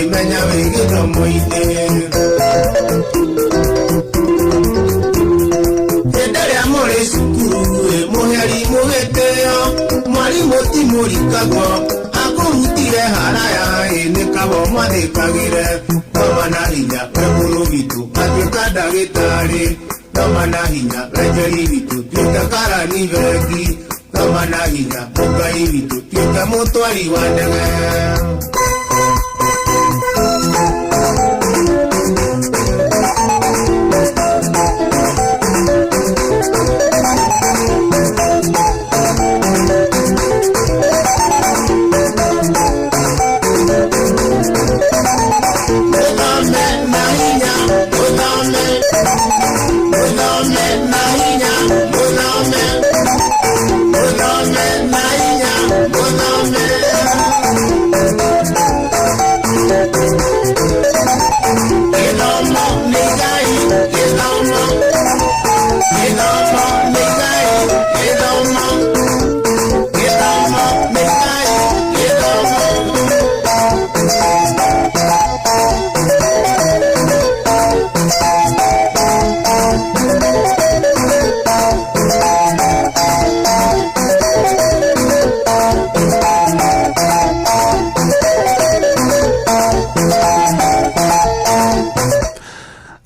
Menya wĩ gĩthomo-inĩ. Hĩndĩ ĩrĩa mũrĩ cukuru ĩ mũheri mũgĩtĩo, mwarimũ ti mũrikagwo, akũrutire haraya ĩ nĩ kaba ũmwathĩkagĩre. Thoma na hinya we mũrũ witũ atuĩka ndagĩtarĩ, thoma na hinya we njeri witũ tuĩka karani bengi, thoma na hinya mũkai witũ tuĩka mũtwari wa ndege. Mũthome na hinya, mũthome, mũthome na hinya, mũthome, mũthome na hinya, mũthome. Gĩthomo nĩ igai, gĩthomo, gĩthomo nĩ igai, gĩthomo, gĩthomo nĩ igai, gĩthomo.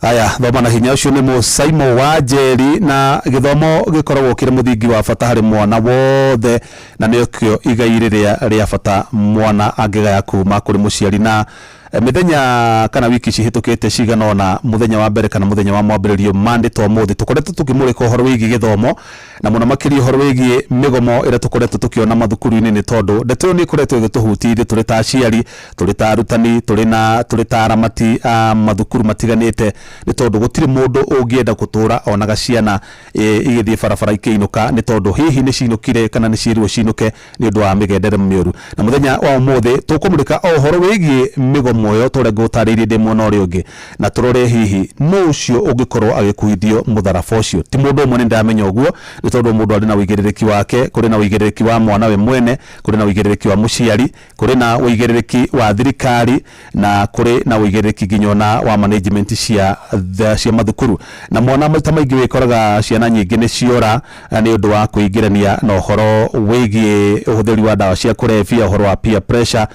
Aya, thoma na hinya. Ũcio nĩ mũcaimo wa njeri. Na gĩthomo gĩkoragwo kĩrĩ mũthingi wa bata harĩ mwana wothe, na nĩkĩo igai rĩrĩa rĩa bata mwana angĩgaya kuma kũrĩ mũciari. Na mĩthenya kana wiki cihĩtũkĩte cigana ũna, mũthenya wa mbere kana mũthenya wa mwambĩrĩrio Monday to ũmũthĩ, tũkoretwo tũkĩmũrĩka ũhoro wĩgiĩ gĩthomo, na mũno makĩria ũhoro wĩgiĩ mĩgomo ĩrĩa tũkoretwo tũkĩona mathukuru-inĩ, nĩ tondũ ndeto ĩyo nĩ ĩkoretwo ĩgĩtũhutia ithuĩ tũrĩ ta aciari, tũrĩ ta arutani, tũrĩ ta aramati a mathukuru matiganĩte, nĩ tondũ gũtirĩ mũndũ ũngĩenda gũtũra onaga ciana igĩthiĩ barabara ikĩinũka, nĩ tondũ hihi nĩ cinũkire kana nĩ ciĩrirwo cinũke nĩ ũndũ wa mĩgendere mĩũru. Na mũthenya wa ũmũthĩ tũkũmũrĩka o ũhoro wĩgiĩ mĩgomo ĩyo, ta ũrĩa ngũtarĩirie ndĩ mwena ũrĩa ũngĩ, na tũrore hihi nũ ũcio ũngĩkorwo agĩkuithio mũtharaba ũcio. Ti mũndũ ũmwe, nĩ ndamenya ũguo, nĩ tondũ mũndũ arĩ na ũigĩrĩrĩki wake. Kũrĩ na ũigĩrĩrĩki wa mwana we mwene, kũrĩ na ũigĩrĩrĩki wa mũciari, kũrĩ na ũigĩrĩrĩki wa thirikari, na kũrĩ na ũigĩrĩrĩki nginya ona wa management cia mathukuru. Na mwana maita maingĩ wĩkoraga ciana nyingĩ nĩ ciora nĩ ũndũ wa kwĩingĩrania na ũhoro wĩgiĩ ũhũthĩri wa ndawa cia kũrebia, ũhoro wa peer pressure.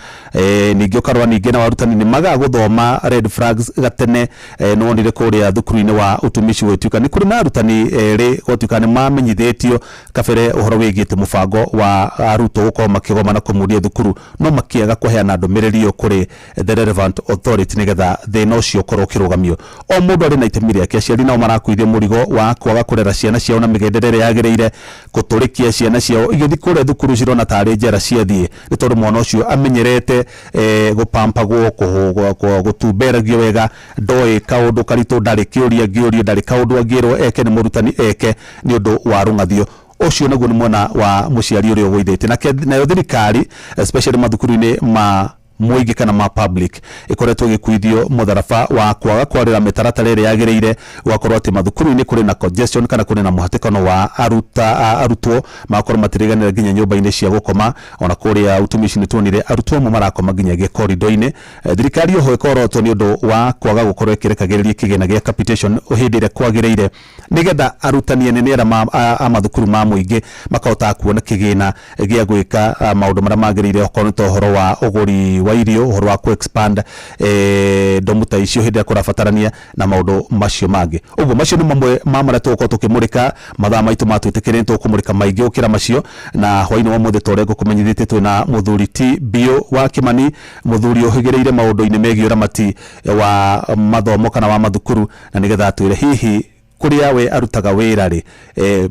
Ningĩ ũkarora ningĩ nao arutani nĩ magaga gũthoma red flags gatene. Nĩ wonire kũrĩa thukuru-inĩ wa Utumishi gũgĩtuĩka nĩ kũrĩ na arutani erĩ gũtuĩka nĩ mamenyithĩtio kabere ũhoro wĩgiĩ atĩ mũbango wa arutwo gũkorwo makĩgoma na kũmuria thukuru, no makĩaga kũheana ndũmĩrĩri ĩyo kũrĩ the relevant authority nĩgetha thĩna ũcio ũkorwo ũkĩrũgamio. O mũndũ arĩ na itemi rĩake. Aciari nao marakuithio mũrigo wa kwaga kũrera ciana ciao na mĩgendere ĩrĩa yagĩrĩire, gũtũrĩkia ciana ciao igĩthiĩ kũrĩa thukuru cirona tarĩ njera ciathiĩ, nĩ tondũ mwana ũcio amenyerete gũpampagwo, gũtumberagio wega, ndoĩ kaũndũ karitũ, ndarĩ kĩũria angĩũrio, ndarĩ kaũndũ angĩrwo eke nĩ mũrutani eke nĩ ũndũ wa rũng'athio ũcio. Naguo nĩ mwena wa mũciari ũrĩa ũgũithĩtie. Nake nayo thirikari, especially mathukuru-inĩ ma mũingĩ kana ma public, ĩkoretwo ĩgĩkuithio mũtharaba wa kwaga kwarĩra mĩtaratara ĩrĩa yagĩrĩire, gũgakorwo atĩ mathukuru-inĩ kũrĩ na congestion kana kũrĩ na mũhatĩkano wa arutwo, magakorwo matirĩganĩra nginya nyũmba-inĩ cia gũkoma. Ona kũrĩa Utumishi nĩ tuonire arutwo amwe marakoma nginyagia korido-inĩ. Thirikari oho ĩkorotwo nĩ ũndũ wa kwaga gũkorwo ĩkĩrekagĩrĩria kĩgĩna gĩa capitation hĩndĩ ĩrĩa kwagĩrĩire, nĩgetha arutani anene arĩa a mathukuru ma mũingĩ makahota kuona kĩgĩna gĩa gwĩka maũndũ marĩa magĩrĩire, okorwo nĩ ta ũhoro wa ũgũri wa irio, ũhoro wa ku expand ndomu ta icio hĩndĩ ĩrĩa kũrabatarania, na maũndũ macio mangĩ. Ũguo macio nĩ mamwe ma marĩa tũgũkorwo tũkĩmũrĩka. Mathaa maitũ matwĩtĩkĩrĩ, nĩ tũkũmũrĩka maingĩ gũkĩra macio. Na hwainĩ wa ũmũthĩ, ta ũrĩa ngũkũmenyithĩtie, twĩna mũthuri ti Biũ wa Kĩmani, mũthuri ũhĩgĩrĩire maũndũ-inĩ megiĩ ũramati wa mathomo kana wa mathukuru, na nĩgetha atwĩre hihi kũrĩa we arutaga wĩra rĩ,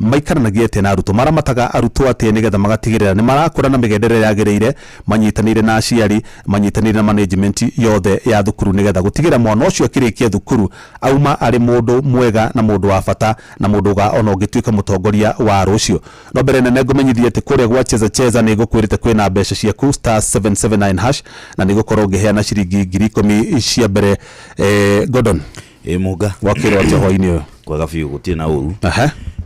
maikaranagia atĩa na arutwo, maramataga arutwo atĩa, nĩgetha magatigĩrĩra nĩ marakũra na mĩgendere ĩrĩa yagĩrĩire, manyitanĩire na aciari, manyitanĩire na management yothe ya thukuru, nĩgetha gũtigĩrĩra mwana ũcio akĩrĩkia thukuru auma arĩ mũndũ mwega na mũndũ wa bata na mũndũ ũga ona ũngĩtuĩka mũtongoria wa rũciũ. No mbere nene ngũmenyithie atĩ kũrĩa gwa Cheza Cheza nĩ ngũkwĩrĩte kwĩna mbeca ciaku, *779#, na nĩ gũkorwo ngĩheana ciringi 10,000 cia mbere. Gordon. Ĩ Mũnga. Gwakĩrwo atĩa hwainĩ ũyũ? Kwega biũ, gũtirĩ na ũru.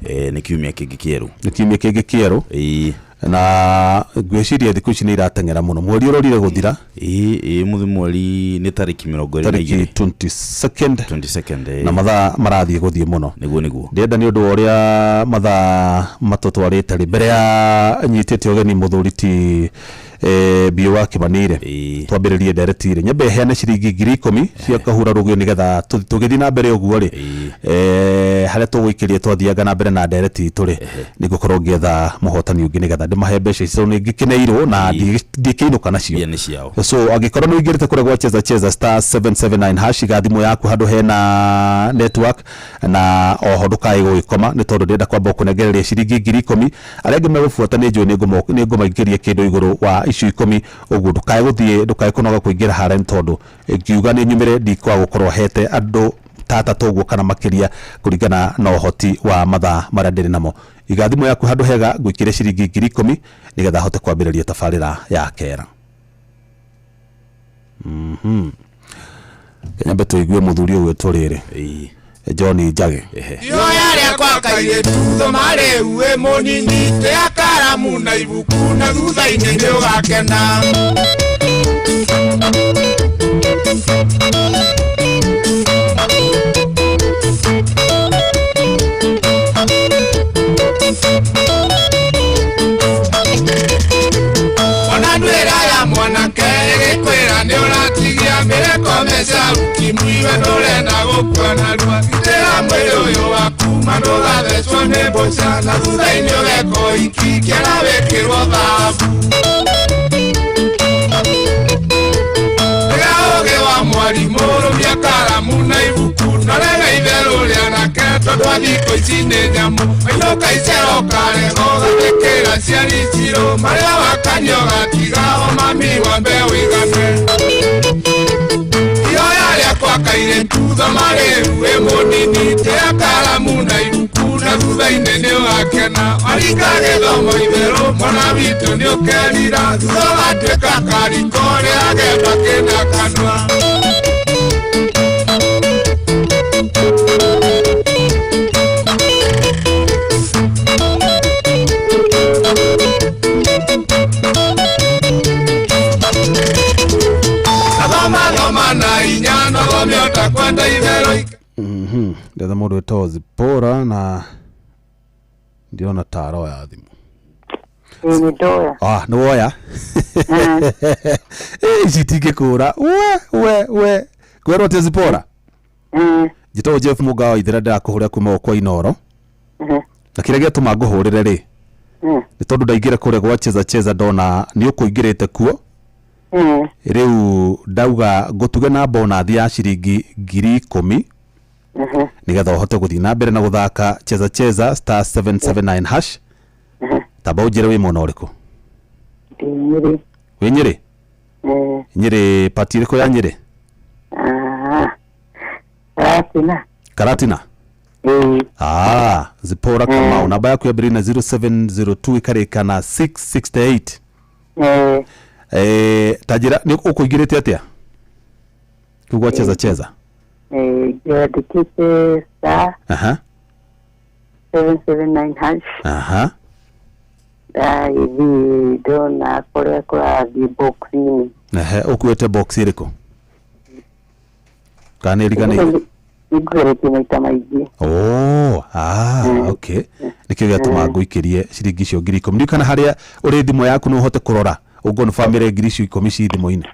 Nĩ kiumia kĩngĩ kĩerũ. Nĩ kiumia kĩngĩ kĩerũ. Ĩĩ. Na ngwĩciria thikũ ici nĩ irateng'era mũno, mweri ũrorire gũthira. Ĩĩ, mũthĩ mweri nĩ tarĩki mĩrongo ĩrĩ na tarĩki igĩrĩ. 22nd. 22nd, Na mathaa marathiĩ gũthiĩ mũno. Nĩguo. Ndĩrenda nĩ ũndũ wa ũrĩa mathaa matũtwarĩte rĩ, mbere ya nyitĩte ũgeni mũthuri ti biũ wa Kĩmanire, twambĩrĩrie ndereti rĩ, nyambe heane ciringi 10,000 cia kahura rũgio nĩgetha tũgĩthiĩ na mbere ũguo rĩ, harĩa tũgũikĩria twathianga na mbere na ndereti itũ rĩ, nĩngũkorwo ngĩetha mũhotani ũngĩ nĩgetha ndĩmahe mbeca ici tondũ nĩngĩkeneirwo na ndikĩinũka nacio. Mbia nĩ ciao. So angĩkorwo nĩ ũingĩrĩte kũrĩa gwa Cheza Cheza *779#, iga thimũ yaku handũ hena network, na oho ndũkae gũgĩkoma nĩ tondũ ndĩrenda kwamba kũnengereria ciringi 10,000. Arĩa angĩ megũbuata nĩ njũĩ nĩ ngũmaingĩria kĩndũ igũrũ wa icio 10, ũguo ndũkae gũthiĩ, ndũkae kũnoga kũingĩra harĩa nĩ tondũ ngiuga nĩ nyumĩre ndikwaga gũkorwo hete andũ ta atatũ ũguo kana makĩria kũringana na ũhoti wa mathaa marĩa ndĩrĩ namo. Iga thimũ yaku handũ hega ngũikĩre ciringi 10,000 nĩgetha hote kwambĩrĩria tabarĩra ya kera. Nyambe tũigue mũthuri ũyũ gwĩtwo rĩrĩ, John Njage. Ioya rĩakwa kairĩtu, thoma rĩu wĩ mũnini, tĩa karamu na ibuku na thutha-inĩ nĩ ũgakena. Ona ndwĩra ya mwanake ĩgĩkwĩra nĩ ũratigia mĩreko meca ukimwi, we ndũrenda gũkua narua, gitĩra mwĩrĩ ũyũ waku ma ndũgathecwo nĩ mbũca, na thutha-inĩ ũgeka ũhiki kĩara wĩkĩrwo thahabu. Tiga ũũgĩ wa mwarimũ, rũmia karamu na ibuku, norega itherũ rĩanake tondũ a thikũ ici nĩ nyamũ. Wainũka icera ũkarega ũgathĩkĩra ciari cirũ, marĩa wakanio ũgatiga o mami wambe wĩgane. Ioya rĩakwa kairĩtu, thoma rĩu wĩ mũnini, tĩa karamu na ibuku na thutha-inĩ nĩ ũgakena. Warika gĩthomo itherũ mwana witũ nĩ ũkerira, thutha ũgatuĩka kariko rĩa gemba kĩna kanua. Thoma thoma na inya nothome ũtakwenda itherũ. Ndetha mũndũ wĩtagwo Zipora na ndĩrona ta aroya thimũ. Ĩĩ, nĩ ndoya. Ah, nĩ woya. Ici itingĩkũra we we we kwĩrwo atĩa Zipora? Njĩtagwo Jeff Mũgawa wa Ithera, ndĩrakũhũrĩra kuma gũkwa Inoro, na kĩrĩa gĩatũma ngũhũrĩre rĩ, nĩ tondũ ndaingĩra kũrĩa gwa Cheza Cheza ndona nĩ ũkũingĩrĩte kuo. Rĩu ndauga ngũtuge na bonathi ya ciringi 10,000 nĩgetha ũhote gũthiĩ na mbere na gũthaka Cheza Cheza *779#. Tamba ũnjĩre wĩ mwena ũrĩkũ? Ndĩ Nyĩrĩ. Wĩ Nyĩrĩ? Nyĩrĩ pati ĩrĩkũ ya Nyĩrĩ? Ah, Karatina. Karatina? Ĩĩ. Ah, Zipora Kamau, namba yaku yambĩrĩria na 0702 ĩkarĩka na 668. Ta njĩra nĩ ũkũingĩrĩte atĩa kũu gwa Cheza Cheza? Yandĩkĩte star 779#. Ndagĩthiĩ ndona kũrĩa kũrathiĩ box-inĩ. Ehe, ũkuĩte box ĩrĩkũ kana nĩ ĩriganĩire? Nĩngũgeretie maita maingĩ. Oh, ah, okay. Nĩkĩo gĩatũma ngũikĩrie ciringi icio 10,000. Ndiũ kana harĩa ũrĩ thimũ yaku no ũhote kũrora ũngũ bamĩrĩ 10,000 ici thimũ-inĩ.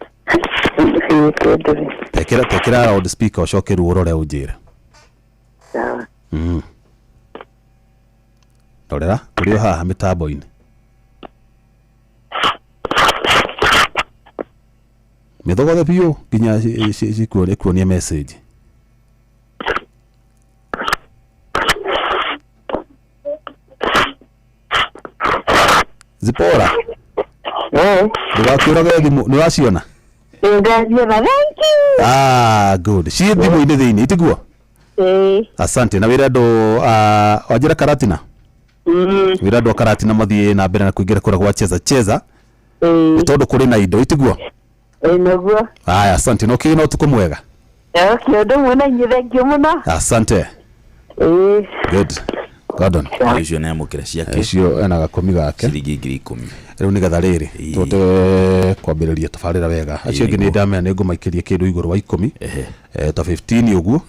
Ĩĩ, twendere. Tekĩra loud speaker ũcoke rĩu ũrore ũnjĩre. Sawa. Rorera tũrĩ o haha mĩtambo-inĩ. Mĩthogothe biũ nginya ikuonie message. Zipora, ndũgakĩũrage thimũ, nĩ ũraciona? Ĩĩ, ndaciona, thank you. Ah, good. Ciĩ thimũ-inĩ thĩinĩ, itiguo? Ĩĩ. Asante. Na wĩra andũ wanjĩra Karatina? Wĩra andũ a Karatina mathiĩ na mbere na kũingĩra kũrĩa gwa Cheza Cheza nĩ tondũ kũrĩ na indo, itiguo? Ĩĩ, nĩguo. Aya, asante. Na ũkĩgĩe na ũtukũ mwega. Okay, ũndũ ũmwe na inyuĩ, thank you mũno. Asante. Ĩĩ. Good. Gordon. Ũcio nĩ amũkĩra ciake. Ũcio ena gakũmi gake. Ciringi 10,000. Rĩu nĩgetha rĩrĩ tũhote kwambĩrĩria tabarĩra wega, acio angĩ nĩ ndamenya nĩ ngũmaikĩria kĩndũ igũrũ wa 10, ta 15 ũguo.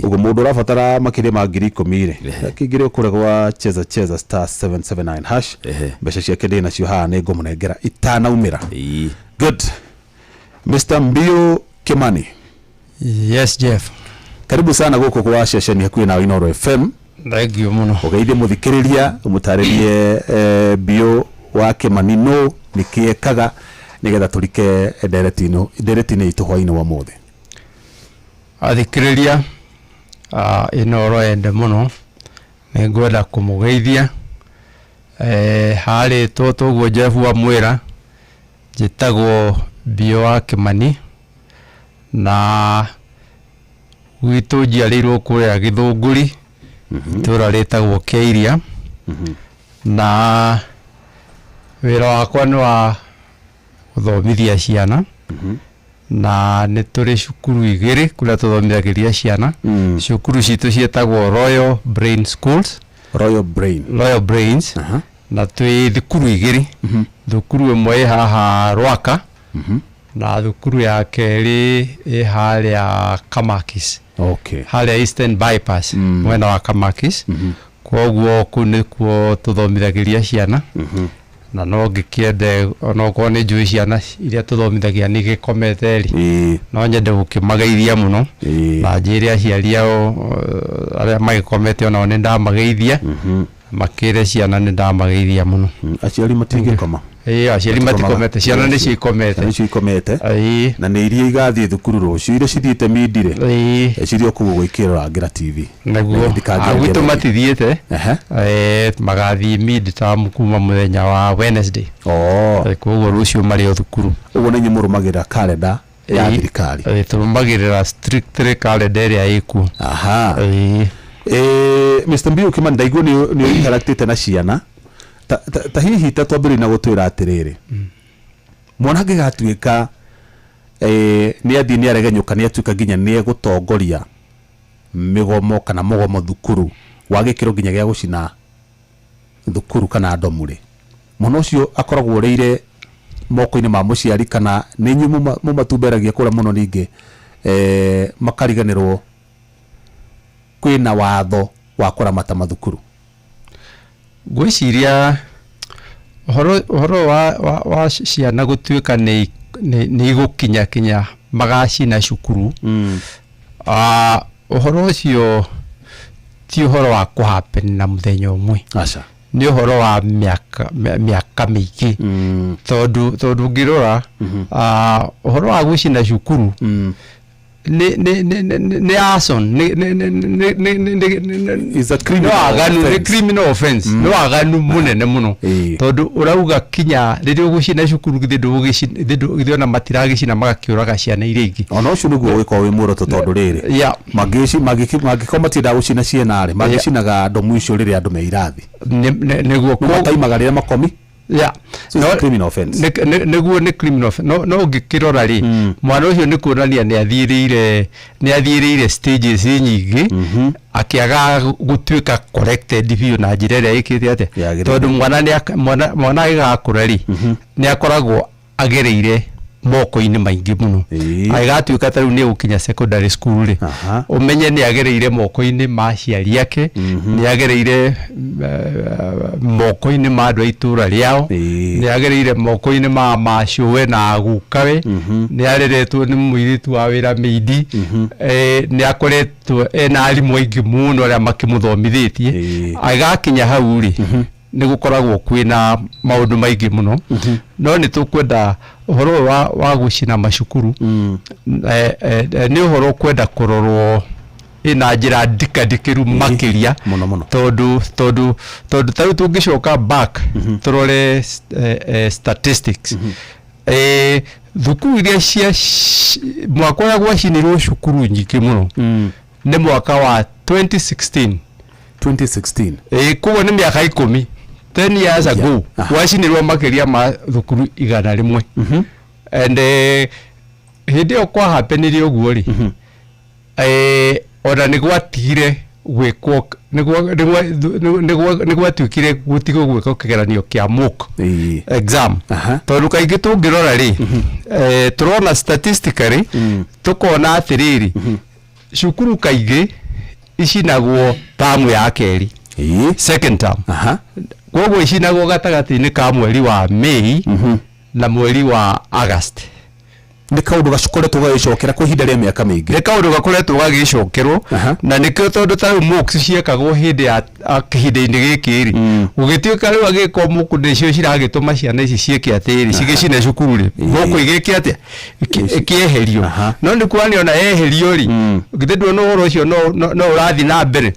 Ũguo mũndũ ũrabatara makĩria ma 10,000 rĩ, akĩingĩre kũrĩa gwa cheza cheza *779#. Mbeca ciake ndĩ nacio haha, nĩ ngũmũnengera itanaumĩra. Good. Mr. Mbio Kimani. Yes, Jeff. Karibu sana gũkũ kwa ceceni hakuhĩ na Inooro FM. Thank you mũno. Ũgeithie mũthikĩrĩria, ũmũtarĩrie Mbio wa Kimani no nĩkĩ ekaga, nĩgetha tũrike ndereti-inĩ itũ hwaĩ-inĩ wa ũmũthĩ. Athikĩrĩria Inooro ende mũno, nĩ ngwenda kũmũgeithia. Harĩtwo toguo Jeff wamwĩra, njĩtagwo Mbio wa Kimani na gwitũ njiarĩirwo kũrĩa Gĩthũngũri, itũũra rĩtagwo Kĩairia, na wĩra wakwa nĩ wa gũthomithia ciana, na nĩ tũrĩ cukuru igĩrĩ kũrĩa tũthomithagĩria ciana. Cukuru citũ ciĩtagwo Royal Brain Schools. Royal Brain. Royal Brains. Na twĩ thukuru igĩrĩ, thukuru ĩmwe ĩ haha Rwaka na thukuru ya kerĩ ĩ harĩa Kamakis, harĩa Eastern Bypass, mwena wa Kamakis. Koguo kũu nĩkuo tũthomithagĩria ciana, na no ngĩkĩende onokorwo nĩ njũĩ ciana iria tũthomithagia nĩ igĩkomete rĩ, no nyende gũkĩmageithia mũno na njĩre aciari ao arĩa magĩkomete onao nĩ ndamageithia, makĩre ciana nĩ ndamageithia mũno. Aciari matingĩkoma. Ĩĩ, aciari matikomete, ciana nĩcio ikomete. Ciana nĩcio ikomete. Na nĩ iria igathiĩ thukuru rũciũ, iria cithiĩte mindire cirĩ o kũu gwĩkĩrorangĩra TV. Nĩguo. Gwitũ matithiĩte, magathiĩ mid term kuma mũthenya wa Wednesday. Koguo rũciũ marĩ o thukuru. Ũguo nĩ inyuĩ mũrũmagĩrĩra karenda ya thirikari? Tũrũmagĩrĩra strictly karenda ĩrĩa ĩkuo. Aha. Mr. Mbiu Kimani, ndaigua nĩ interactĩte na ciana ta hihi ta twambĩrĩrie na gũtwĩra atĩrĩrĩ, mwana angĩgatuĩka nĩ athiĩ nĩ aregenyũka, nĩ atuĩka nginya nĩ egũtongoria mĩgomo kana mũgomo thukuru wa gĩkĩro nginya gĩa gũcina thukuru kana ndomu rĩ, mwana ũcio akoragwo ũrĩire moko-inĩ ma mũciari kana nĩ inyuĩ mũmatumberagia kũrĩa mũno, ningĩ makariganĩrwo kwĩna watho wa kũramata mathukuru? Ngwĩciria ũhoro wa ciana gũtuĩka nĩ igũkinya kinya magacina cukuru, ũhoro ũcio ti ũhoro wa kũhappen na mũthenya ũmwe. Aca. Nĩ ũhoro wa mĩaka mĩingĩ, tondũ ũngĩrora ũhoro wa gũcina cukuru nĩ arson, nĩ criminal offense, nĩ waganu mũnene mũno, tondũ ũrauga kinya rĩrĩa ũgũcina cukuru githĩ ona matiragĩcina magakĩũraga ciana iria ingĩ. Ona ũcio nĩguo ũgĩkorwo wĩ muoroto, tondũ rĩrĩ mangĩkorwo matiendaga gũcina ciana rĩ, mangĩcinaga ndomu icio rĩrĩa andũ me irathi. Nĩguo. Mataimaga rĩrĩa makomi. So it's a criminal offense. Nĩguo, nĩ criminal offense. No ũngĩkĩrora rĩ, mwana ũcio nĩ kuonania nĩ athiĩrĩire stages nyingĩ akĩaga gũtuĩka corrected biũ na njĩra ĩrĩa ĩkĩte atĩa, tondũ mwana agĩgakũra rĩ, nĩ akoragwo agereire moko-inĩ maingĩ mũno. Agĩgatuĩka ta rĩu nĩ egũkinya secondary school rĩ, ũmenye nĩ agereire moko-inĩ ma aciari ake, nĩ agereire moko-inĩ ma andũ a itũũra rĩao, nĩ agereire moko-inĩ ma macũwe na agukawe, nĩ areretwo nĩ mũirĩtu wa wĩra mĩindi, nĩ akoretwo ena arimũ aingĩ mũno arĩa makĩmũthomithĩtie. Agĩgakinya hau rĩ, nĩ gũkoragwo kwĩna maũndũ maingĩ mũno. No nĩ tũkwenda ũhoro ũyũ wa gũcina macukuru nĩ ũhoro ũkwenda kũrorwo ĩna njĩra ndikandikĩru makĩria mũno mũno, tondũ ta rĩu tũngĩcoka back tũrore statistics, thukuru iria cia mwaka ũrĩa gwacinirwo cukuru nyingĩ mũno nĩ mwaka wa 2016. 2016. Koguo nĩ mĩaka 10, 10 years ago, gwacinirwo makĩria ma thukuru 100. And hĩndĩ ĩyo kwahapenire ũguo rĩ, ona nĩ gwatigire Gwĩkwo nĩ gwatuĩkire gũtigwo gwĩkwo kĩgeranio kĩa mock exam, tondũ kaingĩ tũngĩrora rĩ, tũrona statistically, tũkona atĩrĩrĩ, cukuru kaingĩ icinagwo tamu ya kerĩ, second term. Koguo icinagwo gatagatĩ-inĩ ka mweri wa May na mweri wa August. Nĩ kaũndũ gakoretwo gagĩcokera kwa ihinda rĩa mĩaka mĩingĩ. Nĩ kaũndũ gakoretwo gagĩcokerwo. Na nĩkĩo, tondũ ta rĩu mocks ciekagwo hĩndĩ ya kĩhinda-inĩ gĩkĩ rĩ, gũgĩtuĩka rĩu agĩkwo mock nĩcio ciragĩtũma ciana ici ciĩke atĩrĩ, cigĩcine cukuru rĩ, mock igĩke atĩa? Ĩkĩeherio. No nĩ kuonania ona yeherio rĩ, githĩ nduona ũhoro ũcio no ũrathiĩ na mbere?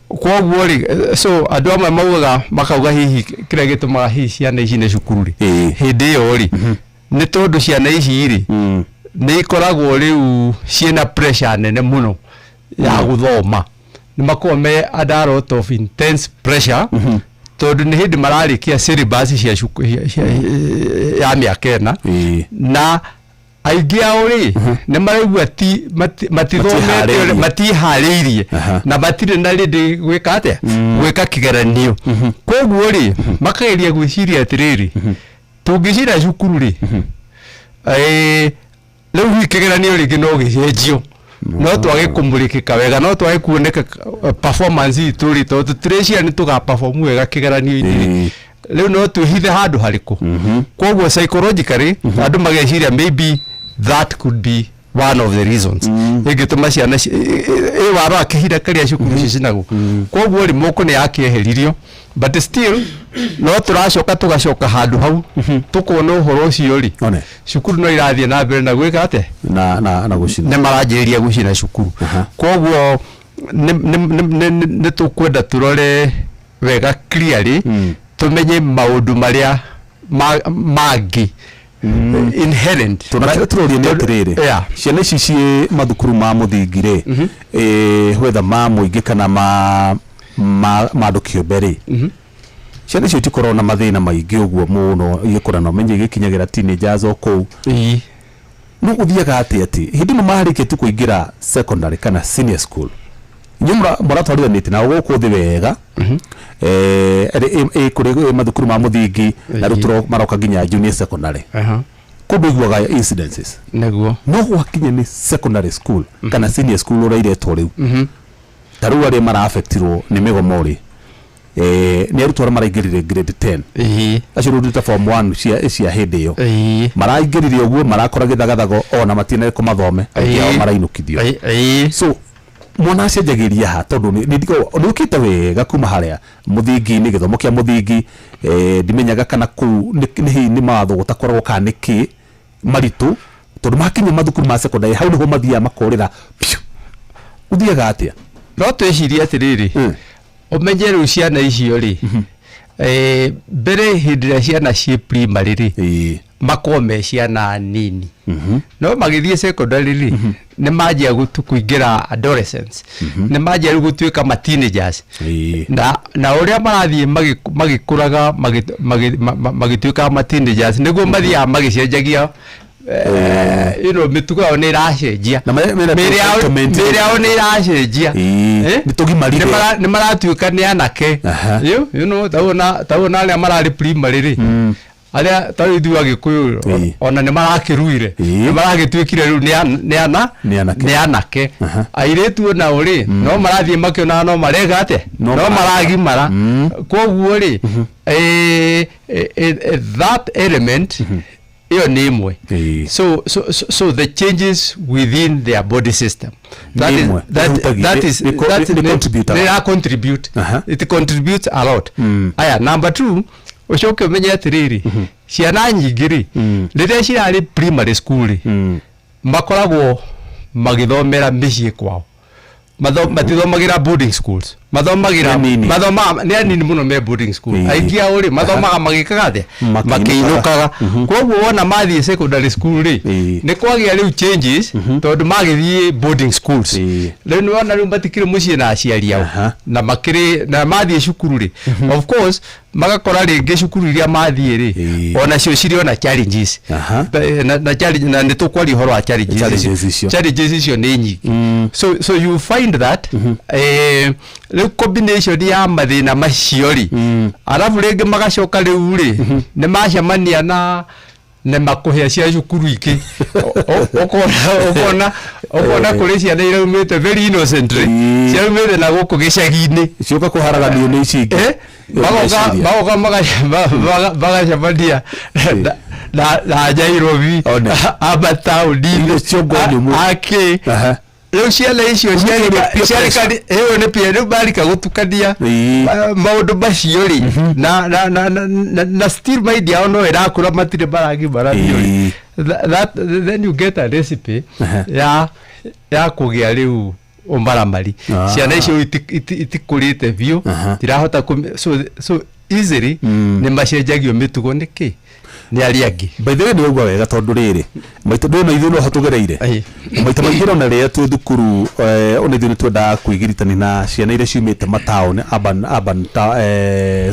Koguo rĩ, so andũ amwe maugaga, makauga hihi kĩrĩa gĩtũmaga hihi ciana ici nĩ cukuru rĩ, hĩndĩ ĩyo rĩ, nĩ tondũ ciana ici rĩ, nĩ ikoragwo rĩu ciĩna pressure nene mũno ya gũthoma, nĩ makoragwo me under a lot of intense pressure, tondũ nĩ hĩndĩ mararĩkia syllabus cia ya mĩaka 4, na aingĩ ao rĩ, nĩ maraigua ti matithomete. Matiharĩirie. Matiharĩirie na matirĩ na rĩndĩ gwĩka atĩa, gwĩka kĩgeranio. Koguo rĩ, makageria gwĩciria atĩrĩrĩ, tũngĩcira cukuru rĩ, rĩu hihi kĩgeranio rĩngĩ no gĩcenjio, no twage kũmũrĩkĩka wega, no twage kuoneka performance itũ rĩ, tondũ tũtireciria nĩ tũga perform wega kĩgeranio-inĩ rĩ, rĩu no twĩhithe handũ harĩkũ? Koguo psychologically andũ mageciria maybe that could be one of the reasons ĩngĩtũma ciana ĩ warora kĩhinda kĩrĩa cukuru cicinagwo. Koguo rĩ, mock nĩ yakĩeheririo, but still no tũracoka tũgacoka handũ hau, tũkona ũhoro ũcio rĩ, One. cukuru no irathiĩ na mbere na gwĩka atĩa? Na gũcina. Nĩ maranjĩrĩria gũcina cukuru. Koguo nĩ tũkwenda tũrore wega clearly, tũmenye maũndũ marĩa mangĩ inherent. Tondũ kĩrĩa tũroria nĩ atĩrĩrĩ, ciana ici ciĩ mathukuru ma mũthingi rĩ, whether ma mũingĩ kana ma andũ kĩũmbe rĩ, ciana icio itikoragwo na mathĩna maingĩ ũguo mũno igĩkũra, na ũmenye igĩkinyagĩra teenagers o kũu. No gũthiaga atĩ hĩndĩ ĩno marĩkĩtie kũingĩra secondary kana senior school, inyuĩ mũratwarithanĩtie nao gũkũ thĩ wega, kũrĩ mathukuru ma mũthingi, na rĩu maroka nginya junior secondary, kũndũ iguaga incidences. No gwakinya nĩ secondary school kana senior school ũrairetwo rĩu, ta rĩu arĩa maraafektirwo nĩ mĩgomo rĩ, nĩ arutwo arĩa maraingĩrire grade 10, acio rĩu ta form 1 cia hĩndĩ ĩyo, maraingĩrire ũguo marakora gĩthagathago, ona matinarĩko mathome, aingĩ ao marainũkithio. So mwana acenjagĩria ha? Tondũ nĩ ũkĩte wega kuma harĩa mũthingi-inĩ, gĩthomo kĩa mũthingi, ndimenyaga kana kũu nĩ hihi nĩ mawatho gũtakoragwo kana nĩ kĩ maritũ, tondũ makinya mathukuru ma secondary, hau nĩho mathiaga makorĩra piũ. Ũthiaga atĩa? No twĩcirie atĩrĩrĩ, ũmenye rĩu ciana icio rĩ, mbere hĩndĩ ĩrĩa ciana ciĩ primary rĩ, makorwo me ciana nini, no magĩthiĩ secondary rĩ, nĩ manjia kũingĩra adolescence, nĩ manjia rĩu gũtuĩka ma teenagers, na ũrĩa marathiĩ magĩkũraga, magĩtuĩkaga ma teenagers, nĩguo mathiaga magĩcenjagia, mĩtugo yao nĩ ĩracenjia. Na mena Mĩĩrĩ yao entitlement. Mĩĩrĩ yao nĩ ĩracenjia. Nĩ tũgimarire. Nĩ maratuĩka nĩ anake. Ta na arĩa mararĩ primary rĩ, arĩa ta rĩu ithuĩ Agĩkũyũ, ona nĩ marakĩruire, nĩ maragĩtuĩkire rĩu nĩ ana Nĩ anake. Nĩ anake. Airĩtu onao rĩ, no marathiĩ makĩonaga no marega atĩa, No no maragimara. Koguo rĩ, that element ĩyo nĩ ĩmwe. So the changes within their body system, that Nĩ is ĩmwe. that, Ĩhutagia. that is that Nĩ contributaga. nĩ contribute. It contributes a lot. Aya, number two, ũcoke ũmenye atĩrĩrĩ, ciana nyingĩ rĩ, rĩrĩa cirarĩ primary school rĩ, makoragwo magĩthomera mĩciĩ kwao. Matithomagĩra boarding schools. Mathomagĩra Nĩ anini. Mathomaga nĩ anini mũno me boarding school. Aingĩ ao rĩ, mathomaga magĩkaga atĩa? Makĩinũkaga. Makĩinũkaga. Koguo wona mathiĩ secondary school rĩ, nĩ kwagĩa rĩu changes tondũ magĩthiĩ boarding schools. Rĩu nĩ wona rĩu matikĩrĩ mũciĩ na aciari ao. Na makĩrĩ na mathiĩ cukuru rĩ, of course magakora rĩngĩ cukuru iria mathiĩ rĩ, onacio cirĩ ona challenges. Na challenge, na nĩ tũkwaria ũhoro wa challenges. Challenges icio. Challenges icio nĩ nyingĩ. So you find that rĩu combination ya mathĩna macio rĩ, arabu rĩngĩ magacoka rĩu rĩ, nĩ macemania na makũhĩa cia cukuru ingĩ. Ũkona kũrĩ ciana iraumĩte very innocently, ciraumĩte na gũkũ gĩcagi-inĩ, Ciũka kũharaganio nĩ ici ingĩ. Magoka Meciria. magoka magacemania na Nairobi One. ama taũni-inĩ. Irio ciongo nyũmũ. Akĩ rĩu ciana icio Nĩ peer ciarika ĩyo nĩ peer, rĩu marika gũtukania maũndũ macio rĩ, na still mind yao no ĩrakũra, matirĩ maragimara biũ rĩ. Then you get a recipe ya kũgĩa rĩu ũmaramari. Ciana icio itikũrĩte biũ, tirahota so easily nĩ macenjagio mĩtugo nĩkĩ nĩ arĩa angĩ. By the way, nĩ waigua wega tondũ rĩrĩ maita ndũna ithuĩ no ho tũgereire. Maita maingĩ ona rĩrĩa twĩ thukuru, ona ithuĩ nĩ twendaga kwĩgiritania na ciana iria ciumĩte mataũni, urban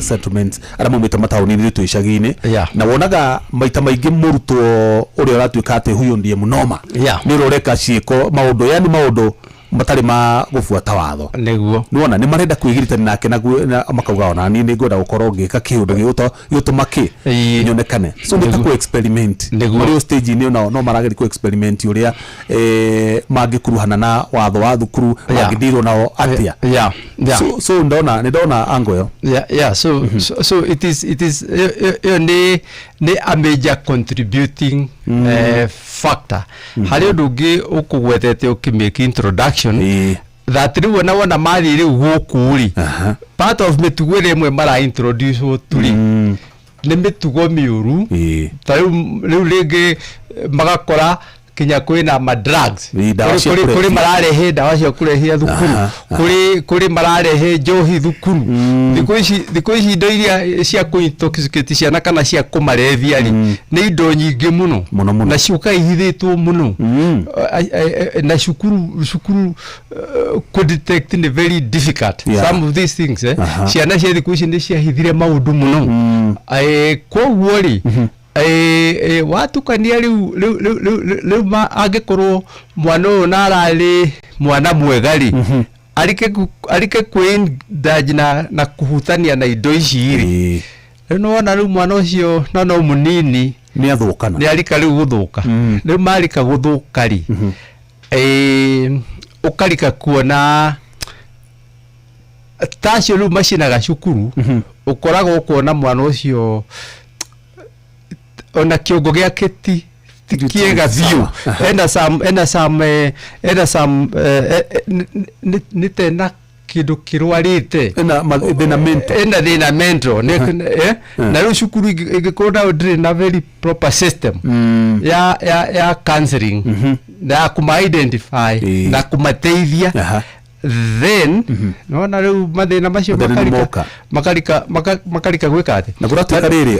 settlements, arĩa maumĩte mataũni-inĩ, ithuĩ twĩ icagi-inĩ. Na wonaga maita maingĩ mũrutwo ũrĩa ũratuĩka atĩ huyo ndiye mũnoma nĩ ũrĩa ũreka ciĩko maũndũ, yani maũndũ matarĩ ma gũbuata watho. Nĩwona nĩ marenda kwĩgiritania nake na makauga ona niĩ nĩ ngwenda gũkorwo ngĩka kĩũndũ gĩgũtũma kĩ nyonekane. So nĩ ta kũ experiment. Marĩ o stage-inĩ onao no marageria kũ experiment ũrĩa mangĩkuruhana na watho wa thukuru, mangĩndirwo nao atĩa. So ndona nĩ ndona angle ĩyo. Yeah, so it is ĩyo nĩ a major contributing factor. Harĩ ũndũ ũngĩ ũkũgwetete ũkĩmake introduction, that rĩu ona wona mathiĩ rĩu gũkũ rĩ, part of mĩtugo ĩrĩa ĩmwe mara introduce tu rĩ, nĩ mĩtugo mĩũru. Ta rĩu rĩngĩ magakora kinya kwĩna ma drugs. Ndawa cia Kũrĩ kũrebia. Mararehe ndawa cia kũrebia thukuru. Kũrĩ mararehe njohi thukuru. Thikũ ici indo iria cia kũ intoxicate ciana kana cia kũmarebia rĩ, nĩ indo nyingĩ mũno. Mũno, mũno. Na ciũkaga ihithĩtwo mũno. Na cukuru kũ detect nĩ very difficult, some of these things. Ciana cia thikũ ici nĩ ciahithire maũndũ mũno. Koguo rĩ, watukania rĩu angĩkorwo mwana ũyũ na ararĩ mwana mwega rĩ, arike kwĩ na kũhutania na indo ici rĩ, rĩu nĩwona rĩu mwana ũcio na no mũnini, Nĩ athũkana. Nĩ arika rĩu gũthũka. Rĩu marika gũthũka rĩ, ũkarika kuona tacio rĩu macinaga cukuru. Ũkoragwo ũkona mwana ũcio ona kĩongo gĩake ti kĩega biũ, ena some nĩ tena kĩndũ kĩrwarĩte. Ena thĩna mental. Ena thĩna mental. Na rĩu cukuru ĩngĩkorwo nayo ndĩrĩ na very proper system ya counseling na ya kũma identify na kũmateithia, then nona rĩu mathĩna macio Mathĩna nĩ makarika moka. makarika gwĩka atĩ Na kũratuĩka rĩrĩ,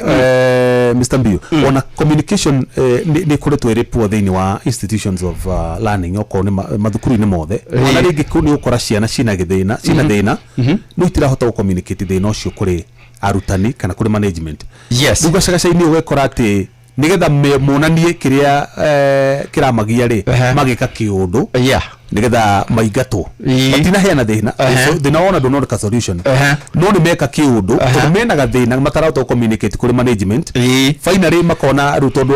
Mr Mbiu, ona communication nĩ ĩkoretwo ĩrĩ poor thĩinĩ wa institutions of learning, okorwo nĩ mathukuru-inĩ mothe. Ona rĩngĩ kũu nĩ ũkora ciana cina gĩthĩna, cina thĩna, no itirahota gũ communicate thĩna ũcio kũrĩ arutani kana kũrĩ management. Rĩu gacagaca-inĩ ũgekora atĩ nĩgetha monanie kĩrĩa kĩramagia rĩ, magĩka kĩũndũ nĩgetha maingatwo. Matinaheana thĩna. So, thĩna wona ndũnoneka solution, no nĩ meka kĩũndũ tondũ mena gathĩna matarahota gũ communicate kũrĩ management. Finally makona rĩu tondũ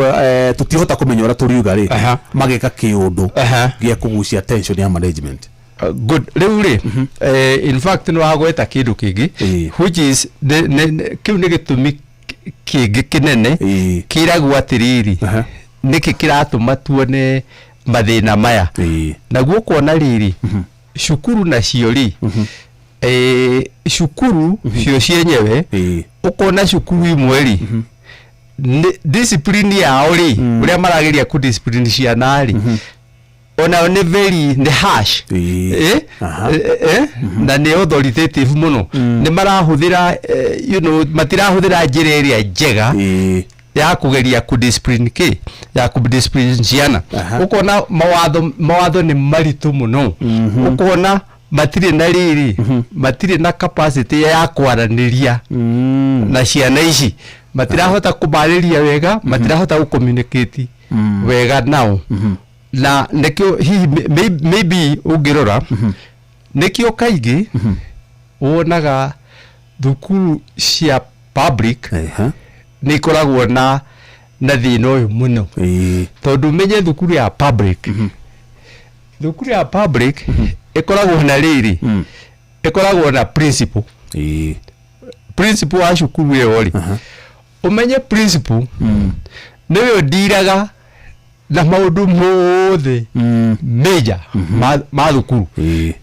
tũtihota kũmenya ũrĩa tũriuga rĩ, mageka kĩũndũ gĩa kũgucia attention ya management. Good. Rĩu rĩ, in fact nĩ wagweta kĩndũ kĩngĩ, which is kĩu nĩ gĩtũmi kĩngĩ kĩnene kĩragwo atĩrĩrĩ, nĩkĩ kĩratũma tuone mathĩna maya. Naguo kuona rĩrĩ, cukuru nacio rĩ, cukuru cio cienyewe, ũkona cukuru imwe rĩ, nĩ discipline yao rĩ, ũrĩa marageria kũ discipline ciana rĩ. Onao nĩ very, nĩ harsh. Ĩĩ. Eh? Na nĩ authoritative mũno, nĩ marahũthĩra matirahũthĩra njĩra ĩrĩa njega ya kũgeria kudiscipline kĩ ya kudiscipline ciana. Ũkona mawatho nĩ maritũ mũno, ũkona matirĩ na rĩrĩ, matirĩ na capacity ya kwaranĩria na ciana ici, matirahota kũmarĩria wega, matirahota gũ-communicate wega nao. Na nĩkĩo hihi maybe ũngĩrora, nĩkĩo kaingĩ wonaga thukuru cia public nĩ ikoragwo na thĩna ũyũ mũno, tondũ menye thukuru ya public ĩkoragwo na rĩrĩ, ĩkoragwo na principal. Principal wa cukuru ĩyo rĩ, ũmenye principal nĩwe ũndiraga na maũndũ mothe major ma thukuru.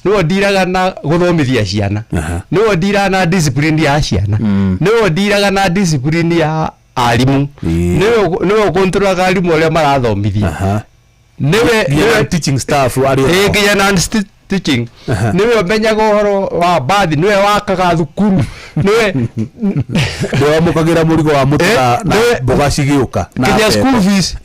Nĩwe ũndiraga na gũthomithia ciana, nĩwe ũndiraga na discipline ya ciana, nĩwe ũndiraga na discipline ya arimũ, nĩwe ũkontrolaga arimũ arĩa marathomithia, nĩwe nginya nĩwe teaching staff arĩ ĩĩ, nginya non teaching. Nĩwe ũmenyaga ũhoro wa mbathi, nĩwe wakaga thukuru, nĩwe nĩwe wamũkagĩra mũrigo wa mũtu na mboga cigĩũka na nginya mbembe. School fees,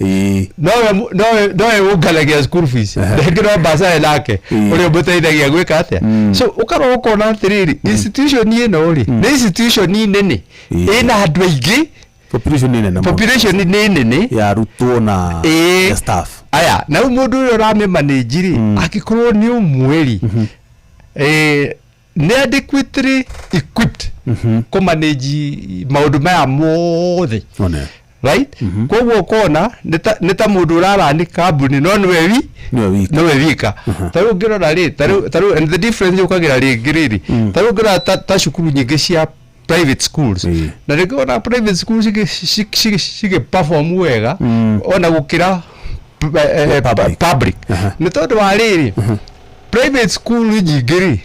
nowe ũnganagia school fees, rĩngĩ no bursar nake ũrĩa ũmũteithagia gwĩka atĩa. So ũkarora ũkona atĩrĩrĩ, institution ĩno rĩ, nĩ institution nene, ĩna andũ aingĩ. Population nĩ nene mũno. Population nĩ nene ya arutwo na ya staff. Aya, na rĩu mũndũ ũrĩa ũramĩmanĩnji rĩ, angĩkorwo nĩ ũmwe rĩ, nĩ adequately equipped kũmanĩnji maũndũ maya mothe? One. Right, koguo ũkona nĩ ta mũndũ ũrarani kambuni no nĩwe wi Nĩwe wika. Nĩwe wika. Ta rĩu ũngĩrora rĩ, ta rĩu and the difference yũkagĩra rĩngĩ rĩrĩ, ta rĩu ũngĩrora ta cukuru nyingĩ cia private schools, na rĩngĩ ona private schools cigĩ perform wega ona gũkĩra Public. Public, nĩ tondũ wa rĩrĩ, private school nyingĩ rĩ,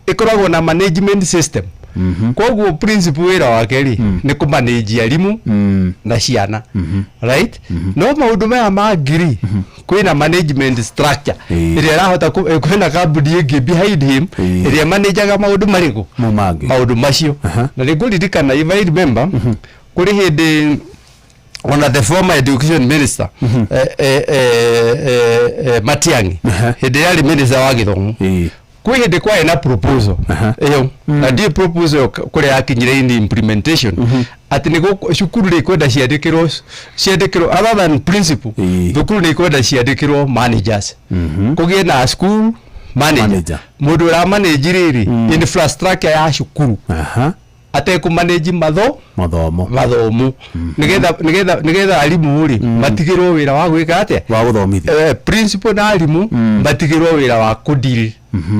ĩkoragwo na management system. Koguo principal wĩra wake rĩ, nĩ kũmanage arimũ na ciana, right? No maũndũ maya mangĩ rĩ, kwĩna management structure ĩrĩa ĩrahota kwĩna kambuni ĩngĩ behind him ĩrĩa manajaga maũndũ marĩkũ? Mau mangĩ. Maũndũ macio. Na nĩ ngũririkana, if I remember, kũrĩ hĩndĩ ona the former education minister, Matiang'i, hĩndĩ ĩrĩa arĩ minister wa gĩthomo, kwĩ hĩndĩ kwarĩ na proposal ĩyo, na ndiĩ proposal ĩyo kũrĩa yakinyire in implementation, atĩ nĩ cukuru nĩ ikwenda ciandĩkĩrwo other than principal, thukuru nĩ ikwenda ciandĩkĩrwo managers, kũgĩe na school manager, Manager. Mũndũ ũramanage rĩrĩ infrastructure ya cukuru, atekũmanage matho Mathomo. Mathomo, nĩgetha arimũ rĩ, matigĩrwo wĩra wa gwĩka atĩa? Wa gũthomithia. Principal na arimũ matigĩrwo wĩra wa kũdeal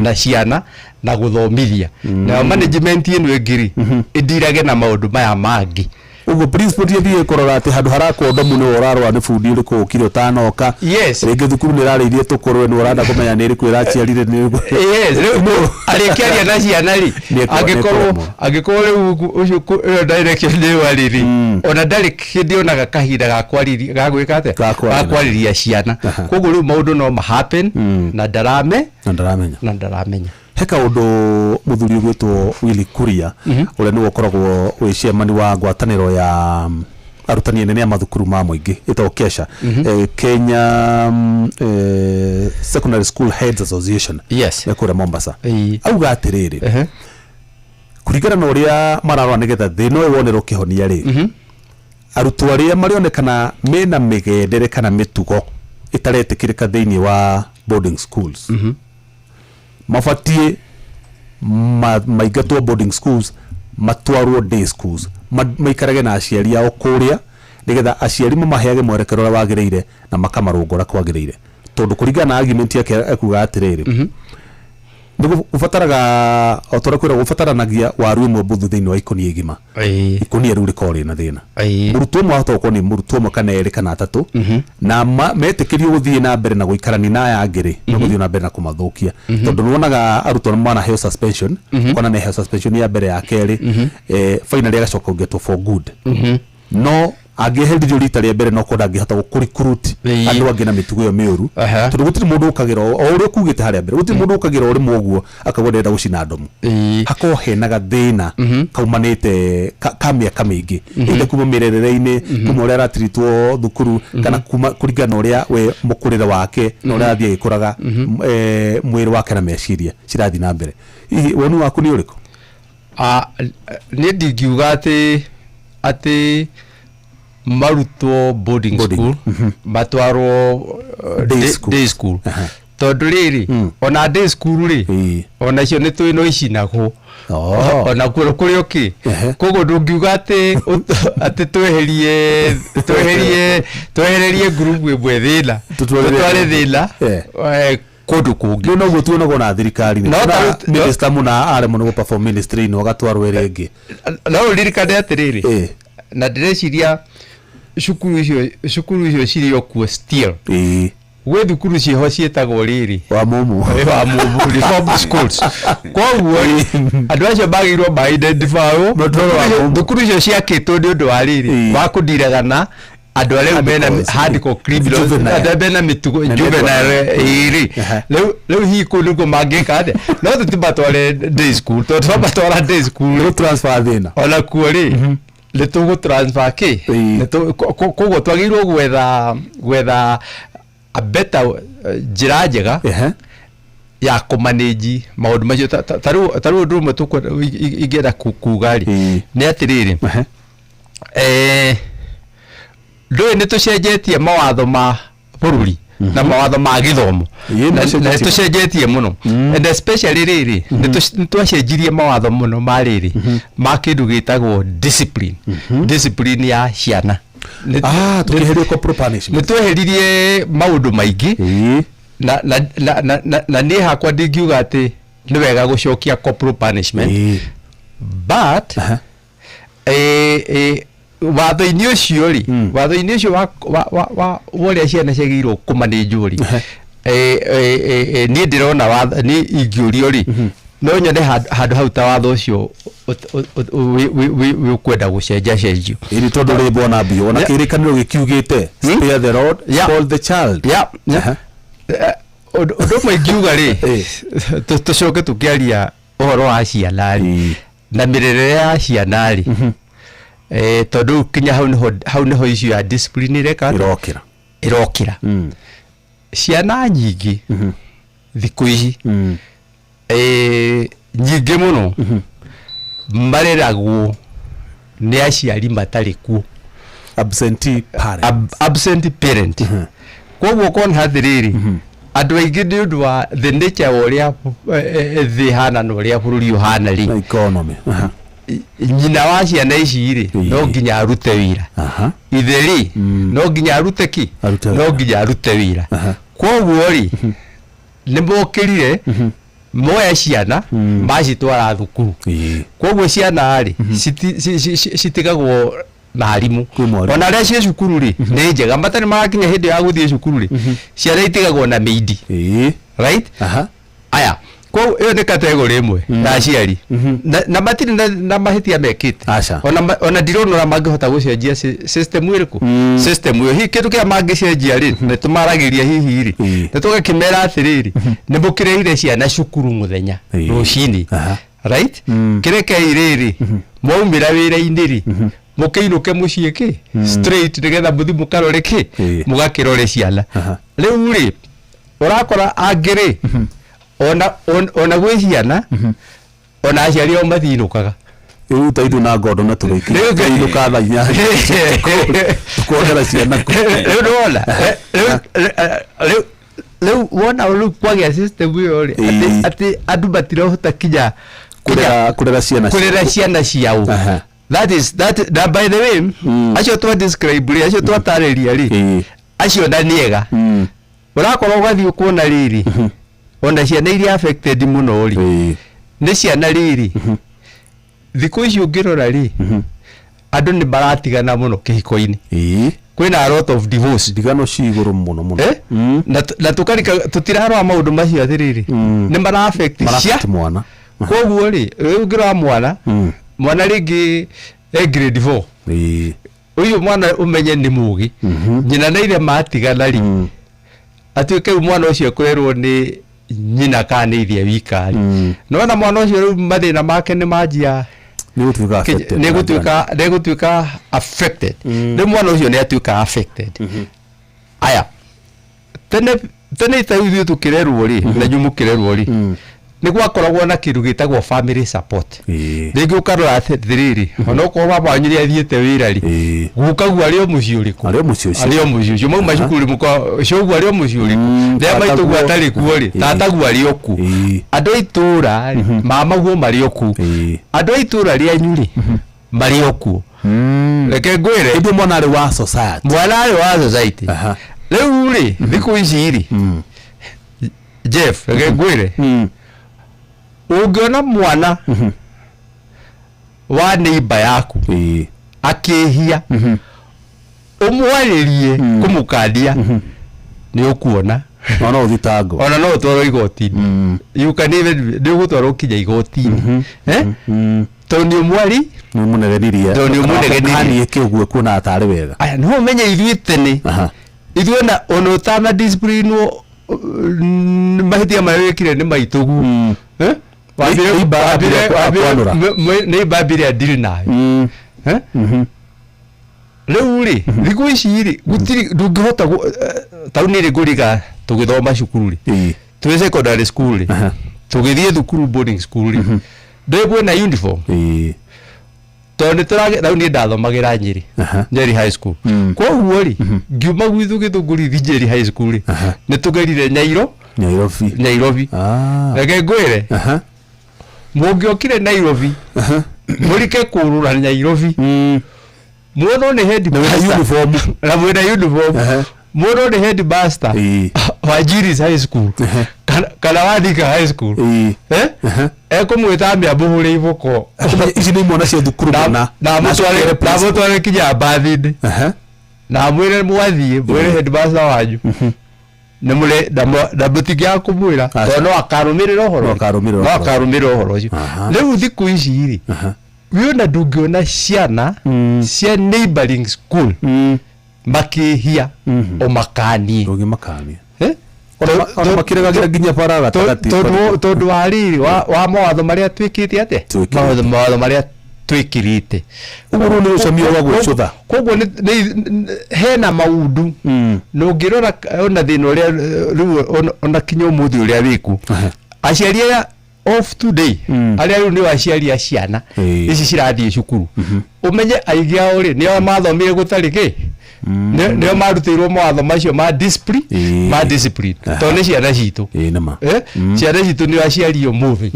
na ciana na gũthomithia, nayo management ĩno ĩngĩ rĩ, ĩndirage na maũndũ maya mangĩ. Ũguo principal ti athiĩ kũrora atĩ handũ harakwo ndomu nĩwe ũrarora nĩ bundi ũrĩkũ ũkire ũtanoka. Rĩngĩ thukuru nĩ ĩrarĩirie tũkũrwe, nĩ ũrenda kũmenya nĩ ĩrĩkũ ĩraciarire, nĩ ĩrĩkũ. Yes, rĩu arĩkĩaria na ciana rĩ, Nĩ angĩkorwo ekũremwo. Angĩkorwo rĩu ũcio ĩyo direction nĩyo arĩ rĩ, ona ndarĩ hĩndĩ onaga kahinda ga kwarĩria, ga gwĩka atĩa? Ga kwaria. Ga kwarĩria ciana. Koguo rĩu maũndũ no ma happen na ndarame Na ndaramenya. Na ndaramenya. He kaũndũ mũthuri ũgwĩtwo Willy Kuria, ũrĩa nĩwe ũkoragwo wĩ chairman wa ngwatanĩro ya arutani anene a mathukuru ma mũingĩ ĩtagwo KESHA, Kenya Secondary School Heads Association, ya kũrĩa Mombasa, auga atĩrĩrĩ, kũringana na ũrĩa mararora nĩgetha thĩna ũyũ wonerwo kĩhonia rĩ, arutwo arĩa marĩonekana mena mĩgendere kana mĩtugo ĩtaretĩkĩrĩka thĩinĩ wa boarding schools mabatiĩ maingatwo boarding schools, matwarwo day schools, maikarage na aciari ao kũrĩa, nĩgetha aciari mamaheage mwerekero ũrĩa wagĩrĩire na makamarũnga ũrĩa kwagĩrĩire, tondũ kũringana na argument yake ekuga atĩrĩrĩ, nĩ gũbataraga o ta ũrĩa kwĩragwo, gũbataranagia waru ĩmwe mbuthu thĩinĩ wa ikũnia igima. Ikũnia rĩu rĩkoragwo rĩna thĩna. Mũrutwo ũmwe ahota gũkorwo nĩ mũrutwo ũmwe kana erĩ kana atatũ, na metĩkĩrio gũthiĩ na mbere na gũikarania na aya angĩ rĩ, no gũthiĩ na mbere na kũmathũkia, tondũ nĩwonaga arutwo manaheo suspension, ũkona nĩheo suspension ya mbere, ya kerĩ, finally agacoka kũingatwo for good, no Angĩeheririo rita rĩa mbere, no korwo ndangĩhota gũkũrikuruti andũ angĩ na mĩtugo ĩyo mĩũru, tondũ gũtirĩ mũndũ ũkagĩra, o ũrĩa ũkugĩte harĩa mbere, gũtirĩ mũndũ ũkagĩra o rĩmwe ũguo akauga ndĩrenda gũcina ndomu. Hakorwo hena gathĩna kaumanĩte ka mĩaka mĩingĩ, either kuma mĩrerere-inĩ, kuma ũrĩa aratiritwo thukuru, kana kuma kũringana na ũrĩa we mũkũrĩre wake na ũrĩa arathiĩ agĩkũraga, mwĩrĩ wake na meciria cirathiĩ na mbere. Hihi woni waku nĩ ũrĩkũ? Niĩ ndingiuga atĩ marutwo boarding Boarding. school, matwarwo Day school. Day school, tondũ rĩrĩ, ona day school rĩ, onacio nĩ tũĩ no icinagwo. Ona kuo kũrĩ okĩ. Koguo ndũngiuga atĩ twehererie ngurubu ĩmwe thĩna, tũtware thĩna kũndũ kũngĩ. Rĩu noguo tuonagwo na thirikari. No Minister mũna aremwo nĩ gũperform ministry-inĩ, agatwarwo ĩrĩa ĩngĩ. No ũririkane atĩrĩrĩ, na ndĩreciria cukuru icio cirĩ o kuo still. Gwĩ thukuru ciĩho ciĩtagwo rĩrĩ wa mumu. Wa mumu, reform schools. Koguo rĩ, andũ acio magĩrĩirwo ma-identifywo. Matwarwo wa mumu. Thukuru icio ciakĩtwo nĩ ũndũ wa rĩrĩ, wa kũndiraga na andũ arĩa rĩu mena Hardcore, hardcore criminals, Juvenile. andũ arĩa mena mĩtugo Na nĩ juvenile ĩrĩ. Rĩu hihi kũu nĩkuo mangĩka atĩa? No tũtimatware day school, tondũ twamatwara day school Nĩ transfer thĩna. Ona kuo rĩ, nĩ tũgũ transfer kĩ. Koguo twagĩrĩirwo gwetha a better, njĩra njega ya kũmanĩnji maũndũ macio. Ta rĩu ũndũ ũmwe ingĩenda kuga rĩ, nĩ atĩrĩrĩ, ndũĩ nĩ tũcenjetie mawatho ma bũrũri na mawatho ma gĩthomo. Ĩĩ, Na nĩ na tũcenjetie. Tũcenjetie mũno, and especially rĩrĩ, nĩ twacenjirie mawatho mũno ma rĩrĩ, ma kĩndũ gĩtagwo discipline ya ciana. Ah, tũkĩeheria corporal punishment. Nĩ tweheririe maũndũ maingĩ. Na niĩ hakwa ndingiuga atĩ nĩ wega gũcokia corporal punishment, but watho-inĩ ũcio rĩ, watho-inĩ ũcio wa ũrĩa ciana ciagĩrĩirwo kũmanĩnjwo rĩ, niĩ ndĩrona watho, niĩ ingĩũrio rĩ, no nyone handũ hau ta watho ũcio wĩ ũkwenda gũcenjacenjio. Ĩni tondũ rĩ, bwana mbio, ona kĩrĩkanĩro gĩkiugĩte, "Spare the rod, spoil the child." Ũndũ ũmwe ingiuga rĩ, tũcoke tũkĩaria ũhoro wa ciana rĩ, na mĩrerere ya ciana rĩ, tondũ rĩu kinya hau nĩho issue ya discipline ĩreka atĩa? Ĩrokĩra. Ĩrokĩra. Ciana nyingĩ thikũ ici, nyingĩ mũno, mareragwo nĩ aciari matarĩ kuo. Absentee parent. Absent parent. Koguo kona atĩrĩrĩ, andũ aingĩ nĩ ũndũ wa the nature wa ũrĩa thĩ hana na ũrĩa bũrũri ũhana rĩ, na economy. Nyina wa ciana ici rĩ, no nginya arute wĩra. Ithe rĩ, no nginya arute ki? Arute No wĩra. nginya arute wĩra. Koguo rĩ, nĩ mokĩrire moya ciana, macitwara thukuru. Koguo ciana rĩ, citigagwo na arimũ. Kwĩ mwarimũ. Ona arĩa ciĩ cukuru rĩ, nĩ njega, matarĩ marakinya hĩndĩ ya gũthiĩ cukuru rĩ, ciana itigagwo na mĩindi. Right. Aya, koguo ĩyo nĩ category ĩmwe ya aciari, na matirĩ na mahĩtia mekĩte. Aca. Ona ndirona ũrĩa mangĩhota gũcenjia system ĩrĩkũ, system ĩyo. Hihi kĩndũ kĩrĩa mangĩcenjia rĩ, nĩ tũmaragĩria hihi rĩ, nĩ tũgakĩmera atĩrĩrĩ, nĩ mũkĩrehire ciana cukuru mũthenya rũcinĩ, right, kĩrekei rĩrĩ mwaumĩra wĩra-inĩ rĩ, mũkĩinũke mũciĩ kĩ straight, nĩgetha mũthi mũkarore kĩ, mũgakĩrore ciana. Rĩu rĩ, ũrakora angĩ rĩ, ona gwĩ ciana, ona aciari ao matinũkaga. Rĩu ta ithuĩ na ngondo na tũrĩki Rĩu tũinũka thaa 8 tukuonera ciana kũ. Rĩu nĩwona, rĩu wona rĩu kwagĩa system ĩyo rĩ, atĩ andũ matirahota kinya Kũrera ciana ciao. Kũrera ciana ciao. That is that. Na by the way, acio twa describe rĩ, acio twatarĩria rĩ, acio na nĩega ũrakorwo ũgathiĩ ũkuona rĩrĩ, ona ciana iria affected mũno rĩ, nĩ ciana rĩrĩ, thikũ ici ũngĩrora rĩ, andũ nĩ maratigana mũno kĩhiko-inĩ. Kwĩna a lot of divorce. Ndigano ci igũrũ mũno mũno. Eh? Na tũkarika tũtirarora maũndũ macio atĩrĩrĩ, nĩ mara affect cia Mara-affect mwana. Koguo rĩ, rĩu ũngĩrora mwana, mwana rĩngĩ e grade 4. Ũyũ mwana ũmenye nĩ mũgĩ, nyina na ithe matigana rĩ, atuĩke rĩu mwana ũcio kũrerwo nĩ nyina kana nĩ ithe wika rĩ, nona mwana ũcio rĩu mathĩna make nĩ manjia. Nĩ gũtuĩka affected. Nĩ gũtuĩka affected. Rĩu mwana ũcio nĩ atuĩka affected. Aya, tene tene ta ithuĩ tũkĩrerwo rĩ, na inyuĩ mũkĩrerwo rĩ, nĩ gwakoragwo na kĩndũ gĩtagwo family support. Rĩngĩ ũkarora atĩrĩrĩ, onokorwo baba wanyu nĩ athiĩte wĩra rĩ, gukaguo arĩ o mũciĩ ũrĩkũ? Arĩ o mũciĩ ũcio. Arĩ o mũciĩ ũcio mauma cukuru mũka cũguo arĩ o mũciĩ ũrĩkũ, rĩrĩa maitũguo tataguo. atarĩ kuo rĩ, tataguo arĩ o kuo, andũ a itũũra rĩ, mamaguo marĩ o kuo, andũ a itũũra rĩanyu rĩ, marĩ o kuo. Reke ngwĩre, Ĩndĩ mwana arĩ wa society. Mwana arĩ wa society. Rĩu rĩ, thikũ ici rĩ, Jeff, reke ngwĩre, ũngĩona mwana wa neighbor yaku akĩhia, ũmwarĩrie kũmũkandia, nĩ ũkuona. Ona ũthitangwo. Ona no ũtwarwo igoti-inĩ. You can even, nĩ ũgũtwarwo kinya igoti-inĩ. Eh? Tondũ nĩ ũmwari Nĩ mũnegenirie. Tondũ nĩ ũmũnegenirie. Kanie kĩ ũguo kuona tarĩ wega. Aya, no ũmenye ithuĩ tene, ithuĩ ona ũtana discipline mahĩtia marĩa wĩkire nĩ maitũguo. Eh? Neighbor ambire kwanũra. Neighbor ambire adili nawe. Eh? Rĩu rĩ, thikũ ici rĩ, gũtirĩ, ndũngĩhota ta rĩu nĩ ngũriga tũgĩthoma cukuru rĩ, twĩ secondary school rĩ, tũgĩthiĩ thukuru boarding school rĩ, ndũĩ kwĩna uniform, tondũ nĩ tũrage rĩu niĩ ndathomagĩra Nyĩrĩ, Nyeri High School. Koguo rĩ, ngiuma gwitũ Gĩthũngũri thi Nyeri High School rĩ, nĩ tũgerire Nyairo. Nairobi. Nairobi. Reke ngwĩre, mũngĩokire Nairobi, mũrike kũrũra Nairobi, muonwo nĩ headmaster uniform. Na mwĩna uniform, muonwo nĩ headmaster wa Jiris High School kana wa Thika High School, eh, ekũmwĩta ambe amũhũre iboko. Ici nĩ imwana cia thukuru mũna. Na amũtware kinya mbathi-inĩ, na amwĩre mwathiĩ mwĩre headmaster wanyu nĩ mũre na mũtingĩaga kũmwĩra, Aca. tondũ no akarũmĩrĩra ũhoro. No akarũmĩrĩra No ũhoro. akarũmĩrĩra ũhoro ũcio. Rĩu thikũ ici rĩ, wĩona ndũngĩona ciana cia neighboring school makĩhia ũmakanie. Ndũngĩmakania. Eh? Ona makĩregagĩra nginya bara gatagatĩ. Tondũ wa rĩrĩ wa mawatho marĩa twĩkĩte atĩa? Twĩkĩrĩte. Mawatho marĩa twĩkĩrĩte. Ũguo rĩu nĩ ũcamio wa gwĩcũtha. Koguo hena maundu na ũngĩrora ona thĩna ũrĩa rĩu ona kinya ũmũthĩ ũrĩa wĩkuo, aciari aya of today, arĩa rĩu nĩo aciari a ciana ici cirathiĩ cukuru, ũmenye aingĩ ao rĩ, nĩo mathomire gũtarĩ kĩ, nĩo marutĩirwo mawatho macio ma discipline, ma discipline, tondũ nĩ ciana citũ. Ĩĩ, nĩma. Eh? Ciana citũ nĩo aciari ũmũthĩ,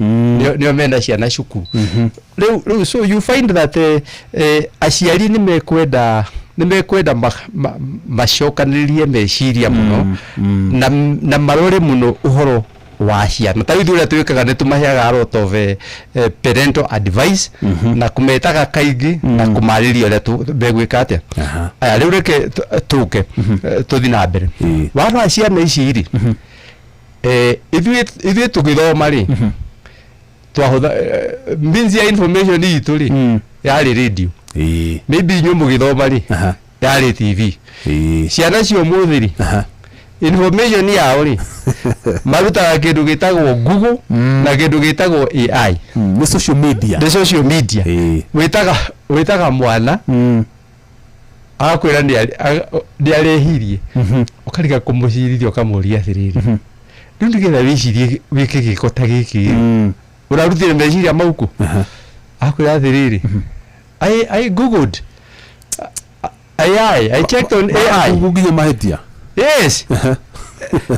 nĩo mena ciana cukuru rĩu. So you find that aciari nĩ mekwenda macokanĩrĩrie meciria mũno na marore mũno ũhoro wa ciana. Ta rĩu ithuĩ ũrĩa twĩkaga, nĩ tũmaheaga a lot of parental advice na kũmetaga kaingĩ na kũmarĩria ũrĩa megwĩka atĩa. Aya, rĩu reke tũke tũthiĩ na mbere. Warora ciana ici rĩ, ithuĩ tũgĩthoma rĩ, twahũtha means ya information itũ rĩ, yarĩ radio. Maybe inyuĩ mũgĩthoma rĩ, yarĩ TV. Ciana cia ũmũthĩ rĩ, information yao rĩ, marutaga kĩndũ gĩtagwo Google na kĩndũ gĩtagwo AI. Nĩ social media. Nĩ social media. Wĩtaga mwana, agakwĩra nĩ arehirie, ũkariga kũmũcirithia, ũkamũria atĩrĩrĩ, rĩu nĩgetha wĩcirie wĩke gĩko ta gĩkĩ rĩ, ũrarutire meciria mau kũ? Akwĩra atĩrĩrĩ, I googled AI, I checked on AI. Google nginya mahĩtia. Yes,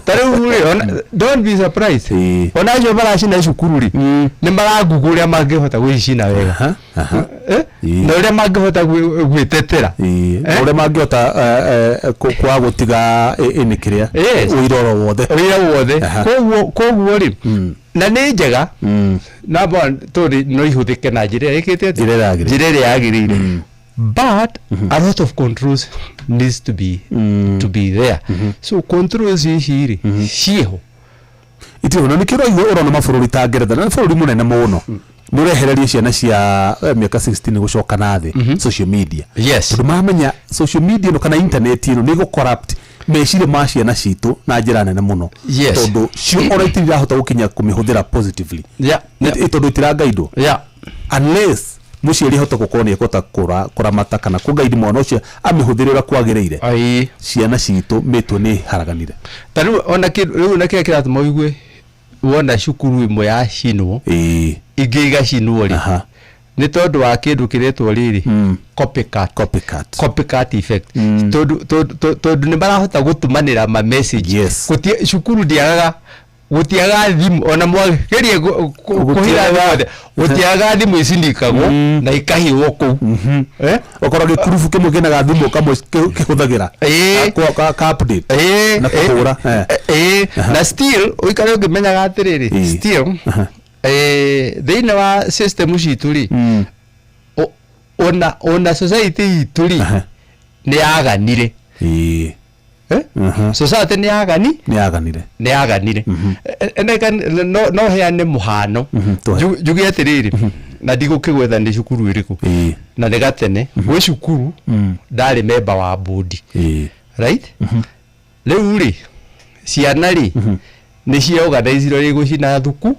ta rĩu rĩ, don't be surprised, ona acio maracina cukuru rĩ, nĩ maragugu ũrĩa mangĩhota gwĩcina wega. Eh? Na ũrĩa mangĩhota gwĩtetera. Na ũrĩa mangĩhota kwaga gũtiga ĩnĩ kĩrĩa ũira oro wothe. Wĩra wothe. Koguo rĩ, na nĩ njega namba tondũ no ihũthĩke na njĩra ĩrĩa ĩkĩte atĩa? Njĩra ĩrĩa yagĩrĩire. Njĩra ĩrĩa yagĩrĩire, but a lot of controls needs to be there. So controls ici rĩ, ciĩho. Itirĩ na nĩkĩo ũraigua ũrona mabũrũri ta Ngeretha na nĩ bũrũri mũnene mũno nĩ ũrehereria ciana cia mĩaka 16 gũcoka na thĩ social media. Yes. Tondũ maramenya social media ĩno kana internet ĩno nĩ ĩgũ corrupt meciria ma ciana citũ na njĩra nene mũno. Yes. Tondũ cio ona itirahota gũkinya kũmĩhũthĩra positively. Tondũ itirangaidwo. Unless mũciari ahote gũkorwo nĩ ekũhota kũramata kana kũgaidi mwana ũcio amĩhũthĩre ũrĩa kwagĩrĩire. Ai. Ciana citũ mĩtwe nĩ haraganire. Ta rĩu ona rĩu na kĩrĩa kĩratũma ũigue wona cukuru ĩmwe yacinwo ingĩ igacinwo rĩ, nĩ tondũ wa kĩndũ kĩretwo rĩrĩ copycat. Copycat. Copycat effect. Tondũ nĩ marahota gũtũmanĩra ma message. Yes. Gũtie cukuru ndĩagaga gũtiagaga thimũ ona mwagerie kũhitha thimũ othe gũtiagaga thimũ icinikagwo na ikahiũo kũu. Okorwo gĩkurubu kĩmwe kĩna gathimũ kamwe kĩhũthagĩra. Ka update. Na kũhũra. Na still ũikare ũkĩmenyaga atĩrĩrĩ, still thĩinĩ wa system citũ rĩ, ona society itũ rĩ nĩ yaganire. Society nĩ yagani? Nĩ yaganire. Nĩ yaganire. No heane mũhano. Njuge atĩrĩrĩ, na ndigũkĩgwetha nĩ cukuru ĩrĩkũ. Na nĩ gatene, gwĩ cukuru ndarĩ memba wa board. Right? Rĩu rĩ, ciana rĩ, nĩ ciorganizirwo rĩ gũcina thukuru.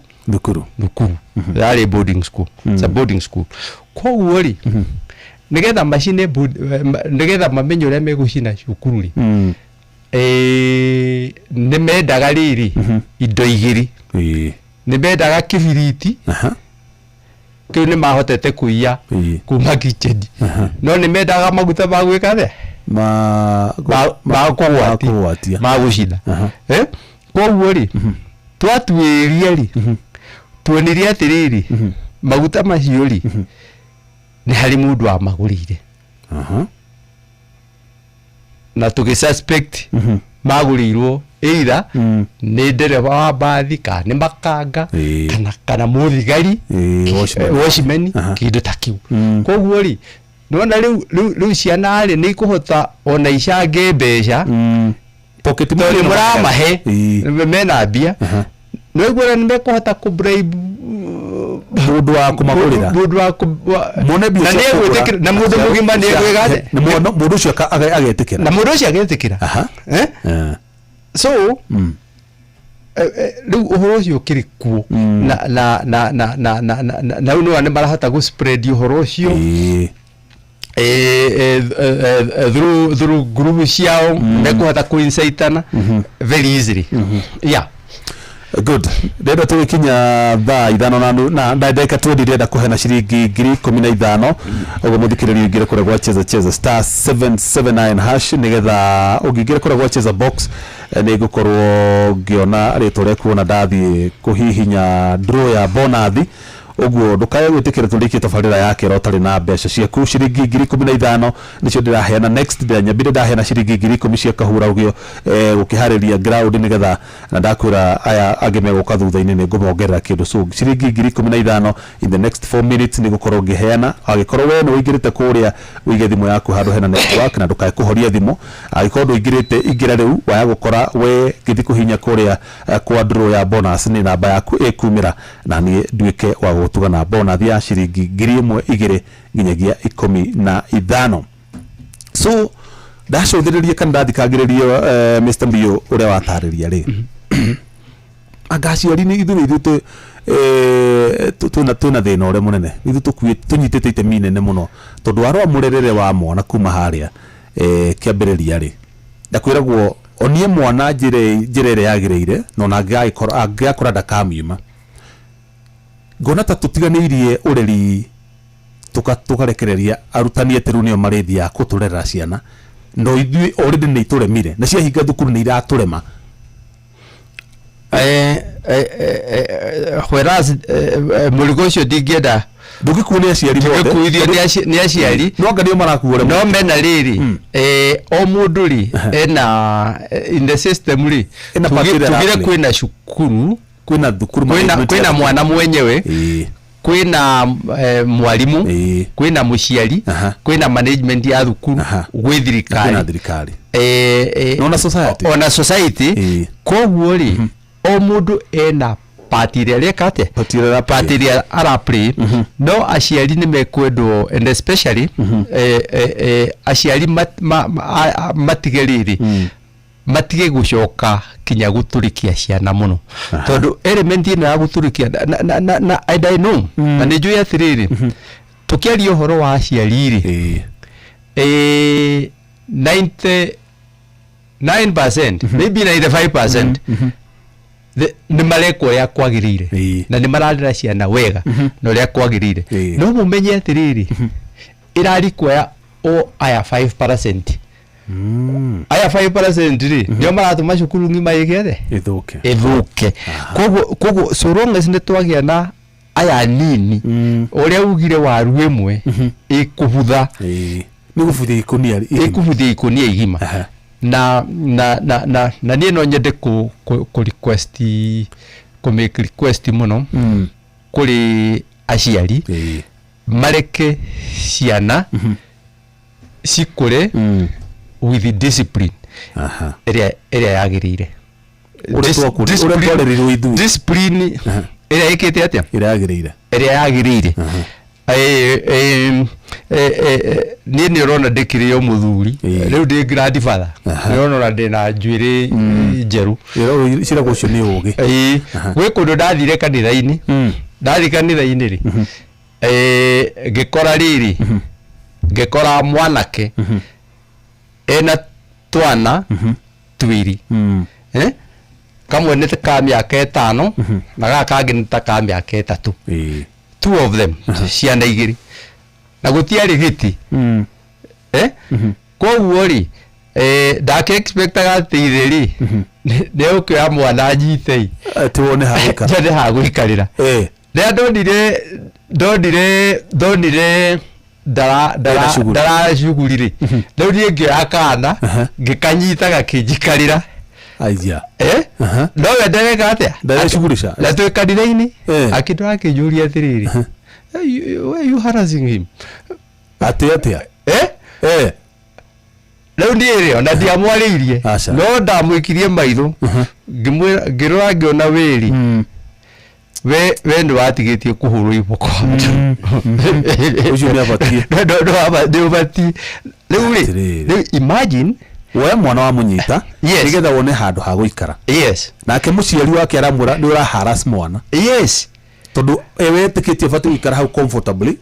Thukuru. Yarĩ boarding school. It's a boarding school. Koguo rĩ, nĩgetha macine nĩgetha mamenye ũrĩa megũcina cukuru rĩ, nĩ mendaga rĩrĩ indo igĩrĩ. Nĩ mendaga kĩbiriti. Kĩu nĩ mahotete kũiya kuma kitchen. No nĩ mendaga maguta ma gwĩka atĩa? Ma kũgwatia. Ma gũcina. Koguo rĩ, twatuĩria rĩ, tuonirie atĩrĩrĩ, maguta macio rĩ, nĩ harĩ mũndũ wamagũrĩire. Na tũgĩ suspect magũrĩirwo either nĩ ndereba wa mbathi kana nĩ makanga kana mũthigari, watchman, kĩndũ ta kĩu. Koguo rĩ, nĩwona rĩu ciana rĩ nĩ ikũhota ona icange mbeca Pocket tondũ money mũramahe mena mbia. Nĩwaigua nĩ mekũhota kũ bribe mũndũ wa kũmagũrĩra. Mũndũ wa Muone mbia na cia nĩ kũgũra. egwĩtĩkĩra, na mũndũ mũgima nĩ egwĩka atĩa? Na mũndũ ũcio agetĩkĩra. Na mũndũ ũcio agetĩkĩra. So, rĩu ũhoro ũcio ũkĩrĩ kuo. Na, na, na, na, na, na, na, na, na rĩu nĩwona nĩ marahota gũ spread ũhoro ũcio. Through group ciao, mekũhota kũ incitana very easily. Yeah. Good. Ndĩrenda tũgĩkinya thaa ithano na ndagĩka 20 ndĩrenda kũheana ciringi ngiri ikũmi na ithano. Ũguo mũthikĩrĩria ũingĩre kũrĩa gwa Cheza Cheza star 779 hash nĩgetha ũngĩingĩra kũrĩa gwa Cheza box, nĩ ngũkorwo ngĩona rĩtwa rĩaku ona ndathiĩ kũhihinya draw ya bonathi. Ũguo ndũkae gwĩtĩkĩra tũrĩkie tabarĩra ya kĩro ũtarĩ na mbeca ciaku. Ciringi ngiri ikũmi na ithano nĩcio ndĩraheana next. Ndĩranyambire ndaheana ciringi ngiri ikũmi cia kahura ũgĩo, gũkĩharĩria ground nĩgetha na ndakwĩra aya angĩ megũka thutha-inĩ nĩ ngũmongerera kĩndũ. So ciringi ngiri ikũmi na ithano in the next 4 minutes nĩ ngũkorwo ngĩheana. Angĩkorwo we nĩ ũingĩrĩte kũrĩa ũige thimũ yaku handũ hena network na ndũkae kũhoria thimũ. Angĩkorwo ndũingĩrĩte ingĩra rĩu waya gũkora we ngĩthiĩ kũhihinya kũrĩa kwa draw ya bonus nĩ namba yaku ĩkumĩra na niĩ nduĩke wa gũgũtuga na bonus ya ciringi ngiri ĩmwe igĩrĩ nginyagia ikũmi na ithano. So ndacũthĩrĩria kana ndathikagĩrĩria Mr. Mbio ũrĩa watarĩria rĩ, anga aciari nĩ ithuĩ ithuĩ twĩna thĩna ũrĩa mũnene. Ithuĩ tũnyitĩte itemi inene mũno tondũ warora mũrerere wa mwana kuma harĩa kĩambĩrĩria rĩ, ndakwĩragwo onie mwana njĩra ĩrĩa yagĩrĩire na ona angĩgakora ndakamiuma. Ngona ta tũtiganĩirie ũreri tũkarekereria arutani atĩ rĩu nĩo marĩthiaga kũtũrerera ciana, no ithuĩ already nĩ itũremire na ciahinga thukuru nĩ iratũrema. Whereas mũrigo ũcio ndingĩenda ndũngĩkuo nĩ aciari mothe. Ndingĩkuithio nĩ aciari. No anga nĩo marakuo rĩmwe. No mena rĩrĩ, o mũndũ rĩ, ena, in the system rĩ, Ena part ĩrĩa tugire araplay. kwĩna cukuru, Kwĩna thukuru management kwĩna ya mwana mwenyewe, kwĩna mwarimu, kwĩna mũciari, kwĩna management ya thukuru, gwĩ thirikari. Kwĩna thirikari. Ona society. Ona society. Koguo rĩ, O mũndũ ena part ĩrĩa areka atĩa, Part ĩrĩa araplay. part ĩrĩa araplay. No aciari nĩ mekwendwo, and especially aciari matige rĩrĩ, matige gũcoka kinya gũtũrĩkia ciana mũno, tondũ element ĩno ya gũtũrĩkia na and I know, na nĩ njũĩ atĩrĩrĩ, tũkĩaria ũhoro wa aciari rĩ, 99%, maybe 95%, nĩ mareka ũrĩa kwagĩrĩire na nĩ mararera ciana wega na ũrĩa kwagĩrĩire. No mũmenye atĩrĩrĩ, ĩrarikwoya o aya 5%, aya 5% rĩ, nĩo maratũma cukuru ng'ima ĩgĩe atĩa? Ĩthũke. Ĩthũke. Koguo so long as nĩ twagĩa na aya nini, ũrĩa ugire waru ĩmwe ĩkũbutha, Nĩ gũbuthia ikũnia igima. Ĩkũbuthia ikũnia igima. Na niĩ no nyende kũ request, kũ make request mũno kũrĩ aciari, mareke ciana cikũre with discipline ĩrĩa yagĩrĩire. Ũrĩa ũrĩa twarerirwo ithuĩ. Discipline ĩrĩa ĩkĩte atĩa? Ĩrĩa yagĩrĩire. Ĩrĩa yagĩrĩire. Niĩ nĩ ũrona ndĩkĩrĩ o mũthuri, rĩu ndĩ grandfather. Nĩ ũrona ona ndĩna njuĩrĩ njerũ. Ciragwo ũcio nĩ ũgĩ. Ĩĩ, gwĩ kũndũ ndathire kanitha-inĩ. Ndathiĩ kanitha-inĩ rĩ, ngĩkora rĩrĩ, ngĩkora mwanake ena twana twĩrĩ, eh? Kamwe nĩ ta ka mĩaka 5 na gaka kangĩ nĩ ta ka mĩaka 3. Two of them, ciana igĩrĩ, na gũtiarĩ gĩtĩ. Eh? Koguo rĩ, ndake expectaga atĩ ithe rĩ nĩ ũkĩoya mwana anyite Atĩ wone hagũikara. Njone hagũikarĩra. Rĩrĩa ndonire ndara ndara Ena shughuli. Ndara shughuli rĩ, rĩu niĩ ngĩoya kana ngĩkanyita gakĩnjikarĩra. Aya. Eh? No we ndereka atĩa? Ndareshughulisha. Na twĩ kanitha-inĩ, akĩndora akĩnjũria atĩrĩrĩ, "Hey, why are you harassing him?" Atĩ atĩa? Eh? Rĩu niĩ rĩ, ona ndiamwarĩirie, Aca. no ndamwĩkirie maitho, ngĩmwĩra, ngĩrora ngĩona wĩri we nĩ watigĩtie kũhũrwo iboko. Ũcio nĩ abatiĩ. Nĩ ũbatiĩ rĩu rĩ. Atĩrĩrĩ. Rĩu imagine. Woe mwana wa mũnyita nĩgetha wone handũ ha gũikara. Nake mũciari wake aramwĩra nĩ ũra harass mwana, tondũ wetĩkĩtie ũbatiĩ gũikara hau comfortably.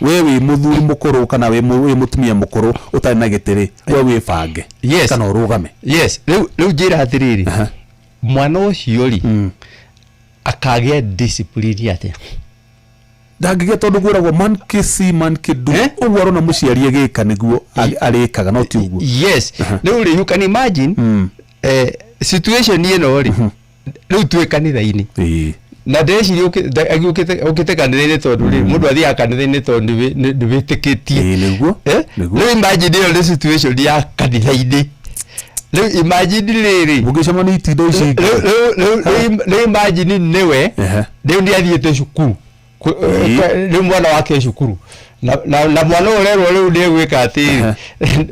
We wĩ mũthuri mũkũrũ kana wĩ mũtumia mũkũrũ ũtarĩ na gĩtĩ rĩ, we wĩbange kana ũrũgame. Yes, rĩu njĩra atĩrĩrĩ, mwana ũcio rĩ, akagĩa discipline atĩa? Ndangĩgĩa, tondũ gwĩragwo man can see, man can do. Eh? Ũguo arona mũciari agĩka nĩguo arĩkaga, no ti ũguo. Yes, rĩu rĩ, you can imagine situation ĩno rĩ, rĩu twĩ kanitha-inĩ, na ndĩreciria ũkĩte kanitha-inĩ, tondũ rĩ, mũndũ athiaga kanitha-inĩ tondũ nĩ wĩtĩkĩtie. Ĩĩ, nĩguo. Eh? Nĩguo. Rĩu imagine ĩyo nĩ situation ya kanitha-inĩ. Rĩu imagine rĩrĩ, mũngĩcemania itindo ici ingĩ. Rĩu imagine nĩwe rĩu nĩ athiĩte cukuru, rĩu mwana wake e cukuru, na mwana ũyũ ũrerwo rĩu nĩ egwĩka atĩrĩ,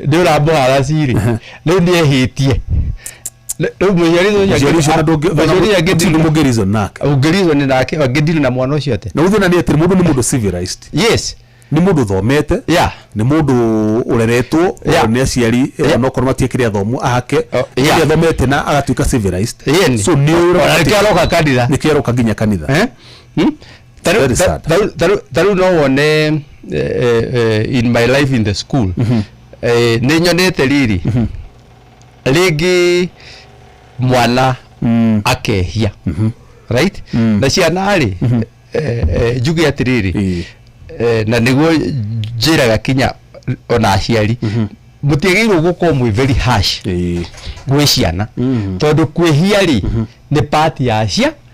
nĩ ũramũharacirĩ, rĩu nĩ ehĩtie. Rĩu mũciari ũcio Mũciari ũcio na mũciari gũtirĩ mũngĩ reason nake. Ũngĩreason nake, angĩdeal na mwana ũcio atĩa? Na ũthĩna nĩ atĩ mũndũ nĩ mũndũ civilized, nĩ mũndũ ũthomete, nĩ mũndũ ũreretwo nĩ aciari, onokorwo matiĩkĩre athomu ake, nĩ athomete na agatuĩka civilized. So nĩ Ona nĩkĩo aroka kanitha. Nĩkĩo aroka nginya kanitha. Eh? Hmm? Very sad. Ta rĩu no wone, in my life in the school, nĩ nyonete rĩrĩ, rĩngĩ mwana akehia, right? Na ciana rĩ, njuge atĩrĩrĩ, na nĩguo njĩraga kinya ona aciari, mũtiagĩrĩirwo gũkorwo mwĩ very harsh gwĩ ciana, tondũ kwĩhia rĩ, nĩ part ya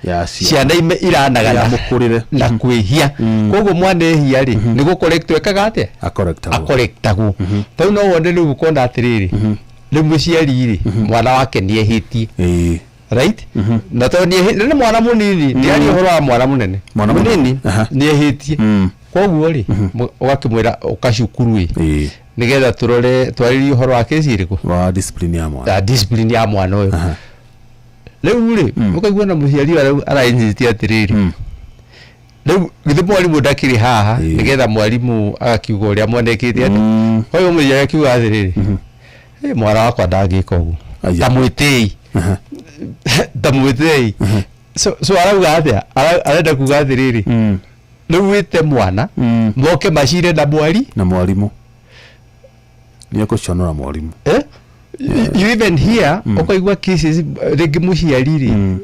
Ya cia ciana ime iranagana Ya mũkũrĩre. Na kwĩhia. Koguo mwana ehia rĩ, nĩ gũcorrect ekaga atĩa? Akorektagwo. Akorektagwo. Tarĩu no wone rĩu ũkona atĩrĩrĩ, rĩu mũciari rĩ, mwana wake nĩ ehĩtie, right? Na tondũ nĩ mwana mũnini, ndiaria ũhoro wa mwana mũnene. Mwana mũnini. Mũnini nĩ ehĩtie, koguo rĩ, ũgakĩmwĩra ũka cukuru ĩ, nĩgetha tũrore twarĩrie ũhoro wa kesi ĩrĩkũ? Wa discipline ya mwana. Ya discipline ya mwana ũyũ. Rĩu rĩ, ũkaigua na mũciari ũyũ arainsist atĩrĩrĩ, rĩu githĩ mwarimũ ndakĩrĩ haha? Nĩgetha mwarimũ agakiuga ũrĩa mwana ekĩte atĩa. Koguo mũciari akiuga atĩrĩrĩ, "Ĩ, mwana wakwa ndangĩka ũguo." Aya. Ta mwĩtĩi, ta mwĩtĩi. So arauga atĩa? Arenda kuga atĩrĩrĩ, rĩu wĩte mwana, moke macire na mwari na mwarimũ nĩ ekũconora mwarimũ. Eh? You even hear, ũkaigua cases, rĩngĩ mũciari rĩ,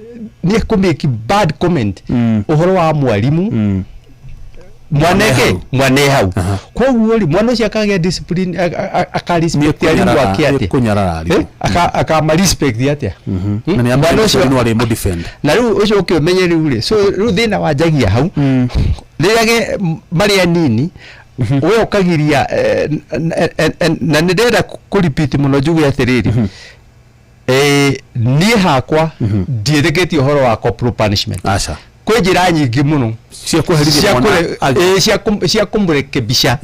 nĩ ekũmake bad comment ũhoro wa mwarimũ, mwaneke hau. mwane hau. Koguo rĩ, mwana ũcio akagĩa discipline, akarespect arimũ ake atĩa? Kũnyarara arimũ. Eh? Akama respect atĩa? Na nĩ Mwana ũcio amwe arĩ mũdefend. Na rĩu ũcio ũkĩũmenye rĩu rĩ, so rĩu thĩna wanjagia hau, rĩrĩa marĩ anini, we ũkagiria, na nĩ ndĩrenda kũ repeat mũno njuge atĩrĩrĩ, niĩ hakwa ndiĩtĩkĩtie ũhoro wa corporal punishment. Aca. Kwĩ njĩra nyingĩ mũno cia kweherithia cia mwana cia kũmũrekebisha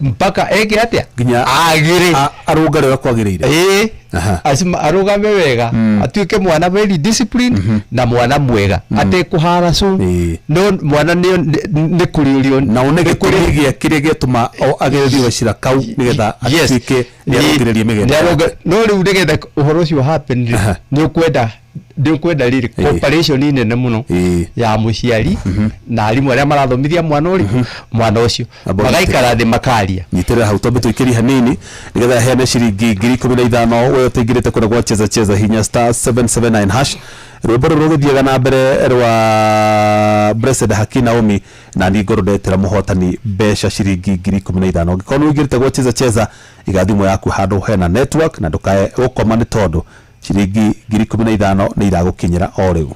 mpaka eke atĩa? Nginya agĩre arũngare ũrĩa kwagĩrĩire. Ĩĩ. Aha. Arũgame wega, atuĩke mwana very disciplined na mwana mwega atekũhara cu. No mwana nĩ kũrĩũrio. Na one gĩtũmi gĩa kĩrĩa gĩatũma o agererio gacira kau, nĩgetha atuĩke nĩ arũngĩrĩrie mĩgendo yake. No rĩu nĩgetha ũhoro ũcio happen rĩ, nĩ ũkwenda rĩrĩ cooperation nene mũno ya mũciari na arimũ arĩa marathomithia mwana ũrĩkũ, mwana ũcio. Amba magaikara thĩ makaria. Nyitĩrĩra hau, twambe tũikĩrie hanini nĩgetha heane ciringi 15,000. We ũtaingĩrĩte kũrĩa gwa Cheza Cheza, hinya *779#. Rwĩmbo rũrũ rũgĩthiaga na mbere rwa Blessed Haki Naomi, na niĩ ngorwo ndetera mũhotani mbeca ciringi 15,000. Ũngĩkorwo nĩ ũingĩrĩte gwa Cheza Cheza, iga thimũ yaku handũ hena network na ndũkae gũkoma, nĩ tondũ ciringi 15,000 nĩ iragũkinyĩra o rĩu.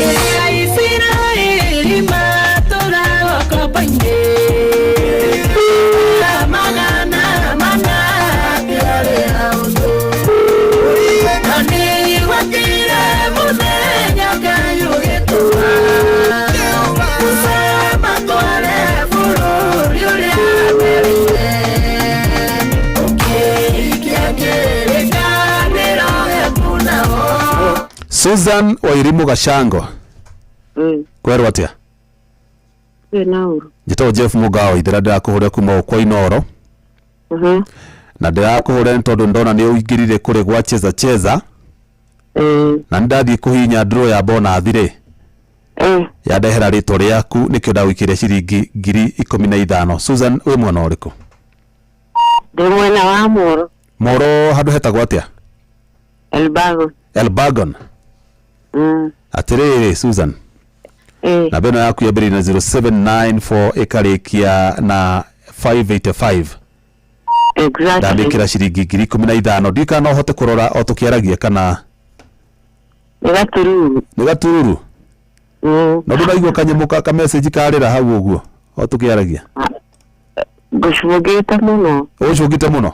Ĩrĩa Isiraeli matũũraga ũkombo-inĩ, 400 kĩarĩ ũndũ. Na nĩgwakire mũthenya Ngai ũgĩtũma Musa matware bũrũri ũrĩa werĩire. Ũkĩhikia kĩrĩkanĩro gĩaku nao. Susan Wairimu Gashango, kwerwo atĩa? Kwĩna ũru. Njĩtagwo Jeff Mũgao Ithera, ndĩrakũhũrĩra kuma gũkũ Inooro. Na ndĩrakũhũrĩra nĩ tondũ ndona nĩ ũingĩrire kũrĩ gwa Cheza Cheza, na nĩ ndathiĩ kũhihinya draw ya bonus rĩ, yandehera rĩtwa rĩaku, nĩkĩo ndagũikĩria ciringi 15,000. Susan, wĩ mwena ũrĩkũ? Ndĩ mwena wa Moro. Moro handũ hetagwo atĩa? Elbagon. Elbagon. Atĩrĩrĩ Susan, namba ĩno yaku yambĩrĩirie na 0794 ĩkarĩkia na 585. Exactly. Ndamĩkĩra ciringi 15,000. Ndiũĩ kana no ũhote kũrora o tũkĩaragia kana Nĩ gatururu. Nĩ gatururu. No ndũraigua kanyamũ ka message karĩra hau ũguo o tũkĩaragia? Ngũcũngĩte mũno. Ũcũngĩte mũno?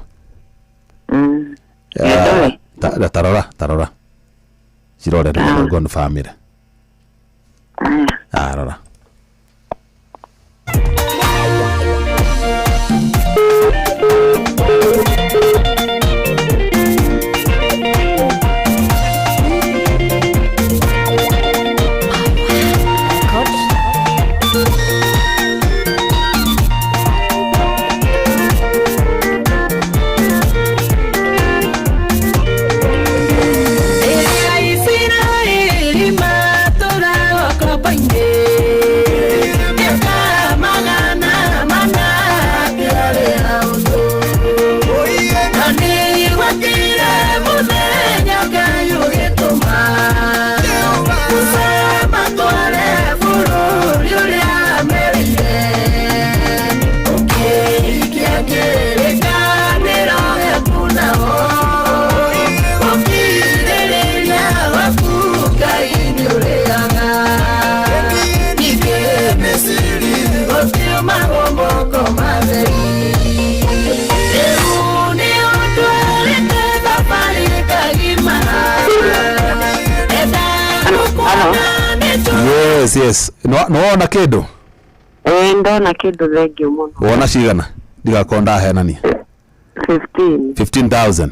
Ndoe. Tarora, tarora, cirore nĩgetha confirm. Ah, rora. Ĩrĩa Isiraeli matũũraga ũkombo-inĩ, Halo. Yes, nĩwona kĩndũ? Ĩĩ, ndona kĩndũ, thengio mũno. Wona cigana? Ndigakorwo ndahenania. 15. 15,000.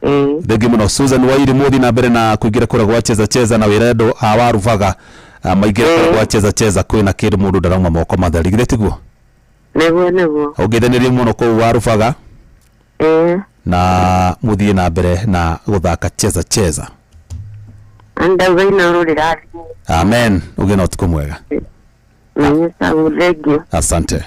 Ĩĩ. Thengi mũno, Susan Wairi. Mũthi na mbere na kũingĩra kũrĩa gwa Cheza Cheza na wĩra andũ a Warubaga maingĩre kũrĩa gwa Cheza Cheza. Kwĩna kĩndũ, mũndũ ndarauma moko matheri, githĩ tiguo? Nĩguo, nĩguo. Ũngĩthanĩrie mũno kũu Warubaga. Ĩĩ. Na mũthiĩ na mbere na gũthaka Cheza Cheza. Ndauga Inooro rĩrathiĩ. Amen, ũgĩe na ũtukũ mwega. Nanyicagu, thengio. Asante.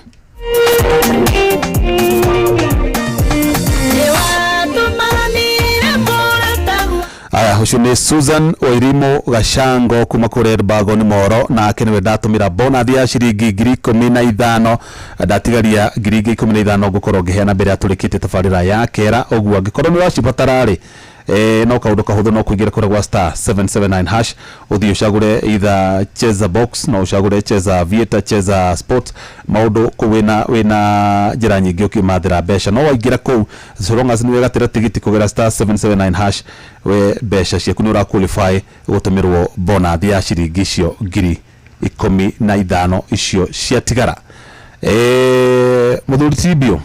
Aya, ũcio nĩ Susan Wairimu Gacango kuma kũrĩa Elbagon Moro, nake nĩwe ndatũmĩra bonathi ya ciringi 15,000. Ndatigaria ngiri ingĩ 15 ngũkorwo ngĩheana mbere ya tũrĩkĩtie tabarĩra ya kera. Ũguo angĩkorwo nĩ ũracibatara rĩ, no kaũndũ kahũthũ, no kũingĩra kũrĩa gwa *779# ũthiĩ ũcagũre either Cheza Box, no ũcagũre Cheza Aviator, Cheza Sport, maũndũ kũu wĩna njĩra nyingĩ ũkĩmathĩra mbeca. No waingĩra kũu, so long as nĩ wegatĩra tigiti kũgera *779# we mbeca ciaku nĩ ũra qualify gũtũmĩrwo bonathi ya ciringi icio 15,000 icio ciatigara. Mũthuri Tibio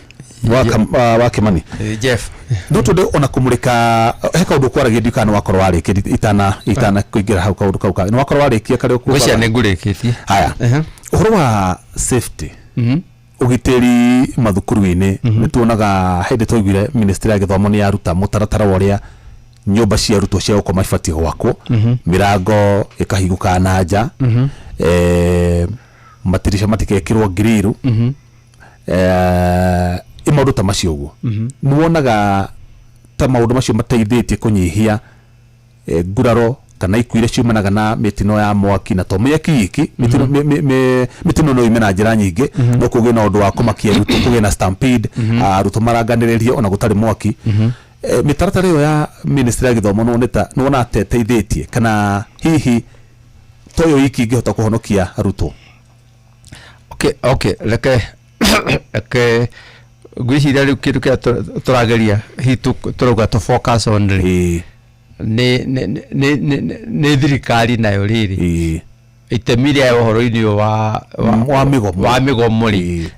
wa Kimani. Jeff. No tondũ ona kũmũrĩka he kaũndũ kwaragia, ndiũ kana nĩ wakorwo warĩkia itana kũingĩra hau kaũndũ kau nĩ wakorwo warĩkia karĩa Ngwĩciria nĩ ngũrĩkĩtie. Haya. Ũhoro wa safety, ũgitĩri mathukuru-inĩ, nĩ tuonaga hĩndĩ twaiguire ministry ya gĩthomo nĩ yaruta mũtaratara wa ũrĩa nyũmba cia arutwo cia gũkoma cibatiĩ gwakwo, mĩrango ĩkahingũkaga na nja, matirisha matikekĩrwo ngiriru, maũndũ ta macio ũguo. Nĩ wonaga ta maũndũ macio mateithĩtie kũnyihia nguraro kana ikuũ iria ciumanaga na mĩtino ya mwaki? Na to mĩaki iki, mĩtino mĩtino no yume na njĩra nyingĩ, no kũgĩe na ũndũ wa kũmakia arutwo, kũgĩe na stampede, arutwo maranganĩrĩrie ona gũtarĩ mwaki. Mĩtaratara ĩyo ya ministry ya gĩthomo nĩ wona ta ĩteithĩtie, kana hihi to yo iki ingĩhota kũhonokia arutwo? Okay, reke ngwĩciria rĩu kĩndũ kĩrĩa tũrageria hihi tũrauga tũ focus on rĩ, nĩ thirikari nayo rĩrĩ itemi rĩayo ũhoro-inĩ ũyũ wa mĩgomo. Wa mĩgomo rĩ,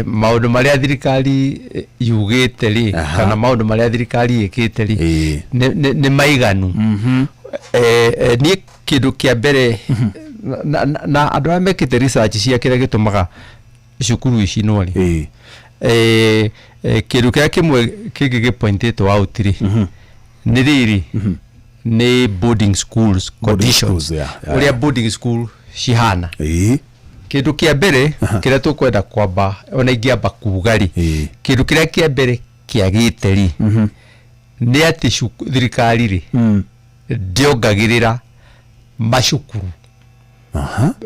maũndũ marĩa thirikari yugĩte rĩ, kana maũndũ marĩa thirikari ĩkĩte rĩ, nĩ maiganu? Niĩ kĩndũ kĩa mbere na andũ arĩa mekĩte research cia kĩrĩa gĩtũmaga cukuru icinwo rĩ, kĩndũ kĩrĩa kĩmwe kĩngĩ gĩ pointĩtwo out rĩ, nĩ rĩrĩ, nĩ boarding schools Boarding conditions, schools, yeah. ũrĩa boarding school cihana. Kĩndũ kĩa mbere kĩrĩa tũkwenda kwamba, ona ingĩamba kuga rĩ, kĩndũ kĩrĩa kĩa mbere kĩagĩte rĩ, nĩ atĩ thirikari rĩ ndĩongagĩrĩra macukuru.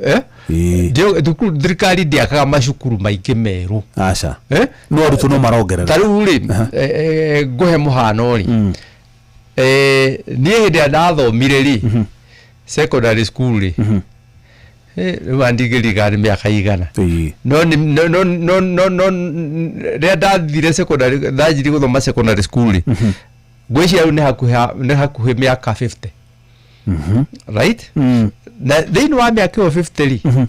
Eh? Thirikari ndĩakaga macukuru maingĩ merũ. Aca. Eh? No arutwo no marongerera. Ta rĩu rĩ, ngũhe mũhano rĩ, niĩ hĩndĩ ĩrĩa ndathomire rĩ secondary school rĩ, rĩu andingĩririkana nĩ mĩaka igana, no no no no no no rĩrĩa ndathire secondary, ndanjirie gũthoma secondary school rĩ, ngwĩciria rĩu nĩ hakuhĩ mĩaka 50, right? Na thĩinĩ wa mĩaka ĩyo 50 rĩ,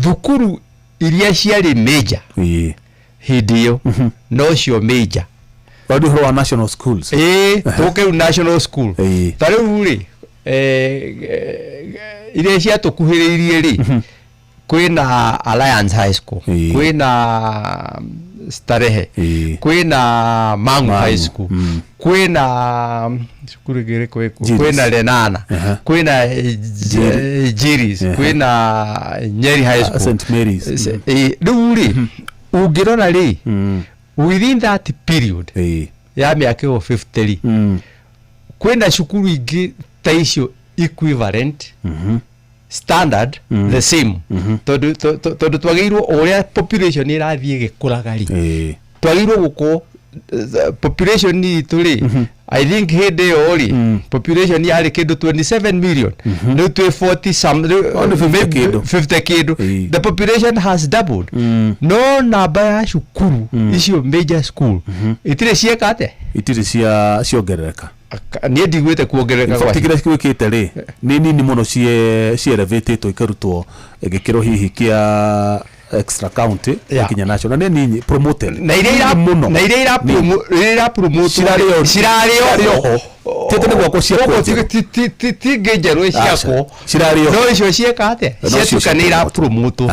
thukuru iria ciarĩ major hĩndĩ ĩyo nocio major. Wadi ũhoro wa national schools. Ĩĩ, tũke rĩu national school. Ta rĩu rĩ, iria ciatũkuhĩrĩirie rĩ, kwĩna Alliance High School, kwĩna Starehe, kwĩna Mangu High School, kwĩna cukuru ĩngĩ ĩrĩkũ ĩkuo? Jiris. Kwĩna Lenana, kwĩna Jiris, kwĩna Nyeri High School. St Mary's. Rĩu rĩ, ũngĩrora rĩ, within that period ya mĩaka ĩyo 50 rĩ, kwĩna cukuru ingĩ ta icio equivalent standard, the same, tondũ twagĩrĩirwo o ũrĩa population ĩrathiĩ ĩgĩkũraga rĩ, twagĩrĩirwo gũkorwo population itũ rĩ, I think hĩndĩ ĩyo rĩ population yarĩ kĩndũ 27 million, rĩu twĩ 40 some rĩu. Oh, nĩ 50 maybe kĩndũ. 50 kĩndũ. The population has doubled, no namba ya cukuru icio major school itirĩ cieka atĩa? Itirĩ cia ciongerereka. Niĩ ndiguĩte kuongerereka gwa kĩrĩa gwĩkĩte rĩ nĩ nini mũno cielevatĩtwo ikarutwo gĩkĩro hihi kĩa extra county nginya national, nĩ nini promoted Na iria ira mũno. Na iria ira iria ira promote Cirarĩ cirarĩ oho. Ti atĩ nĩ gwakwo ciakwo Koguo njerũ. ti ngĩ njerũ ciakwo. Aca, cirarĩ oho. No icio cieka atĩa? No icio Ciatuĩka nĩ ira promote.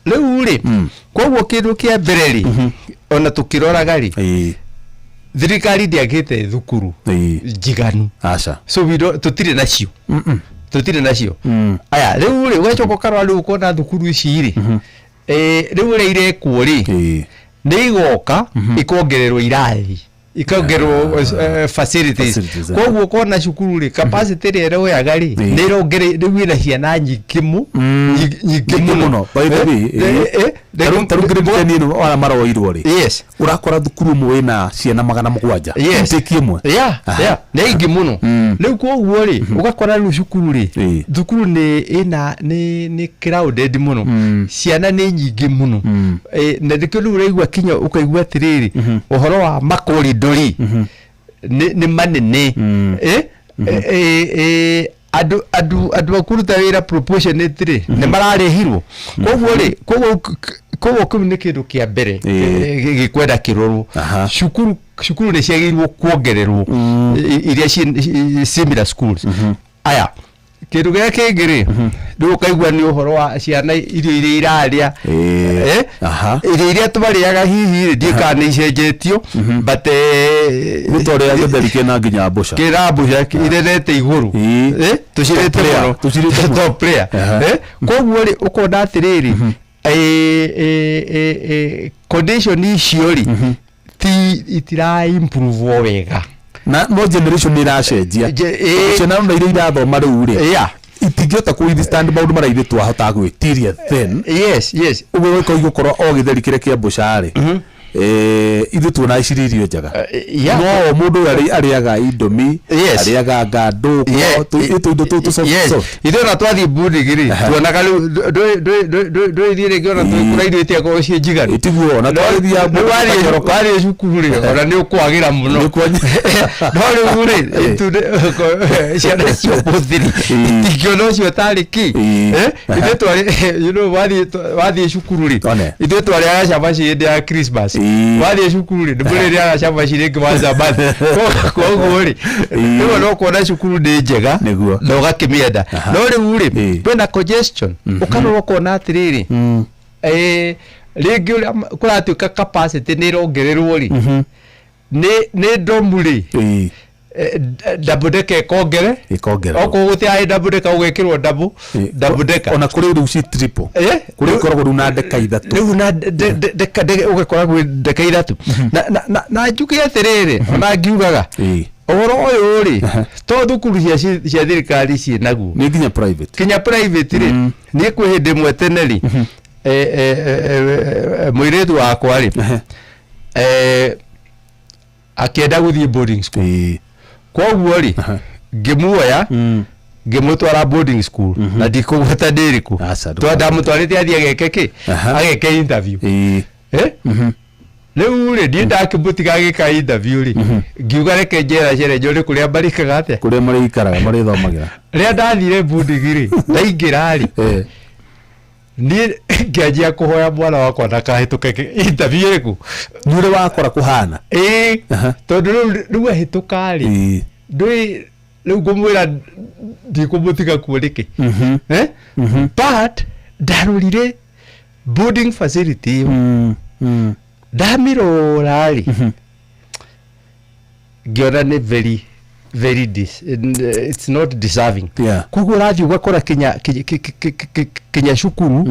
Rĩu rĩ, koguo kĩndũ kĩa mbere rĩ, ona tũkĩroraga rĩ, thirikari ndĩakĩte thukuru njiganu. Aca. So we don't, tũtirĩ nacio, tũtirĩ nacio. Aya, rĩu rĩ, ũgacoka ũkarora rĩu ũkona thukuru ici rĩ, rĩu ũrĩa irekwo rĩ, nĩ igoka ikongererwo irathi, ikongererwo facilities. Facilities, eh. Koguo ũkona cukuru rĩ, capacity ĩrĩa ĩroyaga rĩ, nĩ ĩrongere rĩu ĩna ciana nyingĩ mu nyingĩ Nyingĩ mũno. mũno. By the way, ta rĩu grade 10 ĩno arĩa maroirwo rĩ, ũrakora thukuru ĩmwe ĩna ciana 700 intake ĩmwe. Yeah, nĩ aingĩ mũno. Rĩu koguo rĩ, ũgakora rĩu cukuru rĩ, thukuru nĩ ĩna nĩ crowded mũno, ciana nĩ nyingĩ mũno. Na nĩkĩo rĩu ũraigua kinya ũkaigua atĩrĩrĩ, ũhoro wa makorindo rĩ, nĩ manene. Andũ andũ a kũruta wĩra proportionate rĩ, nĩ mararĩhirwo. Koguo rĩ, koguo kĩu nĩ kĩndũ kĩa mbere gĩkwenda kĩrorwo. Cukuru nĩ ciagĩrĩirwo kuongererwo iria similar schools. Aya, kĩndũ kĩrĩa kĩngĩ rĩ, rĩu ũkaigua nĩ ũhoro wa ciana, irio iria irarĩa. Irio iria twarĩaga hihi rĩ, ndiũĩ kana nĩ icenjetio, but Nĩ ta ũrĩa gĩtheri kĩna nginya mbũca. Kĩna mbũca irerete igũrũ. Tũcirĩte Top player. mũno. Tũcirĩte mũno. Top player. Koguo rĩ, ũkona atĩrĩrĩ, condition icio rĩ, ti itira improve o wega. Na no generation nĩ ĩracenjia. Ciana ona iria irathoma rĩu rĩ, itingĩhota kũ withstand maũndũ marĩa ithuĩ twahotaga gwĩtiria then. Yes yes Ũguo gĩkorwo igũkorwo o gĩtheri kĩrĩa kĩa mbũca rĩ, ithuĩ tuonaga cirĩ irio njega, no mũndũ ũyũ arĩaga indomie, arĩaga ngandũ, tũindo tũtũ soft soft. Ithuĩ ona twathiĩ boarding rĩ, tuonaga rĩu ndũrĩ rĩngĩ ona twĩkũra irio itiakorwo ciĩ njiganu. Tiguo, ona twathiaga Rĩu wathiĩ cukuru rĩ, ona nĩ ũkwagĩra mũno. No rĩu rĩ, ciana cio mũthiri itingĩona ũcio tarĩ kĩ. Ithuĩ twarĩ, wathiĩ cukuru rĩ, ithuĩ twarĩaga cabaci hĩndĩ ya Christmas. Wathiĩ cukuru rĩ, ndũmũrĩrĩaga cabaci rĩngĩ wa Sabbath. Koguo rĩ, rĩmwe no kuona cukuru nĩ njega na ũgakĩmĩenda, no rĩu rĩ, kwĩna congestion. Ũkarora ũkona atĩrĩrĩ, rĩngĩ ũrĩa kũratuĩka capacity nĩ ĩrongererwo rĩ, nĩ ndomu rĩ, double decker ĩkongere Ĩkongererwo. Okorwo gũtiarĩ double decker, ũgekĩrwo double decker. Ona kũrĩ rĩu ci triple, kũrĩ ikoragwo rĩu na ndeka ithatũ. Rĩu na ũgakora gwĩ ndeka ithatũ. Na njuge atĩrĩrĩ, ona ngiugaga ũhoro ũyũ rĩ, to thukuru cia thirikari ciĩ naguo. Nĩ nginya private. Kinya private rĩ. Niĩ kwĩ hĩndĩ ĩmwe tene rĩ, mũirĩtu wakwa rĩ, akĩenda gũthiĩ boarding school. Koguo rĩ, ngĩmuoya ngĩmũtwara boarding school, na ndikũgweta ndĩ ĩrĩkũ. Ndamũtwarĩte athiĩ ageke kĩ, ageke interview. Rĩu rĩ, niĩ ndakĩmũtiga agĩka interview rĩ, ngiuga reke njera cere njone kũrĩa marikaga atĩa. Kũrĩa marĩikaraga, marĩthomagĩra. Rĩrĩa ndathire boarding rĩ, ndaingĩra rĩ, niĩ ngĩanjia kũhoya mwana wakwa ndakahĩtũke interview ĩrĩkũ. Nĩ ũrĩ wakora kũhana. Ĩĩ, tondũ rĩu ahĩtũka rĩ, ndũĩ rĩu ngũmwĩra ndikũmũtiga kuo nĩkĩ. But ndarorire boarding facility ĩyo, ndamĩrora rĩ, ngĩona nĩ very very it's not deserving. Koguo ũrathiĩ ũgakora kinya cukuru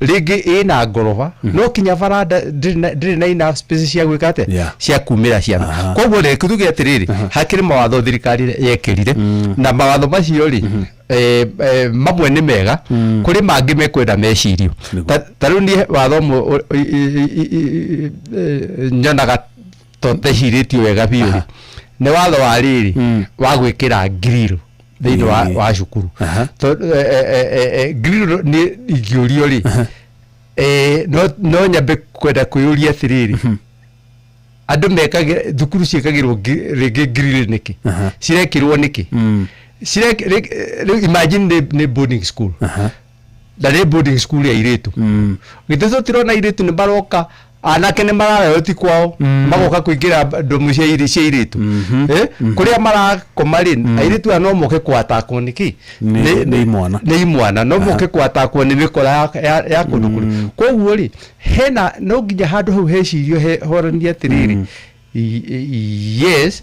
rĩngĩ ĩna ngoroba, no kinya baranda ndĩrĩ na enough space cia gwĩka atĩa, cia kumĩra ciana. Koguo reke tuge atĩrĩrĩ, hakĩrĩ mawatho thirikari yekĩrire, na mawatho macio rĩ, mamwe nĩ mega, kũrĩ mangĩ mekwenda mecirio. Ta rĩu niĩ watho ũmwe nyonaga to tecirĩtio wega biũ rĩ, nĩ watho wa rĩrĩ wa gwĩkĩra grill thĩinĩ wa cukuru. Tondũ, grill nĩ ingĩũrio rĩ, no nyambe kwenda kwĩyũria atĩrĩrĩ, Andũ mekagĩra thukuru ciĩkagĩrwo rĩngĩ grill nĩkĩ? Cirekĩrwo nĩkĩ? Rĩu imagine nĩ boarding school, na nĩ boarding school ya airĩtu. Githĩ tũtirona airĩtu nĩ maroka, anake nĩ marareo ti kwao, magoka kũingĩra ndomu cia airĩtu? Eh? Kũrĩa marakoma rĩ, airĩtu aya no moke kwatakwo nĩkĩ? Nĩ imwana. Nĩ imwana, no moke kwatakwo nĩ mĩkora ya kũndũ kũrĩ. Koguo rĩ, hena no nginya handũ hau hecirio horanie atĩrĩrĩ, yes,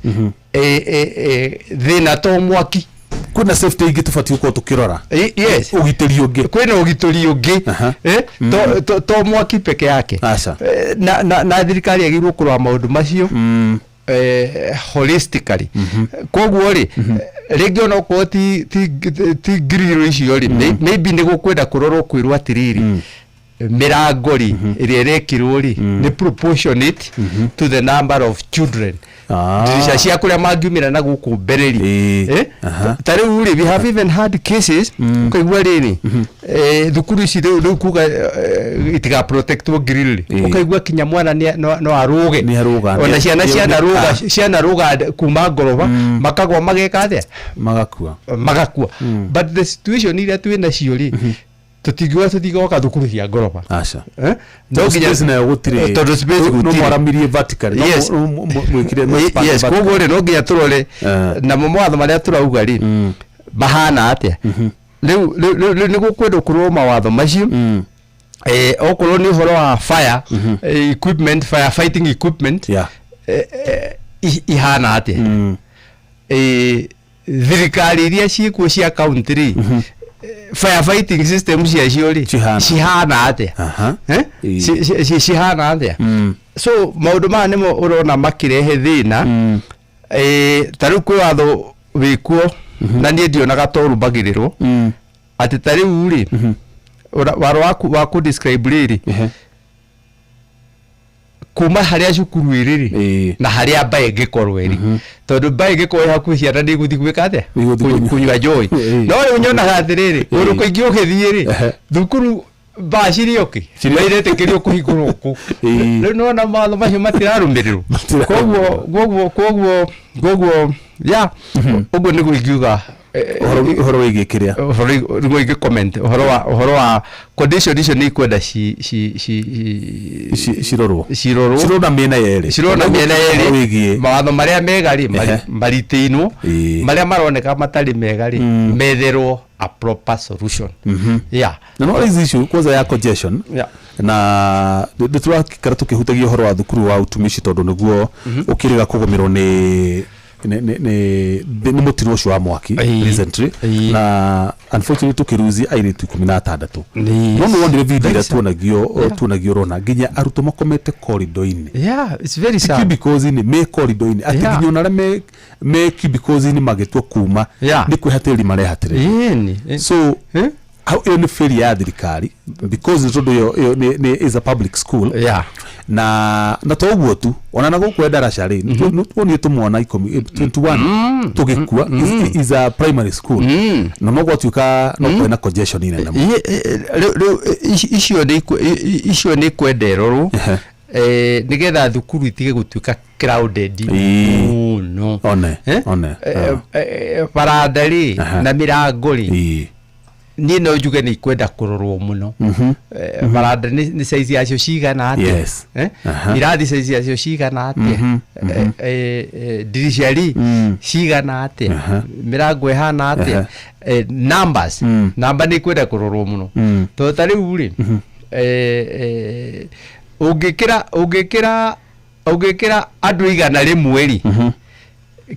thĩna to mwaki. Kwĩna safety ingĩ tũbatiĩ gũkorwo tũkĩrora. Yes. Ũgitĩri ũngĩ. Kwĩna ũgitĩri ũngĩ. Eh, to mwaki peke yake. Aca. Na thirikari yagĩrĩirwo kũrora maũndũ macio holistically. Koguo rĩ, rĩngĩ ona okorwo ti ngiriro icio rĩ, maybe nĩ gũkwenda kũrorwo kwĩrwo atĩrĩrĩ, mĩrango rĩ, ĩrĩa ĩrekĩrwo rĩ, nĩ proportionate to the number of children. Ndirica cia kũrĩa mangiumĩra na gũkũ mbere rĩ. Eh? Ta rĩu rĩ, we have even had cases ũkaigua rĩrĩ, thukuru ici rĩu kuga itiga protectwo grill rĩ, ũkaigua kinya mwana no arũge. Nĩ arũga. Ona ciana cianarũga, cianarũga kuma ngoroba, makagwa, mageka atĩa? Magakua. Magakua. But the situation iria twĩ nacio rĩ, tũtingiuga tũtigoka thukuru cia ngoroba. Aca. Eh? No Tondũ nginya space nayo gũtirĩ. Tondũ space No gũtirĩ. mwaramirie vertically. No mwĩkire no expand vertically. Koguo rĩ, no nginya tũrore namo mawatho marĩa tũrauga rĩ, mahana atĩa. Rĩu nĩ gũkwendwo kũrorwo mawatho macio. Okorwo nĩ ũhoro wa fire equipment, fire fighting equipment, ihana atĩa? Thirikari iria ciĩkuo cia county rĩ, fire fighting system ciacio rĩ, Cihana. cihana atĩa? Eh? Cihana atĩa? So maũndũ maya nĩmo ũrona makĩrehe thĩna. Ta rĩu kwĩ watho wĩkuo na niĩ ndionaga to ũrũmagĩrĩrwo, atĩ ta rĩu rĩ, watho wa kũ describe rĩrĩ, kuma harĩa cukuru ĩrĩ rĩ, na harĩa mbaĩ ĩngĩkorwo ĩrĩ, tondũ mbaĩ ĩngĩkorwo ĩ hakuhĩ, ciana nĩ igũthiĩ gwĩka atĩa? Nĩ igũthiĩ kũnyua. Kũnyua njohi. No rĩu nyonaga atĩrĩrĩ, kũndũ kũingĩ ũgĩthiĩ rĩ, thukuru mbaa cirĩ okĩ iretĩkĩrio kũhingũrwo kũ. Rĩu nĩwona mawatho macio matirarũmĩrĩrwo. Koguo ya ũguo nĩguo ingiuga. Ũhoro wĩgiĩ kĩrĩa Ũhoro nĩguo ingĩ comment ũhoro wa condition icio nĩ ikwenda ci ci ci Cirorwo. Cirorwo. Cirorwo na mĩena yerĩ. Cirorwo na mĩena Ũhoro yerĩ. wĩgiĩ Mawatho marĩa mega rĩ, maritĩinwo, marĩa maroneka matarĩ mega rĩ, metherwo a proper solution, yeah. Na no raise issue kwanza ya congestion. Na nĩ tũrakara tũkĩhutagia ũhoro wa thukuru wa utumishi, tondũ nĩguo ũkĩrĩga kũgũmĩrwo nĩ mũtino ũcio wa mwaki recently, na unfortunately tũkĩruzi airĩtu 16. No nĩ wonire video ĩrĩa tuonagio, ũrona nginya arutwo makomete corridor-inĩ. Yeah, it's very sad. Cubicles-inĩ, me corridor-inĩ, atĩ nginya ona arĩa me cubicles-inĩ magĩtua kuma nĩ kwĩhatĩrĩria marehatĩrĩria. Ĩni. So hau ĩyo nĩ failure ya thirikari, because nĩ tondũ ĩyo nĩ is a public school. Na to ũguo tu, ona na gũkũ Endarasha rĩ, nĩ tuonire tũmwana 10, 21 tũgĩkua. Is a primary school, na no gwatuĩka no kwĩna congestion nene mũno. Rĩu icio nĩ kwenda ĩrorwo, nĩgetha thukuru itige gũtuĩka crowded mũno. One. Eh? One. Baranda rĩ, na mĩrango rĩ, niĩ no njuge nĩ ikwenda kũrorwo mũno. Baranda nĩ size yacio cigana atĩa? Eh? Irathi size yacio cigana atĩa? Ndirica rĩ, cigana atĩa? Mĩrango ĩhana atĩa? Numbers, namba nĩ ikwenda kũrorwo mũno, tondũ ta rĩu rĩ, ũngĩkĩra andũ 100 rĩ,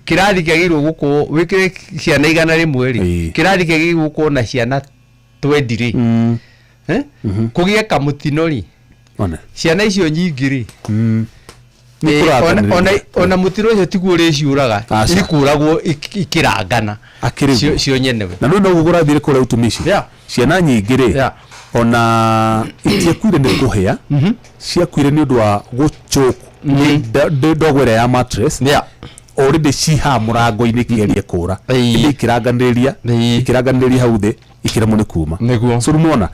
kĩrathi kĩagĩrĩirwo gũkorwo, wĩkĩre ciana 100 rĩ, kĩrathi kĩagĩrĩirwo gũkorwo na ciana 20 rĩ. Eh? Kũgĩe kamũtino rĩ, One. ciana icio nyingĩ rĩ, Nĩ kũraganĩrĩria. ona mũtino ũcio tiguo ũrĩciũraga. Aca. Ikũragwo ikĩrangana. Akĩrĩ guo. Cio nyenewe. Na rĩu noguo kũrathire kũrĩa utumishi. Ciana nyingĩ rĩ, ona itiakuire nĩ kũhĩa, ciakuire nĩ ũndũ wa gũchoke nĩ ndogo ĩrĩa ya mattress. Already ciha mũrango-inĩ ikĩgeria kũra, ĩndĩ ikĩranganĩrĩria hau thĩ. Ikĩremwo nĩ kuma. Nĩguo. So rĩu nĩwona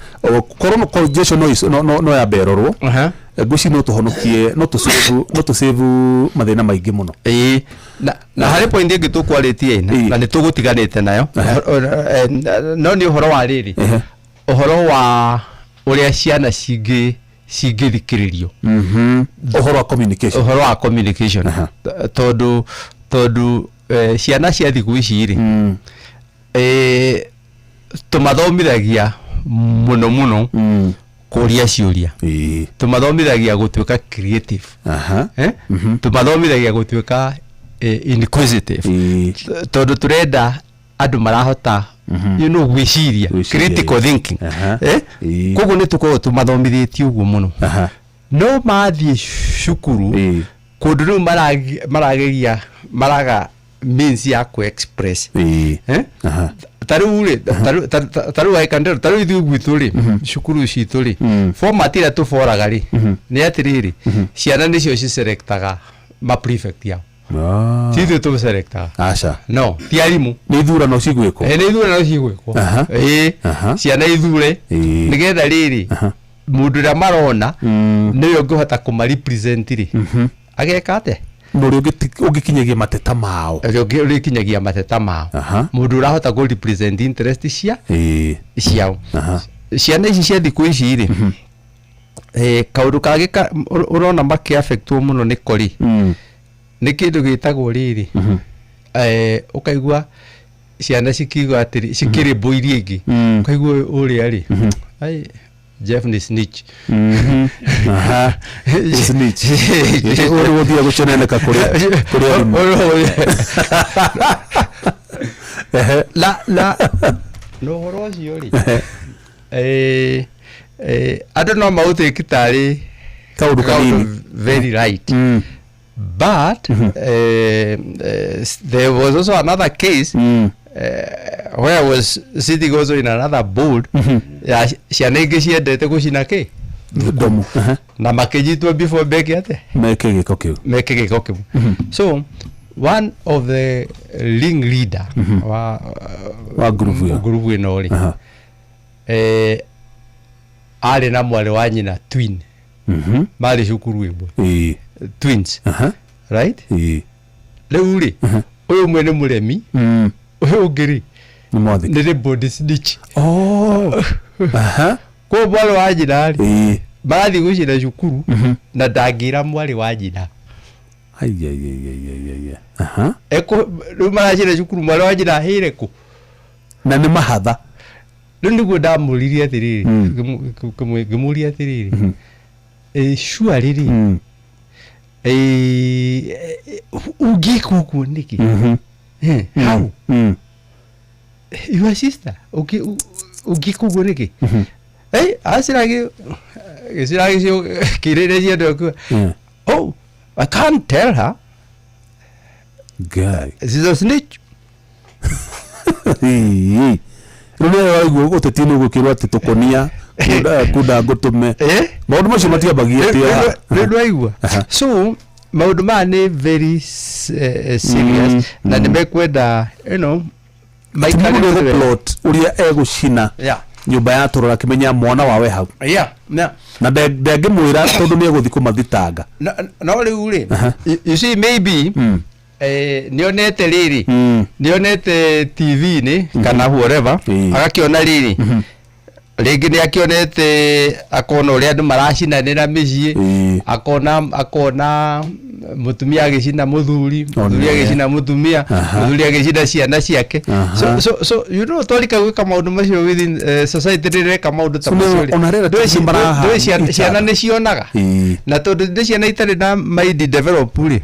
korwo no congestion no yambe ĩrorwo. Ngwĩciria no tũhonokie, no tũsave mathĩna maingĩ mũno. Ĩĩ, na harĩ point ĩngĩ tũkwarĩtie na nĩ tũgũtiganĩte nayo, no nĩ ũhoro wa rĩrĩ, ũhoro wa ũrĩa ciana cingĩthikĩrĩrio. Ũhoro wa communication. Ũhoro wa communication, tondũ ciana cia thikũ ici rĩ, tũmathomithagia mũno mũno kũria ciũria, tũmathomithagia gũtuĩka creative, eh? Tũmathomithagia gũtuĩka inquisitive, tondũ tũrenda andũ marahota gwĩciria, Gwĩciria, critical thinking. Eh? Koguo nĩ tũkoragwo tũmathomithĩtie ũguo mũno, no mathiĩ cukuru kũndũ rĩu marageria maraga means ya kũ express. Eh? Ta rĩu rĩ, ta rĩu I can tell, ta rĩu ithuĩ gwitũ rĩ, cukuru citũ rĩ, format ĩrĩa tũboraga rĩ, nĩ atĩrĩrĩ, ciana nĩcio ciselectaga ma prefect yao. Ti ithuĩ tũselectaga. Aca. No ti arimũ. Nĩ ithurano cigwĩkwo. Ĩ, nĩ ithurano cigwĩkwo. Ĩĩ, ciana ithure nĩgetha rĩrĩ, mũndũ ũrĩa marona nĩwe ũngĩhota kũma represent rĩ, ageka atĩa? Na ũrĩa ũngĩkinyagia mateta mao. Ũrĩa ũrĩkinyagia mateta mao, mũndũ ũrahota kũ represent interest cia ciao. Ciana ici cia thikũ ici rĩ, kaũndũ kangĩ ũrona makĩaffectwo mũno nĩ kori nĩ kĩndũ gĩtagwo rĩrĩ, ũkaigua ciana cikiuga atĩrĩ, cikĩrĩmbũ iria ingĩ, ũkaigua ũrĩa rĩ, "Ai, Jeff nĩ snitch." Aha. Snitch. Ũrĩa gũthiĩ gũceneneka kũrĩ arimũ. Na ũhoro ũcio rĩ, andũ no maũtĩki tarĩ kaũndũ kanini, very right, but there was also another case where I was sitting also in another board ya ciana ingĩ ciendete gũcina kĩ ndomu. Na makĩnyitwo before meke atĩa? Meke gĩko kĩu. Meke gĩko kĩu. So one of the ring leader wa wa group ĩyo. Group ĩno rĩ, arĩ na mwarĩ wa nyina twin, marĩ cukuru ĩmwe, twins, right? Rĩu rĩ, ũyũ ũmwe nĩ mũremi, ũyũ ũngĩ rĩ nĩ mwathĩki. Nĩ body snitch. Oh. Koguo mwarĩ wa nyina rĩ, marathiĩ gũcina cukuru na ndangĩra mwarĩ wa nyina. Ai, ai, ai, ai, ai, ai, ai. Rĩu maracina cukuru, mwarĩ wa nyina ahĩre kũ? Na nĩ mahatha. Rĩu nĩguo ndamũririe atĩrĩrĩ, ngĩmũria atĩrĩrĩ, surely rĩ, ũngĩka ũguo nĩkĩ? How? Your sister, ũngĩka ũguo nĩkĩ? Aciragi gĩciragi cio kĩrĩre ciandũ akiuga, "Oh, I can't tell her." Ngai. She's a snitch. Ĩĩ. Rĩu nĩ waigua ũteti nĩ ũgũkĩrwo atĩ tũkonia kunda ngũtũme. Maũndũ macio matiambagia atĩ Rĩu ndwaigua. So maũndũ maya nĩ very serious na nĩ mekwenda maikare mũndũ egũplot ũrĩa egũcina nyũmba ya tũrora akĩmenya mwana wawe hau na ndangĩmwĩra tondũ nĩ egũthiĩ kũmathitanga. No rĩu rĩ, you see, maybe nĩonete rĩrĩ, nĩonete TV-inĩ kana whatever, agakĩona rĩrĩ, rĩngĩ nĩ akĩonete, akona ũrĩa andũ maracinanĩra mĩciĩ, akona mũtumia agĩcina mũthuri, mũthuri agĩcina mũtumia, mũthuri agĩcina ciana ciake. So twarika gwĩka maũndũ macio within society, rĩreka maũndũ ta So, macio rĩ, ona rĩrĩa maraha ndũĩ ciana nĩ cionaga, na tondũ nĩ ciana itarĩ na mind develop rĩ,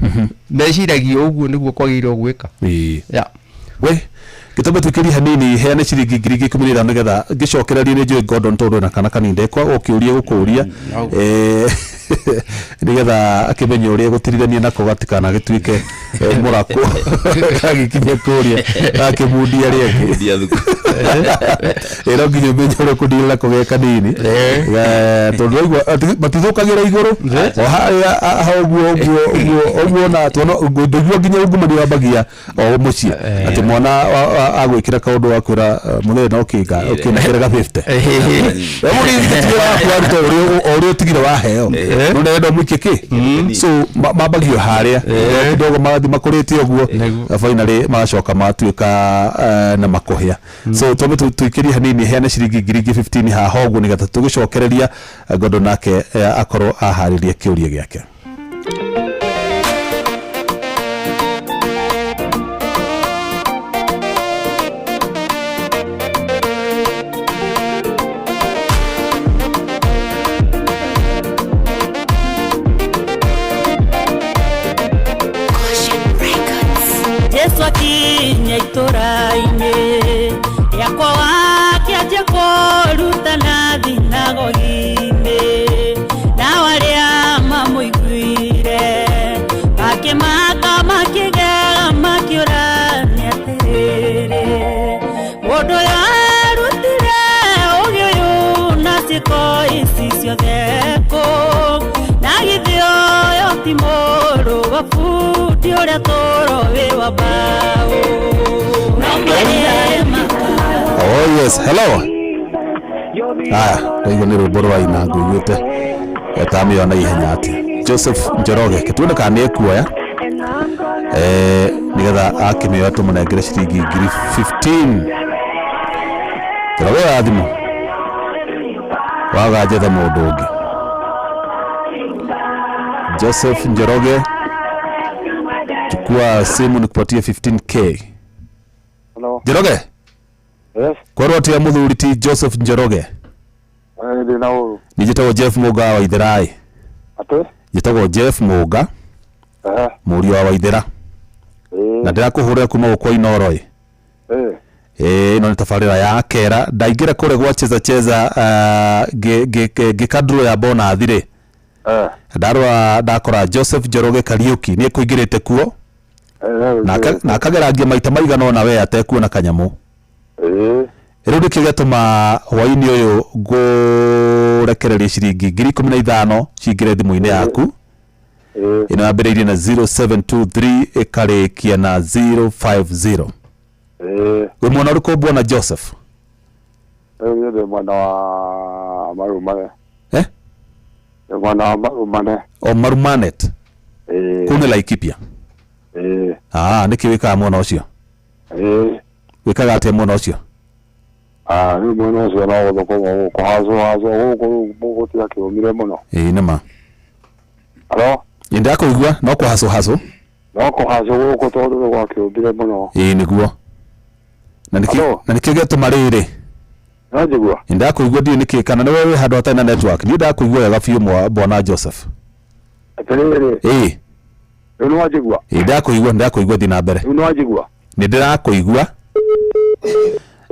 meciragia ũguo nĩguo kwagĩrĩirwo gwĩka. Yeah. We gĩtũme twĩkĩrie hanini, heane ciringi 15,000 nĩgetha ngĩcokererie. Nĩ njũĩ Gordon tondũ ena kana kanini ndekwa ũkĩũria gũkũria. Nĩgetha akĩmenye ũrĩa gũtirithania nako gatikanagĩtuĩke mũrakũ gagĩkinya kũrĩa gakĩmundia rĩangĩ. Ndia thukuru. Ĩ no nginya ũmenye ũrĩa ũkũdeal nako ge kanini. Tondũ waigua matithũkagĩra igũrũ o harĩa ha ũguo ũguo ũguo ũguo, na tuona ndũigua nginya ungumania wambagia o mũciĩ, atĩ mwana agwĩkĩra kaũndũ wakwĩra mũthee no kĩnga ũkĩnengere ga 50 we mũnini, tigĩra waku waruta ũrĩa o ũrĩa ũtigire waheo no ndĩrenda ũmũikie kĩ, so mambagio harĩa kidogo, magathiĩ makũrĩte ũguo. Finally magacoka magatuĩka na makũhĩa. So twambe tũikĩrie hanini, heane ciringi ngiri ingĩ 15 haha ũguo, nĩgetha tũgĩcokereria Ngondo nake akorwo aharĩria kĩũria gĩake. Jesu akinya itũra-inĩ rĩakwa wakĩanjia kũrutana thinagogi-inĩ, nao arĩa mamũiguire makĩmaka, makĩgega, makĩũrania atĩrĩrĩ, mũndũ ũyũ arutire ũgĩ ũyũ na ciĩko ici ciothe kũ? Na githĩ ũyũ ti mũrũ wa bundi ũrĩa tũroĩ wa mbaũ? No marĩmaka. Oh yes, hello. Aya, ndaigua nĩ rwĩmbo rwaina ngũiguĩte etamĩoya na ihenya atĩa. Joseph Njoroge, kĩtuone kana nĩ ekuoya nĩgetha akĩmĩoya tũmũnengere ciringi ngiri 15. Njoroge, oya thimũ, waga njethe mũndũ ũngĩ. Joseph Njoroge, chukua simu nikupatie 15K. Hello. Njoroge. Yes. Kwerwo atia mũthuri ti Joseph Njoroge? Ndĩ na ũru. Niĩ njĩtagwo Jeff Mũnga wa Waithĩra. Atĩ? Njĩtagwo Jeff Mũnga, mũriũ wa Waithĩra, na ndĩrakũhũrĩra kuma gũkũ Inooro ĩ. Ĩĩ, ĩno nĩ tabarĩra ya kera ndaingĩra kũrĩa gwa Cheza Cheza, ngĩka draw ya bonus rĩ, ndarora ndakora Joseph Njoroge Kariuki nĩ ekũingĩrĩte kuo na akagerangia maita maigana ũna we atekuona kanyamũ. Rĩu nĩkĩo gĩatũma hwainĩ ũyũ ngũrekereria ciringi 15,000 cingĩre thimũ-inĩ yaku. Ĩno yambĩrĩirie na 0723 ĩkarĩkia na 050. Wĩ mwena ũrĩkũ, bwana Joseph? Rĩu niĩ ndĩ mwena wa Marumane. Eh? Ndĩ mwena wa Marumane. O Marumanet? Ĩĩ. Kũu nĩ Laikipia? Ĩĩ. Ah, nĩkĩ wĩkaga mwena ũcio? Ĩĩ. Wĩkaga atĩa mwena ũcio? Ah, rĩu mwena ũcio no gũthũkũma gũkũ hacũ hacũ gũkũ rĩu gũtiakĩũmire mũno. Ĩĩ nĩma. Halo? Ĩ, ndakũigua, no kũhacũ hacũ. No kũhacũ gũkũ tondũ nĩ gwakĩũmire mũno. Ĩĩ nĩguo, na nĩkĩ Hello? na nĩkĩo gĩatũma rĩrĩ. No njigua? Ĩ, ndakũigua, ndiũĩ nĩkĩ kana nĩwe wĩ handũ hatarĩ na network. Niĩ ndakũigua wega biũ, bwana Joseph. Atĩrĩrĩ. Ĩĩ. Rĩu nĩ wanjigua? Ĩ, ndakũigua, ndakũigua, thiĩ na mbere. Rĩu nĩ wanjigua? Nĩ ndĩrakũigua.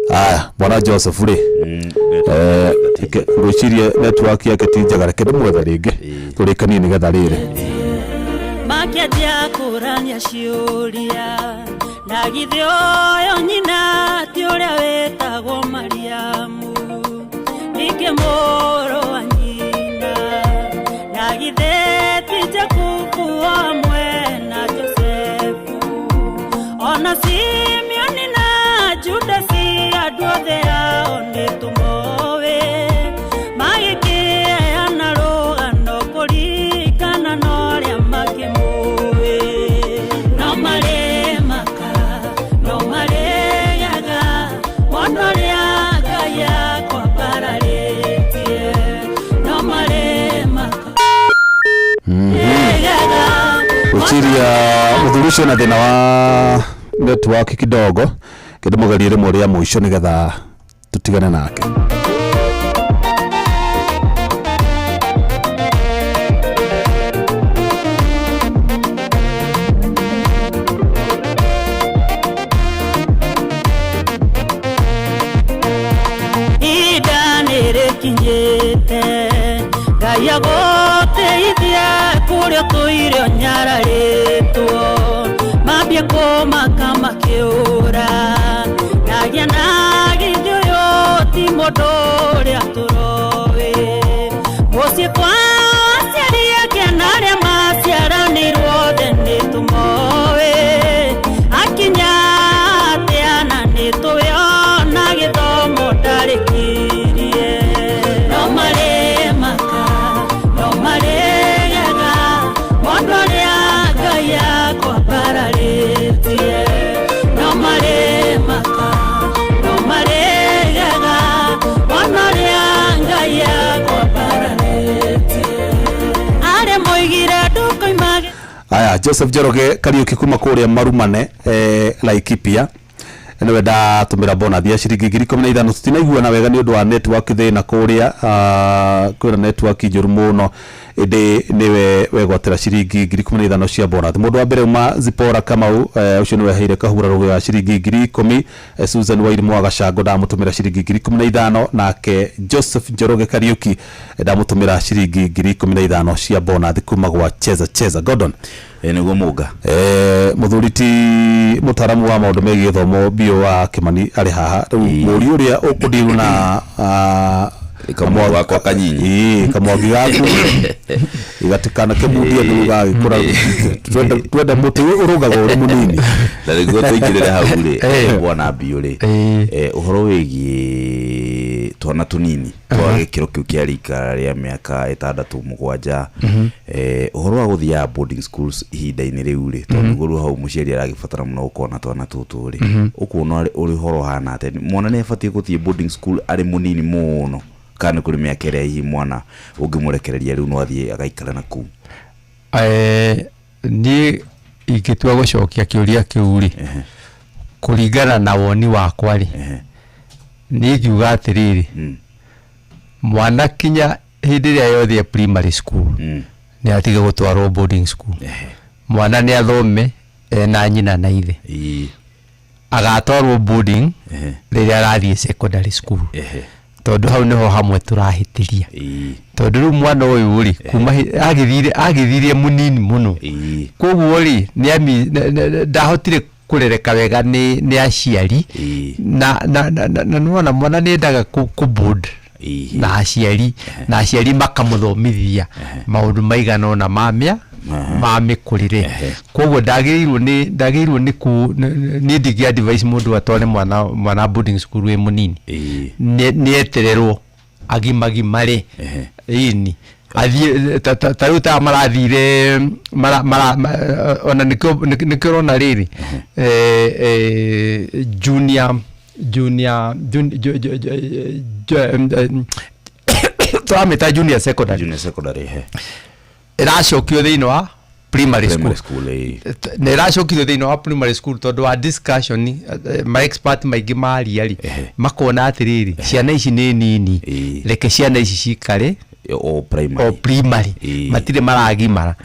Aya, bwana Joseph rĩ, ngwĩciria network yake ti njega, reke ndĩmwethe rĩngĩ tũrĩkanie nĩgetha rĩrĩ. Makĩanjia kũrania ciũria, na githĩ ũyũ nyina ti ũrĩa wĩtagwo Mariamu, ningĩ mũrũ wa nyina, na githĩ ti Jakubu hamwe na Josefu, ona Simeoni na Judasi, andũ othe ao nĩ tũmoĩ? Magĩkĩheana rũgano kũringana na ũrĩa makĩmũĩ. No marĩmaka, no marĩaga mona ũrĩa Ngai akwambararĩtie, no marĩmaka rĩaga. Gwĩciria mũthuri ũcio na thĩna wa network kidogo, kĩndĩmũgerie rĩmwe rĩa mũico nĩgetha tũtigane nake. Ihinda nĩ rĩkinyĩte Ngai agũtĩithie. ũrĩa ũtũire ũnyararĩtwo mambie kũmaka makĩũra ndagia na githĩ ũyũ ti mũndũ ũrĩa tũroĩ mũciĩ kwa aciari ake na arĩa maciaranĩirwo othe nĩ tũmoĩ akinya atĩa na nĩ tũĩ ona gĩthomo ndarĩkirie no marĩ maka no marĩgega mũndũ ũrĩa Ngai akwambararĩtie no marĩ maka no marĩgega mũndũ ũrĩa Ngai akwambararĩtie arĩa moigire ndũkoima Aya, Joseph Njoroge Kariuki kuma kuria Marumane, Laikipia, niwe ndatumira bonathi ya ciringi 15,000. Tutinaiguana wega nĩ ũndũ wa network thĩna kũrĩa, kwĩna network njũru mũno, ĩndĩ nĩwe wegwatĩra ciringi 15,000 cia bonathi. Mũndũ wa mbere uma Zipora Kamau, ũcio nĩwe heire kahura rũgĩ ya ciringi 10,000. Susan Wairimu wa Gacango ndamũtũmĩra ciringi 15,000, nake Joseph Njoroge Kariuki ndamũtũmĩra ciringi 15,000 cia bonathi kuma gwa Cheza Cheza. Gordon. Nĩguo mũnga. Mũthuri ti mũtaramu wa maũndũ megiĩ gĩthomo bio wa Kĩmani arĩ haha rĩu. Mũriũ ũrĩa ũkũndirwo na Kamwangi wakwa kanyinyi. Ĩĩ, kamwangi gaku igatikana kĩmundie ndũ gagĩkũra. Twenda mũtĩ ũrũgaga ũrĩ mũnini. Na nĩguo tũingĩrĩre hau rĩ, bwana biũ rĩ, ũhoro wĩgiĩ twana tũnini twa gĩkĩro kĩu kĩa rika rĩa mĩaka 6, 7, ũhoro wa gũthiaga boarding schools ihinda-inĩ rĩu rĩ, tondũ nĩguo rĩu hau mũciari aragĩbatara mũno gũkorwo na twana tũtũ rĩ, ũkuona ũrĩ ũhoro ũhana atĩa? Mwana nĩ abatiĩ gũthiĩ boarding school arĩ mũnini mũno, kana nĩ kũrĩ mĩaka ĩrĩa hihi mwana ũngĩmũrekereria rĩu no athiĩ agaikara na kũu? Niĩ ingĩtua gũcokia kĩũria kĩu rĩ, kũringana na woni wakwa rĩ, niĩ ingiuga atĩrĩrĩ, mwana kinya hĩndĩ ĩrĩa yothe e primary school nĩ atige gũtwarwo boarding school. Mwana nĩ athome ena nyina na ithe. Agatwarwo boarding rĩrĩa arathiĩ secondary school, tondũ hau nĩho hamwe tũrahĩtĩria, tondũ rĩu mwana ũyũ rĩ, kuma agĩthire mũnini mũno, koguo rĩ ndahotire kũrereka wega nĩ aciari. Na nĩwona mwana nĩ endaga kũ board na aciari, na aciari makamũthomithia maũndũ maigana ũna ma ma mĩkũrĩre. Koguo ndagĩrĩirwo nĩ ku niĩ ndingĩ advise mũndũ atware mwana boarding school wĩ mũnini. Nĩ etererwo agimagimare ĩni athiĩ ta rĩu ta marathire mara, mara, ona nĩkĩo ũrona rĩrĩ junior junior jun, ju, ju, ju, ju, tũramĩta junior secondary. Junior secondary, ehe. Ĩracokio thĩinĩ wa primary school. Primary school, ĩĩ. Na ĩracokithio thĩinĩ wa primary school tondũ wa discussion, ma expert maingĩ maria rĩ, makona atĩrĩrĩ, ciana ici nĩ nini, reke ciana ici cikare o primary. O primary. Matirĩ maragimara.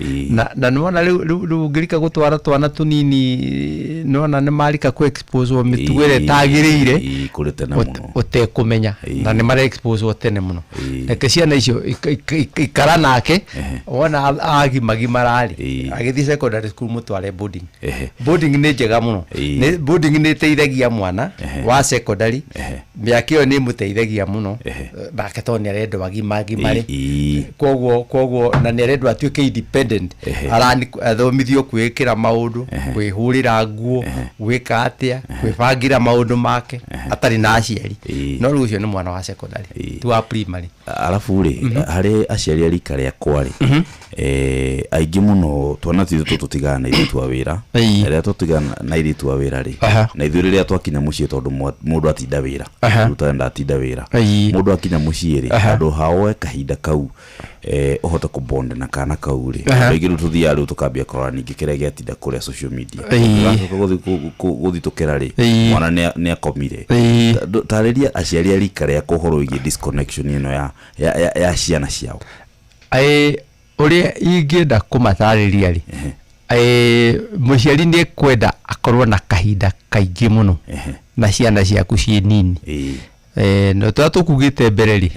Na nĩwona rĩu ũngĩrika gũtwara twana tũnini, nĩwona nĩ marika kũ expose mĩtugo ĩrĩa ĩtagĩrĩire. Kũrĩ tene mũno. Ũtekũmenya, na nĩ mara expose tene mũno. Reke ciana icio ikara nake, wona agimagimara rĩ, agĩthiĩ secondary school, mũtware boarding. Boarding nĩ njega mũno. Boarding nĩ ĩteithagia mwana wa secondary, mĩaka ĩyo nĩ ĩmũteithagia mũno nake, tondũ nĩ arendwo agimagimare. Koguo na nĩ arendwo atuĩke independent. Arani athomithio kwĩĩkĩra maũndũ, kwĩhũrĩra nguo, gwĩka atĩa, kwĩbangĩra maũndũ make atarĩ na aciari. No rĩu ũcio nĩ mwana wa secondary, ti wa primary. Arabu rĩ, harĩ aciari a rika rĩakwa rĩ, aingĩ mũno twana twitũ tũtũtigana na airĩtu a wĩra. Rĩrĩa tũtigana na airĩtu a wĩra rĩ, na ithuĩ rĩrĩa twakinya mũciĩ, tondũ mũndũ atinda wĩra, rĩu tarenda atinda wĩra, mũndũ akinya mũciĩ rĩ, handũ ha woe kahinda kau ũhote kũbond na kana kau rĩ, andũ aingĩ rĩu tũthiaga rĩu tũkambia kũrora ningĩ kĩrĩa gĩatinda kũrĩa social media. Tũgacoka gũthitũkĩra rĩ, mwana nĩ akomire. Tarĩria aciari a rika rĩakwa ũhoro wĩgiĩ disconnection ĩno ya ciana ciao. Ũrĩa ingĩenda kũmatarĩria rĩ, mũciari nĩ ekwenda akorwo na kahinda kaingĩ mũno na ciana ciaku ciĩ nini. No tũrĩa tũkugĩte mbere rĩ,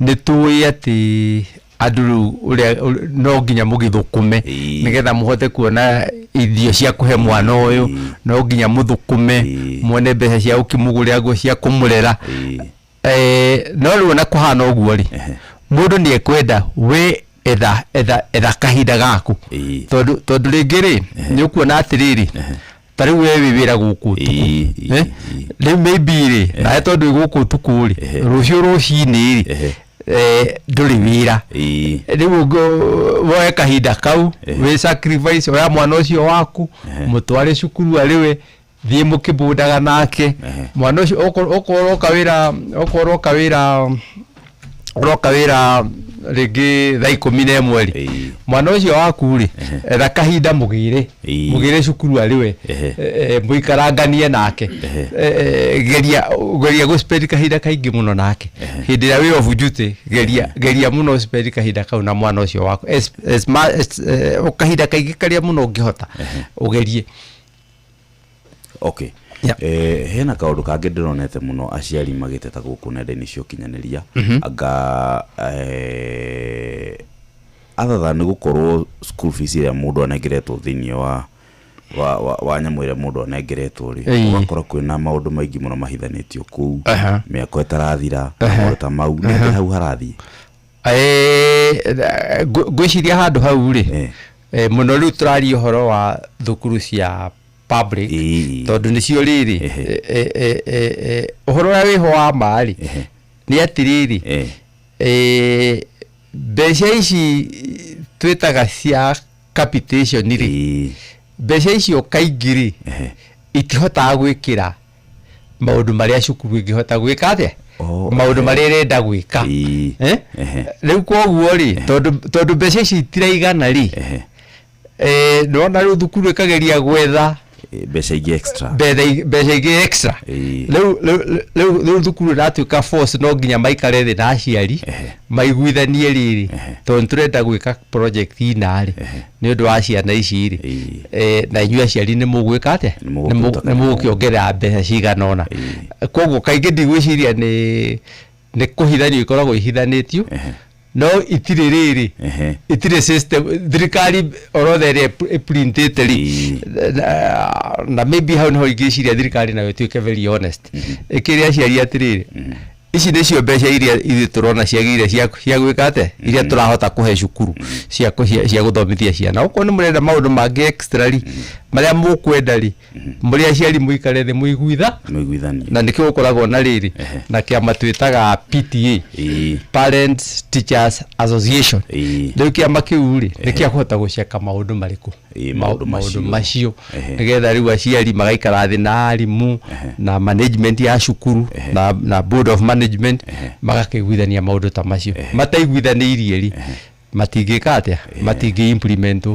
nĩ tũĩ atĩ Andũ rĩu ũrĩa no nginya mũgĩthũkũme nĩgetha mũhote kuona irio cia kũhe mwana ũyũ, no nginya mũthũkũme muone mbeca cia gũkĩmũgũrĩra nguo cia kũmũrera. No rĩu ona kũhana ũguo rĩ, mũndũ nĩ ekwenda we etha etha etha kahinda gaku, tondũ rĩngĩ rĩ, nĩ ũkuona atĩrĩrĩ, ta rĩu we wĩ wĩra gũkũ ũtukũ, rĩu maybe rĩ, nawe tondũ wĩ gũkũ ũtukũ rĩ, rũciũ rũcinĩ rĩ, ndũrĩ wĩra. Rĩu woe kahinda kau, wĩ sacrifice, oya mwana ũcio waku, mũtware cukuru arĩwe, thiĩ mũkĩbundaga nake mwana ũcio. Okorwo ũroka wĩra, okorwo ũroka wĩra rĩngĩ thaa 11 rĩ, mwana ũcio waku rĩ, etha kahinda mũgĩre mũgĩre cukuru arĩwe, mũikaranganie nake. Geria geria gũ spend kahinda kaingĩ mũno nake hĩndĩ ĩrĩa wĩ off duty. Geria geria mũno spend kahinda kau na mwana ũcio waku as kahinda kaingĩ karĩa mũno ũngĩhota, ũgerie. Okay. Hena kaũndũ kangĩ ndĩronete mũno aciari magĩteta gũkũ nenda-inĩ cia ũkinyanĩria, anga other than gũkorwo school fees ĩrĩa mũndũ anengeretwo thĩinĩ wa nyamũ ĩrĩa mũndũ anengeretwo rĩ, ũgakora kwĩna maũndũ maingĩ mũno mahithanĩtio kũu, mĩako ĩtarathira na maũndũ ta mau. Nĩ atĩ hau harathiĩ? Ngwĩciria handũ hau rĩ, mũno rĩu tũraria ũhoro wa thukuru cia public, tondũ nĩcio rĩrĩ, ũhoro ũrĩa wĩho wa ma rĩ, nĩ atĩrĩrĩ, mbeca ici twĩtaga cia capitation rĩ, mbeca icio kaingĩ rĩ, itihotaga gwĩkĩra maũndũ marĩa cukuru ĩngĩhota gwĩka atĩa, maũndũ marĩa ĩrenda gwĩka. Eh? Rĩu koguo rĩ, tondũ mbeca ici itiraigana rĩ, nĩwona rĩu thukuru ĩkageria gwetha mbeca ingĩ extra. Mbeca ingĩ extra. Rĩu thukuru ĩratuĩka force, no nginya maikare thĩ na aciari maiguithanie rĩrĩ, tondũ nĩtũrenda gwĩka project ina rĩ, nĩ ũndũ wa ciana ici rĩ, na inyuĩ aciari nĩ mũgwĩka atĩa? Nĩ mũgũkĩruta. Nĩ mũgũkĩongerera mbeca cigana ũna. Koguo kaingĩ ndigwĩciria nĩ kũhithanio ikoragwo ihithanĩtio, no itirĩ rĩrĩ, itirĩ system thirikari orothe ĩrĩa ĩprintĩte rĩ, na maybe hau niho ingĩciria thirikari nayo ĩtuĩke very honest, ĩkĩre aciari atĩrĩrĩ, ici nĩcio mbeca iria ithuĩ tũrona ciagĩrĩire cia gwĩka atĩa, iria tũrahota kũhe cukuru cia gũthomithia ciana. Okorwo nĩ mũrenda maũndũ mangĩ extra rĩ, marĩa mũkwenda rĩ, mũrĩ aciari mũikare thĩ mũiguitha mũiguithanie. Na nĩkĩo gũkoragwo na rĩrĩ, na kĩama twĩtaga PTA, Parents Teachers Association. Rĩu kĩama kĩu rĩ, nĩ kĩa kũhota gũceka maũndũ marĩkũ? Maũndũ maũndũ macio. Macio, nĩgetha rĩu aciari magaikara thĩ na arimũ na management ya cukuru na board of management, magakĩiguithania maũndũ ta macio. Mataiguithanĩirie rĩ, matingĩka atĩa? Matingĩ implement.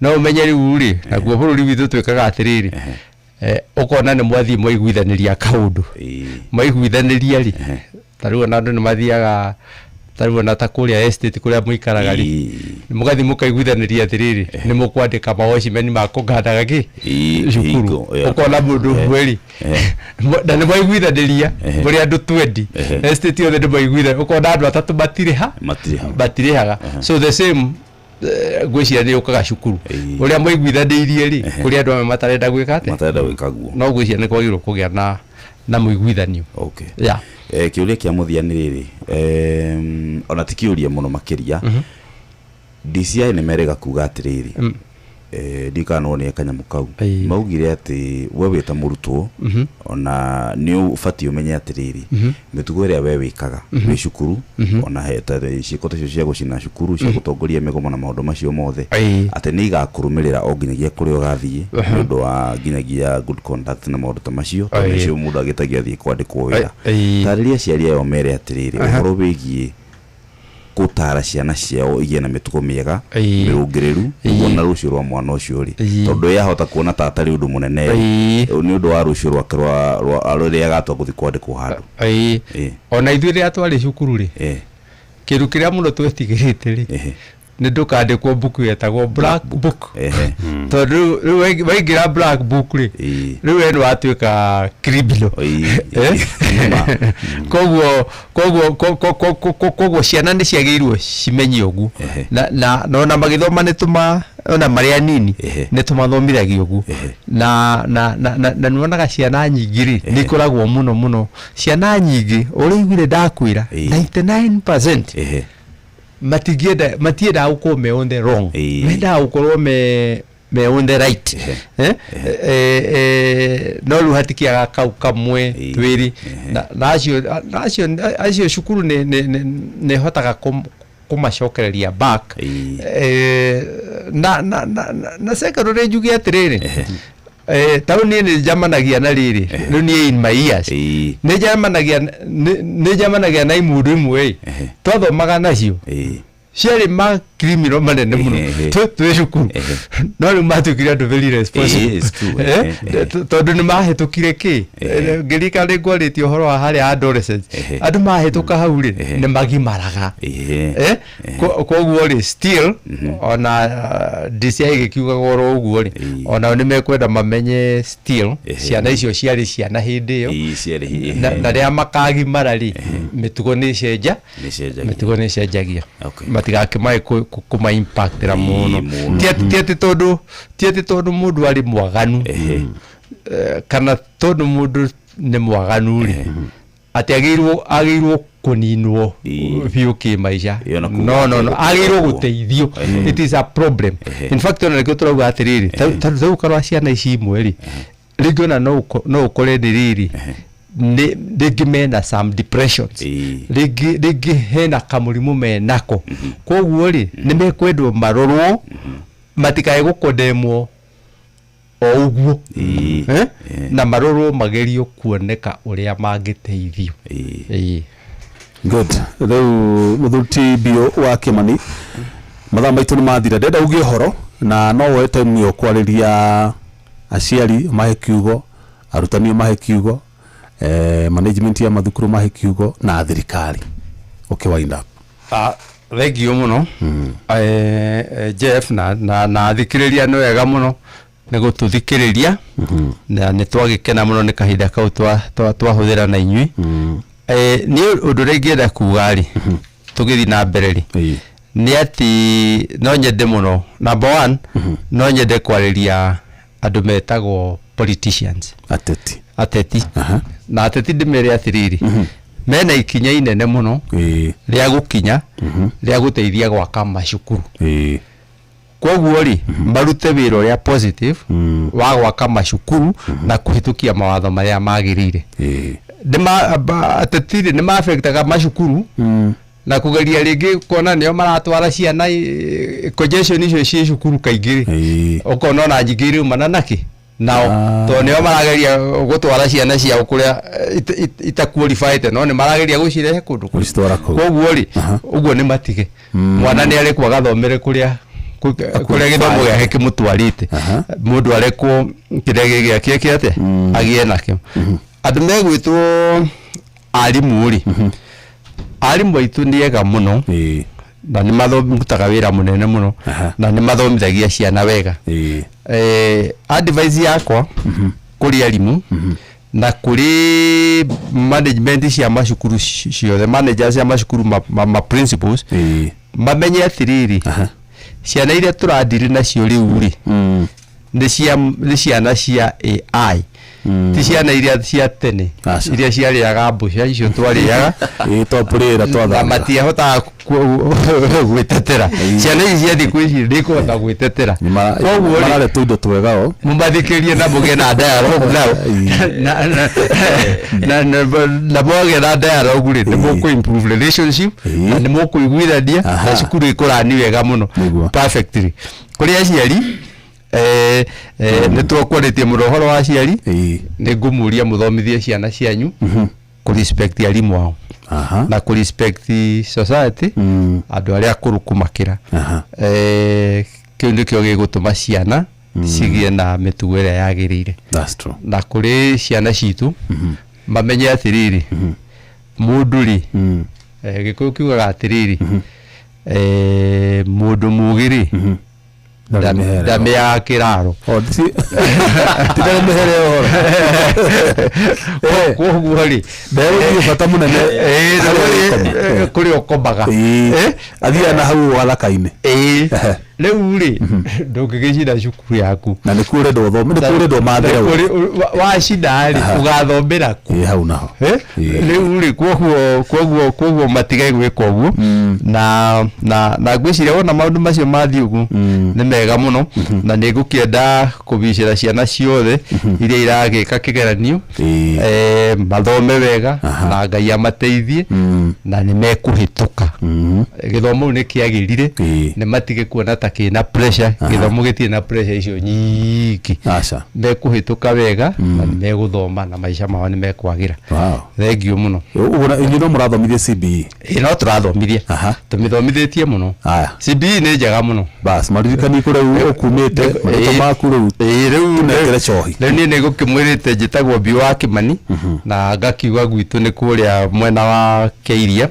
No ũmenye rĩu rĩ, naguo bũrũri witũ twĩkaga atĩrĩrĩ, ũkona nĩ mwathiĩ mwaiguithanĩria kaũndũ, mwaiguithanĩria rĩ, ta rĩu ona andũ nĩ mathiaga, ta rĩu ona ta kũrĩa estate kũrĩa mũikaraga rĩ, mũgathiĩ mũkaiguithanĩria atĩrĩrĩ, nĩ mũkwandĩka mawatchman ma kũgandaga kĩ cukuru. Hingo, yeah. Ũkona mũndũ ũmwe rĩ, na nĩ mwaiguithanĩria mũrĩ andũ 20, estate yothe nĩ mwaiguithania, ũkona andũ atatũ matirĩha. Matirĩha. Matirĩhaga. So the same, ngwĩciria nĩ ũkaga cukuru ũrĩa mwaiguithanĩirie rĩ, kũrĩ andũ amwe matarenda gwĩka atĩa? Matarenda gwĩka guo. No ngwĩciria nĩ kwagĩrĩirwo kũgĩa na mũiguithanio. Okay. Yeah. Kĩũria kĩa mũthia nĩ rĩrĩ, ona ti kĩũria mũno makĩria. DCI nĩ merĩga kuga atĩrĩrĩ, ndiũĩ kana no nĩ kanyamũ kau, maugire atĩ we wĩ ta mũrutwo, ona nĩ ũbatiĩ ũmenye atĩrĩrĩ, mĩtugo ĩrĩa we wĩkaga wĩ cukuru, ona ta ciĩko ta icio cia gũcina cukuru, cia gũtongoria mĩgomo na maũndũ macio mothe, atĩ nĩ igakũrũmĩrĩra o nginyagia kũrĩa ũgathiĩ, nĩ ũndũ wa nginyagia good conduct na maũndũ ta macio, tondũ nĩcio mũndũ agĩtagia athiĩ kwandĩkwo wĩra. Tarĩria aciari ayo mere atĩrĩrĩ, ũhoro wĩgiĩ gũtara ciana ciao igĩe na mĩtugo mĩega, mĩrũngĩrĩru, nĩguo na rũciũ rwa mwana ũcio rĩ, tondũ ye ahota kuona ta atarĩ ũndũ mũnene rĩ, nĩ ũndũ wa rũciũ rwake rwa rĩrĩa agatua gũthiĩ kwandĩkwo handũ. Ona ithuĩ rĩrĩa twarĩ cukuru rĩ, kĩndũ kĩrĩa mũno twetigĩrĩte rĩ, Nĩ ndũkandĩkwo mbuku yetagwo black book. Ehe. Tondũ rĩu waingĩra black book rĩ, rĩu we nĩ watuĩka criminal. Eh? Koguo ciana nĩ ciagĩrĩirwo cimenye ũguo. Na ona magĩthoma nĩ tũma ona marĩ anini nĩ tũmathomithagia ũguo. Na nĩwonaga ciana nyingĩ rĩ, nĩ ikoragwo mũno mũno ciana nyingĩ ũrĩa iguire ndakwĩra, 99% matingĩenda, matiendaga gũkorwo me on the wrong, mendaga gũkorwo me on the right. Eh? No rĩu hatikĩaga kau kamwe twĩrĩ na acio cukuru nĩ hotaga kũmacokereria back. Na secondary njuge atĩrĩrĩ, ta rĩu niĩ nĩ njamanagia na rĩrĩ, rĩu niĩ in my years nĩ njamanagia na imundu imwe ĩ twathomaga nacio, ciarĩ ma criminal manene mũno twĩ cukuru, no rĩu matuĩkire andũ very responsible. It's true. Eh, tondũ nĩ mahĩtũkire kĩ ngĩririkana nĩ ngwarĩtie ũhoro wa harĩa adolescence, andũ mahĩtũka hau rĩ, nĩ magimaraga. Eh, koguo rĩ, still ona DCI gĩkiugaga oro ũguo rĩ, onao nĩ mekwenda mamenye still ciana icio ciarĩ ciana hĩndĩ ĩyo. Ciarĩ Na rĩrĩa makagimara rĩ, mĩtugo nĩ ĩcenja. Nĩ ĩcenjagia. Mĩtugo nĩ ĩcenjagia, matigakĩmae kũma impactĩra mũno. Mũno. Ti atĩ tondũ mũndũ arĩ mwaganu, kana tondũ mũndũ nĩ mwaganu rĩ, atĩ agĩrĩirwo kũninwo biũ kĩmaica. Ĩyo na kuga No, atĩ agĩrĩirwo gũteithio. Gũteithio. It is a problem. In fact, ona nĩkĩo tũrauga atĩrĩrĩ, ta rĩu karwa ciana ici imwe rĩ, rĩngĩ ona no ũkore nĩ rĩrĩ, nĩ rĩngĩ mena some depressions, rĩngĩ hena kamũrimũ menako, koguo rĩ, nĩ mekwendwo marorwo matikae gũkondemwo o ũguo. Eh? Na marorwo magerio kuoneka ũrĩa mangĩteithio. Ĩĩ. Good. Rĩu mũthuri ti Biũ wa Kĩmani, mathaa maitũ nĩ mathira. Ndenda uge ũhoro na no woe time ĩyo kwarĩria aciari mahe kiugo, arutani mahe kiugo, management ya mathukuru mahe kiugo, na thirikari ũkĩ wind up. Ah, thank you mũno, Jeff, na thikĩrĩria, nĩ wega mũno nĩ gũtũthikĩrĩria, na nĩ twagĩkena mũno nĩ kahinda kau twahũthĩra na inyuĩ. Niĩ ũndũ ũrĩa ingĩenda kuga rĩ, tũgĩthiĩ na mbere rĩ, nĩ atĩ no nyende mũno, number one, no nyende kwarĩria andũ metagwo politicians. Ateti. Ateti. Na ateti ndĩmere atĩrĩrĩ, mena ikinya inene mũno rĩa gũkinya rĩa gũteithia gwaka macukuru. Koguo rĩ, marute wĩra ũrĩa positive wa gwaka macukuru na kũhĩtũkia mawatho marĩa magĩrĩire. Ateti rĩ, nĩ maafectaga macukuru na kũgeria rĩngĩ kuona nĩo maratwara ciana congestion icio ciĩ cukuru kaingĩ rĩ, ũkona ona nyingĩ iraumana nakĩ nao, tondũ nĩo marageria gũtwara ciana ciao kũrĩa itaqualified, no nĩ marageria gũcirehe kũndũ kũu. Gũcitwara kũu. Koguo rĩ, ũguo nĩ matige mwana nĩ arekwo agathomere kũrĩa gĩthomo gĩake kĩmũtwarĩte. Mũndũ arekwo kĩrĩa gĩ gĩake kĩ atĩa agĩe nakĩo. Andũ megwĩtwo arimũ rĩ, arimũ aitũ nĩ ega mũno na nĩ marutaga wĩra mũnene mũno na nĩ mathomithagia ciana wega. Advice yakwa kũrĩ arimũ na kũrĩ management cia macukuru ciothe, managers cia macukuru, ma principals, mamenye atĩrĩrĩ, ciana iria tũradiri nacio rĩu rĩ, nĩ ciana cia AI, ti ciana iria cia tene. Aca. Iria ciarĩaga mbũca icio twarĩaga. Ĩĩ, twapũrĩra Na twathamĩra. matiahotaga gwĩtetera. Ciana ici cia thikũ ici nĩ ikũhota gwĩtetera. Koguo rĩ, marare tũindo twega o. Mũmathikĩrie na mũgĩe na dialogue nao, na mwagĩa na dialogue rĩ, nĩ mũkũ improve relationship na nĩ mũkũiguithania na cukuru ĩkũrani wega mũno. Nĩguo. Perfectly. Kũrĩ aciari, nĩ twakwarĩtie mũno ũhoro wa aciari. Nĩ ngũmũria mũthomithie ciana cianyu kũ respect arimũ ao na kũ respect society, andũ arĩa akũrũ kũmakĩra. Kĩu nĩkĩo gĩgũtũma ciana cigĩe na mĩtugo ĩrĩa yagĩrĩire. That's true. Na kũrĩ ciana citũ, mamenye atĩrĩrĩ, mũndũ rĩ, gĩkũyũ kiugaga atĩrĩrĩ, Mũndũ mũgĩ rĩ, Ndarĩ mĩhere. Ndamĩaga kĩraro. O, ti ndarĩ mĩhere ũhoro. Koguo rĩ, Nderũthiĩ bata mũnene harĩa ũgĩkoma. Kũrĩa ũkomaga. Athiaga na hau gathaka-inĩ. Rĩu rĩ, ndũngĩgĩcina cukuru yaku. Na nĩkuo ũrenda ũthome, nĩkuo ũrenda ũmathĩre. Nĩ kũrĩ- wacina rĩ, ũgathomera kũ? Ĩĩ, hau naho. Rĩu rĩ, koguo matige gwĩka ũguo, na ngwĩciria wona maũndũ macio mathiĩ ũguo nĩ mega mũno, na nĩ ngũkĩenda kũbicĩra ciana ciothe iria iragĩka kĩgeranio, mathome wega na Ngai amateithie na nĩ mekũhĩtũka. Gĩthomo rĩu nĩ kĩagĩrire, nĩ matige kuona ta kĩna pressure. Gĩthomo gĩtirĩ na pressure icio nyingĩ. Aca. Mekũhĩtũka wega na nĩ megũthoma na maica mao nĩ mekwagĩra. Thengiũ mũno. Ũguo inyuĩ no mũrathomithia CBE? Ĩĩ, no tũrathomithia. Tũmĩthomithĩtie mũno. CBE nĩ njega mũno. Bas, maririkani kũrĩa ũkumĩte, marĩtwa maku rĩu. Ĩĩ, rĩu Tũnengere cohi. Rĩu niĩ nĩ ngũkĩmwĩrĩte njĩtagwo Mbiũ wa Kĩmani, na ngakiuga gwitũ nĩ kũrĩa mwena wa Keiria.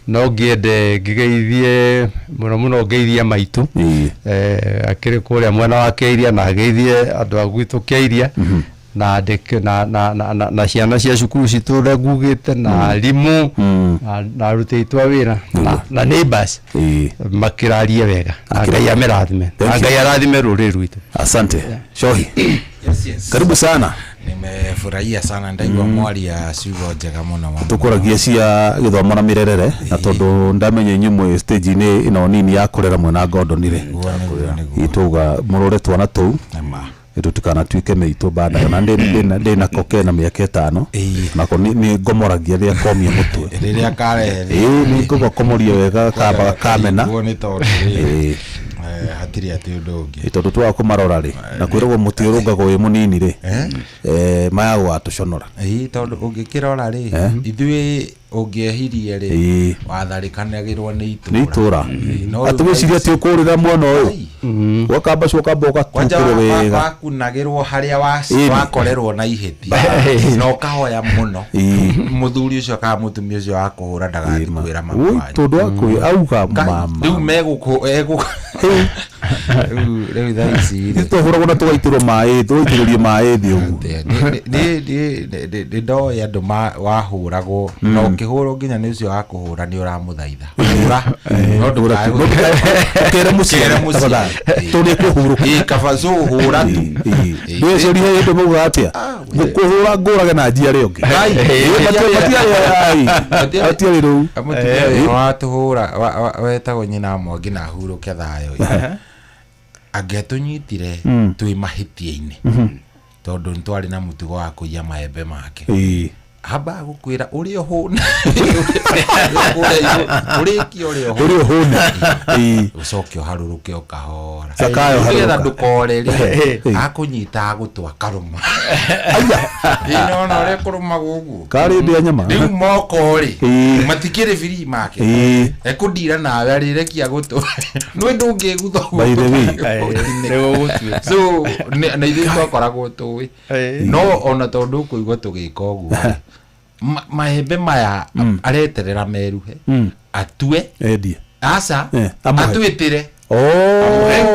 No ngĩende ngĩgeithie mũno mũno, ngeithie maitũ akĩrĩ kũrĩa mwena wa Keiria, na ngeithie andũ a gwitũ Keiria, na ndĩk- na na na na na ciana cia cukuru citũ ũrĩa ngugĩte, na arimũ na aruti aitũ a wĩra na neighbors, makĩrarie wega, na Ngai amĩrathime, na Ngai arathime rũrĩrĩ rwitũ. Asante. Shohi. Yes. Karibu sana. Nimefurahia sana ndaigua mwaria ciugo njega muno mama. Tũkũragia cia gĩthomo na mĩrerere, na tondũ ndamenya inyuĩ mwĩ stage-inĩ ĩno nini ya kũrera mwena Gordon rĩ, itũga mũrore twana tũu tũtikanatuĩke mĩitũ baadaye. Na ndĩ nako kena mĩaka 5, nako nĩ ngomoragia rĩrĩa komia mũtwe. Rĩrĩa karehe. Ĩĩ, nĩ ngũgakomoria wega, kamba kamena. Guo nĩ tondũ rĩ, hatirĩ atĩ ũndũ ũngĩ. Ĩ, tondũ twaga kũmarora rĩ, na kwĩragwo mũtĩ ũrũngagwo wĩ mũnini rĩ, maya gũgatũconora. Ĩĩ, tondũ ũngĩkĩrora rĩ, ithuĩ ũngĩehirie rĩ, watharĩkanagĩrwo nĩ itũra. Nĩ itũra. No rĩu Atĩ wĩcirie atĩ ũkũrĩra mwena ũyũ, ũgakamba coka kwanja ũgatungĩrwo wega. Wakunagĩrwo harĩa wakorerwo na ihĩtia na ũkahoya mũno mũthuri ũcio kana mũtumia ũcio wa kũhũra ndagathiĩ kwĩra Ui, mama. Tondũ akwĩ auga mama. Rĩu megũkũ egũ rĩu thaa ici rĩ, Twahũragwo na tũgaitĩrwo maĩ, tũgaitĩrĩrio maĩ thĩ ũguo. Nĩ ndoĩ andũ wahũragwo na ũkĩhũrwo nginya nĩ ũcio wa kũhũra nĩ ũramũthaitha hũra no ndũkae Ũkere mũciĩ. Ũkere mũciĩ. Tafadhali, tondũ nĩ ekũhurũka. Ĩĩ, kaba cũ hũra tu. Ndwĩciria hĩndĩ maugaga atĩa, ngũkũhũra ngũrage na njiare ũngĩ. Ai. Matiarĩ rĩu. Mũtumia ũyũ watũhũra wetagwo nyina Mwangi na ahurũke thayũ, angĩatũnyitire twĩ mahĩtia-inĩ, tondũ nĩ twarĩ na mũtugo wa kũiya maembe make, ambaga gũkwĩra ũrĩa ũhũne, ũrĩkie ũrĩa. Ũrĩa ũhũne. Ũcoke ũharũrũke o kahora. Zakayo nĩgetha harũrũka. Ndũkore rĩ, akũnyita agũtwa karũma. Ĩĩ, nĩwona ũrĩa kũrũmagwo ũguo? Karĩ ndĩa nyama. Rĩu moko rĩ, matikĩrĩ biri make. Ekũndira nawe arĩrekia gũtũ nĩ ndũngĩgutha ũguo. By the way. So na ithuĩ twakoragwo tũĩ, no ona tondũ ũkũigua tũgĩka ũguo rĩ, maembe maya areterera meruhe, atue. Endie. Aca. Amũhe. Atwĩtĩre. Oh.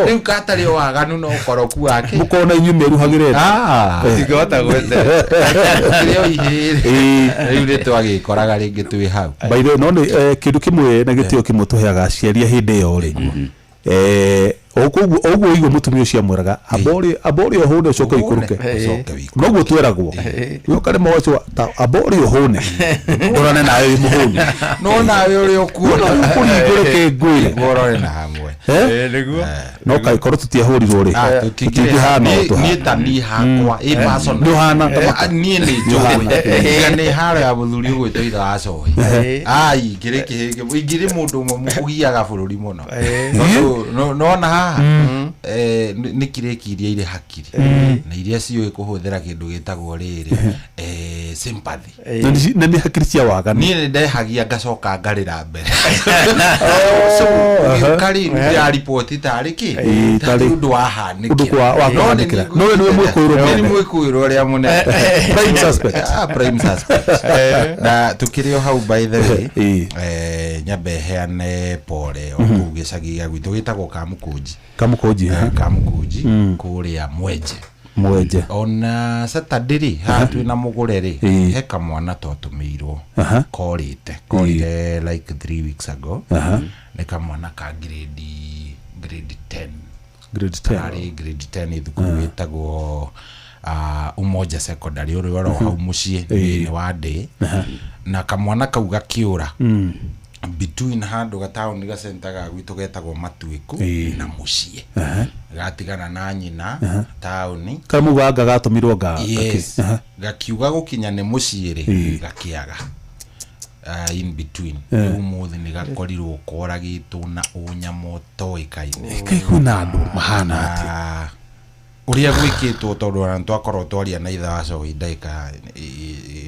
Rĩu katarĩ o waganu no ũkoroku wake. Mũkona inyuĩ meruhagĩre. Ah. Tingĩhota gweterera. Kĩrĩa o ihĩrĩ rĩu nĩ twagĩkoraga rĩngĩ twĩ hau. By the way, no nĩ kĩndũ kĩmwe na gĩtĩo kĩmwe tũheaga aciari a hĩndĩ ĩyo rĩ, ũguo ũguo ũigua mũtumia ũcio amwĩraga, amba ũrĩa ũhũne ũcoke ũikũrũke. Ũcoke ũikũrũke. Noguo tweragwo ũkarĩma ũgacoka ta amba ũrĩa ũhũne ndorane nawe wĩ mũhũnu. No nawe ũrĩa ũkuona. Ũkũringũrĩke ngwĩre. Ũrore na hamwe. Eh? Nĩguo. No kaĩkorwo tũtiahũrirwo rĩ, Ah, tũtingĩhana o niĩ tũhana. Ta niĩ hakwa ĩ personal. Nĩ ũhana ta maka. Niĩ nĩ njũĩ tiga nĩ haro ya mũthuri ũgwĩtwo ithe wa cohi, ai ingĩrĩ kĩhĩngĩ, ingĩrĩ mũndũ ũmwe ũgiaga bũrũri mũno. Tondũ nona Haha nĩ kirĩki iria irĩ hakiri na iria ciũĩ kũhũthĩra kĩndũ gĩtagwo rĩrĩ sympathy. Na nĩ hakiri cia waganu. Niĩ nĩ ndehagia ngacoka ngarĩra mbere. So ũgĩũka rĩ ya riboti tarĩ kĩ? Tarĩ ũndũ wahanĩkĩra. Ũndũ wa kũhanĩkĩra. No we nĩwe mwĩkũĩrwo mũnene. Nĩ mwĩkũĩrwo ũrĩa mũnene. Prime suspect. Prime suspect. Na tukĩrĩ o hau by the way, nyambe heane pole o kũu gĩcagi gĩa gwitũ gĩtagwo Kamũkũnji. Kamũkũnji. Kamũkũnji kũrĩa Mwenje. Mwenje. Ona Saturday rĩ, haha twĩna mũgũre rĩ, he kamwana twatũmĩirwo korĩte like 3 weeks ago. Nĩ kamwana ka grade 10. Grade 10. Karĩ grade 10 thukuru ĩtagwo Umoja Secondary ũrĩa ũrĩ hau mũciĩ thĩinĩ wa ndĩ. Na kamwana kau gakĩũra between handũ gataũni gacenta ga gwitũ getagwo Matuĩku na mũciĩ. Gatigana na nyina taũni. Kamuga anga gatũmirwo nga. Yes. Gakiuga gũkinya nĩ mũciĩ rĩ, gakĩaga. In between. Ũmũthĩ nĩ gakorirwo koragĩtwo na ũnyamũ ũtoĩkaine. Kaĩ kwĩna andũ mahana atĩa? Ũrĩa gwĩkĩtwo tondũ ona twakorwo twaria na ithe wa Cohi ndagĩka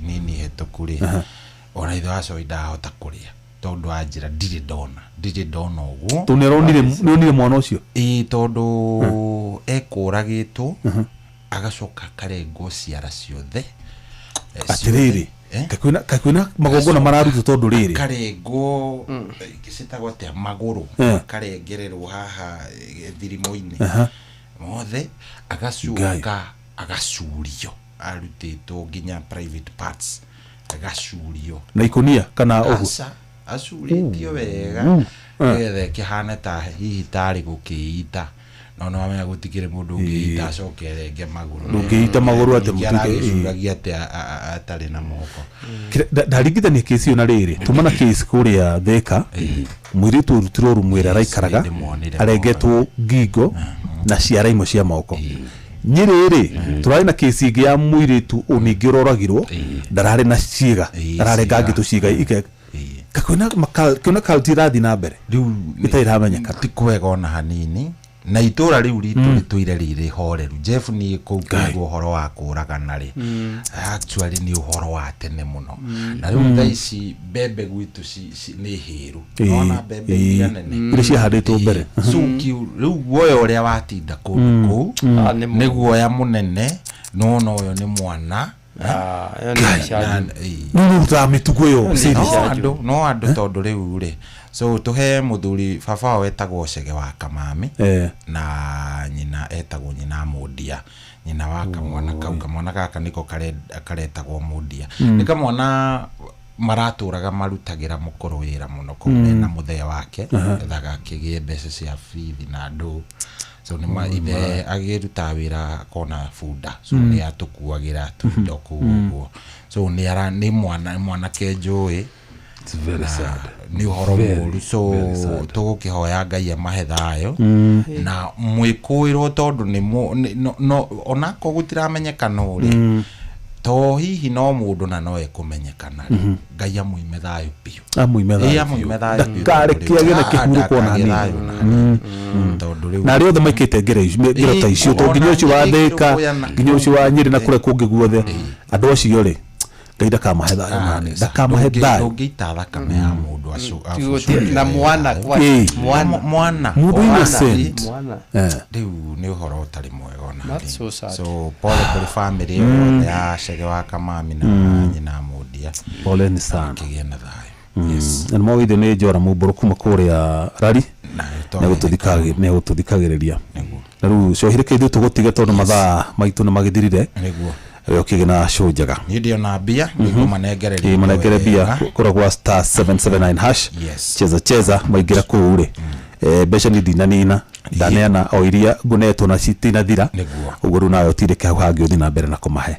nini hĩtũku rĩ, ona ithe wa Cohi ndahota kũrĩa tondũ anjĩra ndirĩ ndona ũguo. Tondũ nĩaronire mwana ũcio? Ĩĩ, tondũ ekũragĩtwo agacoka akarengwo ciara ciothe. Atĩrĩrĩ, kaĩ kwĩna magongona mararutwo tondũ rĩrĩ? Akarengwo cĩtagwo atĩa, magũrũ, akarengererwo haha thirimo-inĩ mothe, agacoka agacurio, arutĩtwo nginya private parts, agacurio na ikunia kana ũguo? Acurĩtio wega nĩgetha ĩkĩhane ta hihi tarĩ gũkĩita. No nĩwamenya gũtikĩrĩ mũndũ ũngĩita acoke erenge magũrũ. Ndũngĩita magũrũ atĩ mũtuĩke aragĩcuragia atĩ atarĩ na moko. Ndaringithania kĩsi ĩyo na rĩrĩ, tuma na kĩsi kũrĩa Thĩka, mũirĩtu ũrutirwo rumu ĩrĩa araikaraga, arengetwo ngingo na ciara imwe cia moko. Nyĩrĩ rĩ, tũrarĩ na kĩsi ĩngĩ ya mũirĩtu ningĩ ũroragirwo, ndararĩ na ciĩga, ararengangĩtwo ciĩga ike. Kwĩna cult ĩrathiĩ na mbere rĩu ĩtarĩ ĩramenyekana. Ti kwega ona hanini. Na itũra rĩu ritũ rĩtũire rĩrĩ horeru. Jeff niĩ kũu kũigua ũhoro wa kũragana rĩ, actually nĩ ũhoro wa tene mũno. Na rĩu thaa ici mbembe gwitũ nĩ hĩru. Nĩwona mbembe iria nene iria ciahandĩtwo mbere. So rĩu guoya ũrĩa watinda kũndũ kũu nĩ guoya mũnene, no ũyũ nĩ mwana. No ũrutaga mĩtugo ĩyo no andũ tondũ rĩu rĩ, so tũhe mũthuri baba wao etagwo Cege wa Kamami na nyina etagwo nyina Mũndia, nyina wa kamwana kau. Kamwana gaka nĩko karetagwo Mũndia. Nĩ kamwana maratũraga marutagĩra mũkũrũ wĩra mũno kũu mena mũthee wake ethaga akĩgĩe mbeca cia bithi na andũ. So nĩ ithe agĩrutaga wĩra akona bunda, so nĩ atũkuagĩra tũindo kũu ũguo. So nĩ mwanake njũĩ. It's very sad. Nĩ ũhoro mũũru. So tũgũkĩhoya Ngai amahe thayũ na mwĩkũĩrwo tondũ nĩ onakorwo gũtiramenyekana rĩ, to hihi no mũndũ na no ekũmenyekana rĩ, Ngai amũime thayũ biũ. Amũime thayũ biũ. Ndakareke agĩe na kĩhurũko ona hanini. Tondũ rĩu na arĩa othe maikĩte ngero ta icio, to nginya ũcio wa Thĩka, nginya ũcio wa Nyĩrĩ na kũrĩa kũngĩ guothe, andũ acio rĩ, Ngai ndakamahe thayũ nani, ndakamahe thayũ. Ndũngĩita thakame ya mũndũ na mwana mwana mũndũ innocent. Rĩu nĩ ũhoro ũtarĩ mwega ona. So pole kũrĩ family yothe ya Cege wa Kamami na nyina Mũndia. Pole ni sana. Kĩgĩe na thayũ. Yes. Na mawithe nĩ Njora Mũmbũrũ kuma kũrĩa Rari nĩgũtũthikagĩrĩria. Na rĩu cohire ithuĩ tũgũtige tondũ mathaa maitũ nĩ magĩthirire. Nĩguo. Ũkĩgĩa na show njega. Niĩ ndĩ ona mbia, nĩngũmanengereria. Manengere mbia kũrĩa gwa star 779 hash. Cheza cheza maingĩra kũu rĩ. Mbeca nĩ ndinanina, ndaneana o iria ngũnetwo na citinathira. Ũguo rĩu nawe ũtindĩke hau hangĩ ũthiĩ na mbere na kũmahe.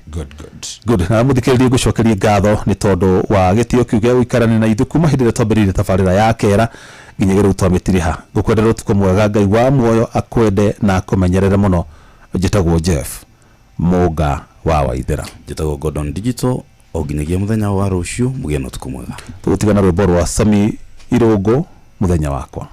Good. Na mũthikĩrĩrie ngũcokerie ngatho nĩ tondũ wa gĩtĩo kĩu gĩa gũikarania na ithuĩ kuma hĩndĩ ĩrĩa twambĩrĩirie tabarĩra ya kera nginya rĩu twamĩtiriha. Ngũkwendera ũtukũ mwega, Ngai wa muoyo akwende na akũmenyerere mũno. Njĩtagwo Jeff Mũnga wa Waithera. Njĩtagwo Gordon Digital. O nginyagia mũthenya wa rũciũ, mũgĩe na ũtukũ mwega. Tũgũtigana rwĩmbo rwa Sami Irũngũ, mũthenya wakwa.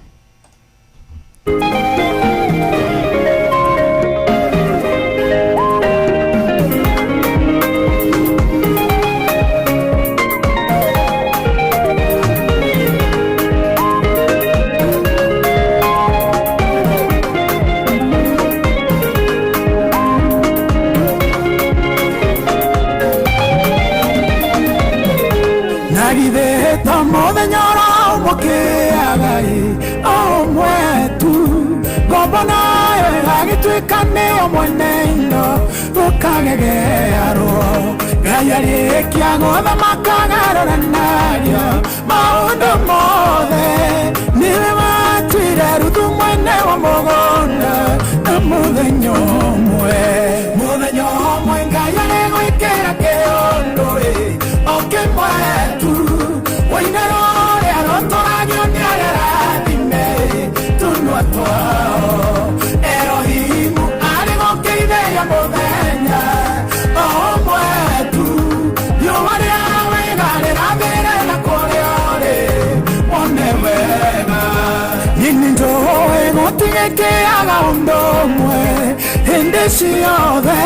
Ĩngĩtuĩka nĩyo mwene indo rũkagegearwo Ngai arĩkia gũthamaka agarũranagia maũndũ mothe nĩwe watuire Ruthu mwene wa mũgũnda na mũthenya ũmwe mũthenya ũmwe Ngai arĩgwĩkĩra kĩũndũ ĩ o kĩmwe tu ũine rũrĩa rũtũragio nĩ arĩa arathime tũnua twao Elohimu arĩ gũkĩithĩria mũthenya o ũmwe tu riũa rĩa wega rĩrathĩre na kũrĩa ũrĩ wone wega niĩ nĩnjũĩ gũtigĩkĩaga ũndũ ũmwe hĩndĩ ciothe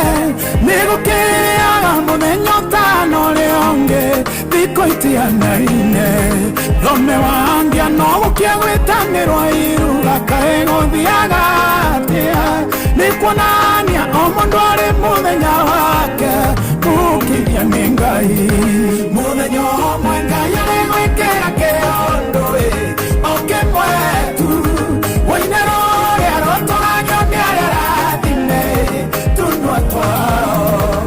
nĩgũkĩaga mũthenya ũtana ũrĩa ũngĩ thikũ itianaine thome wangia no gũkia gwĩtanĩrwo iruga kaĩ gũthiaga atĩa nĩ kuonania o mũndũ arĩ mũthenya wake mũkithia nĩ Ngai mũthenya ũmwe Ngai arĩgwĩkĩra kĩũndũ ĩ o kĩmwe tu ũine rũrĩa rũtũragio nĩ arĩa arathime tũnua twao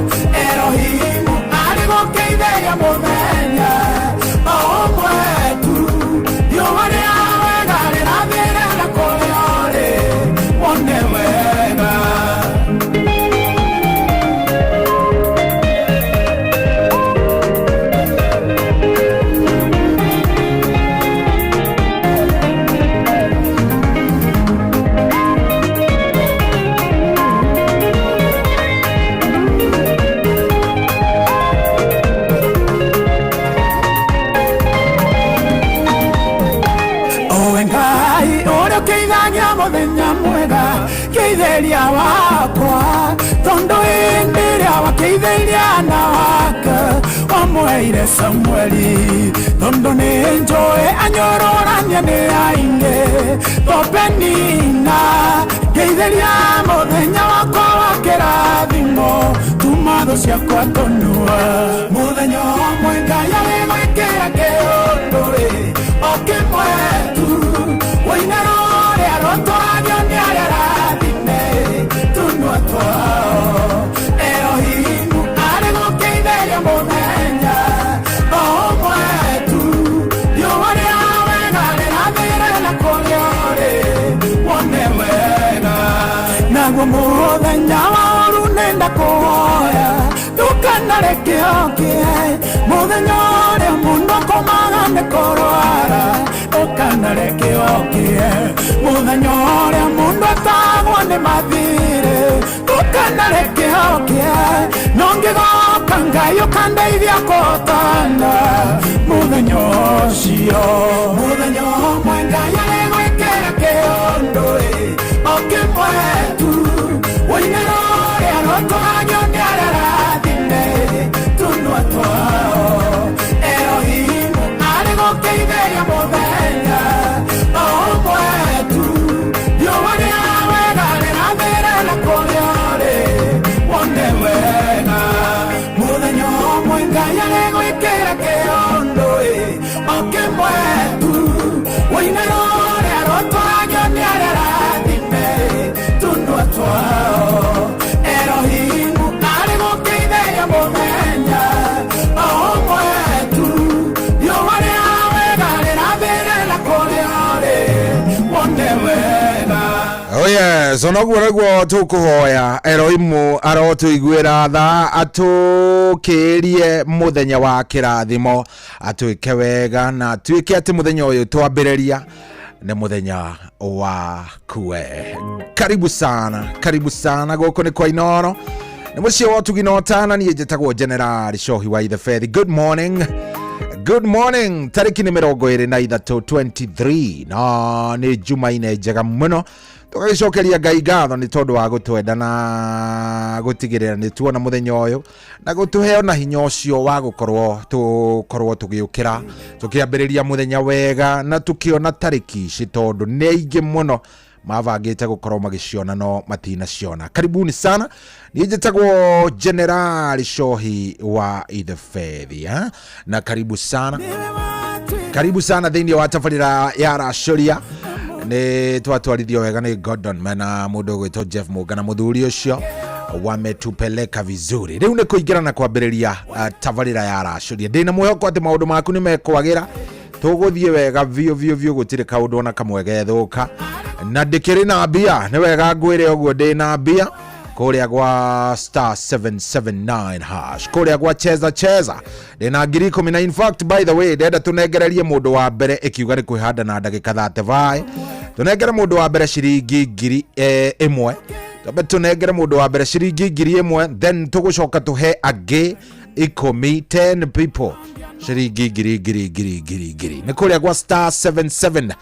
Elohimu arĩ gũkĩithĩria mũthenya o ũmwe tu riũa rĩa wega rĩrathĩre na kũrĩa ũrĩ wone wega. Owe Ngai ũrĩa ũkĩithagia mũthenya mwega kĩithĩria wakwa tondũ hĩndĩ ĩrĩa wakĩithĩria na wake wamwĩire Samueli tondũ nĩ njũĩ anyũrũrania nĩ aingĩ Topenina ngeithĩria mũthenya wakwa wa kĩrathimo tuma thũ ciakwa tũnua mũthenya ũmwe Ngai arĩgwĩkĩra kĩũndũ ĩ o kĩmwe tu ũine rũrĩa rũtũragio nĩ arĩa arathime tũnua twao Elohimu arĩ gũkĩithĩria mũthenya o ũmwe tu riũa rĩa wega rĩrathĩre na kũrĩa ũrĩ wone wega naguo mũthenya wa ũũru nĩndakũhoya ndũkanareke ũkĩe mũthenya ũrĩa mũndũ akomaga nĩ kũrwara ndũkanareke ũkĩe mũthenya ũrĩa mũndũ atagwo nĩ mathirĩ ndũkanareke ũkĩe no ngĩgoka Ngai ũkandeithia kũhotana mũthenya ũcio mũthenya ũmwe Ngai arĩgwĩkĩra kĩũndũ ĩ o kĩmwe tu ũine rũrĩa rũtũragio nĩ arĩa arathime tũnua twao Elohimu arĩ gũkĩithĩria mũthenya o ũmwe tu riũa rĩa wega rĩrathĩre na kũrĩa ũrĩ wone wega mũthenya ũmwe Ngai arĩgwĩkĩra kĩũndũ ĩ o kĩmwe tu ũine rũrĩa rũtũragio nĩ arĩa arathime tũnua twao Elohimu arĩ gũkĩithĩria mũthenya o ũmwe tu riũa rĩa wega rĩrathĩre na kũrĩa ũrĩ wone wega. Oh yes, onoguo nĩguo tũkũhoya Elohimu arotũiguĩra tha atũkĩrie mũthenya wa kĩrathimo atwĩke wega na atuĩke atĩ mũthenya ũyũ twambĩrĩria nĩ mũthenya wa kue. Karibu sana, karibu sana gũkũ nĩ kwa Inooro nĩ mũciĩ wa ũtugi na ũtana. Niĩ njĩtagwo General Cohi wa Ithebethi. Good morning. Good morning. Tarĩki nĩ 23 23 na nĩ Jumaine njega mũno tũgagĩcokeria Ngai ngatho nĩ tondũ wa gũtwenda na gũtigĩrĩra nĩ tuona mũthenya ũyũ na gũtũhe ona hinya ũcio wa gũkorwo tũkorwo tũgĩũkĩra tũkĩambĩrĩria mũthenya wega na tũkĩona tarĩki ici tondũ nĩ aingĩ mũno mabangĩte gũkorwo magĩciona no matinaciona. Karibuni sana. Niĩ njĩtagwo General Cohi wa Ithebethi na karibu sana, karibu sana thĩinĩ wa tabarĩra ya Racũria. Nĩ twatwarithio wega nĩ Gordon mena mũndũ ũgwĩtwo Jeff Mũnga na mũthuri ũcio wametupeleka vizuri. Rĩu nĩ kũingĩra na kwambĩrĩria tabarĩra ya racũria. Ndĩna mwĩhoko atĩ maũndũ maku nĩ mekwagĩra, tũgũthiĩ wega biũ biũ biũ, gũtirĩ kaũndũ ona kamwe gethũka. Na ndĩkĩrĩ na mbia, nĩ wega ngwĩre ũguo, ndĩ na mbia kũrĩa gwa star 779 hash, kũrĩa gwa cheza cheza ndĩna 10,000. Na in fact, by the way, ndenda tũnengererie mũndũ wa mbere ĩkiuga nĩ kwĩhanda na ndagĩka 35, tũnengere mũndũ wa mbere ciringi 1,000. Twambe tũnengere mũndũ wa mbere ciringi 1,000, then tũgũcoka tũhe angĩ 10, 10 people ciringi ngiri ngiri ngiri ngiri ngiri. Nĩ kũrĩa gwa star 779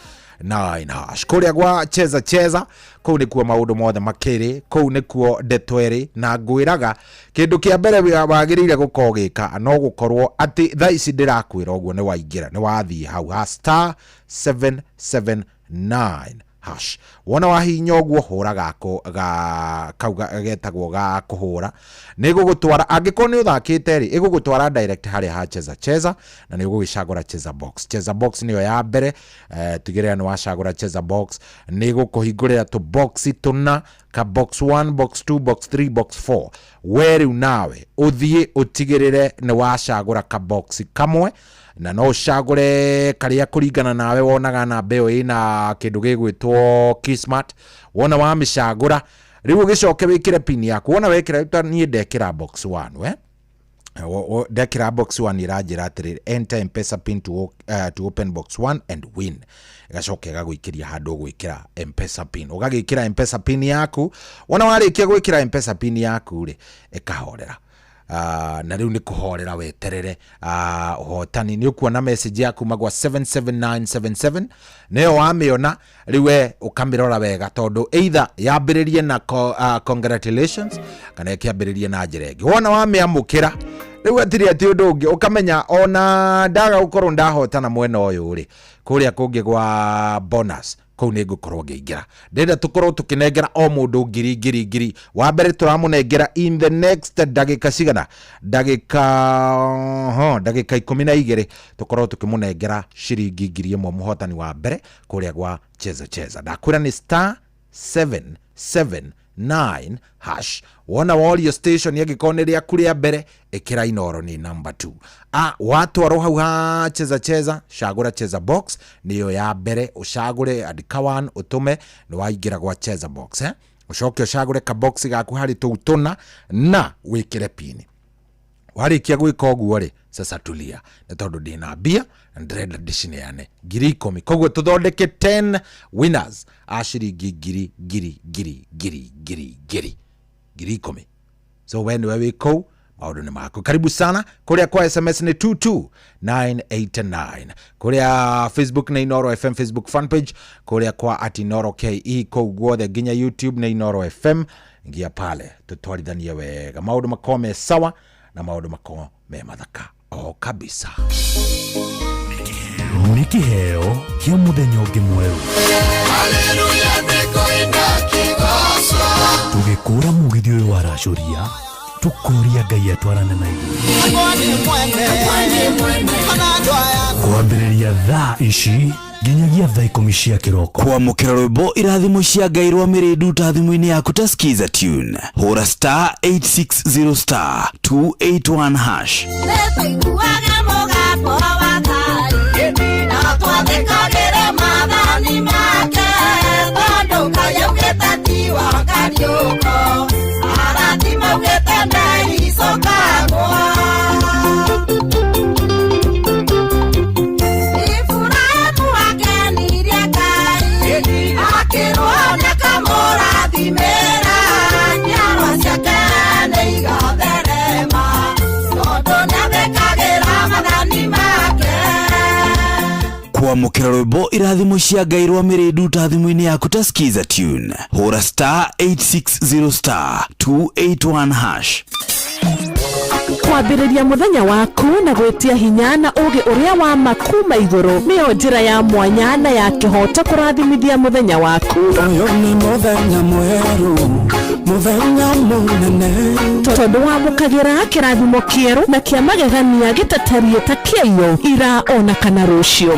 hash, kũrĩa gwa cheza cheza, kũu nĩkuo maũndũ mothe makĩrĩ, kũu nĩkuo ndeto ĩrĩ. Na ngwĩraga kĩndũ kĩa mbere wagĩrĩire gũkorwo ũgĩka no gũkorwo atĩ thaa ici ndĩrakwĩra ũguo nĩ waingĩra, nĩ wathiĩ hau ha star 779 hash. Wona wahihinya ũguo, hũra gako ga kau getagwo ga kũhũra, nĩ gũgũtwara, angĩkorwo nĩ ũthakĩte rĩ, ĩgũgũtwara direct harĩa ha cheza cheza, na nĩ ũgũgĩcagũra cheza box. Cheza box nĩyo ya mbere. Tigĩrĩra nĩ wacagũra cheza box, nĩ gũkũhingũrĩra tũ box tũna, ka box 1, box 2, box 3, box 4. We rĩu nawe ũthiĩ ũtigĩrĩre nĩ wacagũra ka box kamwe, na no ũcagũre karĩa kũringana nawe wonaga namba ĩyo ĩna kĩndũ gĩgwĩtwo Kismat. Wona wamĩcagũra, rĩu ũgĩcoke wĩkĩre pin yaku. Wona wekĩra, ta niĩ ndekĩra box 1, we ndekĩra box 1, ĩranjĩra atĩrĩrĩ, "Enter Mpesa pin to open box 1 and win." Ĩgacoka ĩgagũikĩria handũ ũgwĩkĩra Mpesa pin, ũgagĩkĩra Mpesa pin yaku. Wona warĩkia gwĩkĩra Mpesa pin yaku rĩ, ĩkahorera. Na rĩu nĩ kũhorera weterere ũhotani. Nĩ ũkuona message yaku magwa 77977, nĩyo wamĩona rĩu we ũkamĩrora wega, tondũ either yambĩrĩrie na congratulations kana ĩkĩambĩrĩrie na njĩra ĩngĩ. Wona wamĩamũkĩra rĩu, hatirĩ atĩ ũndũ ũngĩ, ũkamenya ona ndaga gũkorwo ndahotana mwena ũyũ rĩ, kũrĩa kũngĩ gwa bonus kũu nĩ ngũkorwo ngĩingĩra. Ndĩrenda tũkorwo tũkĩnengera o mũndũ ngiri ngiri ngiri. Wa mbere tũramũnengera in the next ndagĩka cigana, ndagĩka ho, ndagĩka 12, tũkorwo tũkĩmũnengera ciringi 1,000, mũhotani wa mbere kũrĩa gwa cheza cheza. Ndakwĩra nĩ star 779 hash. Wona worio station, angĩkorwo nĩ rĩaku rĩa mbere, ĩkĩra Inoro nĩ number 2. A watwarwo hau ha cheza cheza, cagũra cheza box nĩyo ya mbere, ũcagũre, andĩka 1, ũtũme, nĩ waingĩra gwa cheza box, eh? Ũcoke ũcagũre kabox gaku harĩ tũu tũna na wĩkĩre pini. Warĩkia gwĩka ũguo rĩ, sasa tulia, nĩ tondũ ndĩna mbia na ndĩrenda ndĩcineane 10,000. Koguo tũthondeke 10 winners a ciringi ngiri ngiri ngiri ngiri ngiri ngiri 10,000. So we nĩwe wĩ kũu, maũndũ nĩ maku. Karibu sana. Kũrĩa kwa SMS nĩ 22989, kũrĩa Facebook nĩ Inoro FM Facebook fan page, kũrĩa kwa at Inoro KE, kũu guothe nginya YouTube nĩ Inoro FM. Ngia pale tũtwarithanie wega, maũndũ makorwo me sawa na maũndũ makorwo me mathaka o kabisa. Nĩ kĩheo kĩa mũthenya ũngĩ mwerũ, tũgĩkũra mũgithi ũyũ wa racũria, tũkoria Ngai atwarane na ithuĩ kwambĩrĩria thaa ici nginyagia thaa 10 cia kĩroko. Kwamũkĩra rwĩmbo irathimo cia Ngai rwa mĩrĩndu ta thimũ-inĩ yaku ta skiza tune, hũra star 860 star 281 hash. Nĩtũiguaga mũgambo wa Ngai na twathĩkagĩre maathani make, tondũ Ngai augĩte ti wa kariũko, arathi maugĩte ndeicũkagwo. Iburahimu akenirie Ngai akĩrwo nĩakamũrathimĩra, njiarwa ciake nĩ igatherema tondũ nĩathĩkagĩra maathani make. Kwamũkĩra rwĩmbo irathimo cia Ngai rwa mĩrĩndu ta thimũ-inĩ yaku ta skiza tune, hũra star 860 star 281 hash. Kwambĩrĩria mũthenya waku na gwĩtia hinya na ũũgĩ ũrĩa wa ma kuma igũrũ nĩyo njĩra ya mwanya na ya kĩhoto kũrathimithia mũthenya waku. Ũyũ nĩ mũthenya mwerũ, mũthenya mũnene. Tondũ wamũkagĩra kĩrathimo kĩerũ na kĩa magegania gĩtatariĩ ta kĩaiyo ira ona kana rũciũ.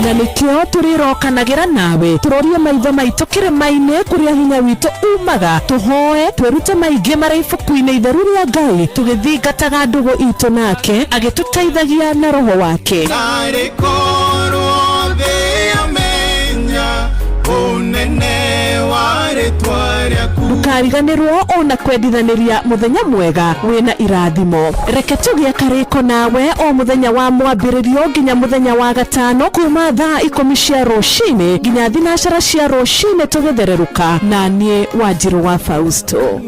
Na nĩkĩo tũrĩrokanagĩra nawe tũrorie maitho maitũ kĩrĩma-inĩ kũrĩa hinya witũ umaga, tũhoe twĩrute maingĩ marĩa ibuku-inĩ itheru rĩa Ngai, tũgĩthingataga ndũgũ itũ nake agĩtũteithagia na roho wake. Narĩ korwo thĩ yamenya ũnene wa rĩtwa rĩaku. Ndũkariganĩrwo ona kwendithanĩria mũthenya mwega wĩna irathimo. Reke tũgĩe karĩko nawe o mũthenya wa mwambĩrĩrio nginya mũthenya wa gatano kuma thaa 10 cia rũcinĩ nginya 9 cia rũcinĩ tũgĩthererũka, na niĩ Wanjirũ wa Fausto.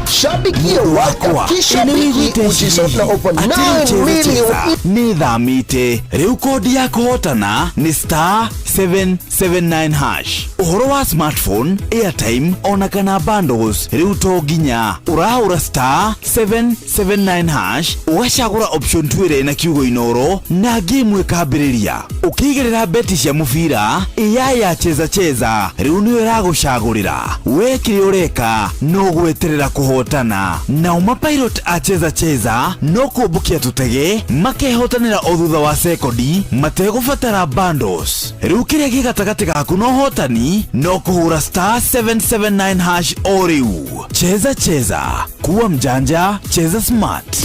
Shabikia World Cup kishabiki ujisort na over 9 million. Nĩ thamĩte rĩu kodi ya kũhotana nĩ star 779 hash. Ũhoro wa smartphone, airtime ona kana bundles rĩu to nginya ũrahũra star 779 hash ũgacagũra option 2 ĩrĩa ĩna kiugo Inoro na game ĩkambĩrĩria. Ũkĩigĩrĩra beti cia mũbira AI ya cheza cheza rĩu nĩyo ĩragũcagũrĩra. We kĩrĩa ũreka no gweterera kũhotana. Nao mapilot a cheza cheza no kũmbũkia tũtege makehotanĩra o thutha wa sekondi mategũbatara bundles. Rĩu kĩrĩa gĩ gatagatĩ gaku na ũhotani no kũhũra star 779 hash o rĩu. Cheza cheza, kuwa mjanja, cheza smart.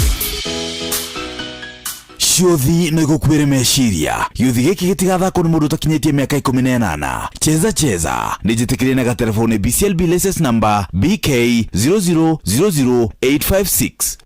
Ciũthi no igũkuĩre meciria. Gĩũthi gĩkĩ gĩtigathakwo nĩ mũndũ ũtakinyĩtie mĩaka 18. Cheza cheza nĩ njĩtĩkĩrie na gatelefoni BCLB license number BK 0000856.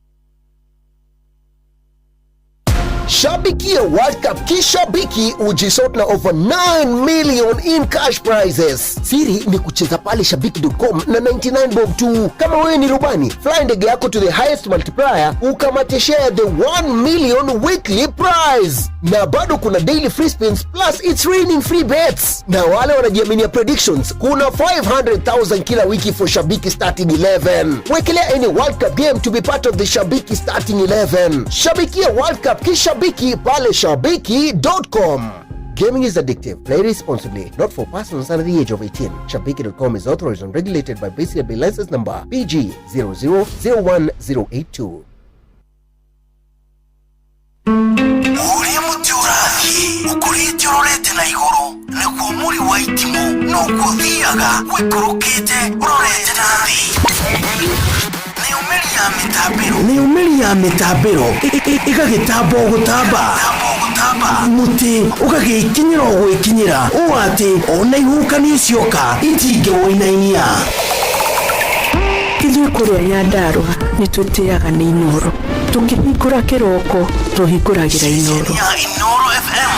Shabikia World Cup kishabiki ujisort na over 9 million in cash prizes. Siri ni kucheza pale shabiki.com na 99 bob tu. Kama wewe ni rubani, fly ndege yako to the highest multiplier ukamate share the 1 million weekly prize. Na bado kuna daily free spins plus it's raining free bets. Na wale wanajiaminia predictions, kuna 500,000 kila wiki for Shabiki starting 11. Wekelea any World Cup game to be part of the Shabiki starting 11. Shabikia World Cup kishabiki pale shabiki.com. Gaming is addictive. Play responsibly. Not for persons under the age of 18. Shabiki.com is authorized and regulated by BCLB license number PG 0001082. Ũrĩa mũtĩ ũrathiĩ ũkũrĩte ũrorete na igũrũ nĩguo mũri wa itimũ noguo ũthiaga wĩikũrũkĩte ũrorete na thĩ. Nĩ umĩri ya mĩtambĩro ĩgagĩtamba o gũtamba, mũtĩ ũgagĩkinyĩra o gwĩkinyĩra ũũ atĩ ona ihuhũkanio cioka itingĩwũinainia. Ithuĩ kũrĩa Nyandarũa nĩ twĩtĩaga nĩ Inoro, tũkĩhingũra kĩroko tũhingũragĩra Inoro. Inoro FM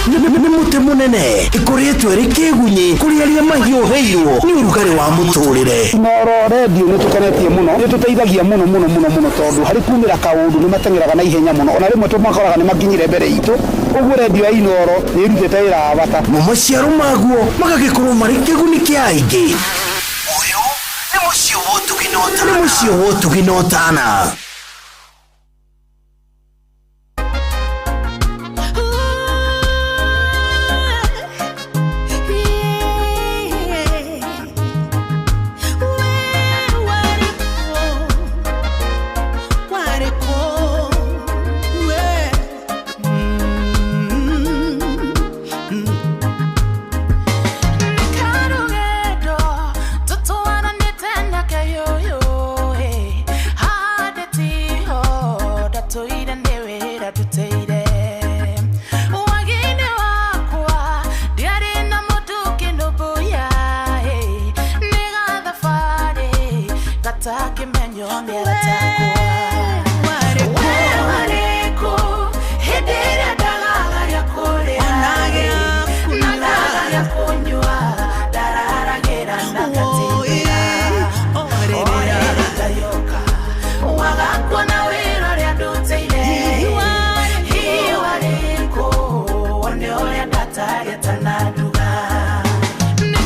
Nĩ mũtĩ mũnene ĩkũrĩtwo ĩrĩ kĩgunyĩ kũrĩ arĩa mahiũhĩirwo nĩ ũrugarĩ wa mũtũrĩre. Inoro redio nĩ tũkenetie mũno, nĩ tũteithagia mũno mũno mũno mũno tondũ harĩ kumĩra kaũndũ nĩ mateng'eraga na ihenya mũno, ona rĩmwe tũmakoraga nĩ makinyire mbere itũ. Ũguo redio ya Inoro nĩ ĩrutĩte wĩra wa bata. Mo maciaro maguo magagĩkorwo marĩ kĩguni kĩa aingĩ. Ũyũ nĩ mũciĩ wa ũtugi na ũtana. Nĩ mũciĩ wa ũtugi na ũtana.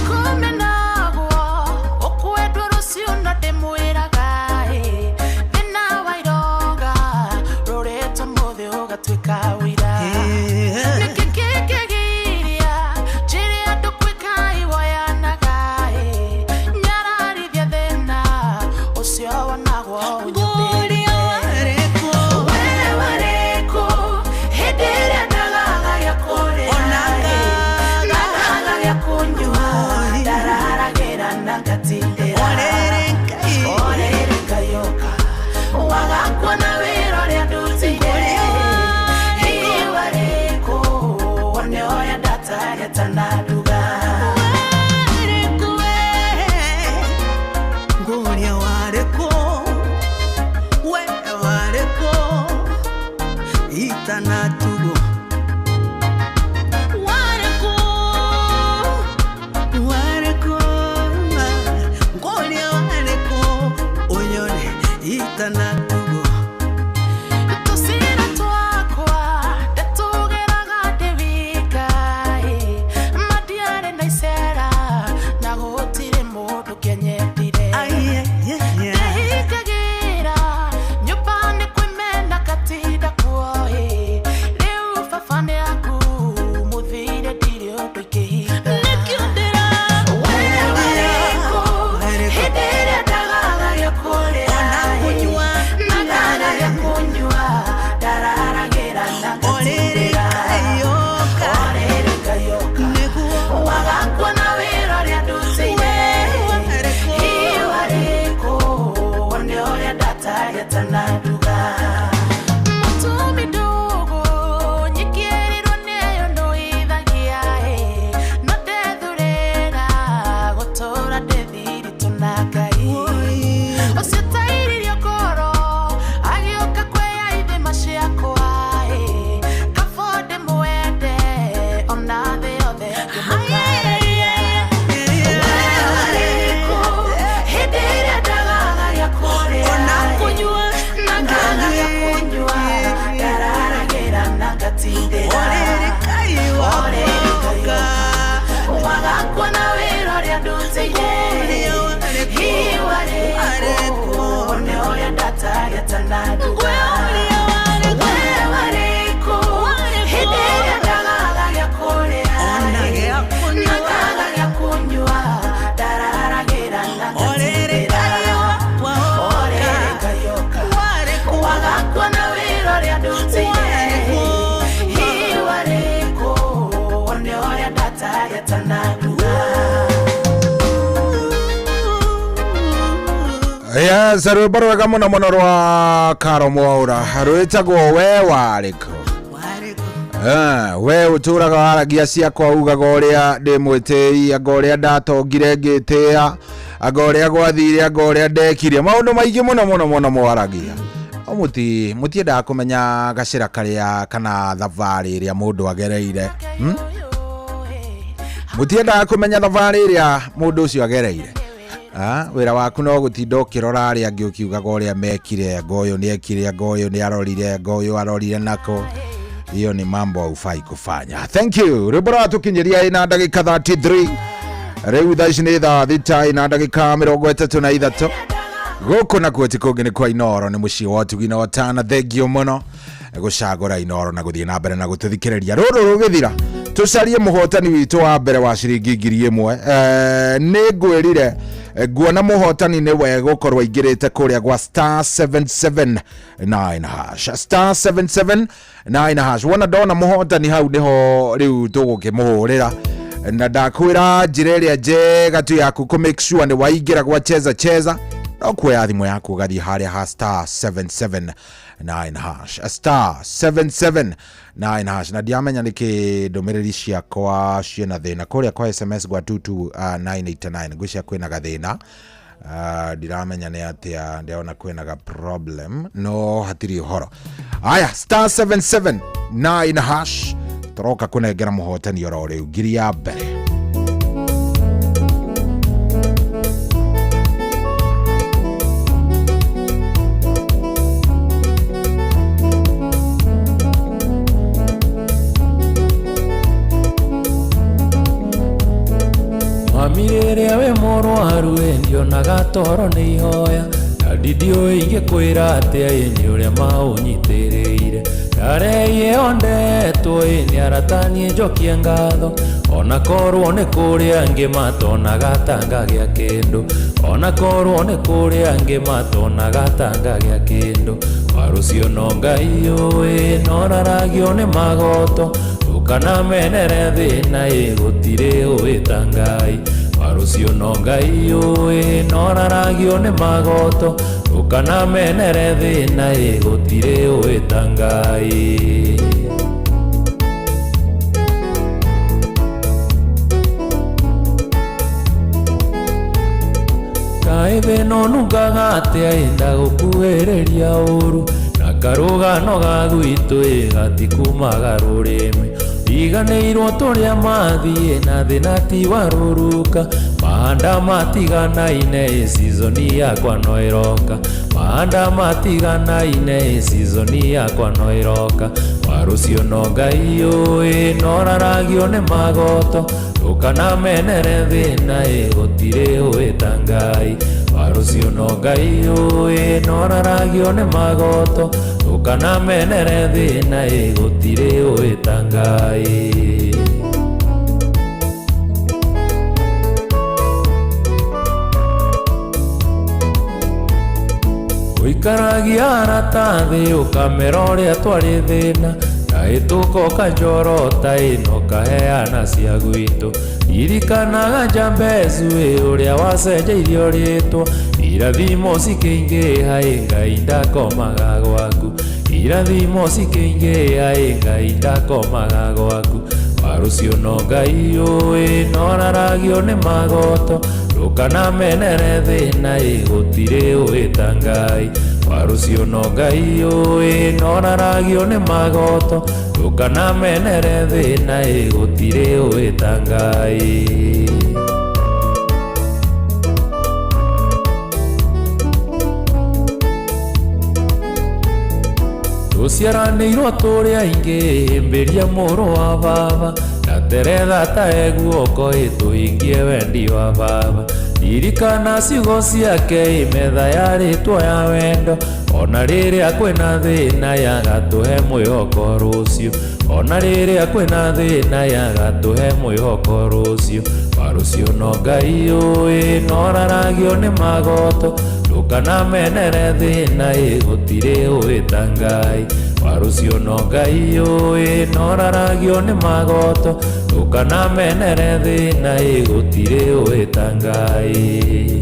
Nikumenagwo, ukwendwo rũciũ na ndĩmwĩraga ĩ. Warĩkũ itanatugwo? Warĩkũ, warĩkũ, ngũria warĩkũ ũnyone itanatugwo? Tũcĩra twakwa ndatũgeraga ndĩ wika ĩ, ma ndiarĩ na icera na gũtirĩ mũndũ kĩanyendire. Ndehingagĩra nyũmba nĩ kwĩmena ngatinda kuo ĩ, rĩu baba nĩ aku mũthire ndirĩ ũndũ ingĩhinga. Nĩkĩo ndĩra we warĩkũ hĩndĩ ĩrĩa ndagaga gĩa kũrĩa ĩ, na ngaga gĩa kũnyua ndararagĩra na ngatindĩra. Orĩrĩ Ngai ũka wagakuona wĩra ũrĩa ndutĩire. Hihi warĩkũ wone ũrĩa ndataria tananduga. Mũtumi ndũgũ nyikĩrĩrwo nĩyo ndũithagia ĩ, no ndethurĩra gũtũra ndĩ thiritũ na Ngai. Ũcio tairirio ngoro agĩũka kwĩya ithima ciakwa ĩ, kaba ndĩmwende ona thĩ yothe ngĩmũkararia. We warĩkũ hĩndĩ ĩrĩa ndagaga gĩa kũrĩa ĩ, na ngaga gĩa kũnyua ndararagĩra na ngatindĩra. Orĩrĩ Ngai ũka wagakuona wĩra ũrĩa ndutĩire. Hihi warĩkũ wone ũrĩa ndataria tananduga. We warĩkũ hĩndĩ ĩrĩa ndagaga gĩa kũrĩa ĩ, na ngaga gĩa kũnyua ndararagĩra na ngatindĩra. Orĩrĩ Ngai ũka wagakuona wĩra ũrĩa ndutĩire. Hihi warĩkũ wone ũrĩa ndataria tananduga. Yes, rwĩmbo rwega mũno mũno rwa Karo Mwaura rwĩtagwo we warĩkũ. We ũtũraga waragia ciakwa ugaga ũrĩa ndĩ mwĩtĩi, anga ũrĩa ndatongire ngĩtĩĩa, anga ũrĩa gwathire, anga ũrĩa ndekire, maũndũ maingĩ mũno mũno mũno mwaragia. No mũtiendaga kũmenya gacĩra karĩa kana thabarĩ ĩrĩa mũndũ agereire. Mũtiendaga kũmenya thabarĩ ĩrĩa mũndũ ũcio agereire. Wĩra waku no gũtinda ũkĩrora arĩa angĩ ũkiugaga ũrĩa mekire, anga ũyũ nĩ ekire, anga ũyũ nĩ arorire, anga ũyũ arorire nako. Hiyo ni mambo haufai kufanya. Thank you. Rwĩmbo rwatũkinyĩria ĩna ndagĩka 33. Rĩu thaa ici nĩ thaa thita ĩna ndagĩka 33. Gũkũ nakuo ti kũngĩ nĩ kwa Inooro, nĩ mũciĩ wa ũtugi na ũtana. Thengio mũno gũcagũra Inooro na gũthiĩ na mbere na gũtũthikĩrĩria. Rũrũ rũgĩthira tũcarie mũhotani witũ wa mbere wa ciringi 1000. Nĩ ngwĩrire nguona mũhotani nĩwe gũkorwo aingĩrĩte kũrĩa gwa star 779 hash, star 779 hash. Wona ndona mũhotani hau nĩho rĩu tũgũkĩmũhũrĩra, na ndakwĩra njĩra ĩrĩa njega tu yaku kũ make sure nĩ waingĩra gwa cheza cheza no kuoya thimũ yaku ũgathiĩ harĩa ha star 779 hash, star 779 hash. Na ndiamenya nĩkĩ ndũmĩrĩri ciakwa ciĩna thĩna kũrĩa kwa SMS gwa 22989 ngwĩciria kwĩna gathĩna. Ndiramenya nĩ atĩa, ndĩrona kwĩna ga problem no hatirĩ ũhoro. Aya, star 779 hash tũroka kũnengera mũhotani oro rĩu ngiri ya mbere. Mami rĩrĩa wĩ mũrwaru ĩ ndionaga toro nĩ ihoya, na ndiũĩ ingĩkwĩra atĩa ĩ nĩ ũrĩa maũnyitĩrĩire. Ndareie ondetwo ĩ nĩ arata niĩ njokie ngatho, ona korwo nĩ kũrĩ angĩ matonaga ta ngagĩa kĩndũ, ona korwo nĩ kũrĩ angĩ matonaga ta ngagĩa kĩndũ. Warũcio no Ngai ũĩ noraragio nĩ magoto, ndũkana menere thĩna ĩ gũtirĩ ũĩ ta Ngai. Warũcio no Ngai ũĩ noraragio nĩ magoto, ndũkana menere thĩna ĩ gũtirĩ ũĩ ta Ngai. Kaĩ thĩna ũnungaga atĩa ĩ ndagũkuhĩrĩria ũru, na Karũgano ga gwitũ ĩ gatikumaga rũrĩmĩ. Riganĩirwo tũrĩa mathiĩ na thĩna ti wa rũruka. Mahanda matiganaine ĩ season yakwa no ĩroka. Mahanda matiganaine ĩ season yakwa no ĩroka. Warũcio no Ngai ũĩ noraragio nĩ magoto. Ndũkanamenere thĩna ĩ gũtirĩ ũĩ ta Ngai. Warũcio no Ngai ũĩ noraragio nĩ magoto. Ndũkanamenere thĩna ĩ gũtirĩ ũĩ ta Ngai. Ũikaragia arata thĩ ũkamera ũrĩa twarĩ thĩna. Kahĩtũka ũkanjorota ĩ na ũkaheana cia gwitũ. Ririkanaga Jambezu ĩ ũrĩa wacenjeirio rĩtwa. Irathimo cikĩingĩha ĩ Ngai ndakomaga gwaku. Irathimo cikĩingĩha ĩ Ngai ndakomaga gwaku. Warũcio no Ngai ũĩ noraragio nĩ magoto. Ndũkanamenere thĩna ĩ gũtirĩ ũĩ ta Ngai. Warũcio no Ngai ũĩ noraragio nĩ magoto. Ndũkanamenere thĩna ĩ gũtirĩ ũĩ ta Ngai. Tũciaranĩirwo tũrĩ aingĩ hĩmbĩria mũrũ wa baba. Ndateretha ta e guoko ĩ tũhingie wendi wa baba. Ririkana ciugo ciake ĩ metha yarĩtwo ya wendo. Ona rĩrĩa kwĩna thĩna yagatũhe mwĩhoko rũciũ. Ona rĩrĩa kwĩna thĩna yagatũhe mwĩhoko rũciũ. Warũcio no Ngai ũĩ noraragio nĩ magoto. Ndũkanamenere thĩna ĩ gũtirĩ ũĩ ta Ngai. Warũcio no Ngai ũĩ noraragio nĩ magoto. Ndũkanamenere thĩna ĩ gũtirĩ ũĩ ta Ngai.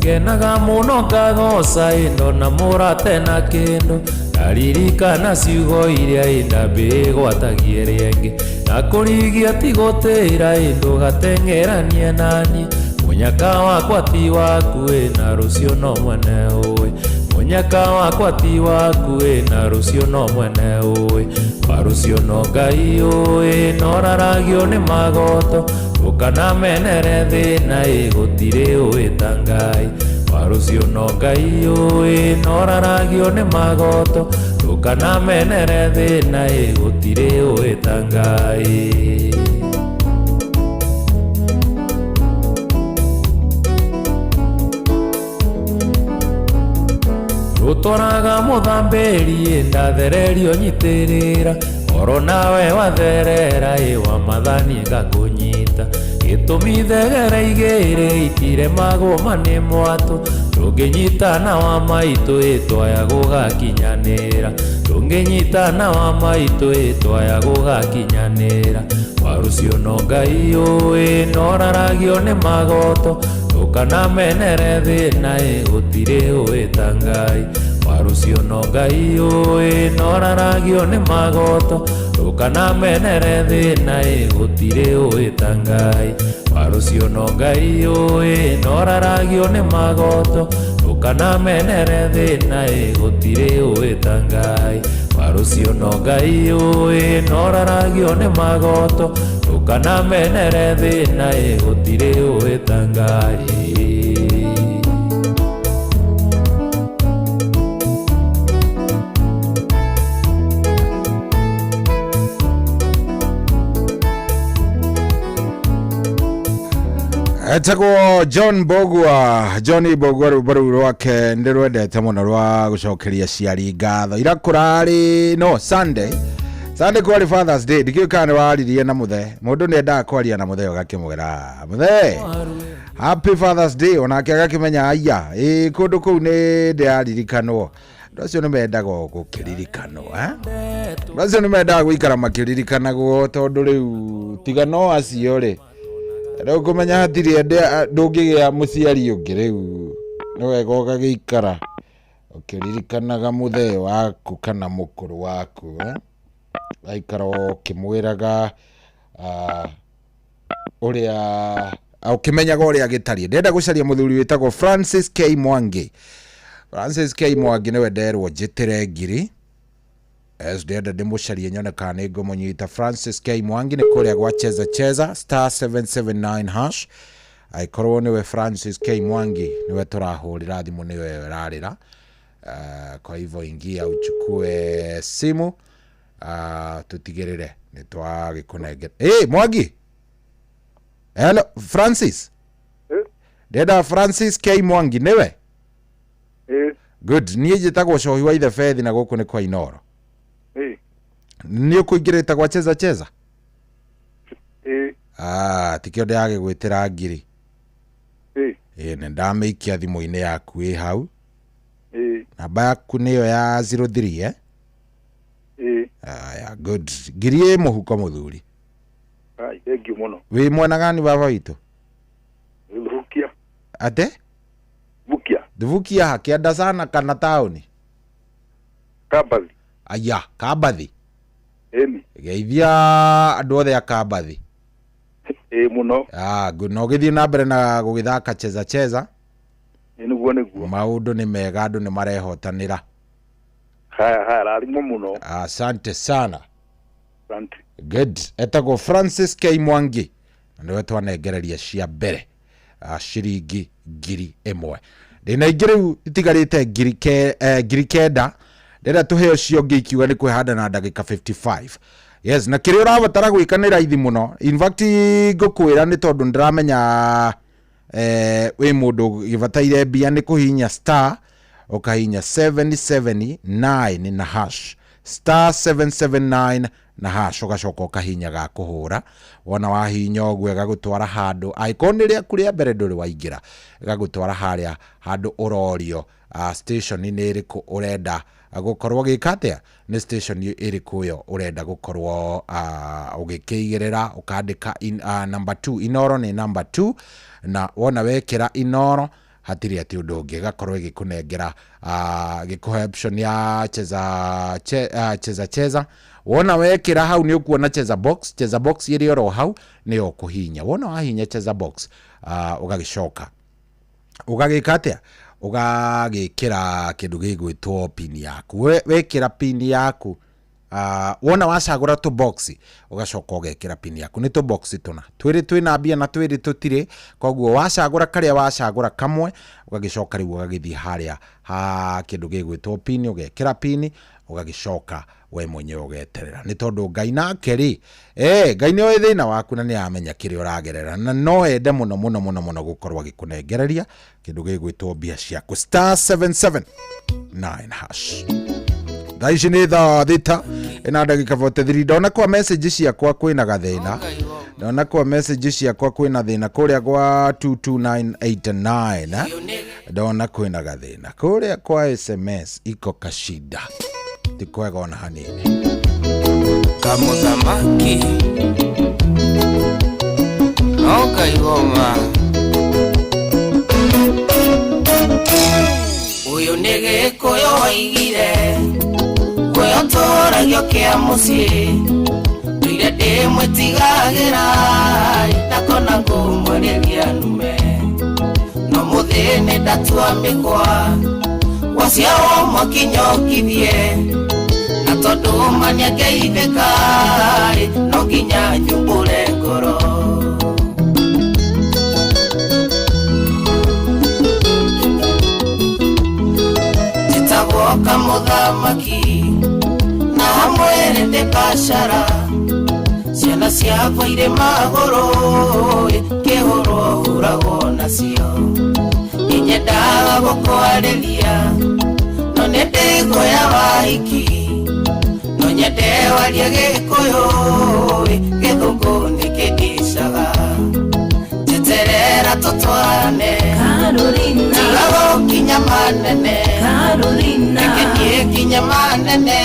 Ngenaga mũno ngagoca ĩ ndona mũrate na kĩndũ. Ndaririkana ciugo iria ĩ ndambĩgwatagie rĩngĩ. Na kũrigia ti gũtĩra ĩ ndũgateng'eranie naniĩ. Mũnyaka wakwa ti waku ĩ na rũciũ no mwene ũĩ. Mũnyaka wakwa ti waku ĩ na rũciũ no mwene ũĩ. Warũcio no Ngai ũĩ noraragio nĩ magoto. Ndũkanamenere thĩna ĩ gũtirĩ ũĩ ta Ngai. Warũcio no Ngai ũĩ noraragio nĩ magoto. Ndũkanamenere thĩna ĩ gũtirĩ ũĩ ta Ngai. Rũtwaraga mũthambĩri ĩ ndathererio nyitĩrĩra. Oro nawe watherera ĩ wa mathani ngakũnyita. Gĩtũmi thegere igĩrĩ itiremagwo ma nĩ mwatũ. Ndũngĩnyitana wa maitũ ĩ twaya gũgakinyanĩra. Ndũngĩnyitana wa maitũ ĩ twaya gũgakinyanĩra. Warũcio no Ngai ũĩ noraragio nĩ magoto. Ndũkanamenere thĩna ĩ gũtirĩ ũĩ ta Ngai. Warũcio no Ngai ũĩ noraragio nĩ magoto. Ndũkanamenere thĩna ĩ gũtirĩ ũĩ ta Ngai. Warũcio no Ngai ũĩ noraragio nĩ magoto. Ndũkanamenere thĩna ĩ gũtirĩ ũĩ ta Ngai. Warũcio no Ngai ũĩ noraragio nĩ magoto. Ndũkanamenere thĩna ĩ gũtirĩ ũĩ ta Ngai. Etagwo John Bogwa. John Bogwa rwĩmbo rũu rwake ndĩrwendete mũno rwa gũcokeria ciari ngatho. Ira kũrarĩ no Sunday. Sunday kwarĩ Father's Day. Ndikĩũĩ kana nĩ waririe na mũthee. Mũndũ nĩ endaga kwaria na mũthee ũgakĩmwĩra mũthee Happy Father's Day, onake agakĩmenya aya ĩ kũndũ kũu nĩ ndĩraririkanwo. Andũ acio nĩ mendaga gũkĩririkanwo, eh? Andũ acio nĩ mendaga gũikara makĩririkanagwo tondũ rĩu tiga no acio rĩ rĩu kũmenya hatirĩ ndũngĩgĩa mũciari ũngĩ rĩu nĩ wega ũgagĩikara ũkĩririkanaga mũthee waku kana mũkũrũ waku, eh? Ũgaikara ũkĩmwĩraga ũrĩa Ũkĩmenyaga ũrĩa gĩtariĩ. Ndĩrenda gũcaria mũthuri wĩtagwo Francis K Mwangi. Francis K Mwangi nĩwe nderwo njĩtĩre ngiri. Yes, ndĩrenda ndĩmũcarie nyone kana nĩ ngũmũnyita. Francis K Mwangi nĩ kũrĩa gwa Cheza Cheza star 779 hash. Angĩkorwo nĩwe Francis K Mwangi nĩwe tũrahũrĩra thimũ, nĩwe ũrarĩra. Kwa hivyo ingia uchukue simu, tutigĩrĩre nĩ twagĩkũnengera. Hey, Mwangi. Hello, Francis. Ndĩrenda Francis K Mwangi nĩwe? Good. Niĩ njĩtagwo Cohi wa Ithe Bethi na gũkũ nĩ kwa Inoro. Nĩ ũkũingĩrĩte gwa Cheza Cheza? Ah, tikĩo ndĩragĩgwĩtĩra ngiri. Ĩĩ, nĩ ndamĩikia thimũ-inĩ yaku ĩ hau. Namba yaku nĩyo ya 03, eh? Aya, good. Ngiri ĩ mũhuko mũthuri. Ai, thank you mũno. Wĩ mwena gani baba witũ? Thubukia. Ate? Thubukia. Thubukia ha, kĩanda sana kana taũni? Kambathi. Aya, Kambathi. Ĩni. Geithia andũ othe a Kambathi. Ĩĩ mũno. Ah, good. Na ũgĩthiĩ na mbere na gũgĩthaka Cheza Cheza. Ĩĩ nĩguo nĩguo. Maũndũ nĩ mega, andũ nĩ marehotanĩra. Haya haya, rathimwo mũno. Asante sana. Asante. Good. Etagwo Francis K Mwangi na nĩwe twanengereria cia mbere ciringi 1,000. Ndĩna ingĩ rĩu itigarĩte 9,000. Ndĩrenda tũhe ũcio ũngĩ ikiuga nĩ kwĩhanda na ndagĩka 55. Yes, na kĩrĩa ũrabatara gwĩka nĩ raithi mũno. In fact ngũkwĩra nĩ tondũ ndĩramenya wĩ mũndũ gĩbataire mbia, nĩ kũhihinya star ũkahihinya 779 na hash. Star 779 na hash ũgacoka ũkahihinya ga kũhũra. Wona wahihinya ũguo ĩgagũtwara handũ, angĩkorwo nĩ rĩaku rĩa mbere ndũrĩ waingĩra, ĩgagũtwara harĩa handũ ũrorio, station nĩ ĩrĩkũ ũrenda gũkorwo ũgĩka atĩa, nĩ station ĩrĩkũ ĩyo ũrenda gũkorwo ũgĩkĩigĩrĩra, ũkandĩka number 2. Inoro nĩ number 2, na wona wekĩra Inoro hatirĩ atĩ ũndũ ũngĩ, ĩgakorwo ĩgĩkũnengera gĩkũhe option ya cheza, cheza cheza. Wona wekĩra hau nĩ ũkuona cheza box. Cheza box ĩrĩ oro hau nĩyo ũkũhihinya. Wona wahihinya cheza box, ũgagĩcoka ũgagĩka atĩa, ũgagĩkĩra kĩndũ gĩgwĩtwo pin yaku. Wekĩra pin yaku, wona wacagũra tũ box ũgacoka ũgekĩra pin yaku. Nĩ tũ box tũna, twĩrĩ twĩna mbia na twĩrĩ tũtirĩ, koguo wacagũra karĩa wacagũra kamwe, ũgagĩcoka rĩu ũgagĩthiĩ harĩa ha kĩndũ gĩgwĩtwo pin, ũgekĩra pin, ũgagĩcoka we mwenyewe ũgeterera. Nĩ tondũ Ngai nake rĩ, Ngai nĩoĩ thĩna waku na nĩaramenya kĩrĩa ũragerera, na no ende mũno mũno mũno mũno gũkorwo agĩkũnengereria kĩndũ gĩgwĩtwo mbia ciaku. Star 779 hash. Thaa ici nĩ thaa thita ĩna ndagĩka 43. Ndona kwa message ciakwa kwĩna gathĩna, ndona kwa message ciakwa kwĩna thĩna kũrĩa gwa 22989, ndona kwĩna gathĩna kũrĩa kwa SMS, iko kashida, ti kwega ona hanini. Kamuthamaki no kaigoma uyu nĩ Gĩkũyũ waigire ũyũ tũragio kĩa mũciĩ ndũire ndĩmwĩtigagĩra ndakona ngũmwarĩria nume no mũthĩ ndatua mĩkwa waciarwo mwakinyokithie na tondũ maniangeithĩka no nginya nyumbũre ngoro. Njĩtagwo kamũthamaki na hamwe ndĩ biacara, ciana ciakwa irĩ magũrũ kĩhũrwo hũragwo nacio, nĩnyendaga gũkwarĩria no nĩ ndĩkuoya wahiki, no nyende warie Gĩkũyũ gĩthũngũ nĩkĩndicaga, njeterera tũtwarane Carolina, tiga gũkinya manene Carolina, reke niĩ nginye manene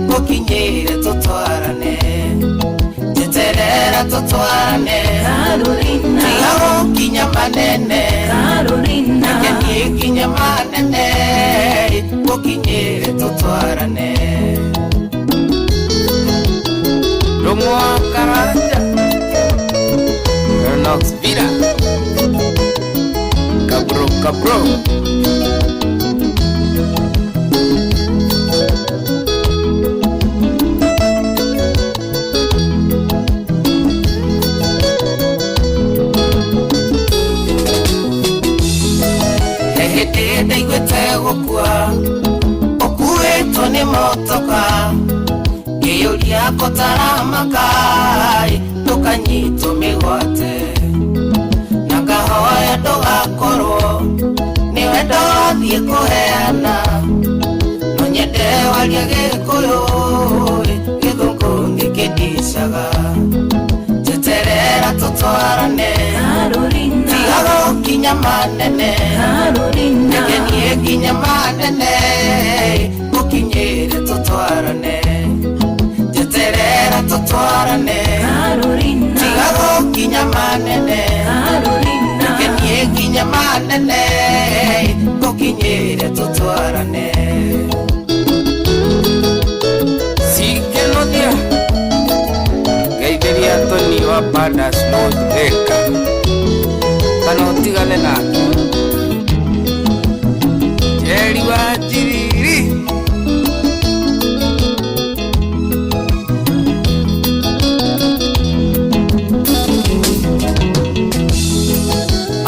gũkinyĩre tũtwarane, njeterera tũtwarane Carolina, tiga gũkinya manene Carolina, reke niĩ nginye manene gũkinyĩre tũtwarane. Ndũng'wa Karanja no Max Vida Kabro Kabro Hĩndĩ ndaiguĩte gũkua ũkuĩtwo nĩ motoka ngĩyũria kũtaramaka ndũkanyitwo mĩgwate na ngahoya ndũgakorwo nĩwe ndathiĩ kũheana no nyende waria Gĩkũyũ Gĩthũngũ nĩkĩndicaga njeterera tũtwarane tiga gũkinya manene reke niĩ nginye manene gũkinyĩre tũtwarane njeterera tũtwarane tiga gũkinya manene reke niĩ nginye manene gũkinyĩre tũtwarane Sikenothia Geithĩria Tony wa Padas North Thika kana ũtigane nake Njeri wa Njiriri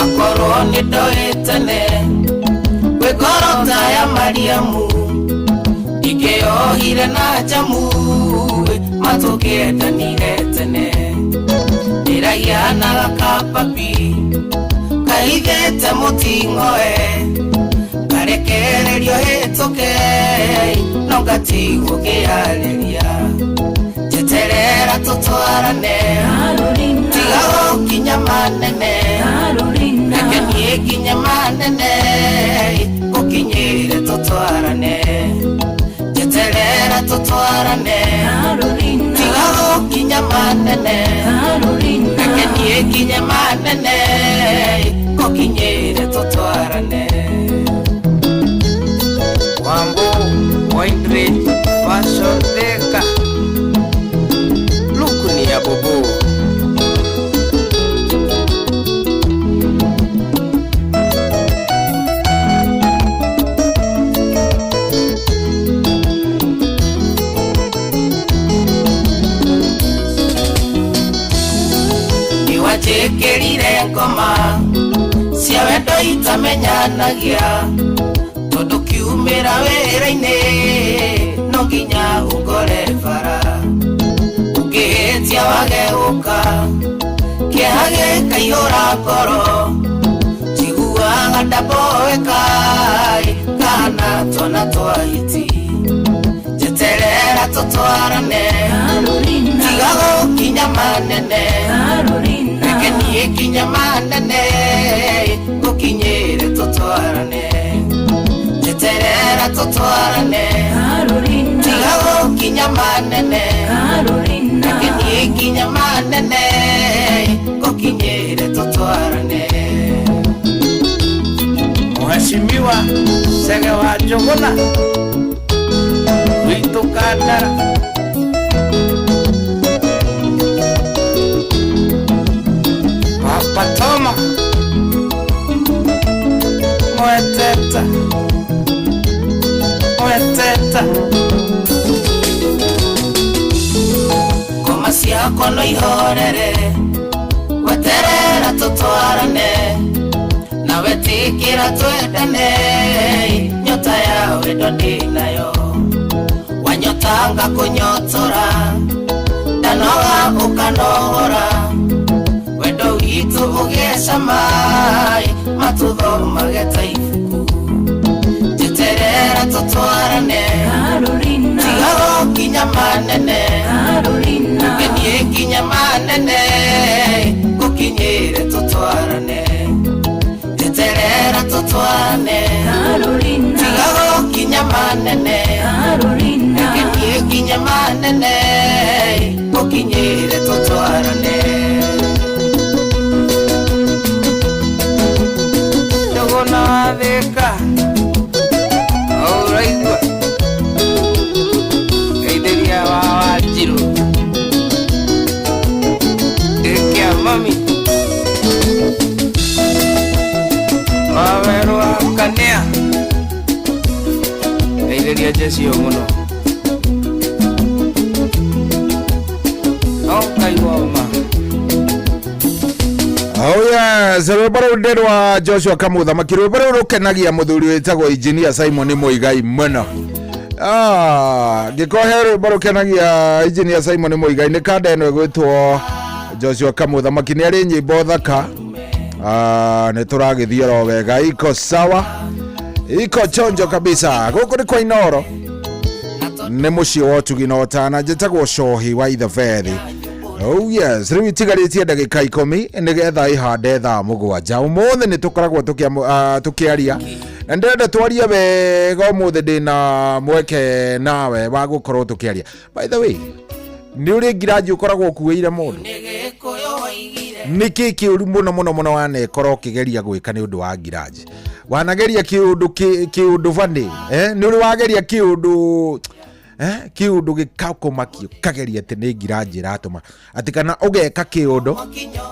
akorwo nĩ ndoĩ tene gwĩ ngoro ta ya Mariamu ingĩohire na njamu matũkĩendanire tene ndĩragianaga kapapi kaigĩte mũting'oe ngarekererio hĩtũke no ngatigwo ngĩarĩria njeterera tũtwarane tiga gũkinya manene reke niĩ nginye manene gũkinyĩre tũtwarane njeterera tũtwarane tiga gũkinya manene reke niĩ nginye manene gũkinyĩre tũtwarane Wambo Windridge Fashion Thika Luku ni ya bobo Nĩwanjĩkĩrire ngoma cia wendo itamenyanagia tondũ kiumĩra wĩra-inĩ no nginya ũngore bara ũngĩhĩtia wage gũka kĩeha gĩkaihũra ngoro njiguaga ndamboeka kana twana twa hiti njeterera tũtwarane tiga gũkinya manene reke niĩ nginye manene gũkinyĩre tũtwarane njeterera tũtwarane tiga gũkinya manene reke niĩ nginye manene gũkinyĩre tũtwarane Mheshimiwa Chege wa Njuguna witũ Kandara Papa Toma Mweteta Mweteta ngoma ciakwa no ihorere weterera tũtwarane nawe tĩkĩra twendane nyota ya wendo ndĩnayo wanyotanga kũnyotora ndanoga ũkanogora wendo witũ ũgĩe cama matũthomage ta ibuku njeterera tũtwarane tiga gũkinya manene reke niĩ nginye manene gũkinyĩre tũtwarane njeterera tũtwarane tiga gũkinya manene reke niĩ nginye manene gũkinyĩre tũtwarane Njuguna wa Thika ũraigua Geithĩria wa Wanjirũ Gĩkĩa mami Ndendete jeci ĩyo mũno. No ngaigua ũma. Oh yes, rwĩmbo rũu nĩ rwa Joshua Kamuthamaki, rwĩmbo rũu rũkenagia mũthuri wĩtagwo Engineer Simon Muigai mũno. Ngĩkorwo he rwĩmbo rũkenagia Engineer Simon Muigai nĩ kanda ĩno ĩgwĩtwo Joshua Kamuthamaki, nĩ arĩ nyĩmbo thaka. Nĩ tũragĩthiĩ oro wega, iko sawa, iko chonjo kabisa. Gũkũ nĩ kwa Inooro, nĩ mũciĩ wa ũtugi na ũtana. Njĩtagwo Cohi wa Ithabethi. Oh yes, rĩu itigarĩtie ndagĩka 10 nĩgetha ihande thaa 7. Ũmũthĩ nĩ tũkoragwo tũkĩaria na ndĩrenda twarie wega ũmũthĩ, ndĩna mweke nawe wa gũkorwo tũkĩaria. By the way, nĩ ũrĩ ngiraji ũkoragwo ũkuĩire mũndũ? Nĩkĩ kĩũru mũno mũno mũno wanekora ũkĩgeria gwĩka nĩ ũndũ wa ngiraji? Wanageria kĩũndũ kĩũndũ bani, nĩ ũrĩ wageria kĩũndũ kĩũndũ gĩkakũmakia ũkageria atĩ nĩ ngiraji ĩratũma atĩ, kana ũgeka kĩũndũ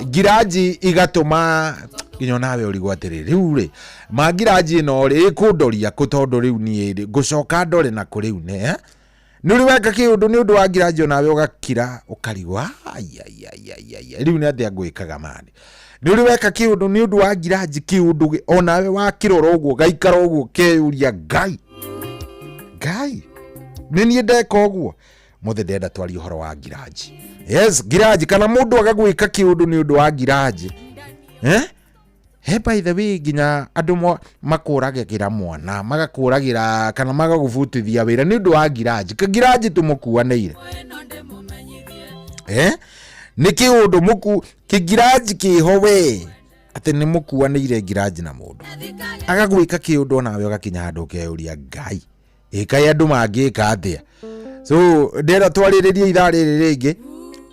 ngiraji igatũma nginya onawe ũrigwo atĩrĩ, rĩu rĩ ma ngiraji ĩno rĩ ĩkũndoria kũ, tondũ rĩu niĩ rĩ ngũcoka ndore na kũ rĩu nĩ nĩ ũrĩ weka kĩũndũ nĩ ũndũ wa ngiraji onawe ũgakira ũkarigwo ai rĩu nĩ atĩa ngwĩkaga mani. Nĩ ũrĩ weka kĩũndũ nĩ ũndũ wa ngiraji, kĩũndũ onawe wakĩrora ũguo gaikara ũguo keyũria Ngai Ngai nĩ niĩ ndeka ũguo. Mũthĩ ndĩrenda twarie ũhoro wa ngiraji. Yes, ngiraji, kana mũndũ agagwĩka kĩũndũ nĩ ũndũ wa ngiraji. He by the way, nginya andũ makũragĩra mwana, magakũragĩra kana magagũbutithia wĩra nĩ ũndũ wa ngiraji. Ngiraji tũmũkuanĩire. Nĩ kĩũndũ mũku kĩngiraji kĩho we atĩ nĩ mũkuanĩire ngiraji na mũndũ agagwĩka kĩũndũ onawe ũgakinya handũ ũkeyũria Ngai ĩkai andũ mangĩka atĩa. So ndĩrenda twarĩrĩrie ithaa rĩrĩ rĩngĩ,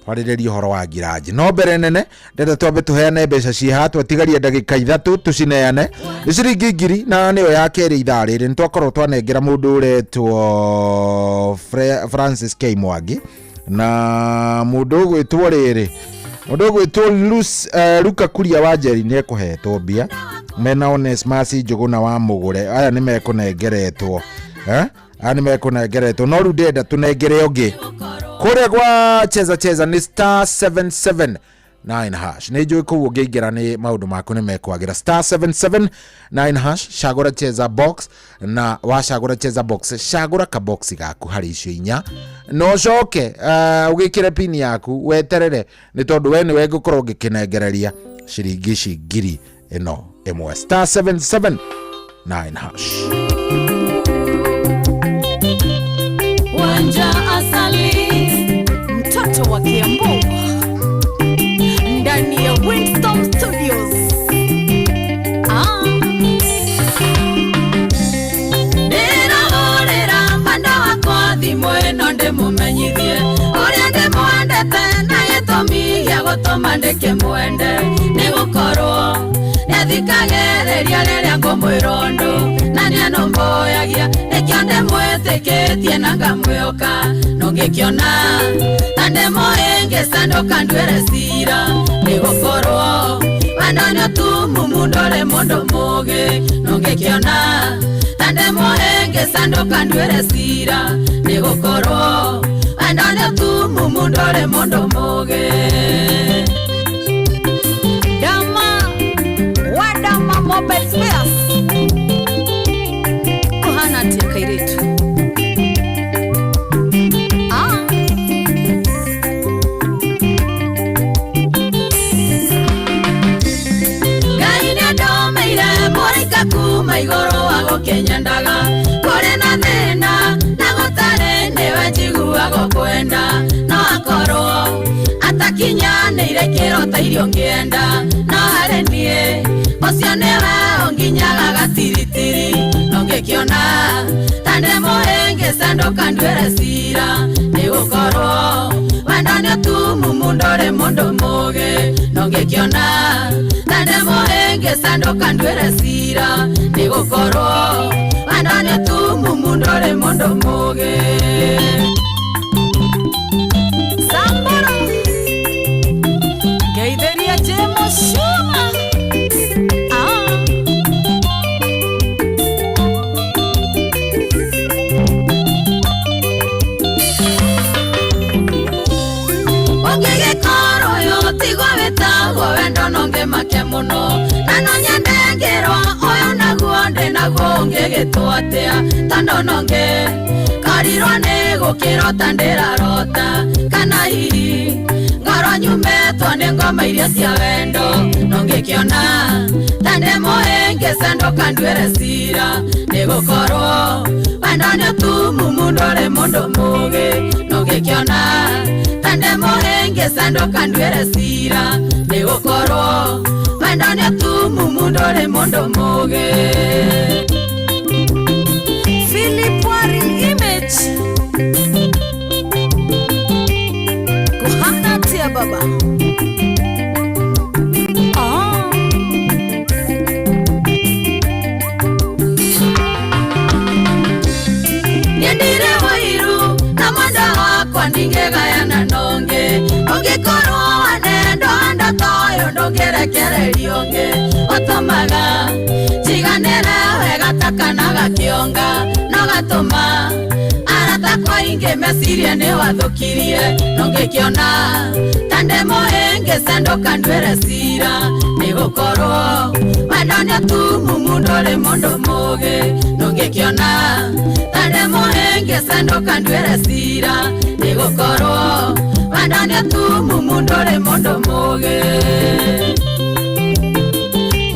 twarĩrĩrie ũhoro wa ngiraji. No mbere nene ndĩrenda twambe tũheane mbeca ciĩ haha, twatigaria ndagĩka 3 tũcineane. Nĩ ciringi 1000 na nĩyo ya kerĩ ithaa rĩrĩ. Nĩ twakorwo twanengera mũndũ ũretwo Francis K Mwangi na mũndũ ũgwĩtwo rĩrĩ, mũndũ ũgwĩtwo Luka Kuria wa Njeri nĩ ekũhetwo mbia mena Onesmus Njũgũna wa Mũgũre. Aya nĩ mekũnengeretwo, aya nĩ mekũnengeretwo, no rĩu ndĩrenda tũnengere ũngĩ kũrĩa gwa cheza cheza nĩ star 779 hash. Nĩ njũĩ kũu ũngĩingĩra nĩ maũndũ maku nĩ mekwagĩra. Star 779 hash, cagũra cheza box, na wacagũra cheza box cagũra kaboxi gaku harĩ icio 4, na ũcoke ũgĩkĩre pin yaku weterere, nĩ tondũ we nĩwe ngũkorwo ngĩkĩnengereria ciringi ici 1000. Star 779 hash. Wanja Asali, mtoto wa Kiambu, ndani ya Windstorm Studios. Ndĩrahũrĩra mwenda wakwa thimũ ĩno ndĩmũmenyithie ũrĩa ndĩmwendete na gĩtũmi gĩa gũtũma ndĩkĩmwende, nĩgũkorwo nĩathikagĩrĩria rĩrĩa ngũmwĩra ũndũ na nĩanũmbũyagia, nĩkĩo ndĩmwĩtĩkĩtie na ngamwĩhoka. Nũngĩkĩona ta ndĩmũhĩngĩca ndũkanduĩre cira, nĩgũkorwo wendo nĩ ũtumumu ndũrĩ mũndũ mũũgĩ. Nũngĩkĩona ta ndĩmũhĩngĩca ndũkanduĩre cira, nĩgũkorwo wendo nĩ ũtumumu ndũrĩ mũndũ mũũgĩ. Dama wadama mobile spares kuhana atia kairĩtu? Ngai nĩandomeire mũraika kuma igũrũ wa gũkĩnyendaga, kũrĩ na thĩna na gũtarĩ nĩwe njiguaga ũkwenda, no akorwo atakinyanĩire kĩro ta irio ngĩenda, no harĩ niĩ ũcio nĩwe ũnginyaga gatiritiri. Nũngĩkĩona ta ndĩmũhĩngĩca ndũkanduĩre cira, nĩgũkorwo wendo nĩ ũtumumu ndũrĩ mũndũ mũũgĩ. Nũngĩkĩona ta ndĩmũhĩngĩca ndũkanduĩre cira, nĩgũkorwo wendo nĩ ũtumumu ndũrĩ mũndũ mũũgĩ. Samburu ngeithĩria Jemo Shuma. mũno na no nyende ngĩrwo ũyũ naguo ndĩ naguo ũngĩgĩtwo atĩa tondũ no ngĩkorirwo nĩ gũkĩrota ndĩrarota kana hihi ngorwo nyumĩtwo nĩ ngoma iria cia wendo no ngĩkĩona ta ndĩ mũhĩngĩce ndũkanduĩre cira nĩ gũkorwo wendo nĩ ũtumumu ndũrĩ mũndũ mũũgĩ no ngĩkĩona ta ndĩ mũhĩngĩce ndũkanduĩre cira nĩ gũkorwo wendo nĩ ũtumumu ndũrĩ mũndũ mũũgĩ. Philip Warren Image kuhana tia baba. Nyendire wairu na mwenda wakwa ndingĩgayana nonge ũngĩkorwo wanendo enda toyũ ndũngĩrekererio ũngĩ ũtũmaga njiganĩre wega ta kana gakĩonga no gatũma arata kwa aingĩ mecirie nĩ wathũkirie no ngĩkĩona ta ndĩ mũhĩngĩce ndũkanduĩre cira nĩ gũkorwo wendo nĩ ũtumumu ndũrĩ mũndũ mũũgĩ no ngĩkĩona ta ndĩ mũhĩngĩce ndũkanduĩre cira nĩ gũkorwo wendo nĩ ũtumumu ndũrĩ mũndũ mũũgĩ.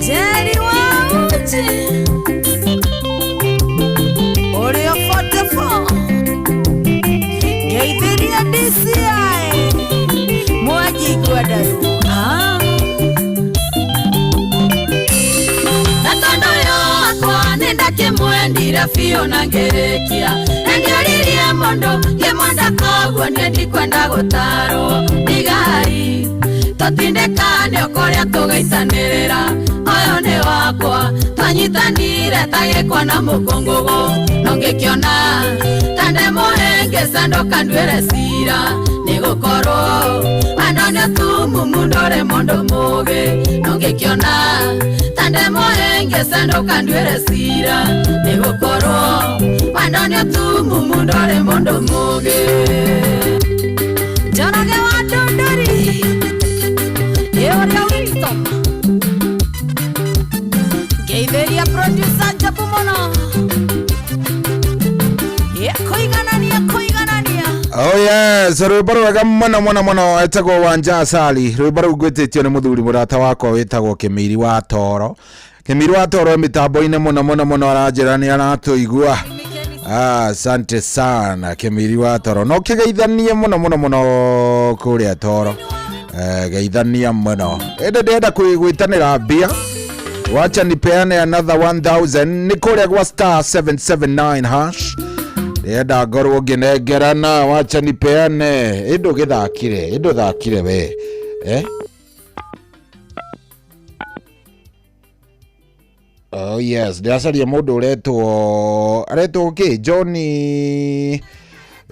Jerry wa uji ũrĩa 44 ngeithiria DCI mwangi ngwendaru na tondũ ũyũ wakwa nĩ ndakĩmwendire biũ na ngĩrĩkia na ngĩoririe mũndũ ngĩmwenda koguo niĩ ndikwenda gũtarwo ndigai tũtindĩkane o kũrĩa tũgaitanĩrĩra ũyũ nĩ wakwa twanyitanire ta gĩkwa na mũkũngũgũ no ngĩkĩona ta ndĩ mũhĩngĩce ndũkanduĩre cira nĩ gũkorwo wendo nĩ ũtumumu ndũrĩ mũndũ mũũgĩ no ngĩkĩona ta ndĩ mũhĩngĩce ndũkanduĩre cira nĩ gũkorwo wendo nĩ ũtumumu ndũrĩ mũndũ mũũgĩ. Njoroge wa Ndũndũri ĩ ũrĩa Winston ngeithĩria producer Njabu mũno ĩkũiganania kũiganania. Oh yes, rwĩmbo rwega mũno mũno mũno etagwo Wanja Asali. Rwĩmbo rũu ngwĩtĩtio nĩ mũthuri mũrata wakwa wĩtagwo Kĩmiri wa Toro. Kĩmiri wa Toro mĩtambo-inĩ mũno mũno mũno aranjĩra nĩ aratũigua. Asante sana Kĩmiri wa Toro. No kĩgeithanie mũno mũno mũno kũrĩa Toro. Geithania mũno. Ĩndĩ ndĩrenda gwĩtanĩra mbia. Wacha nipeane another 1000 nĩ kũrĩa gwa star 779 hash. Ndĩrenda ngorwo ngĩnengerana, wacha nipeane. Ĩndũ gĩthakire, ĩndũ thakire we. Oh yes, ndĩracaria mũndũ ũretwo aretwo kĩ?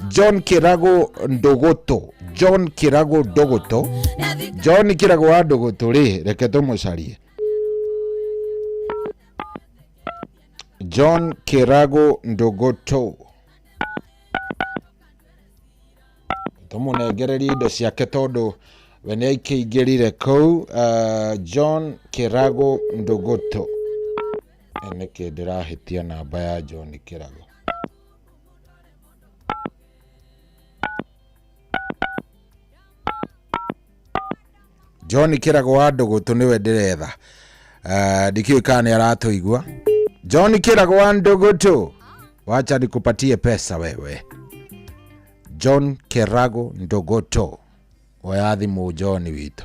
John Kĩrago Ndũgũtũ. John Kĩrago Ndũgũtũ. John Kĩrago wa Ndũgũtũ rĩ, reke tũmũcarie. John Kĩrago Ndũgũtũ. Tũmũnengererie indo ciake tondũ we nĩ aikĩingĩrire kũu. John Kĩrago Ndũgũtũ. Nĩkĩ ndĩrahĩtia namba ya John Kĩrago? John Kĩrago wa Ndũgũtũ nĩwe ndĩretha. Ndikĩũĩ kana nĩ aratũigua. John Kĩrago wa Ndũgũtũ, wacha nikupatie pesa wewe. John Kĩrago Ndũgũtũ, oya thimũ John witũ.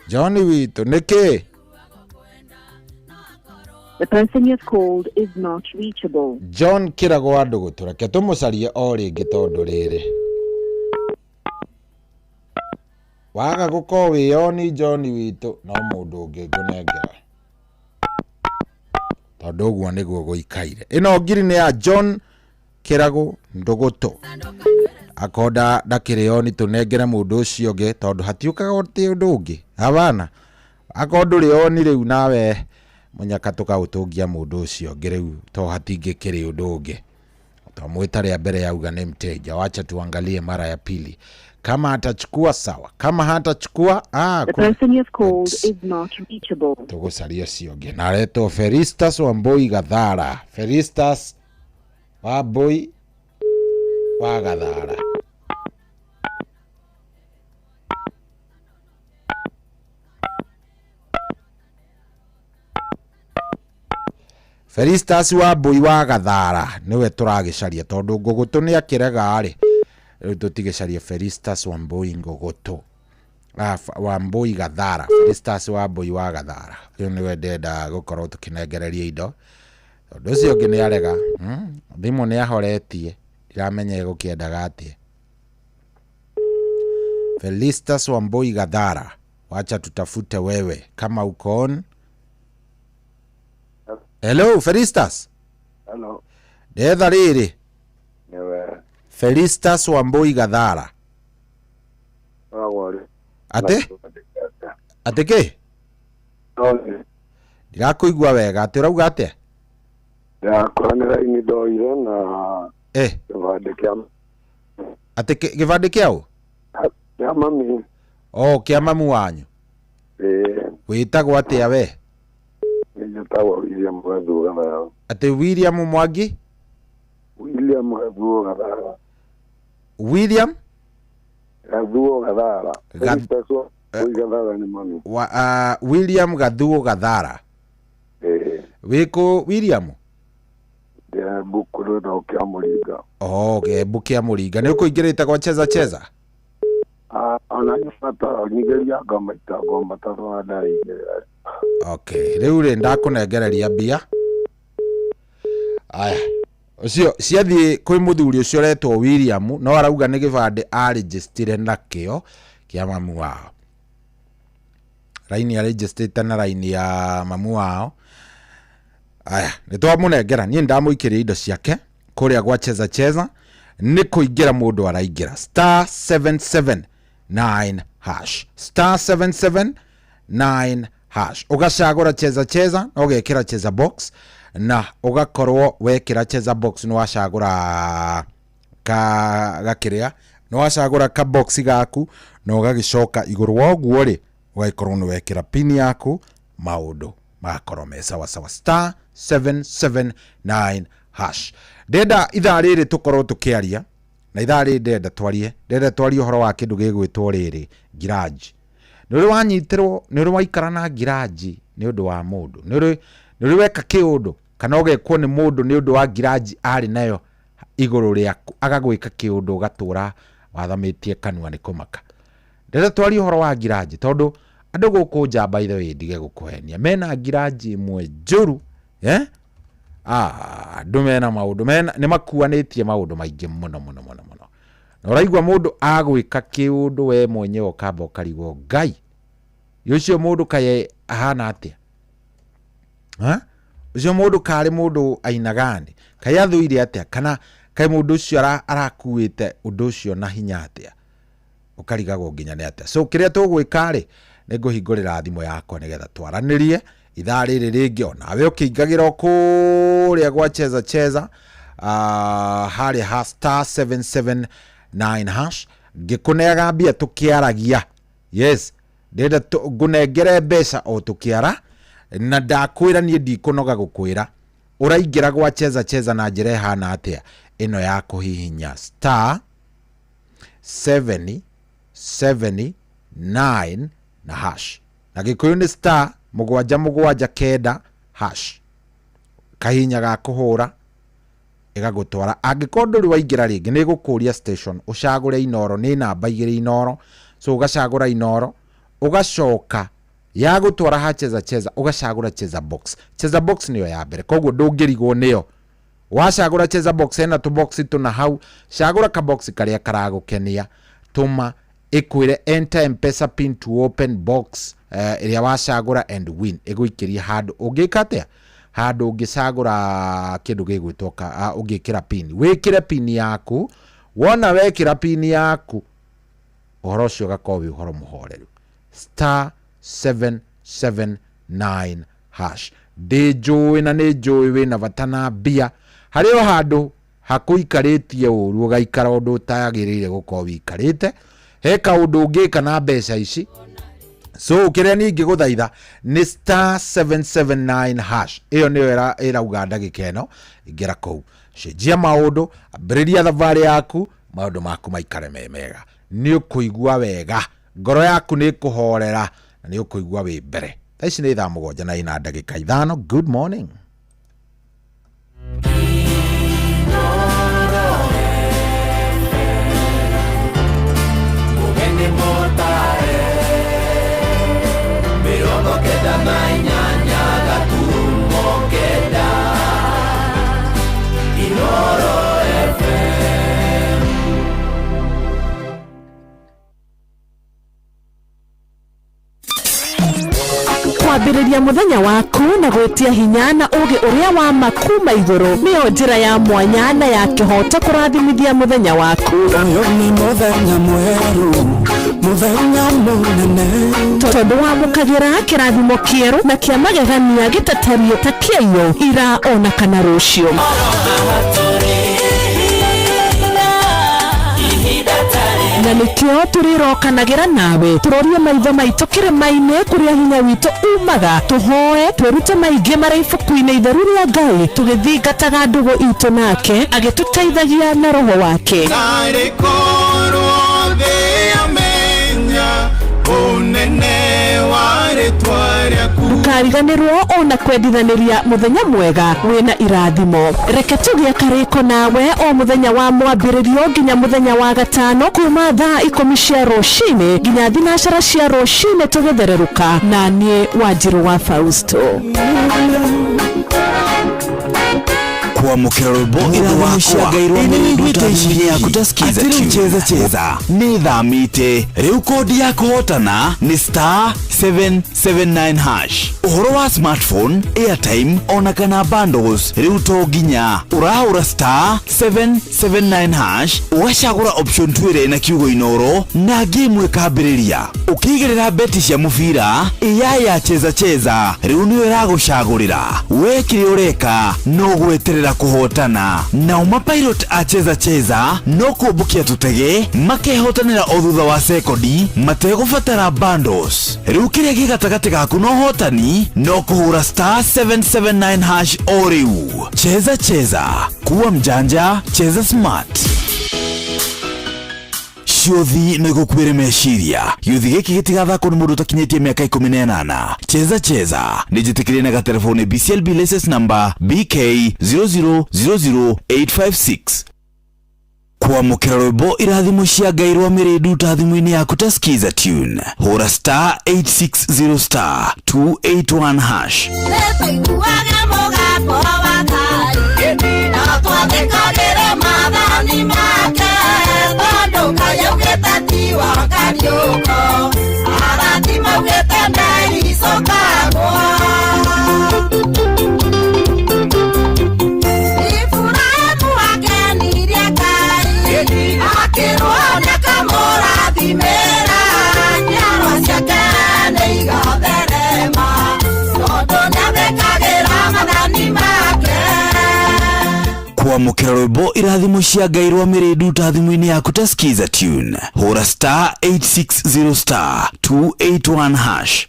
John witũ nĩkĩ? The person you have called is not reachable. John Kĩrago wa Ndũgũtũ, reke tũmũcarie o rĩngĩ tondũ rĩrĩ waga gũkorwo wĩyoni John witũ no mũndũ ũngĩ ngũnengera tondũ ũguo nĩguo gũikaire. Ĩno ngiri nĩ ya John Kĩrago Ndũgũtũ. Akonda ndakĩrĩ oni tũnengere mũndũ ũcio ũngĩ tondũ hatiũkaga ũtĩ ũndũ ũngĩ. Habana. Akorwo ndũrĩ oni rĩu nawe mũnyaka tũkaũtũngia mũndũ ũcio ũngĩ rĩu to hatingĩkĩrĩ ũndũ ũngĩ. Twamwĩta rĩa mbere yauga nĩ mteja, wacha tuangalie mara ya pili. Kama atachukua sawa, kama hatachukua The person you've called is not reachable. Tũgũcaria ũcio ũngĩ na aretwo Felistas Wambui Gathara. Felistas Wambui wa Gathara. Felistas Wambui wa Gathara nĩwe tũragĩcaria tondũ Ngũgũtũ nĩ akĩrega rĩ, rĩu tũtigĩcaria Felistas Wambui Ngũgũtũ. Wambui Gathara, Felistas Wambui wa Gathara, ũyũ nĩwe ndenda gũkorwo tũkĩnengereria indo tondũ ũcio ũngĩ nĩ arega. Thimũ nĩ ahoretie, ndiramenya ĩgũkĩendaga atĩa. Felistas Wambui Gathara, wacha tutafute wewe kama uko on. Hello Felistas. Hello. Ndetha rĩrĩ. Nĩwe. Felistas Wambui Gathara. Atĩ? Atĩ kĩ? Ndirakũigua wega, atĩ ũrauga atĩa? Yakwa nĩ raini ndoire na gĩbandĩ kĩa Atĩ gĩbandĩ kĩa ũ? Kĩa mami. Oh, kĩa mamu wanyu. Ĩĩ. Wĩtagwo atĩa we? Njĩtagwo William Gathuo Gathara. Atĩ William Mwangi? William Gathuo Gathara. William Gathuo Gathara. Felistas Wambui Gathara nĩ mami. William Gathuo Gathara. Ĩĩ. Wĩkũ William? Ndĩ Bukuru kĩa Mũringa. Oh, Kĩembu kĩa Mũringa. Nĩ ũkũingĩrĩte gwa Cheza Cheza? Ona nĩ bata nyingĩrianga maita ngo matatũ na ndaingĩrĩra. Okay, rĩu rĩ ndakũnengereria mbia. Aya, ũcio ciathiĩ kwĩ mũthuri ũcio ũretwo William, no arauga nĩ gĩbandĩ arĩnjĩstire nakĩo kĩa mamu wao. Raini arĩnjĩstĩte na raini ya mamu wao. Aya, nĩ twamũnengera, niĩ ndamũikĩria indo ciake kũrĩa gwa Cheza Cheza. Nĩ kũingĩra mũndũ araingĩra star 779 hash, star 779 hash, ũgacagũra Cheza Cheza na ũgekĩra Cheza box, na ũgakorwo wekĩra Cheza box nĩ wacagũra ka gakĩrĩa, nĩ wacagũra ka box gaku na ũgagĩcoka igũrũ wa ũguo rĩ ũgagĩkorwo nĩ wekĩra pin yaku, maũndũ magakorwo me sawa sawa. Star 779 hash. Ndenda ithaa rĩrĩ tũkorwo tũkĩaria na ithaa rĩrĩ ndenda twarie, ndenda twarie ũhoro wa kĩndũ gĩgwĩtwo rĩrĩ ngiraji. Nĩ ũrĩ wanyitĩrwo, nĩ ũrĩ waikara na ngiraji nĩ ũndũ wa mũndũ, nĩ ũrĩ weka kĩũndũ kana ũgekwo nĩ mũndũ nĩ ũndũ wa ngiraji arĩ nayo igũrũ rĩaku, agagwĩka kĩũndũ ũgatũra wathamĩtie kanua nĩ kũmaka. Ndenda twarie ũhoro wa ngiraji tondũ andũ gũkũ nja by the way ndige gũkũhenia mena ngiraji ĩmwe njũru, andũ mena maũndũ mena nĩ makuanĩtie maũndũ maingĩ mũno mũno mũno mũno, na ũraigua mũndũ agwĩka kĩũndũ we mwenyewe ũkamba ũkarigwo Ngai ũcio mũndũ kaĩ ahana atĩa, ũcio mũndũ karĩ mũndũ aina gani, kaĩ athũire atĩa, kana kaĩ mũndũ ũcio arakuĩte ũndũ ũcio na hinya atĩa, ũkarigagwo nginya nĩ atĩa. So kĩrĩa tũgwĩka rĩ nĩ ngũhingũrĩra thimũ yakwa nĩgetha twaranĩrie ithaa rĩrĩ rĩngĩ, onawe ũkĩingagĩra kũrĩa gwa Cheza Cheza harĩa ha star 779 hash, ngĩkũneaga mbia tũkĩaragia. Yes, ndĩrenda ngũnengere mbeca o tũkĩara, na ndakwĩra niĩ ndikũnoga gũkwĩra ũraingĩra gwa Cheza Cheza na njĩra ĩhana atĩa, ĩno ya kũhihinya star 779 na hash, na Gĩkũyũ nĩ star 779 hash, kahinya ga kũhũra ĩgagũtwara. Angĩkorwo ndũrĩ waingĩra rĩngĩ nĩ ĩgũkũria station ũcagũre Inoro, nĩ namba igĩrĩ Inoro, so ũgacagũra Inoro, ũgacoka ya gũtwara ha Cheza Cheza ũgacagũra Cheza box. Cheza box nĩyo ya mbere, koguo ndũngĩrigwo nĩyo. Wacagũra Cheza box hena tũbox tũna hau, cagũra kabox karĩa karagũkenia, tũma ĩkwĩre enter M-Pesa pin to open box ĩrĩa wacagũra and win, ĩgũikĩria handũ ũngĩka atĩa, handũ ũngĩcagũra kĩndũ gĩgwĩtwo ũngĩkĩra pin, wĩkĩre pin yaku. Wona wekĩra pin yaku ũhoro ũcio ũgakorwo wĩ ũhoro mũhoreru. Star 779 hash. Ndĩ njũĩ na nĩ njũĩ wĩna bata na mbia, harĩ o handũ hakũikarĩtie ũru ũgaikara ũndũ ũtagĩrĩire gũkorwo wĩikarĩte. He kaũndũ ũngĩka na mbeca ici. So kĩrĩa niĩ ingĩgũthaitha nĩ star 779 hash. Ĩyo nĩyo ĩrauga ndagĩka ĩno. Ingĩra kũu, cenjia maũndũ, ambĩrĩria thabarĩ yaku, maũndũ maku maikare me mega. Nĩ ũkũigua wega, ngoro yaku nĩ ĩkũhorera na nĩ ũkũigua wĩ mbere. Thaa ici nĩ thaa mũgwanja na ina ndagĩka ithano. Good morning. Mũgeni mũtare 98 gaturumo 9 Inooro FM. Kwambĩrĩria mũthenya waku na gwĩtia hinya na ũũgĩ ũrĩa wa ma kuma igũrũ nĩyo njĩra ya mwanya na ya kĩhooto kũrathimithia mũthenya waku. Ũyũ nĩ mũthenya mwerũ, mũthenya mũnene. Tondũ wamũkagĩra kĩrathimo kĩerũ na kĩa magegania gĩtatariĩ ta kĩaiyũ ira ona kana rũciũ. Na nĩkĩo tũrĩrokanagĩra nawe tũrorie maitho maitũ kĩrĩma-inĩ kũrĩa hinya witũ umaga, tũhoe twĩrute maingĩ marĩa ibuku-inĩ itheru rĩa Ngai, tũgĩthingataga ndũgũ itũ nake agĩtũteithagia na roho wake. Narĩ korwo thĩ yamenya ũnene wa rĩtwa rĩaku. Ndũkariganĩrwo ona kwendithanĩria mũthenya mwega wĩna irathimo. Reke tũgĩe karĩko nawe o mũthenya wa mwambĩrĩrio nginya mũthenya wa gatano kuma thaa 10 cia rũcinĩ nginya thinacara cia rũcinĩ tũgĩthererũka na niĩ Wanjirũ wa Fausto. Kwamũkĩra rwĩmbo ũndũ wakwa nĩwĩiguĩte ici yaku ta skiza tune. Cheza cheza nĩ thamĩte rĩu kodi ya kũhotana nĩ star 779 hash. Ũhoro wa smartphone, airtime ona kana bundles rĩu to nginya ũrahũra star 779 hash ũgacagũra option 2 ĩrĩa ĩna kiugo Inooro na game ĩkambĩrĩria. Ũkĩigĩrĩra beti cia mũbira AI ya cheza cheza rĩu nĩyo ĩragũcagũrĩra. We kĩrĩa ũreka no gweterera kũhotana. Nao mapilot a cheza cheza no kũmbũkia tũtege makehotanĩra o thutha wa sekondi mategũbatara bundles. Rĩu kĩrĩa gĩ gatagatĩ gaku na ũhotani no kũhũra star 779 hash o rĩu. Cheza cheza, kuwa mjanja, cheza smart. Ciũthi no igũkuĩre meciria. Gĩũthi gĩkĩ gĩtigathakwo nĩ mũndũ ũtakinyĩtie mĩaka 18. Cheza cheza nĩ njĩtĩkĩrie na gatelefoni BCLB license number BK 0000856. Kwamũkĩra rwĩmbo irathimo cia Ngai rwa mĩrĩndu ta thimũ-inĩ yaku ta skiza tune. Hũra star 860 star 281 hash. Nĩtũiguaga mũgambo wa Ngai, na twathĩkagĩre maathani make, tondũ Ngai augĩte ti wa kariũko, arathi maugĩte ndeicũkagwo. Iburahĩmu akenirie Ngai, akĩrwo nĩakamũrathimĩra, njiarwa ciake nĩigatherema, tondũ nĩathĩkagĩra maathani make. Kwamũkĩra rwĩmbo irathimo cia Ngai rwa mĩrĩndu ta thimũ-inĩ yaku ta skiza tune. Hũra star 860 star 281 hash.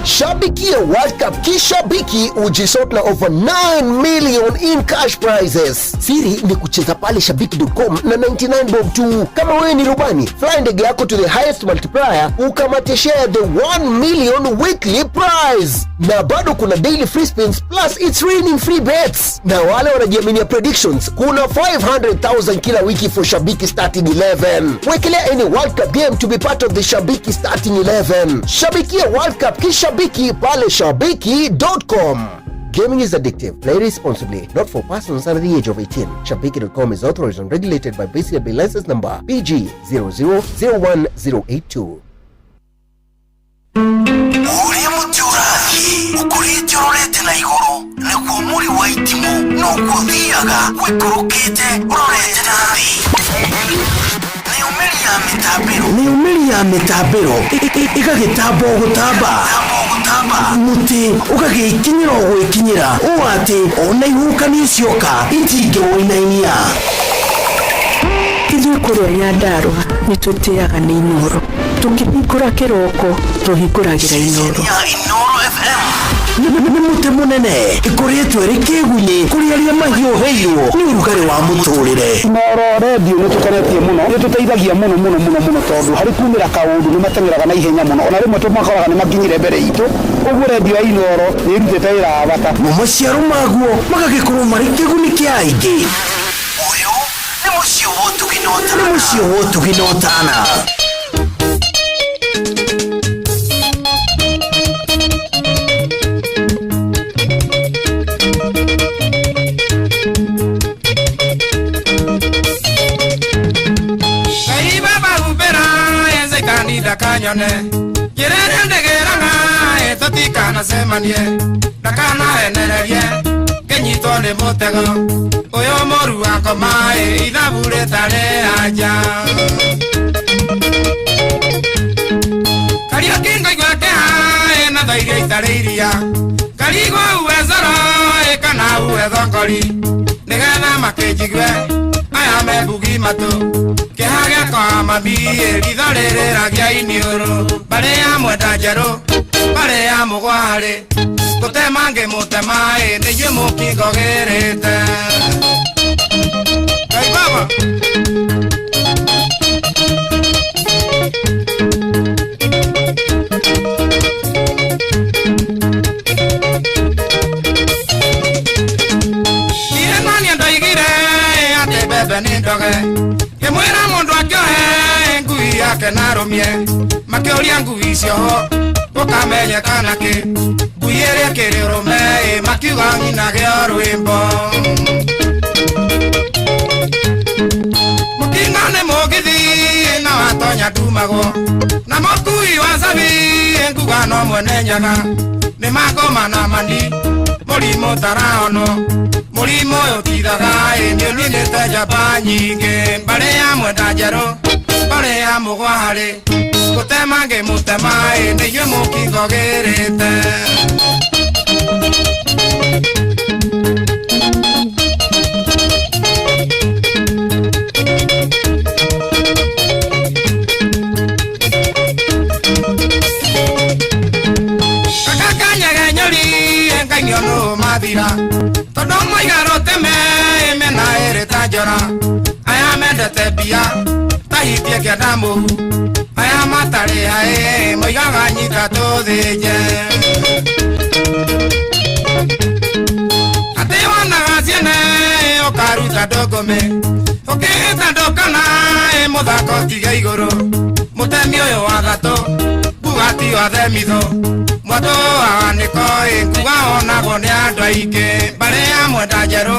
Shabikia World Cup kishabiki ujisort na over 9 million in cash prizes. Siri ni kucheza pale shabiki.com na 99 bob tu. Kama wewe ni rubani, fly ndege yako to the highest multiplier ukamate share the 1 million weekly prize. Na bado kuna daily free spins plus it's raining free bets. Na wale wanajiaminia predictions, kuna 500,000 kila wiki for Shabiki starting 11. Wekelea any World Cup game to be part of the Shabiki starting 11. Shabikia World Cup kishabiki pale shabiki.com. Gaming is addictive. Play responsibly. Not for persons under the age of 18. Shabiki.com is authorized and regulated by BCLB license number PG 0001082. Ũrĩa mũtĩ ũrathiĩ ũkũrĩte ũrorete na igũrũ nĩguo mũri wa itimũ noguo ũthiaga wĩikũrũkĩte ũrorete na thĩ. Nĩũmĩri ya mĩtambĩro, nĩũmĩri ya mĩtambĩro ĩgagĩtamba o gũtamba, mũtĩ ũgagĩkinyĩra o gwĩkinyĩra ũũ atĩ ona ihuhũkanio cioka itingĩwũinainia. Ithuĩ kũrĩa Nyandarũa nĩ twĩtĩaga nĩ Inooro. Tũkĩhingũra kĩroko tũhingũragĩra Inooro. Inooro FM nĩ mũtĩ mũnene ĩkoretwo ĩrĩ kĩgunyĩ kũrĩ arĩa mahiũhĩirwo nĩ ũrugarĩ wa mũtũrĩre. Inooro redio nĩ tũkenetie mũno, nĩ tũteithagia mũno mũno mũno mũno tondũ harĩ kumĩra kaũndũ nĩ mateng'eraga na ihenya mũno, ona rĩmwe tũmakoraga nĩ makinyire mbere itũ, ũguo redio ya Inooro nĩ ĩrutĩte wĩra wa bata. Mo maciaro maguo magagĩkorwo marĩ kĩguni kĩa aingĩ. Ũyũ nĩ mũciĩ wa ũtugi na ũtana. Nĩ mũciĩ wa ũtugi na ũtana. Ngai baba humbĩra Caitani ndakanyone njĩra ĩrĩa ndĩgĩraga tũtikanacemanie ndakanahenererie ngĩnyitwo nĩ mũtego ũyũ mũru wakoma ithabu rĩtarĩ anja. Kariũki ngaigua kĩha na tho iria itarĩ iria ngarigwo uwe coro kana uwe thongori nĩgetha makĩnjigue aya me mbugi matũ kĩha gĩakwa mami ritho rĩrĩragia iniũrũ mbarĩ ya mwenda njerũ mbarĩ ya mũgwarĩ gũtema ngĩmũtema nĩ inyuĩ mũkingo gĩrĩte. Ngai baba. Ndirĩ na niĩ ndoigire atĩ mbembe nĩ ndoge ngĩmwĩra mũndũ akĩohe ngui yake na arũmie makĩũria ngui icio ho gũkamenyeka nakĩ ngui ĩrĩa ĩkĩrĩ ũrũme makiuga ng'inage o rwĩmbo. Mũkingo nĩ mũgithi na watonya ndumagwo na mũkui wa cabi nguga no mwene nyaga nĩ makoma na mani mũrimũ tarahonwo mũrimũ ũyũ ũtithaga nĩ ũninĩte njamba nyingĩ mbarĩ ya mwenda njerũ mbarĩ ya mũgwarĩ gũtema ngĩmũtema nĩ inyuĩ mũkingo gĩrĩte. Gaka kanyagenyũri Ngai nĩonũ mathira tondũ moiga rũteme mĩena ĩrĩ ta njora aya mendete mbia ta hitie kĩanda mũhu aya matarĩ haĩ moigaga nyita tũthĩnje. Atĩ wonaga ciene ũkaruta ndũngũmĩ ũkĩhĩta ndũkana mũthako tiga igũrũ mũtemi ũyũ wa gatũ bugati wa themitho mwatũ wa nĩko nguga onagwo nĩ andũ aingĩ mbarĩ ya mwenda njerũ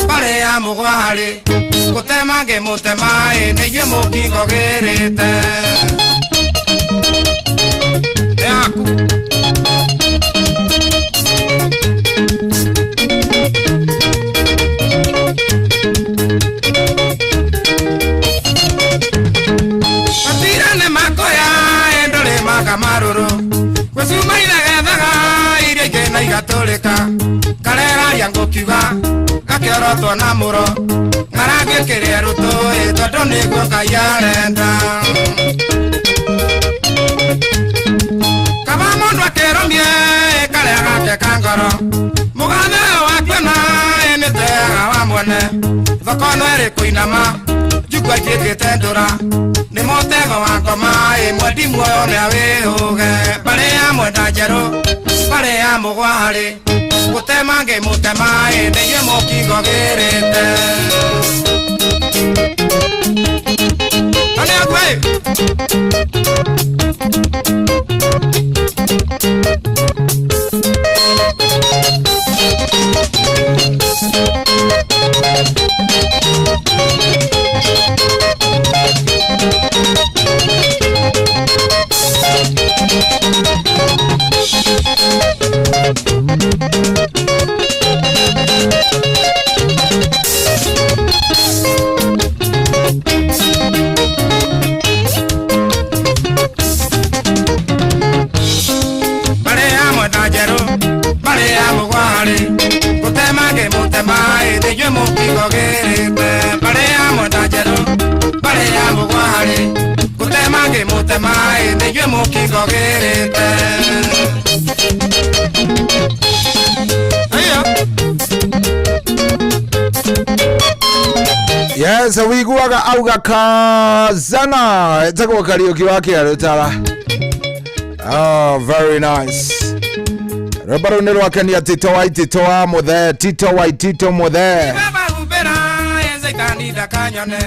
mbarĩ ya mũgwarĩ gũtema ngĩmũtema nĩ inyuĩ mũkingo gĩrĩte. Yaku. Matira nĩ makoya ndũrĩ makamarũrũ gwĩcuma iregethaga iria ingĩ na igatũrĩka kareraria ngũkiuga gakĩorotwo na mũro ngarangĩkĩrĩa rũtũ tondũ nĩguo Ngai arenda. Kaba mũndũ akĩrũmie karĩa gake ka ngoro mũgathe ũyũ wakuona nĩ teaga wa mwene thoko no ĩrĩ kũinama njukua ituĩkĩte ndũra nĩ mũtego wa ngoma mwendi muoyo nĩ awĩhũge mbarĩ ya mwenda njerũ mbarĩ ya mũgwarĩ gũtema ngĩmũtema nĩ inyuĩ mũkingo gĩrĩte. Nĩ aguĩ. Ngĩmũtema ĩ nĩ inyuĩ mũkĩngogĩrĩte. Yes, wiguaga auga kazana etagwo Kariuki wa Kĩarũtara. Oh, very nice. Rwĩmbo rũu nĩ rwakenia Tito wa Tito wa Mũthee, Tito wa Tito Mũthee. Baba humbĩra ĩ Caitani ndakanyone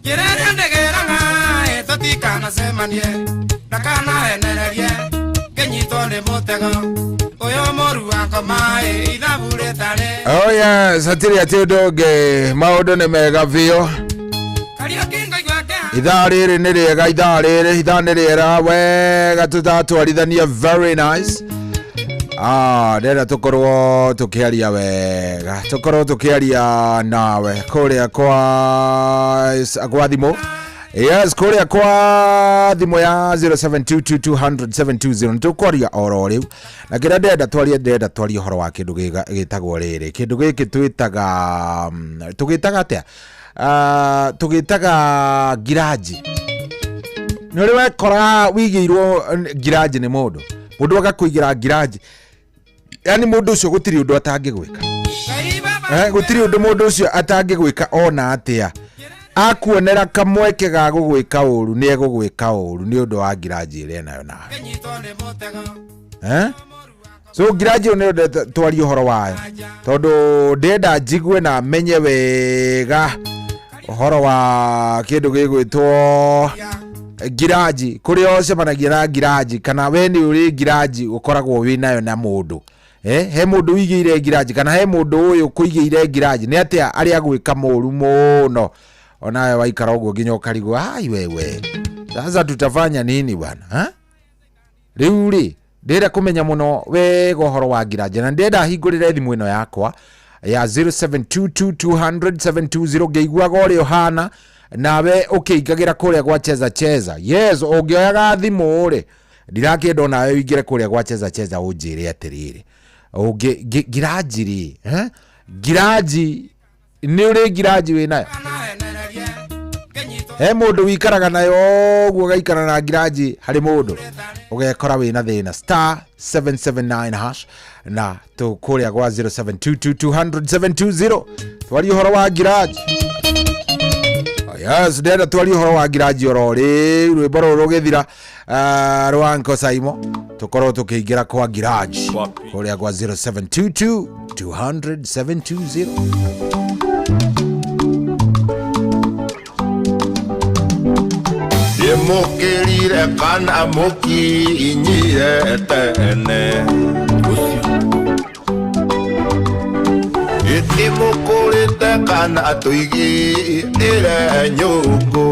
njĩra ĩrĩa ndĩgĩraga ĩ tũtikanacemanie ndakanahenererie ngĩnyitwo nĩ mũtego ũyũ mũru wakoma ĩ ithabu rĩtarĩ. Oh yes, hatirĩ atĩ ũndũ ũngĩ, maũndũ nĩ mega biũ. Ithaa rĩrĩ nĩ rĩega, ithaa rĩrĩ, ithaa nĩ rĩera wega tũtatwarithania, very nice. Ah, ndĩrenda tũkorwo tũkĩaria wega, tũkorwo tũkĩaria nawe kũrĩa kwa thimũ. Yes, kũrĩa kwa thimũ ya 0722200720 nĩtũkwaria oro rĩu. Na kĩrĩa ndĩrenda twarie, ndĩrenda twarie ũhoro wa kĩndũ gĩtagwo rĩrĩ, kĩndũ gĩkĩ twĩtaga, tũgĩtaga atĩa? Tũgĩtaga ngiraji. Nĩ ũrĩ wekora wĩigĩirwo ngiraji nĩ mũndũ, mũndũ agakũigĩra ngiraji, yaani mũndũ ũcio gũtirĩ ũndũ atangĩgwĩka. Gũtirĩ ũndũ mũndũ ũcio atangĩgwĩka ona atĩa. Akuonera kamweke ga gũgwĩka ũru, nĩ egũgwĩka ũru nĩ ũndũ wa ngiraji ĩrĩa enayo nawe. So ngiraji ĩyo nĩyo ndĩrenda twarie ũhoro wayo, tondũ ndĩrenda njigue na menye wega ũhoro wa kĩndũ gĩgwĩtwo ngiraji, kũrĩa ũcemanagia na ngiraji, kana we nĩ ũrĩ ngiraji ũkoragwo wĩnayo na mũndũ. He mũndũ ũigĩire ngiraji, kana he mũndũ ũyũ ũkũigĩire ngiraji, nĩ atĩa arĩa agwĩka mũru mũno, onawe waikara ũguo nginya ũkarigwo, ai wewe, sasa tutafanya nini bwana? Ha? Rĩu rĩ, ndĩrenda kũmenya mũno wega ũhoro wa ngiraji, na ndĩrenda hingũrĩre thimũ ĩno yakwa ya 0722200720 ngĩiguaga ũrĩa ũhana, nawe ũkĩingagĩra kũrĩa gwa cheza cheza. Yes, ũngĩoyaga thimũ rĩ, ndirakĩenda onawe ũingĩre kũrĩa gwa cheza cheza ũnjĩre atĩrĩrĩ, ngiraji rĩ, ngiraji nĩ ũrĩ ngiraji wĩnayo? He mũndũ wikaraga nayo ũguo ũgaikara na ngiraji harĩ mũndũ ũgekora wĩna thĩna. Star 779 hash na tũkũrĩa gwa 0722200720 twarie ũhoro wa ngiraji. Yes, ndĩrenda twarie ũhoro wa ngiraji oro rĩu, rwĩmbo rũrũ rũgĩthira, rwa Uncle Saimo, tũkorwo tũkĩingĩra kwa ngiraji kũrĩa gwa 0722200720. Ndĩmũkĩrire kana mũkinyire tene, ndĩmũkũrĩte kana tũigĩrĩre nyũngũ,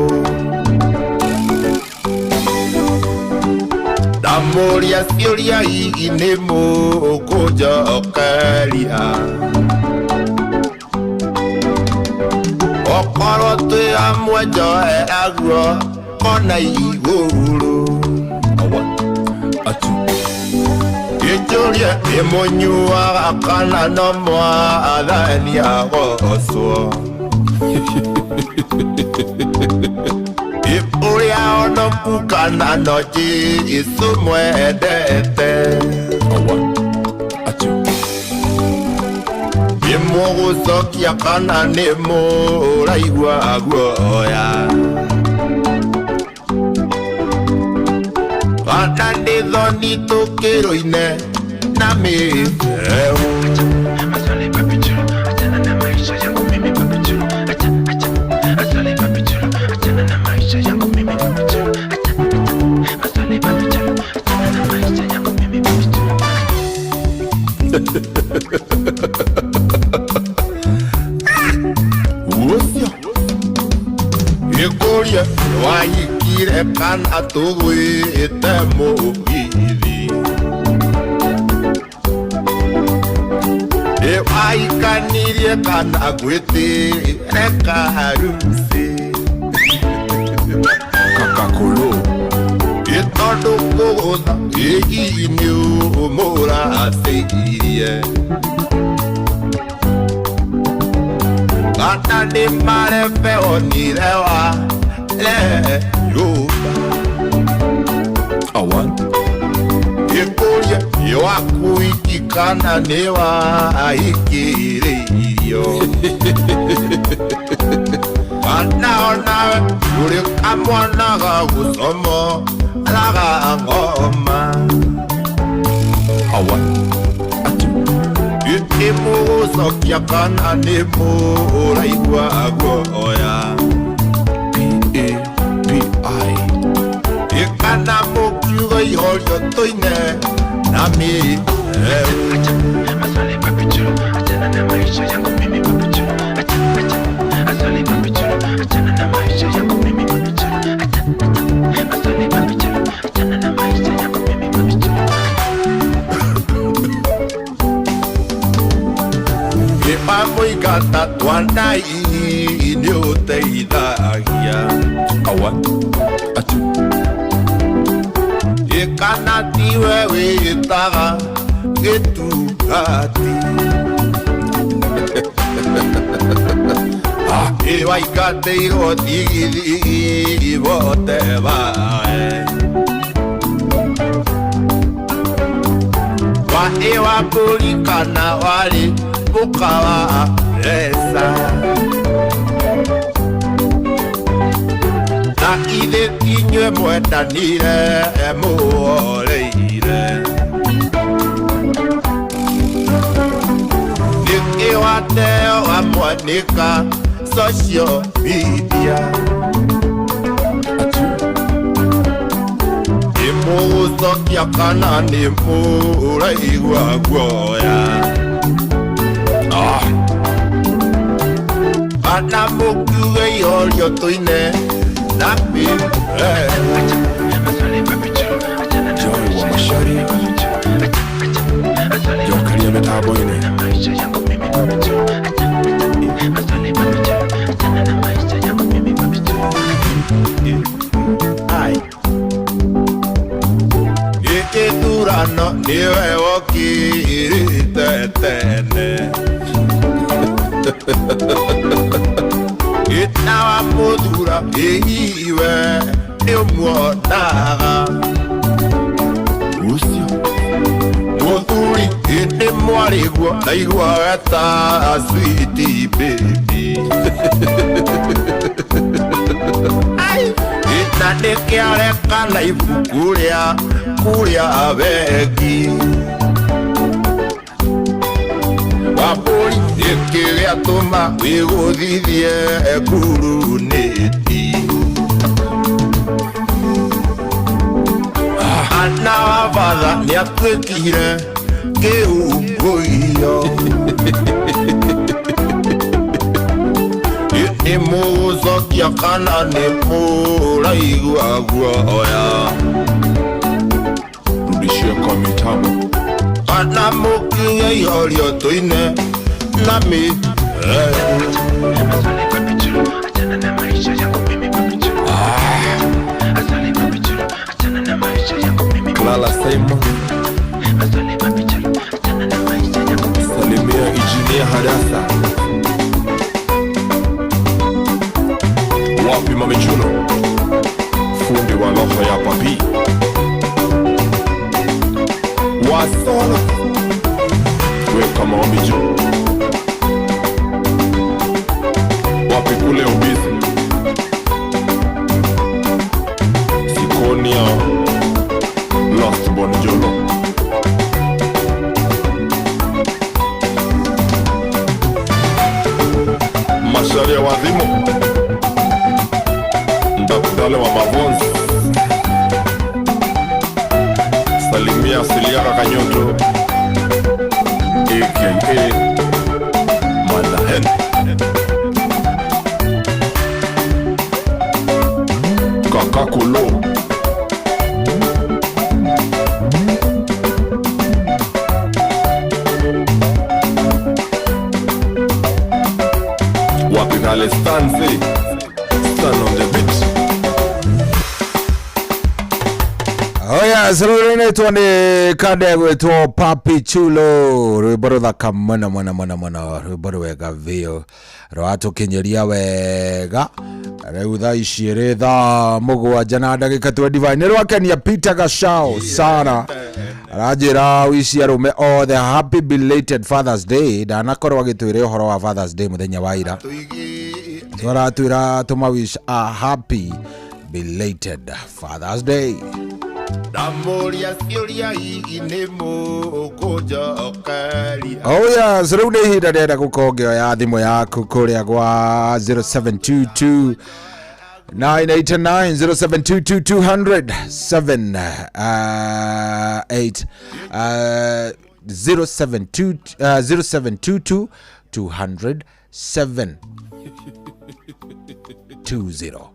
ndamũria ciũria hihi nĩ mũkũnjokeria, okorwo twĩ hamwe njoe aguo kona igũrũ, ĩnjũrie ĩmũnyuaga kana no mwathani agocwo, ũrĩa onoku kana no Jesũ mwendete, nĩmũgũcokia kana nĩmũraigua guoya, kana nĩ thoni tũkĩrũine na mĩtheu. Ĩkũrie waikire kana tũgwĩte mũgithi, waikanirie kana gwĩtĩre kaharusi, kakakũlũ ĩtondũ kũgũtha ĩhihi nĩ ũmũracĩirie, kana nĩ marebe onire wa le nyũmba, Kana nĩ wahikĩrĩirio Kana onawe ũrĩ kamwana ga gũcomo raga ng'oma Awa Nĩ mũgũcokia kana nĩ mũraigua guoya P-A-P-I Kana mũkiuga ihorio tũine na mĩ Ĩmamũigata twana ii nĩ ũteithagia Awa Atu Ĩkana tiwe wĩtaga gĩtungati Ĩwaingatĩirwo thigithigi bote bae Wa ĩwa mbũri kana warĩ mũka wa mbeca Na ithe inyuĩ mwendanire muoreire Nĩkĩ wateo wamwanĩka social media Nĩ mũgũcokia kana nĩ mũraigua guoya Kana mũkiuge ihorio tũine na Joy wa Macharia Jokaria mĩtambo-inĩ Gĩthurano nĩwe wokirĩte tene Ĩna wa mũthura ĩiwe nĩũmuonaga Ũcio Mũthuri ĩndĩ mwarĩguo ndaigua weta sweetie baby Ĩna nĩkĩareka na ibuku rĩa kũrĩa bengi Wambũri nĩkĩ gĩatũma wĩgũthithie ngurunĩti Ana wa batha nĩatuĩkire kĩhungũiyo Nĩ mũgũcokia kana nĩ mũraigua guoya Rudishia kwa mitambo Kana mũkiuge ihorio tũine na mĩ Clara Simon Salimia Engineer Hadasa Wapi Mamichuno Fundi wa roho ya papi Wasola Weka maombi juu Wapi kule ubizi Sikonia Lost Bon Jolo Macharia wa Dhimo Ndakudale wa Mavonzi Salimia Siliaka Kanyoto aka Madahen Kakakolo Wapikale Stanzi Stand on the beat. Oh yes, rũrĩrĩtwo nĩ kande gwĩtwo Papi Chulo rwĩmbo rũthaka mũno mũno mũno mũno rwĩmbo rwega biũ rwatũkinyĩria wega rĩu thaa ici ĩrĩ thaa mũgwanja na ndagĩka 25 nĩ rwakenia Peter Gachau sana Aranjĩra wici arũme othe happy belated Father's Day. Ndanakorwo agĩtwĩra ũhoro wa Father's Day mũthenya wa ira. So aratwĩra tũma wish a happy belated Father's Day. Ndamuria ciũria hihi nĩ mũkũnjokeria. Oh yes, rĩu nĩ ihinda rĩenda gũkorwo ngĩoya thimũ yaku kũrĩa gwa 0722 989 0722 200 7 8 072 0722 200 7 20.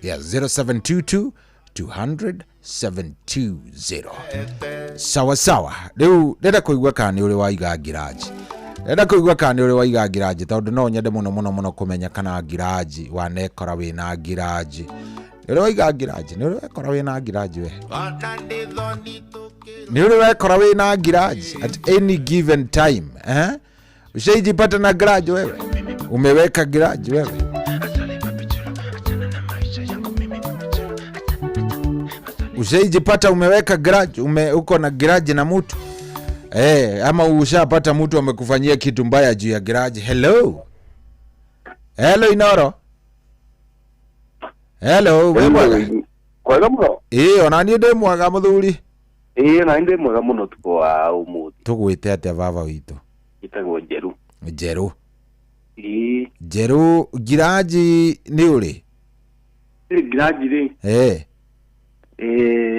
Yes, 0722 200 720. Sawa sawa. Rĩu ndĩrenda kũigua kana nĩ ũrĩ waiga ngiraji. Ndĩrenda kũigua kana nĩ ũrĩ waiga ngiraji tondũ no nyende mũno mũno mũno kũmenya kana ngiraji wanekora wĩna ngiraji. Nĩ ũrĩ waiga ngiraji? Nĩ ũrĩ wekora wĩna ngiraji we? Nĩ ũrĩ wekora wĩna ngiraji at any given time, eh? Ushaijipata na ngiraji wewe? Umeweka ngiraji wewe? Ushaijipata umeweka grudge, uko na grudge na mtu? Ama ushapata mtu amekufanyia kitu mbaya juu ya grudge? Hello. Hello Inoro. Hello, we mwega. Kwega muno. Ona niĩ ndĩ mwega mũthuri. Na ndĩ mwega mũno tukũ wa ũmũthĩ. Tũgwĩte atĩa baba witũ? Ĩtagwo Njerũ. Njerũ. Njerũ ngiraji nĩ ũrĩ? Ngiraji rĩ.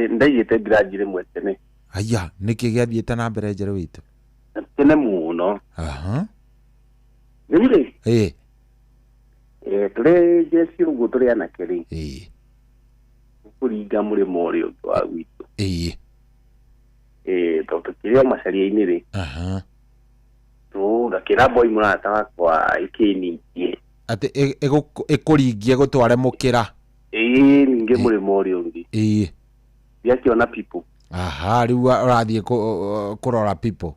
Ndaigĩte ngiraji rĩmwe tene. Aya, nĩkĩ gĩathiĩte na mbere Njerũ witũ? Tene mũno. Aha. Rĩu rĩ? Tũrĩ jeci ũguo tũrĩ anake rĩ. Kũringa mũrĩmo ũrĩa ũngĩ wa gwitũ. Tondũ tũkĩrĩ o macaria-inĩ rĩ. Aha. Ngakĩra boy mũrata wakwa ĩkĩningie. Atĩ ĩkũringie gũtware mũkĩra. Ningĩ mũrĩmo ũrĩa ũngĩ. Ndiakĩona people. Aha, rĩu ũrathiĩ kũrora people.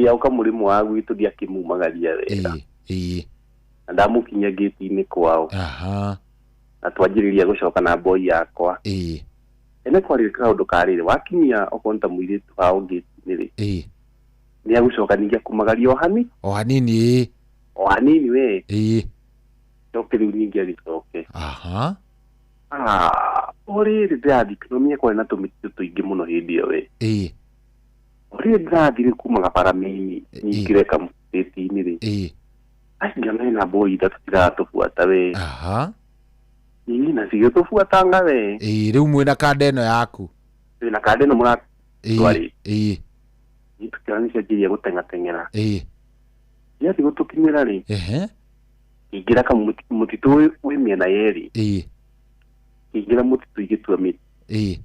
Auka mũrĩmo wa gwitũ ndiakĩmumagaria wega. Na ndamũkinyia gate-inĩ kwao. Aha. Na twanjĩrĩria gũcoka na boy yakwa. Ene kwarĩ kaũndũ karĩrĩ wakinyia okorwo nĩ ta mũirĩtu wao gate-inĩ rĩ. Nĩ agũcoka ningĩ akumagaria o hani. O hanini. O hanini we. Coke rĩu ningĩ agĩcoke. Aha. O rĩrĩ ndĩrathiĩ kĩnomia kwarĩ na tũmĩtitũ tũingĩ mũno hĩndĩ ĩyo we. O rĩrĩ ndĩrathiĩ kumaga bara-inĩ nyingĩre kamũtĩti-inĩ rĩ. Ngĩona hena boy ithatũ ciratũbuata we. Aha. Na cigĩtũbuatanga we. Rĩu mwĩna kanda ĩno yaku. Twĩna kanda ĩno mũratwarĩ. Tũkĩona nĩ cianjĩrĩria gũteng'ateng'era. Ciathiĩ gũtũkinyĩra rĩ. Ingĩra kamũtitũ wĩ mĩena yerĩ. Ingĩra mũtitũ igĩtua mĩtĩ.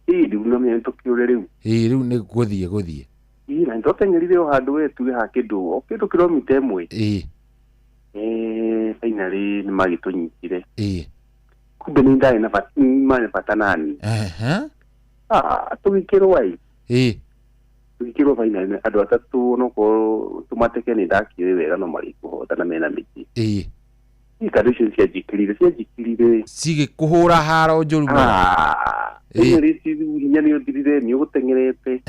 Rĩu no menya nĩtũkĩũre rĩu. Rĩu nĩ gũthiĩ. Na nĩtwateng'erire o handũ we tuge ha kĩndũ o kĩndũ kilomita ĩmwe. Finally nĩmagĩtũnyitire. Kumbe nĩ ndarĩ na bata marĩ bata nani. Tũgĩkĩrwo ĩ. Tũgĩkĩrwo finally andũ atatũ onokorwo tũmateke nĩ ndakĩũĩ wega no marĩkũhotana mena mĩtĩ. Kandũ icio cianjĩkĩrire cigĩkũhũra haro njũru mũno. Rĩu hinya nĩ ũthirire nĩ ũgũteng'erete.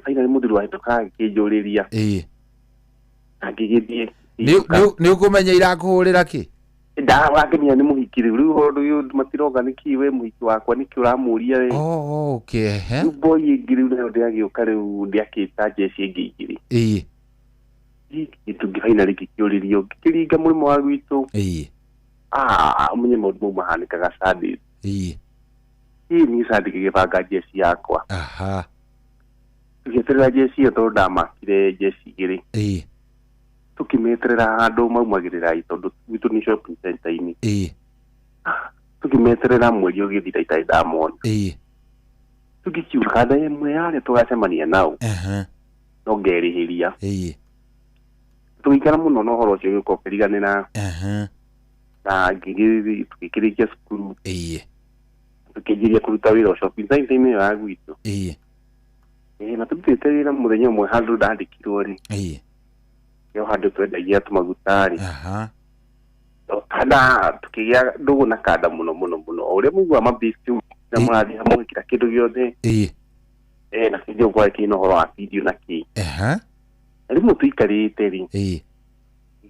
Finally mũthuri wahĩtũka akĩnjũrĩria. Angĩgĩthiĩ. Nĩ ũkũmenya irakũhũrĩra kĩ? Ndakĩmenya nĩ mũhiki rĩu rĩu ũndũ ũyũ matiroka nĩkĩ we mũhiki wakwa nĩkĩ ũramũria we. Okay. Rĩu boy ĩngĩ rĩu nayo ndĩagĩũka rĩu ndĩakĩta jeci ĩngĩ igĩrĩ. Gĩtũ finally gĩkĩũrĩrio ngĩkĩringa mũrĩmo wa gwitũ. Ũmenye maũndũ mau mahanĩkaga Sundays. Niĩ Sunday ngĩgĩbanga jeci yakwa. Aha. Tũgĩeterera jeci ĩyo tondũ ndamakire jeci igĩrĩ. Tũkĩmeterera handũ maumagĩrĩra tondũ gwitũ nĩ shopping center-inĩ. Tũkĩmeterera mweri ũgĩthira itarĩ ndamona. Tũgĩkiuga kanda ĩmwe yarĩa tũgacemania nao. No ngerĩhĩria. Tũgĩikara mũno na ũhoro ũcio ũgĩũka ũkĩriganĩra. Na tũgĩkĩrĩkia cukuru. Tũkĩanjĩrĩria kũruta wĩra o shopping center-inĩ ĩyo ya gwitũ. Na tũrutĩte wĩra mũthenya ũmwe handũ ndandĩkirwo rĩ. Yo handũ twendagia tũmaguta rĩ. Kanda tukĩgĩa ndũgũ na kanda mũno mũno mũno. O ũrĩa mũiguaga mabĩsti Na mũrathiĩ hamwe mũgĩkĩra kĩndũ gĩothe. Na kĩndũ kwa kĩna ũhoro wa video na kĩ. Na rĩmwe tũikarĩte rĩ.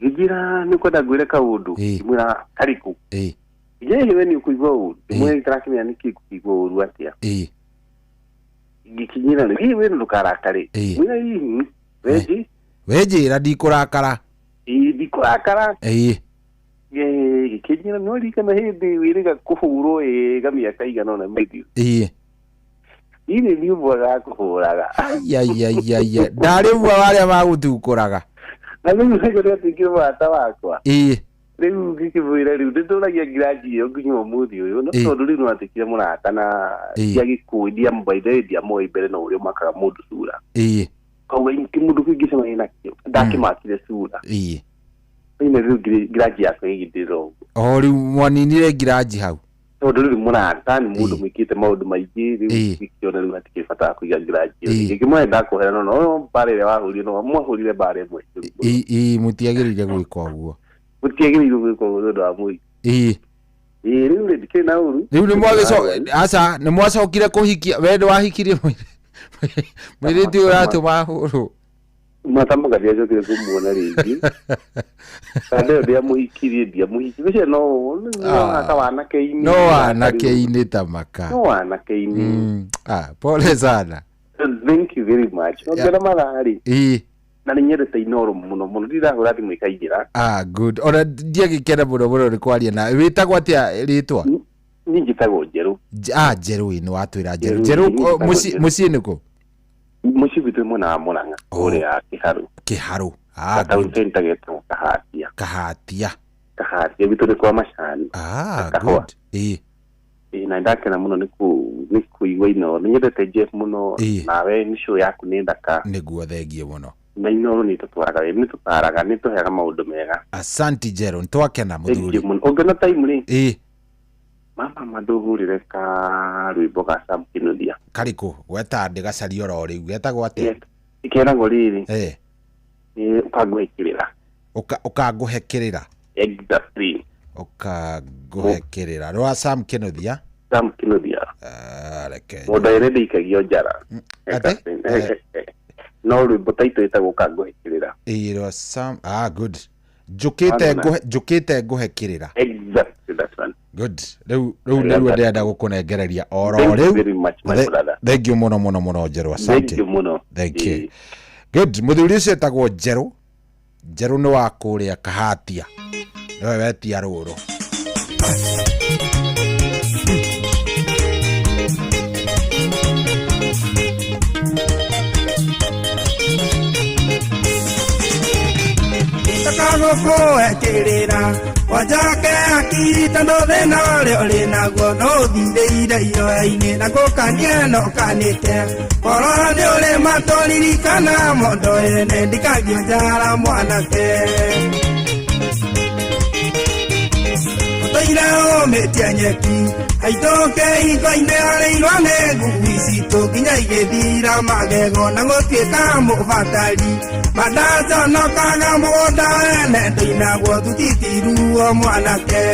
Ngĩnjĩra nĩ kwenda ngwĩre kaũndũ. Ngĩmwĩra karĩkũ. Ngĩnjĩra we nĩ ũkũigua ũru. Ngĩmwĩra itarakĩmenya nĩkĩ ngũkĩigua ũru atĩa. Ngĩkinyĩra nĩ hihi we ndũkarakare. Ngĩmwĩra hihi wenji. Wenjĩra ndikũrakara. Ndikũrakara. Gĩkĩnjĩra no ririkana hĩndĩ wĩrĩga kũhũrwo wega mĩaka igana ũna mĩthiru. Ini nĩ ũmwe gakũhũraga. Aiaiaiaia. Ndarĩ ũmwe wa arĩa magũtukũraga. Na rĩu nĩguo ndatuĩkire mũrata wakwa. Rĩu ngĩkĩmwĩra rĩu ndĩtũragia ngiranji ĩyo nginya ũmũthĩ ũyũ no tondũ rĩu nĩwatuĩkire mũrata na ndiagĩkũĩ ndiamũbaithe ndiamoĩ mbere no ũrĩa ũmakaga mũndũ cura. Kauga kĩmũndũ kĩu ingĩcemania nakĩo ndakĩmakire cura. Ĩno rĩu ngiranji yakwa ĩgĩthira ũguo. O rĩu mwaninire ngiranji hau. Tondũ rĩu mũrata nĩ mũndũ mwĩkĩte maũndũ maingĩ rĩu gĩkĩona rĩu hatikĩrĩ bata wa kũiga ngiranji ĩyo. Ngĩmwĩra ndakũhera no mbara ĩrĩa wahũrire no mwahũrire mbara ĩmwe. Mũtiagĩrĩire gwĩka ũguo. Mũtiagĩrĩire gwĩka ũguo nĩ ũndũ wa mũhiki. Rĩu rĩ ndikĩrĩ na ũru. Rĩu nĩ mwagĩcoka aca nĩ mwacokire kũhikia we ndwahikirie mũirĩtu ũyũ ũratũma hũrwo. Matamaga ndiacokire kũmuona rĩngĩ. Kana ĩyo ndiamũhikirie ndiamũhikirie ũcio no aka wanake-inĩ. No wanake-inĩ ta maka. No wanake-inĩ. Pole sana. Thank you very much. Ongera mathaa rĩ. Na nĩ nyendete Inooro mũno mũno ndirahũra thimũ ĩkaingĩra. Good. Ona ndiagĩkena mũno mũno nĩ kwaria nawe. Wĩtagwo atĩa rĩtwa? Niĩ njĩtagwo Njerũ. Njerũ ĩ nĩ watwĩra Njerũ. Njerũ mũciĩ nĩ kũ? Mũciĩ gwitũ mwena wa Mũrang'a kũrĩa Kĩharũ. Kĩharũ. Town center getagwo Kahatia. Kahatia. Kahatia gwitũ nĩ kwa macani. Good. Na ndakena mũno nĩ kũigua Inooro. Nĩ nyendete Jeff mũno nawe nĩ show yaku nĩ thaka. Nĩguo thengiũ mũno. Na Inooro nĩ tũtwaraga nĩ tũtaraga nĩ tũheaga maũndũ mega. Asante Njerũ nĩ twakena mũthuri. Ũngĩona time rĩ. Mama mandũhũrĩre ka rwĩmbo ga Sam Kĩnuthia. Karĩkũ? Gweta ndĩgacaria oro rĩu getagwo atĩa? Keragwo rĩrĩ. Nĩ ũkangũhe kĩrĩra. Ũkangũhe kĩrĩra. Exactly. Ũkangũhe kĩrĩra. Rwa Sam Kĩnuthia. Sam Kĩnuthia. Reke. Mũndũ ere ndĩikagio njara. No rwĩmbo taitũ ĩtagwo ũkangũhe kĩrĩra. Rwa Sam good. Njũkĩte ngũhe kĩrĩra. Exactly that one. Good. Rĩu nĩruo ndĩrenda gũkũnengereria oro rĩu. Thank you mũno mũno mũno Njerũ. Asante. Thank you mũno. Thank you. Good. Mũthuri ũcio etagwo Njerũ. Njerũ nĩ wa kũrĩa Kahatia. Nĩwe wetia rũrũ. Ũkangũhe wajake akiri tondũ thĩna ũrĩa ũrĩ naguo no ũthirĩire iroya-inĩ na gũkania no ũkanĩte korwo nĩ ũrĩ matũririkana mondo ene ndikagio njara mwanake ũtũire ũmĩtie nyeki haitũke hingo-inĩ arĩirwo nĩ ngui citũ nginya igĩthira magego na gũtuĩka mũbatari mandaconokaga mũgũnda wene ndĩinagwo thutitiruo mwanake.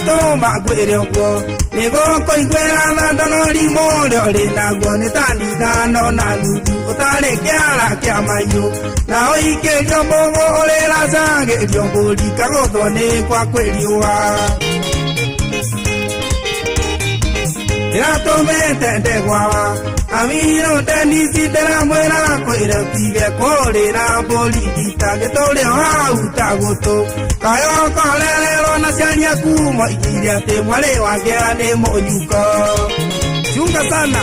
Tũma ngwĩre ũguo nĩgũkũiguĩra tha ndonori mũrĩa ũrĩ naguo nĩ tani ithano na nuthu ũtarĩ kĩara kĩa mahiũ na ũikĩrio mbũgũ ũrĩracagĩrio mbũri kagũthwo nĩ kwa kwĩriũa. Ndĩratũmĩte ndegwa Amiro Denisi ndĩramwĩra kwĩre ũtige kũrĩra mbũri ngita gĩtũrĩ o hau ta gũtũ kayo korererwo na ciani aku moigire atĩ mwarĩ wake nĩ mũnyuko. Chunga sana.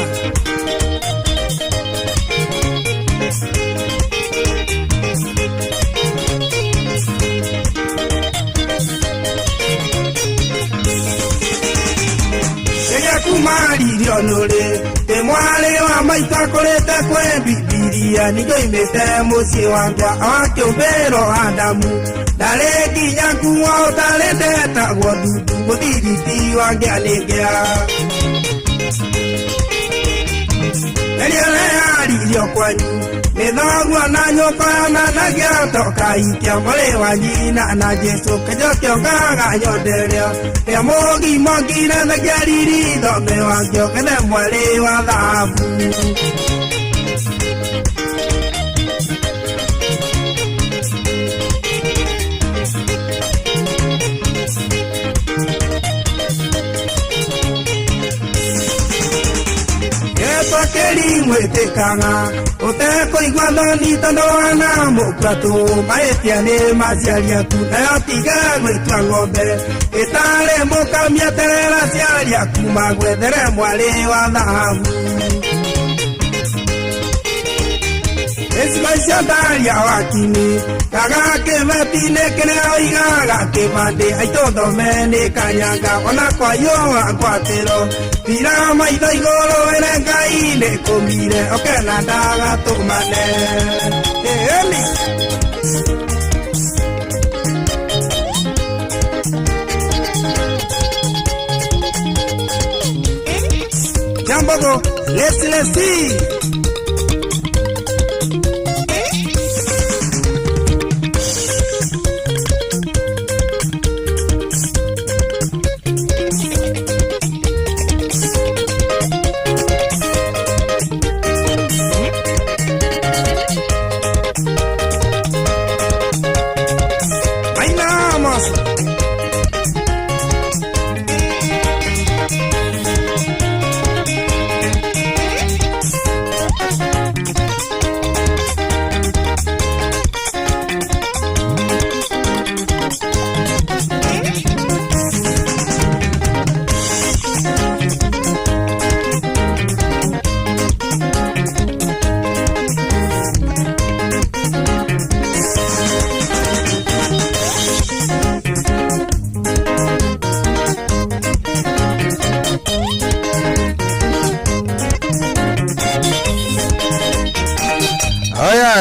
Kumaririo nũrĩ ndĩ mwarĩ wa maitũ akũrĩte kwĩ Bibilia nĩnjoimĩte mũciĩ wakwa wakĩũmbĩrwo Adamu ndarĩ nginya nguo ũtarĩ ndetagwo ndundu mũthiriti wa ngĩa nĩ ngĩa. Rĩrĩa kwanyu nĩ thoguo na nyũkwa yonanagia tũkaikia mũrĩ wa nyina na Jesũ kĩnjũkĩo ngaga nyonderio rĩa mũgimo ngirethagia riri thome wakĩo gethe mwarĩ wa thahabu. Mwĩtĩkaga ũtekũigua thoni tondũ wana mũkua tũ mahĩtia nĩ maciari aku nayo tiga gwĩtua ng'ombe ĩtarĩ mũkamia terera aciari aku magwethere mwarĩ wa thahabu. Gĩcigo icio ndaria wakini kaga kĩbeti-inĩ kĩrĩa ũigaga kĩbandĩ aitũ thome nĩ kanyanga ona kwayũa ngwatĩro tira maitho igũrũ wĩre Ngai nĩ kũmire oke na ndagatũmane. Ĩni Jambogo lesi lesi.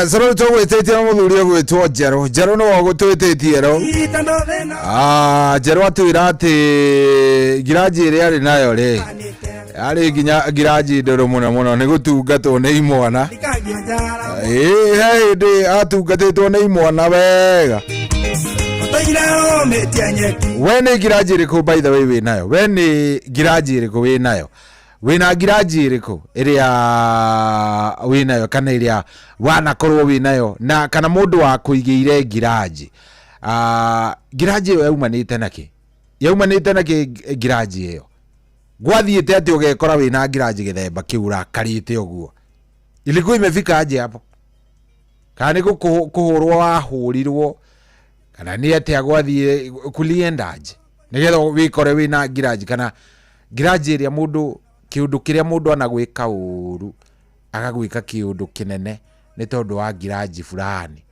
Soro tũgwĩtĩtie na mũthuri ũgwĩtwo Njerũ. Njerũ nĩwe ũgũtwĩtĩtie rĩu. Njerũ atwĩra atĩ ngiranji ĩrĩa arĩ nayo rĩ arĩ nginya ngiranji ndũrũ mũno mũno nĩ gũtungatwo nĩ imwana. Ĩĩ he hĩndĩ atungatĩtwo nĩ imwana wega. We nĩ ngiranji ĩrĩkũ by the way wĩ nayo? We nĩ ngiranji ĩrĩkũ wĩ nayo? Wĩna ngiranji ĩrĩkũ ĩrĩa wĩnayo kana ĩrĩa wanakorwo wĩnayo na kana mũndũ wakũigĩire ngiranji? Ngiranji ĩyo yaumanĩte nakĩ? Yaumanĩte nakĩ ngiranji ĩyo? Gwathiĩte atĩ ũgekora wĩna ngiranji gĩthemba kĩu ũrakarĩte ũguo? Ilikuwa imefika aje hapo? Kana nĩ kũhũrwo wahũrirwo kana nĩ atĩa gwathiĩ kuliendaje nĩgetha wĩkore wĩna ngiranji kana ngiranji ĩrĩa mũndũ kiundu kiria mundu anagwika uru agagwika kiundu kinene ni tondu wa ngiranji fulani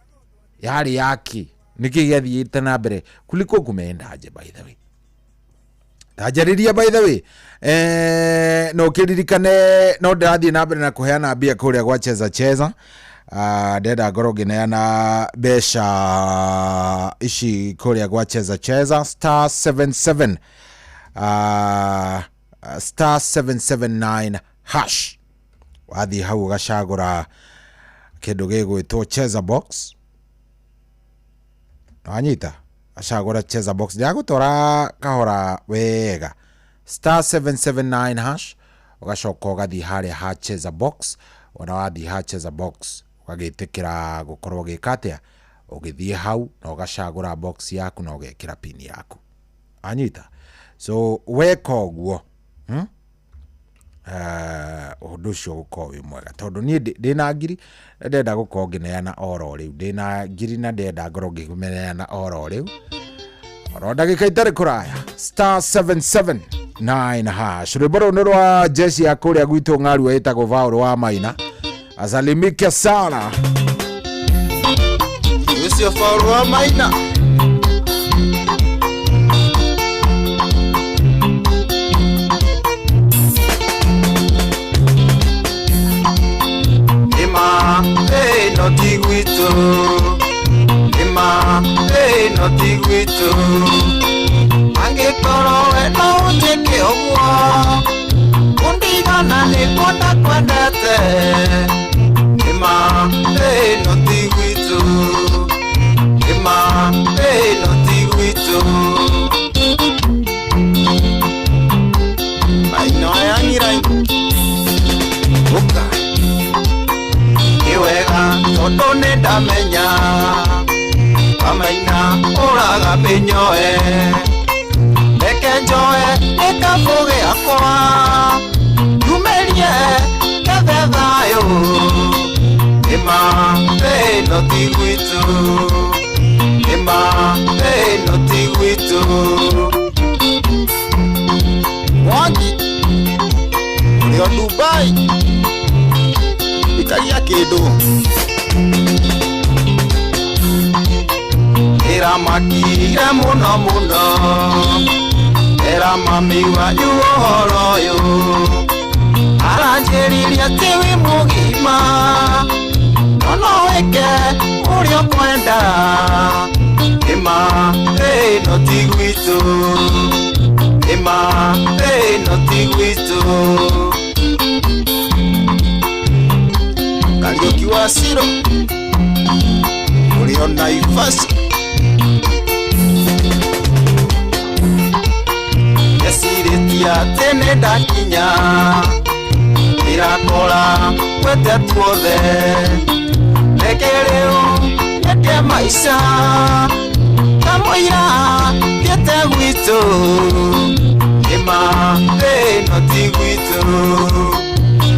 yari yaki niki giathiite na mbere kuliko kumendaje by the way tanjariria by the way no kiririkane no ndirathie na mbere na kuheana mbia kuria gwa Cheza Cheza. Ndenda ngorwo ngineana mbeca ici kuria gwa Cheza Cheza star 77 star 779 hash. Wathi hau ũgacagũra kĩndũ gĩgwĩtwo Cheza Box. Wanyita acagũra Cheza Box ndĩragũtwara kahora wega star 779 hash ũgacoka ũgathiĩ harĩa ha Cheza Box. Ona wathiĩ ha Cheza Box ũgagĩtĩkĩra gũkorwo ũgĩka atĩa ũgĩthiĩ hau na ũgacagũra box yaku na ũgekĩra pin yaku. Anyita so weka ũguo ũndũ ũcio ũgũkorwo wĩ mwega tondũ niĩ ndĩna ngiri na ndĩrenda gũkorwo ngĩneana oro rĩu ndĩna ngiri na ndĩrenda ngorwo ngĩneana oro rĩu oro ndagĩka itarĩ kũraya star 779 hash. Rwĩmbo rũu nĩ rwa jeshi ya kũrĩa gwitũ ng'arua ĩtagwo Vaũrũ wa Maina. Asalimike sana ũcio Vaũrũ wa Maina. Ĩno ti gwitũ ĩma ĩno ti gwitũ angĩkorwo we no ũnjĩke ũguo ũndigana nĩguo ndakwendete. mĩnyoe reke njoe gĩkabũ gĩakwa yumĩrie ngethe thayũ nĩma ĩno ti gwitũ nĩma ĩno ti gwitũ Mwangi ũrĩ o Dubai ikaria kĩndũ ĩramakire mũno mũno era mami wanyu ũhoro ũyũ aranjĩririe atĩ wĩ mũgima no no wĩke ũrĩa ũkwenda nĩma ĩno ti gwitũ nĩma ĩno ti gwitũ Kariũki wa Ciro ũrĩ o Naivasha Ndecirĩtie atĩ nĩ ndakinya ndĩrakora gwete tuothe reke rĩu nyendie maica kamũira thiĩte gwitũ nĩma ĩno ti gwitũ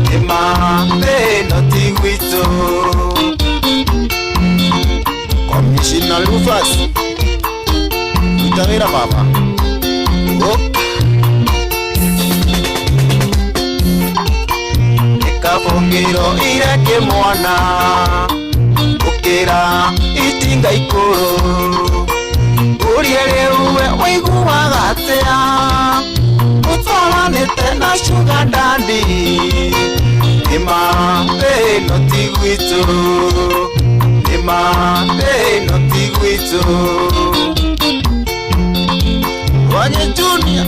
nĩma ĩno ti gwitũ Commissioner Rufus ruta wĩra baba Kabongero ireke mwana ukira itinga ikuru urie riu we uiguaga atia utwaranite na sugar daddy nĩma ĩno ti gwitũ nĩma ĩno ti gwitũ Wanye Junior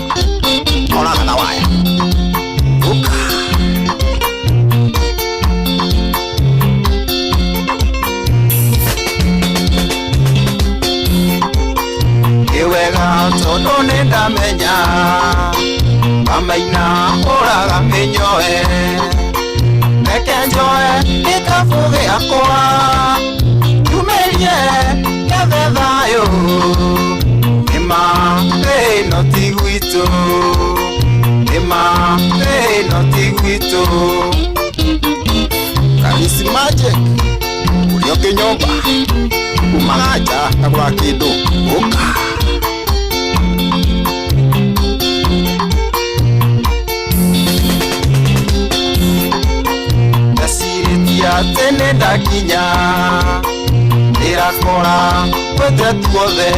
oraga na waya uka Wega tondũ nĩ ndamenya mamaina ũraga mĩnyoe reke njoe gĩkabũ gĩakwa yumĩrie ngethe thayũ nĩma ĩno ti gwitũ nĩma ĩno ti gwitũ Karisi Magic ũrĩ o kĩnyũmba umaga nja kagũra kĩndũ ũka Atĩ nĩ ndakinya ndĩrakora gwete tuothe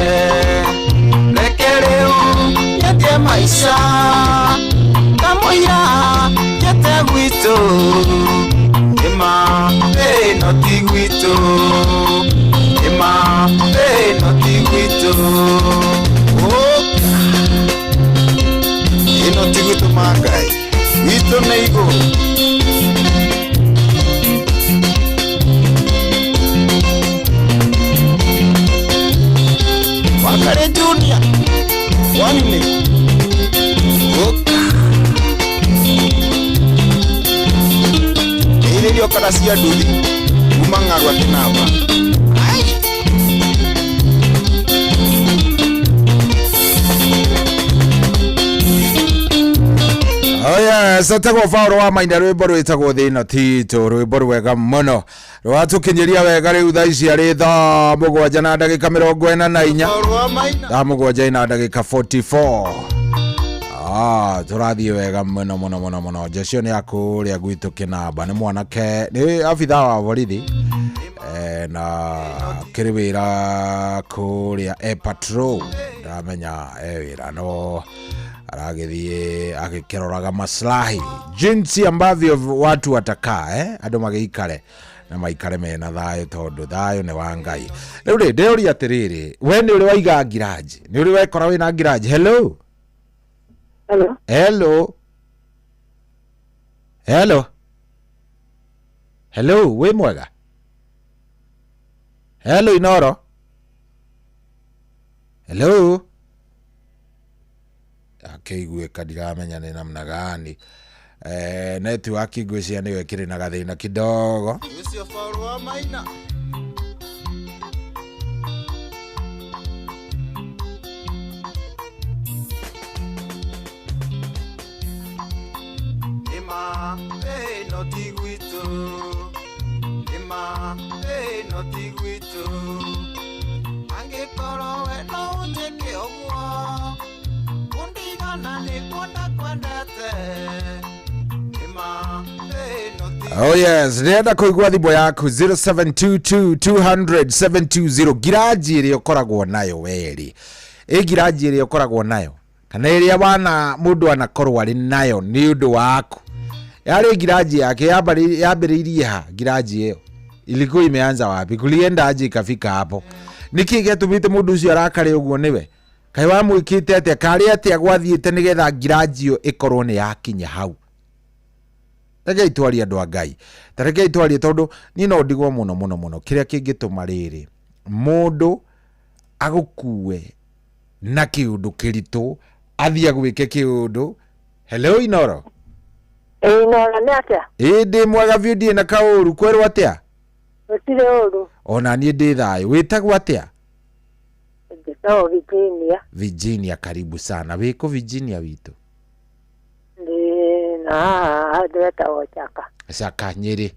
reke rĩu nyendie maica kamũira njĩte gwitũ nĩma ĩno ti gwitũ nĩma ĩno ti gwitũ ũka ĩno ti gwitũ ma Ngai gwitũ nĩ igũrũ Wakare Junior wanne ũka ĩrĩrio kana cia nduthi kuma ng'arua kĩnamba Oh yes, etagwo Paul wa Maina rwimbo rwitagwo thina titũ rwimbo rwega mũno rwatũkinyĩria wega rĩu thaa ici arĩ thaa mũgwanja na ndagĩka 44 thaa mũgwanja na ndagĩka 44 tũrathiĩ wega mũno mũno mũno mũno njecio nĩ ya kũrĩa gwitũ kĩnamba nĩ mwanake nĩ abithaa wa borithi na kĩrĩ wĩra kũrĩa e patrol ndamenya e wĩra no aragithie agĩkĩroraga maslahi jinsi ambavyo watu watakaa andũ magĩikare na maikare mena thayũ tondũ thayũ nĩ wa Ngai. Rĩu rĩ ndĩũria atĩrĩrĩ we nĩ ũrĩ waiga ngiraji nĩ ũrĩ wekora wĩna ngiraji hello hello hello hello hello wĩ mwega hello Inoro hello akĩiguĩka ndiramenya nĩ namna gani network ngwĩciria nĩyo ĩkĩrĩ na gathĩna kidogo Ũcio Paul wa Maina Nĩma ĩno ti gwitũ. Nĩma ĩno ti gwitũ. Angĩkorwo we no ũnjĩke ũguo, kũndigana nĩguo ndakwendete. Nĩma ĩno ti Oh yes, ndĩrenda kũigua thimũ yaku 0722 200 720 ngiraji ĩrĩa ũkoragwo nayo werĩ ĩ ngiraji ĩrĩa ũkoragwo nayo kana ĩrĩa wana mũndũ anakorwo arĩ nayo nĩ ũndũ waku yarĩ ngiraji yake yambĩrĩirie ha ngiraji ĩyo ilikuwa imeanza wapi kulienda aje ikafika hapo nĩkĩ gĩatũmĩte mũndũ ũcio arakare ũguo nĩwe kaĩ wamwĩkĩte atĩa karĩ atĩa gwathiĩte nĩgetha ngiraji ĩyo ĩkorwo nĩ yakinya hau rekei twarie andũ a ngai ta rekei twarie tondũ niĩ no ndigwo mũno mũno mũno kĩrĩa kĩngĩtũma rĩrĩ mũndũ agũkue na kĩũndũ kĩritũ athiĩ agwĩke kĩũndũ hello inoro Ĩĩ Inoro nĩ atĩa? Ĩĩ ndĩ mwega biũ ndirĩ na kaũru kwerwo atĩa Gũtirĩ ũru. Ona niĩ ndĩ thayũ wĩtagwo atĩa Njĩtagwo Virginia. Virginia karibu sana wĩkũ Virginia witũ Ndĩ na haha handũ hetagwo Chaka. Caka Nyĩrĩ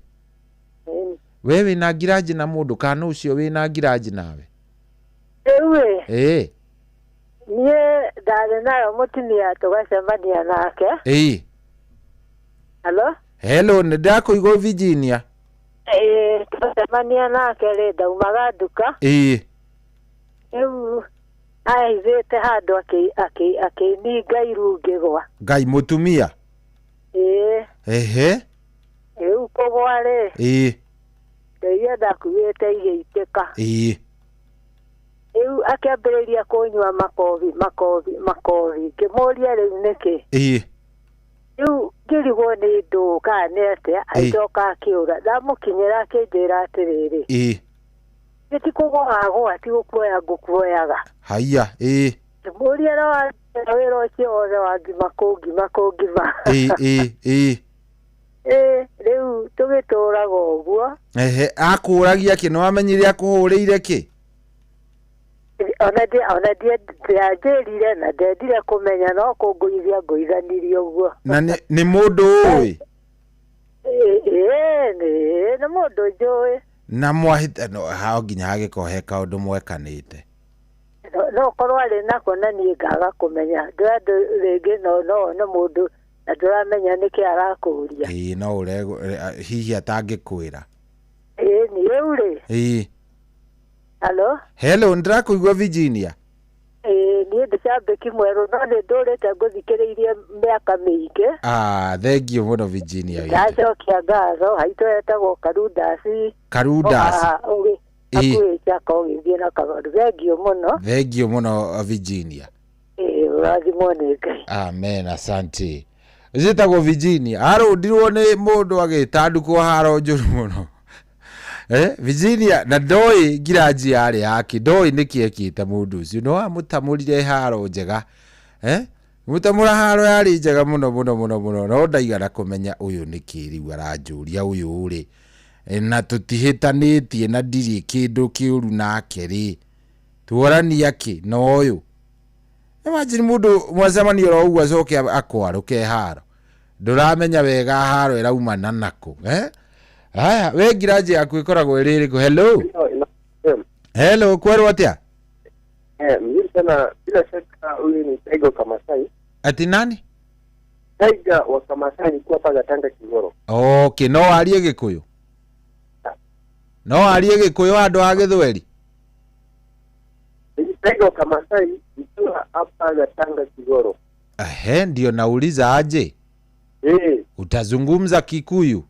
Ĩni. we wĩna ngiraji na mũndũ kana ũcio wĩna ngiraji nawe Rĩu ĩ, ĩĩ niĩ ndarĩ nayo mũtumia tũgacemania nake. ĩĩ Halo? hello nĩ ndakũigua Virginia Ĩĩ twacemania nake rĩ ndaumaga nduka. ĩĩ Rĩu ahaicĩte handũ akĩninga iru ngĩgwa. ngai mũtumia Ĩĩ ehe rĩu kũgwa rĩ ĩĩ indo iria ndakuĩte igĩitĩka. ĩĩ Rĩu akĩambĩrĩria kũnyua makobi makobi makobi ngĩmũria rĩu nĩkĩ ĩĩ rĩu ngĩrigwo nĩ ndũ kana nĩ atĩa Ĩĩ. agĩcoka akĩũra ndamũkinyĩra akĩnjĩra atĩrĩrĩ ĩĩ nĩ ti kũgwa agwa ti gũkuoya ngũkuoyaga haiya ĩĩ ngĩmũria no wandutĩra wĩra ũcio wothe wa ngima kũngima kũngima ĩĩ ĩĩ ĩĩ ĩĩ rĩu tũgĩtũraga ũguo ehe akũragia kĩ nĩ wamenyire akũhũrĩire kĩ ona ndianjĩrire na ndendire kũmenya no kũngũithia ngũithanirie ũguo na nĩ mũndũ ũĩ ĩĩ ĩĩ nĩ mũndũ njũĩ na mwahĩta no hao nginya hagĩkorwo he kaũndũ mwekanĩte no korwo arĩ nako na niĩ ngaga kũmenya ndĩ andũ rĩngĩ no no one mũndũ na ndũramenya nĩkĩ arakũria ĩĩ no ũregwo hihi atangĩkwĩra ĩĩ ni rĩu rĩ ĩĩ halo hello nĩndĩrakũigua Virginia ĩĩ niĩ ndĩ cambĩki mwerũ no nĩ ndũrĩte ngũthikĩrĩirie mĩaka mĩingĩ ah thengiũ mũno Virginia witũ ndacokia ngatho haitũ etagwo Karundasi Karundasi ũgĩ Ĩĩ. hakuhĩ Chaka ũgĩthiĩ na Kagondu thengiũ mũno thengiũ mũno Virginia ĩĩ ũrathimwo nĩ Ngai amen asante ciĩtagwo Virginia arũndirwo nĩ mũndũ agĩtandukwo haro njũru mũno Virginia na ndoĩ ngiraji yarĩ yake ndoĩ nĩkĩ ekĩte mũndũ ũcio no amũtamũrire haro njega mũtamũra haro yarĩ njega mũno mũno mũno mũno no ndaigana kũmenya ũyũ nĩkĩ rĩu aranjũria ũyũ rĩ na tũtihĩtanĩtie na ndirĩ kĩndũ kĩũru nake rĩ tuorania kĩ na ũyũ imagine mũndũ mwacemania oro ũguo acoke akwarũke haro ndũramenya wega haro ĩraumana nakũ haya we ngiraji yaku ĩkoragwo ĩrĩ ĩrĩkũ hello hello kwerwo atĩa Mzuri sana bila shaka huyu ni Tiger wa Kamasai. ati nani Tiger wa Kamasai nikuwa hapa Gatanga Kigoro. okay no arie gĩkũyũ no arie gĩkũyũ handũ ha gĩthweri Tiger wa Kamasai nikiwa hapa Gatanga Kigoro. ehe ndio nauliza aje utazungumza Kikuyu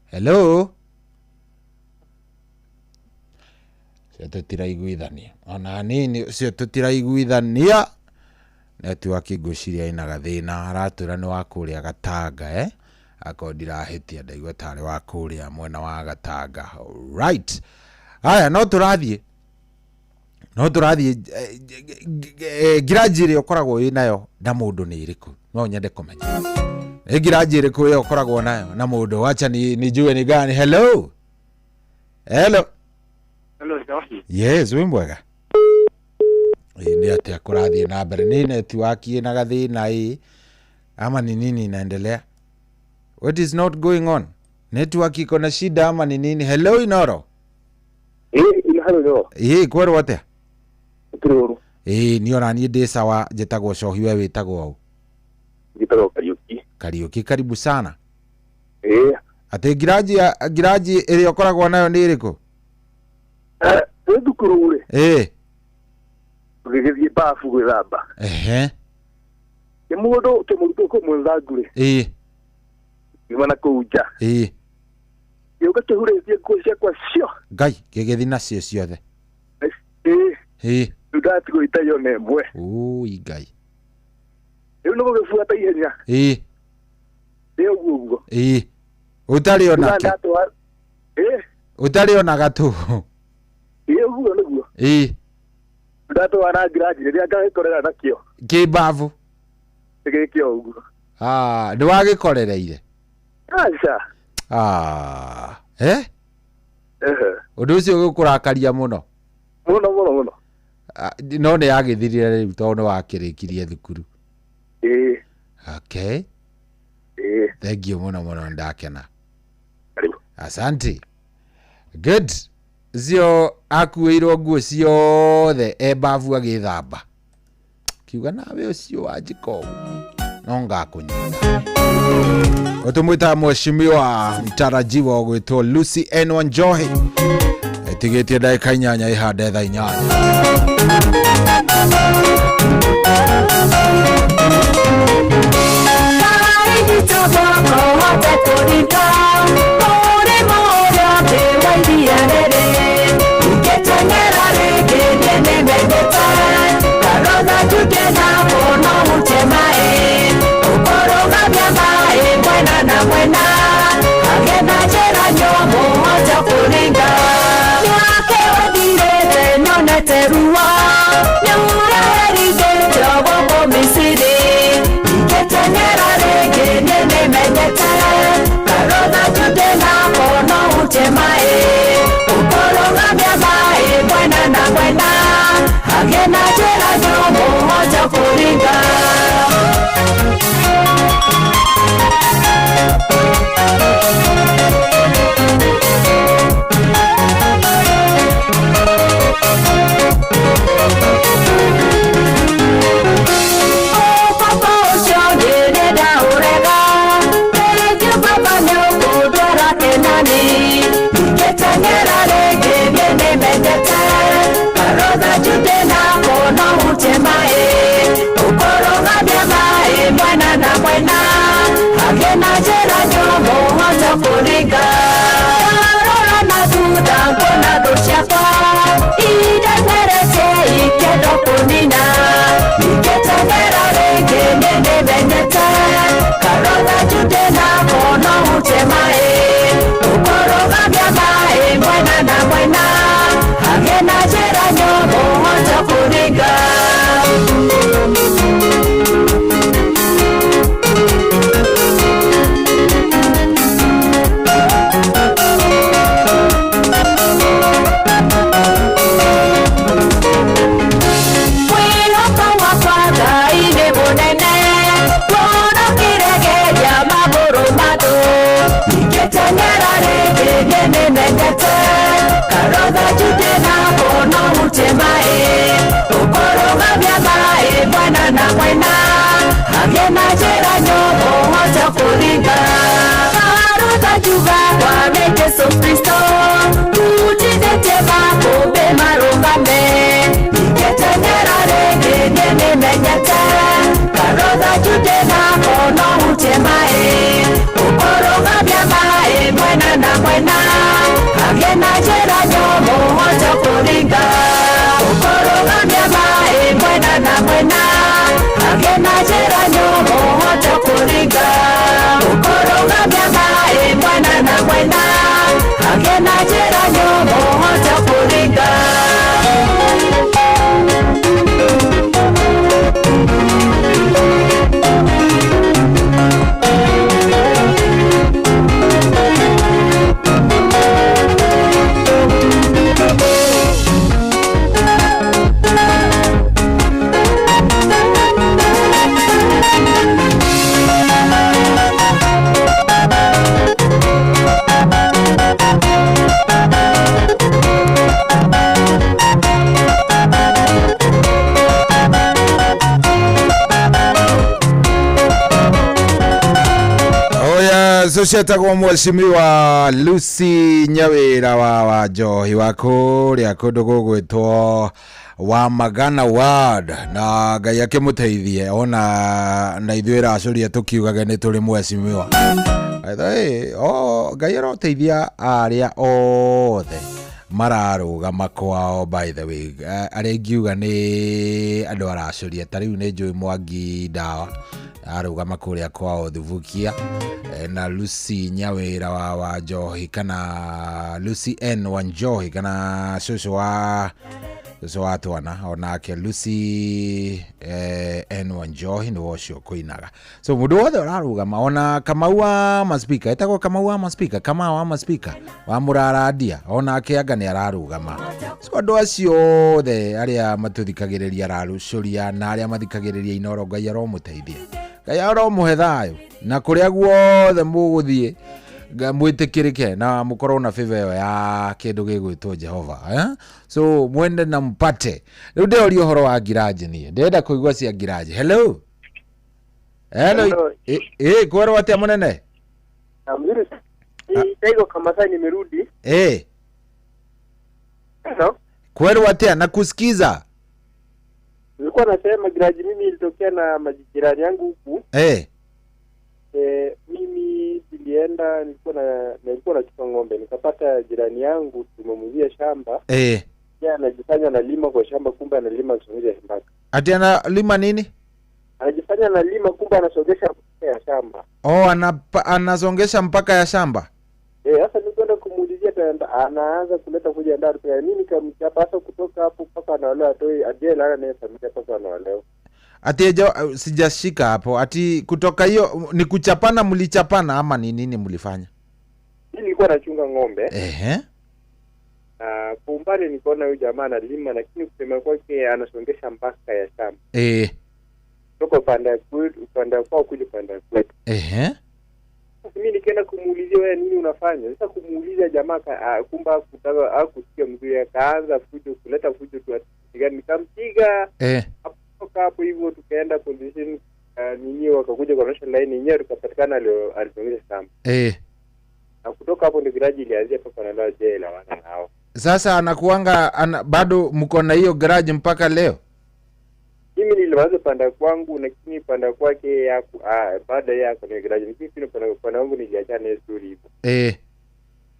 hello cio tũtiraiguithania ona nini ũcio tũtiraiguithania netiwaki ngwĩciria ĩna gathĩna aratwĩra nĩ wa kũrĩa Gatanga akorwo ndirahĩtia ndaigua tarĩ wa kũrĩa mwena wa Gatanga right haya no tũrathiĩ ngiraji ĩrĩa ũkoragwo wĩ nayo na mũndũ nĩ ĩrĩkũ no nyende kũmenya nĩ ngiraji ĩrĩkũ ĩyo ũkoragwo nayo na mũndũ wacha nijue ni gani hello hello Hello, Johi. yes wĩ mwega ĩĩ nĩ atĩa kũrathiĩ na mbere nĩ netiwaki ĩna gathĩna ĩ Ama ni nini inaendelea? What is not going on? Network iko na shida ama ni nini? Hello Inoro. Hello. Ĩ, kwerwo atĩa? Tũrĩ. Ĩ, niĩ ona niĩ ndĩ sawa, njĩtagwo Cohi, we wĩtagwo ũ? Njĩtagwo Kariũki. Kariũki, karibu sana. Ĩ. Atĩ ngiraji ĩrĩa ũkoragwo nayo nĩ ĩrĩkũ? Twĩ thukuru rĩ. Ĩ. Tũgĩgĩthiĩ bafu gwĩthamba. Ehe. Nĩ mũndũ kĩmũrutwo kũ mwenzangu rĩ. Ĩ. Ngiuma na kũu nja. Ĩ. Gĩũka kĩhurĩtie nguo ciakwa cio. Ngai, gĩgĩthiĩ nacio ciothe. Ĩ. Ĩ. Rĩu ndatigwo itarĩ ona ĩmwe. Ũi Ngai. Rĩu nĩ gũgĩbuata ihenya. Ĩ. Ĩ ũguo ũguo. Ĩ. Ũtarĩ ona kĩ? Ĩ. Ũtarĩ ona gatũ. Ĩ ũguo nĩguo. Ĩ. Ndatwara ngiraji rĩrĩa ngagĩkorera nakĩo. Kĩ mbavu? Gĩkĩ o ũguo. Ah, nĩ wagĩkorereire? Aca. Ah, eh? Ũndũ ũcio ũgĩkũrakaria mũno? Mũno mũno mũno. No nĩ yagĩthirire rĩu tondũ nĩ wakĩrĩkirie thukuru. Ĩ. Okay. Ĩ. Thank you mũno mũno, ndakena. Karibu. Asante. Good. Cio akuĩirwo nguo ciothe e mbavu agĩthamba. Kiuga nawe ũcio wanjĩka ũguo no ngakũnyita. Ũtũmwĩtaga mheshimiwa mtarajiwa ũgwĩtwo Lucy N Wanjohi. Ĩtigĩtie ndagĩka 8 ĩhande thaa 8. Mwana na mwana, agena jera nyomo hoja kuri. Yes, ũcio etagwo mheshimiwa Lucy Nyawĩra wa Wanjohi wa kũrĩa kũndũ gũgwĩtwo wa Magana Ward, na Ngai akĩmũteithie ona na ithuĩ racũria tũkiugage nĩ tũrĩ mheshimiwa. Hey, oh, Ngai aroteithia arĩa othe mararũgama kwao. By the way, arĩa ingiuga nĩ andũ aracũria, ta rĩu nĩ njũĩ Mwangi Ndawa arũgama kũrĩa kwao Thubukia, na Lucy Nyawĩra wa Wanjohi kana Lucy N Wanjohi kana cũcũ wa twana, onake Lucy N Wanjohi nĩwe ũcio kũinaga. So mũndũ wothe ũrarũgama, ona Kamau wa maspika, etagwo Kamau wa maspika, Kamau wa maspika wa mũrarandia, onake anga nĩ ararũgama. So andũ acio othe arĩa matũthikagĩrĩria ararũcũria na arĩa mathikagĩrĩria Inooro, Ngai aromũteithia, Ngai aromũhe thayũ, na kũrĩa guothe mũgũthiĩ mwĩtĩkĩrĩke na mũkorwo na favor ĩyo ya kĩndũ gĩgwĩtwo Jehova, eh? So mwende na mpate. Rĩu ndĩroria ũhoro wa ngiraji, niĩ ndĩrenda kũigua cia ngiraji. Hello, hello. Hello. Ĩ kwerwo atĩa mũnene? Mzuri. Ni Taigo Kamasai nimerudi. Hello. Kwerwo atĩa na kusikiza? Nilikuwa nasema giraji mimi ilitokea na majirani yangu huku. Mimi nilienda, nilikuwa nachukua ng'ombe, nikapata jirani yangu tumemuzia shamba. Yeye anajifanya analima kwa shamba, kumbe analima kusongesha mpaka. Ati analima nini? Anajifanya analima, kumbe anasongesha mpaka ya shamba. Oh, anasongesha mpaka ya shamba. Sasa nilikwenda kumuulizia, anaanza kuleta kuja ndani kwa nini kamchapa. Sasa kutoka hapo mpaka anaolewa atoi ajela na familia mpaka anaolewa. Ati sijashika hapo. Ati kutoka hiyo ni kuchapana, mlichapana ama ni nini mlifanya? Mimi nilikuwa nachunga ng'ombe. Na kwa umbali nikaona huyu jamaa analima, lakini kusema kwake anasongesha mpaka ya shamba. Kutoka upande upande kwao kuja upande kwetu. Mimi nikaenda kumuulizia, wewe nini unafanya? Sasa kumuuliza jamaa kumbe hakutaka hakusikia mzuri, akaanza fujo, kuleta fujo tu, nikampiga. Kutoka hapo hivyo tukaenda police, nini wakakuja kwa national line yenyewe, tukapatikana alisongesha shamba. Na kutoka hapo ndio garage ilianzia mpaka na jela wana hao. Sasa anakuanga bado mko na hiyo garage mpaka leo? Mimi nilimaliza panda kwangu, lakini panda kwake baada ya kwa garage nikipina panda wangu niliachana na story hivyo.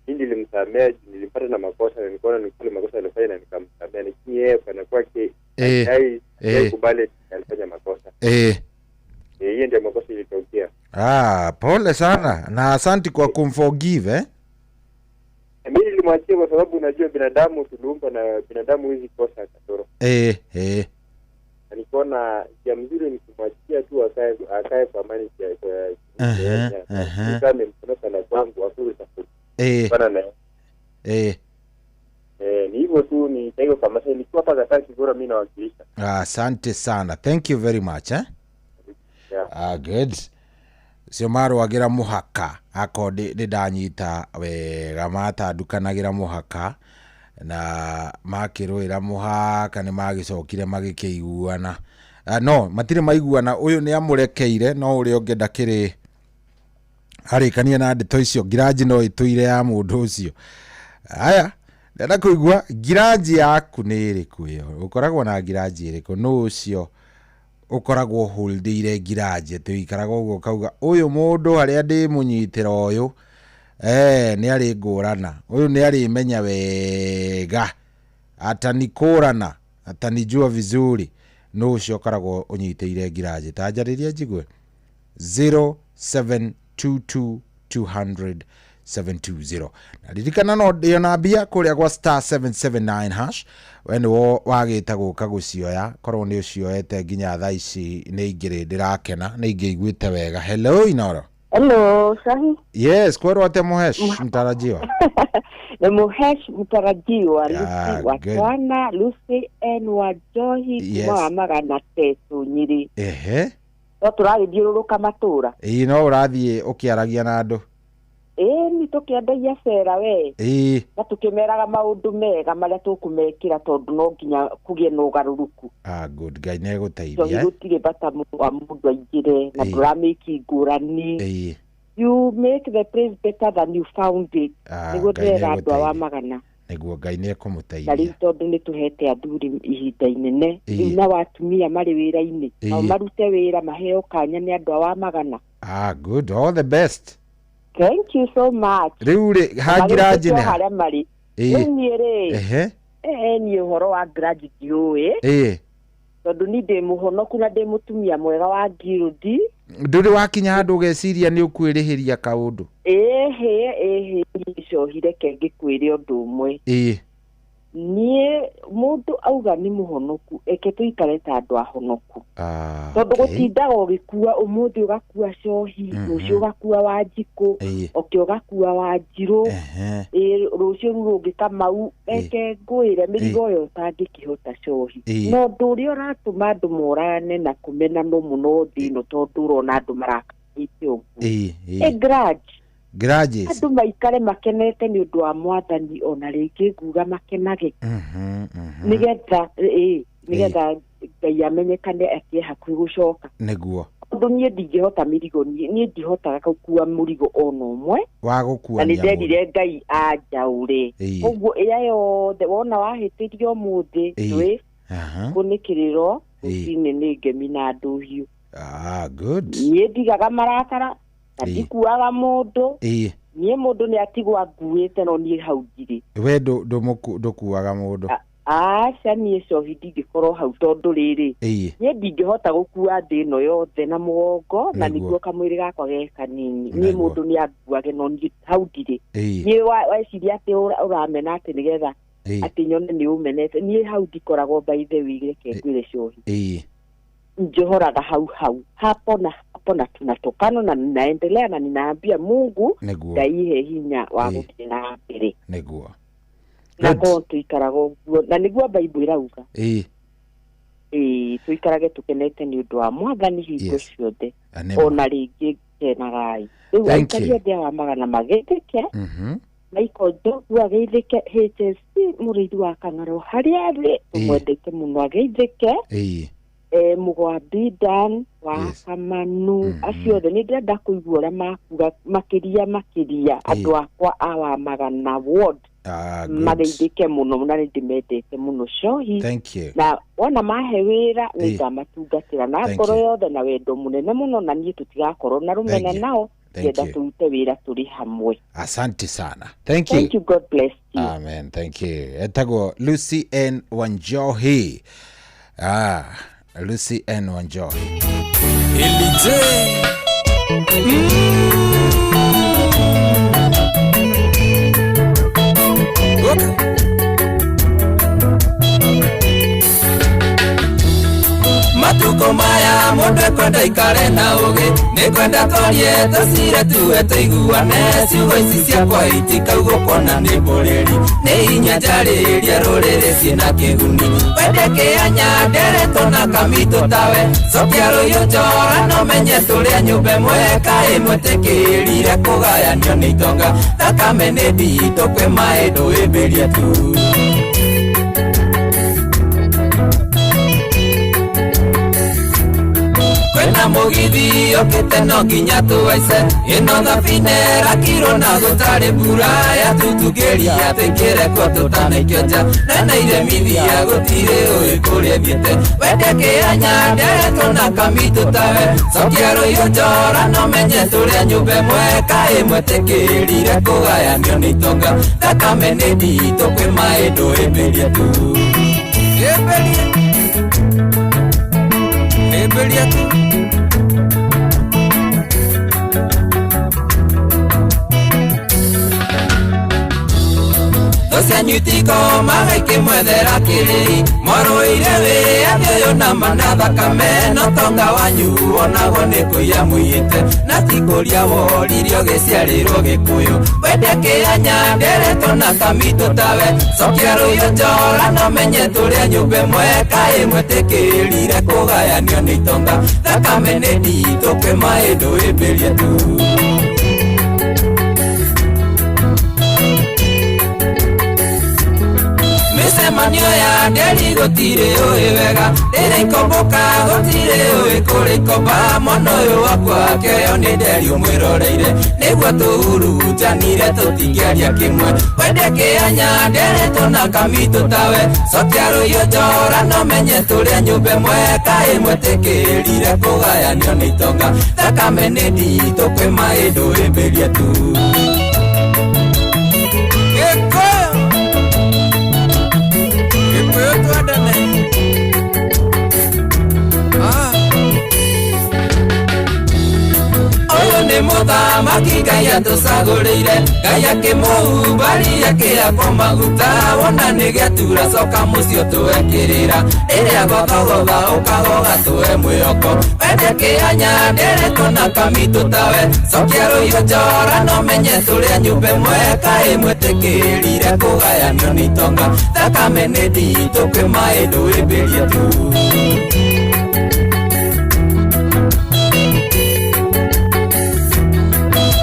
Mimi nilimsamea, nilimpata na makosa, nikaona ni kule makosa alifanya na nikamsamea, lakini yeye panda kwake haikubali alifanya makosa. Hiyo ndio makosa ilitokea. Pole sana na asante kwa kumforgive. Mimi nilimwachia kwa sababu unajua binadamu tuliumba na binadamu huwezi kosa kasoro. Nikaona ya mzuri ni kumwachia tu akae kwa amani kwa kama mkono sana kwangu akuru tafute. Bana na. Ni hivyo tu, ni Taigo Kamasai, nikiwa hapa Gataki Kigora mimi nawakilisha. Asante sana. Thank you very much, eh? Yeah. Good. Cio marũagĩra mũhaka ako ndĩ ndanyita wega, matandukanagĩra mũhaka na makĩrũĩra mũhaka nĩ magĩcokire magĩkĩiguana. No matirĩ maiguana, ũyũ nĩ amũrekeire no ũrĩa ũngĩ ndakĩrĩ arĩkania na ndeto icio. Ngiraji no ĩtũire ya mũndũ ũcio. Aya, ndenda kũigua ngiraji yaku nĩ ĩrĩkũ ĩyo? Ũkoragwo na ngiraji ĩrĩkũ? Nũ ũcio ũkoragwo holdĩire ngiraji atĩ ũikaraga ũguo ũkauga ũyũ mũndũ harĩa ndĩmũnyitĩra ũyũ nĩ arĩ ngũrana, ũyũ nĩ arĩmenya wega, atanikũrana, atanijua vizuri. Nũ ũcio ũkoragwo ũnyitĩire ngiraji? Ta njarĩria njigue. 0722 200 720. Na ririkana no ndĩo na mbia kũrĩa gwa star 779 hash. We nĩwo wagĩte gũka gũcioya, korwo nĩ ũcioete nginya thaa ici nĩ ingĩrĩ ndĩrakena, nĩ ingĩiguĩte wega. Hello Inooro. Hello, Sahi. Yes, kwerwo atĩa Mũhesh mtarajiwa? Ni Mũhesh mtarajiwa, Lucy wa Twana, Lucy N Wanjohi, kuma wa Magana Tetu Nyĩrĩ. No tũragĩthiũrũrũka matũra. Ĩĩ, no ũrathiĩ ũkĩaragia na andũ. Ni tũkĩendagia cera we. Na tũkĩmeraga maũndũ mega marĩa tũkũmekĩra tondũ no nginya kũgĩe na ũgarũrũku. Good. Ngai nĩegũteithia. Gũtirĩ bata wa mũndũ aingĩre na tũramĩki ngũrani. You make the place better than you found it. Nĩguo ndĩrera andũ a wa magana. Nĩguo Ngai nĩ ekũmũteithia. Na rĩu tondũ nĩ tũhete athuri ihinda inene, rĩu nao atumia marĩ wĩra-inĩ, nao marute wĩra maheo kanya nĩ andũ a wa magana. Ah, good, all the best. Thank you so much. Rĩu rĩ, ha ngiraji nĩ ha? Harĩa marĩ. Rĩu niĩ rĩ, niĩ ũhoro wa grudge ndiũĩ. Tondũ ni ndĩ mũhonoku na ndĩ mũtumia mwega wa ngirũndi. Ndũrĩ wakinya handũ ũgeciria nĩ ũkwĩrĩhĩria kaũndũ? Ĩhĩ, niĩ cohi reke ngĩkwĩre ũndũ ũmwe. Niĩ mũndũ auga nĩ mũhonoku, eke tũikare ta andũ ahonoku. Tondũ gũtindaga ũgĩkua ũmũthĩ ũgakua cohi, rũciũ ũgakua Wanjikũ, oke ũgakua Wanjirũ, rũciũ rũu rũngĩ Kamau, reke ngwĩre mĩrigo ĩyo ũtangĩkĩhota cohi. Na ũndũ ũrĩa ũratũma andũ morane na kũmenanwo mũno thĩ ĩno tondũ ũrona andũ marakarĩte ũguo. Ĩ grudge. Grudges. Andũ maikare makenete nĩ ũndũ wa mwathani ona rĩngĩ nguga makenage. Nĩgetha nĩgetha Ngai amenyekane atĩ e hakuhĩ gũcoka. Nĩguo. Tondũ niĩ ndingĩhota mĩrigo, niĩ ndihotaga gũkua mũrigo ona ũmwe. Wa gũkuania Na nĩ nderire Ngai anjaũre. Koguo ĩrĩa yothe wona wahĩtĩrio ũmũthĩ twĩ kũnĩkĩrĩro rũcinĩ nĩ ngemi na ndũhiũ. Ah, good. Niĩ ndigaga marakara. Na ndikuaga mũndũ. Niĩ mũndũ nĩ atigwo anguĩte no niĩ hau ndirĩ. We ndũkuaga mũndũ? Aca niĩ cohi ndingĩkorwo hau tondũ rĩrĩ. Niĩ ndingĩhota gũkua thĩ ĩno yothe na mũgongo na nĩguo kamwĩrĩ gakwa ge kanini. Niĩ mũndũ nĩ anguage no niĩ hau ndirĩ. Niĩ weciria atĩ ũramena atĩ nĩgetha atĩ nyone nĩ ũmenete. Niĩ hau ndikoragwo by the way reke ngwĩre cohi. Njohoraga hau hau hapo na hapo na tunatokana na ninaendelea na ninaambia Mungu Ngai he hinya wa gũthiĩ na mbere. Nĩguo. Na ko tuikaraga ũguo na nĩguo Bible ĩrauga. Tuikarage tukenete nĩ ũndũ wa mwathani hingo ciothe. Ona rĩngĩ kenagai. Rĩu aikari othe a magana mageithĩke. Michael Njogu ageithĩke, HSC mũrĩithi wa Kang'aro harĩa arĩ tũmwendete mũno ageithĩke. Mũgwambi Dan wa Kamanu acio othe nĩ ndĩrenda kũigua ũrĩa makuga makĩria andũ akwa a wa magana ward mageithĩke mũno na nĩ ndĩmendete mũno cohi. Thank you. Na wona mahe wĩra nĩ ngamatungatĩra na ngoro yothe na wendo mũnene mũno na niĩ tũtigakorwo na rũmena nao ngenda tũrute wĩra tũrĩ hamwe. Asante sana. Thank you. Thank you. God bless you. Amen. Thank you. Etagwo Lucy N Wanjohi. Lucy N Wanjohi. Elite. Okay. Matuko maya mundu ekwenda ikare na ugi ni kwenda twarie tucire tuwe tuiguane ciugo ici ciakwa itikaugwo kuona ni mbũrĩri ni inya njarĩrie rũrĩrĩ ciĩna kĩguni wende kĩanya nderetwo na kamitũ tawe cokia rũiyũ njora no menye tũrĩa nyũmba ĩmwe kaĩ mwĩtĩkĩrire kũgayanio nĩ itonga thakame nĩ nditũ kwĩ maĩ ndũĩmbĩrie tu. Kwena mugithi okete no nginya tuwaice ino thabine rakirwo na gũtarĩ mbura yatutugĩria twĩkĩre kuo tũtanaikio nja nena iremithia gũtirĩ ũĩ kũrĩa thiĩte wende kĩanya nderetwo na kamitũ tawe cokia rũiyũ njora no menye tũrĩa nyũmba ĩmwe kaĩ mwĩtĩkĩrire kũgayanio nĩ itonga thakame nĩ nditũ kwĩ maĩ ndũĩmbĩrie tu. Ĩmbĩrie tu. Nyutiko magaike mwethera kĩrĩi mwarũire wĩyathi ũyũ na mana thakame no tonga wanyu onagwo nĩ kũiya mũiyĩte na ti kũria woririo gĩciarĩrwo gĩkũyũ wende kĩanya nderetwo na kamitũ tawe cokia rũiyũ njora no menye tũrĩa nyũmba ĩmwe kaĩ mwĩtĩkĩrire kũgayanio nĩ itonga thakame nĩ nditũ kwĩ maĩ ndũĩmbĩrie tu. Mĩcemanio ya nderi gũtirĩ ũĩ wega. Rĩrĩa ikomboka gũtirĩ ũĩ kũrĩ ikomba. Mwana ũyũ wakwa akĩoywo nĩ nderi ũmwĩroreire. Nĩguo tũhurutanire tũtingĩaria kĩmwe. Wende kĩanya nderetwo na kamitũ tawe. Cokia rũiyũ njora no menye tũrĩa nyũmba ĩmwe. Kaĩ mwetĩkĩrire kũgayanio nĩ itonga. Thakame nĩ nditũ kwĩ maĩ ndũĩmbĩrie tu. Gĩkũyũ Gĩkũyũ twendane. Ũyũ nĩ mũthamaki Ngai atũcagũrĩire. Ngai akĩmũhumbari akĩhakwo maguta. Wona nĩ gĩatura coka mũciĩ ũtũekĩrĩra. Rĩrĩa gothogotha ũkagoga tũhe mwĩhoko. Wende kĩanya nderetwo na kamitũ tawe. Cokia rũiyũ njora no menye tũrĩa nyũmba ĩmwe. Kaĩ mwetĩkĩrire kũgayanio nĩ itonga. Thakame nĩ nditũ kwĩ maĩ ndũĩmbĩrie tu.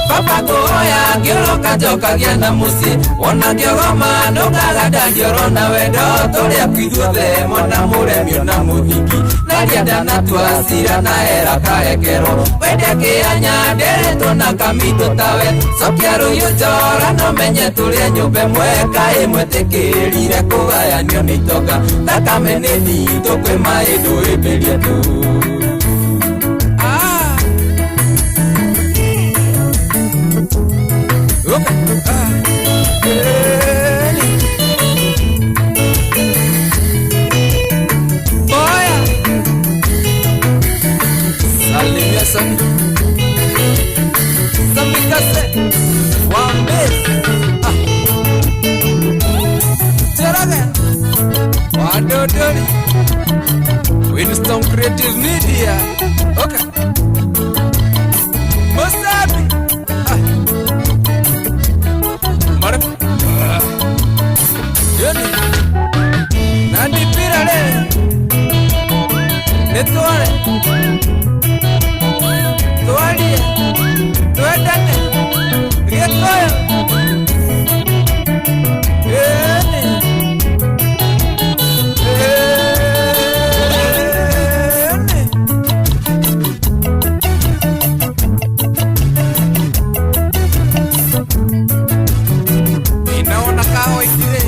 Baba ngũhoya ngĩũrũka njokagia na mũciĩ. Wona ngĩogoma ndũkaga ndandioro na wendo. Tũrĩ aku ithuothe mwana mũremi ona mũthingi. Naria ndanatua cira na era karekerwo. Wende kĩanya nderetwo na kamitũ tawe. Cokia rũiyũ njora no menye tũrĩa nyũmba ĩmwe. Kaĩ mwetĩkĩrire kũgayanio nĩ itonga. Thakame nĩ nditũ kwĩ maĩ ndũĩmbĩrie tu. Boya Salimia Sami Sami Kase Wambes Jaraga Wadodori Winston Creative Media. Okay. Musabi Yoni Nandi pirale Netwale Twalie Twendane Gĩkũyũ Ĩni Ĩni Ninaona kahoitire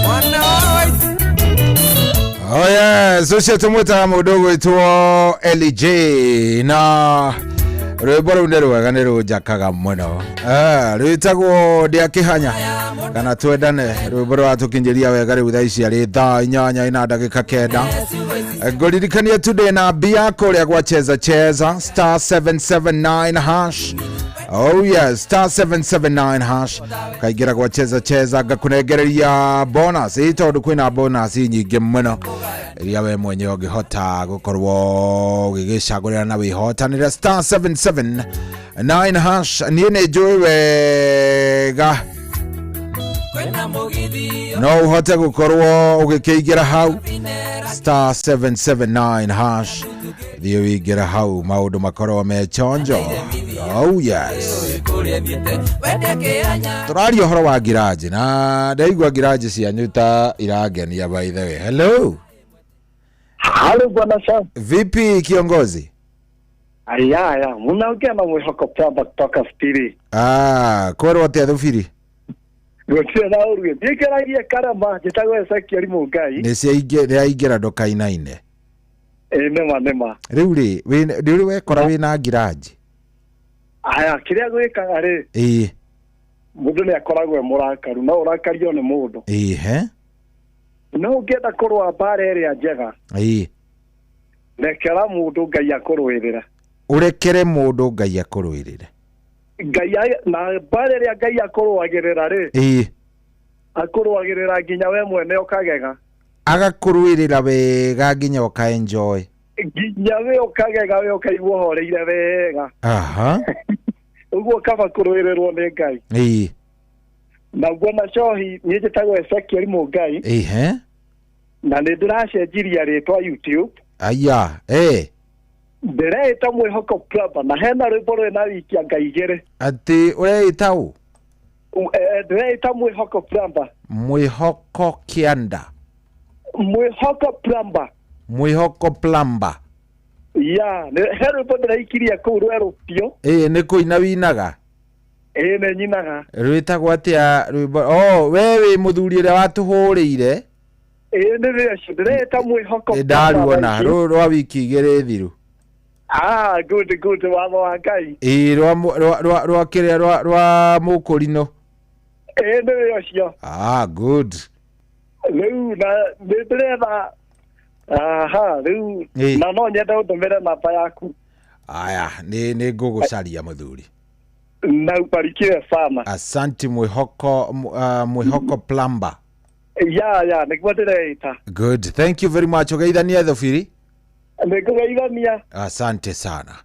mwana wa White. Oh yes, ũcio tũmwĩtaga mũndũ ũgwĩtwo LJ na rwĩmbo rũu nĩ rwega nĩ rũnjakaga mũno. Rwĩtagwo Ndĩakĩhanya kana Twendane, rwĩmbo rũratũkinyĩria wega rĩu thaa ici arĩ thaa 8 na ndagĩka 9. Ngũririkanie tu ndĩna mbia kũrĩa gwa Cheza Cheza star 779 hash. Oh yes, star 779 hash. Kaingĩra gwa Cheza Cheza ngakũnengereria bonus. Ĩ tondũ kwĩna bonus nyingĩ mũno iria we mwenyewe ũngĩhota gũkorwo ũgĩgĩcagũrĩra na wĩhotanĩre star 779 hash. Niĩ nĩ njũĩ wega no ũhote gũkorwo ũgĩkĩingĩra hau star 779 hash. Thiĩ wĩingĩre hau maũndũ makorwo me chonjo. Oh yes. Tũraria ũhoro wa ngiraji na ndaigua ngiraji cianyu ta irangenia by the way. Hello. Halo bwana Sam. Vipi kiongozi? Aya aya, munaongea na Mwihoko Plumber kutoka Stiri. Kwerwo atia Thubiri? Gũtirĩ na ũruĩ. Ndikeragia karama njĩtagwo Ezekiel Mũngai. Nĩ ciaingĩra ndũkainaine. Ĩ nĩma nĩma. Rĩu rĩ, nĩ ũrĩ wekora wĩna ngiraji? Aya, kĩrĩa gwĩkaga rĩ. Ĩĩ. Mũndũ nĩ akoragwo e mũrakaru, no ũrakario nĩ mũndũ. Ĩĩ he. No ũngĩenda kũrũa mbara ĩrĩa njega. Ĩĩ. Rekera mũndũ Ngai akũrũĩrĩre. Ũrekere mũndũ Ngai akũrũĩrĩre. Ngai na mbara ĩrĩa Ngai akũrũagĩrĩra rĩ. Ĩĩ. Akũrũagĩrĩra nginya we mwene ũkagega. Agakũrũĩrĩra wega nginya ũka enjoy. Nginya we ũkagega we ũkaigua ũhoreire wega. Aha. Ũguo kaba kũrũĩrĩrwo nĩ Ngai. Ĩĩ. Na bwana Cohi niĩ njĩtagwo Ezekiel Mũngai. Ĩĩ he. Na nĩ ndĩracenjiria rĩtwa YouTube. Aya, eh. Ndĩreĩta Mwĩhoko Plumber na hena rwĩmbo rwĩna wiki anga igĩrĩ. Atĩ ũreĩta ũ? Ndĩreĩta Mwĩhoko Plumber. Mwĩhoko Kĩanda. Mwĩhoko Plumber. Mwĩhoko Plumber. Ya, he rwĩmbo ndĩraikirie kũu rwerũ biũ. Ĩĩ, nĩ kũina winaga? Ĩĩ, nĩ nyinaga. Rwĩtagwo atĩa rwĩmbo? Oh, we wĩ mũthuri ũrĩa watũhũrĩire. Ĩĩ, nĩ ũcio ndĩreta Mwĩhoko. Nĩ ndaruona rũrũ rwa wiki igĩrĩ thiru. Ah, good, good, watho wa Ngai. Ĩĩ, rwa rwa rwa rwa kĩrĩa, rwa mũkũrinũ. Ĩĩ, nĩ ũcio. Ah, good. Rĩu na nĩ ndĩretha, aha, rĩu na no nyende ũndũmĩre namba yaku. Aya, nĩ ngũgũcaria mũthuri. Na ubarikiwe sana. Asante Mwĩhoko, Mwĩhoko Plumber. Ya, ya, nĩguo ndĩreita. Good, thank you very much. Ũgeithanie thobiri. Nĩ ngũgeithania. Asante sana.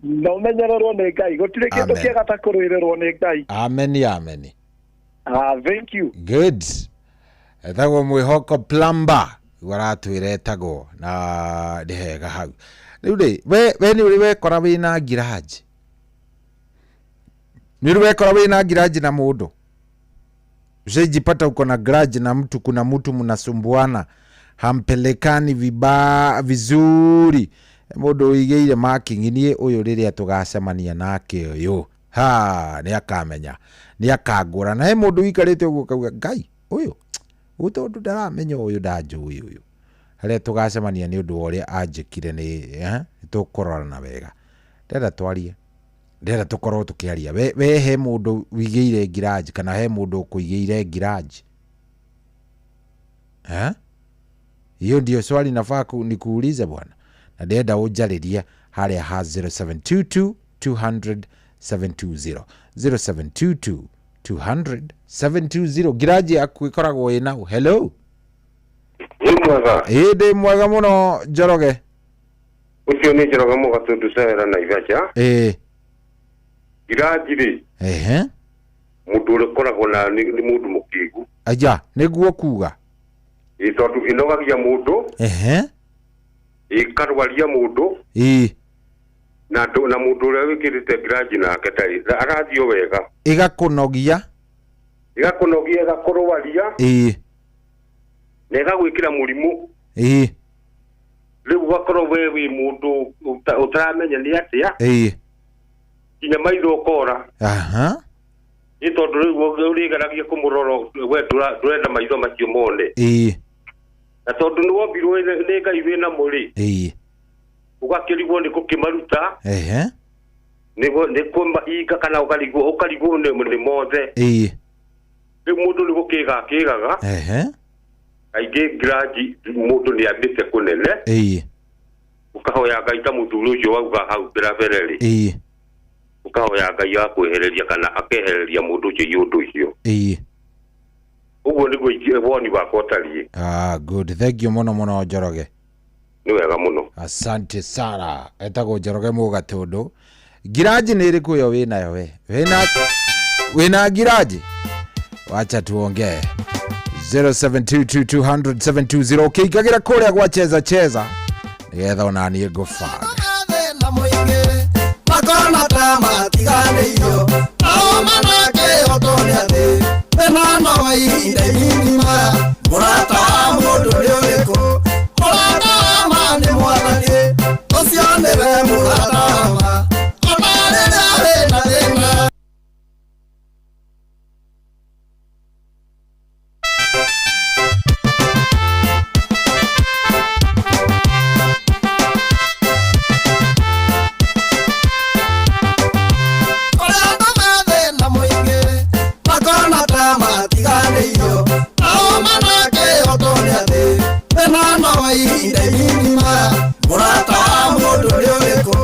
Na ũmenyererwo nĩ Ngai. Gũtirĩ kĩndũ kĩega ta kũrũĩrĩrwo nĩ Ngai. Amen, amen. Ah, thank you. Good. Etagwo Mwĩhoko Plumber. Guo aratwĩra etagwo na nĩ hega hau. Rĩu rĩ, we nĩ ũrĩ wekora wĩna ngiraji? Nĩ ũrĩ wekora wĩna ngiraji na mũndũ? Ushaijipata uko na grudge na mtu, kuna mtu mnasumbuana, hampelekani vizuri. Mũndũ ũigĩire marking niĩ ũyũ rĩrĩa tũgacemania nake ũyũ, ha, nĩ akamenya, nĩ akangũra. Na he mũndũ ũikarĩte ũguo ũkauga, Ngai, ũyũ, ũyũ tondũ ndaramenya ũyũ, ndanjũĩ ũyũ. Harĩa tũgacemania nĩ ũndũ wa ũrĩa anjĩkire nĩ tũkũrorana wega. Ndĩrenda twarie, ndĩrenda tũkorwo tũkĩaria. We he mũndũ wĩigĩire ngiraji kana he mũndũ ũkũigĩire ngiraji? Eh? Hiyo ndio swali nafaa nikuulize bwana. Na ndĩrenda ũnjarĩrie harĩa ha 0722 200 720. 0722 200 720. Ngiraji yaku ĩkoragwo ĩna ũ? Hello. Nĩ mwega. Ĩĩ, ndĩ mwega mũno Njoroge. Ũcio nĩ Njoroge Mũgatũndũ Cera Naivasha. Ĩĩ. Ngiraji rĩ. Ehe. Mũndũ ũrĩa ũkoragwo na nĩ mũndũ mũkĩgu. Aja, nĩguo kuga. Ĩĩ, tondũ ĩnogagia mũndũ. Ehe. Ĩkarwaria mũndũ. Ĩĩ. Na mũndũ ũrĩa wĩkĩrĩte ngiraji nake ndarĩ, arathiĩ o wega. Ĩgakũnogia. Ĩgakũnogia, ĩgakũrwaria. Ĩĩ. Na ĩgagwĩkĩra mũrimũ. Ĩĩ. Rĩu ũgakorwo we wĩ mũndũ ũtaramenya nĩ atĩa. Ĩĩ. Nginya maitho ũkora. Aha. Nĩ tondũ rĩu ũrĩgeragia kũmũrora we ndũrenda maitho macio mone. Ĩĩ. Na tondũ nĩ wombirwo nĩ Ngai wĩnamo rĩ. Ĩĩ. Ũgakĩrigwo nĩ gũkĩmaruta. Ehe. Nĩ kũmahinga kana ũkarigwo nĩ mothe. Ĩĩ. Rĩu mũndũ nĩ gũkĩga akĩgaga. Ehe. Kaingĩ ngiraji mũndũ nĩ ambĩte kũnene. Ĩĩ. Ũkahoya Ngai ta mũthuri ũcio wauga hau mbere rĩ. Ĩĩ. Ũkahoya Ngai akwehereria kana akehereria mũndũ ũcio ũndũ ũcio. Ĩĩ. Ũguo nĩguo woni wakwa ũtariĩ. Ah, good. Thank you mũno mũno Njoroge. Nĩ wega mũno. Asante sana. Etagwo Njoroge Mũgatũndũ. Ngiraji nĩ ĩrĩkũ ĩyo wĩnayo we? Wĩna ngiraji? Wacha tuongee. 0722 200 720. Ũkĩingagĩra kũrĩa gwa cheza cheza nĩgetha ona niĩ ngũbanga. Makona ta matiganĩirio, nao manakĩhotwo nĩ atĩ thĩna no wa ihinda inini ma. Mũrata wa mũndũ nĩ ũrĩkũ? Mũrata wa ma nĩ Mwathani, ũcio nĩwe mũrata wa ma, ona rĩrĩa wĩna thĩna. Mũrata wa mũndũ nĩ ũrĩkũ?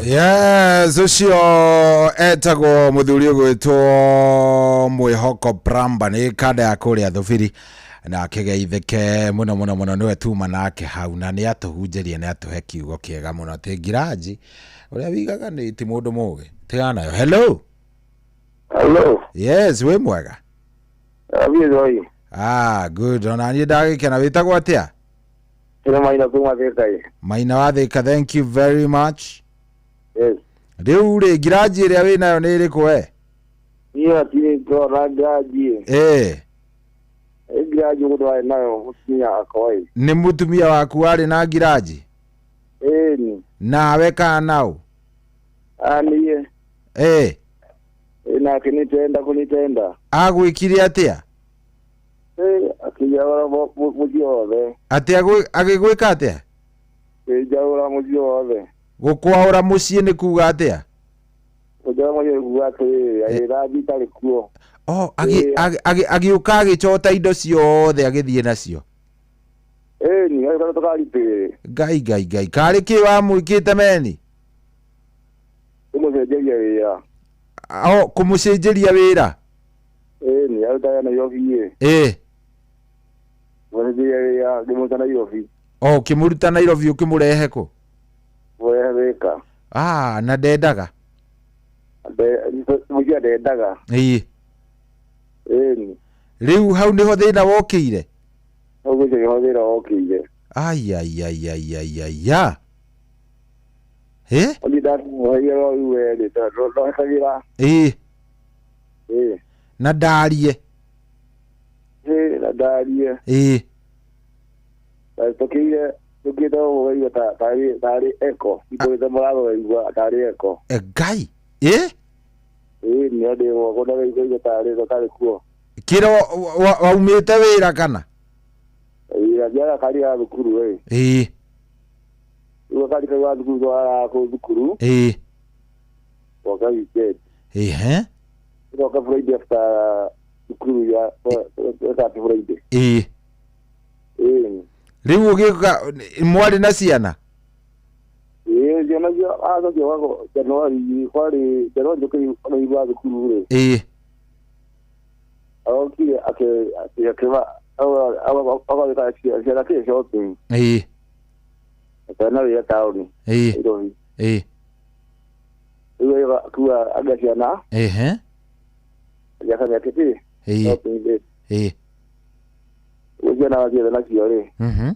Yes, ũcio etagwo mũthuri ũgwĩtwo Mwĩhoko Pramba, nĩ kanda ya kũrĩa Thubiri, na akĩgeithĩke mũno mũno mũno, nĩwe tuma nake hau, na nĩ atũhunjĩrie, nĩ atũhe kiugo kĩega mũno, atĩ ngiraji ũrĩa wigaga nĩ ti mũndũ mũgĩ. Tigana nayo. Hello. Hello. Yes, wĩ mwega? Thiĩ thoi. Ah, good, ona niĩ ndagĩkena. Wĩtagwo atĩa? Kĩrĩ Maina kuma Thika. Maina wa Thika, thank you very much. Yes. Rĩu rĩ, ngiraji ĩrĩa wĩnayo nĩ ĩrĩkũ we? Niĩ hatirĩ ndona ngiraji. Ĩ. Ngiraji mũndũ warĩ nayo mũtumia wakwa ĩ. Nĩ mũtumia waku warĩ na ngiraji? Ĩni. Nawe kana naũ? Ah, niĩ. Ĩ. Ĩ, nake nĩtenda kũnitenda. Agwĩkire atĩa? Ĩ, akĩnjaũra mũciĩ wothe. Atĩ agĩgwĩka atĩa? Akĩnjaũra mũciĩ wothe. Gũkwaũra mũciĩ nĩ kuga atĩa? Kũnjaũra mũciĩ nĩ kuga atĩrĩrĩ, agĩthambi itarĩ kuo. Oh, agĩũka agĩcota indo ciothe agĩthiĩ nacio. Ĩni, agĩkorwo tũkari twĩrĩ. Ngai ngai ngai, karĩ kĩ wamwĩkĩte meni? Kũmũcenjeria wĩra. Oh, kũmũcenjeria wĩra? Ĩni, arutaga Nairobi ĩ. Ĩ. Kũmũcenjeria wĩra, ngĩmũruta Nairobi. Oh, ũkĩmũruta Nairobi ũkĩmũrehe kũ? Kũrehe Thika. Ah, na ndendaga? Mũciĩ ndendaga. Ĩ. Ĩni. Rĩu hau nĩho thĩna wokĩire? Hau nĩho thĩna wokĩire. Ai ai ai ai ai ai ya. Ĩ? Niĩ ndamũheire no rĩu we rĩ, ndohekagĩra. Ĩ. Ĩ. Na ndarie. Ĩ, na ndarie. Ĩ. Na tũkĩire tũkĩte ũguo waigua tarĩ eko, ikũrĩte mũrango waigua tarĩ eko. Ngai. Ĩ? Ĩ, nĩ ndĩ gwakwa ndaigua tarĩ kuo. Kĩro waumĩte wĩra kana? Ĩ, athiaga kari ga thukuru ĩ. Ĩ. Rĩu kari kau ga thukuru twaraga kũu thukuru. Ĩ. Goka weekend. Ĩhe. Goka Friday after thukuru ya thirty Friday. Ĩ. Ĩ. Rĩu ũgĩũka mwarĩ na ciana? Ĩ, ciana cio acokia gwakwa Januari, kwarĩ Januari tũkĩrĩ ona igua thukuru rĩ. Ĩ. Arokire akĩba agagĩka ciana kĩ shopping. Ĩ. Akĩona wĩra taũni. Ĩ. Nairobi. Ĩ. Rĩu akiuga anga ciana. Ehe. Agĩaka kĩbĩ. Ĩ. Shopping rĩ. Ĩ. Rĩu ciana wacietha nacio rĩ. Mhm.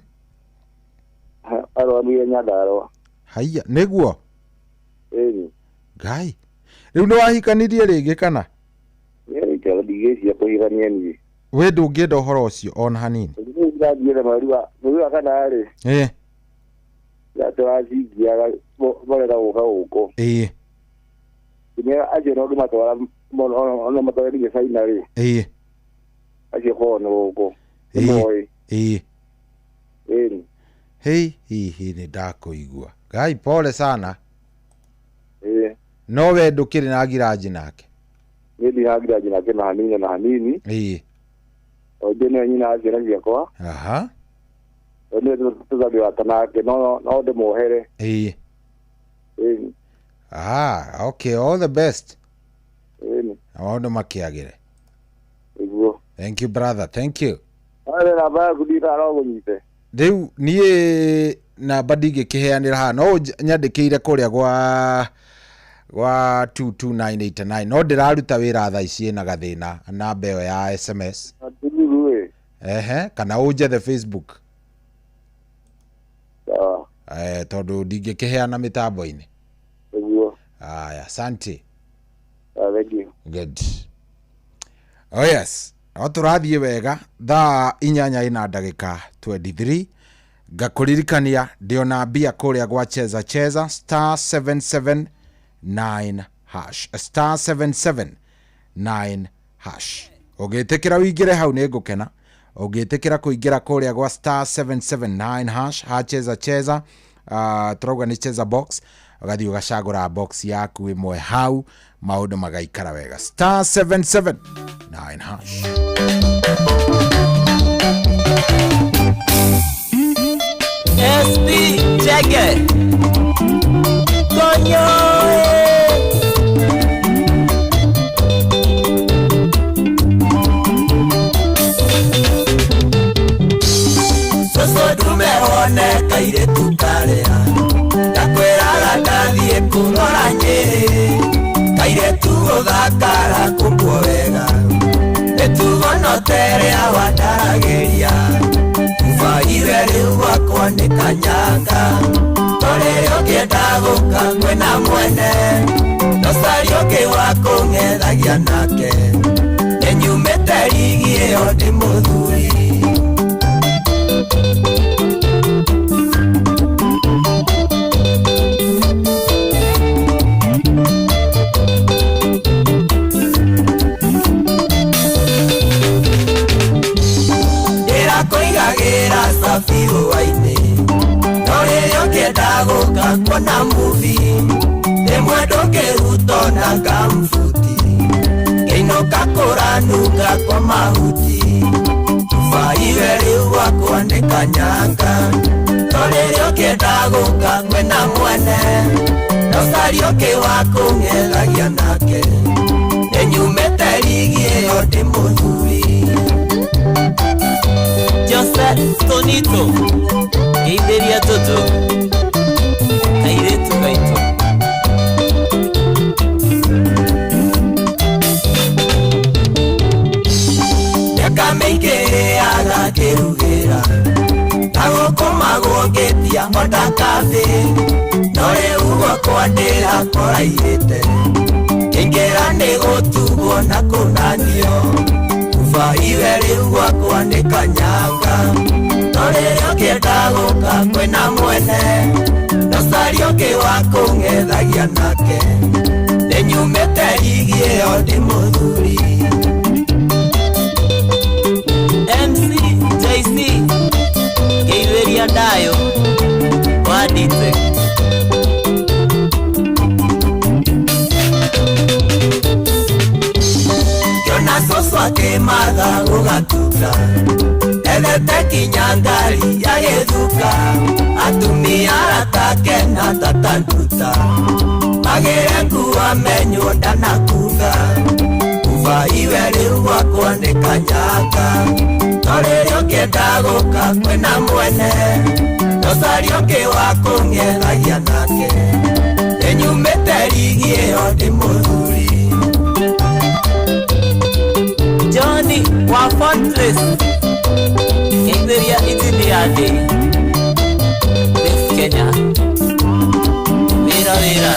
Arwarire Nyandarũa. Haiya, nĩguo? Ĩni. Ngai. Rĩu nĩ wahikanirie rĩngĩ kana? Niĩ ndigĩcia kũhikania niĩ. We ndũngĩenda ũhoro ũcio ona hanini? Rĩu ndathiĩte mweri wa kana rĩ. Ĩ. Tũracingiaga marenda gũka gũkũ. Ĩ. Nginya acio no ngĩmatwara ona matware nginya China rĩ. Ĩ. Acio kwao nĩ gũkũ. Ĩ. Nĩmoĩ. Ĩ. Ĩni. Hei, hihi nĩ ndakũigua. Ngai, pole sana. Ĩ. No we ndũkĩrĩ na ngiraji nake? Niĩ ndirĩ na ngiraji nake na hanini na hanini. Ĩ. Tondũ nĩwe nyina wa ciana ciakwa. Aha. Tondũ nĩwe tũtangĩhota nake, no ndĩmuohere. Ĩ. Ĩni. Ah, okay, all the best. Ĩni. Na maũndũ makĩagĩre. Nĩguo. Thank you brother, thank you. Wale namba yaku ndikaga no ngũnyite. Rĩu niĩ namba ndingĩkĩheanĩra haha, no nyandĩkĩire kũrĩa gwa 22989, no ndĩraruta wĩra thaa ici ĩna gathĩna namba ĩyo ya SMS. Ehe, kana ũnjethe Facebook. Sawa. Tondũ ndingĩkĩheana mĩtambo-inĩ. Nĩguo. Aya, asante. Thank you. Good. Oh yes. No tũrathiĩ wega thaa 8:23 ngakũririkania ndĩona mbia kũrĩa gwa Cheza Cheza star 779 hash, star 779 hash. Ũngĩtĩkĩra ũingĩre hau nĩ ngũkena. Ũngĩtĩkĩra kũingĩra kũrĩa gwa star 779 hash ha Cheza Cheza, tũrauga nĩ Cheza box, ũgathiĩ ũgacagũra box yaku ĩmwe hau, maũndũ magaikara wega. Star 779 hash. SP Chege Konyo. Kũrora Nyĩrĩ kairĩtu gũthakara kũmbwo wega mĩtugo no terea wandaragĩria ubaiwe rĩu gwakwa nĩ kanyanga torĩrĩ ũngĩenda gũka kwĩna mwene ndũcarie ũngĩ wa kũng'ethagia nake nĩnyumĩte rigi ĩyo ndĩ mũthuri. Ndĩrakũigagĩra cabi hwainĩ no rĩrĩa ũngĩenda gũka kuona movie rĩmwe ndũngĩruta ona ngambuti ngĩinũka kũranunga kwa mahuti baiwe rĩu gwakwa nĩ kanyanga no rĩrĩa ũngĩenda gũka kwĩna mwene ndũcarie ũngĩ wa kũng'ethagia nake nĩnyumĩte rigi ĩyo ndĩ mũthuri. Jose Tonito ngeithĩria tũtũ kairĩtu gaitũ. Mĩaka mĩingĩ ĩrĩaga ngĩrugĩra na gũkũmagwo ngĩtia ona kambĩ no rĩu gwakwa ndĩrakoraihĩte kĩingĩra nĩ gũtugwo na kũnanio ubaiwe rĩu gwakwa nĩ kanyanga no rĩrĩa ũngĩenda gũka kwĩna mwene ndũcarie ũngĩ wa kũng'ethagia nake nĩnyumĩte rigi ĩyo ndĩ mũthuri. MC JC ngeithĩria ndayo wa Dite. Ngĩona cũcũ akĩmatha gũgatuka ethete kinya ngari ya gĩthuka atumia aratake na tata nduta magĩre nguo amenywo ndanakunga ubaiwe rĩu gwakwa nĩ kanyanga no rĩrĩa ũngĩenda gũka kwĩna mwene ndũcarie ũngĩ wa kũng'ethagia nake nĩnyumĩte rigi ĩyo ndĩ mũthuri. Johnny wa Fortress ngeithĩria injinia ndĩ Lift Kenya wĩra wĩra.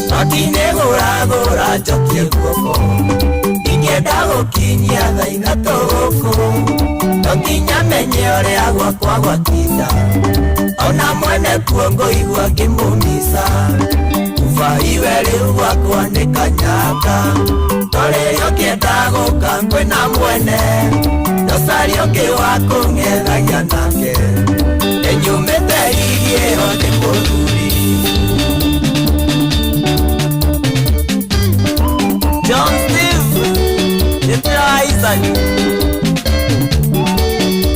Ndotinĩgũragũra njokie guoko ingĩenda gũkinyia thaa ithatũ gũkũ no nginya menye ũrĩa gwakwa gwatinda ona mwene kuo ngũigua ngĩmũmica ubaiwe rĩu gwakwa nĩ kanyanga no rĩrĩa ũngĩenda gũka kwĩna mwene ndũcarie ũngĩ wa kũng'ethagia nake nĩnyumĩte rigi ĩyo ndĩ mũthuri. John Steve Nĩtĩra wa Isaac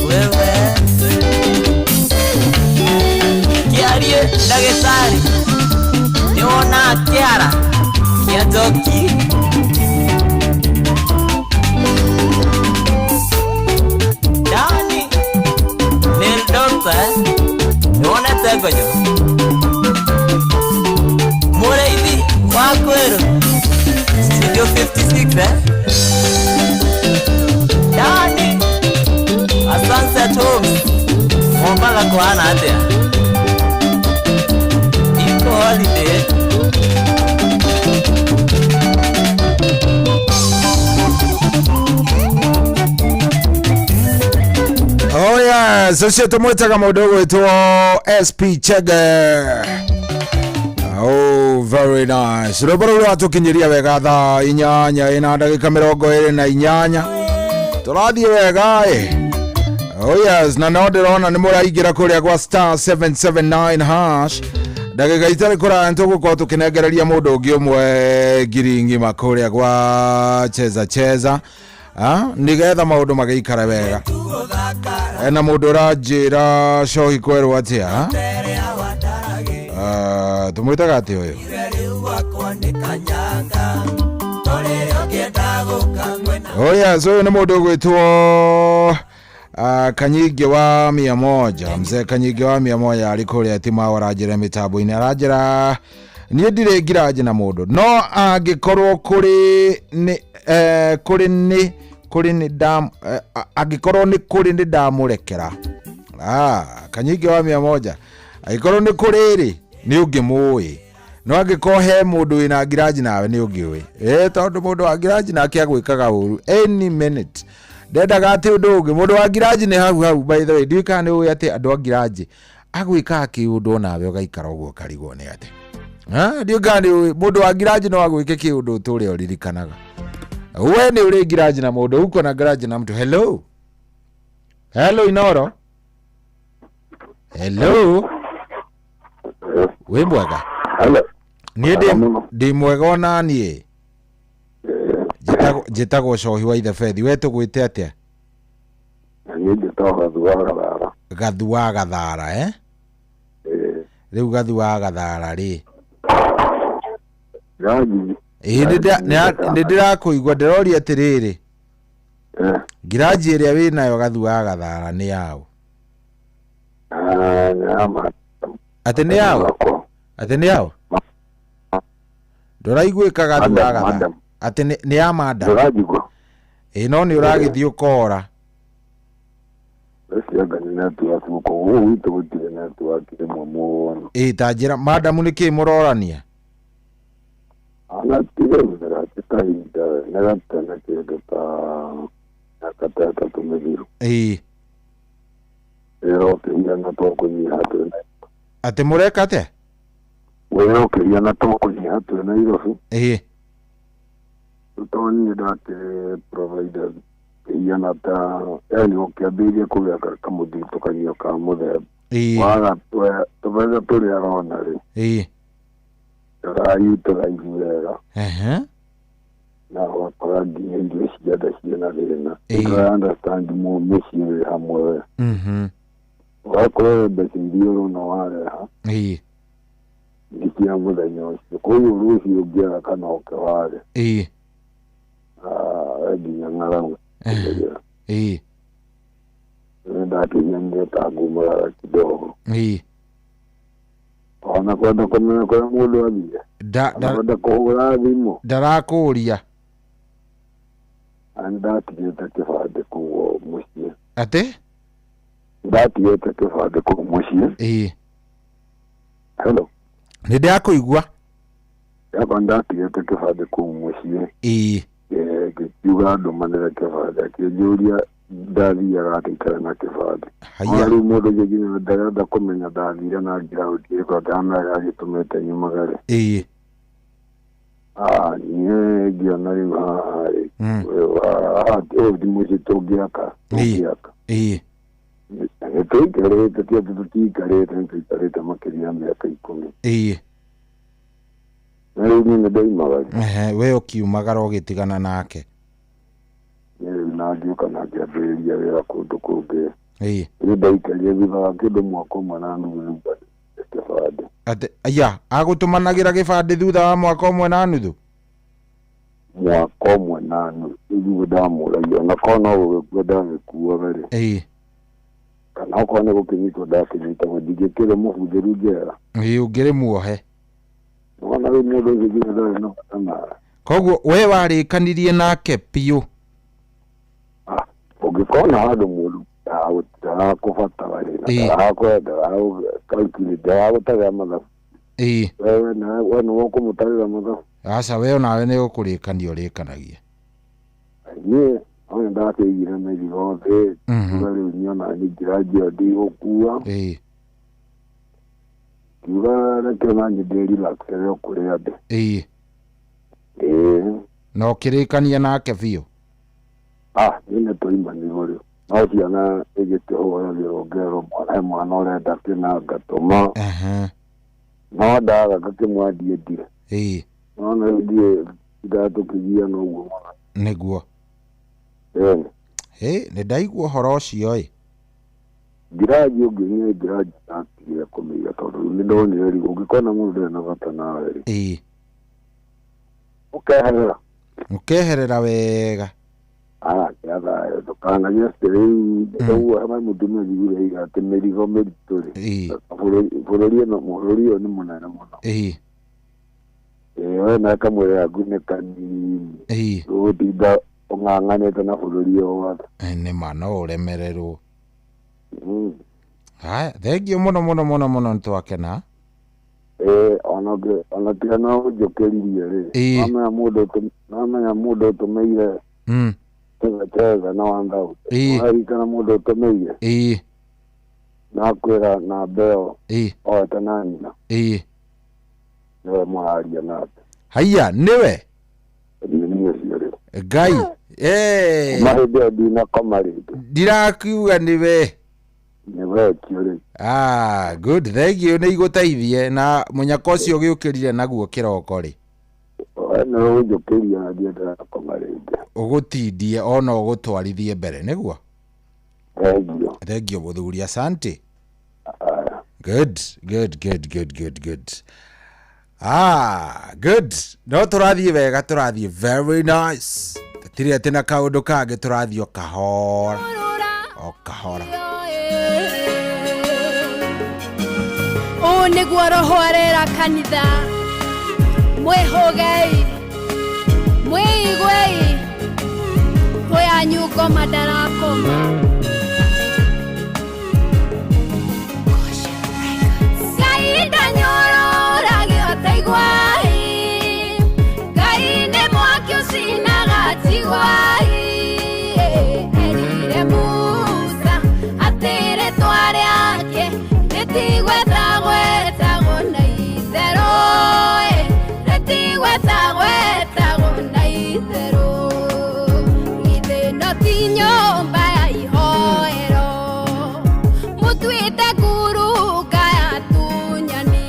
wewe kĩarie ndagĩtarĩ nĩwonaga kĩara kĩa njoki. Dani nĩ doctor nĩwonete ngonyo mũrĩithi wa kwĩrũ Studio 56 eh? Dani a Sunset Homes Mombatha kũhana atĩa? Eco holiday. Oh yes, ũcio tũmwĩtaga mũndũ ũgwĩtwo SP Chege. Oh, very nice. Rwĩmbo rũu rwatũkinyĩria wega thaa 8 ĩna ndagĩka 28. Tũrathiĩ wega ĩ. Oh yes, na no ndĩrona nĩ mũraingĩra kũrĩa gwa star 779 hash. Ndagĩka itarĩ kũraya nĩtũgũkorwo tũkĩnengereria mũndũ ũngĩ ũmwe ngiri ng'ima kũrĩa gwa cheza cheza. Nĩgetha maũndũ magĩikare wega. Ena mũndũ ũranjĩra cohi kwerwo atĩa? Tũmwĩtaga atĩa ũyũ? Oh yes, ũyũ nĩ mũndũ ũgwĩtwo Kanyingi wa 100 mzee Kanyingi wa 100 arĩ kũrĩa Timao aranjĩra mĩtambo-inĩ aranjĩra niĩ ndirĩ ngiraji na mũndũ no angĩkorwo kũrĩ nĩ kũrĩ nĩ kũrĩ nĩ ndam angĩkorwo nĩ kũrĩ nĩ ndamũrekera. Kanyingi wa 100 angĩkorwo nĩ kũrĩ rĩ nĩ ũngĩmũĩ no angĩkorwo he mũndũ wĩna ngiraji nawe nĩ ũngĩũĩ tondũ mũndũ wa ngiraji nake agwĩkaga ũru any minute ndendaga atĩ ũndũ ũngĩ mũndũ wa ngiraji nĩ hau hau. By the way ndiũĩ kana nĩ ũĩ atĩ andũ a ngiraji agwĩkaga kĩũndũ onawe ũgaikara ũguo ũkarigwo nĩ atĩ ndiũĩ kana nĩ ũĩ mũndũ wa ngiraji no agwĩke kĩũndũ ũtũre ũririkanaga. We nĩ ũrĩ ngiraji na mũndũ uko na ngiraji na mtu. Hello hello Inoro. Hello wĩ mwega? Niĩ ndĩ mwega ona niĩ. Njĩtagwo Cohi wa Ithebethi. We tũgwĩte atĩa? Niĩ njĩtagwo Gathu wa Gathara. Gathu wa Gathara eh? Rĩu Gathu wa Gathara rĩ nĩ ndĩrakũigua ndĩroria atĩrĩrĩ ngiraji ĩrĩa wĩnayo Gathu wa Gathara nĩ yaũ? Atĩ nĩ yaũ? Atĩ nĩ yaũ? Ndũraiguĩka Gathu wa Gathara atĩ nĩ ya madam? Ĩĩ no nĩ ũragĩthiĩ ũkora. Ĩĩ ta njĩra madamu nĩ kĩĩ mũrorania? Ĩĩ atĩ mũreka atĩa? Wĩra ũkĩhiana tũkũnyiha twĩ Nairobi. Ĩĩ tondũ nĩ ndakĩrĩ provider kĩhiana ta yani ũkĩambĩrĩria kũgĩa kamũthitũkanio ka mũthemba waga tũbeca tũrĩa arona rĩ ĩĩ ndũrautilize wega na ũgakora nginya irio cia nda ciĩna thĩna. Ndũra understand mũciĩ wĩ hamwe we ũgakora mbeca iria ũrona wareha ĩĩ nĩ cia mũthenya ũcio koguo rũciũ ũngĩaga kana ũke ware ĩĩ nginya ng'aragu ĩĩ nĩ ndakĩhianire ta ngumagara kidogo ĩĩ ona kwenda kũmenya kũrĩa mũndũ athire kwenda kũhũra thimũ ndarakũria nĩ ndatigĩte kĩbandĩ kũu mũciĩ. Atĩ ndatigĩte kĩbandĩ kũu mũciĩ. Ĩĩ hello nĩ ndĩrakũigua. Yakwa ndatigĩte kĩbandĩ kũu mũciĩ. Ĩĩ ngĩkiuga ndũmanĩre kĩbandĩ akĩnjũria ndathiaga atĩ itarĩ na kĩbandĩ. Ona rĩu mũndũ ũcio nginya ndarenda kũmenya ndathire na ngiraũndi ĩrĩkũ ndamenya agĩtũmĩte nyumagare. Ĩĩ niĩ ngĩona rĩu haha rĩ ũyũ ti mũciĩ tũngĩaka tũngĩaka. Ĩĩ nĩ tũikarĩte ti atĩ tũtiikarĩte nĩ tũikarĩte makĩria ya mĩaka 10. Ĩĩ na rĩu niĩ nĩ ndaimagarire. We ũkiumagara ũgĩtigana nake? Rĩu na ngĩũka na ngĩambĩrĩria wĩra kũndũ kũngĩ. Ĩĩ nĩ ndaikarire thutha wa kĩndũ mwaka ũmwe na nuthu rĩu kĩbandĩ. Atĩ aya agũtũmanagĩra gĩbandĩ thutha wa mwaka ũmwe na nuthu? Mwaka ũmwe na nuthu nĩguo ndamũragia ona korwo no gũgĩkua ndagĩkuaga rĩ ĩĩ kana okorwo nĩ gũkĩnyitwo ndakĩnyitagwo ndingĩkĩrĩ mũbunjĩru njera. Ĩĩ ũngĩrĩ muohe. Ona rĩu mũndũ ũcio nginya ndarĩ na bata nawe. Koguo we warĩkanirie nake biũ? Ũngĩkona handũ mũndũ ndarakũbatara rĩ na ndarakwenda ndaragũtarĩra mathabu. Ĩĩ we nĩwe ũkũmũtarĩra mathabu? Aca we onawe nĩ ũkũrĩkania ũrĩkanagia. Niĩ ona ndakĩigire mĩrigo thĩ kiuga rĩu niĩ ona niĩ ngiraji ĩyo ndigũkua. Ĩĩ kiuga reke ona niĩ ndĩ relax o kũrĩa ndĩ. Ĩĩ ĩĩ na ũkĩrĩkania nake biũ? Niĩ nĩ tũimanirwo rĩu no ciana ĩgĩkĩhũragĩrwo ngerwo mwana he mwana ũrenda kĩna ngatũma no ndaga ngakĩmwandie ndire. Ĩĩ nona rĩu ndiĩ ndatũkĩgiana ũguo mũno. Nĩguo. Ĩĩ nĩ ndaigua ũhoro ũcio ĩ. Ngiraji ũngĩ niĩ ngiraji ndatigire kũmĩiga tondũ rĩu nĩ ndonire rĩu ũngĩkona mũndũ ndarĩ na bata nawe rĩ ĩĩ ũkeherera. Ũkeherera wega. Kĩa thayũ ndũkanagie rĩu ũguo hamwe mũtumia njiguire iga atĩ mĩrigo mĩritũ rĩ bũrũri ĩno bũrũri ũyũ nĩ mũnene mũno. Ĩĩ we na kamwĩrĩ gaku nĩ kanini ũgũtinda ũng'ang'anĩte na bũrũri ũyũ wothe. Nĩ ma no ũremererwo. Haya, thengio mũno mũno mũno mũno nĩtwakena. Ona tiga no ũnjũkĩririe rĩ namenya mũndũ ũtũmĩire cheza na 1000 waririkana mũndũ ũtũmĩire nakwĩra namba ĩyo oete na nyina nĩwe mũraria nake. Haiya nĩwe nĩ ũcio rĩu Ngai mahĩndĩ ĩyo ndinakoma rĩngĩ ndirakiuga nĩwe nĩwe kĩo rĩu. Good, thengio nĩ igũteithie na mũnyaka ũcio ũgĩũkĩrire naguo kĩroko rĩ nĩwe ũnjũkĩria na ndiĩ ndĩrakoma rĩngĩ ũgũtindie ona ũgũtwarithie mbere nĩguo. Thengio thengio mũthuri, asante. Good good good good good good. Good. No tũrathiĩ wega, tũrathiĩ very nice. Tũtirĩ atĩ na kaũndũ kangĩ, tũrathiĩ o kahora o kahora. Ũũ nĩguo roho arera kanitha, mwĩhũgei mwĩiguei kũyanyu ngoma ndarakoma. Ngai ndanyũrũragio taiguai, Ngai nĩ mwaki ũcinaga tiguai. Erire Musa atĩ rĩtwa rĩake rĩtigwetagwetagwo na itherũ, rĩtigwetagwetagwo na itherũ. Githĩ no ti nyũmba ya ihoero mũtuĩte nguruka ya tunyani,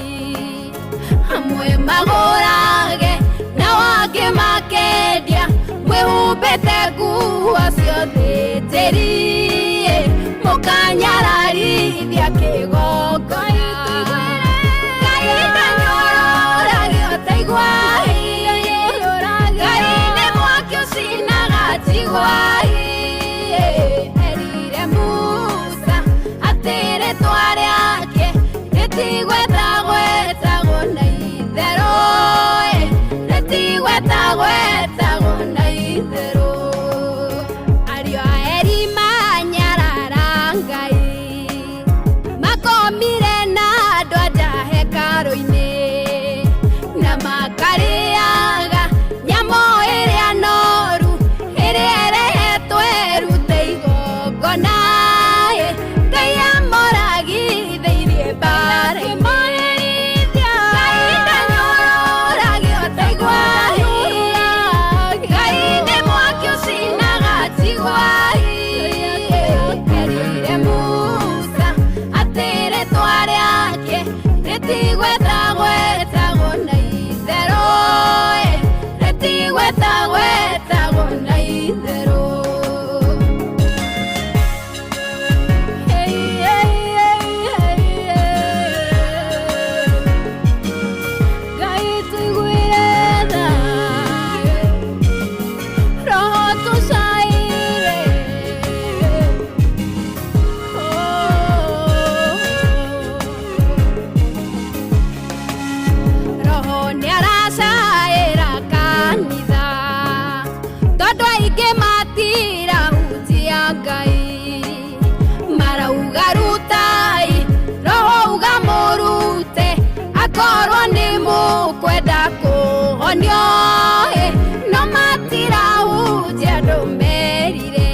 amwe magũrage na angĩ makendia, mwĩhumbĩte nguo ciothe njeri mũkanyararithia kĩgongona. Ngai ndanyũrũragio taiguai, Ngai nĩ mwaki ũcinaga tiguai. Erire Musa atĩ rĩtwa rĩake rĩtigwetagwetagwo na itherũ, rĩtigwetagwetagwo na itherũ. Ariũ a Eri manyarara Ngai, makomire na andũ a nja hekarũ-inĩ, na makarĩaga nyamũ ĩrĩa noru ĩrĩa ĩrehetwo ĩrute igongona. Ngai amoragithĩirie mbaara-inĩ. Ngai ndanyũrũragio taiguai, Ngai nĩ mwaki ũcinaga tiguai. Erire Musa atĩ rĩtwa rĩake rĩtigwetagwetagwo na itherũ, rĩtigwetagwetagwo na itherũ. Hey, hey, hey, hey, hey. Ngai tũiguĩre tha, roho tũcaĩre. Roho nĩaracaĩra kanitha, tondũ aingĩ matirahunjia Ngai. Marauga rutai, roho uga mũrute, akorwo nĩ mũkwenda kũhonio, no matirahunjia andũ merire.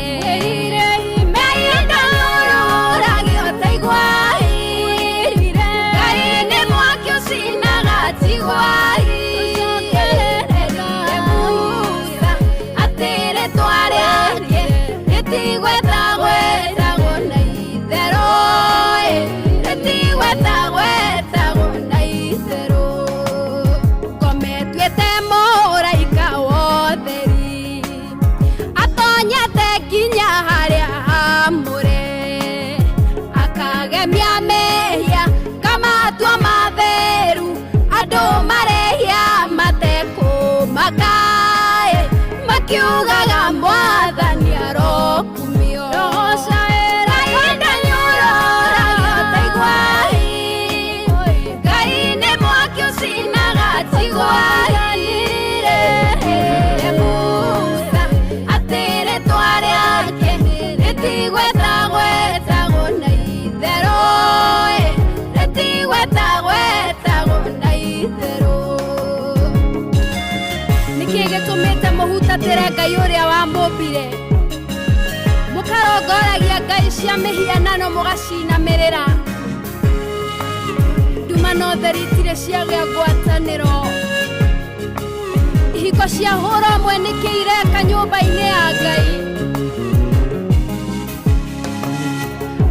Ngai ndanyũrũragio taiguai, Ngai nĩ mwaki ũcinaga tiguai. Erire Musa atĩ rĩtwa rĩake rĩtigwetagwetagwo na itherũ, rĩtigwetagwetagwo na itherũ. Ngometuĩte mũraika wotheri, atonyete nginya harĩa hamũre, akagemia mehia kamatua matheru, andũ marehia matekũmaka, makiugaga mwathani Mũtungatĩre Ngai ũrĩa wamũmbire. Mũkarongoragia ngai cia mĩhianano mũgacinamĩrĩra. Nduma na ũtheri itirĩ ciagĩa ngwatanĩro. Ihiko cia hũra ũmwe nĩkĩ ireka nyũmba-inĩ ya Ngai.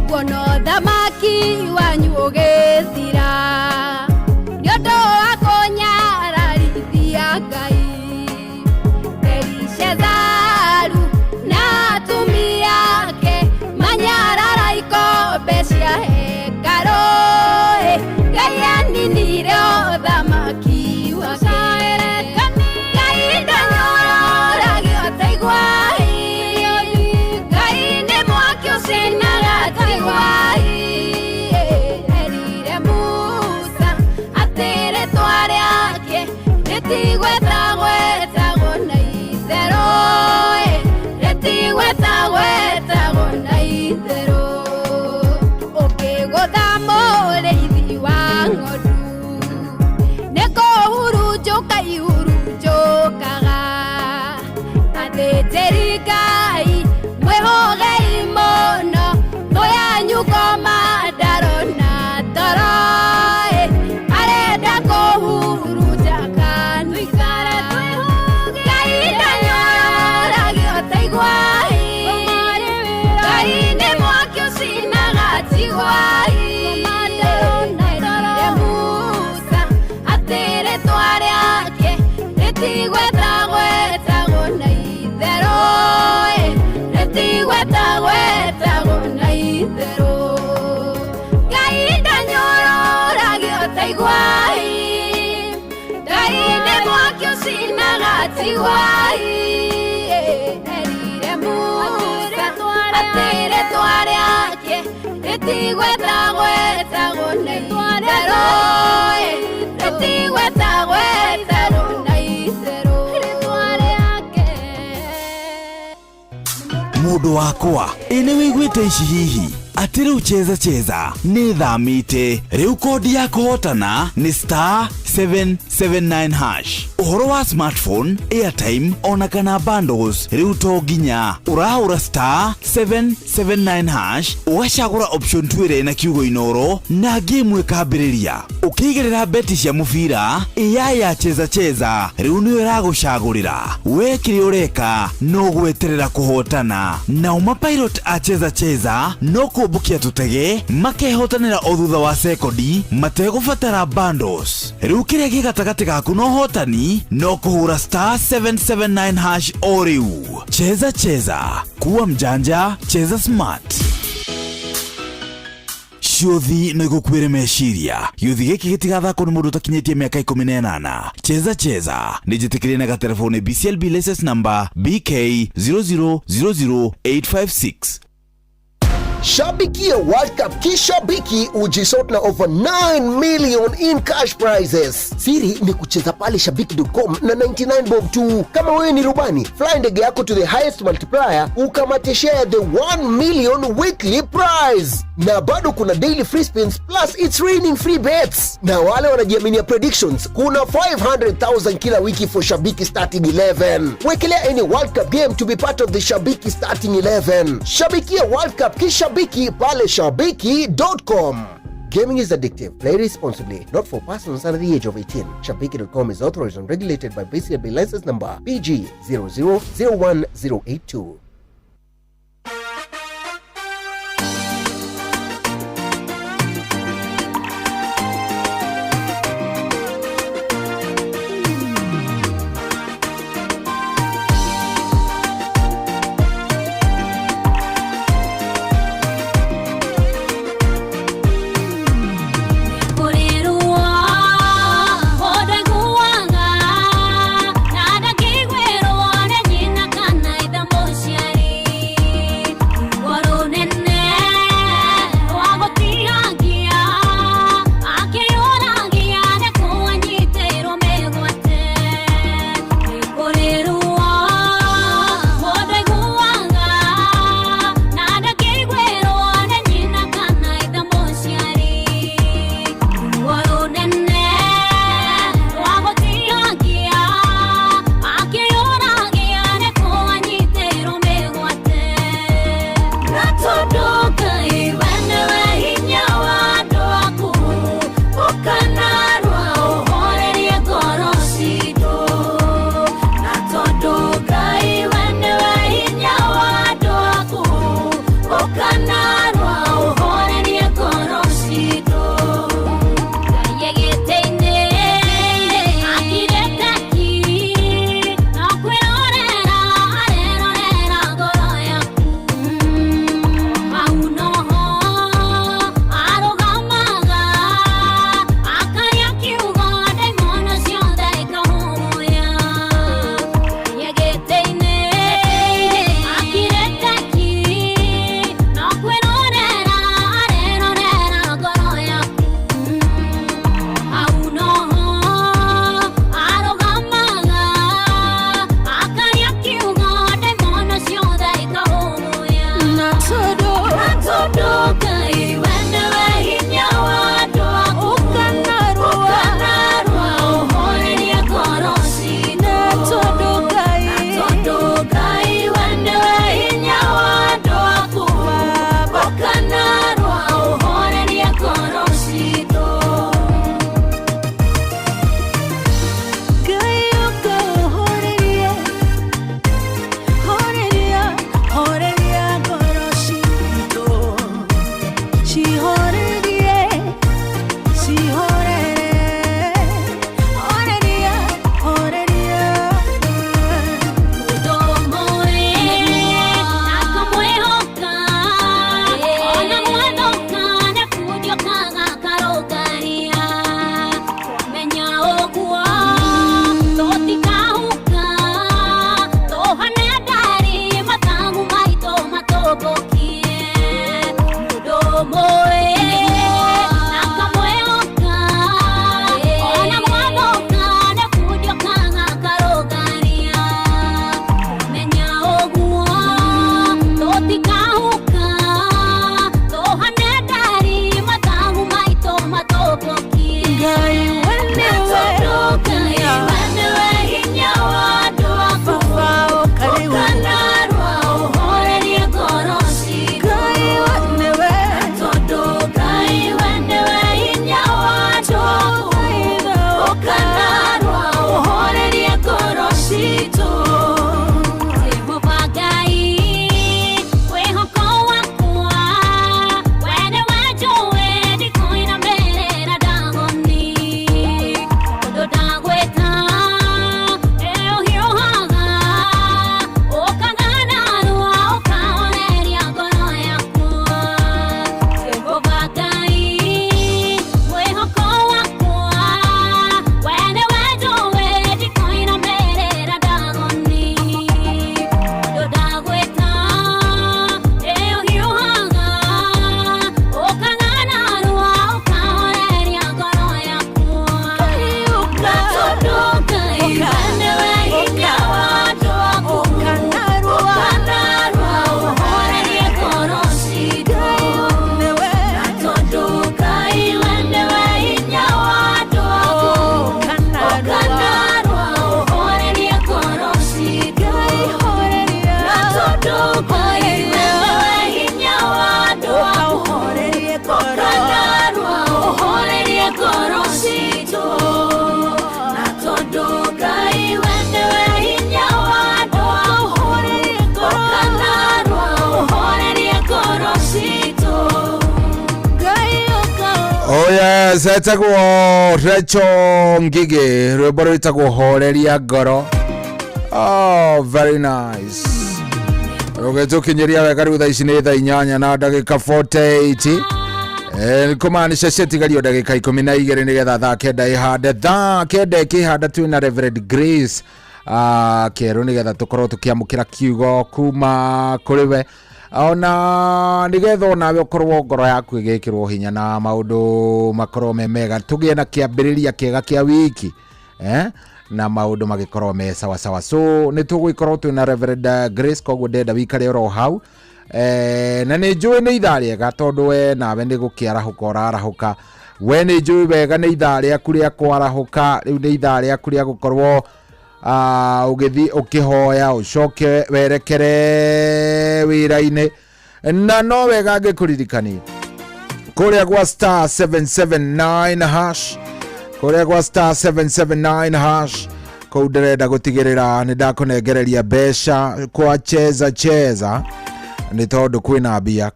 Kuona ũthamaki wanyu ũgĩthira nĩ ũndũ wa kũnyararithia Ngai. Belishazaru na atumia ake manyarara ikombe cia hekarũ. Ngai aninire ũthamaki wake. Ngai ndanyũrũragio ta igwai. Ngai nĩ mwaki ũcinaga ta igwai. Erire Musa atĩ rĩtwa rĩake rĩtigwetagwetagwo na itherũ. Rĩtigwetagwetagwo na itherũ. Ũkĩgũtha mũrĩithi wa ng'ondu nĩ kũhurunjũka ihurunjũkaga. Athĩnjĩri Ngai mwĩhũgei mũno, thũ yanyu ngoma ndarona toro. Arenda kũhurunja kanitha. Ngai ndanyũrũragio ta igwai. Ngai nĩ mwaki ũcinaga ta igwai. Erire Musa atĩ rĩtwa rĩake rĩtigwetagwetagwo na itherũ. Rĩtigwetagwetagwo na itherũ. Ngai ndanyũrũragio ta igwai. Ngai nĩ mwaki ũcinaga ta igwai. Erire Musa atĩ rĩtwa rĩake rĩtigwetagwetagwo na itherũ. Rĩtigwetagwetagwo na itherũ. Rĩtwa rĩake. Mũndũ wakwa, ĩ nĩ wĩiguĩte ici hihi atĩ rĩu Cheza Cheza nĩ thamĩte. Rĩu kodi ya kũhotana nĩ star 779 hash. Ũhoro wa smartphone, airtime ona kana bundles rĩu to nginya ũrahũra star 779 hash ũgacagũra option 2 ĩrĩa ĩna kiugo Inoro na game ĩkambĩrĩria. Ũkĩigĩrĩra beti cia mũbira AI ya Cheza Cheza rĩu nĩyo ĩragũcagũrĩra. We kĩrĩa ũreka no gweterera kũhotana. Nao mapilot a Cheza Cheza no kũmbũkia tũtege makehotanĩra o thutha wa sekondi mategũbatara bundles. Rĩu kĩrĩa gĩ gatagatĩ gaku na ũhotani no kũhũra star 779 hash o rĩu. Cheza Cheza, kuwa mjanja, cheza smart. Ciũthi no igũkuĩre meciria. Gĩũthi gĩkĩ gĩtigathakwo nĩ mũndũ ũtakinyĩtie mĩaka 18. Cheza Cheza nĩ njĩtĩkĩrie na gatelefoni BCLB license number BK 0000856. Shabikia World Cup kishabiki ujisort na over 9 million in cash prizes. Siri ni kucheza pale shabiki.com na 99 bob tu. Kama wewe ni rubani, fly ndege yako to the highest multiplier ukamate share the 1 million weekly prize. Na bado kuna daily free spins plus it's raining free bets. Na wale wanajiaminia predictions, kuna 500,000 kila wiki for Shabiki starting 11. Wekelea any World Cup game to be part of the Shabiki starting 11. Shabikia World Cup kishabiki pale shabiki.com. Gaming is addictive. Play responsibly. Not for persons under the age of 18. Shabiki.com is authorized and regulated by BCLB license number PG 0001082. Nyina kana ithe mũciari. Ngai we nĩwe Ngai we nĩwe hinya wa andũ aku. Ũkanarua ũhorerie ngoro citũ. Ngai we nĩwe tondũ Ngai we nĩwe hinya wa andũ aku. Ũkanarua ũhorerie ngoro citũ. Jehova Ngai wĩhoko wakwa, we nĩwe njũĩ ndikũinamĩrĩra Ndagoni. Tondũ ndagwĩta nĩũhiũhaga, ũkaganarua ũkahoreria ngoro yakwa. Jehova Ngai mwĩhoko wakwa, we nĩwe njũĩ ndikũinamĩrĩra Ndagoni. Tondũ ndagwĩta nĩũhiũhaga, ũkaganarua ũkahoreria ngoro yakwa. Na tondũ Ngai we nĩwe hinya wa andũ aku, ũkanarua ũhorerie ngoro citũ. Na tondũ Ngai we nĩwe hinya wa andũ aku, ũkanarua ũhorerie ngoro citũ. Na tondũ Ngai we nĩwe hinya wa andũ aku, ũkanarua ũhorerie ngoro citũ. Na tondũ Ngai we nĩwe hinya wa andũ aku, ũkanarua ũhorerie ngoro citũ. Oh yes, etagwo Rachel Ngige, rwĩmbo rwĩtagwo Horeria Ngoro. Oh, very nice. Rũgĩtũkinyĩria wega rĩu thaa ici nĩ thaa 8 na ndagĩka 48. Kũmaanisha ciatigario ndagĩka 12 nĩgetha thaa 9 ĩhande. Thaa 9 ĩkĩhanda twĩna Reverend Grace Kĩerũ nĩgetha tũkorwo tũkĩamũkĩra kiugo kuma kũrĩ we, ona nĩgetha onawe ũkorwo ngoro yaku ĩgĩkĩrwo hinya na maũndũ makorwo me mega, tũgĩe na kĩambĩrĩria kĩega kĩa wiki na maũndũ magĩkorwo me sawa sawa. So nĩ tũgũgĩkorwo twĩna Reverend Grace, koguo ndenda wikare oro hau na nĩ njũĩ nĩ ithaa rĩega tondũ we nawe nĩ gũkĩarahũka ũrarahũka. We nĩ njũĩ wega nĩ ithaa rĩaku rĩa kwarahũka, rĩu nĩ ithaa rĩaku rĩa gũkorwo ũgĩthiĩ ũkĩhoya ũcoke werekere wĩra-inĩ. Na no wega ngĩkũririkania kũrĩa gwa star 779 hash, kũrĩa gwa star 779 hash kũu ndĩrenda gũtigĩrĩra nĩ ndakũnengereria mbeca kwa cheza cheza, nĩ tondũ kwĩna mbia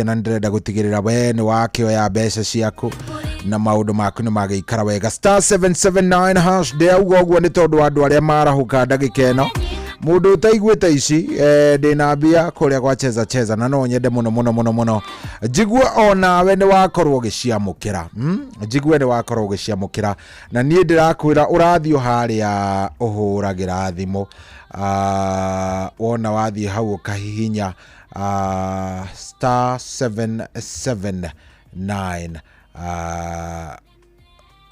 na ndĩrenda gũtigĩrĩra we nĩ wakĩoya mbeca ciaku na maũndũ maku nĩ magĩikara wega. Star 779 hash, ndĩrauga ũguo nĩ tondũ wa andũ arĩa marahũka ndagĩka ĩno. Mũndũ ũtaiguĩte ici ndĩna mbia kũrĩa gwa cheza cheza, na no nyende mũno mũno mũno mũno njigue onawe nĩ wakorwo ũgĩciamũkĩra. Njigue nĩ wakorwo ũgĩciamũkĩra, na niĩ ndĩrakwĩra ũrathiĩ harĩa ũhũragĩra thimũ, wona wathiĩ hau ũkahihinya star 779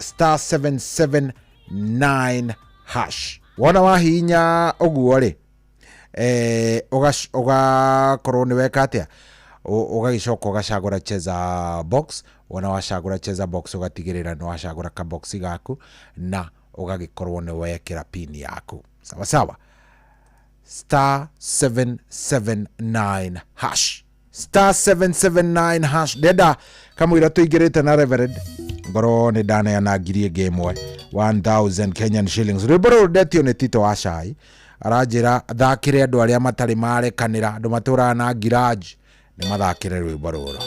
star 779 hash. Wona wahihinya ũguo rĩ, ũgakorwo nĩ weka atĩa, ũgagĩcoka ũgacagũra cheza box. Wona wacagũra cheza box ũgatigĩrĩra nĩ wacagũra kaboxi gaku na ũgagĩkorwo nĩ wekĩra pin yaku sawa sawa. Star 779 hash, star 779 hash. Ndenda kamũira tũingĩrĩte na Reverend ngorwo nĩ ndaneana ngiri ĩngĩ ĩmwe 1000 Kenyan shillings. Rwĩmbo rũrũ ndetio nĩ Tito wa Cai, aranjĩra thakĩre andũ arĩa matarĩ marekanĩra, andũ matũraga na ngiraji nĩ mathakĩre rwĩmbo rũrũ.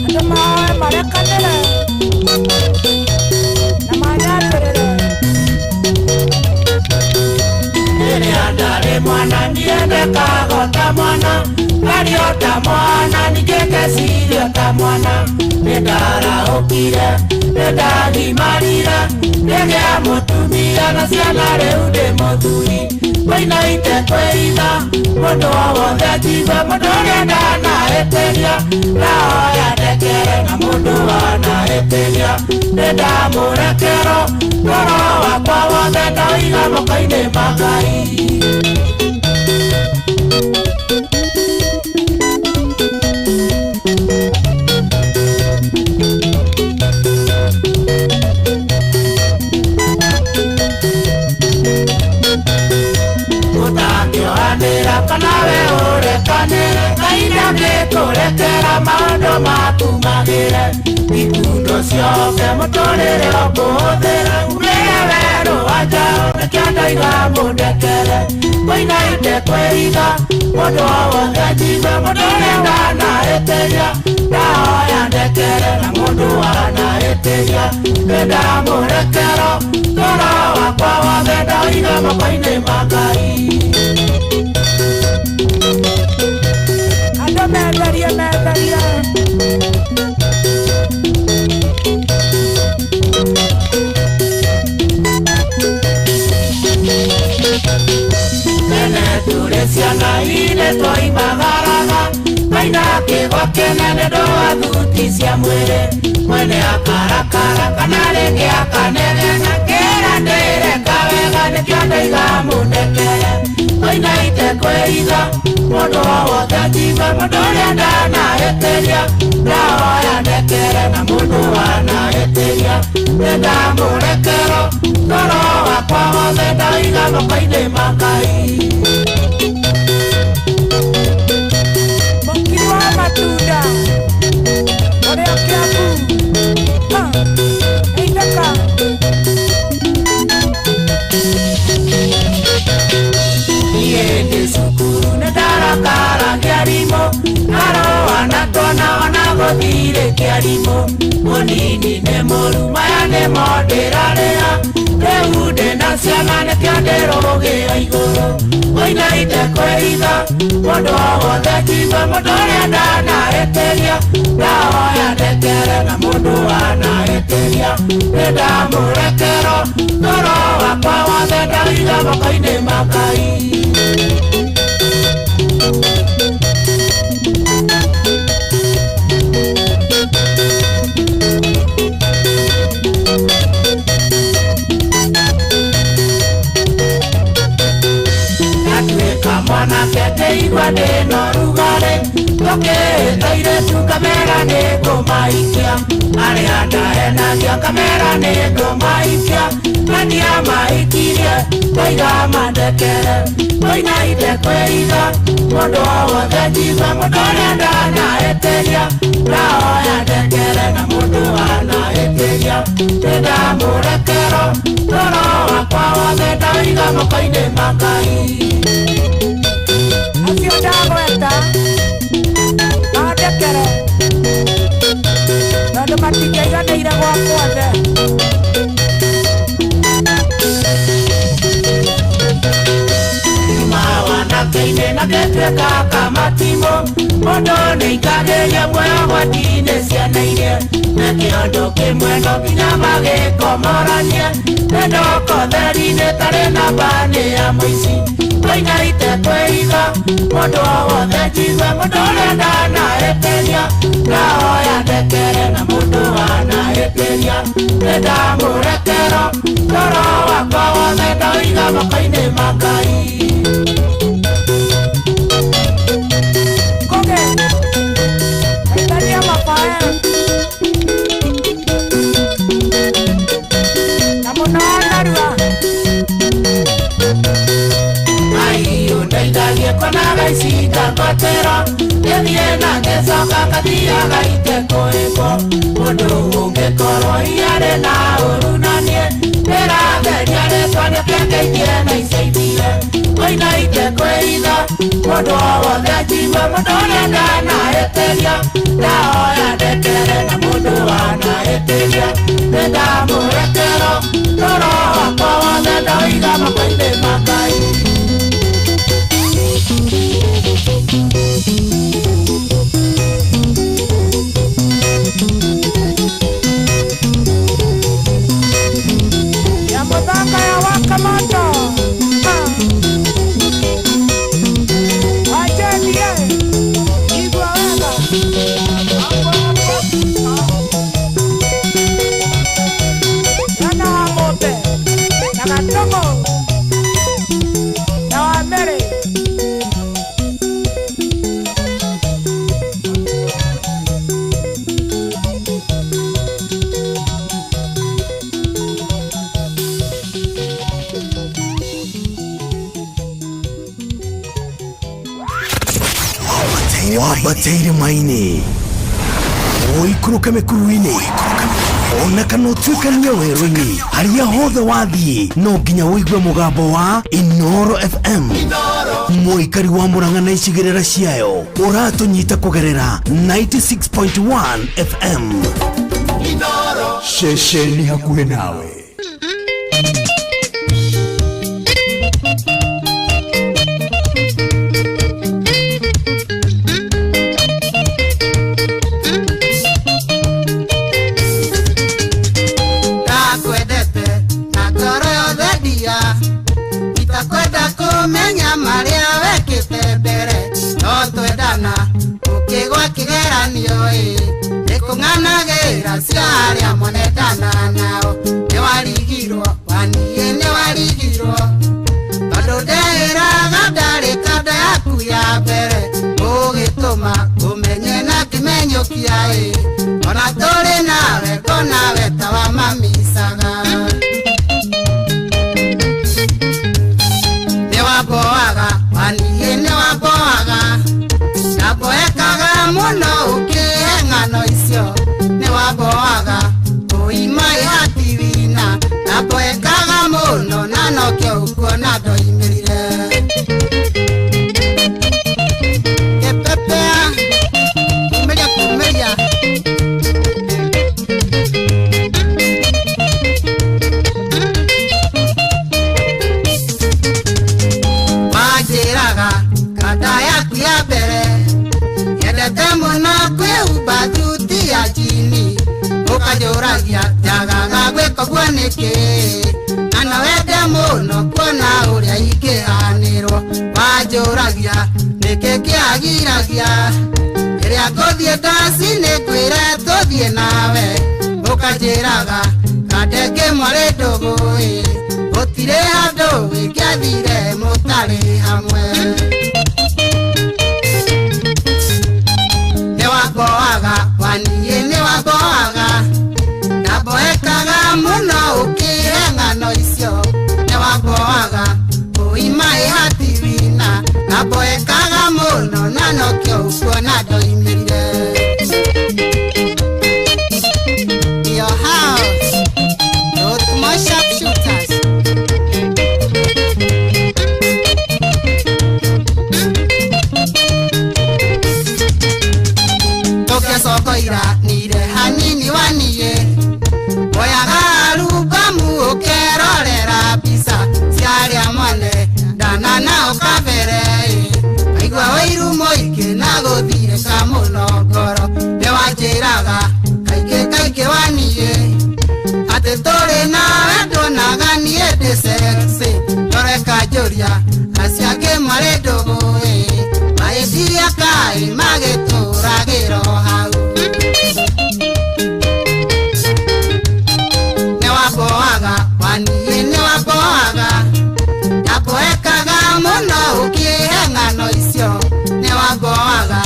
Andũ maoe marekanĩre na manyambĩrĩre. Rĩrĩa ndarĩ mwana niendekaga o ta mwana, ngario ta mwana, ningĩ ngeciria ta mwana. Nĩndarahũkire, nĩndagimarire, ngĩgĩa mũtumia na ciana rĩu ndĩ mũthuri. Wainaite kwĩitha, mũndũ o wothe njigue, mũndũ ũrĩa ndanahĩtĩria, ndahoya ndekere na mũndũ wanahĩtĩria. Nĩndamũrekera, ngoro wakwa wothe ndaũiga moko-inĩ ma Ngai. andũ makumagĩre ikundo ciothe mũtũrĩre ũkũhũthĩra umĩre werũ wa njaũ nĩkĩo ndoiga mũndekere kũina itekwĩiga mũndũ o wothe njigue mũndũ ũrĩa ndanahĩtĩria ndahoya ndekere na mũndũ wanahĩtĩria nĩndamũrekera toro wakwa wothe ndoiga moko-inĩ ma Ngai. Andũ metherie metherie tene tũrĩ ciana inĩ twoimagaraga maina kĩgwa kĩnene ndũa thuti cia mwĩrĩ mwene akarakara kana rĩngĩ akanegena kĩra ndĩreka wega nĩkĩo ndoiga mũndekere koina itekwĩiga mũndũ o wothe njigue mũndũ ũrĩa ndanahĩtĩria ndahoya ndekere na mũndũ wanahĩtĩria nĩndamũrekera toro wakwa wothe ndoiga moko-inĩ ma Ngai. Mũkiri wa matunda ũrĩa Kĩambu ithaka niĩ ndĩ cukuru nĩndarakara kĩarimũ aroa na tuona ona gũthirĩ kĩarimũ mũnini nĩ mũru maya nĩmo ndĩrarĩha rĩu ndĩna ciana nĩkĩo ndĩrũgĩo igũrũ koina itekwĩiga mũndũ o wothe njigue mũndũ ũrĩa ndanahĩtĩria ndahoya ndekere na mũndũ wanahĩtĩria nĩndamũrekera toro wakwa wothe ndoiga moko-inĩ ma Ngai. Ndatuĩka mwanake ndĩigua ndĩna ũrugarĩ tũkĩĩta airĩtu kamera nĩngũmaikia arĩa ndahenagia kamera nĩngũmaikia na ndiamaikirie ndoiga mandekere koina itekwĩiga mũndũ o wothe njigue mũndũ ũrĩa ndanahĩtĩria ndahoya ndekere na mũndũ wanahĩtĩria nĩndamũrekera toro wakwa wothe ndoiga moko-inĩ ma Ngai. Acio ndagweta mandekere tondũ matingĩiganĩire gwakwa othe. Wanake-inĩ na ngĩtuĩka kamatimũ mũndũ nĩaikagĩria muoyo gwati-inĩ ciana-inĩ na kĩondo kĩmwe no nginya magĩkomoranie nĩndoka ũtheri-inĩ tarĩ namba nĩ ya mũici koina itekwĩiga mũndũ o wothe njigue mũndũ ũrĩa ndanahĩtĩria ndahoya ndekere na mũndũ wanahĩtĩria nĩndamũrekera toro wakwa wothe ndoiga moko-inĩ ma Ngai. Koge aitania mabae na mũno narua Aiyo ndeithagie kuonaga ici ngagwatĩra ngĩthiĩ na ngĩcoka ngathiaga itekũĩkwo mũndũ ũngĩkorwo hiarĩ na ũru na niĩ ndĩrageria rĩtwa nĩkĩo ngeithie na icaithire koina itekwĩiga mũndũ o wothe njigue mũndũ ũrĩa ndanahĩtĩria ndahoya ndekere na mũndũ wanahĩtĩria nĩndamũrekera toro wakwa wothe ndoiga moko-inĩ ma Ngai. Ya mũthanga ya wakamoto wajenie igua wega yana wa mũmbe na gatũng'ũ na wa Mary. Wambateire maini. Ũikũrũke mĩkuru-inĩ ona kana ũtuĩkanie werũ-inĩ, harĩa hothe wathiĩ no nginya ũigue mũgambo wa Inoro FM. Mũikari wa Murang'a na icigĩrĩra ciayo ũratũnyita kũgerera 96.1 FM. Ceceni hakuhĩ nawe. Ndakwendete na ngoro yothe ndia, itakwenda kũmenya marĩa wekĩte mbere, no twendana ũkĩgwa kĩgeranio ĩ, nĩkũng'anagĩra cia arĩa monendana nao, nĩwarigirwo waniĩ nĩwarigirwo, tondũ ndeĩraga ndarĩ kanda yaku ya mbere, ũgĩtũma ũmenye na kĩmenyũkia ĩ, ona tũrĩ nawe ngona we ta wa mamicaga. Nĩwamboaga waniĩ nĩwamboaga, ndamboekaga mũno ũkĩhe ng'ano icio, nĩwamboaga ũima ĩhatiwina, ndamboekaga mũno na nokĩo ũkuona ndoimĩrire. Kĩpepea kumĩria kumĩria. Wanjĩraga kanda yaku ya mbere nyendete mũno kwĩhumba thuti ya njini, ũkanjũragia njagaga gwĩka ũguo nĩkĩ, na no wende mũno kuona ũrĩa ingĩhanĩrwo, wanjũragia nĩkĩ kĩagiragia rĩrĩa ngũthiĩ ndaci nĩngwĩre tũthiĩ nawe, ũkanjĩraga kanda ĩngĩ mwarĩ ndũgũ ĩ, gũtirĩ handũ wĩngĩathire mũtarĩ hamwe. Nĩwamboaga waniĩ nĩwamboaga, ndamboekaga mũno ũkĩhe ng'ano icio, nĩwamboaga ũima ĩhatiwina, ndamboekaga mũno na nokĩo ũkuona ndoimĩrire. Your house, not my sharpshooters. Tũkĩcokoira nire hanini waniĩ, woyaga arubamu ũkerorera mbica cia arĩa mwane ndana nao kabere ĩ, ngaigua ũiru mũingĩ na gũthirĩka mũno ngoro, nĩwanjĩraga kaingĩ kaingĩ waniĩ atĩ tũrĩ nawe nduonaga niĩ ndĩ sexy, ngoro ĩkanjũria acio angĩ marĩ ndũgũ ĩ, magĩciria kaĩ magĩtũragĩra o hau. Nĩwamboaga waniĩ nĩwamboaga, ndamboekaga mũno ũkĩhe ng'ano icio, nĩwamboaga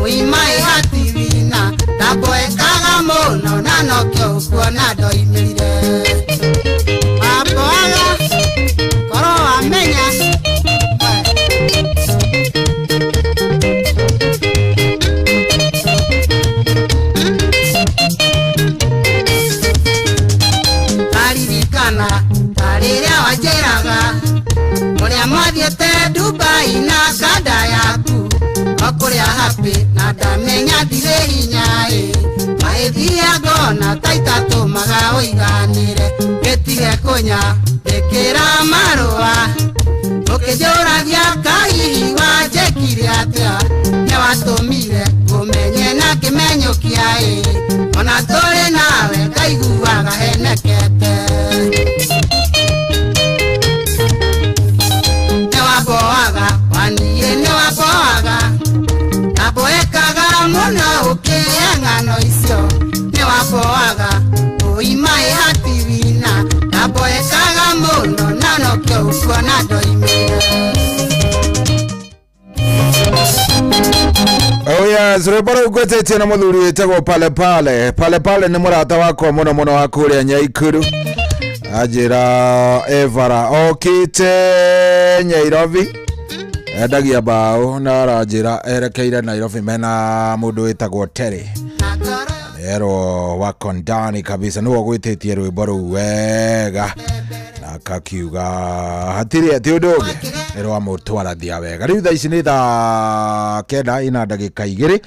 ũima ĩhatiwina, ndamboekaga mũno na nokĩo ũkuona ndoimĩrire. Wamboaga korwo wamenya. Ndaririkana ta rĩrĩa wanjĩraga ũrĩa mwathiĩte Dubai na kanda yaku, o kũrĩa happy na ndamenya ndirĩ hinya ĩ, magĩthiĩ ngona ta itatũmaga ũiganĩre, gĩtige kũnya ndĩkĩra marũa, ũkĩnjũragia kahihi wanjĩkire atĩa, nĩwatũmire kũmenye na kĩmenyũkia ĩ, ona tũrĩ nawe ngaiguaga henekete. Nĩwamboaga waniĩ nĩwamboaga, ndamboekaga mũno ũkĩhe ng'ano icio, nĩwamboaga ũima ĩhatiwina, ndamboekaga mũno na nokĩo ũkuona ndoimĩrire. Oh yes, rwĩmbo rũu ngwĩtĩtie na mũthuri wĩtagwo Pale Pale. Pale Pale nĩ mũrata wakwa mũno mũno wa kũrĩa Nyaikuru. Anjĩra Evara okĩte Nairobi, endagia mbaũ na aranjĩra erekeire Nairobi mena mũndũ wĩtagwo Terry. Erwo wako ndani kabisa nĩwe ũgwĩtĩtie rwĩmbo rũu wega na akakiuga hatirĩ atĩ ũndũ ũngĩ nĩ rwamũtwarathia wega. Rĩu thaa ici nĩ thaa 9 ina ndagĩka 2.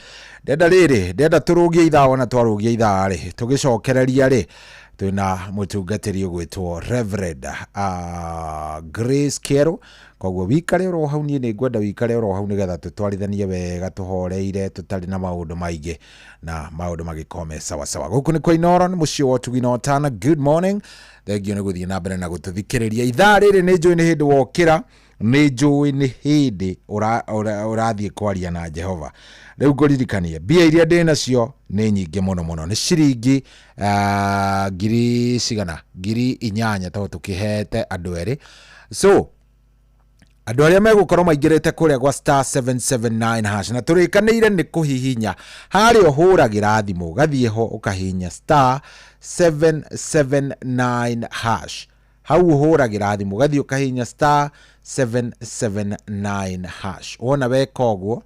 Ndenda rĩrĩ, ndenda tũrũgie ithaa, wona twarũgia ithaa rĩ tũgĩcokereria rĩ twĩna mũtungatĩri ũgwĩtwo Reverend Grace Kero. Koguo wikare oro hau, niĩ nĩ ngwenda wikare oro hau nĩgetha tũtwarithanie wega tũhoreire tũtarĩ na maũndũ maingĩ na maũndũ magĩkorwo me sawa sawa. Gũkũ nĩ kwa Inooro, nĩ mũciĩ wa ũtugi na ũtana. Good morning, thengio nĩ gũthiĩ na mbere na gũtũthikĩrĩria. Ithaa rĩrĩ nĩ njũĩ nĩ hĩndĩ wokĩra, nĩ njũĩ nĩ hĩndĩ ũrathiĩ kwaria na Jehova. Rĩu ngũririkanie mbia iria ndĩ nacio nĩ nyingĩ mũno mũno, nĩ ciringi ngiri cigana, 8,000 tondũ tũkĩhete andũ erĩ. So andũ arĩa megũkorwo maingĩrĩte kũrĩa gwa star 779 hash na tũrĩkanĩire nĩ kũhihinya harĩa ũhũragĩra thimũ, ũgathiĩ ho ũkahihinya star 779 hash, hau ũhũragĩra thimũ ũgathiĩ ũkahihinya star 779 hash. Wona weka ũguo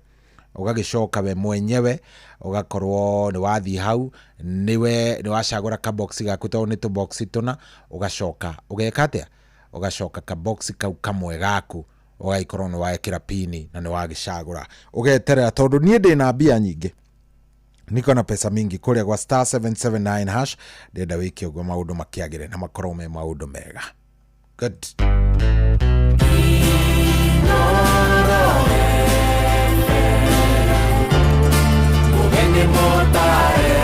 ũgagĩcoka we mwenyewe ũgakorwo nĩ wathiĩ hau, nĩwe nĩ wacagũra kabox gaku tondũ nĩ tũbox tũna, ũgacoka ũgeka atĩa, ũgacoka kabox kau kamwe gaku ũgagĩkorwo nĩ wekĩra pini na nĩ wagĩcagũra ũgeterera, tondũ niĩ ndĩna mbia nyingĩ, niko na pesa mingi kũrĩa gwa star 779 hash. Ndĩrenda wĩke ũguo maũndũ makĩagĩre na makorwo me maũndũ mega. Good. Mugeni motare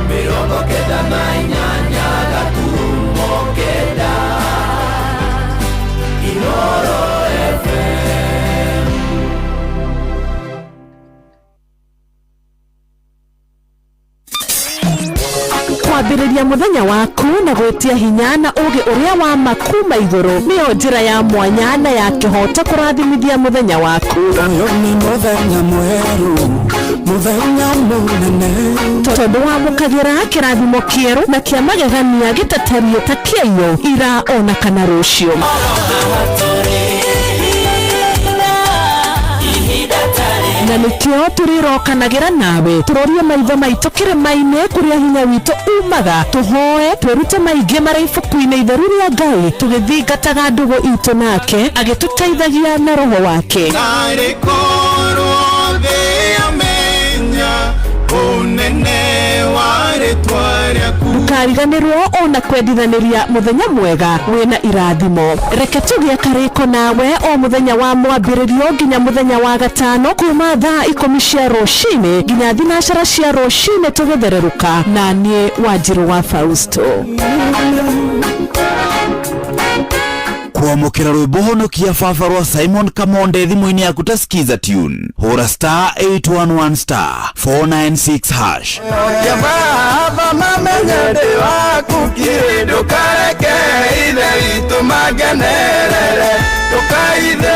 98 gaturumo 9 Inooro FM. Kwambĩrĩria mũthenya waku na gwĩtia hinya na ũũgĩ ũrĩa wa ma kuma igũrũ nĩyo njĩra ya mwanya na ya kĩhooto kũrathimithia mũthenya waku. Ũyũ nĩ mũthenya mwerũ, mũthenya mũnene, tondũ wamũkagĩra kĩrathimo kĩerũ na kĩa magegania gĩtatariĩ ta kĩaiyũ ira ona kana rũciũ. Na nĩkĩo tũrĩrokanagĩra nawe tũrorie maitho maitũ kĩrĩma-inĩ kũrĩa hinya witũ umaga, tũhoe twĩrute maingĩ marĩa ibuku-inĩ itheru rĩa Ngai, tũgĩthingataga ndũgũ itũ nake agĩtũteithagia na roho wake. Narĩ korwo thĩ yamenya ũnene wa rĩtwa rĩaku. Ndũkariganĩrwo ona kwendithanĩria mũthenya mwega wĩna irathimo. Reke tũgĩe karĩko nawe o mũthenya wa mwambĩrĩrio nginya mũthenya wa gatano kuma thaa 10 cia rũcinĩ nginya 9 cia rũcinĩ tũgĩthererũka, na niĩ Wanjirũ wa Fausto. Kwamũkĩra rwĩmbo honokia baba rwa Simon Kamonde thimũ-inĩ yaku ta skiza tune, hũra star 811 star 496 hash. Baba mamenye ndĩ waku kĩ, ndũkareke ithe witũ mangenerere, ndũkaithe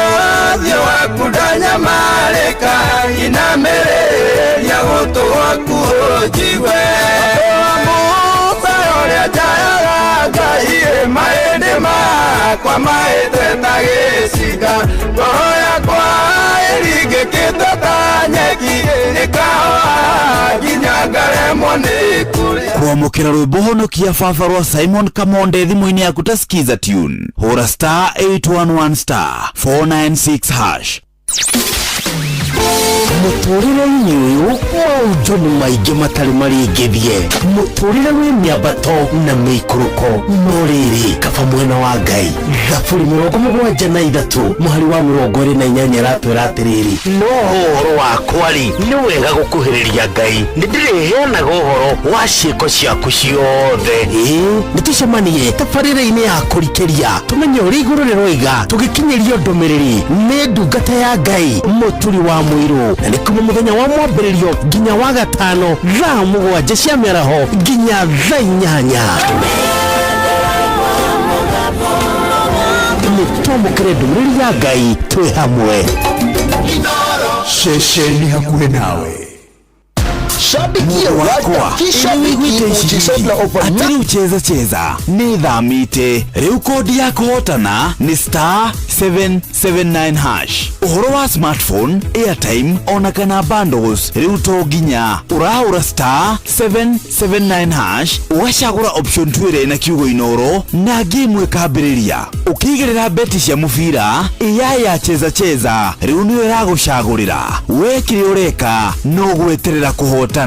ũthiũ waku ndanyamarĩka, inamĩrĩria gũtũ gwaku ũnjigue. Musa ũrĩa njayaga Ngai, mahĩndĩ makwa mahĩte ta gĩcinga, ngoro yakwa ĩringĩkĩte ta nyeki, ĩkahoha nginya ngaremwo nĩ kũrĩa. Kwamũkĩra rwĩmbo honokia baba rwa Simon Kamonde thimũ-inĩ yaku ta skiza tune, hũra star 811 star 496 hash. Mũtũrĩre-inĩ ũyũ maũndũ nĩ maingĩ matarĩ marĩngĩthie, mũtũrĩre wĩ mĩambato na mĩikũrũko, no rĩrĩ kaba mwena wa Ngai. Thaburi 73 mũhari wa 28 ĩratwĩra atĩrĩrĩ, no ũhoro wakwa rĩ nĩ wega gũkuhĩrĩria Ngai, nĩ ndĩrĩheanaga ũhoro wa ciĩko ciaku ciothe. Ĩĩ nĩ tũcemanie tabarĩra-inĩ ya kũrikĩria tũmenye ũrĩa igũrũ rĩroiga, tũgĩkinyĩrio ndũmĩrĩri nĩ ndungata ya Ngai Mũturi wa Mũirũ, na nĩ kuma mũthenya wa mwambĩrĩrio nginya wa gatano thaa 7 cia mĩaraho nginya thaa 8. Nĩ twamũkĩre ndũmĩrĩri ya Ngai twĩ hamwe. Ceceni hakuhĩ nawe. Shabikia World Cup kishabiki ujisort na over Atĩ rĩu cheza cheza nĩ thamĩte rĩu kodi ya kũhotana nĩ star 779 hash. Ũhoro wa smartphone, airtime ona kana bundles rĩu to nginya ũrahũra star 779 hash ũgacagũra option 2 ĩrĩa ĩna kiugo inoro na game ĩkambĩrĩria. Ũkĩigĩrĩra beti cia mũbira AI ya cheza cheza rĩu nĩyo ĩragũcagũrĩra. We kĩrĩa ũreka no gweterera kũhotana.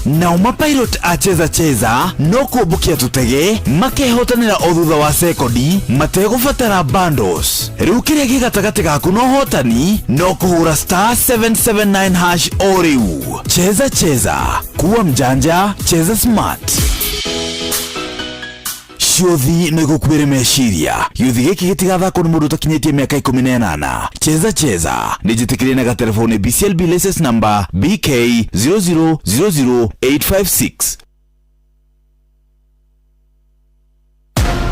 Nao mapilot a cheza cheza no kũmbũkia tũtege makehotanĩra o thutha wa sekondi mategũbatara bundles. Rĩu kĩrĩa gĩ gatagatĩ gaku na ũhotani no kũhũra star 779 hash o rĩu. Cheza cheza, kuwa mjanja, cheza smart. Ciũthi nĩ gũkuĩre meciria. Gĩũthi gĩkĩ gĩtigathakwo nĩ mũndũ ũtakinyĩtie mĩaka 18. Cheza cheza nĩ njĩtĩkĩrie na gatelefoni BCLB license number BK 0000856.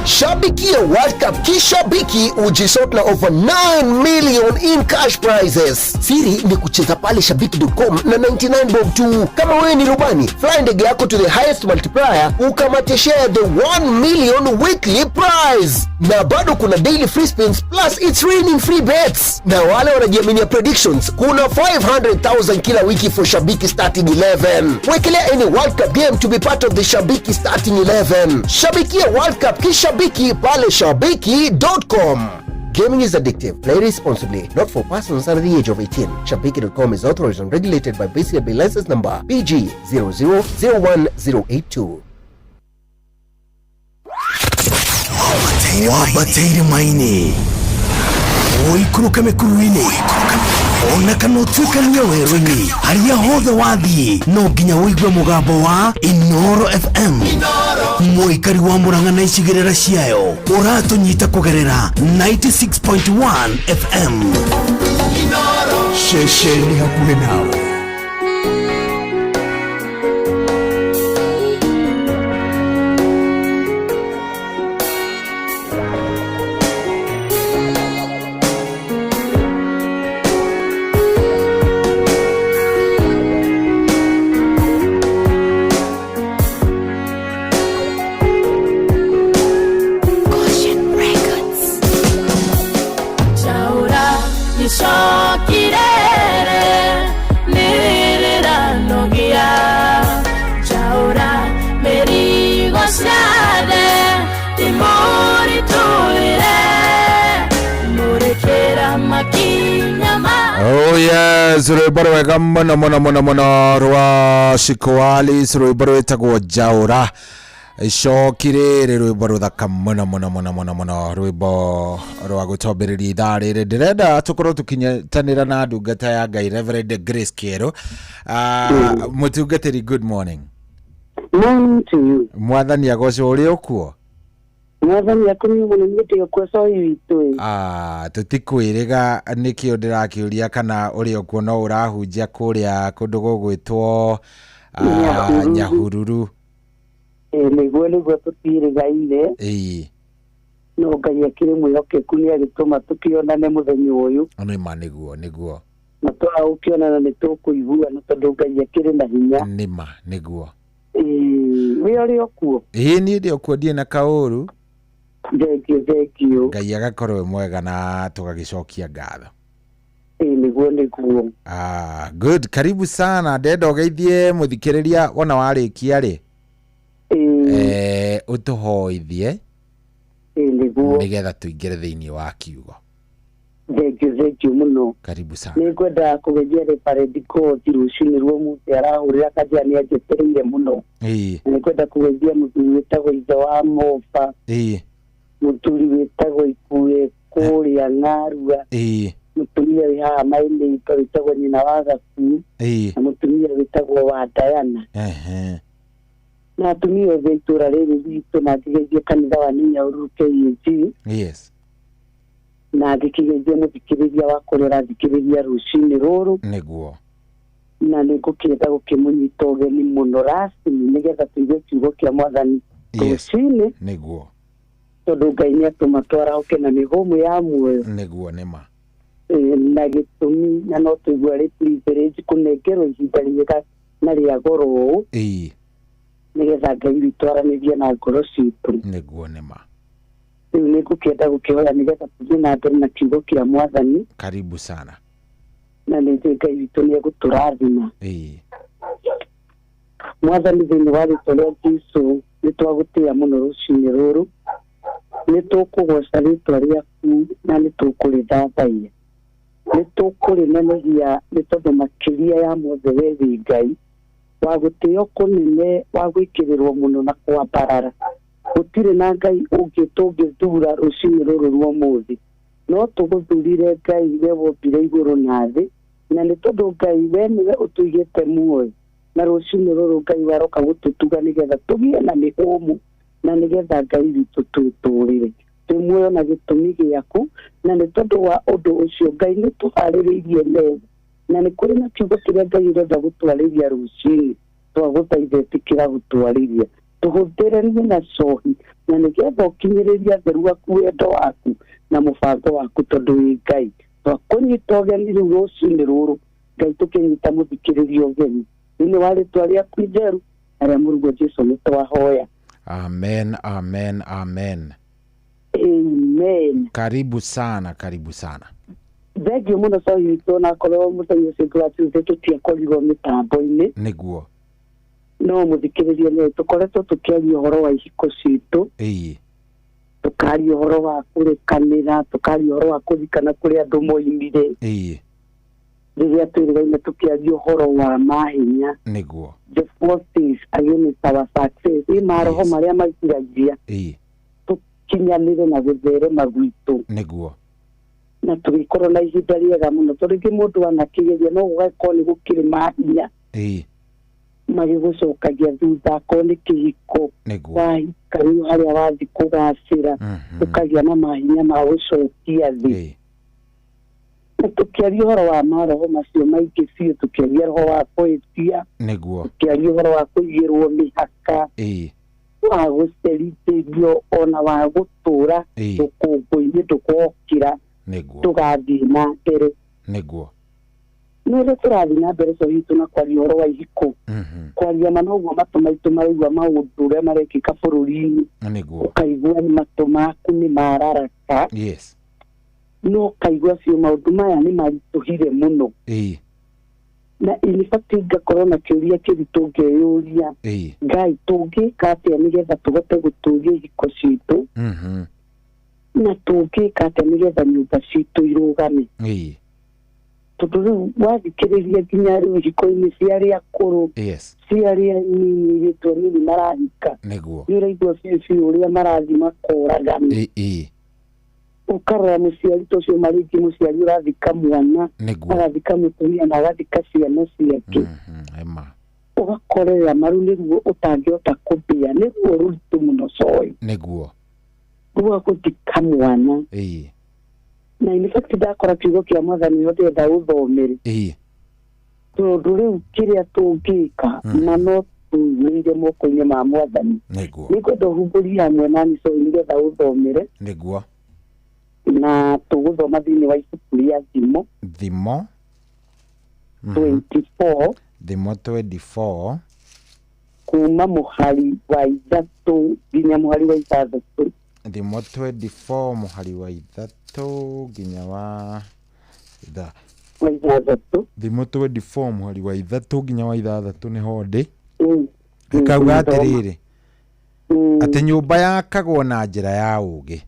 Shabikia World Cup kishabiki ujisort na over 9 million in cash prizes. Siri ni kucheza pale shabiki.com na 99 bob tu. Kama wewe ni rubani, fly ndege yako to the highest multiplier ukamate share the 1 million weekly prize. Na bado kuna daily free spins plus it's raining free bets. Na wale wanajiaminia predictions, kuna 500,000 kila wiki for Shabiki starting 11. Wekelea any World Cup game to be part of the Shabiki starting 11. Shabikia World Cup kishabiki pale shabiki.com. Gaming is addictive. Play responsibly. Not for persons under the age of 18. Shabiki.com is authorized and regulated by BCLB license number PG 0001082. Wambateire maini ũikũrũke mĩkuru-inĩ ona kana ũtuĩkanie werũ-inĩ harĩa hothe wathiĩ no nginya ũigue mũgambo wa Inoro FM. Mũikari wa Murang'a na icigĩrĩra ciayo ũratũnyita kũgerera 96.1 FM. Ceceni hakuhĩ nawe. Oh yes, rwĩmbo rwega mũno mũno mũno mũno rwa Shikoalis, rwĩmbo rwĩtagwo Njaũra. Icoki rĩrĩ rwĩmbo rũthaka mũno mũno mũno mũno mũno, rwĩmbo rwa gũtwambĩrĩria ithaa rĩrĩ. Ndĩrenda tũkorwo tũkinyitanĩra na ndungata ya Ngai Reverend Grace Kĩerũ. Mũtungatĩri, good morning. Morning to you. Mwathani agocwo. Ũrĩ ũkuo? Mwathani akũrĩ mũno nĩ ũkuo coĩ witũ. Tũtikwĩrĩga nĩkĩo ndĩrakĩũria kana ũrĩ ũkuo no ũrahunjia kũrĩa kũndũ gũgwĩtwo Nyahururu. Nĩguo nĩguo tũtiĩrĩgaire. Ĩĩ. No Ngai akĩrĩ mwĩhokeku nĩ agĩtũma tũkĩonane mũthenya ũyũ. Nĩma nĩguo nĩguo. Na twaga gũkĩonana nĩ tũkũiguana tondũ Ngai akĩrĩ na hinya. Nĩma nĩguo. Ĩĩ, wĩ ũrĩ ũkuo? Ĩĩ niĩ ndĩ ũkuo ndirĩ na kaũru. Thank you, thank you. Ngai agakorwo wĩ mwega na tũgagĩcokia ngatho. Ĩĩ nĩguo nĩguo. Good, karibu sana. Ndenda ũgeithie mũthikĩrĩria wona warĩkia rĩ. Ũtũhoithie. Ĩĩ nĩguo. Nĩgetha tũingĩre thĩinĩ wa kiugo. Thank you, thank you mũno. Karibu sana. Nĩ ngwenda kũgeithia Reverend Kothi rũcinĩ rwa ũmũthĩ arahũrĩra kanjĩra nĩ anjetereire mũno. Ĩĩ. Nĩ ngwenda kũgeithia mũthuri wĩtagwo ithe wa Moba. Ĩĩ. Mũthuri wĩtagwo Ikue kũrĩa Ng'arua. Ĩĩ. Mũtumia wĩ haha Maĩnĩito wĩtagwo nyina wa Gaku. Ĩĩ. Na mũtumia wĩtagwo wa Diana. Ehe. Na atumia othe itũra rĩrĩ ritũ na ngĩgeithie kanitha wa Nyahururu KAG. Yes. Na ngĩkĩgeithia mũthikĩrĩria wa kũrĩa ũrathikĩrĩria rũcinĩ rũrũ. Nĩguo. Na nĩ ngũkĩenda gũkĩmũnyita ũgeni mũno rasmi nĩgetha tũigue kiugo kĩa mwathani rũcinĩ. Nĩguo. Tondũ Ngai nĩ atũma twarahũke na mĩhũmũ ya muoyo. Nĩguo nĩma. Na gĩtũmi na no tũigue arĩ privilege kũnengerwo ihinda rĩega na rĩa goro ũũ, nĩgetha Ngai witũ aranĩrie na ngoro citũ. Nĩguo nĩma. Rĩu nĩ ngũkĩenda gũkĩhoya nĩgetha tũthiĩ na mbere na kiugo kĩa Mwathani. Karibu sana. Na nĩ njũĩ Ngai witũ nĩ egũtũrathima. Mwathani, thĩinĩ wa rĩtwa rĩa Jesũ, nĩ twagũtĩĩa mũno rũcinĩ rũrũ, nĩ tũkũgoca rĩtwa rĩaku na nĩ tũkũrĩthathaiya, nĩ tũkũrĩnenehia, nĩ tondũ makĩria ya mothe we wĩ Ngai wa gũtĩo kũnene, wa gwĩkĩrĩrwo mũno na kwambarara. Gũtirĩ na Ngai ũngĩ tũngĩthura rũcinĩ rũrũ rwa ũmũthĩ, no tũgũthurire Ngai we wombire igũrũ na thĩ, na nĩ tondũ Ngai we nĩwe ũtũigĩte muoyo, na rũcinĩ rũrũ Ngai waroka gũtũtuga nĩgetha tũgĩe na mĩhũmũ, na nĩgetha Ngai witũ twĩtũrĩre twĩ muoyo na gĩtũmi gĩaku, na nĩ tondũ wa ũndũ ũcio Ngai nĩ tũharĩrĩirie metha, na nĩ kũrĩ na kiugo kĩrĩa Ngai ũrenda gũtwarĩria rũcinĩ, twagũthaitha ĩtĩkĩra gũtwarĩria, tũhũthĩre niĩ na cohi, na nĩgetha ũkinyĩrĩrie atheru aku wendo waku na mũbango waku, tondũ wĩ Ngai. Twakũnyita ũgeni rĩu rũcinĩ rũrũ, Ngai tũkĩnyita mũthikĩrĩria ũgeni thĩinĩ wa rĩtwa rĩaku itheru na rĩa mũrũguo Jesũ nĩ twahoya. Amen, amen, amen. Amen. Karibu sana, karibu sana. Thengiũ mũno cohi witũ, onakorwo mũthenya ũcio ũngĩ wa Tuesday tũtiakorirwo mĩtambo-inĩ. Nĩguo. No mũthikĩrĩria nĩ tũkoretwo tũkĩaria ũhoro wa ihiko citũ, tũkaria ũhoro wa kũrekanĩra, tũkaria ũhoro wa kũrikana kũrĩa andũ moimire, rĩrĩa twĩrĩgaine tũkĩaria ũhoro wa mahinya. Nĩguo. The forces against our success, ĩ maroho marĩa magiragia tũkinyanĩre na gũtherema gwitũ. Nĩguo. Na tũgĩkorwo na ihinda rĩega mũno, tondũ rĩngĩ mũndũ anakĩgeria no gũgakorwo nĩ gũkĩrĩ mahinya magĩgũcokagia thutha, akorwo nĩ kĩhiko wahika rĩu harĩa wathiĩ kũgacĩra, ũkagĩa na mahinya ma gũcokia thĩ. Na tũkĩaria ũhoro wa maroho macio maingĩ biũ, tũkĩaria roho wa kũhĩtia, Nĩguo. tũkĩaria ũhoro wa kũigĩrwo mĩhaka, wa gũcerithĩrio, ona wa gũtũra rũkũngũ-inĩ ndũgokĩra, Nĩguo. ndũgathiĩ na mbere. Nĩguo. No rĩrĩa tũrathiĩ na mbere cohi witũ na kwaria ũhoro wa ihiko, kwaria ma noguo matũ maitũ maraigua maũndũ ũrĩa marekĩka bũrũri-inĩ, Nĩguo. ũkaigua matũ maku nĩ mararaka. Yes. No ũkaigua biũ maũndũ maya nĩ maritũhire mũno. Na in fact ngakorwo na kĩũria kĩritũ ngeyũria, Ngai tũngĩka atĩa nĩgetha tũhote gũtũria ihiko citũ, na tũngĩka atĩa nĩgetha nyũmba citũ irũgame. Tondũ rĩu wathikĩrĩria nginya rĩu ihiko-inĩ cia arĩa akũrũ, cia arĩa nini, airĩtu anini marahika, Nĩguo. nĩ ũraigua biũ biũ ũrĩa marathiĩ makoragana. Ũkarora mũciari ta ũcio, marĩngĩ mũciari ũrathika mwana, agathika mũtumia na agathika ciana ciake, ũgakorera maru nĩ ruo ũtangĩhota kũmbĩa, nĩ ruo rũritũ mũno coĩ. Nĩguo. Rwa gũthika mwana. Na in fact ndakora kiugo kĩa Mwathani nĩho ndĩrenda ũthomere, tondũ rĩu kĩrĩa tũngĩka na no tũigĩrĩire moko-inĩ ma Mwathani. Nĩguo. Nĩngwenda ũhumbũrie hamwe nani coĩ nĩgetha ũthomere. Nĩguo. Na tũgũthoma thĩinĩ wa ibuku rĩa Thimo. Thimo 24. Thimo 24. Kuma mũhari wa 3 nginya mũhari wa 6. Thimo 24 mũhari wa 3 nginya wa 6. Thimo 24 mũhari wa 3 nginya wa 6 nĩho ndĩ. Ĩkauga atĩrĩrĩ, atĩ nyũmba yakagwo na njĩra ya ũũgĩ,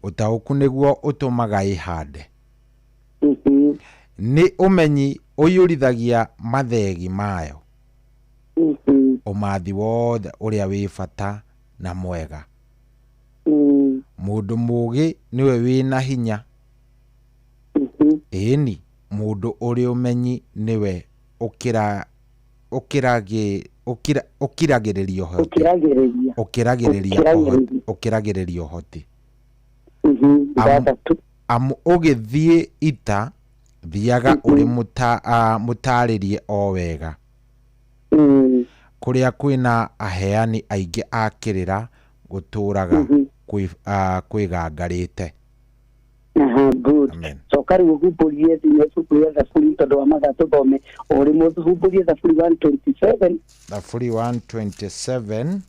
ũtaũku nĩguo ũtũmaga ĩhande, nĩ ũmenyi ũiyũrithagia mathegi mayo, ũmathi wothe ũrĩa wĩ bata na mwega. Mũndũ mũũgĩ nĩwe wĩna hinya, ĩni mũndũ ũrĩ ũmenyi nĩwe ũkiragĩrĩria ũhoti. Ũkiragĩrĩria ũhoti. Amu ũgĩthiĩ ita, thiaga ũrĩ mũtarĩrie o wega. Kũrĩa kwĩna aheani aingĩ a kĩrĩra, gũtũraga kwĩgangarĩte. Good. Ũgũcoka rĩu ũhumbũrie thĩinĩ wa ibuku rĩa Thaburi tondũ wa mathaa tũthome o rĩmwe, ũhumbũrie Thaburi 127. Thaburi 127.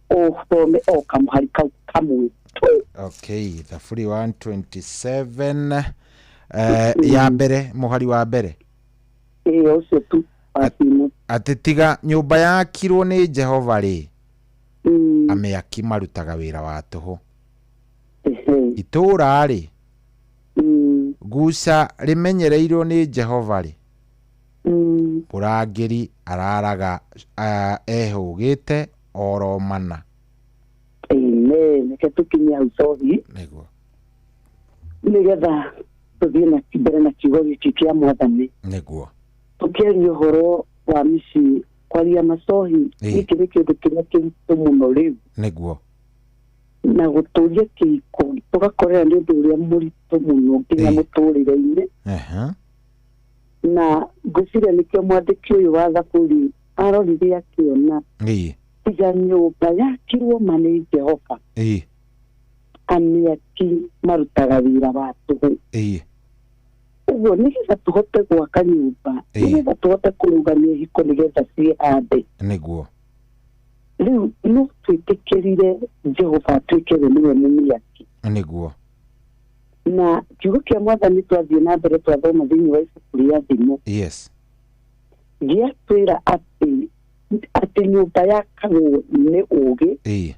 Ũthome o kamũhari kau kamwe tu. Okay, Thaburi 127, ya mbere, mũhari wa mbere. Ĩĩ, ũcio tu wacimu. Atĩ tiga nyũmba yakirwo nĩ Jehova rĩ, amĩaki marutaga wĩra wa tũhũ. Itũũra rĩ, guca rĩmenyereirwo nĩ Jehova rĩ, mũrangĩri araraga ehũgĩte oromana. Amen. Reke tũkinye hau cohi. Nĩguo. Nĩgetha tũthiĩ na mbere na kiugo gĩkĩ kĩa Mwathani. Nĩguo. Tũkĩaria ũhoro wa mĩciĩ, kwaria macohi, gĩkĩ nĩ kĩndũ kĩrĩa kĩritũ mũno rĩu. Nĩguo. Na gũtũria kĩhiko tũgakorera nĩ ũndũ ũrĩa mũritũ mũno nginya mũtũrĩre-inĩ. Na ngwĩciria nĩkĩo mwandĩki ũyũ wa Thaburi arorire akĩona tiga nyũmba yakirwo ma nĩ Jehova, amĩaki marutaga wĩra wa tũhũ. Ũguo nĩgetha tũhote gwaka nyũmba, nĩgetha tũhote kũrũgamia ihiko, nĩgetha ciĩhande. Nĩguo. Rĩu no twĩtĩkĩrire Jehova atuĩke we nĩwe mũmĩaki. Nĩguo. Na kiugo kĩa Mwathani twathiĩ na mbere twathoma thĩinĩ wa ibuku rĩa Thimo. Yes. Gĩatwĩra atĩ nyũmba yakagwo nĩ ũũgĩ.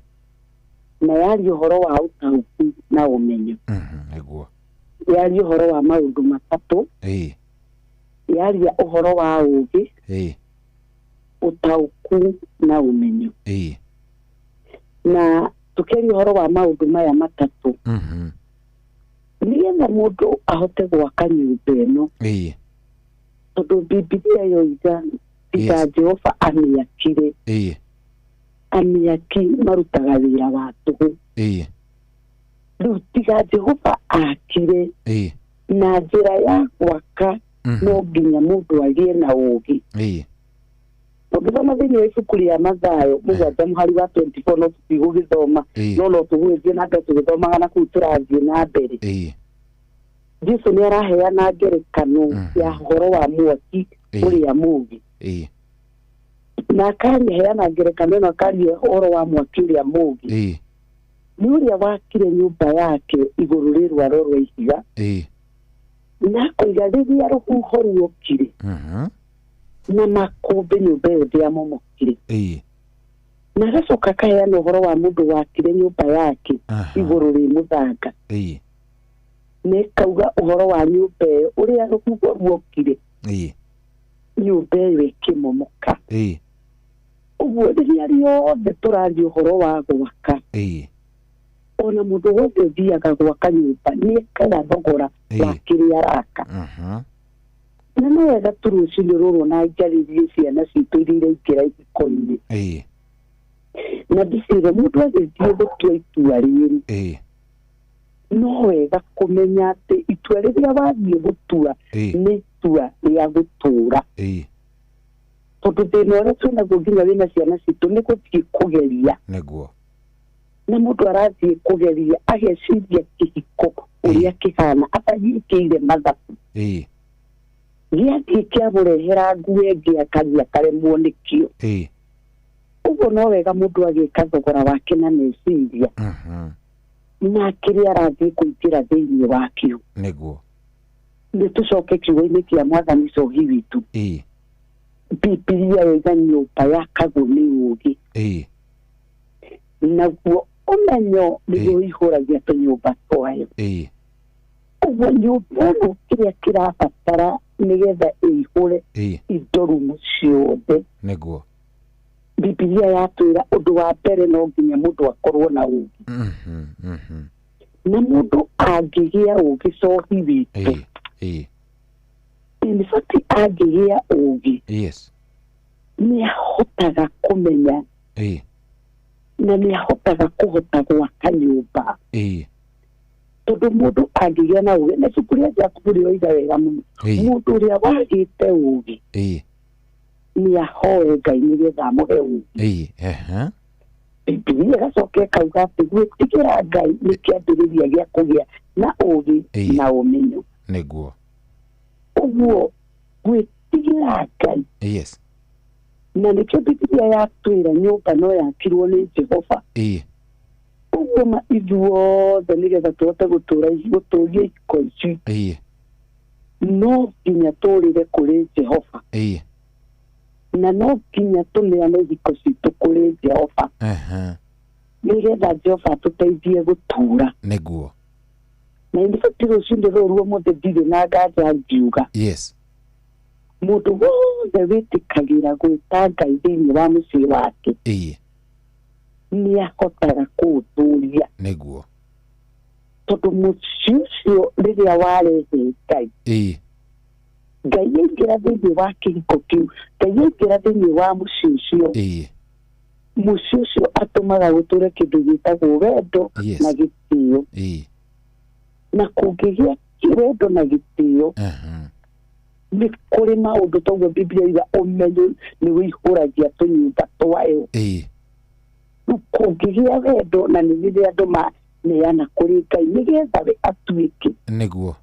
Na yaria ũhoro wa ũtaũku na ũmenyo. Nĩguo. Yaria ũhoro wa maũndũ matatũ. Yaria ũhoro wa ũũgĩ, ũtaũku na ũmenyo. Na tũkĩaria ũhoro wa maũndũ maya matatũ, nĩgetha mũndũ ahote gwaka nyũmba ĩno, tondũ Bibilia yoiga tiga Jehova amĩakire, amĩaki marutaga wĩra wa tũhũ. Rĩu tiga Jehova akire na njĩra ya gwaka, no nginya mũndũ agĩe na ũũgĩ. Ũngĩthoma thĩinĩ wa ibuku rĩa Mathayo 7 mũhari wa 24, no tũtigũgĩthoma, no tũgũgĩthiĩ na mbere tũgĩthomaga na kũu tũrathiĩ na mbere. Jesu nĩ araheana ngerekano ya ũhoro wa mwaki ũrĩa mũũgĩ. Na akaheana ngerekano ĩno, akaria ũhoro wa mwaki ũrĩa mũũgĩ. Nĩ ũrĩa wakire nyũmba yake igũrũ rĩ rwaro rwa ihiga. Na akoiga rĩrĩa rũhuho ruokire na makũmbĩ nyũmba ĩyo ndĩamomokire. Na agacoka akaheana ũhoro wa mũndũ wakire nyũmba yake igũrũ rĩ mũthanga. Na ĩkauga ũhoro wa nyũmba ĩyo ũrĩa rũhuho ruokire, nyũmba ĩyo ĩkĩmomoka. Ũguo rĩrĩa rĩothe tũraria ũhoro wa gwaka, ona mũndũ wothe ũthiaga gwaka nyũmba nĩ ekaga thogora wa kĩrĩa araka. Na no wega tu rũcinĩ rũrũ na njarĩrie ciana citũ iria iraingĩra ihiko-inĩ. Na ndĩcirie mũndũ agĩthiĩ gũtua itua rĩrĩ, no wega kũmenya atĩ itua rĩrĩa wathiĩ gũtua nĩ itua rĩa gũtũũra. Tondũ thĩna ũrĩa twĩnaguo nginya wĩna ciana citũ nĩ gũthiĩ kũgeria. Nĩguo. Na mũndũ arathiĩ kũgeria ageciria kĩhiko ũrĩa kĩhana atagĩkĩire mathabu. Gĩathiĩ kĩamũrehera nguo ĩngĩ akagia akaremwo nĩkĩo. Ũguo no wega mũndũ agĩka thogora wake na meciria na kĩrĩa arathiĩ kũingĩra thĩinĩ wakĩo. Nĩguo. Nĩ tũcoke kiugo-inĩ kĩa Mwathani cohi witũ. Bibilia yoiga nyũmba yakagwo nĩ ũũgĩ. Naguo ũmenyo nĩguo ũihũragia tũnyũmba twayo. Ũguo nyũmba ĩno kĩrĩa kĩrabatara nĩgetha ĩihũre indo rumu ciothe. Nĩguo. Bibilia yatwĩra ũndũ wa mbere no nginya mũndũ akorwo na ũũgĩ. Na mũndũ angĩgĩa ũũgĩ cohi witũ, in fact angĩgĩa ũũgĩ, nĩ ahotaga kũmenya na nĩ ahotaga kũhota gwaka nyũmba. Tondũ mũndũ angĩgĩa na ũũgĩ, na ibuku rĩa Jakubu rĩoiga wega mũno, mũndũ ũrĩa wagĩte ũũgĩ nĩ ahoe Ngai nĩgetha amũhe ũũgĩ. Bibilia ĩgacoka ĩkauga atĩ gwĩtigĩra Ngai nĩ kĩambĩrĩria gĩa kũgĩa na ũũgĩ na ũmenyo. Nĩguo. Ũguo gwĩtigĩra Ngai. Yes. Na nĩkĩo Bibilia yatwĩra nyũmba no yakirwo nĩ Jehova. Ũguo ma ithuothe nĩgetha tũhote gũtũria ihiko ici. No nginya tũrĩre kũrĩ Jehova. Na no nginya tũneane ihiko citũ kũrĩ Jehova. Nĩgetha Jehova atũteithie gũtũra. Nĩguo. Na in fact rũcinĩ rũrũ ũmũthĩ ndirĩ na nganja ngiuga. Yes. Mũndũ wothe wĩtĩkagĩra gwĩta Ngai thĩinĩ wa mũciĩ wake. Nĩ ahotaga kũũtũria. Nĩguo. Tondũ mũciĩ ũcio rĩrĩa warehe Ngai. Ngai aingĩra thĩinĩ wa kĩhiko kĩu, Ngai aingĩra thĩinĩ wa mũciĩ ũcio. Mũciĩ ũcio atũmaga gũtũre kĩndũ gĩtagwo wendo na gĩtĩo. Na kũngĩgĩa wendo na gĩtĩo, nĩ kũrĩ maũndũ toguo Biblia iga ũmenyo nĩ wĩihũragia tũnyũmba twayo. Rĩu kũngĩgĩa wendo na nĩ rĩrĩa andũ maneana kũrĩ Ngai nĩgetha we atuĩke Nĩguo.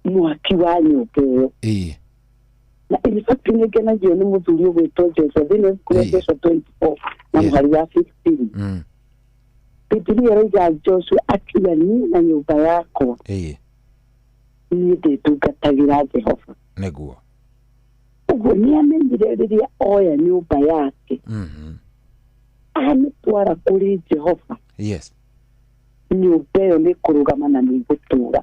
mwaki wa nyũmba ĩyo. Na in fact nĩ ngenagio nĩ mũthuri ũgwĩtwo Joshua thĩinĩ wa ibuku rĩa Joshua 24 na mũhari wa 15. Bibilia ĩroiga Joshua akiuga niĩ na nyũmba yakwa niĩ ndĩtungatagĩra Jehova. Nĩguo. Ũguo nĩ amenyire rĩrĩa oya nyũmba yake amĩtwara kũrĩ Jehova. Yes. Nyũmba ĩyo nĩ kũrũgama na nĩ gũtũra.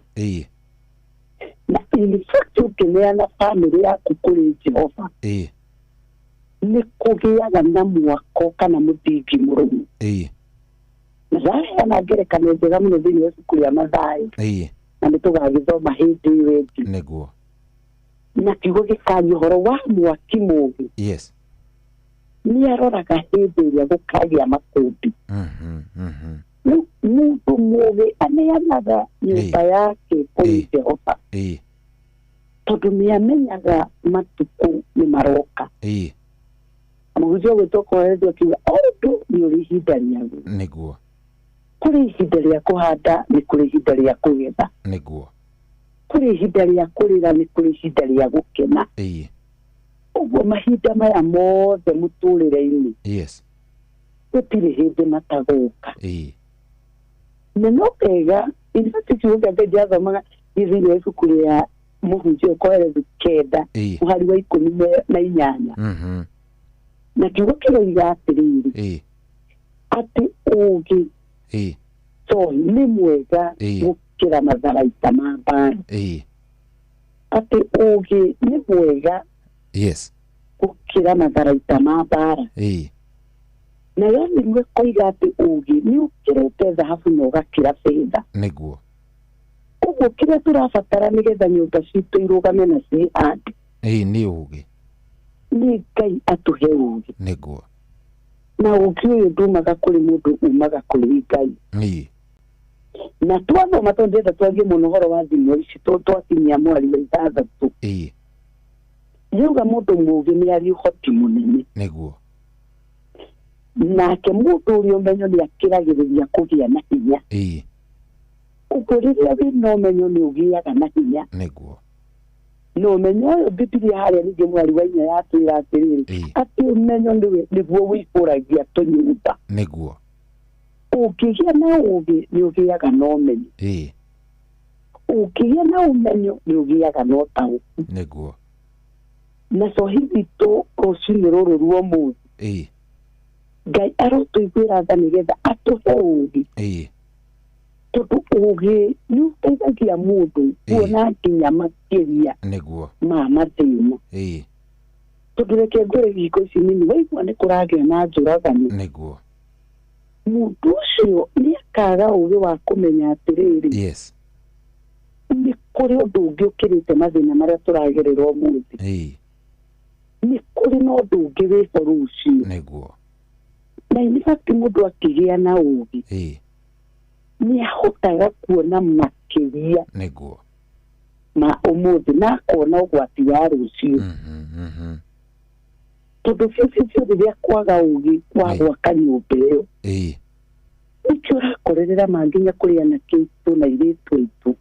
Na in fact ũngĩneana bamĩrĩ yaku kũrĩ Jehova nĩ kũgĩaga na mwako kana mũthingi mũrũmu. Na ndaheana ngerekano njega mũno thĩinĩ wa ibuku rĩa Mathayo. Na nĩ tũgagĩthoma hĩndĩ ĩyo ĩngĩ. Nĩguo. Na kiugo gĩkaria ũhoro wa mwaki mũũgĩ. Yes. Nĩ aroraga hĩndĩ ĩrĩa gũkagĩa makũmbĩ. Rĩu mũndũ mũũgĩ aneanaga nyũmba yake kũrĩ Jehova. Tondũ nĩ amenyaga matukũ nĩ maroka. Mũhunjia ũgwĩtwo Kohelethu akiuga o ũndũ nĩ ũrĩ ihinda rĩaguo. Nĩguo. Kũrĩ ihinda rĩa kũhanda, nĩ kũrĩ ihinda rĩa kũgetha. Nĩguo. Kũrĩ ihinda rĩa kũrĩra, nĩ kũrĩ ihinda rĩa gũkena. Ũguo mahinda maya mothe mũtũrĩre-inĩ. Yes. Gũtirĩ hĩndĩ matagũka. Na no wega, in fact kiugo kĩa Ngai ndiathomaga thĩinĩ wa ibuku rĩa mũhunjia Kohelethu 9 mũhari wa 18. Na kiugo kĩroiga atĩrĩrĩ, atĩ ũũgĩ nĩ mwega gũkĩra matharaita ma mbaara. Atĩ ũũgĩ nĩ mwega Yes. gũkĩra matharaita ma mbaara. Nayo thimũ ĩkoiga atĩ ũũgĩ nĩ ũkĩrĩte thahabu na ũgakĩra betha. Nĩguo. Ũguo kĩrĩa tũrabatara nĩgetha nyũmba citũ irũgame na ciĩhande. Nĩ ũũgĩ. Nĩ Ngai atũhe ũũgĩ. Nĩguo. Na ũũgĩ ũyũ ndumaga kũrĩ mũndũ, umaga kũrĩ Ngai. Na twathoma tondũ ndĩrenda twarie mũno ũhoro wa thimũ ici twakinyia mweri wa 6. Yauga mũndũ mũũgĩ nĩ arĩ ũhoti mũnene. Nĩguo. Nake mũndũ ũrĩa ũmenyo nĩ akĩragĩrĩria kũgĩa na hinya. Ũguo rĩrĩa wĩna ũmenyo nĩ ũgĩaga na hinya. Nĩguo. Na ũmenyo ũyũ Bibilia harĩa ningĩ mweri wa 4 yatwĩra atĩrĩrĩ, atĩ ũmenyo nĩguo wĩihũragia tũnyũmba. Nĩguo. Ũngĩgĩa na ũũgĩ nĩ ũgĩaga na ũmenyo. Ũngĩgĩa na ũmenyo nĩ ũgĩaga na ũtaũku. Nĩguo. Na cohi witũ rũcinĩ rũrũ rwa ũmũthĩ, Ngai arotũiguĩra tha nĩgetha atũhe ũũgĩ. Tondũ ũũgĩ nĩ ũteithagia mũndũ kuona nginya makĩria Nĩguo. ma mathĩna. Tondũ reke ngwĩre ihiko ici nini, waigua nĩ kũragĩa na njũragano. Nĩguo. Mũndũ ũcio nĩ akaga ũũgĩ wa kũmenya atĩrĩrĩ, Yes. nĩ kũrĩ ũndũ ũngĩ ũkĩrĩte mathĩna marĩa tũragerera ũmũthĩ. Nĩ kũrĩ na ũndũ ũngĩ wĩho rũciũ. Nĩguo. Na in fact mũndũ akĩgĩa na ũũgĩ nĩ ahotaga kuona makĩria Nĩguo. ma ũmũthĩ na akona ũgwati wa rũciũ. Tondũ biũ rĩrĩa kwaga ũũgĩ wa gwaka nyũmba ĩyo, nĩkĩo ũrakorerera manginya kũrĩ anake aitũ na airĩtu aitũ.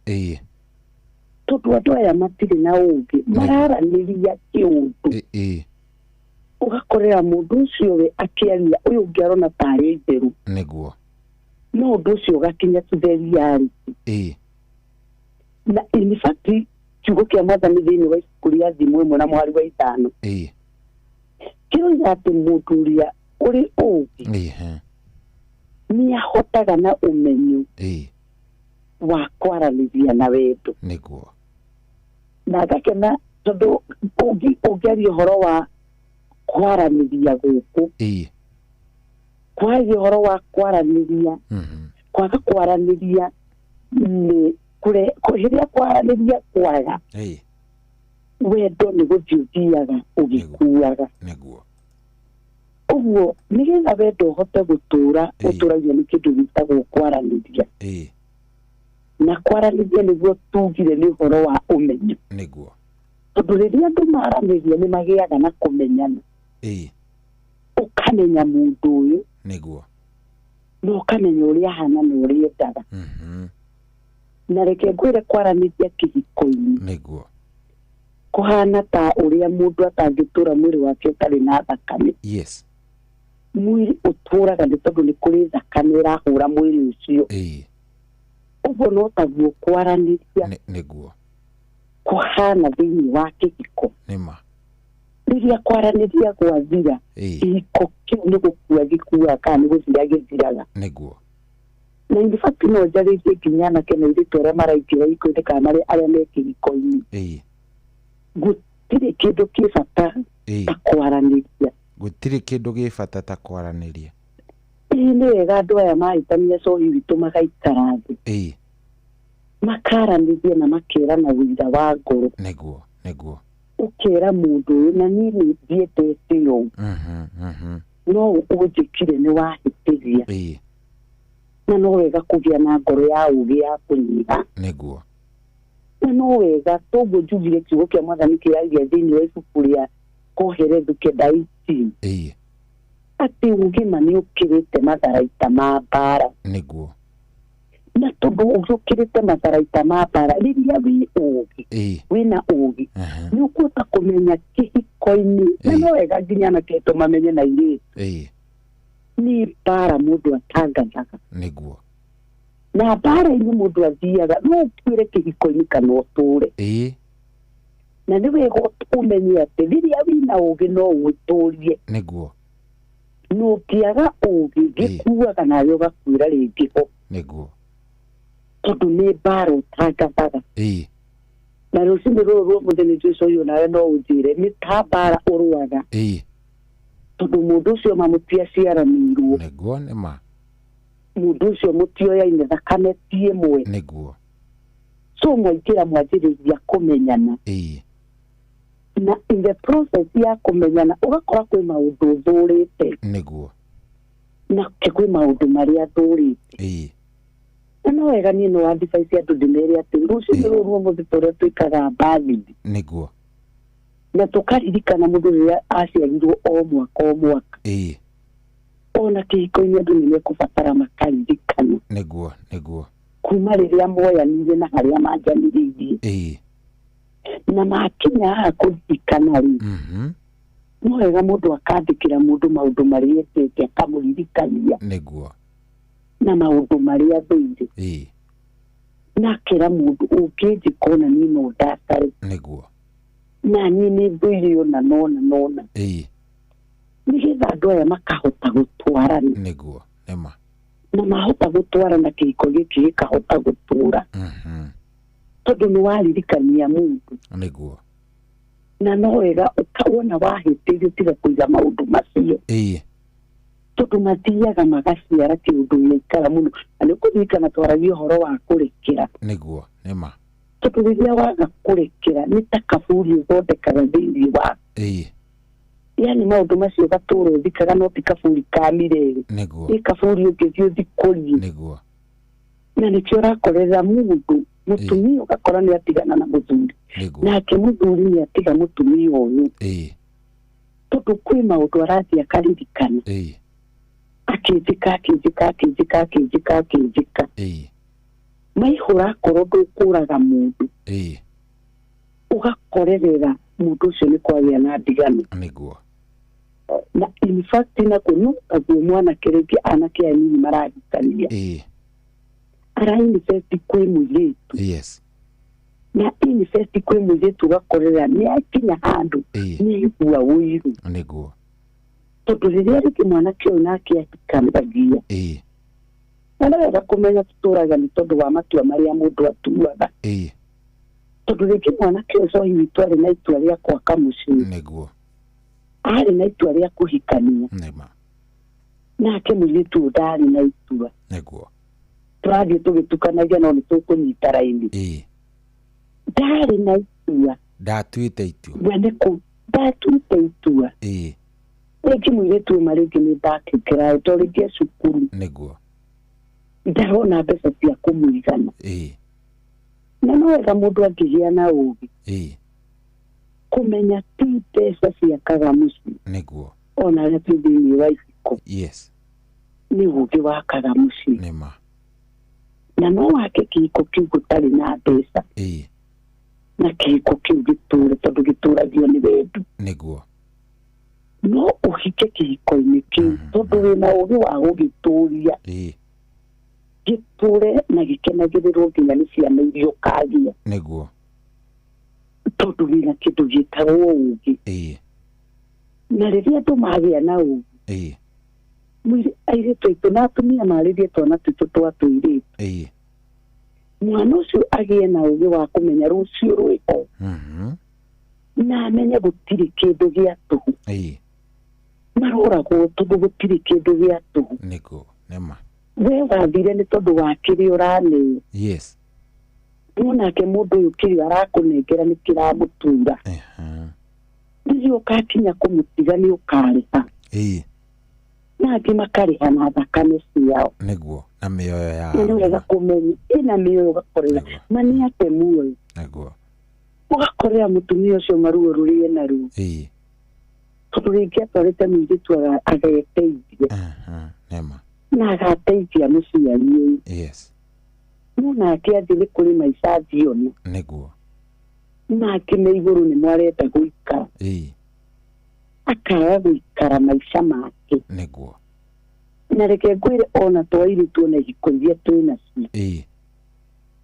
Tondũ andũ aya matirĩ na ũũgĩ, mararanĩria kĩũndũ. Ũgakorera mũndũ ũcio we akĩaria ũyũ ũngĩ arona tarĩ njerũ. Nĩguo. No ũndũ ũcio ũgakinya to the reality. Na in fact kiugo kĩa Mwathani thĩinĩ wa ibuku rĩa Thimo 1 na mũhari wa 5. Kĩroiga atĩ mũndũ ũrĩa ũrĩ ũũgĩ nĩ ahotaga na ũmenyo wa kwaranĩria na wendo. Nĩguo. Na ngakena tondũ ũngĩaria ũhoro wa kwaranĩria gũkũ, kwaria ũhoro wa kwaranĩria, kwaga kwaranĩria nĩ rĩrĩa kwaranĩria kwaga, wendo nĩ gũthiĩ ũthiaga ũgĩkuaga. Nĩguo. Ũguo nĩgetha wendo ũhote gũtũra, ũtũragio nĩ kĩndũ gĩtagwo kwaranĩria. Na kwaranĩria nĩguo tugire nĩ ũhoro wa ũmenyo. Nĩguo. Tondũ rĩrĩa andũ maranĩria nĩ magĩaga na kũmenyana. Ũkamenya mũndũ ũyũ. Nĩguo. Na ũkamenya ũrĩa ahana na ũrĩa endaga. Na reke ngwĩre kwaranĩria kĩhiko-inĩ. Nĩguo. Kũhana ta ũrĩa mũndũ atangĩtũra mwĩrĩ wake ũtarĩ na thakame. Yes. Mwĩrĩ ũtũraga nĩ tondũ nĩ kũrĩ thakame ĩrahũra mwĩrĩ ũcio. Ũguo no taguo kwaranĩria. Nĩguo. Kũhana thĩinĩ wa kĩhiko. Nĩma. Rĩrĩa kwaranĩria gwathira, kĩhiko kĩu nĩ gũkua gĩkuaga kana nĩ gũthira gĩthiraga. Nĩguo. Na in fact no njarĩtie nginya anake na airĩtu arĩa maraingĩra ihiko-inĩ kana arĩa me kĩhiko-inĩ. Gũtirĩ kĩndũ kĩ bata ta kwaranĩria. Gũtirĩ kĩndũ gĩ bata ta kwaranĩria. Ĩĩ nĩ wega andũ aya mahĩtania cohi witũ magaikara thĩ. Makaranĩria na makerana ũira wa ngoro. Nĩguo, nĩguo. Ũkera mũndũ ũyũ na niĩ nĩ ndiendete ũũ. No ũnjĩkire nĩ wahĩtĩria. Na no wega kũgĩa na ngoro ya ũũgĩ ya kũnyiha. Nĩguo. Na no wega toguo njugire kiugo kĩa Mwathani kĩragia thĩinĩ wa ibuku rĩa Kohelethu 9:18. Atĩ ũgima nĩ ũkĩrĩte matharaita ma mbara. Nĩguo. Na tondũ ũgĩ ũkĩrĩte matharaita ma mbara, rĩrĩa wĩ ũũgĩ, wĩna ũũgĩ, nĩ ũkũhota kũmenya kĩhiko-inĩ. Na no wega nginya anake aitũ mamenye na airĩtu. Nĩ mbara mũndũ atangathaga. Nĩguo. Na mbara-inĩ mũndũ athiaga, no ũkuĩre kĩhiko-inĩ kana ũtũre. Na nĩ wega ũmenye atĩ rĩrĩa wĩna ũũgĩ no ũtũrie. Nĩguo. Na ũngĩaga ũũgĩ gĩkuaga nawe ũgakuĩra rĩngĩ ho. Nĩguo. Tondũ nĩ mbara ũtangathaga. Na rũcinĩ rũrũ rwa mũthenya Jesũ ũyũ nawe no ũnjĩre nĩ ta mbara ũrũaga. Tondũ mũndũ ũcio mamũtiaciaranĩirwo. Nĩguo nĩma. Mũndũ ũcio mũtioyaine thakame ti ĩmwe. Nĩguo. So mwaingĩra mwanjĩrĩria kũmenyana. Na in the process ya kũmenyana ũgakora kwĩ maũndũ ũthũrĩte. Nĩguo. Na kwĩ maũndũ marĩa thũrĩte. Na no wega niĩ no advice andũ ndĩmere atĩ rũcinĩ rũrũ rwa mũthĩ tũrĩa twĩkaga birthday. Nĩguo. Na tũkaririkana mũndũ rĩrĩa aciarirwo o mwaka o mwaka. Ona kĩhiko-inĩ andũ nĩ mekũbatara makaririkana. Nĩguo, nĩguo. Kuma rĩrĩa moyanire na harĩa manjanĩrĩirie. Na makinya haha kũririkana rĩ, no wega mũndũ akandĩkĩra mũndũ maũndũ marĩa endete akamũririkania. Nĩguo. Na maũndũ marĩa athũire. Na akera mũndũ ũngĩnjĩka ona niĩ no ndakare. Nĩguo. Na niĩ nĩ thũire ona nona nona. Nĩgetha andũ aya makahota gũtwarana. Nĩguo, nĩma. Na mahota gũtwarana kĩhiko gĩkĩ gĩkahota gũtũra. Tondũ nĩ waririkania mũndũ. Nĩguo. Na no wega ũkawona wahĩtĩrio tiga kũiga maũndũ macio. Tondũ mathiaga magaciara kĩũndũ gĩaikara mũno. Na nĩ ũkũririkana twaragia ũhoro wa kũrekera. Nĩguo, nĩma. Tondũ rĩrĩa waga kũrekera nĩ ta kaburi ũthondekaga thĩinĩ waku. Yani maũndũ macio gatũra ũthikaga no ti kaburi ka mirere. Nĩguo. Nĩ kaburi ũngĩthiĩ ũthikũrie. Nĩguo. Na nĩkĩo ũrakorera mũndũ mũtumia ũgakora nĩ atigana na mũthuri. Nake mũthuri nĩ atiga mũtumia ũyũ. Tondũ kwĩ maũndũ arathiĩ akaririkana. Akĩnjĩka akĩnjĩka akĩnjĩka akĩnjĩka akĩnjĩka. Maihũra akorwo ndũkũraga mũndũ. Ũgakorerera mũndũ ũcio nĩ kwagĩa na ndigano. Nĩguo. Na in fact na kũnu aguo mwanake rĩngĩ anake anini marahikania. Ara invest kwĩ mũirĩtu. Yes. Na invest kwĩ mũirĩtu ũgakorera nĩ akinya handũ nĩ aigua ũiru. Nĩguo. Tondũ rĩrĩa rĩngĩ mwanake ũyũ nake ahikanagia. Na nĩ wega kũmenya tũtũraga nĩ tondũ wa matua marĩa mũndũ atuaga. Tondũ rĩngĩ mwanake ũcio witũ arĩ na itua rĩa gwaka mũciĩ. Nĩguo. Arĩ na itua rĩa kũhikania. Nĩma. Nake mũirĩtu ũyũ ndarĩ na itua. Nĩguo. Tũrathiĩ tũgĩtukanagia no nĩ tũkũnyita raini. Ndarĩ na itua. Ndatuĩte itua. We nĩ ndatuĩte itua. Rĩngĩ mũirĩtu ũyũ rĩngĩ nĩ background to rĩngĩ e cukuru. Nĩguo. Ndarona mbeca cia kũmũigana. Na no wega mũndũ angĩgĩa na ũũgĩ. Kũmenya ti mbeca ciakaga mũciĩ. Nĩguo. Ona arĩa twĩ thĩinĩ wa ihiko. Yes. Nĩ ũũgĩ wakaga mũciĩ. Nĩma. Na no wake kĩhiko kĩu gũtarĩ na mbeca. Na kĩhiko kĩu gĩtũre tondũ gĩtũragio nĩ wendo. Nĩguo. No ũhike kĩhiko-inĩ kĩu tondũ wĩna ũũgĩ wa gũgĩtũria. Gĩtũre na gĩkenagĩrĩrwo nginya nĩ ciana iria ũkagĩa. Nĩguo. Tondũ wĩna kĩndũ gĩtagwo ũũgĩ. Na rĩrĩa andũ magĩa na ũũgĩ. Airĩtu aitũ na atumia marĩrie twana twitũ twa tũirĩtu. Mwana ũcio agĩe na ũũgĩ wa kũmenya rũciũ rwĩho. Na amenye gũtirĩ kĩndũ gĩa tũhũ. Maroragwo tondũ gũtirĩ kĩndũ gĩa tũhũ. Nĩguo. Nĩma. We wathire nĩ tondũ wa kĩrĩa ũraneo. Yes. No nake mũndũ ũyũ kĩrĩa arakũnengera nĩ kĩramũtura. Rĩrĩa ũgakinya kũmũtiga nĩ ũkarĩha. Na angĩ makarĩha na thakame ciao. Nĩguo. Na mĩoyo yao. Nĩ wega kũmenya ĩna mĩoyo ũgakorera ma nĩ ate muoyo. Nĩguo. Ũgakorera mũtumia ũcio maruo rũrĩa ena ruo. Tondũ rĩngĩ atwarĩte mũirĩtu ageteithia. Nĩma. Na agateithia mũciari ũyũ. Yes. No nake athiĩ nĩ kũrĩ maica athiona. Nĩguo. Nake me igũrũ nĩ mwarenda gũikara. Akaga gũikara maica make. Nĩguo. Na reke ngwĩre ona twairĩtu ona ihiko iria twĩ nacio.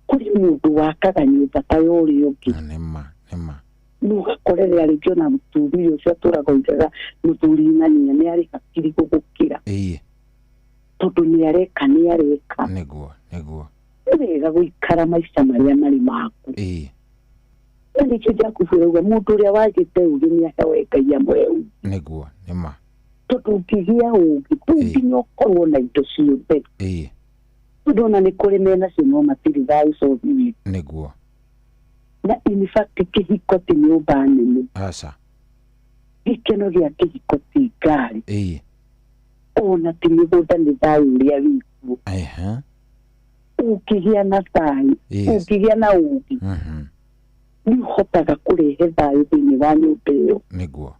Kũrĩ mũndũ wakaga nyũmba ta ya ũrĩa ũngĩ. Nĩma. Nĩma. Na ũgakorerera rĩngĩ ona mũtumia ũcio atũraga oigaga mũthuri ng'ania nĩ arĩ hakiri gũgũkĩra. Tondũ nĩ areka nĩ areka. Nĩguo. Nĩguo. Nĩ wega gũikara maica marĩa marĩ maku. Na nĩkĩo Jakubu arauga mũndũ ũrĩa wagĩte ũũgĩ nĩ ahewe Ngai amũhe ũũgĩ. Nĩguo. Nĩma. Tondũ ũngĩgĩa ũũgĩ to nginya ũkorwo na indo ciothe. Tondũ ona nĩ kũrĩ menacio no matirĩ thayũ cothi witũ. Nĩguo. Na in fact kĩhiko ti nyũmba nene. Aca. Gĩkeno gĩa kĩhiko ti ngari. Ona ti mĩgũnda nĩ thayũ ũrĩa wĩkuo. Ũngĩgĩa na thayũ, ũngĩgĩa na ũũgĩ, nĩ ũhotaga kũrehe thayũ thĩinĩ wa nyũmba ĩyo. Nĩguo.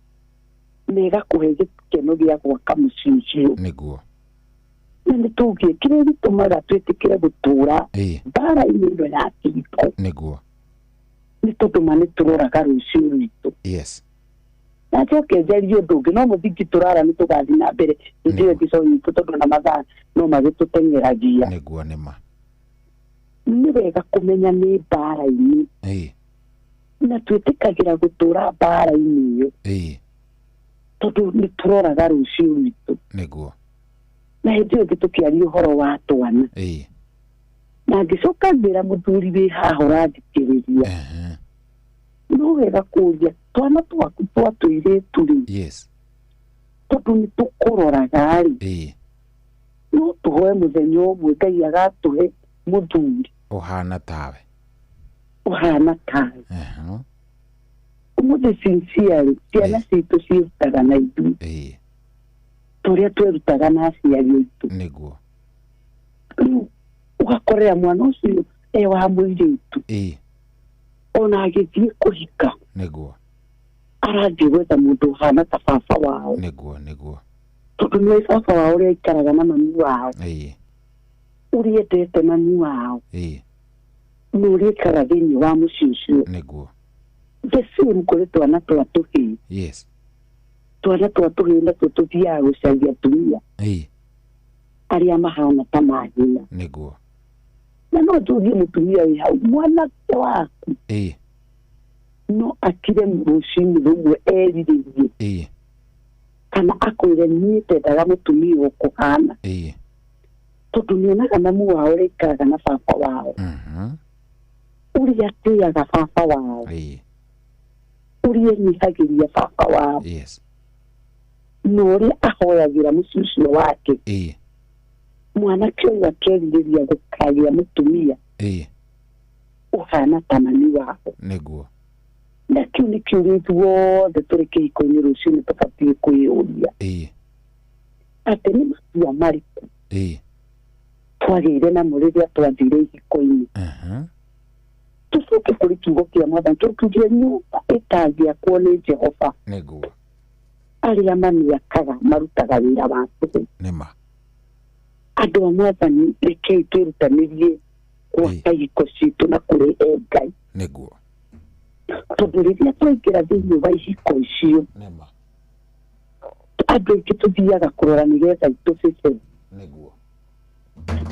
Na ĩgakũhe gĩkeno gĩa gwaka mũciĩ ũcio. Nĩguo. Na nĩ tũngĩ kĩrĩa gĩtũmaga twĩtĩkĩre gũtũra mbara-inĩ ĩno ya kĩhiko. Nĩguo. Nĩ tondũ ma nĩ tũroraga rũciũ rwitũ. Yes. Na njoke njarie ũndũ ũngĩ no mũthingi tũrara nĩ tũgathiĩ na mbere hĩndĩ ĩyo ĩngĩ witũ tondũ na mathaa no magĩtũteng'eragia. Nĩguo. Nĩma. Nĩ wega kũmenya nĩ mbara-inĩ. Na twĩtĩkagĩra gũtũra mbara-inĩ ĩyo. Tondũ nĩ tũroraga rũciũ rwitũ. Nĩguo. Na hĩndĩ ĩyo ĩngĩ tũkĩaria ũhoro wa twana. Na ngĩcoka ngĩra mũthuri wĩ haha ũrathikĩrĩria. No wega kũũria twana twaku twa tũirĩtu rĩ. Yes. Tondũ nĩ tũkũroraga rĩ. No tũhoe mũthenya ũmwe Ngai agatũhe mũthuri ũhana tawe. Ũhana tawe. Ũmũthĩ sincerely ciana citũ ciĩrutaga na ithuĩ. Tũrĩa twerutaga na aciari aitũ. Nĩguo. Rĩu ũgakorera mwana ũcio e wa mũirĩtu. Ona agĩthiĩ kũhika. Nĩguo. Arathiĩ gwetha mũndũ ũhana ta baba wao. Nĩguo. Nĩguo. Tondũ nĩoĩ baba wao ũrĩa aikaraga na mami wao. Ũrĩa endete mami wao. Na ũrĩa aikaraga thĩinĩ wa mũciĩ ũcio. Nĩguo. The same kũrĩ twana twa tũhĩĩ. Yes. Twana twa tũhĩĩ natuo tũthiaga gũcaria atumia arĩa mahana ta manyina. Nĩguo. Na no njũrie mũtumia wĩ hau, mwanake waku no akire rũcinĩ rũmwe erirĩrie kana akwĩre niĩ ndendaga mũtumia ũkũhana, tondũ nĩonaga mamu wao ũrĩa aikaraga na baba wao, ũrĩa atĩaga baba wao, ũrĩa enyihagĩria baba wao, Yes. na ũrĩa ahoyagĩra mũciĩ ũcio wake. Mwanake ũyũ akerirĩria gũkagĩa mũtumia ũhana ta mami wao. Nĩguo. Na kĩu nĩ kĩũria ithuothe tũrĩ kĩhiko-inĩ rũciũ tũbatiĩ kwĩyũria atĩ nĩ matua marĩkũ twagĩire namo rĩrĩa twathire ihiko-inĩ. Tũcoke kũrĩ kiugo kĩa Mwathani tũkiuge nyũmba ĩtangĩakwo nĩ Jehova. Nĩguo. Arĩa mamĩakaga marutaga wĩra wa tũhũ. Nĩma. Andũ a Mwathani, rekei twĩrutanĩrie gwaka ihiko citũ na kũrehe Ngai. Nĩguo. Tondũ rĩrĩa twaingĩra thĩinĩ wa ihiko icio, Nĩma. andũ aingĩ tũthiaga kũrora nĩgetha itũbĩbe. Nĩguo.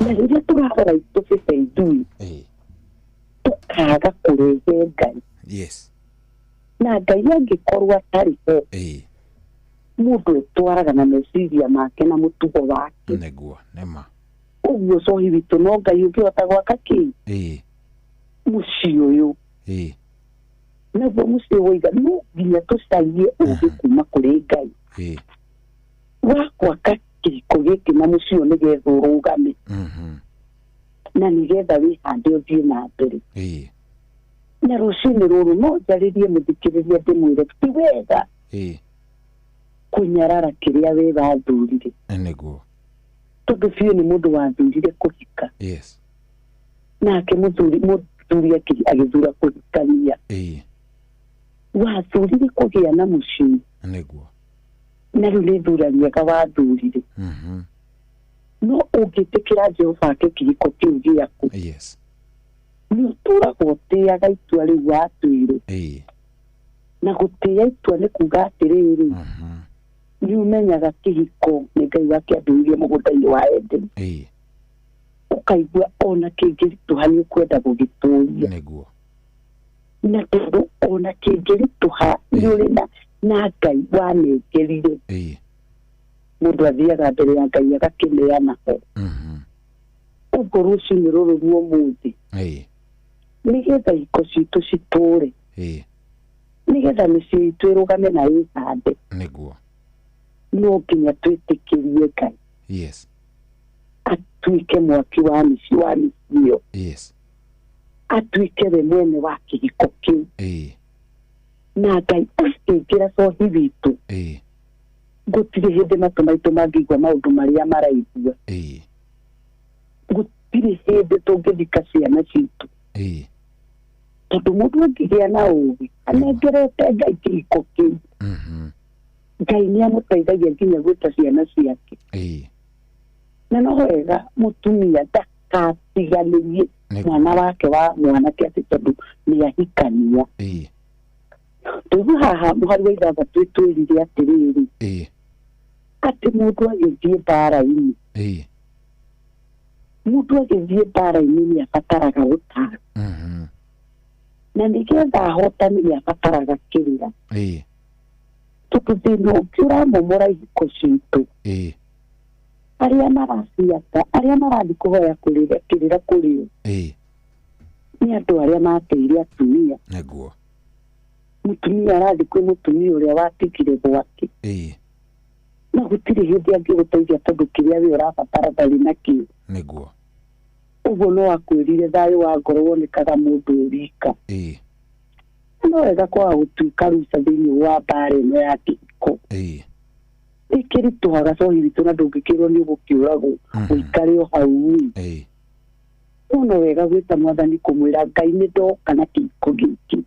Na rĩrĩa tũrarora itũbĩbe ithuĩ, tũkaga kũrehe Ngai. Yes. Na Ngai angĩkorwo atarĩ ho, mũndũ etwaraga na meciria make na mũtugo wake. Nĩguo. Nĩma. Ũguo cohi witũ no Ngai ũngĩhota gwaka kĩ mũciĩ ũyũ. Naguo mũciĩ woiga no nginya tũcarie ũũgĩ kuma kũrĩ Ngai wa gwaka kĩhiko gĩkĩ na mũciĩ ũyũ nĩgetha ũrũgame, na nĩgetha wĩhande ũthiĩ na mbere. Na rũcinĩ rũrũ no njarĩrie mũthikĩrĩria ndĩmwĩre ti wega kũnyarara kĩrĩa we wathurire. Nĩguo. Tondũ biũ nĩ mũndũ wathurire kũhika. Yes. Nake mũthuri agĩthura kũhikania. Wathurire kũgĩa na mũciĩ. Nĩguo. Na rĩu nĩ ithura rĩega wathurire. No ũngĩtĩkĩra Jehova ake kĩhiko kĩu gĩaku, Yes. nĩ ũtũraga ũtĩaga itua rĩu watuire. Na gũtĩa itua nĩ kuga atĩrĩrĩ, nĩ ũmenyaga kĩhiko nĩ Ngai wakĩambĩrĩirie mũgũnda-inĩ wa Edeni. Ũkaigua ona kĩngĩritũha nĩ ũkwenda gũgĩtũria. Nĩguo. Na tondũ ona kĩngĩritũha nĩ ũrĩ na Ngai wanengerire. Mũndũ athiaga mbere ya Ngai agakĩneana ho. Ũguo rũcinĩ rũrũ rwa ũmũthĩ, nĩgetha ihiko citũ citũre, nĩgetha mĩciĩ itũ ĩrũgame na ĩhande, Nĩguo. no nginya twĩtĩkĩrie Ngai Yes. atuĩke mwaki wa mĩciĩ wa mĩciĩ ĩyo. Yes. Atuĩke we mwene wa kĩhiko kĩu. Na Ngai akĩingĩra cohi witũ, gũtirĩ hĩndĩ matũ maitũ mangĩigua maũndũ marĩa maraigua. Gũtirĩ hĩndĩ tũngĩthika ciana citũ. Tondũ mũndũ angĩgĩa na ũũgĩ anengerete Ngai kĩhiko kĩu, Ngai nĩ amũteithagia nginya gwĩta ciana ciake. Na no wega mũtumia ndakatiganĩrie mwana wake wa mwanake atĩ tondũ nĩ ahikania. Tũigua haha mũhari wa 6 twĩrire atĩrĩrĩ, atĩ mũndũ agĩthiĩ mbara-inĩ, mũndũ agĩthiĩ mbara-inĩ nĩ abataraga gũtaaro. Na nĩgetha ahotane nĩ abataraga kĩrĩra. Tondũ thĩna ũngĩ ũramomora ihiko citũ, arĩa maraciaka, arĩa marathiĩ kũhoya kĩrĩra kũrĩ o, nĩ andũ arĩa mateire atumia. Nĩguo. Mũtumia arathiĩ kwĩ mũtumia ũrĩa watigire gwake. Na gũtirĩ hĩndĩ angĩgũteithia tondũ kĩrĩa we ũrabatara ndarĩ nakĩo. Nĩguo. Ũguo no akwĩrire thayũ wa ngoro wonekaga mũndũ e wika. No wega kwaga gũtuĩka ruca thĩinĩ wa mbara ĩno ya kĩhiko. Ĩkĩritũhaga cohi witũ na ndũngĩkĩrwo nĩ ũgũkĩũragwo ũikare o hau. No no wega gwĩta Mwathani kũmwĩra Ngai nĩ ndoka na kĩhiko gĩkĩ,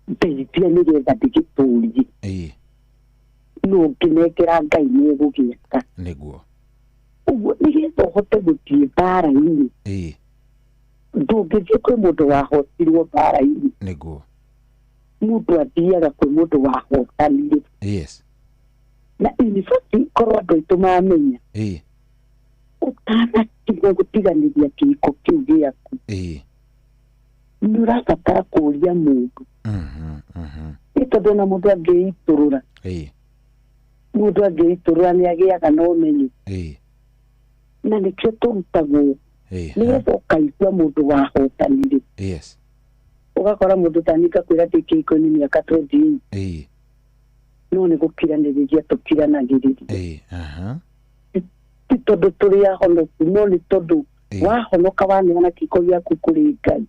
ndeithia nĩgetha ndĩgĩtũrie. No ngĩnengera Ngai nĩ egũgĩaka. Nĩguo. Ũguo nĩgetha ũhote gũthiĩ mbara-inĩ, ndũngĩthiĩ kwĩ mũndũ wahotirwo mbara-inĩ. Nĩguo. Mũndũ athiaga kwĩ mũndũ wahotanire. Yes. Na in fact korwo andũ aitũ mamenya ũtanakinya gũtiganĩria kĩhiko kĩu gĩaku, nĩ ũrabatara kũũria mũndũ. Nĩ tondũ ona mũndũ angĩitũrũra, mũndũ angĩitũrũra nĩ agĩaga na ũmenyo. Na nĩkĩo tũrutagwo nĩgetha ũkaigua mũndũ wahotanire. Yes. Ũgakora mũndũ ta niĩ ngakwĩra ndĩ kĩhiko-inĩ mĩaka 28, no nĩ gũkiranĩrĩria tũkiranagĩrĩria. Ti tondũ tũrĩ ahonoku, no nĩ tondũ wahonoka waneana kĩhiko gĩaku kũrĩ Ngai.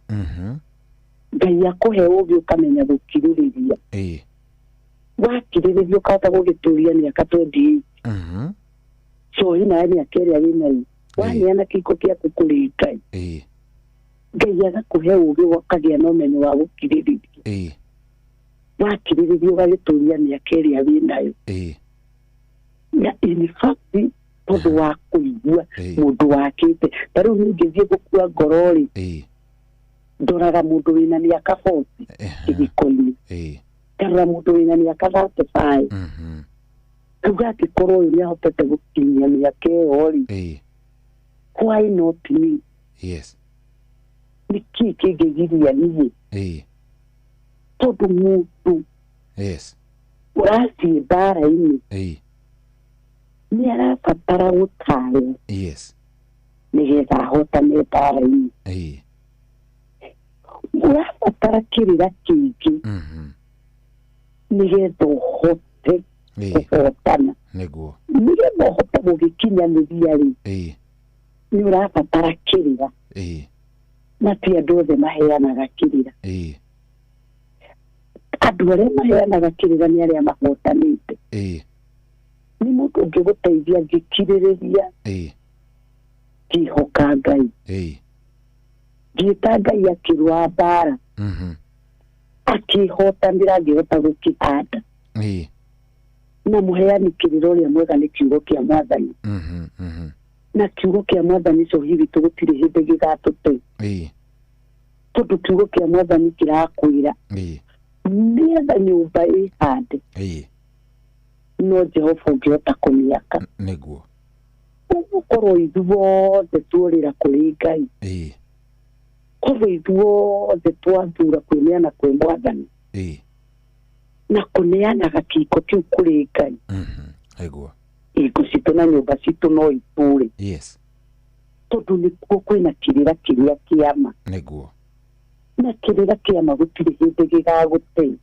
Ngai akũhe ũũgĩ ũkamenya gũkirĩrĩria. Wakirĩrĩria ũkahota gũgĩtũria mĩaka 28. Cohi nawe mĩaka ĩrĩa wĩnayo, waneana kĩhiko gĩaku kũrĩ Ngai, Ngai agakũhe ũũgĩ ũkagĩa na ũmenyo wa gũkirĩrĩria. Wakirĩrĩria ũgagĩtũria mĩaka ĩrĩa wĩnayo. Na in fact tondũ wa kũigua mũndũ wakĩte, ta rĩu niĩ ngĩthiĩ gũkua ngoro rĩ, ndoraga mũndũ wĩna mĩaka 40 kĩhiko-inĩ, ngarora mũndũ wĩna mĩaka 35. Ngauga angĩkorwo ũyũ nĩahotete gũkinyia mĩaka ĩyo rĩ, why not me? Yes. Nĩ kĩĩ kĩngĩgiria niĩ? Tondũ mũndũ Yes. ũrathiĩ mbara-inĩ nĩ arabatara gũtarwo. Yes. Nĩgetha ahotane mbara-inĩ. Ũrabatara kĩrĩra kĩingĩ nĩgetha ũhote kũhotana. Nĩguo. Nĩgetha ũhote gũgĩkinyanĩria rĩ, nĩ ũrabatara kĩrĩra. Na ti andũ othe maheanaga kĩrĩra. Andũ arĩa maheanaga kĩrĩra nĩ arĩa mahotanĩte. Nĩ mũndũ ũngĩgũteithia ngĩkirĩrĩria, ngĩhoka Ngai, ngĩta Ngai akĩrũa mbara, akĩhotanĩra ngĩhota gũkĩhanda. Na mũheani kĩrĩra ũrĩa mwega nĩ kiugo kĩa Mwathani. Na kiugo kĩa Mwathani cohi witũ gũtirĩ hĩndĩ gĩgatũte. Tondũ kiugo kĩa Mwathani kĩrakwĩra nĩgetha nyũmba ĩhande, no Jehova ũngĩhota kũmĩaka. Nĩguo. Ũguo korwo ithuothe tuorĩra kũrĩ Ngai, korwo ithuothe twathura kwĩneana kwĩ Mwathani na kũneanaga kĩhiko kĩu kũrĩ Ngai, Nĩguo. Ihiko citũ na nyũmba citũ no itũre. Yes. Tondũ nĩkuo kwĩna kĩrĩra kĩrĩa kĩama. Nĩguo. Na kĩrĩra kĩama gũtirĩ hĩndĩ gĩgagũte.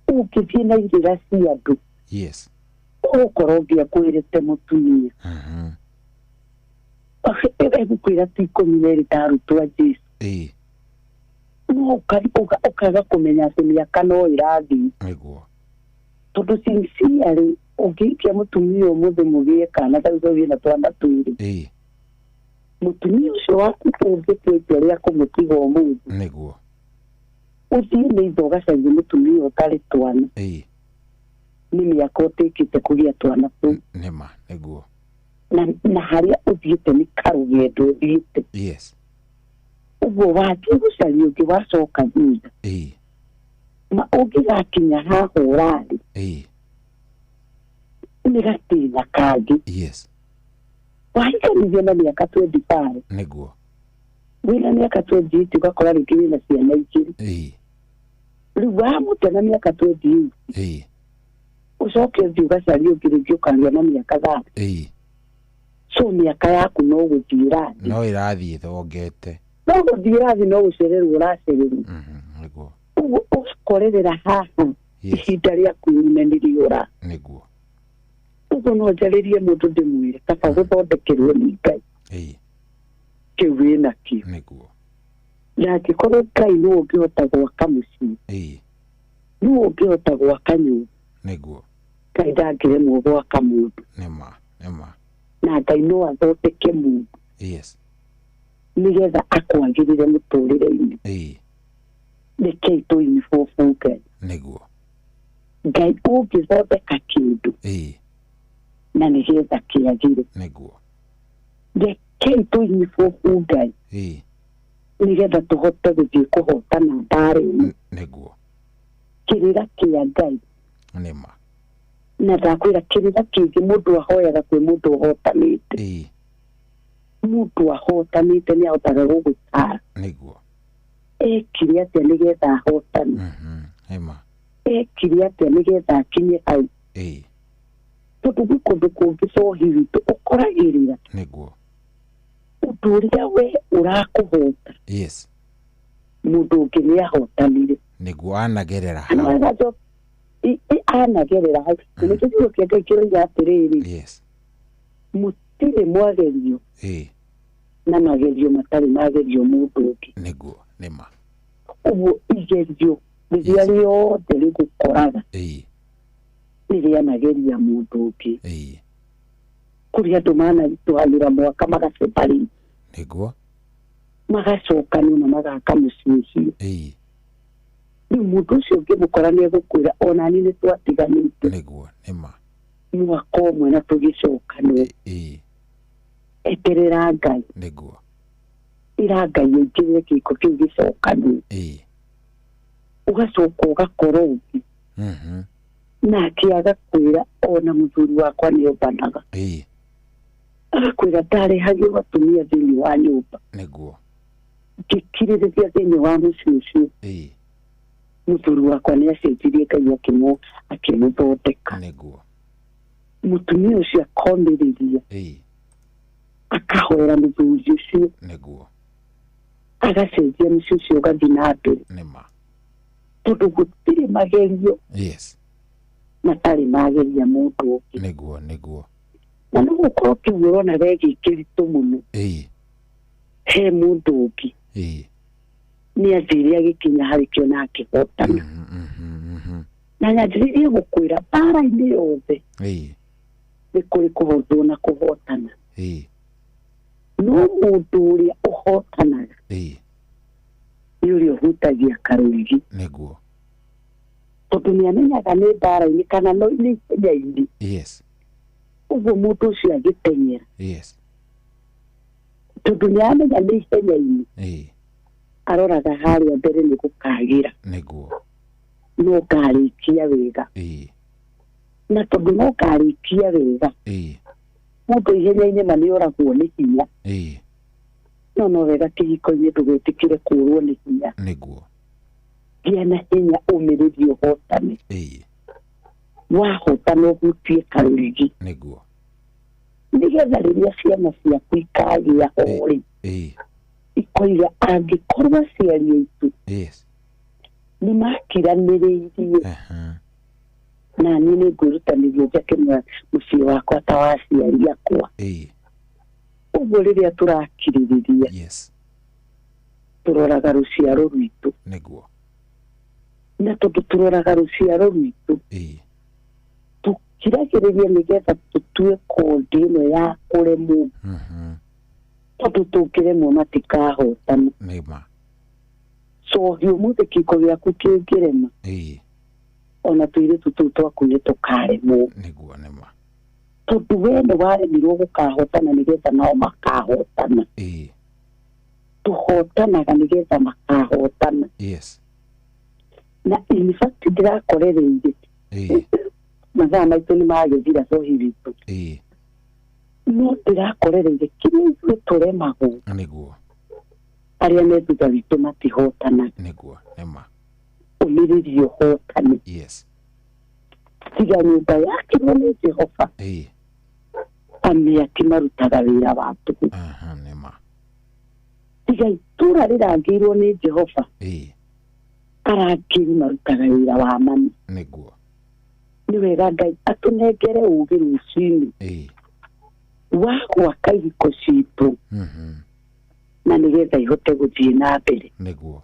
Ũngĩthiĩ na irĩra cia andũ, Yes. ũgũkorwo ũngĩakwĩrĩte mũtumia. Egũkwĩra ti 12 ta arutwo a Jesũ. No ũkaga kũmenya atĩ mĩaka no ĩrathiĩ. Nĩguo. Tondũ sincerely ũngĩhikia mũtumia ũmũthĩ mũgĩe kana ta rĩu wĩna twana twĩrĩ, mũtumia ũcio waku ũngĩtua itua rĩa kũmũtiga ũmũthĩ, Nĩguo. ũthiĩ nĩ ithe ũgacarie mũtumia ũtarĩ twana, nĩ mĩaka ũtĩkĩte kũgĩa twana tũu. Nĩma. Nĩguo. Na harĩa ũthiĩte nĩ karũgendo ũthiĩte. Yes. Ũguo wathiĩ gũcaria ũngĩ wacoka thutha, ma ũngĩgakinya haha ũrarĩ, nĩ gatĩna kangĩ. Yes. Wahikanithia na mĩaka 25, Nĩguo. Wĩna mĩaka 28 ũgakora rĩngĩ wĩna ciana 2. Rĩu wamũte na mĩaka 28, ũcoke ũthiĩ ũgacarie ũngĩ rĩngĩ ũkagĩa na mĩaka 30. So mĩaka yaku no gũthiĩ ĩrathiĩ. No ĩrathiĩ ĩthongete. No gũthiĩ ĩrathiĩ, no gũcererwo ũracererwo. Nĩguo. Ũguo ũgakorerera haha ihinda rĩaku inene nĩrĩũra. Nĩguo. Ũguo no njarĩrie mũndũ ndĩmwĩre kaba gũthondekerwo nĩ Ngai kĩu wĩnakĩo. Nĩguo. Na angĩkorwo Ngai nĩwe ũngĩhota gwaka mũciĩ, nĩwe ũngĩhota gwaka nyũmba, Nĩguo. Ngai ndangĩremwo gwaka mũndũ. Nĩma. Nĩma. Na Ngai no athondeke mũndũ. Yes. Nĩgetha akwagĩrĩre mũtũrĩre-inĩ. Rekei tũinibũbũ Ngai. Nĩguo. Ngai ũngĩthondeka kĩndũ na nĩgetha kĩagĩre. Nĩguo. Rekei tũinibũbũ Ngai nĩgetha tũhote gũthiĩ kũhotana mbara-inĩ. Nĩguo. Kĩrĩra kĩa Ngai. Nĩma. Na ndakwĩra kĩrĩra kĩngĩ mũndũ ahoyaga kwĩ mũndũ ũhotanĩte. Mũndũ ahotanĩte nĩ ahotaga gũgũtara. Nĩguo. Ekire atĩa nĩgetha ahotane? Nĩma. Ekire atĩa nĩgetha akinye hau? Tondũ gwĩ kũndũ kũngĩ cohi witũ ũkoragĩrĩra. Nĩguo. Ũndũ ũrĩa we ũrakũhota. Yes. Mũndũ ũngĩ nĩ ahotanire. Nĩguo anagerera hau. Anagerera hau. Na nĩkĩo kiugo kĩa Ngai kĩroiga atĩrĩrĩ. Yes. Mũtirĩ mwagerio. Na magerio matarĩ magerio mũndũ ũngĩ. Nĩguo, nĩma. Ũguo igerio rĩrĩa rĩothe rĩgũkoraga. Nĩ rĩanageria mũndũ ũngĩ. Kũrĩ andũ manaritũhanĩra mwaka magaseparate. Nĩguo. Magacokanwo na magaka mũciĩ ũcio. Rĩu mũndũ ũcio ũngĩmũkora nĩ egũkwĩra ona niĩ nĩ twatiganĩte. Nĩguo, nĩma. Mwaka ũmwe na tũgĩcokanwo. Eterera Ngai. Nĩguo. Ĩra Ngai aingĩrĩre kĩhiko kĩu gĩcokanwo. Ũgacoka ũgakora ũngĩ. Nake agakwĩra ona mũthuri wakwa nĩ ombanaga. Agakwĩra ndarehagĩrwo atumia thĩinĩ wa nyũmba. Nĩguo. Ngĩkirĩrĩria thĩinĩ wa mũciĩ ũcio. Mũthuri wakwa nĩ acenjirie Ngai akĩmũthondeka. Nĩguo. Mũtumia ũcio akomĩrĩria. Akahoera mũthuri ũcio. Nĩguo. Agacenjia mũciĩ ũcio ũgathiĩ na mbere. Nĩma. Tondũ gũtirĩ magerio. Yes. Matarĩ mageria mũndũ ũngĩ. Nĩguo, nĩguo. Na no gũkorwo kĩu ũrona we gĩ kĩritũ mũno. He mũndũ ũngĩ. Nĩ athire agĩkinya harĩ kĩo na akĩhotana. Na nyanjĩrĩrie gũkwĩra mbara-inĩ yothe. Nĩ kũrĩ kũhotwo na kũhotana. No mũndũ ũrĩa ũhotanaga. Nĩ ũrĩa ũhutagia karũrigi. Nĩguo. Tondũ nĩ amenyaga nĩ mbara-inĩ kana no nĩ ihenya-inĩ. Yes. Ũguo mũndũ ũcio agĩteng'era. Yes. Tondũ nĩ amenya nĩ ihenya-inĩ. Aroraga harĩa mbere nĩ gũkagĩra. Nĩguo. No ngarĩkia wega. Na tondũ no ngarĩkia wega. Mũndũ ihenya-inĩ ma nĩ oragwo nĩ hinya. No no wega kĩhiko-inĩ ndũgetĩkĩre kũũrwo nĩ hinya. Nĩguo. Gĩa na hinya ũmĩrĩrie ũhotane. Wahotana ũhutie karũrigi. Nĩguo. Nĩgetha rĩrĩa ciana ciaku ikagĩa ho-rĩ. Ikoiga angĩkorwo aciari aitũ. Yes. Nĩ makiranĩrĩirie. Na niĩ nĩ ngwĩrutanĩria njake mũciĩ wakwa ta wa aciari akwa. Ũguo rĩrĩa tũrakirĩrĩria. Yes. Tũroraga rũciaro rwitũ. Nĩguo. Na tondũ tũroraga rũciaro rwitũ. Tũkiragĩrĩria nĩgetha tũtue kondi ĩno ya kũremwo. Tondũ tũngĩremwo matikahotana. Nĩma. Cohi ũmũthĩ kĩhiko gĩaku kĩngĩrema. Ona tũirĩtu tũu twaku nĩ tũkaremwo. Nĩguo, nĩma. Tondũ we nĩ waremirwo gũkahotana nĩgetha nao makahotana. Tũhotanaga nĩgetha makahotana. Yes. Na in fact ndĩrakorereire. Mathaa maitũ nĩ magĩthira cohi witũ. No ndĩrakorereire kĩrĩa ithuĩ tũremagwo. Nĩguo. Arĩa me thutha witũ matihotanaga. Nĩguo, nĩma. Ũmĩrĩrie ũhotane. Yes. Tiga nyũmba yakirwo nĩ Jehova. Amĩaki marutaga wĩra wa tũhũ. Nĩma. Tiga itũũra rĩrangĩirwo nĩ Jehova. Arangĩri marutaga wĩra wa mana. Nĩguo. Nĩ wega Ngai atũnengere ũũgĩ rũcinĩ. Wa gwaka ihiko citũ. Na nĩgetha ihote gũthiĩ na mbere. Nĩguo.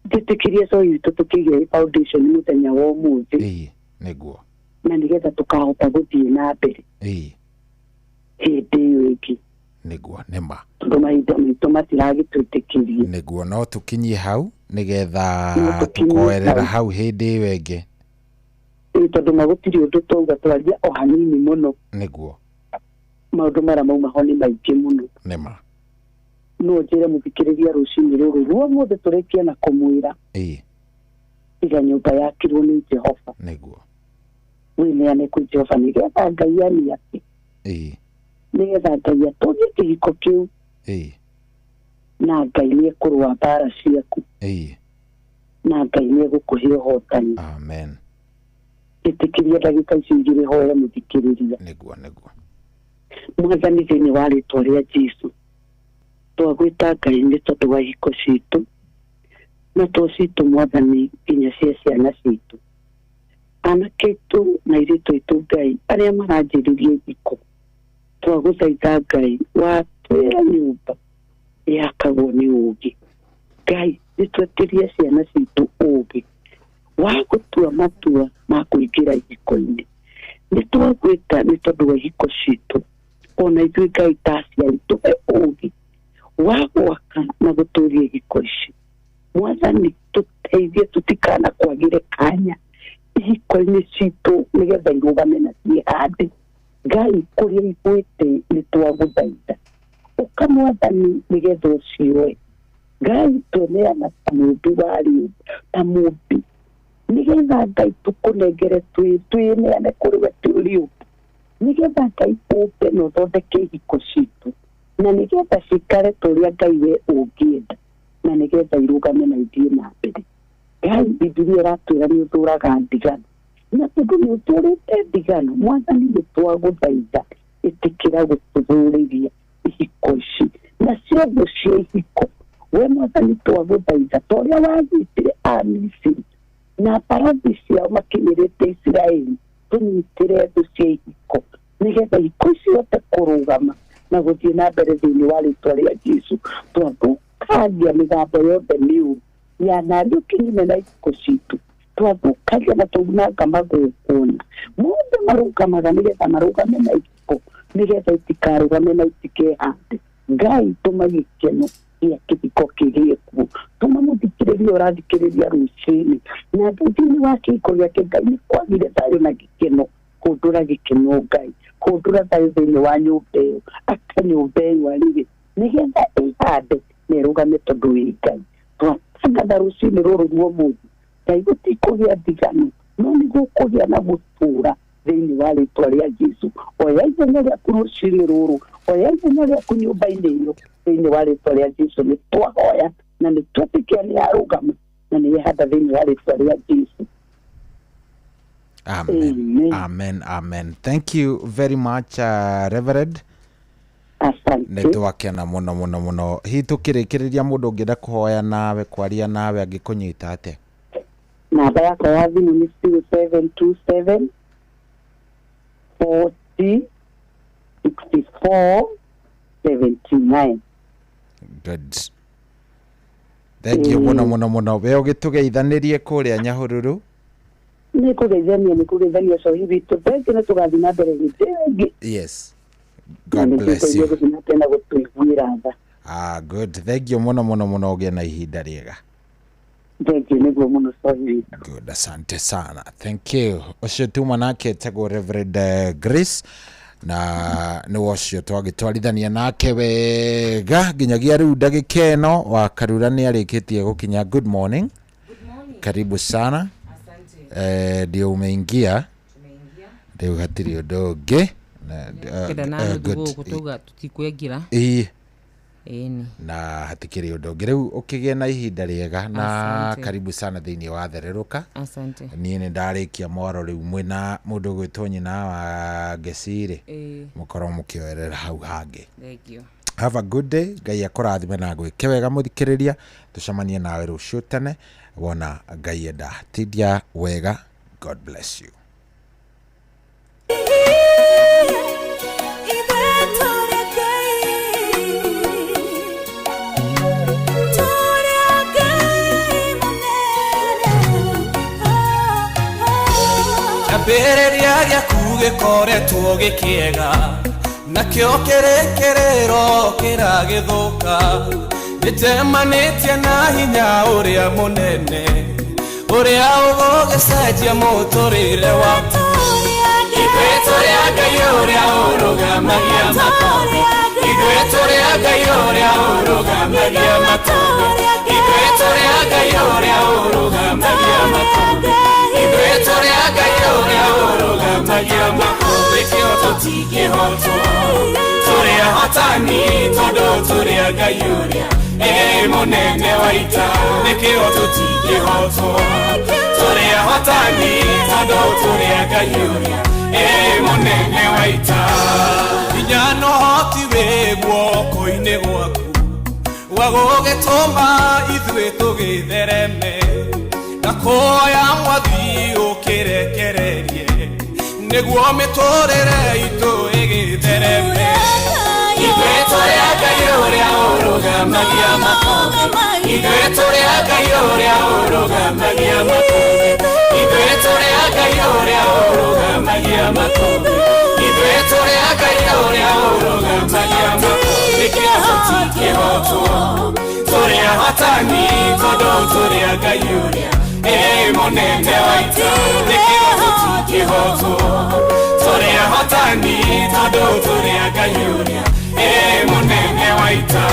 Njĩtĩkĩrie cohi witũ tũkĩgĩe foundation mũthenya wa ũmũthĩ. Nĩguo. Na nĩgetha tũkahota gũthiĩ na mbere. Hĩndĩ ĩyo ĩngĩ. Nĩguo, nĩma. Tondũ mahinda maitũ matiragĩtwĩtĩkĩria. Nĩguo, no tũkinyie hau nĩgetha tũkoerera hau hĩndĩ ĩyo ĩngĩ. Tondũ magũtirĩ ũndũ twauga twaria o hanini mũno. Nĩguo. Maũndũ marĩa mauma ho nĩ maingĩ mũno. Nĩma. No njĩre mũthikĩrĩria rũcinĩ rũrũ ruo mũthĩ tũrĩkie na kũmwĩra. Tiga nyũmba yakirwo nĩ Jehova. Nĩguo. Wĩneane kwĩ Jehova nĩgetha Ngai aniake. Nĩgetha Ngai atũrie kĩhiko kĩu. Na Ngai nĩekũrũa mbara ciaku. Na Ngai nĩegũkũhe ũhotani. Amen. Ĩtĩkĩria ndagĩka icio igĩrĩ hoya mũthikĩrĩria. Nĩguo nĩguo. Mwathani thĩinĩ wa rĩtwa rĩa Jesũ, twagwĩta Ngai nĩ tondũ wa ihiko citũ na to citũ Mwathani nginya cia ciana citũ, anake aitũ na airĩtu aitũ Ngai arĩa maranjĩrĩria ihiko, twagũthaitha Ngai watwĩra nyũmba yakagwo nĩ ũũgĩ. Ngai nĩtwetĩrie ciana citũ ũũgĩ wa gũtua matua ma kũingĩra ihiko-inĩ. Nĩtwagwĩta nĩ tondũ wa ihiko citũ, ona ithuĩ Ngai ta aciari tũhe ũũgĩ wa gwaka na gũtũria ihiko ici. Mwathani tũteithie tũtikanakwagĩre kanya ihiko-inĩ citũ nĩgetha irũgame na ciĩhande. Ngai kũrĩa igwĩte nĩtwagũthaitha, ũka Mwathani nĩgetha ũcioe. Ngai tweneana ta mũmbi wa rĩũmba, ta mũmbi nĩgetha Ngai tũkũnengere twĩneane kũrĩ we twĩ rĩũmba, nĩgetha Ngai ũmbe na ũthondeke ihiko citũ, na nĩgetha cikare ta ũrĩa Ngai we ũngĩenda, na nĩgetha irũgame na ithiĩ na mbere. Ngai Bibilia ĩratwĩra nĩ ũthũraga ndigano, na tondũ nĩ ũtũrĩte ndigano Mwathani nĩtwagũthaitha ĩtĩkĩra gũtũthũrĩria ihiko ici na ciothe cia ihiko. We Mwathani twagũthaitha ta ũrĩa wanyitire Amisiri na mbarathi ciao makinyĩrĩte Isiraeli, tũnyitĩre thũ cia ihiko nĩgetha ihiko ici ihote kũrũgama na gũthiĩ na mbere thĩinĩ wa rĩtwa rĩa Jesũ. Twathũkangia mĩgambo yothe mĩũru yanarĩo kinyume na ihiko citũ, twathũkangia na twaunanga magongona mothe marũgamaga nĩgetha marũgame na ihiko, nĩgetha itikarũgame na itikehande. Ngai tũma gĩkeno gĩa kĩhiko kĩgĩe kuo, tũma mũthikĩrĩria ũrathikĩrĩria rũcinĩ na thĩinĩ wa kĩhiko gĩake Ngai nĩ kwagire thayũ na gĩkeno. Kũndũra gĩkeno Ngai, kũndũra thayũ thĩinĩ wa nyũmba ĩyo, aka nyũmba ĩyo arĩrĩ nĩgetha ĩhande na ĩrũgame tondũ wĩ Ngai. Twatangatha rũcinĩ rũrũ rwa ũmũthĩ, Ngai gũtikũgĩa ndigano, no nĩ gũkũgĩa na gũtũũra thĩinĩ wa rĩtwa rĩa Jesũ. Oya ithenya rĩaku rũcinĩ rũrũ, oya ithenya rĩaku nyũmba-inĩ ĩyo thĩinĩ wa rĩtwa rĩa Jesũ. Nĩ twahoya na nĩ twetĩkia nĩ yarũgama na nĩ yehanda thĩinĩ wa rĩtwa rĩa Jesũ. Amen. Amen. Amen. Amen. Thank you very much, Reverend. Asante. Nĩ twakena mũno mũno mũno. Hihi tũkĩrĩkĩrĩria mũndũ ũngĩenda kũhoya nawe, kwaria nawe angĩkũnyita atĩa? Namba yakwa ya thimũ nĩ 0727 40 64 79. Good. Thank you mũno mũno mũno. We ũgĩtũgeithanĩrie kũrĩa Nyahururu. Nĩ kũgeithania cohi witũ. Thengiũ nĩ tũgathiĩ na mbere hĩndĩ ĩyo ĩngĩ. Yes. God bless you. Gũthiĩ na mbere na gũtũiguĩra tha. Ah, good. Thank you mũno mũno mũno, ũgĩe na ihinda rĩega. Thengiũ nĩguo mũno cohi witũ. Good, asante sana. Thank you. Ũcio tuma nake etagwo Reverend Grace, na nĩ ũcio twagĩtwarithania nake wega nginyagia rĩu ndagĩka ĩno. Wa Karura nĩ arĩkĩtie gũkinya. Good morning. Karibu sana. Ndio umeingia rĩu, hatirĩ ũndũ ũngĩ. Kenda na nuthu gũkũ tauga tũtikwengira. Ĩĩ. Ĩni. Na hatikĩrĩ ũndũ ũngĩ. Rĩu ũkĩgĩe na ihinda rĩega na Asante. Karibu sana thĩinĩ wa Thererũka. Asante. Niĩ nĩ ndarĩkia mwaro rĩu mwĩna mũndũ ũgwĩtwo nyina wa Ngeci-rĩ, mũkorwo mũkĩoerera hau hangĩ. Thank you. Have a good day. Ngai akũrathime na gwĩke wega mũthikĩrĩria. Tũcemanie nawe rũciũ tene wona Ngai enda. Tindia wega. God bless you. Kĩambĩrĩria gĩaku gĩkoretwo gĩkĩega, nakĩo kĩrĩkĩrĩro kĩragĩthũka. Nĩnjemanĩtie na hinya ũrĩa mũnene, ũrĩa ũgũgĩcenjia mũtũrĩre waku. Ithuĩ tũrĩ a Ngai ũrĩa ũrũgamagia makũmbĩ, ithuĩ tũrĩ a Ngai ũrĩa ũrũgamagia makũmbĩ, ithuĩ tũrĩ a a Ngai ũrĩa ũrũgamagia makũmbĩ. Ithuĩ tũrĩ a Ngai ũrĩa ũrũgamagia makũmbĩ, kĩo tũtingĩhotwo. Tũrĩ ahotani tondũ tũrĩ a Ngai ũrĩa ĩ mũnene wa ita, nĩkĩo tũtingĩhotwo. Tũrĩ ahotani tondũ tũrĩ a Ngai ũrĩa ĩ mũnene wa ita. Hinya na ũhoti wĩ guoko-inĩ gwaku, wa gũgĩtũma ithuĩ tũgĩthereme, na kuoya mwathi ũkĩrekererie, nĩguo mĩtũrĩre itũ ĩgĩthereme. Ithuĩ tũrĩ a Ngai ũrĩa ũrũgamagia makũmbĩ. Ithuĩ tũrĩ a Ngai ũrĩa ũrũgamagia makũmbĩ. Ithuĩ tũrĩ a Ngai ũrĩa ũrũgamagia makũmbĩ. Ithuĩ tũrĩ a Ngai ũrĩa ũrũgamagia makũmbĩ, kĩo tũtingĩhotwo. Tũrĩ ahotani tondũ tũrĩ a Ngai ũrĩa ĩ mũnene wa ita, nĩkĩo tũtingĩhotwo. Tũrĩ ahotani tondũ tũrĩ a Ngai ũrĩa ĩ mũnene wa ita.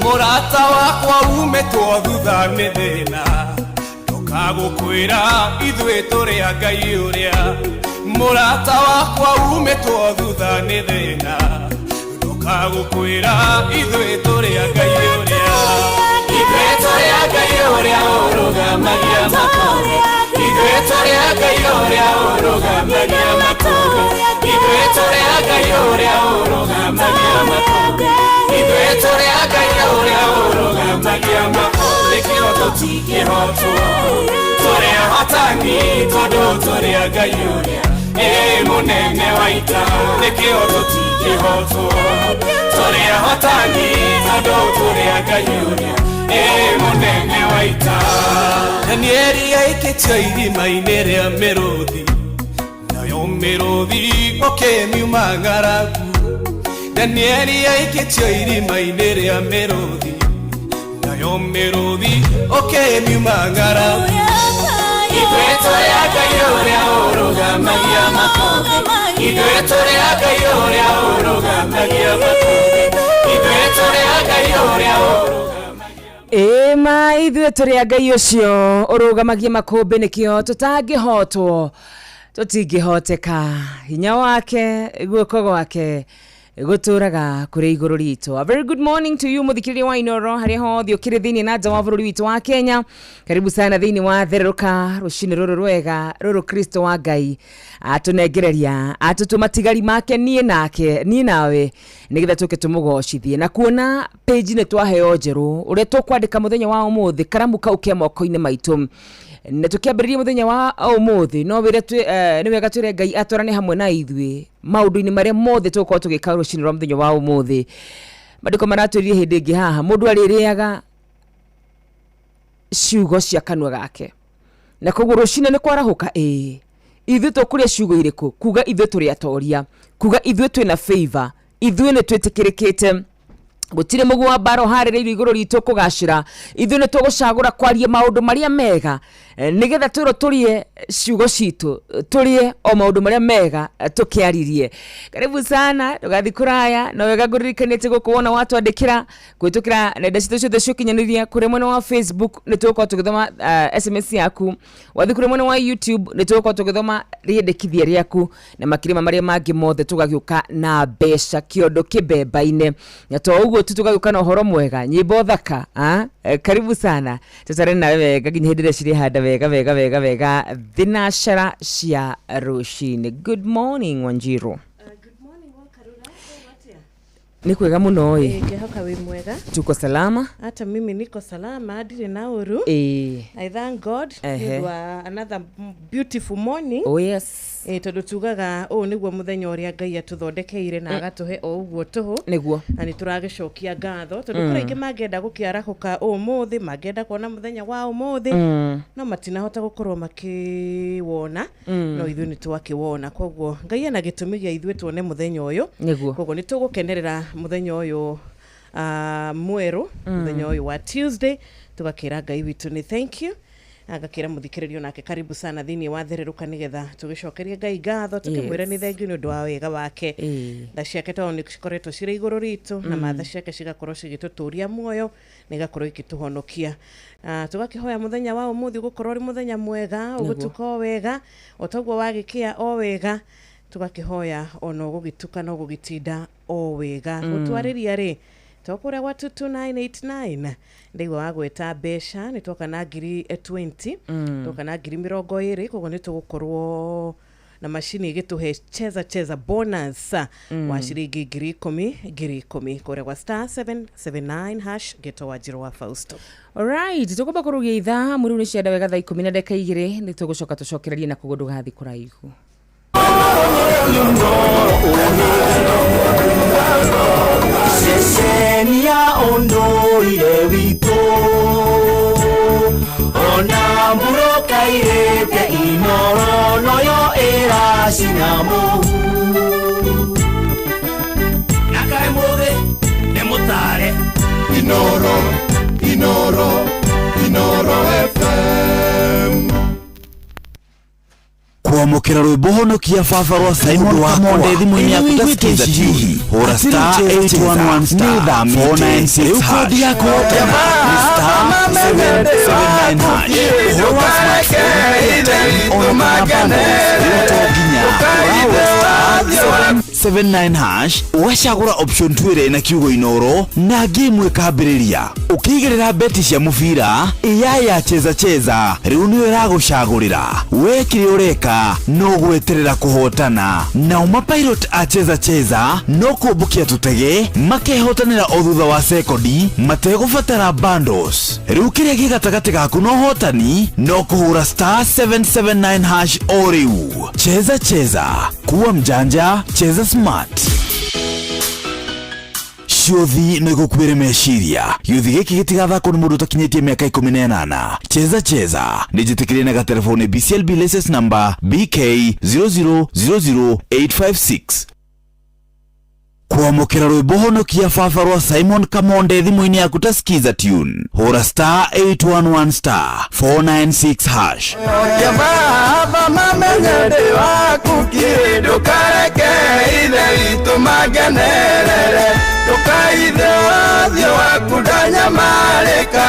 Mũrata wakwa umĩtwo thutha nĩ thĩna, ndũkagũkwĩra ithuĩ tũrĩ a Ngai ũrĩa. Mũrata wakwa umĩtwo thutha nĩ thĩna, ndũkagũkwĩra ithuĩ tũrĩ a Ngai ũrĩa. Ithuĩ tũrĩ a Ngai ũrĩa ũrũgamagia makũmbĩ. Ithuĩ tũrĩ a Ngai ũrĩa ũrũgamagia makũmbĩ. Ithuĩ tũrĩ a Ngai ũrĩa ũrũgamagia makũmbĩ. Ithuĩ tũrĩ a Ngai ũrĩa ũrũgamagia makũmbĩ, kĩo tũtingĩhotwo. Tũrĩ ahotani tondũ tũrĩ a Ngai ũrĩa ĩ mũnene wa ita, nĩkĩo tũtingĩhotwo. Tũrĩ ahotani tondũ tũrĩ a Ngai ũrĩa ĩ mũnene wa ita. Danieli aikĩtio irima-inĩ rĩa mĩrũthi, nayo mĩrũthi ũkĩmiuma ng'aragu. Danieli aikĩtio irima-inĩ rĩa mĩrũthi, nayo mĩrũthi ũkĩmiuma ng'aragu. Ithuĩ tũrĩ a Ngai ũrĩa ũrũgamagia makũmbĩ. Ithuĩ tũrĩ a Ngai ũrĩa ũrũgamagia makũmbĩ. Ithuĩ tũrĩ a Ngai ũrĩa Ĩma ithuĩ tũrĩ a Ngai ũcio ũrũgamagia makũmbĩ, nĩkĩo tũtangĩhotwo, tũtingĩhoteka. Hinya wake, guoko gwake gũtũraga kũrĩ igũrũ ritũ. A very good morning to you mũthikĩrĩria wa Inoro harĩa hothe ũkĩrĩ thĩinĩ na nja wa bũrũri witũ wa Kenya. Karibu sana thĩinĩ wa thererũka rũcinĩ rũrũ rwega rũrũ Kristo wa Ngai atũnengereria atũtũ matigari make niĩ nake niĩ nawe nĩgetha tũke tũmũgocithie. Na kuona page nĩ twaheo njerũ ũrĩa tũkwandĩka mũthenya wa ũmũthĩ, karamu kau ke moko-inĩ maitũ, na tũkĩambĩrĩria mũthenya wa ũmũthĩ no wĩre nĩ wega twĩre Ngai atwarane hamwe na ithuĩ maũndũ-inĩ marĩa mothe tũgũkorwo tũgĩka rũcinĩ rwa mũthenya wa ũmũthĩ. Mandĩko maratwĩrire hĩndĩ ĩngĩ haha mũndũ arĩrĩaga ciugo cia kanua gake, na koguo rũcinĩ nĩ kwarahũka ĩĩ ithuĩ tũkũrĩa ciugo irĩkũ, kuga ithuĩ tũrĩ atoria, kuga ithuĩ twĩna favor, ithuĩ nĩ twĩtĩkĩrĩkĩte, gũtirĩ mũguo wa mbara ũharĩrĩirio igũrũ ritũ kũgacĩra, ithuĩ nĩ tũgũcagũra kwaria maũndũ marĩa mega nĩgetha twĩrwo tũrĩe ciugo citũ, tũrĩe o maũndũ marĩa mega tũkĩaririe. Karibu sana, ndũgathiĩ kũraya, no wega ngũririkanie atĩ gũkũ wona watwandĩkĩra kũhĩtũkĩra nenda citũ ciothe cia ũkinyanĩria, kũrĩ mwena wa Facebook nĩ tũgũkorwo tũgĩthoma SMS yaku, wathiĩ kũrĩ mwena wa YouTube nĩ tũgũkorwo tũgĩthoma rĩendekithia rĩaku, na makĩria ma marĩa mangĩ mothe tũgagĩũka na mbeca kĩondo kĩmbemba-inĩ, na to ũguo tu tũgagĩũka na ũhoro mwega, nyĩmbo thaka. Karibu sana, tũtare nawe wega nginya hĩndĩ ĩrĩa cirĩhanda wega wega wega wega thinacara cia rũcinĩ. Good morning Wanjiru. Nĩ kwega mũno ĩ. Ngĩhoka wĩ mwega. Tuko salama. Hata mimi niko salama, ndirĩ na ũru. I thank God nĩ ũndũ wa another beautiful morning. Oh yes. Tondũ tugaga ũũ nĩguo mũthenya ũrĩa Ngai atũthondekeire na agatũhe o ũguo tũhũ. Nĩguo. Na nĩ tũragĩcokia ngatho tondũ kũrĩ aingĩ mangĩenda gũkĩarahũka ũmũthĩ, mangĩenda kuona mũthenya wa ũmũthĩ, no matinahota gũkorwo makĩwona, no ithuĩ nĩ twakĩwona. Koguo Ngai ena gĩtũmi gĩa ithuĩ tuone mũthenya ũyũ. Nĩguo. Koguo nĩ tũgũkenerera mũthenya ũyũ Mwerũ mũthenya ũyũ wa Tuesday, tũgakĩra Ngai witũ nĩ thank you, agakĩra mũthikĩrĩrio nake karibu sana thĩinĩ wa thererũka, nĩgetha tũgĩcokerie Ngai ngatho, tũkĩmwĩra nĩ thengiũ nĩ ũndũ wa wega wake. Tha ciake tondũ nĩ cikoretwo cirĩ igũrũ ritũ, na matha ciake cigakorwo cigĩtũtũria muoyo na igakorwo ikĩtũhonokia. Tũgakĩhoya mũthenya wa ũmũthĩ ũgũkorwo ũrĩ mũthenya mwega, ũgũtuka o wega o toguo wagĩkĩa o wega, tũgakĩhoya ona ũgũgĩtuka na ũgũgĩtinda o wega. Gũtwarĩria rĩ tokũrĩa gwa 22989, ndaigua wa gwĩta mbeca nĩ twoka na ngiri 20, twoka na ngiri 20, koguo nĩ tũgũkorwo na macini ĩgĩtũhe cheza cheza bonus wa ciringi 10,000 10,000 kũrĩa gwa star 779 hash gĩto wa Njirũ wa Fausto. Alright, tũkwamba kũrũgia ithaa mũrĩu nĩ cienda wega 10:02, nĩ tũgũcoka tũcokererie na koguo ndũgathiĩ kũraihu. Ceceni ya ũndũire witũ, ona mburoka irĩte Inoro noyo ĩracina mũhu. Na kaĩ mũthĩ nĩ mũtare. Inoro, Inoro, Inoro FM. Kwamũkĩra rwĩmbo honokia baba rwa Simon Kamonde thimũ-inĩ yaku ta skiza tune, hũra star 811 star 496 rĩu kodi ya kũhotana nĩ star 779 hash. Ũhoro wa smartphone, airtime ona kana bundles rĩu to nginya ũrawe star 779 hash, ũgacagũra option 2 ĩrĩa ĩna kiugo Inoro na game ĩkambĩrĩria. Ũkĩigĩrĩra beti cia mũbira AI ya cheza cheza rĩu nĩyo ĩragũcagũrĩra we kĩrĩa ũreka no gweterera kũhotana. Nao mapilot a cheza cheza no kũmbũkia tũtege makehotanĩra o thutha wa sekondi mategũbatara bundles. Rĩu kĩrĩa gĩ gatagatĩ gaku na ũhotani no kũhũra star 779 hash o rĩu. Cheza cheza, kuwa mjanja, cheza smart. Ciũthi no igũkuĩre meciria. Gĩũthi gĩkĩ gĩtigathakwo nĩ mũndũ ũtakinyĩtie mĩaka 18. Cheza cheza nĩ njĩtĩkĩrie na gatelefoni BCLB license number BK 0000856. Kwamũkĩra rwĩmbo honokia baba rwa Simon Kamonde thimũ-inĩ yaku ta skiza tune, hũra star 811 star 496 hash. Baba mamenye ndĩ waku kĩ, ndũkareke ithe witũ mangenerere, ndũkaithe ũthiũ waku ndanyamarĩka,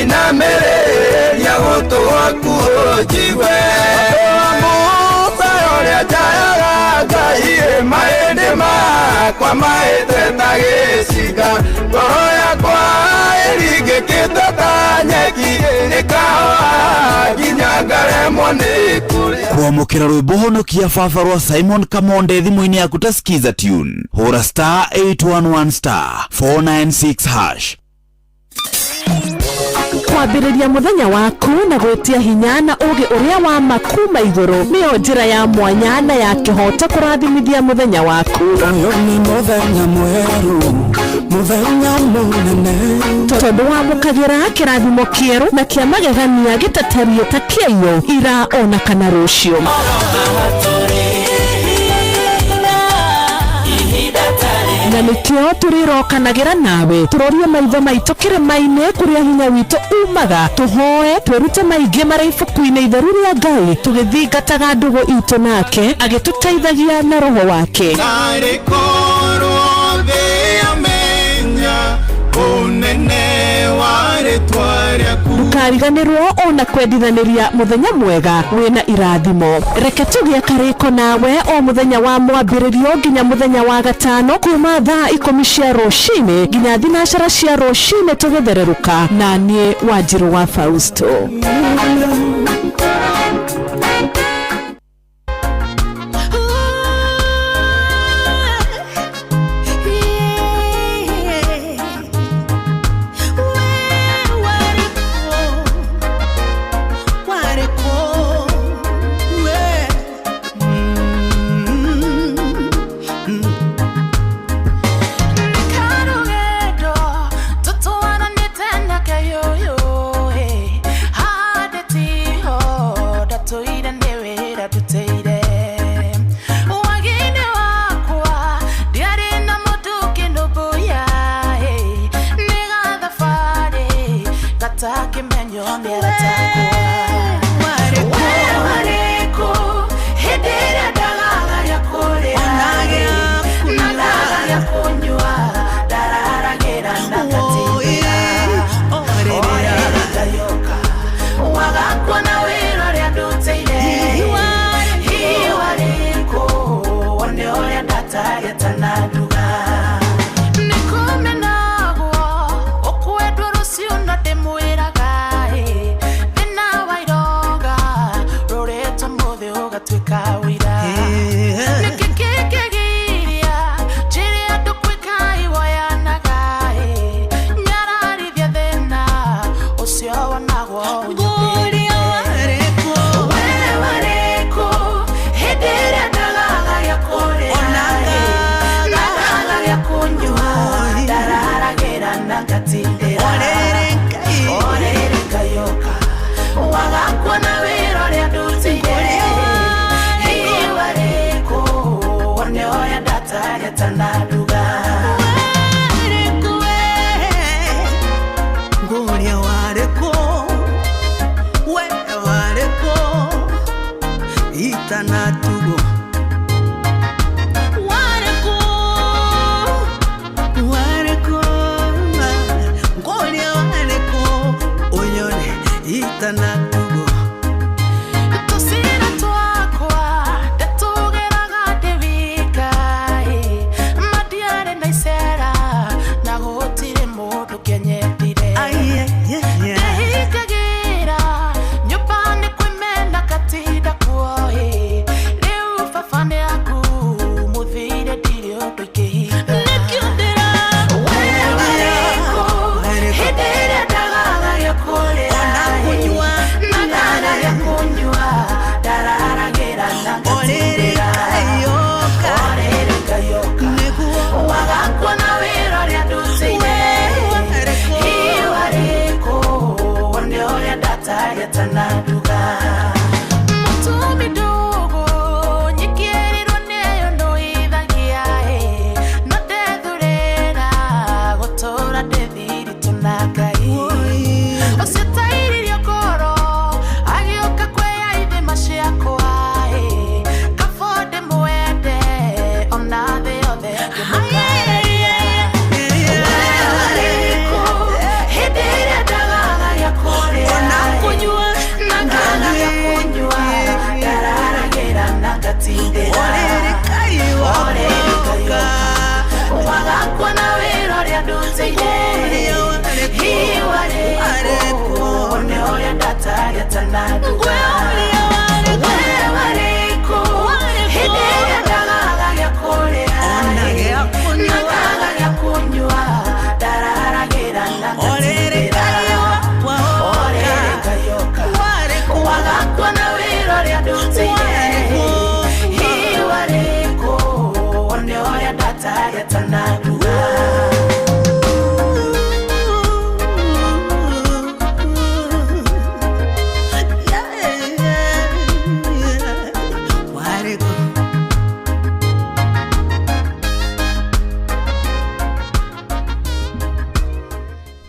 inamĩrĩria gũtũ gwaku ũnjigue. Musa ũrĩa njayaga Ngai, mahĩndĩ makwa mahĩte ta gĩcinga, ngoro yakwa ĩringĩkĩte ta nyeki, nĩkahoa nginya ngaremwo nĩ kũrĩa. Kwamũkĩra rwĩmbo honokia baba rwa Simon Kamonde thimũ-inĩ yaku ta skiza tune, hũra star 811 star 496 hash. Kwambĩrĩria mũthenya waku na gwĩtia hinya na ũgĩ ũrĩa wa ma kuma igũrũ nĩyo njĩra ya mwanya na ya kĩhoto kũrathimithia mũthenya waku. Ũyũ nĩ mũthenya mwerũ, mũthenya mũnene, tondũ wamũkagĩra kĩrathimo kĩerũ na kĩa magegania gĩtatariĩ ta kĩaiyũ ira ona kana rũciũ. Na nĩkĩo tũrĩrokanagĩra nawe, tũrorie maitho maitũ kĩrĩma-inĩ kũrĩa hinya witũ umaga, tũhoe twĩrute maingĩ marĩa ibuku-inĩ itheru rĩa Ngai, tũgĩthingataga ndũgũ itũ nake agĩtũteithagia na roho wake. Narĩ korwo thĩ yamenya ũnene wa rĩtwa rĩaku. Ndũkariganĩrwo ona kwendithanĩria mũthenya mwega wĩna irathimo. Reke tũgĩe karĩko nawe o mũthenya wa mwambĩrĩrio nginya mũthenya wa gatano kuma 10:00 cia rũcinĩ nginya 4:00 cia rũcinĩ tũgĩthererũka, na niĩ Wanjirũ wa Fausto. Tutuana nitenda kayoyo, hey, hard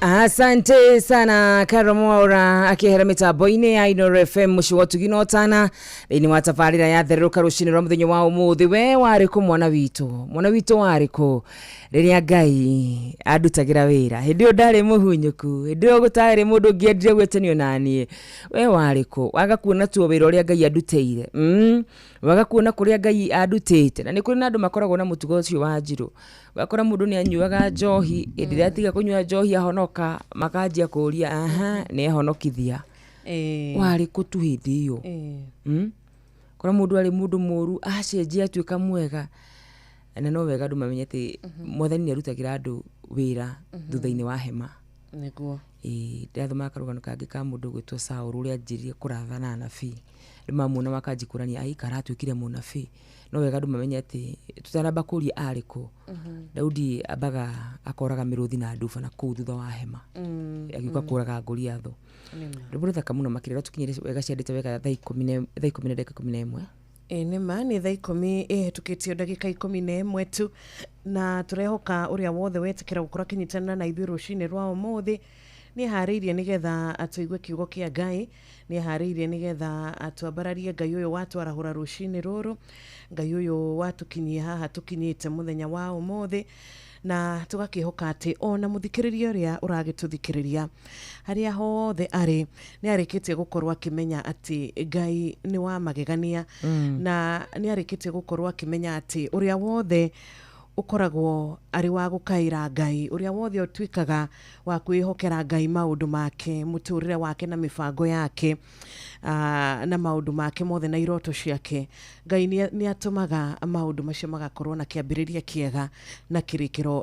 Asante sana Caro Mwaura akihera mitambo-inĩ ya Inooro FM mũciĩ wa ũtugi na ũtana thĩinĩ wa tabarĩra ya therũka rũcinĩ rwa mũthenya wa ũmũthĩ. We warĩ kũ mwana witũ warĩ kũ rĩrĩa Ngai andutagĩra wĩra? Hĩndĩ ĩyo ndarĩ mũhunyũku, hĩndĩ ĩyo gũtarĩ mũndũ ũngĩendire gwĩtanio naniĩ. We warĩ kũ? Waga kuona tuo wĩra ũrĩa Ngai andutĩire, waga kuona kũrĩa Ngai andutĩte. Na nĩ kũrĩ na andũ makoragwo na mũtugo ũcio wa njirũ, ũgakora mũndũ nĩ anyuaga njohi, hĩndĩ ĩrĩa atiga kũnyua njohi ahonoka makanjia kũria aha nĩ ehonokithia. Warĩ kũ tu hĩndĩ ĩyo? Kora mũndũ arĩ mũndũ mũru acenjia atuĩka mwega. Na no wega andũ mamenye atĩ Mwathani nĩ arutagĩra andũ wĩra thutha-inĩ wa hema. Nĩguo. Ndĩrathomaga karũgano kangĩ ka mũndũ ũgwĩtwo Saũlũ ũrĩa anjirie kũrathana anabii. Andũ mamuona makanjikũrania ai karatuĩkire mũnabii. No wega andũ mamenye atĩ tũtanamba kũria arĩ kũ, Daudi ambaga akoraga mĩrũthi na nduba na kũu thutha wa hema, agĩũka kũraga Goliathũ. Rwĩmbo rũthaka mũno makĩria rũtũkinyĩre wega ciandĩte wega thaa 10 na ndagĩka 11. Nĩ ma nĩ thaa 10 ĩhetũkĩtio ndagĩka 11 tu, na tũrehoka ũrĩa wothe wetĩkĩra gũkorwo akĩnyitanĩra na ithuĩ rũcinĩ rwa ũmũthĩ. Nĩ eharĩirie nĩgetha atũigue kiugo kĩa Ngai, nĩ eharĩirie nĩgetha atwambararie. Ngai ũyũ watwarahũra rũcinĩ rũrũ, Ngai ũyũ watũkinyia haha tũkinyĩte mũthenya wa ũmũthĩ, na tũgakĩhoka atĩ ona mũthikĩrĩria ũrĩa ũragĩtũthikĩrĩria harĩa hothe arĩ nĩ arĩkĩtie gũkorwo akĩmenya atĩ Ngai nĩ wa magegania, na nĩ arĩkĩtie gũkorwo akĩmenya atĩ ũrĩa wothe ũkoragwo arĩ wa gũkaĩra Ngai, ũrĩa wothe ũtuĩkaga wa kwĩhokera Ngai maũndũ make, mũtũrĩre wake na mĩbango yake, na maũndũ make mothe na iroto ciake, Ngai nĩ atũmaga maũndũ macio magakorwo na kĩambĩrĩria kĩega na kĩrĩkĩro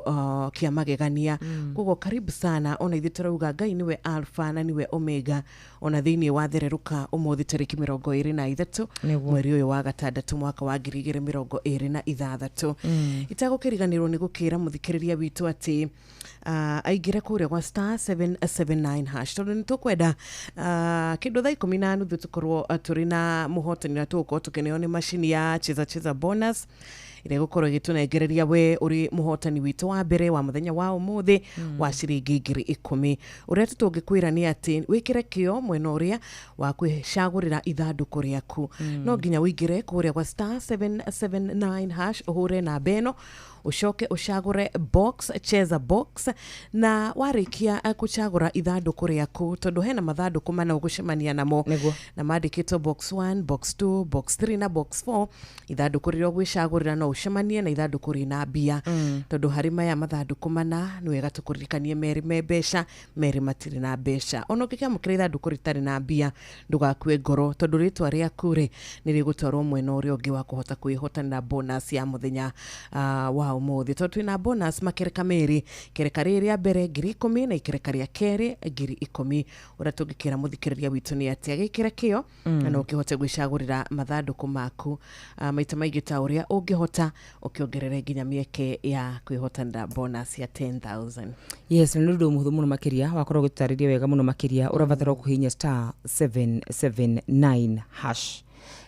kĩa magegania. Koguo karibu sana. Ona ithuĩ tũrauga Ngai nĩwe Alpha na nĩwe Omega, ona thĩinĩ wa thererũka ũmũthĩ tarĩki 23 mweri ũyũ wa gatandatũ mwaka wa 2026. Itagũkĩriganĩrwo nĩ gũkĩra mũthikĩrĩria witũ atĩ aingĩre kũrĩa gwa *779# tondũ nĩ tũkwenda kĩndũ thaa 10:30 tũkorwo tũrĩ na mũhotani na tũgũkorwo tũkĩneo nĩ macini ya Cheza Cheza Bonus ĩrĩa ĩgũkorwo ĩgĩtũnengereria we ũrĩ mũhotani witũ wa mbere wa mũthenya wa ũmũthĩ wa ciringi 10,000. Ũrĩa tu tũngĩkwĩra nĩ atĩ wĩkĩre kĩo mwena ũrĩa wa kwĩcagũrĩra ithandũkũ rĩaku. No nginya ũingĩre kũrĩa gwa *779# ũhũre namba ĩno, ũcoke ũcagũre box, cheza box, na warĩkia kũcagũra ithandũkũ rĩaku, tondũ hena mathandũkũ mana ũgũcemania namo na mandĩkĩtwo box 1, box 2, box 3 na box 4. Ithandũkũ rĩrĩa ũgwĩcagũrĩra no ũcemanie na ithandũkũ rĩna mbia, tondũ harĩ maya mathandũkũ mana nĩ wega tũkũririkanie merĩ me mbeca, merĩ matirĩ na mbeca. Ona ũngĩkĩamũkĩra ithandũkũ rĩtarĩ na mbia, ndũgakue ngoro, tondũ rĩtwa rĩaku rĩ nĩ rĩgũtwarwo mwena ũrĩa ũngĩ wa kũhota kwĩhotanĩra bonus ya mũthenya wa ũmũthĩ, tondũ twĩna bonus makereka merĩ, ikereka rĩrĩ rĩa mbere 10,000 na ikereka rĩa kerĩ 10,000. Ũrĩa tũngĩkĩra mũthikĩrĩria witũ nĩ atĩ agĩkĩre kĩo na no ũkĩhote gwĩcagũrĩra mathandũkũ maku maita maingĩ ta ũrĩa ũngĩhota, ũkĩongerere nginya mĩeke ya kwĩhotanĩra bonus ya 10,000. Yes, nĩ ũndũ mũhũthũ mũno makĩria, wakorwo ũgĩtũtarĩria wega mũno makĩria. Ũrabatara kũhihinya *779#,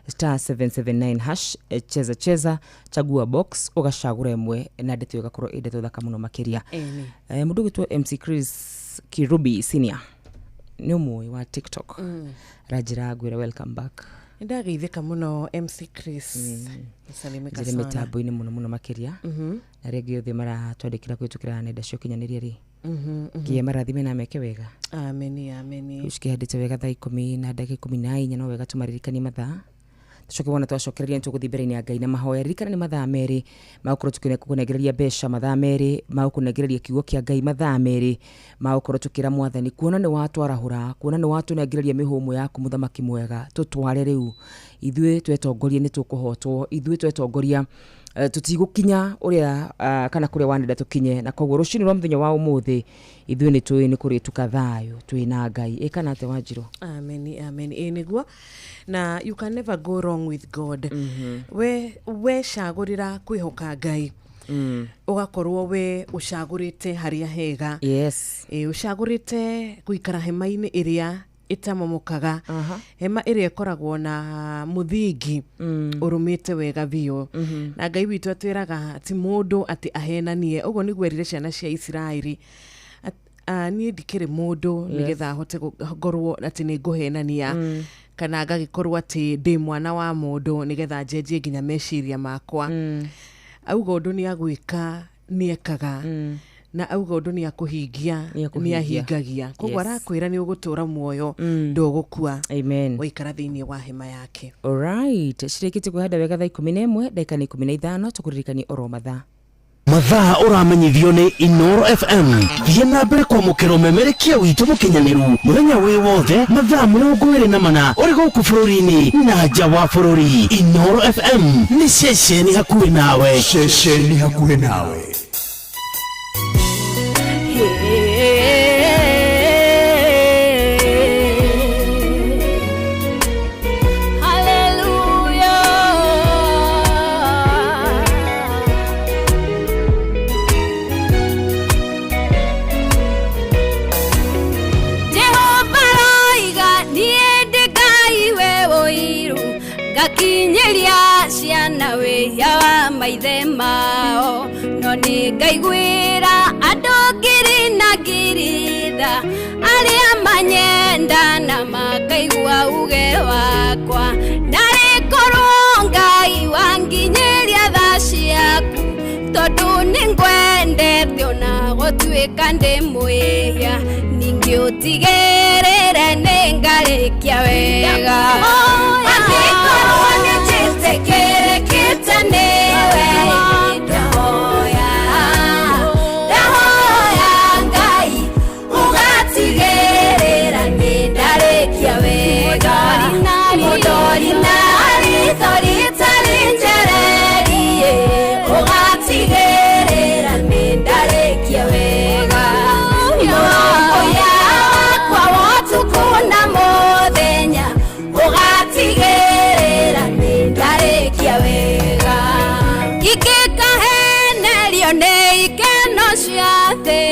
*779#, cheza cheza, chagua box, ũgacagũra ĩmwe na ndeto ĩyo ĩgakorwo ĩ ndeto thaka mũno makĩria. Mũndũ ũgwĩtwo MC Chris Kirubi Senior nĩ ũmũĩ wa TikTok, ranjĩra ngwĩre welcome back. Nĩndageithĩka mũno MC Chris. Salimika njĩre sana. Mĩtambo-inĩ mũno mũno makĩria, na arĩa angĩ othe maratwandĩkĩra kũhĩtũkĩra nenda cia ũkinyanĩria rĩ, nginya marathime na meke wega. Ameni, ameni. Rĩu cikĩhandĩte wega thaa 10:14, no wega tũmaririkanie mathaa, tucoke wona twacokereria nĩ tũgũthiĩ mbere-inĩ ya Ngai na mahoya. Ririkana nĩ mathaa merĩ magũkorwo tũkĩkũnengereria mbeca, mathaa merĩ magũkũnengereria kiugo kĩa Ngai, mathaa merĩ magũkorwo tũkĩra Mwathani kuona nĩ watwarahũra, kuona nĩ watũnengereria mĩhũmũ yaku, mũthamaki mwega, tũtware rĩu. Ithuĩ twetongoria nĩ tũkũhotwo, ithuĩ twetongoria tũtigũkinya ũrĩa kana kũrĩa wanenda tũkinye, na koguo rũcinĩ rwa mũthenya wa ũmũthĩ ithuĩ nĩ tũĩ nĩ kũrĩtuka thayũ twĩ na Ngai. Ĩkana atĩa, Wanjirũ? Ameni, ameni. Ĩ nĩguo, na you can never go wrong with God. We cagũrĩra kwĩhoka Ngai, ũgakorwo we ũcagũrĩte harĩa hega. Ĩ ũcagũrĩte gũikara hema-inĩ ĩrĩa ĩtamomokaga, hema ĩrĩa ĩkoragwo na mũthingi ũrũmĩte wega biũ, na Ngai witũ atwĩraga ti mũndũ atĩ ahenanie. Ũguo nĩguo erire ciana cia Isiraeli, niĩ ndikĩrĩ mũndũ nĩgetha hote ngorwo atĩ nĩ ngũhenania, kana ngagĩkorwo atĩ ndĩ mwana wa mũndũ nĩgetha njenjie nginya meciria makwa. Auga ũndũ nĩ agwĩka nĩ ekaga, na auga ũndũ nĩ akũhingia Nĩ akũhingia. Nĩ ahingagia. Koguo arakwĩra nĩ ũgũtũra muoyo, ndũgũkua waikara thĩinĩ wa hema yake. Alright, cirĩkĩtie kwĩhanda wega thaa 11:15, tũkũririkanie oro mathaa. Mathaa ũramenyithio nĩ Inoro FM. Thiĩ na mbere kwamũkĩra ũmemerekia witũ mũkinyanĩru mũthenya wĩ wothe mathaa 24 ũrĩ gũkũ bũrũri-inĩ na nja wa bũrũri. Inoro FM nĩ ceceni hakuhĩ nawe. Ceceni hakuhĩ nawe. Jehova roiga niĩ ndĩ Ngai we ũiru, ngakinyĩria ciana wĩhia wa maithe mao, no nĩ ngaiguĩra andũ ngiri na ngiri tha. Arĩa manyenda na makaigua uge wakwa. Narĩ korwo Ngai wanginyĩria tha ciaku, tondũ nĩngwendete ona gũtuĩka ndĩ mwĩhia. Ningĩ ũtigĩrĩre nĩngarĩkia wega. Angĩkorwo nĩnjĩtĩkĩrĩkĩte nĩwe, ndahoya, ndahoya Ngai ũgatigĩrĩra nĩndarĩkia wega. Mũndori na ritho rĩtarĩ njererie, ũgatigĩrĩra nĩndarĩkia wega. Mũrũmbũiya wakwa wa ũtukũ na mũthenya, ũgatigĩrĩra nĩndarĩkia wega. Ingĩkahenerio nĩ ikeno cia thĩ,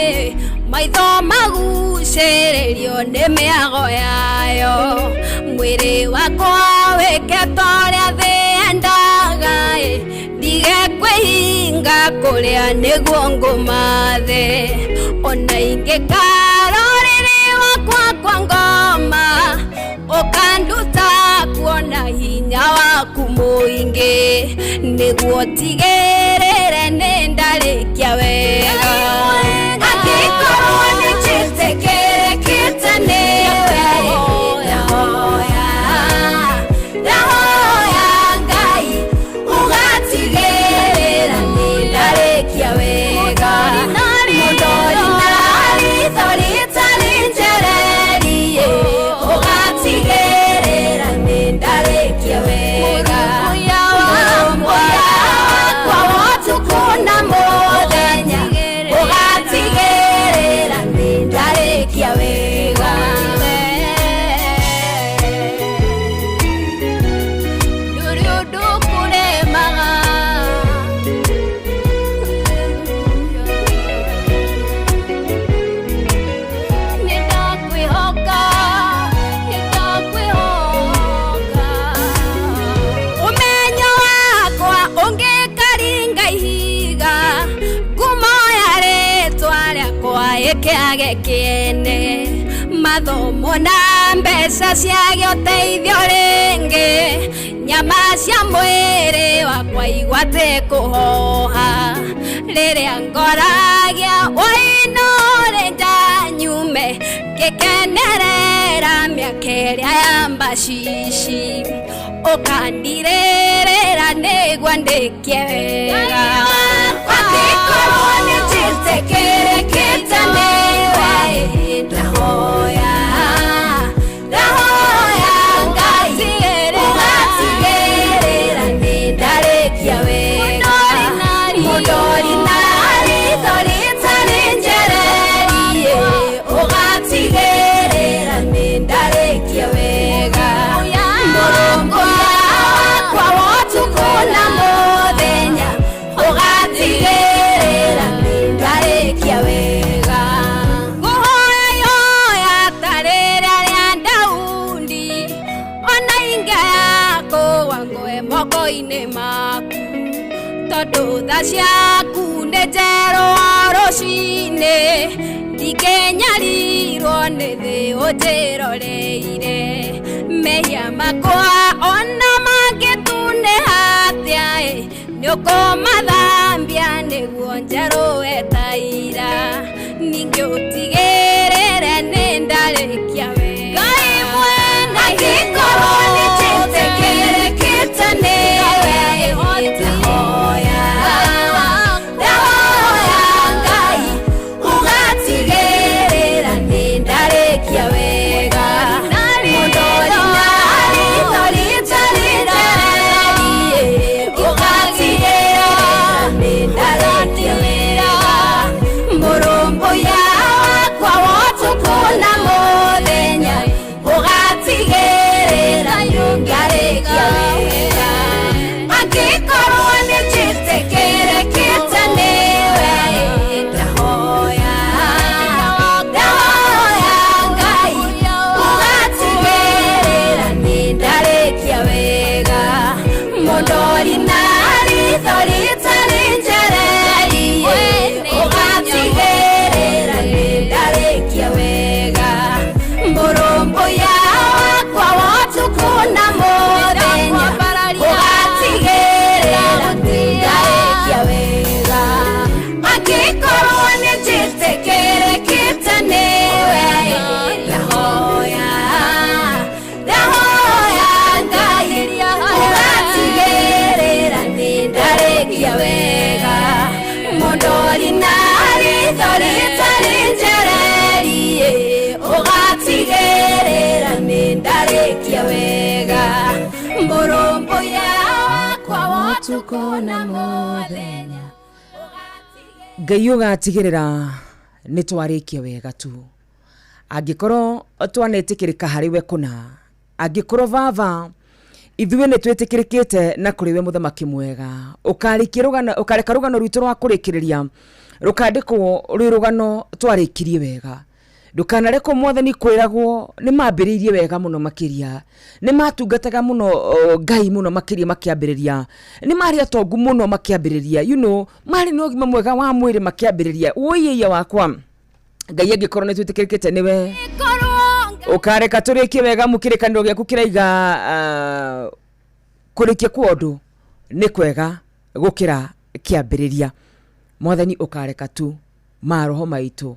maitho magucĩrĩrio nĩ mĩago yayo. Mwĩrĩ wakwa wĩke ta ũrĩa thĩ yendaga, ndige kwĩhinga kũrĩa nĩguo ngũmathe. Ona ingĩkara ũrĩrĩ wakwa kwa ngoma, ũkanduta kuona hinya waku mũingĩ, nĩguo tigĩrĩre nĩndarĩkia wega. Angĩkorwo nĩnjĩtĩkĩrĩkĩte nĩwe, ndahoya, ndahoya Ngai ũgatigĩrĩra nĩndarĩkia wega. Mũndori na ritho rĩtarĩ njererie, ũgatigĩrĩra nĩndarĩkia wega. Mũrũmbũiya wakwa wa ũtukũ na mũthenya, ũgatigĩrĩra nĩndarĩkia wega. Ndũrĩ ũndũ ũkũremaga. Nĩndakwĩhoka, nĩndakwĩhoka. Ũmenyo wakwa ũngĩkaringa ihiga, ngumo ya rĩtwa rĩakwa ĩkĩage kĩene. Mathomo na mbeca ciage ũteithio rĩngĩ, nyama cia mwĩrĩ wakwa igwate kũhoha. Rĩrĩa ngoragia wainũre nja nyume, ngĩkenerera mĩaka ĩrĩa ya mbacici, ũkandirĩrĩra nĩguo ndĩkie wega. Angĩkorwo nĩnjĩtĩkĩrĩkĩte nĩwe, ndahoya, ndahoya Ngai ũgatigĩrĩra nĩndarĩkia wega. Mũndori na ritho rĩtarĩ njererie, ũgatigĩrĩra nĩndarĩkia wega. Mũrũmbũiya wakwa wa ũtukũ na mũthenya, ũgatigĩrĩra nĩndarĩkia wega. Ngũhoya ihoya ta rĩrĩa rĩa Daudi, ona ingĩaga kũgwa ngwe moko-inĩ maku, tondũ tha ciaku nĩ njerũ o rũcinĩ, ndingĩnyarirwo nĩ thĩ ũnjĩroreire. Mehia makwa ona mangĩtunĩha atĩa, nĩũkũmathambia nĩguo njerũe ta ira. Ningĩ ũtigĩrĩre nĩndarĩkia wega. Ngai mwene angĩkorwo nĩnjĩtĩkĩrĩkĩte nĩwe, ndahoya, ndahoya Ngai ũgatigĩrĩra nĩndarĩkia wega. Mũndori na ritho rĩtarĩ njererie, ũgatigĩrĩra nĩndarĩkia wega. Mũrũmbũiya wakwa wa ũtukũ na mũthenya, ndarĩkia wega mũndori na ritho rĩtarĩ njererie ũgatigĩrĩra nĩ ndarĩkia wega mũrũmbũiya wakwa wotukũ na mũthenya. Ngai ũgatigĩrĩra nĩ twarĩkia wega tu. Angĩkorwo twanetĩkĩrĩka harĩ we kũna, angĩkorwo baba ithuĩ nĩ twĩtĩkĩrĩkĩte na kũrĩ we mũthamaki mwega, ũkarĩkia rũgano, ũkareka rũgano rwitũ rwa kũrĩkĩrĩria rũkandĩkwo rwĩ rũgano twarĩkirie wega. Ndũkanarekwo mwathani kwĩragwo nĩ mambĩrĩirie wega mũno makĩria, nĩ matungataga mũno Ngai mũno makĩria makĩambĩrĩria, nĩ marĩ atongu mũno makĩambĩrĩria, you know, marĩ na ũgima mwega wa mwĩrĩ makĩambĩrĩria. Wũiĩia wakwa Ngai angĩkorwo nĩ twĩtĩkĩrĩkĩte nĩwe, ũkareka tũrĩkie wega mũkĩrĩkanĩro gĩaku kĩraiga kũrĩkia kwa ũndũ nĩ kwega gũkĩra kĩambĩrĩria. Mwathani ũkareka tu maroho maitũ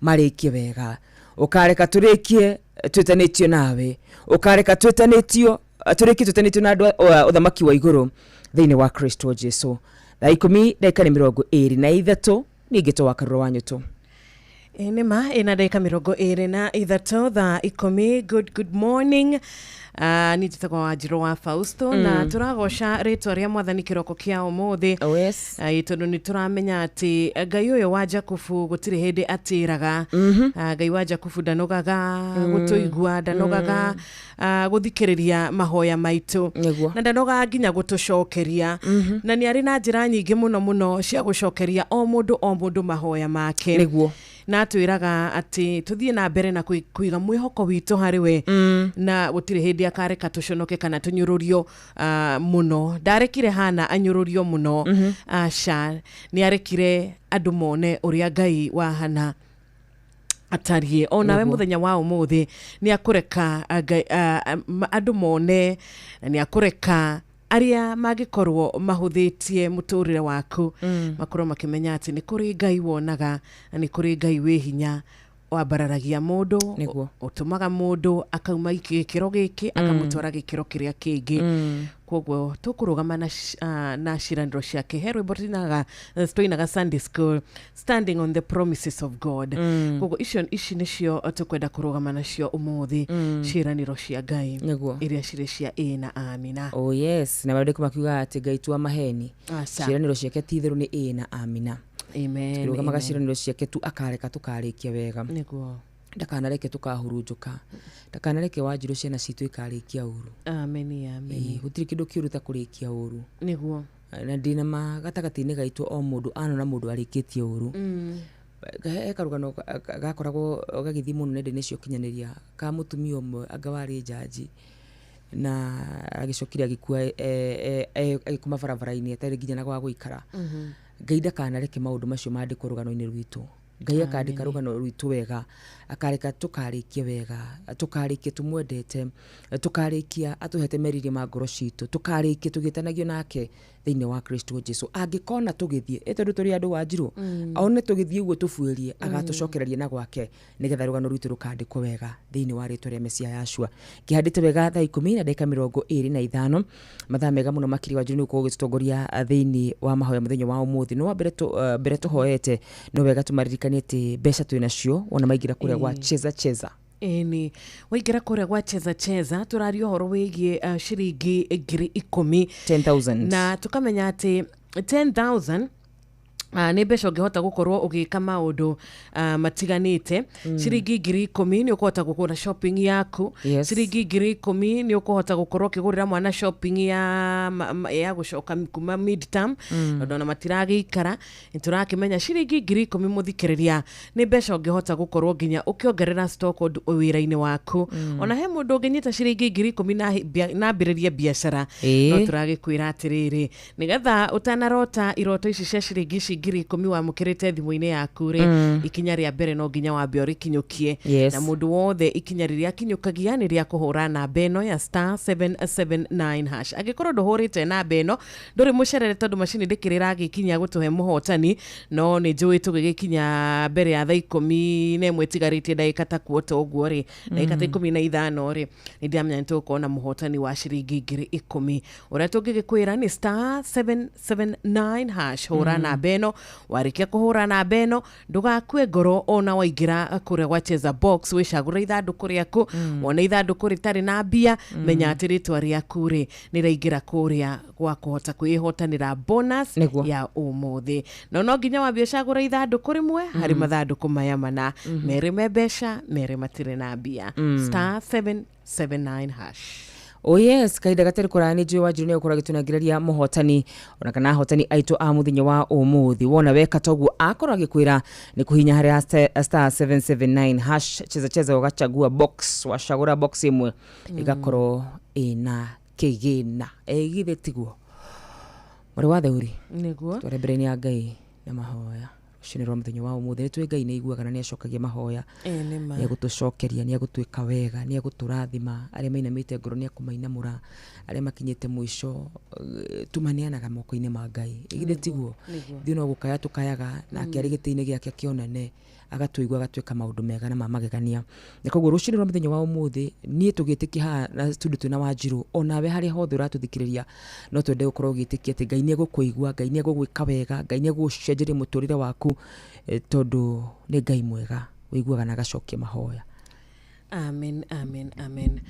marĩkie wega, ũkareka tũrĩkie twĩtanĩtio nawe, ũkareka twĩtanĩtio tũrĩkie twĩtanĩtio na andũ a ũthamaki wa igũrũ thĩinĩ wa Kristo Jesu. Thaa ikũmi ndagĩka nĩ 23 ningĩ twakarũra wa nyũtũ. Ĩ nĩ ma ĩna ndagĩka 23 thaa 10. Good morning. Niĩ njĩtagwo Wanjirũ wa Fausto na tũragoca rĩtwa rĩa mwathani kĩroko kĩa ũmũthĩ. Oh, yes. Tondũ nĩ tũramenya atĩ Ngai ũyũ wa Jakubu gũtirĩ hĩndĩ atĩraga. Ngai wa Jakubu ndanogaga gũtũigua, ndanogaga gũthikĩrĩria mahoya maitũ, na ndanogaga nginya gũtũcokeria. Na nĩ arĩ na njĩra nyingĩ mũno mũno cia gũcokeria o mũndũ mahoya make. Nĩguo. Na atwĩraga atĩ tũthiĩ na mbere na kũiga mwĩhoko witũ harĩ we, na gũtirĩ hĩndĩ akareka tũconoke kana tũnyũrũrio mũno. Ndarekire Hana anyũrũrio mũno, aca, nĩ arekire andũ mone ũrĩa Ngai wa Hana atariĩ. O nawe mũthenya wa ũmũthĩ nĩ akũreka andũ mone, na nĩ akũreka arĩa mangĩkorwo mahũthĩtie mũtũrĩre waku makorwo makĩmenya atĩ nĩ kũrĩ Ngai wonaga na nĩ kũrĩ Ngai wĩ hinya wambararagia mũndũ, ũtũmaga mũndũ akauma gĩkĩro gĩkĩ akamũtwara gĩkĩro kĩrĩa kĩngĩ. Koguo tũkũrũgama na ciĩranĩro ciake. He rwĩmbo tũinaga Sunday school, standing on the promises of God. Koguo ici nĩcio tũkwenda kũrũgama nacio ũmũthĩ, ciĩranĩro cia Ngai iria cirĩ cia ĩ na amina. Oh yes, na maandĩko makiuga atĩ Ngai tu wa maheni, ciĩranĩro ciake ti itherũ nĩ ĩ na amina. Amen. Tũrũgamaga ciĩranĩro ciake tu akareka tũkarĩkia wega. Nĩguo. Ndakanareke tũkahurunjũka, ndakanareke Wanjirũ ciana citũ ikarĩkia ũru. Amen, amen. Gũtirĩ kĩndũ kĩũru ta kũrĩkia ũru. Nĩguo. Na ndĩna ma gatagatĩ-inĩ gaitũ o mũndũ anona mũndũ arĩkĩtie ũru. He karũgano gakoragwo gagĩthiĩ mũno nenda-inĩ cia ũkinyanĩria ka mũtumia ũmwe anga warĩ njanji na agĩcokire agĩkua agĩkoma barabara-inĩ atarĩ nginya na gwa gũikara. Ngai ndakanareke maũndũ macio mandĩkwo rũgano-inĩ rwitũ. Ngai akandĩka rũgano rwitũ wega, akareka tũkarĩkie wega, tũkarĩkie tũmwendete, tũkarĩkia atũhete meriria ma ngoro citũ, tũkarĩkie tũgĩtanagio nake thĩinĩ wa Kristo Jesu. Angĩkona tũgĩthiĩ, tondũ tũrĩ andũ Wanjirũ, one tũgĩthiĩ ũguo tũbuĩrie, agatũcokereria na gwake nĩgetha rũgano rwitũ rũkandĩkwo wega thĩinĩ wa rĩtwa rĩa Mesia Yashua. Kĩhandĩte wega thaa 10 na ndagĩka 25, mathaa mega mũno makĩria Wanjirũ nĩ gũkorwo ũgĩtũtongoria thĩinĩ wa mahoya mũthenya wa ũmũthĩ. No mbere tũhoete, no wega tũmaririkanie atĩ mbeca twĩ nacio wona maingĩra kũrĩa gwa Cheza Cheza. Ĩni waingĩra kũrĩa gwa Cheza Cheza tũraria ũhoro wĩgiĩ ciringi 10,000, 10,000, na tũkamenya atĩ 10,000 nĩ mbeca ũngĩhota gũkorwo ũgĩka maũndũ matiganĩte. Ciringi 10,000 nĩ ũkũhota kũgũra shopping yaku. Ciringi 10,000 nĩ ũkũhota gũkorwo ũkĩgũrĩra mwana shopping ya gũcoka kuma midterm, tondũ ona matiragĩikara. Nĩ tũrakĩmenya ciringi 10,000 mũthikĩrĩria nĩ mbeca ũngĩhota gũkorwo nginya ũkĩongerera stock wĩra-inĩ waku. Ona he mũndũ ũngĩnyita ciringi 10,000 na ambĩrĩrie biacara. No tũragĩkwĩra atĩrĩrĩ, nĩgetha ũtanarota iroto ici cia ciringi ici 10,000 wamũkĩrĩte thimũ-inĩ yaku rĩ, ikinya rĩa mbere no nginya wambe ũrĩkinyũkie. Yes. Na mũndũ wothe ikinya rĩrĩa akinyũkagia nĩ rĩa kũhũra namba ĩno ya star 779 hash. Angĩkorwo ndũhũrĩte namba ĩno ndũrĩ mũcerere, tondũ macini ndĩkĩrĩ ĩragĩkinya gũtũhe mũhotani, no nĩ njũĩ tũgĩgĩkinya mbere ya thaa 11 ĩtigarĩtie ndagĩka ta kuota ũguo rĩ, ndagĩka ta 15 rĩ, nĩ ndĩramenya nĩ tũgũkorwo na mũhotani wa ciringi 10,000. Ũrĩa tũngĩgĩkwĩra nĩ star 779 hash, hũra namba ĩno. Warĩkia kũhũra namba ĩno ndũgakue ngoro, ona waingĩra kũrĩa gwa Cheza Box wĩcagũre ithandũkũ rĩaku, wone ithandũkũ rĩtarĩ na mbia, menya atĩ rĩtwa rĩaku rĩ nĩ raingĩra kũrĩa gwa kũhota kwĩhotanĩra bonus Nĩguo. ya ũmũthĩ. No no nginya wambie ũcagũre ithandũkũ rĩmwe harĩ mathandũkũ maya mana, merĩ me mbeca, merĩ matirĩ na mbia. Star 779 hash. Oh yes, kahinda gatarĩ kũraya nĩ njũĩ Wanjiru nĩ egũkorwo agĩtũnengereria mũhotani ona kana ahotani aitũ a mũthenya wa ũmũthĩ. Wona weka toguo akorwo agĩkwĩra nĩ kũhinya harĩa star 779 hash, cheza cheza ũgachagua box, wacagũra box ĩmwe ĩgakorwo ĩna kĩgĩna. Ĩ githĩ tiguo mwarĩ wa theuri? Nĩguo. Tware mbere-inĩ ya Ngai na mahoya rũcinĩ rwa mũthenya wa ũmũthĩ. Nĩ tũĩ Ngai nĩ aiguaga na nĩ acokagia mahoya. Ĩ nĩ ma. Nĩ egũtũcokeria, nĩ egũtwĩka wega, nĩ egũtũrathima. Arĩa mainamĩte ngoro nĩ ekũmainamũra, arĩa makinyĩte mũico, tũmaneanaga moko-inĩ ma Ngai. Ĩ githĩ tiguo? Nĩguo. Ithuĩ no gũkaya tũkayaga, nake arĩ gĩtĩ-inĩ gĩake kĩa ũnene agatũigua, agatwĩka maũndũ mega na ma magegania. Na koguo rũcinĩ rwa mũthenya wa ũmũthĩ niĩ tũgĩtĩkia haha na studio twĩna Wanjiru, onawe harĩa hothe ũratũthikĩrĩria, no twende gũkorwo ũgĩtĩkia atĩ Ngai nĩ egũkũigua, Ngai nĩ egũgwĩka wega, Ngai nĩ egũgũcenjeria mũtũrĩre waku, tondũ nĩ Ngai mwega ũiguaga na agacokia mahoya. Amen, amen, amen.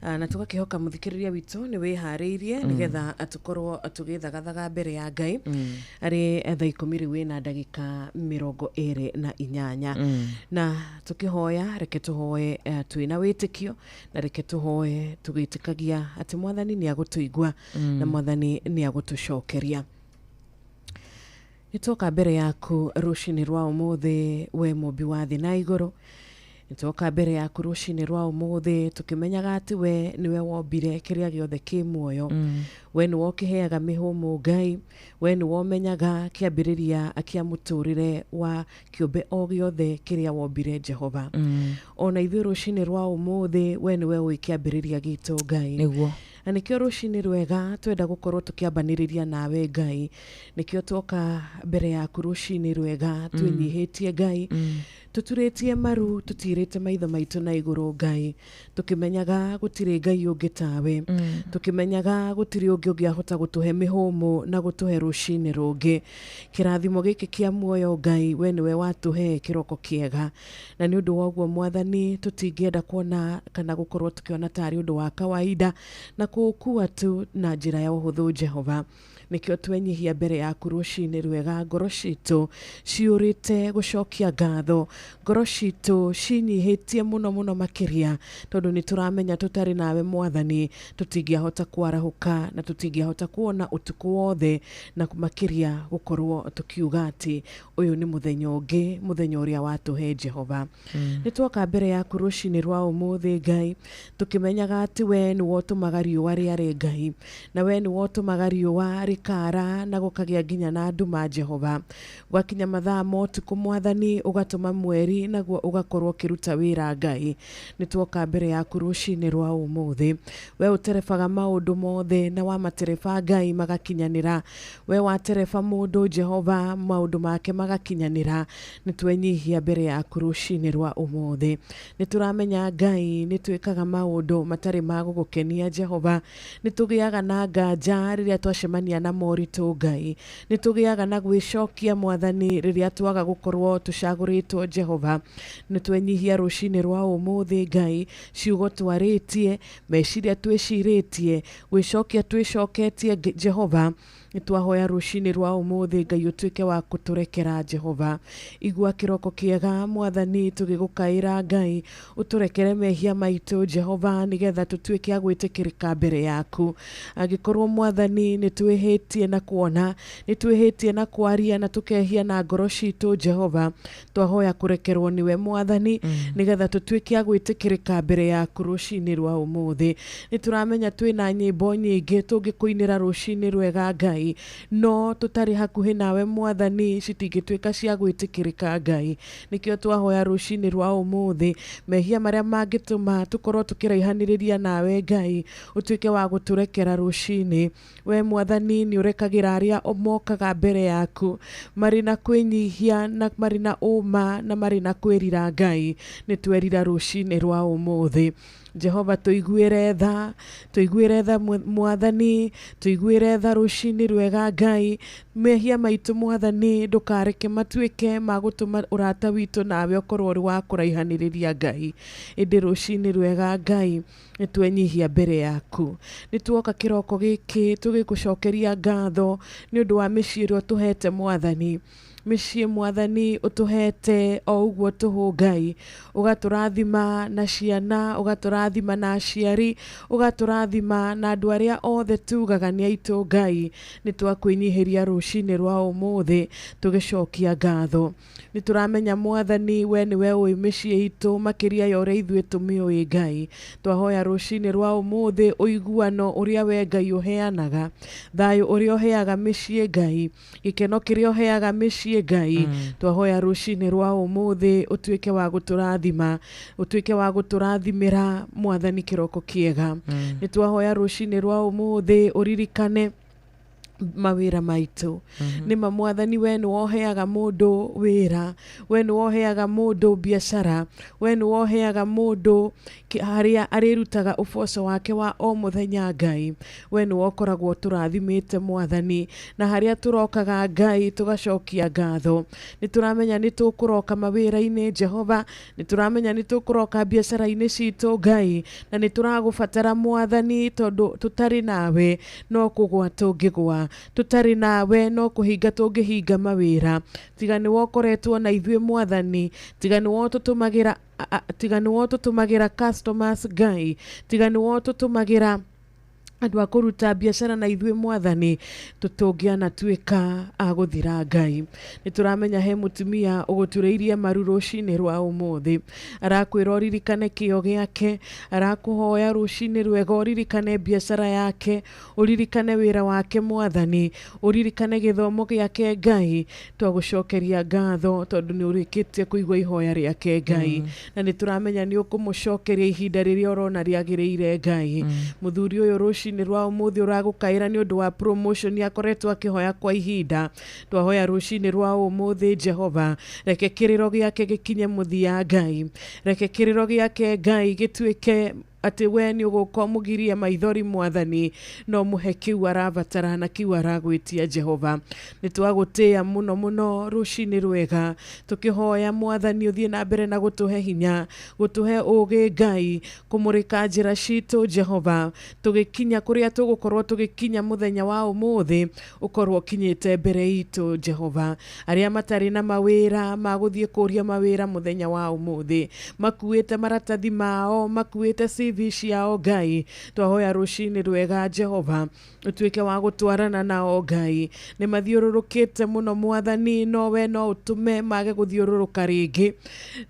Na tũgakĩhoka mũthikĩrĩria witũ nĩ wĩharĩirie nĩgetha tũkorwo tũgĩthagathaga mbere ya Ngai. Arĩ thaa 10 rĩu wĩna ndagĩka 28. Na tũkĩhoya, reke tũhoe twĩna wĩtĩkio, na reke tũhoe tũgĩtĩkagia atĩ Mwathani nĩ agũtũigua na Mwathani nĩ agũtũcokeria. Nĩ twoka mbere yaku rũcinĩ rwa ũmũthĩ, we mũmbi wa thĩ na igũrũ. Nĩ twoka mbere yaku rũcinĩ rwa ũmũthĩ tũkĩmenyaga atĩ we nĩwe wombire kĩrĩa gĩothe kĩ muoyo. We nĩwe ũkĩheaga mĩhũmũ Ngai, we nĩwe ũmenyaga kĩambĩrĩria kĩa mũtũrĩre wa kĩũmbe o gĩothe kĩrĩa wombire Jehova. Ona ithuĩ rũcinĩ rwa ũmũthĩ we nĩwe ũĩ kĩambĩrĩria gitũ Ngai. Nĩguo. Na nĩkĩo rũcinĩ rwega twenda gũkorwo tũkĩambanĩrĩria nawe Ngai. Nĩkĩo twoka mbere yaku rũcinĩ rwega twĩnyihĩtie Ngai, tũturĩtie maru, tũtirĩte maitho maitũ na igũrũ Ngai, tũkĩmenyaga gũtirĩ Ngai ũngĩ tawe, tũkĩmenyaga gũtirĩ ũngĩ ũngĩahota gũtũhe mĩhũmũ na gũtũhe rũcinĩ rũngĩ. Kĩrathimo gĩkĩ kĩa muoyo Ngai, we nĩwe watũhe kĩroko kĩega, na nĩ ũndũ wa ũguo Mwathani tũtingĩenda kuona kana gũkorwo tũkĩona tarĩ ũndũ wa kawaida na kũũkua tu na njĩra ya ũhũthũ Jehova. Nĩkĩo twenyihia mbere yaku rũcinĩ rwega, ngoro citũ ciũrĩte gũcokia ngatho, ngoro citũ cinyihĩtie mũno mũno makĩria, tondũ nĩ tũramenya tũtarĩ nawe Mwathani tũtingĩahota kwarahũka na tũtingĩahota kuona ũtukũ wothe, na makĩria gũkorwo tũkiuga atĩ ũyũ nĩ mũthenya ũngĩ, mũthenya ũrĩa watũhe Jehova. Nĩ twoka mbere yaku rũcinĩ rwa ũmũthĩ Ngai, tũkĩmenyaga atĩ we nĩwe ũtũmaga riũa rĩare Ngai, na we nĩwe ũtũmaga riũa rĩkara na gũkagĩa nginya na nduma Jehova. Gwakinya mathaa ma ũtukũ Mwathani ũgatũma mweri naguo ũgakorwo ũkĩruta wĩra Ngai. Nĩ twoka mbere yaku rũcinĩ rwa ũmũthĩ, we ũterebaga maũndũ mothe na wamatereba Ngai magakinyanĩra, we watereba mũndũ Jehova maũndũ make magakinyanĩra. Nĩ twenyihia mbere yaku rũcinĩ rwa ũmũthĩ, nĩ tũramenya Ngai nĩ twĩkaga maũndũ matarĩ ma gũgũkenia Jehova, nĩ tũgĩaga na nganja rĩrĩa twacemania na moritũ Ngai, nĩ tũgĩaga na gwĩcokia Mwathani rĩrĩa twaga gũkorwo tũcagũrĩtwo Jehova. Nĩ twenyihia rũcinĩ rwa ũmũthĩ Ngai, ciugo twarĩtie, meciria twĩcirĩtie, gwĩcokia twĩcoketie Jehova. Nĩ twahoya rũcinĩ rwa ũmũthĩ Ngai ũtuĩke wa kũtũrekera Jehova. Igua kĩroko kĩega Mwathani tũgĩgũkaĩra Ngai, ũtũrekere mehia maitũ Jehova, nĩgetha tũtuĩke a gwĩtĩkĩrĩka mbere yaku. Angĩkorwo Mwathani nĩ twĩhĩtie na kuona, nĩ twĩhĩtie na kwaria na tũkehia na ngoro citũ Jehova, twahoya kũrekerwo nĩwe Mwathani, nĩgetha tũtuĩke a gwĩtĩkĩrĩka mbere yaku rũcinĩ rwa ũmũthĩ. Nĩ tũramenya twĩna nyĩmbo nyingĩ tũngĩkũinĩra rũcinĩ rwega Ngai, Ngai, no tũtarĩ hakuhĩ nawe Mwathani citingĩtuĩka cia gwĩtĩkĩrĩka Ngai. Nĩkĩo twahoya rũcinĩ rwa ũmũthĩ, mehia marĩa mangĩtũma tũkorwo tũkĩraihanĩrĩria nawe Ngai, ũtuĩke wa gũtũrekera rũcinĩ. We Mwathani nĩ ũrekagĩra arĩa mokaga mbere yaku marĩ na kwĩnyihia na marĩ na ũma na marĩ na kwĩrira Ngai. Nĩ twerira rũcinĩ rwa ũmũthĩ. Jehova tũiguĩre tha, tũiguĩre tha Mwathani, tũiguĩre tha rũcinĩ rwega Ngai. Mehia maitũ Mwathani ndũkareke matuĩke ma gũtũma ũrata witũ nawe ũkorwo ũrĩ wa kũraihanĩrĩria Ngai. Ĩndĩ rũcinĩ rwega Ngai nĩ twenyihia mbere yaku. Nĩ tuoka kĩroko gĩkĩ tũgĩgũcokeria ngatho nĩ ũndũ wa mĩciĩ ĩrĩa ũtũhete Mwathani. Mĩciĩ Mwathani ũtũhete o ũguo tũhũ Ngai, ũgatũrathima na ciana, ũgatũrathima na aciari, ũgatũrathima na andũ arĩa othe tugaga nĩ aitũ Ngai. Nĩ twakwĩnyihĩria rũcinĩ rwa ũmũthĩ tũgĩcokia ngatho. Nĩ tũramenya Mwathani we nĩwe ũĩ mĩciĩ itũ makĩria ya ũrĩa ithuĩ tũmĩũĩ Ngai. Twahoya rũcinĩ rwa ũmũthĩ ũiguano ũrĩa we Ngai ũheanaga, thayũ ũrĩa ũheaga mĩciĩ Ngai, gĩkeno kĩrĩa ũheaga mĩciĩ Ngai. Twahoya rũcinĩ rwa ũmũthĩ ũtuĩke wa gũtũrathima, ũtuĩke wa gũtũrathimĩra Mwathani kĩroko kĩega. Nĩ twahoya rũcinĩ rwa ũmũthĩ ũririkane mawĩra maitũ. Nĩma Mwathani we nĩ woheaga mũndũ wĩra, we nĩ woheaga mũndũ biacara, we nĩ woheaga mũndũ harĩa arĩrutaga ũboco wake wa o mũthenya Ngai. We nĩ wokoragwo tũrathimĩte Mwathani, na harĩa tũrokaga Ngai tũgacokia ngatho. Nĩ tũramenya nĩ tũkũroka mawĩra-inĩ Jehova, nĩ tũramenya nĩ tũkũroka biacara-inĩ citũ Ngai, na nĩ tũragũbatara Mwathani tondũ tũtarĩ nawe no kũgwa tũngĩgwa, tũtarĩ nawe no kũhinga tũngĩhinga mawĩra. Tiga nĩ wokoretwo na ithuĩ Mwathani, tiga nĩ wotũtũmagĩra, tiga nĩ wotũtũmagĩra customers Ngai, tiga nĩ wotũtũmagĩra andũ a kũruta biacara na ithuĩ Mwathani, tũtũngĩanatuĩka a gũthira Ngai. Nĩ tũramenya he mũtumia ũgũturĩirie maru rũcinĩ rwa ũmũthĩ, arakwĩra ũririkane kĩo gĩake, arakũhoya rũcinĩ rwega ũririkane biacara yake, ũririkane wĩra wake Mwathani, ũririkane gĩthomo gĩake Ngai. Twagũcokeria ngatho tondũ nĩ ũrĩkĩtie kũigua ihoya rĩake Ngai, na nĩ tũramenya nĩ ũkũmũcokeria ihinda rĩrĩa ũrona rĩagĩrĩire Ngai. Mũthuri ũyũ rũcinĩ rwa ũmũthĩ ũragũkaĩra nĩ ũndũ wa promotion akoretwo akĩhoya kwa ihinda. Twahoya rũcinĩ rwa ũmũthĩ Jehova, reke kĩrĩro gĩake gĩkinye mũthia Ngai, reke kĩrĩro gĩake Ngai gĩtuĩke atĩ we nĩ ũgũka ũmũgirie maithori Mwathani, no mũhe kĩu arabatara na kĩu aragwĩtia Jehova. Nĩ twagũtĩĩa mũno mũno rũcinĩ rwega, tũkĩhoya Mwathani ũthiĩ na mbere na gũtũhe hinya, gũtũhe ũũgĩ Ngai, kũmũrĩka njĩra citũ Jehova, tũgĩkinya kũrĩa tũgũkorwo tũgĩkinya mũthenya wa ũmũthĩ, ũkorwo ũkinyĩte mbere itũ Jehova. Arĩa matarĩ na mawĩra magũthiĩ kũria mawĩra mũthenya wa ũmũthĩ, makuĩte maratathi mao, makuĩte CV ciao Ngai, twahoya rũcinĩ rwega Jehova ũtuĩke wa gũtwarana nao Ngai. Nĩ mathiũrũrũkĩte mũno Mwathani, no we no ũtũme mage gũthiũrũrũka rĩngĩ.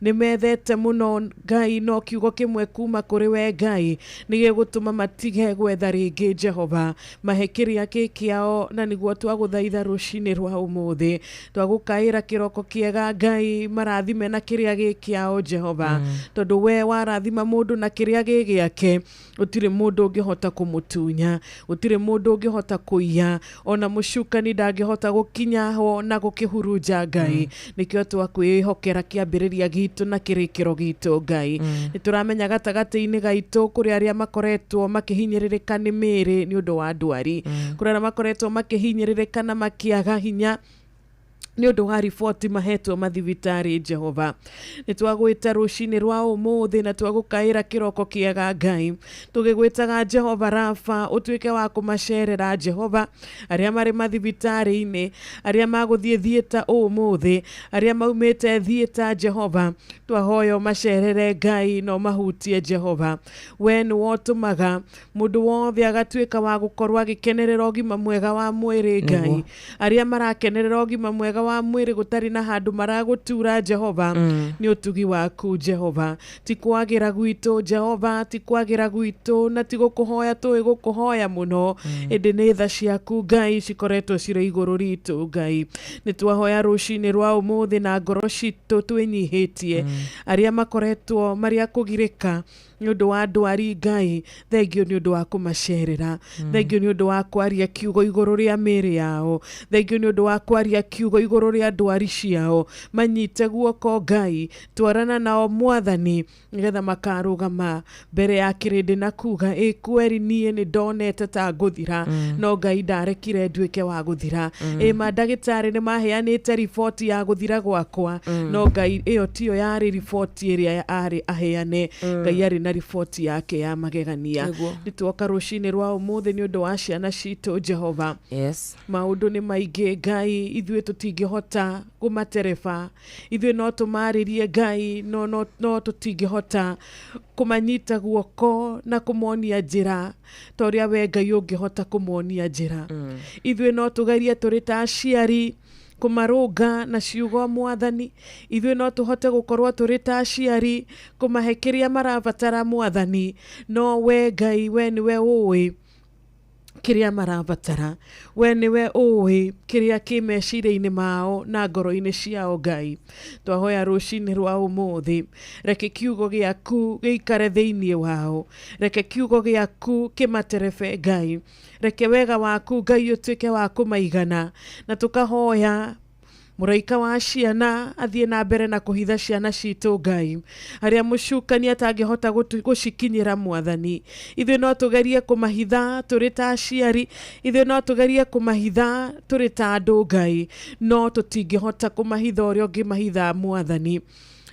Nĩ methete mũno Ngai, no kiugo kĩmwe kuma kũrĩ we Ngai nĩ gĩgũtũma matige gwetha rĩngĩ Jehova. Mahe kĩrĩa kĩ kĩao, na nĩguo twagũthaitha rũcinĩ rwa ũmũthĩ. Twagũkaĩra kĩroko kĩega Ngai, marathime na kĩrĩa gĩ kĩao Jehova, tondũ we warathima mũndũ na kĩrĩa gĩ gĩake, gũtirĩ mũndũ ũngĩhota kũmũtunya, gũtirĩ mũndũ ũngĩhota kũiya, ona mũcukani ndangĩhota gũkinya ho na gũkĩhurunja Ngai. Nĩkĩo twakwĩhokera kĩambĩrĩria gitũ na kĩrĩkĩro gitũ Ngai. Nĩ tũramenya gatagatĩ-inĩ gaitũ kũrĩ arĩa makoretwo makĩhinyĩrĩrĩka nĩ mĩĩrĩ nĩ ũndũ wa ndwari, kũrĩ arĩa makoretwo makĩhinyĩrĩrĩka na makĩaga hinya nĩ ũndũ wa riboti mahetwo mathibitarĩ Jehova. Nĩ twagwĩta rũcinĩ rwa ũmũthĩ na twagũkaĩra kĩroko kĩega Ngai, tũgĩgwĩtaga Jehova Rafa, ũtuĩke wa kũmacerera Jehova, arĩa marĩ mathibitarĩ-inĩ, arĩa magũthiĩ thiĩta ũmũthĩ, arĩa maumĩte thiĩta Jehova, twahoya ũmacerere Ngai na ũmahutie Jehova. We nĩ wotũmaga mũndũ wothe agatuĩka wa gũkorwo agĩkenerera ũgima mwega wa mwĩrĩ Ngai, arĩa marakenerera ũgima mwega wa wa mwĩrĩ gũtarĩ na handũ maragũtura Jehova. Nĩ ũtugi waku Jehova, ti kwagĩra gwitũ Jehova, ti kwagĩra gwitũ na ti gũkũhoya tũĩ gũkũhoya mũno, ĩndĩ nĩ tha ciaku Ngai cikoretwo cirĩ igũrũ ritũ Ngai. Nĩ twahoya rũcinĩ rwa ũmũthĩ na ngoro citũ twĩnyihĩtie, arĩa makoretwo marĩ a kũgirĩka nĩ ũndũ wa ndwari Ngai, thengio nĩ ũndũ wa kũmacerera, thengio nĩ ũndũ wa kwaria kiugo igũrũ rĩa mĩĩrĩ yao, thengio nĩ ũndũ wa kwaria kiugo igũrũ rĩa ndwari ciao. Manyite guoko Ngai, twarana nao Mwathani, nĩgetha makarũgama mbere ya kĩrĩndĩ na kuga ĩ kweri niĩ nĩ ndonete ta ngũthira, no Ngai ndarekire nduĩke wa gũthira. Ĩ mandagĩtarĩ nĩ maheanĩte riboti ya gũthira gwakwa, no Ngai ĩyo tiyo yarĩ riboti ĩrĩa arĩ aheane. Ngai arĩ na riboti yake ya magegania. Nĩ tuoka rũcinĩ rwa ũmũthĩ nĩ ũndũ wa ciana citũ Jehova. Maũndũ nĩ maingĩ Ngai, ithuĩ tũtingĩhota kũmatereba, ithuĩ no tũmarĩrie Ngai, no no no tũtingĩhota kũmanyita guoko na kũmonia njĩra ta ũrĩa we Ngai ũngĩhota kũmonia njĩra. Ithuĩ no tũgerie tũrĩ ta aciari kũmarũnga na ciugo Mwathani, ithuĩ no tũhote gũkorwo tũrĩ ta aciari kũmahe kĩrĩa marabatara Mwathani, no we Ngai, we nĩwe ũĩ kĩrĩa marabatara, we nĩwe ũĩ kĩrĩa kĩ meciria-inĩ mao na ngoro-inĩ ciao Ngai. Twahoya rũcinĩ rwa ũmũthĩ, reke kiugo gĩaku gĩikare thĩinĩ wao, reke kiugo gĩaku kĩmaterebe Ngai, reke wega waku Ngai ũtuĩke wa kũmaigana, na tũkahoya mũraika wa ciana athiĩ na mbere na kũhitha ciana citũ Ngai, harĩa mũcukani atangĩhota gũcikinyĩra Mwathani. Ithuĩ no tũgerie kũmahitha tũrĩ ta aciari, ithuĩ no tũgerie kũmahitha tũrĩ ta andũ Ngai, no tũtingĩhota kũmahitha ũrĩa ũngĩmahitha Mwathani.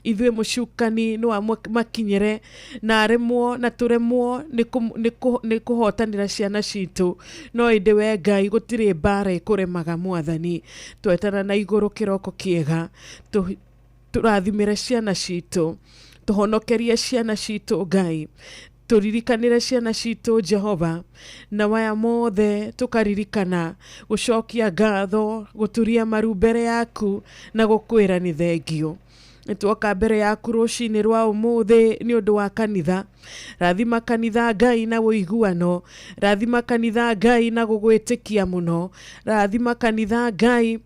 Ithuĩ mũcukani no amakinyĩre na aremwo na tũremwo nĩ kũhotanĩra ciana citũ, no ĩndĩ we Ngai gũtirĩ mbara ĩkũremaga Mwathani. Twetana na igũrũ kĩroko kĩega, tũrathimĩre ciana citũ, tũhonokerie ciana citũ Ngai, tũririkanĩre ciana citũ Jehova, na maya mothe tũkaririkana gũcokia ngatho, gũturia maru mbere yaku na gũkwĩra nĩ thengio. Nĩ tuoka mbere yaku rũcinĩ rwa ũmũthĩ nĩ ũndũ wa kanitha. Rathima kanitha Ngai na ũiguano, rathima kanitha Ngai na gũgwĩtĩkia mũno, rathima kanitha Ngai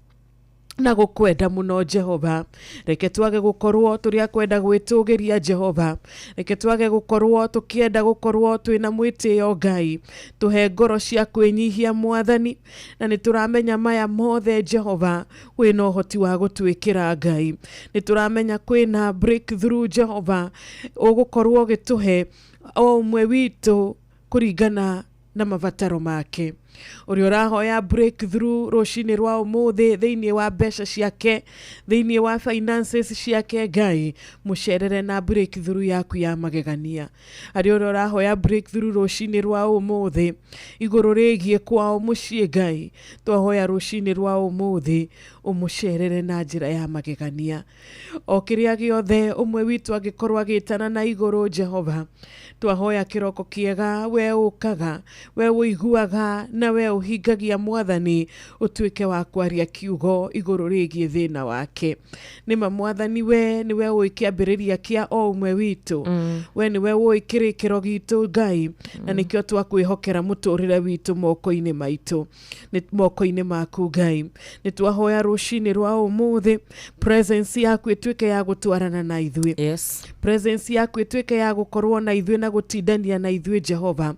na gũkwenda mũno Jehova. Reke twage gũkorwo tũrĩ a kwenda gwĩtũgĩria Jehova, reke twage gũkorwo tũkĩenda gũkorwo twĩna mwĩtĩo Ngai. Tũhe ngoro cia kwĩnyihia Mwathani, na nĩ tũramenya maya mothe Jehova wĩna ũhoti wa gũtwĩkĩra Ngai. Nĩ tũramenya kwĩna breakthrough Jehova ũgũkorwo ũgĩtũhe o ũmwe witũ kũringana na mabataro make. Ũrĩa ũrahoya breakthrough rũcinĩ rwa ũmũthĩ thĩinĩ wa mbeca ciake, thĩinĩ wa finances ciake Ngai, mũcerere na breakthrough yaku ya magegania. Harĩ ũrĩa ũrahoya breakthrough rũcinĩ rwa ũmũthĩ igũrũ rĩgiĩ kwao mũciĩ Ngai, twahoya rũcinĩ rwa ũmũthĩ ũmũcerere na njĩra ya magegania. O kĩrĩa gĩothe ũmwe witũ angĩkorwo agĩtana na igũrũ Jehova, twahoya kĩroko kĩega, we ũkaga, we ũiguaga na we ũhingagia Mwathani, ũtuĩke wa kwaria kiugo igũrũ rĩgiĩ thĩna wake. Nĩma Mwathani, we nĩwe ũĩ kĩambĩrĩria kĩa o ũmwe witũ, we nĩwe ũĩ kĩrĩkĩro gitũ Ngai, na nĩkĩo twakwĩhokera mũtũrĩre witũ moko-inĩ maitũ, nĩ moko-inĩ maku Ngai. Nĩ twahoya rũcinĩ rwa ũmũthĩ presence yaku ĩtuĩke ya gũtwarana na ithuĩ. Presence yaku ĩtuĩke ya gũkorwo na ithuĩ na gũtindania na ithuĩ Jehova.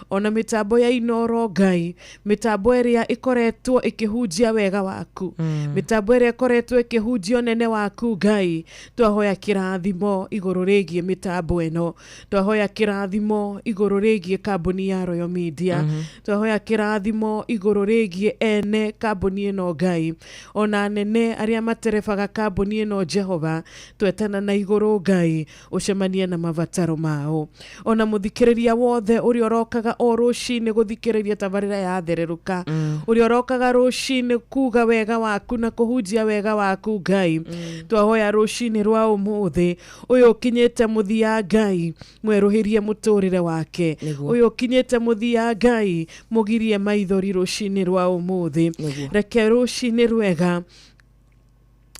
Ona mĩtambo ya Inoro Ngai, mĩtambo ĩrĩa ĩkoretwo ĩkĩhunjia wega waku, mĩtambo ĩrĩa ĩkoretwo ĩkĩhunjia ũnene waku Ngai, twahoya kĩrathimo igũrũ rĩgiĩ mĩtambo ĩno, twahoya kĩrathimo igũrũ rĩgiĩ kambuni ya Royal Media, twahoya kĩrathimo igũrũ rĩgiĩ ene kambuni ĩno Ngai, ona anene arĩa materebaga kambuni ĩno Jehova, twetana na igũrũ Ngai ũcemanie na mabataro mao. Ona mũthikĩrĩria wothe ũrĩa ũrokaga o rũcinĩ gũthikĩrĩria tabarĩra ya thererũka, ũrĩa ũrokaga rũcinĩ kuga wega waku na kũhunjia wega waku Ngai, twahoya rũcinĩ rwa ũmũthĩ ũyũ ũkinyĩte mũthia Ngai mwerũhĩrie mũtũrĩre wake, ũyũ ũkinyĩte mũthia Ngai mũgirie maithori rũcinĩ rwa ũmũthĩ. Reke rũcinĩ rwega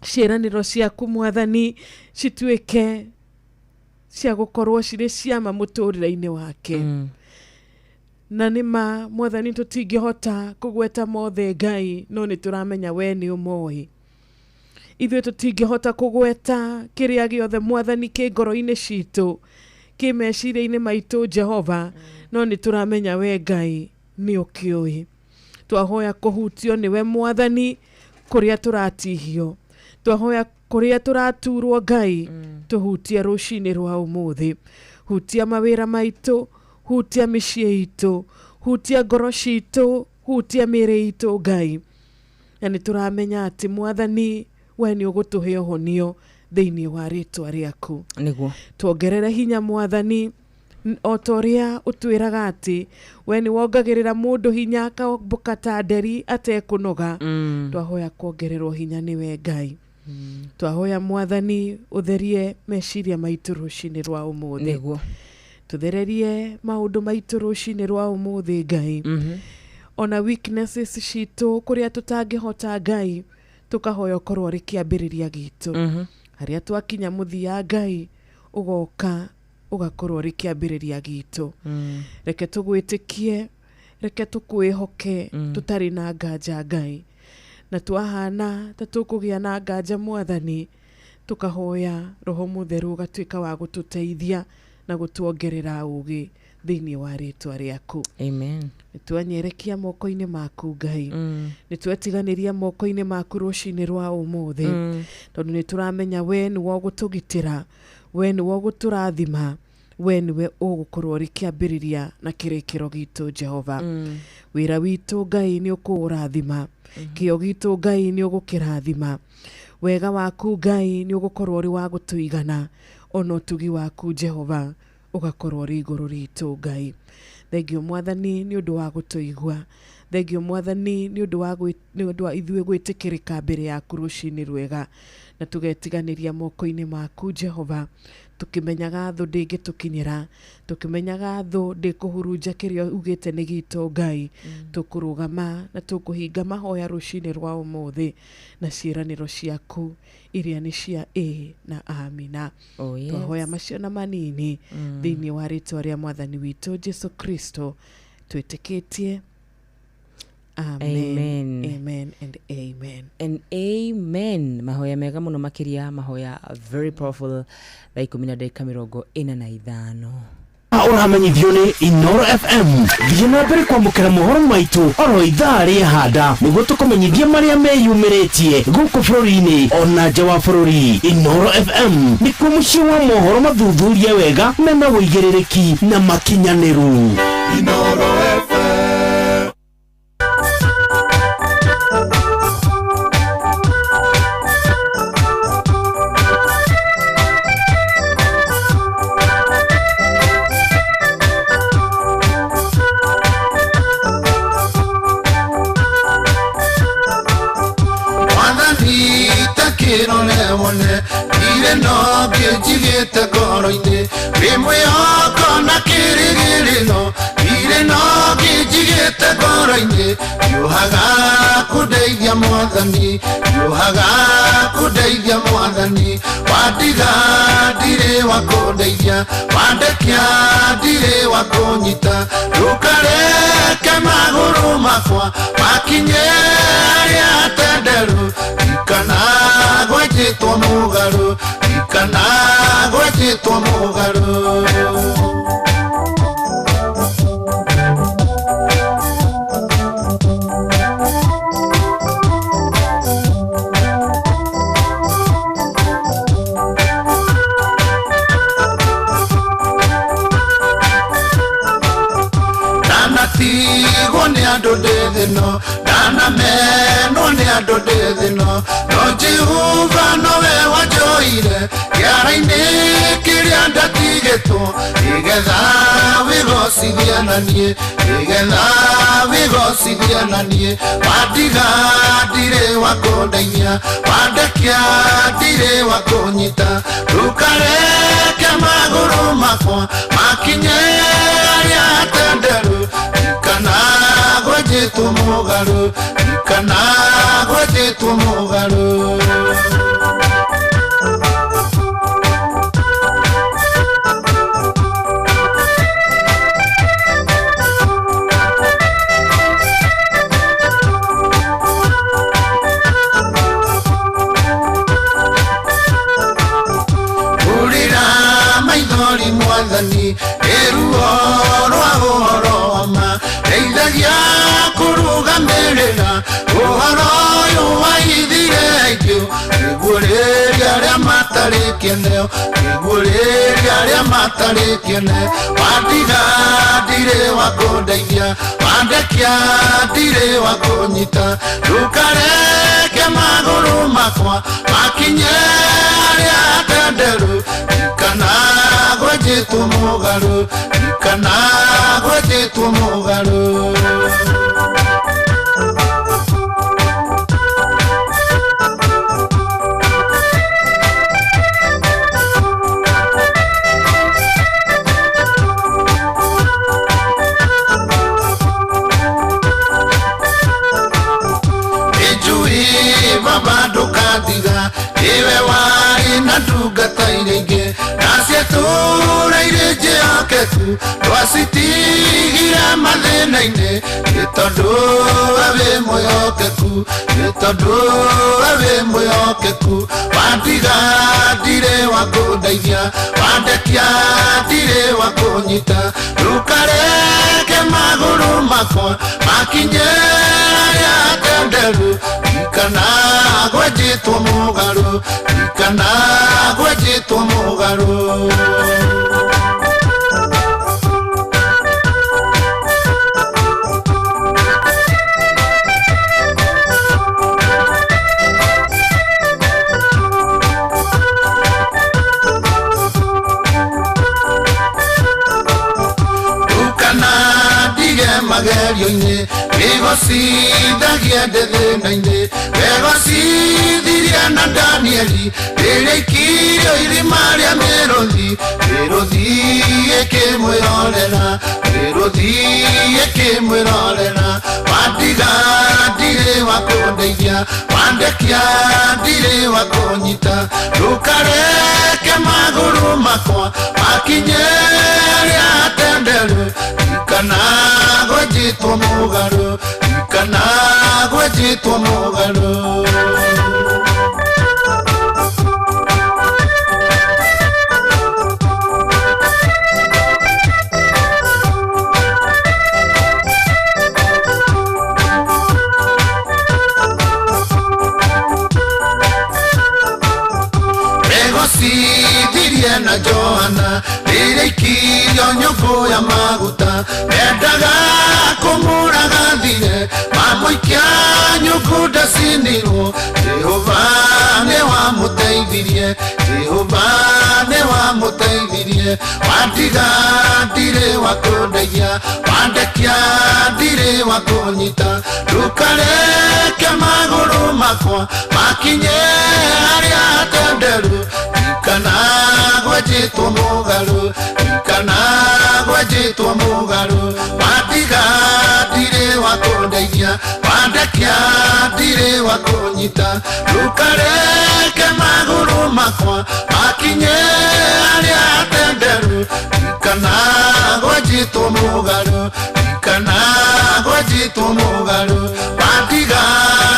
Ciĩranĩro ciaku mwathani cituĩke cia gũkorwo cirĩ ciama mũtũrĩre-inĩ wake. Na nĩ ma mwathani tũtingĩhota kũgweta mothe Ngai, no nĩ tũramenya we nĩ ũmoĩ. Ithuĩ tũtingĩhota kũgweta kĩrĩa gĩothe mwathani kĩ ngoro-inĩ citũ, kĩ meciria-inĩ maitũ Jehova, no nĩ tũramenya we Ngai nĩ ũkĩũĩ. Twahoya kũhutio nĩwe mwathani kũrĩa tũratihio, twahoya kũrĩa tũraturwo Ngai, tũhutie rũcinĩ rwa ũmũthĩ. Hutia mawĩra maitũ, hutia mĩciĩ itũ, hutia ngoro citũ, hutia mĩĩrĩ itũ Ngai. Na nĩ tũramenya atĩ mwathani we nĩ ũgũtũhe ũhonio thĩinĩ wa rĩtwa rĩaku. Nĩguo. Tuongerere hinya mwathani, o ta ũrĩa ũtwĩraga atĩ we nĩ wongagĩrĩra mũndũ hinya akambũka ta nderi atekũnoga. Twahoya kuongererwo hinya nĩwe Ngai. Twahoya mwathani ũtherie meciria maitũ rũcinĩ rwa ũmũthĩ. Nĩguo. Tũthererie maũndũ maitũ rũcinĩ rwa ũmũthĩ Ngai. Ona weaknesses citũ kũrĩa tũtangĩhota Ngai, tũkahoya ũkorwo ũrĩ kĩambĩrĩria gitũ. Harĩa twakinya mũthia Ngai, ũgoka ũgakorwo ũrĩ kĩambĩrĩria gitũ. Reke tũgwĩtĩkie, reke tũkwĩhoke tũtarĩ na nganja Ngai. Na twahana ta tũkũgĩa na nganja mwathani, tũkahoya Roho Mũtheru ũgatuĩka wa gũtũteithia na gũtuongerera ũgĩ thĩinĩ wa rĩtwa rĩaku. Amen. Nĩtwanyerekia moko-inĩ maku Ngai. Nĩtwetiganĩria moko-inĩ maku rũcinĩ rwa ũmũthĩ. Tondũ nĩtũramenya we nĩwe ũgũtũgitĩra, we nĩwe ũgũtũrathima, we nĩwe ũgũkorwo ũrĩ kĩambĩrĩria na kĩrĩkĩro gitũ Jehova. Wĩra witũ Ngai nĩ ũkũũrathima, kĩo gitũ Ngai nĩ ũgũkĩrathima, wega waku Ngai nĩ ũgũkorwo ũrĩ wa gũtũigana, ona ũtugi waku Jehova ũgakorwo ũrĩ igũrũ ritũ Ngai. Thengio mwathani nĩ ũndũ wa gũtũigua, thengio mwathani nĩ ũndũ wa nĩ ũndũ wa ithuĩ gwĩtĩkĩrĩka mbere yaku rũcinĩ rwega, na tũgetiganĩria moko-inĩ maku Jehova, tũkĩmenyaga thũ ndĩngĩtũkinyĩra, tũkĩmenyaga thũ ndĩkũhurunja kĩrĩa ugĩte nĩ gitũ Ngai. Tũkũrũgama na tũkũhinga mahoya rũcinĩ rwa ũmũthĩ na ciĩranĩro ciaku iria nĩ cia ĩ na amina. Oh, yes. Twahoya macio na manini thĩinĩ wa rĩtwa rĩa mwathani witũ Jesu Kristo twĩtĩkĩtie. Amen. Amen. Amen and amen. And amen. Mahoya mega muno makiria, mahoya very powerful. Thaa 10:45. Ũramenyithio nĩ Inoro FM. Thiĩ na mbere kwamũkĩra mohoro maitũ oro ithaa rĩa handa nĩguo tũkũmenyithie marĩa meyumĩrĩtie gũkũ bũrũri-inĩ ona nja wa bũrũri. Inoro FM nĩkuo mũciĩ wa mohoro mathuthurie wega mena ũigĩrĩrĩki na makinyanĩru. Inoro FM. Mwathani takĩrore wone ndirĩ no ngĩnjigĩte ngoro-inĩ wĩ mwĩhoko na kĩrĩgĩrĩro ndirĩ no ngĩnjigĩte ngoro-inĩ hiũhaga kũndeithia mwathani hiũhaga kũndeithia mwathani wandiga ndirĩ wa kũndeithia wandekia ndirĩ wa kũnyita ndũkareke magũrũ makwa makinye harĩa hatenderu kana gwenjĩtwo mũgarũ kana gwenjĩtwo mũgarũ. Ndanatigwo nĩ andũ ndĩ thĩ-ĩno ndanamenwo nĩ andũ ndĩ thĩ-ĩno no Jehova nowe wanjoire kĩara-inĩ kĩrĩa ndatigĩtwo nĩgetha wĩgocithie na niĩ nĩgetha wĩgocithie na niĩ wandiga ndirĩ wa kũndeithia wandekia ndirĩ wa kũnyita ndũkareke magũrũ makwa makinye harĩa hatenderu kana gwenjĩtwo mũgarũ kana gwenjĩtwo mũgarũ. ngĩrĩra ũhoro ũyũ waithire aingĩ nĩguũrĩria arĩa matarĩ kĩene nĩguũrĩria arĩa matarĩ kĩene wandiga ndirĩ wa kũndeithia wandekia ndirĩ wa kũnyita ndũkareke magũrũ makwa makinye harĩa hatenderũ kana gwenjĩtwo mũgarũ kana gwenjĩtwo mũgarũ. Baba ndũkandiga iwe warĩ na ndungata iria ingĩ naciatũra irĩ njĩhokeku ndwacitigire mathĩna-inĩ nĩ tondũ we wĩ mwĩhokeku nĩ tondũ we wĩ mwĩhokeku wandiga ndirĩ wa kũndeithia wandekia ndirĩ wa kũnyita ndũkareke magũrũ makwa makinye harĩa hatenderu kana gwenjĩtwo mũgarũ kana gwenjĩtwo mũgarũ. Magerio-inĩ wĩgocithagia ndĩ thĩna-inĩ wegocithirie na Danieli rĩrĩa ikirio irima rĩa mĩrũthi mĩrũthi ĩkĩmwĩrorera mĩrũthi ĩkĩmwĩrorera wandiga ndirĩ wa kũndeithia wandekia ndirĩ wa kũnyita ndũkareke magũrũ makwa makinye harĩa hatenderũ kana gwenjĩtwo mũgarũ kana gwenjĩtwo mũgarũ. Wegocithirie na Johana rĩrĩa ikirio nyũngũ ya maguta mendaga kũmũraga thire mamũikia nyũngũ ndacinirwo Jehova nĩ wamũteithirie Jehova nĩ wamũteithirie wandiga ndirĩ wa kũndeithia wandekia ndirĩ wa kũnyita ndũkareke magũrũ makwa makinye harĩa hatenderũ kana gwenjĩtwo mũgarũ kana gwenjĩtwo mũgarũ wandiga ndirĩ wa kũndeithia wandekia ndirĩ wa kũnyita ndũkareke magũrũ makwa makinye harĩa hatenderũ kana gwenjĩtwo mũgarũ kana gwenjĩtwo mũgarũ wandiga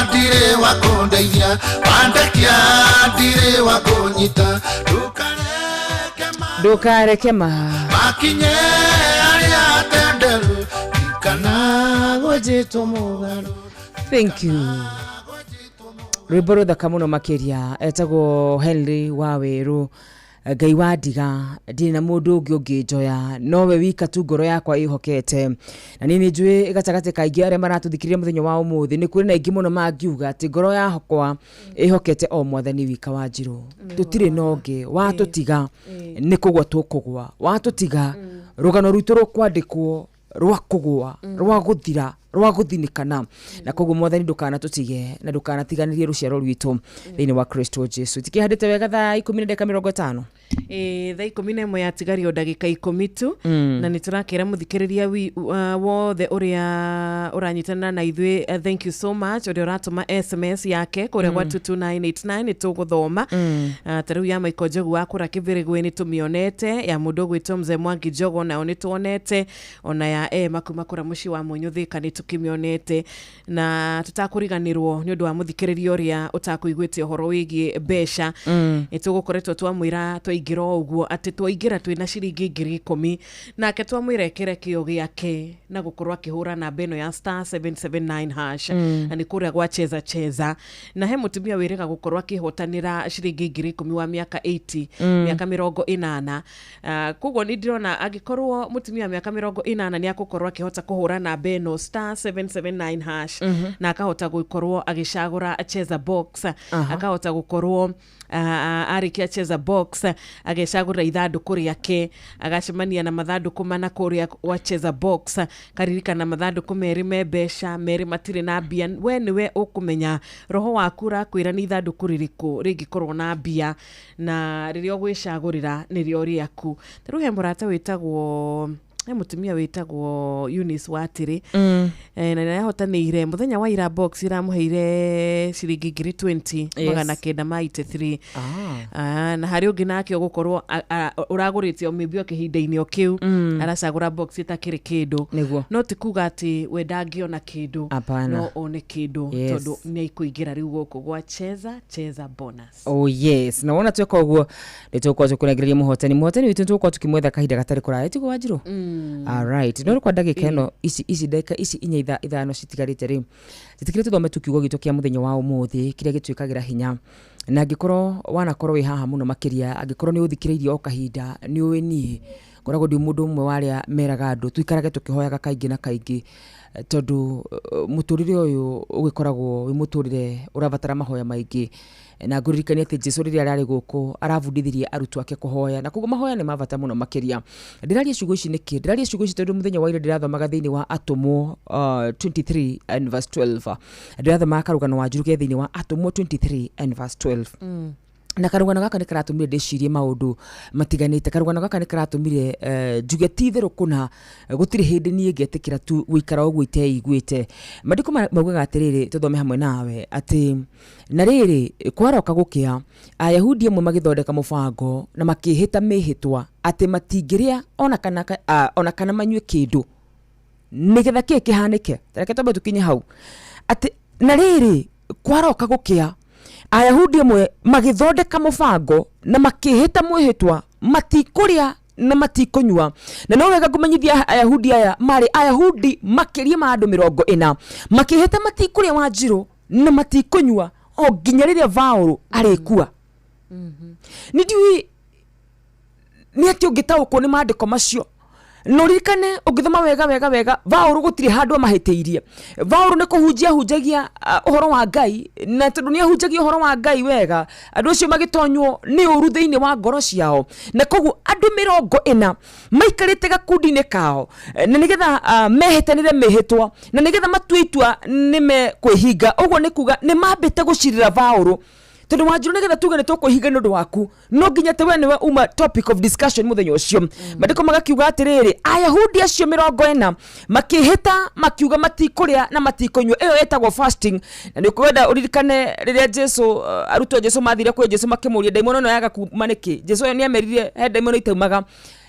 ndirĩ wa kũndeithia wandekia ndirĩ wa kũnyita ndũkareke makinye harĩa hatenderũ kana gwenjĩtwo mũgarũ. Thank you. Rwĩmbo rũthaka mũno makĩria etagwo Henry Wawerũ Ngai wandiga ndirĩ na mũndũ ũngĩ ũngĩnjoya nowe wika tu ngoro yakwa ĩhokete na niĩ nĩ njũĩ gatagatĩ ka aingĩ arĩa maratũthikĩrĩria mũthenya wa ũmũthĩ nĩ kũrĩ na aingĩ mũno mangiuga atĩ ngoro yakwa ĩhokete o mwathani wika wa njirũ tũtirĩ na ũngĩ watũtiga nĩ kũgwa tũkũgwa watũtiga rũgano rwitũ rũkwandĩkwo rwa kũgwa rwa gũthira rwa gũthinĩkana na koguo mwathani ndũkanatũtige na ndũkanatiganĩrie rũciaro rwitũ thĩinĩ wa Kristo Jesu. Tikĩhandĩte wega thaa 10:50 thaa 11 yatigario ndagĩka 10 tu na nĩ tũrakĩra mũthikĩrĩria wothe ũrĩa ũranyitanĩra na ithuĩ thank you so much ũrĩa ũratũma SMS yake kũrĩa gwa 22989 nĩ tũgũthoma ta rĩu ya Michael Njogu wa kũra Kĩbĩrĩgwe nĩ tũmĩonete ya mũndũ ũgwĩtwo Mzee Mwangi Njogo nao nĩ tuonete ona ya Emma kuma kũra mũciĩ wa Mũnyũ Thĩka nĩ tũkĩmĩonete na tũtakũriganĩrwo nĩ ũndũ wa mũthikĩrĩria ũrĩa ũtakũiguĩte ũhoro wĩgiĩ mbeca nĩ tũgũkoretwo twamwĩra Twaingĩra o ũguo atĩ twaingĩra twĩna ciringi 10,000, nake twamwĩra ekĩre kĩo gĩake na gũkorwo akĩhũra namba ĩno ya star 779 hash. Na nĩ kũrĩa gwa Cheza Cheza, na he mũtumia wĩrĩga gũkorwo akĩhotanĩra ciringi 10,000 wa mĩaka 80. Mĩaka 80. Koguo nĩ ndĩrona angĩkorwo mũtumia wa mĩaka 80 nĩ akũkorwo akĩhota kũhũra namba ĩno star 779 hash, na akahota gũkorwo agĩcagũra Cheza Box, akahota gũkorwo arĩkia Cheza Box agecagũra ithandũkũ rĩake, agacemania na mathandũkũ mana kũrĩa gwa Cheza Box, karirikana mathandũkũ merĩ me mbeca, merĩ matirĩ na mbia. We nĩwe ũkũmenya roho waku ũrakwĩra nĩ ithandũkũ rĩrĩkũ rĩngĩkorwo na mbia, na rĩrĩa ũgwĩcagũrĩra nĩrĩo rĩaku. Ta rĩu he mũrata wĩtagwo, he mũtumia wĩtagwo Eunice Watĩrĩ. Na nĩahotanĩire mũthenya wa ira, box iramũheire ciringi 20,000 983. Na harĩ ũngĩ nake ũgũkorwo ũragũrĩte o maybe o kĩhinda-inĩ o kĩu, aracagũra box ĩtakĩrĩ kĩndũ. No ti kuga atĩ we ndangĩona kĩndũ. Hapana. No one kĩndũ, tondũ nĩ aikũingĩra rĩu gũkũ gwa Cheza Cheza Bonus. Oh yes, na wona tweka ũguo nĩ tũgũkorwo tũkũnengereria mũhotani witũ, nĩ tũgũkorwo tũkĩmwetha kahinda gatarĩ kũraya, tiguo Wanjirũ? Alright, no rĩu kwa ndagĩka ĩno, ici ndagĩka ici inya ithano citigarĩte rĩ, njĩtĩkĩre tũthome tu kiugo gitũ kĩa mũthenya wa ũmũthĩ kĩrĩa gĩtwĩkagĩra hinya. Na angĩkorwo wanakorwo wĩ haha mũno makĩria, angĩkorwo nĩ ũthikĩrĩirie o kahinda, nĩ ũĩ niĩ ngoragwo ndĩ mũndũ ũmwe wa arĩa meraga andũ tũikarage tũkĩhoyaga kaingĩ na kaingĩ, tondũ mũtũrĩre ũyũ ũgĩkoragwo wĩ mũtũrĩre ũrabatara mahoya maingĩ. Na ngũririkania atĩ Jesu rĩrĩa ararĩ gũkũ arabundithirie arutwo ake kũhoya, na koguo mahoya nĩ ma bata mũno makĩria. Ndĩraria ciugo ici nĩkĩ? Ndĩraria ciugo ici tondũ mũthenya wa ira ndĩrathomaga thĩinĩ wa Atũmwo 23 and verse 12. Ndĩrathomaga karũgano wa njuruge thĩinĩ wa Atũmwo 23 and verse 12. Na karũgano gaka nĩ karatũmire ndĩcirie maũndũ matiganĩte. Karũgano gaka nĩ karatũmire njuge ti itherũ kũna gũtirĩ hĩndĩ niĩ ngetĩkĩra tu gũikara ũguo iteiguĩte. Maandĩko maugaga atĩrĩrĩ, tũthome hamwe nawe, atĩ na rĩrĩ, kwaroka gũkĩa, Ayahudi amwe magĩthondeka mũbango na makĩĩhĩta mĩhĩtwa atĩ matingĩrĩa ona kana manyue kĩndũ nĩgetha kĩĩ kĩhanĩke. Reke twambe tũkinye hau, atĩ na rĩrĩ, kwaroka gũkĩa, Ayahudi amwe magĩthondeka mũbango na makĩĩhĩta mwĩhĩtwa matikũrĩa na matikũnyua. Na no wega ngũmenyithia, Ayahudi aya marĩ Ayahudi makĩria ma andũ 40, makĩĩhĩta matikũrĩa, Wanjirũ, na matikũnyua o nginya rĩrĩa Vaũrũ arĩkua. Nĩ ndiũĩ nĩ atĩ ũngĩtaũkwo nĩ maandĩko macio, na ũririkane ũngĩthoma wega wega wega, Vaũrũ gũtirĩ handũ amahĩtĩirie. Vaũrũ nĩ kũhunjia ahunjagia ũhoro wa Ngai, na tondũ nĩ ahunjagia ũhoro wa Ngai wega, andũ acio magĩtonywo nĩ ũru thĩinĩ wa ngoro ciao. Na koguo andũ 40 maikarĩte gakundi-inĩ kao, na nĩgetha mehĩtanĩre mĩhĩtwa, na nĩgetha matue itua nĩ mekwĩhinga. Ũguo nĩ kuga nĩ mambĩte gũcirĩra Vaũrũ, tondũ Wanjirũ, nĩgetha tuge nĩ tũkwĩhinga nĩ ũndũ waku, no nginya atĩ we nĩwe uma topic of discussion mũthenya ũcio. Maandĩko magakiuga atĩrĩrĩ, Ayahudi acio 40 makĩhĩta makiuga matikũrĩa na matikũnyua. Ĩyo ĩtagwo fasting. Na nĩ ũkwenda ũririkane rĩrĩa Jesu, arutwo a Jesu mathire kwĩ Jesu makĩmũria ndaimono ĩno yaga kuma nĩkĩ, Jesu nĩ amerire he ndaimono itaumaga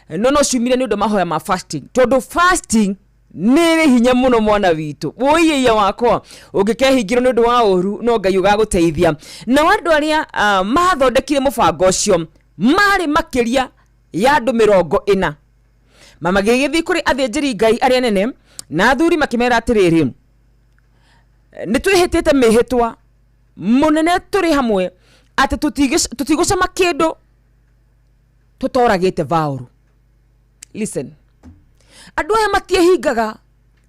no ciumire nĩ ũndũ wa mahoya ma fasting, tondũ fasting nĩ ĩrĩ hinya mũno. Mwana witũ wũiĩia wakwa, ũngĩkehingĩrwo nĩ ũndũ wa ũru, no Ngai ũgagũteithia. Nao andũ arĩa mathondekire mũbango ũcio marĩ makĩria ya andũ 40. Magĩgĩthiĩ kũrĩ athĩnjĩri Ngai arĩa nene na athuri, makĩmera atĩrĩrĩ, nĩ twĩhĩtĩte mĩhĩtwa mũnene tũrĩ hamwe atĩ tũtigũcama kĩndũ tũtoragĩte Vaũrũ. Listen, andũ aya matiĩhingaga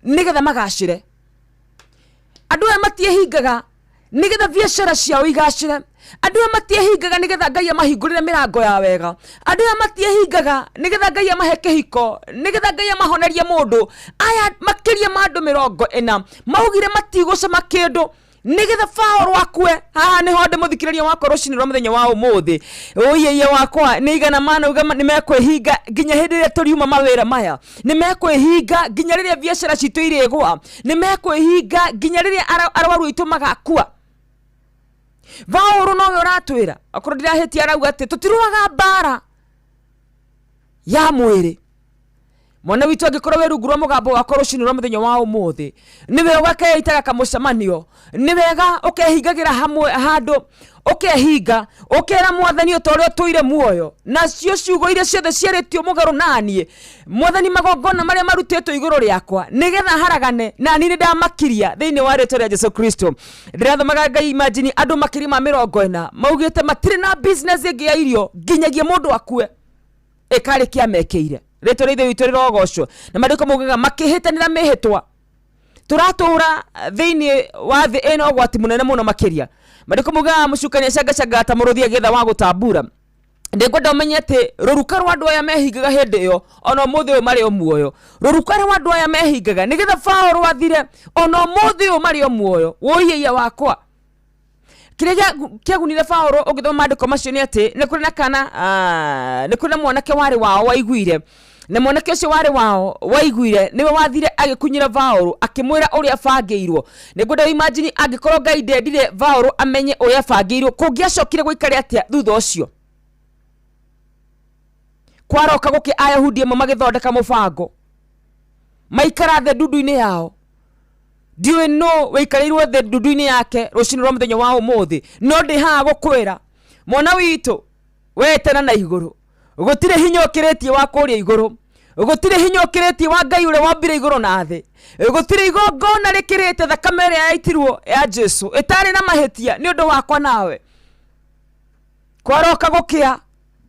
nĩgetha magacĩre, andũ aya matiĩhingaga nĩgetha biacara ciao igacĩre, andũ aya matiĩhingaga nĩgetha Ngai amahingũrĩre mĩrango ya wega, andũ aya matiĩhingaga nĩgetha Ngai amahe kĩhiko, nĩgetha Ngai amahonerie mũndũ. Aya makĩria ma andũ 40 maugire matigũcama kĩndũ nĩgetha Paũlũ akue. Haha nĩho ndĩ mũthikĩrĩria wakwa rũcinĩ rwa mũthenya wa ũmũthĩ. Ũiĩiye wakwa, nĩ igana manauga nĩ mekwĩhinga nginya hĩndĩ ĩrĩa tũriuma mawĩra maya, nĩ mekwĩhinga nginya rĩrĩa biacara citũ irĩgũa, nĩ mekwĩhinga nginya rĩrĩa arwaru aitũ magakua. Paũlũ nowe ũratwĩra, akorwo ndirahĩtia, arauga atĩ tũtirũaga mbara ya mwĩrĩ. Mwana witũ, angĩkorwo wĩ rungu rwa mũgambo wakwa rũcinĩ rwa mũthenya wa ũmũthĩ, nĩ wega ũkeitaga kamũcemanio, nĩ wega ũkehingagĩra hamwe handũ, ũkehinga ũkera Mwathani ũta ũrĩa ũtũire muoyo, nacio ciugo iria ciothe ciarĩtio mũgarũ naniĩ, Mwathani, magongona marĩa marutĩtwo igũrũ rĩakwa nĩgetha haragane nani, nĩ ndamakiria thĩinĩ wa rĩtwa rĩa Jesu Kristo. Ndĩrathomaga Ngai, imagine andũ makĩria ma 40 maugĩte matirĩ na business ĩngĩ ya irio nginyagia mũndũ akue ĩkarĩ kĩamekĩire. Rĩtwa rĩa Ithe witũ rĩrogocwo. Na maandĩko maugaga makĩhĩtanĩra mĩhĩtwa. Tũratũra thĩinĩ wa thĩ ĩna ũgwati mũnene mũno makĩria. Maandĩko maugaga mũcukani acangacangaga ta mũrũthi agĩetha wa gũtambura. Ndĩngwenda ũmenye atĩ rũruka rwa andũ aya mehingaga hĩndĩ ĩyo, ona ũmũthĩ ũyũ marĩ o muoyo. Rũruka rwa andũ aya mehingaga nĩgetha Paũlũ athire, ona ũmũthĩ ũyũ marĩ o muoyo. Wũiĩia wakwa, kĩrĩa kĩagunire Paũlũ ũngĩthoma maandĩko macio nĩ atĩ nĩ kũrĩ na kana nĩ kũrĩ na mwanake warĩ wao waiguire, na mwanake ũcio warĩ wao waiguire nĩwe wathire agĩkunyĩra Paũlũ akĩmwĩra ũrĩa abangĩirwo. Nĩngwenda imagine angĩkorwo Ngai ndendire Paũlũ amenye ũrĩa abangĩirwo, kũngĩacokire gũikare atĩa thutha ũcio? Kwaroka gũkĩ, Ayahudi amwe magĩthondeka mũbango, maikara thĩ ndundu-inĩ yao. Ndiũĩ nũ wĩikarĩirwo thĩ ndundu-inĩ yake rũcinĩ rwa mũthenya wa ũmũthĩ, no ndĩ haha gũkwĩra, mwana witũ, wetana na igũrũ. Gũtirĩ hinya ũkĩrĩtie wa kũrĩa igũrũ, gũtirĩ hinya ũkĩrĩtie wa Ngai ũrĩa wambire igũrũ na thĩ, gũtirĩ igongona rĩkĩrĩte thakame ĩrĩa yaitirwo ya Jesu ĩtarĩ na mahĩtia nĩ ũndũ wakwa nawe. Kwaroka gũkĩa,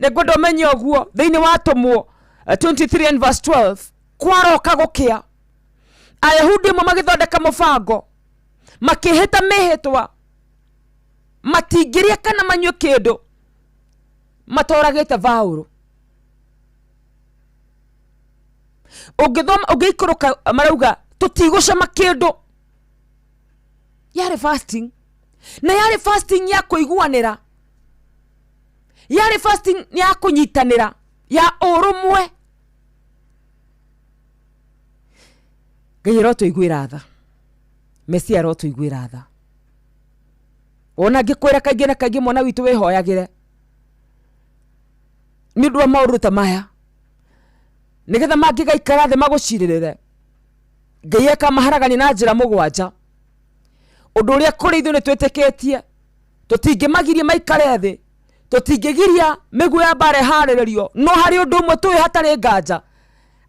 nĩngwenda ũmenye ũguo, thĩinĩ wa Atũmwo 23 and verse 12, kwaroka gũkĩa, Ayahudi amwe magĩthondeka mũbango, makĩhĩta mĩhĩtwa matingĩrĩa kana manyue kĩndũ matoragĩte Paũlũ. Ũngĩthoma ũngĩikũrũka, marauga tũtigũcama kĩndũ. Yarĩ fasting, na yarĩ fasting ya kũiguanĩra, yarĩ fasting ya kũnyitanĩra, ya ũrũmwe. Ngai arotũiguĩra tha, Mesia arotũiguĩra tha. Ona ngĩkwĩra kaingĩ na kaingĩ, mwana witũ, wĩhoyagĩre nĩ ũndũ wa maũndũ ta maya, nĩgetha mangĩgaikara thĩ magũcirĩrĩre, Ngai akamaharagania na njĩra mũgwanja. Ũndũ ũrĩa kũrĩ ithuĩ nĩ twĩtĩkĩtie tũtingĩmagiria maikare thĩ, tũtingĩgiria mĩguo ya mbara ĩharĩrĩrio, no harĩ ũndũ ũmwe tũĩ hatarĩ nganja,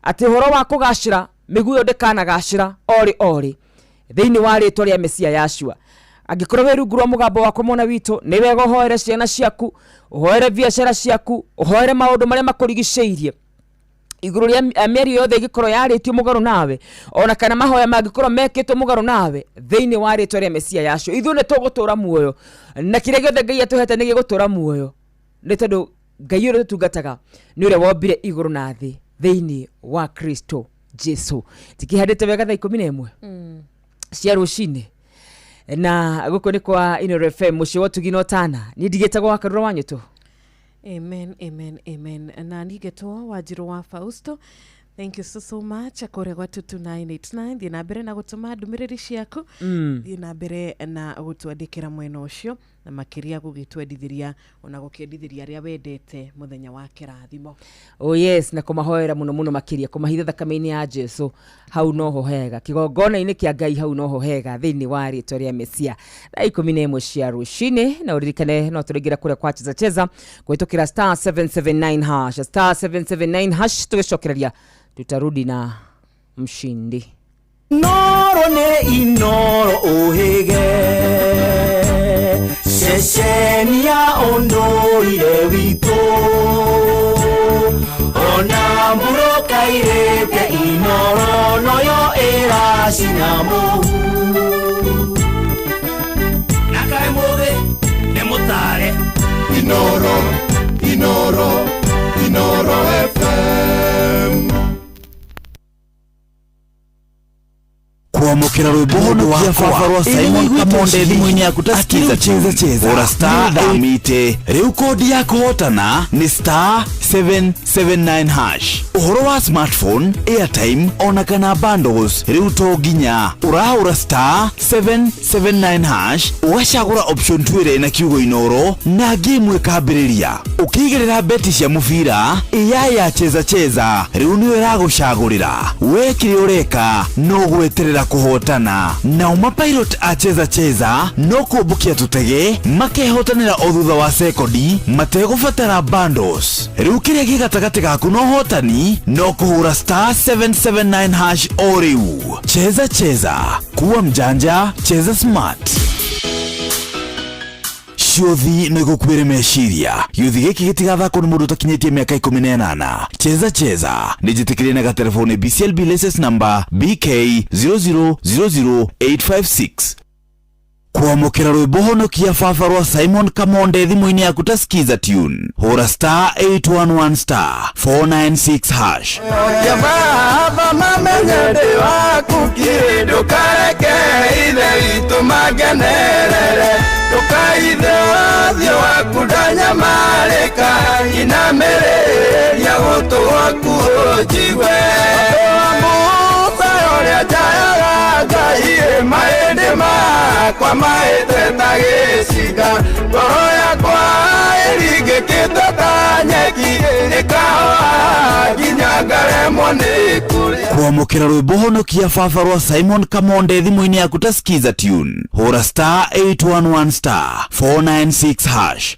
atĩ ũhoro wa kũgacĩra, mĩguo ĩyo ndĩkanagacĩra orĩ orĩ thĩinĩ wa rĩtwa rĩa Mesia Yashua. Angĩkorwo wĩ rungu rwa mũgambo wakwa, mwana witũ, nĩ wega ũhoere ciana ciaku, ũhoere biacara ciaku, ũhoere maũndũ marĩa makũrigicĩirie, igũrũ rĩa mĩario yothe ĩngĩkorwo yarĩtio mũgarũ nawe, ona kana mahoya mangĩkorwo mekĩtwo mũgarũ nawe. Thĩinĩ wa rĩtwa rĩa Mesia Yashua, ithuĩ nĩ tũgũtũra muoyo, na kĩrĩa gĩothe Ngai atũhete nĩ gĩgũtũra muoyo, nĩ tondũ Ngai ũrĩa tũtungataga nĩ ũrĩa wombire igũrũ na thĩ thĩinĩ wa Kristo Jesu. Tikĩhandĩte wega thaa 11 cia rũcinĩ, na gũkũ nĩ kwa Inooro FM, mũciĩ wa ũtugi na ũtana. Niĩ ndigĩtagwo wa Karura wa Nyũtũ. Amen, amen, amen. Na nigetwo Wanjiru wa Fausto. Thank you so so much. Kũrĩa gwa 22989, thiĩ na mbere na gũtũma ndũmĩrĩri ciaku. Thiĩ na mbere na gũtwandĩkĩra mwena ũcio, na makĩria gũgĩtwendithĩria ona gũkĩendithĩria arĩa wendete mũthenya wa kĩrathimo. Oh yes, na kũmahoera mũno mũno makĩria, kũmahitha thakame-inĩ ya Jesu, hau noho hega, kĩgongona-inĩ kĩa Ngai, hau noho hega, thĩinĩ wa rĩtwa rĩa Mesia. Thaa 11 cia rũcinĩ, na ũririkane no tũraingĩra kũrĩa kwa Cheza Cheza kũhĩtũkĩra star 779 hash, star 779 hash. Tũgĩcokereria tutarudi na mshindi. Noro nĩ Inoro ũhĩge, ceceni ya ũndũire witũ, ona mbura kairĩte, Inoro noyo ĩracina mũhu. Na kaĩ mũthĩ nĩ mũtare. Inoro, Inoro, Inoro FM. Kwamũkĩra rwĩmbo honokia baba rwa Simon Kamonde thimũ-inĩ yaku ta skiza. Cheza Cheza Ora star thamite rĩu, kodi ya kũhotana nĩ star. 779 hash. Ũhoro wa smartphone, airtime ona kana bundles rĩu to nginya ũrahũra star 779 hash, ũgacagũra option 2 ĩrĩa ĩna kiugo Inoro na game ĩkambĩrĩria. Ũkĩigĩrĩra beti cia mũbira, AI ya cheza cheza rĩu nĩyo ĩragũcagũrĩra. We kĩrĩa ũreka no gweterera kũhotana. Nao mapilot a cheza cheza no kũmbũkia tũtege makehotanĩra o thutha wa sekondi mategũbatara bundles. Rĩu kĩrĩa gĩ gatagatĩ gaku na ũhotani no kũhũra star 779 hash o rĩu. Cheza cheza, kuwa mjanja, cheza smart. Ciũthi no igũkuĩre meciria. Gĩũthi gĩkĩ gĩtigathakwo nĩ mũndũ ũtakinyĩtie mĩaka 18. Cheza cheza nĩ njĩtĩkĩrie na gatelefoni BCLB license number BK 0000856. Kwamũkĩra rwĩmbo honokia baba rwa Simon Kamonde thimũ-inĩ yaku ta skiza tune, hũra star 811 star 496 hash. Baba mamenye ndĩ waku kĩ, ndũkareke ithe witũ mangenerere, ndũkaithe ũthiũ waku ndanyamarĩka, inamĩrĩria gũtũ gwaku ũnjigue. Musa ũrĩa njayaga Ngai, mahĩndĩ makwa mahĩte ta gĩcinga, ngoro yakwa ĩringĩkĩte ta nyeki, ĩkahoha nginya ngaremwo nĩ kũrĩa. Kwamũkĩra rwĩmbo honokia baba rwa Simon Kamonde thimũ-inĩ yaku ta skiza tune, hũra star 811 star 496 hash.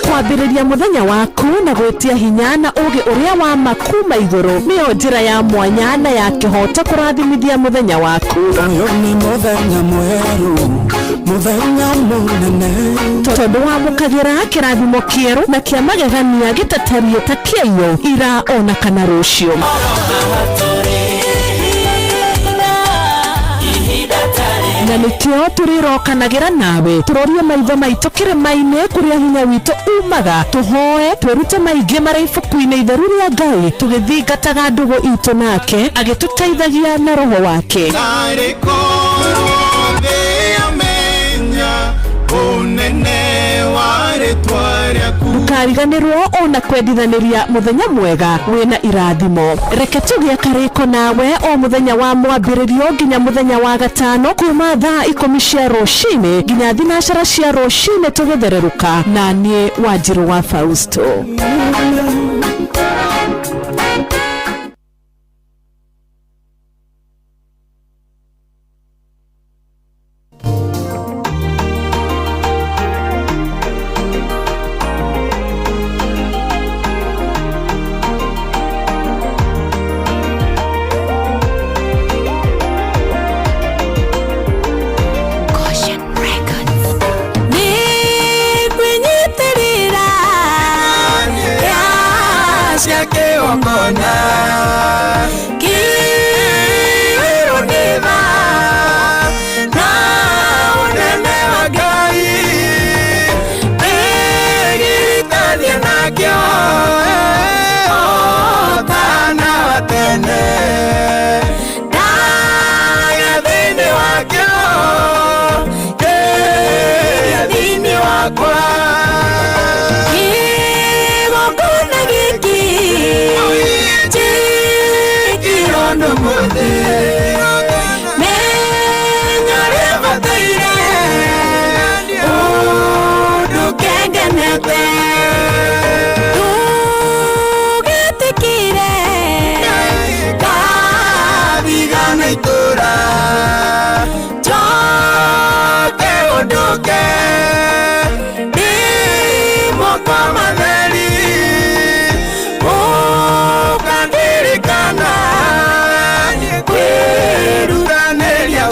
Kwambĩrĩria mũthenya waku na gwĩtia hinya na ũgĩ ũrĩa wa ma kuma igũrũ nĩyo njĩra ya mwanya na ya kĩhoto kũrathimithia mũthenya waku. Ũyũ nĩ mũthenya mwerũ, mũthenya mũnene, tondũ wamũkagĩra kĩrathimo kĩerũ na kĩa magegania gĩtatariĩ ta kĩaiyũ ira ona kana rũciũ. Na nĩkĩo tũrĩrokanagĩra nawe tũrorie maitho maitũ kĩrĩma-inĩ kũrĩa hinya witũ umaga, tũhoe twĩrute maingĩ marĩa ibuku-inĩ itheru rĩa Ngai, tũgĩthingataga ndũgũ itũ nake agĩtũteithagia na roho wake. Narĩ korwo thĩ yamenya ũnene wa rĩtwa rĩaku. Ndũkariganĩrwo ona kwendithanĩria mũthenya mwega wĩna irathimo. Reke tũgĩe karĩko nawe o mũthenya wa mwambĩrĩrio nginya mũthenya wa gatano kuma thaa 10 cia rũcinĩ nginya 9 cia rũcinĩ tũgĩthererũka, na niĩ Wanjirũ wa Fausto.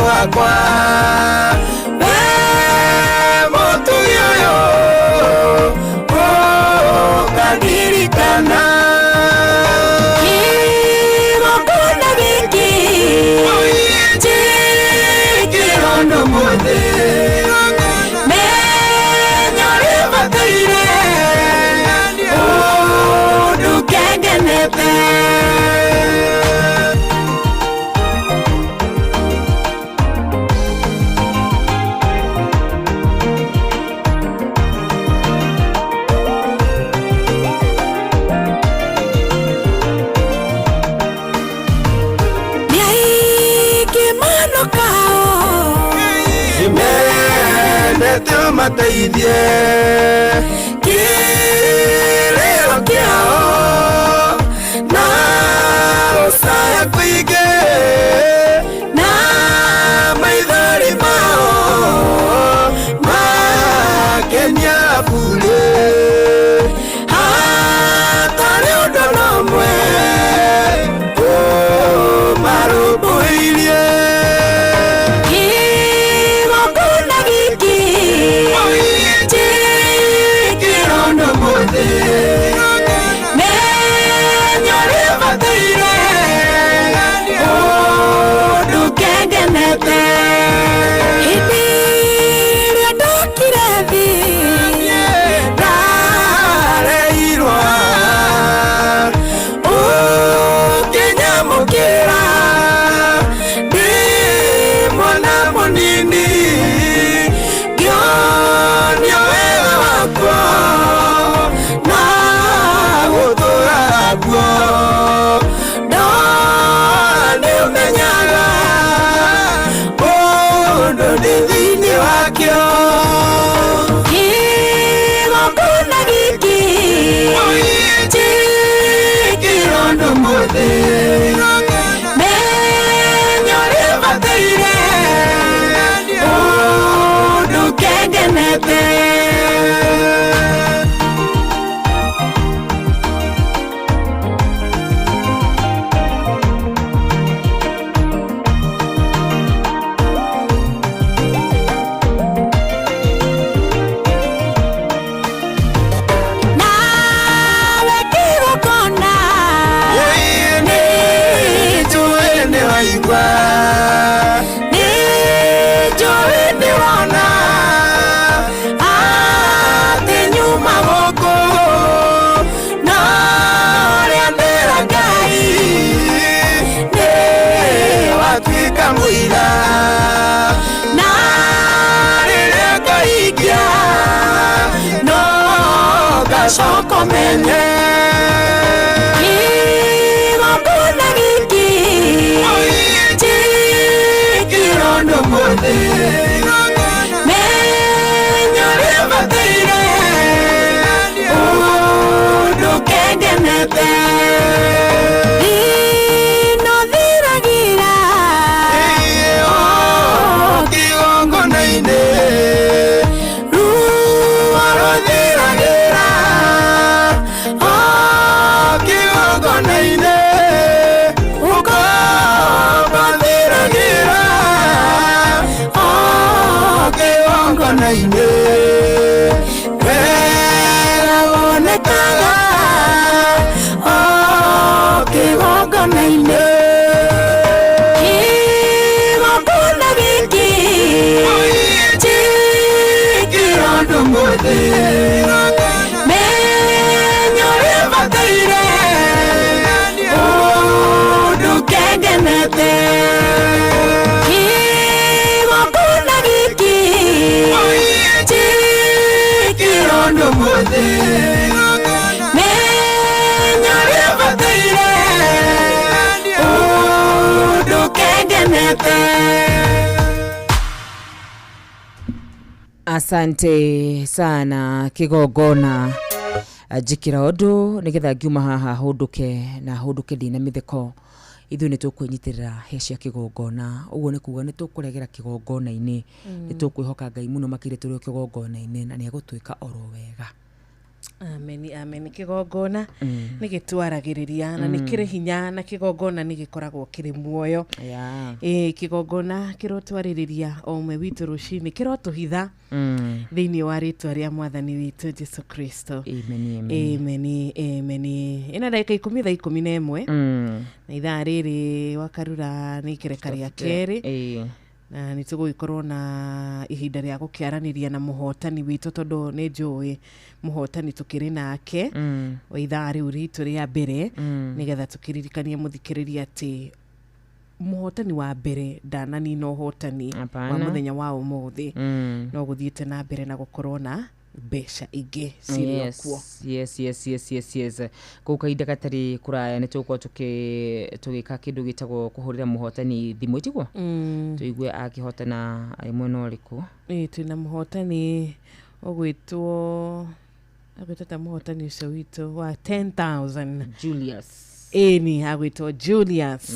Wakwa we mũtugi ũyũ Ũmateithie kĩrĩro kĩao na gũcaya kũingĩ na maithori mao makenia burĩ hatarĩ ũndũ na ũmwe ũmarũmbũirie. Kĩgongona gĩkĩ njĩkĩrwo nĩ ũmũthĩ menya ũrĩa bataire ũndũ kengenete hĩndĩ ĩrĩa ndokire thĩ ndareirwo ũkĩnyamũkĩra ndĩ mwana mũnini ngĩonio wega wakwa na gũtũra guo ndona nĩũmenyaga ũndũ ndĩ thĩinĩ wakĩo. Kĩgongona gĩkĩ njĩkĩrwo nĩ ũmũthĩ menya ũrĩa bataire ũndũ kengenete. Nawe kĩgongona Nĩnjũĩ nĩwaigua nĩnjũĩ nĩwona atĩ nyuma gũkũ na ũrĩa ndĩra Ngai nĩwatuĩka mũira na rĩrĩa ngahingia no ngacoka menye. Kĩgongona gĩkĩ njĩkĩrwo nĩ ũmũthĩ menya ũrĩa bataire ũndũ kengenete. Ĩno thiragĩra kĩgongona-inĩ ruo rũthiragĩra o kĩgongona-inĩ ũkombo thiragĩra o kĩgongona-inĩ wega wonekaga o kĩgongona-inĩ. Kĩgongona gĩkĩ njĩkĩrwo nĩ ũmũthĩ menya ũrĩa bataire ũndũ kengenete. Kĩgongona gĩkĩ njĩkĩrwo nĩ ũmũthĩ menya ũrĩa bataire ũndũ kengenete. Asante sana kĩgongona njĩkĩra ũndũ nĩgetha ngiuma haha hũndũke na hũndũke ndĩna mĩtheko ithuĩ nĩ tũkwĩnyitĩrĩra hĩa cia kĩgongona ũguo nĩ kuga nĩ tũkũregera kĩgongona-inĩ nĩ tũkwĩhoka Ngai mũno makĩria tũrĩ o kĩgongona-inĩ na nĩ egũtwĩka oro wega. Ameni, ameni. Kĩgongona nĩ gĩtwaragĩrĩria na nĩ kĩrĩ hinya na kĩgongona nĩ gĩkoragwo kĩrĩ muoyo. Ĩĩ kĩgongona kĩrotwarĩrĩria o ũmwe witũ rũcinĩ kĩrotũhitha thĩinĩ wa rĩtwa rĩa mwathani witũ Jesu Kristo. Amen, amen. Ameni, ameni. Ĩna ndagĩka 10 thaa 11 na ithaa rĩrĩ wakarura nĩ ikereka rĩa kerĩ na nĩ tũgũgĩkorwo na ihinda rĩa gũkĩaranĩria na mũhotani witũ tondũ nĩ njũĩ mũhotani tũkĩrĩ nake wa ithaa rĩu ritũ rĩa mbere nĩgetha tũkĩririkanie mũthikĩrĩria atĩ mũhotani wa mbere ndananina ũhotani wa Hapana. mũthenya wa ũmũthĩ no gũthiĩte na mbere na gũkorwo na Mbeca ingĩ cirĩ o kuo. Yes, kũu kahinda gatarĩ kũraya nĩ tũgũkorwo tũgĩka kĩndũ gĩtagwo kũhũrĩra mũhotani thimũ, ĩtiguo? Tũigue akĩhotana arĩ mwena ũrĩkũ. Ĩĩ, twĩna mũhotani ũgwĩtwo, agwĩtwo ta mũhotani ũcio witũ wa 10,000. Julius. Ĩni, agwĩtwo Julius.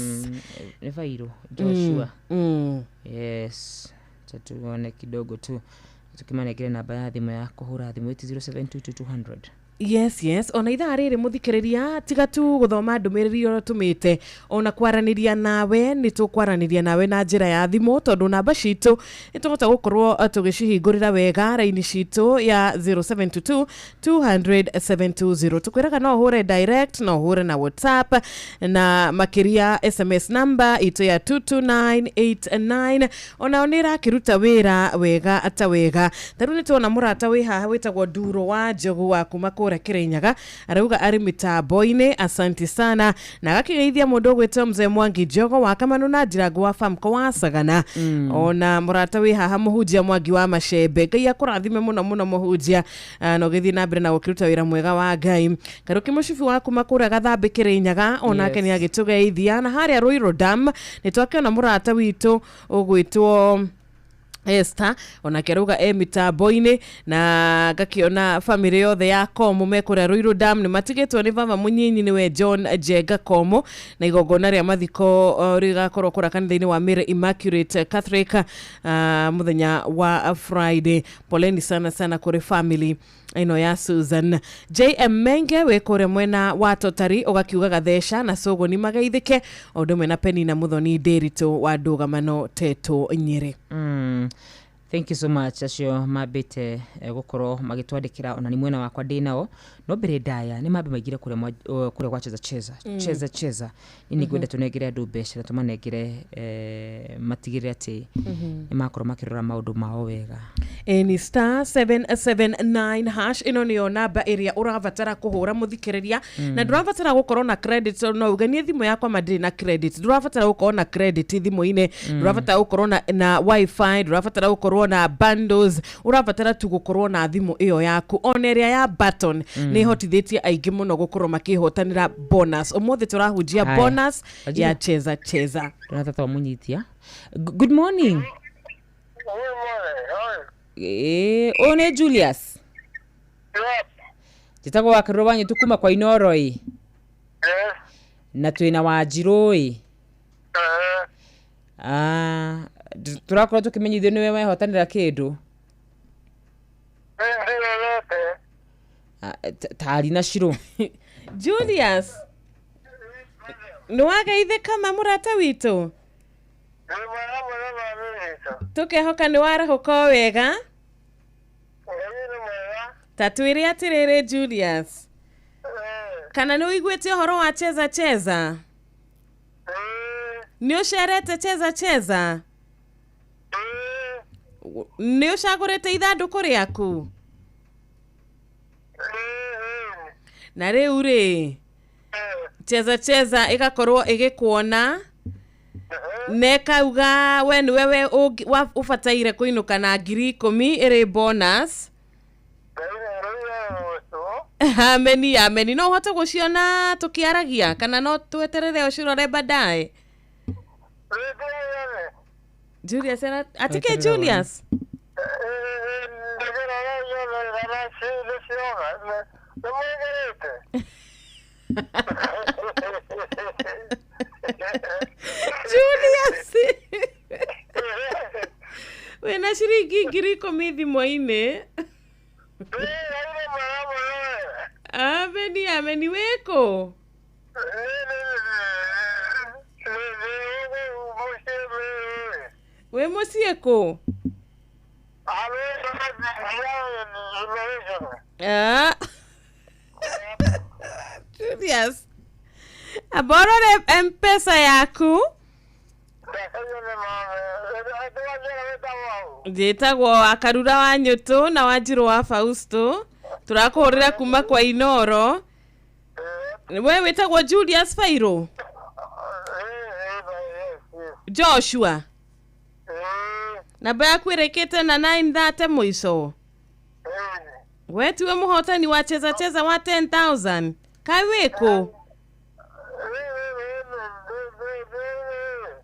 Nĩ Bairũ Joshua. Yes, acha tuone kidogo tu tukimanengere namba ya thimũ ya kũhũra thimũ ĩti 0722200. Yes, ona ithaa rĩrĩ, mũthikĩrĩria, tiga tu gũthoma ndũmĩrĩri ũrĩa ũtũmĩte, ona kwaranĩria nawe nĩ tũkwaranĩria nawe na njĩra ya thimũ, tondũ namba citũ nĩ tũhota gũkorwo tũgĩcihingũrĩra wega, raini citũ ya 0722 200 720. Tũkwĩraga no ũhũre direct, no ũhũre na WhatsApp, na makĩria SMS number itũ ya 22989 onao nĩ ĩrakĩruta wĩra wega ta wega. Ta rĩu nĩ tuona mũrata wĩ haha wĩtagwo Nduro wa Njogu wa kuma kũrĩa Kĩrĩnyaga, arauga arĩ mĩtambo-inĩ, asanti sana, na agakĩgeithia mũndũ ũgwĩtwo Mzee Mwangi Njogo wa Kamanu na Ndirango wa Famco wa Sagana, ona mũrata wĩ haha Mũhunjia Mwangi wa Macembe. Ngai akũrathime mũno mũno, mũhunjia, na ũgĩthiĩ na mbere na gũkĩruta wĩra mwega wa Ngai. Karuki Mũcibi wa kuma kũrĩa Gathambĩ Kĩrĩnyaga, onake nĩ agĩtũgeithia. Na harĩa Ruiru Dam nĩ twakĩona mũrata witũ ũgwĩtwo Esther, onake arauga e mitambo-inĩ, na ngakĩona bamĩrĩ yothe ya Komo me kũrĩa Ruiru Dam, nĩ matigĩtwo nĩ baba mũnyinyi, nĩwe John Njenga Komo, na igongona rĩa mathiko rĩgakorwo kũrĩa kanitha-inĩ wa Mary Immaculate Catholic mũthenya wa Friday. Poleni sana sana kũrĩ family ĩno ya Susan. JM Menge wĩ kũrĩa mwena wa Totari, ũgakiuga Gatheca na Cũgũni mageithĩke, o ũndũ ũmwe na Penina Muthoni Ndĩritũ wa Ndũgamano Tetũ Nyĩrĩ. Thank you so much acio mambĩte gũkorwo magĩtwandĩkĩra, ona nĩ mwena wakwa ndĩ nao, no mbere ndaya nĩ mambe maingĩre kũrĩa kũrĩa gwa Cheza Cheza. Cheza Cheza nĩ ngwenda tũnengere andũ mbeca na tũmanengere matigĩrĩre atĩ nĩ makorwo makĩrora maũndũ mao wega. Ĩ, *779#, ĩno nĩyo namba ĩrĩa ũrabatara kũhũra, mũthikĩrĩria, na ndũrabatara gũkorwo na credit. No uge niĩ thimũ yakwa ma ndĩrĩ na credit. Ndũrabatara gũkorwo na credit thimũ-inĩ, ndũrabatara gũkorwo na wifi, ndũrabatara gũkorwo na bundles, ũrabatara tu gũkorwo na thimũ ĩyo yaku, ona ĩrĩa ya button. Nĩ ĩhotithĩtie aingĩ mũno gũkorwo makĩhotanĩra bonus. Ũmũthĩ tũrahunjia Haya. bonus Wajira. ya Cheza Cheza. Ndona tata wamũnyitia. Good morning. Ĩĩ, ũyũ nĩ Julius, njĩtagwo Wakarũrũ wa Nyĩtu kuma kwa Inoro ĩ, na twĩna Wanjirũ ĩ. Ah, tũrakorwo tũkĩmenyithio nĩwe wehotanĩra kĩndũ. Ah, tari na Shiro. Julius, nĩ wageithĩka ma, mũrata witũ? Tũkehoka nĩ warahũka o wega. Ta twĩre atĩrĩrĩ, Julius, kana nĩ ũiguĩte ũhoro wa Cheza Cheza? Nĩ ũcerete Cheza Cheza? Nĩ ũcagũrĩte ithandũkũ rĩaku? Na rĩu rĩ, Cheza Cheza ĩgakorwo ĩgĩkuona na ĩkauga we nĩwe we ũbataire kũinũka na 10,000 ĩrĩ bonus. Ameni, ameni. No ũhote gũciona tũkĩaragia, kana no tweterere ũcirore baadaye? Julius atike. Weterere. Julius. Julius, wĩna ciringi 10,000 thimũ-inĩ. Ameni, ameni. Wĩkũ? Wĩ mũciĩ kũ? Ah. Julius, amba ũrore Mpesa yaku. Njĩtagwo Akarura wa Nyũtũ na Wanjirũ wa Fausto, tũrakũhũrĩra kuma kwa Inoro. We wĩtagwo Julius Fairo Joshua, namba yaku ĩrĩkĩte na 930 mũico. We tiwe mũhotani wa cheza cheza wa 10,000. Kaĩ wĩkũ?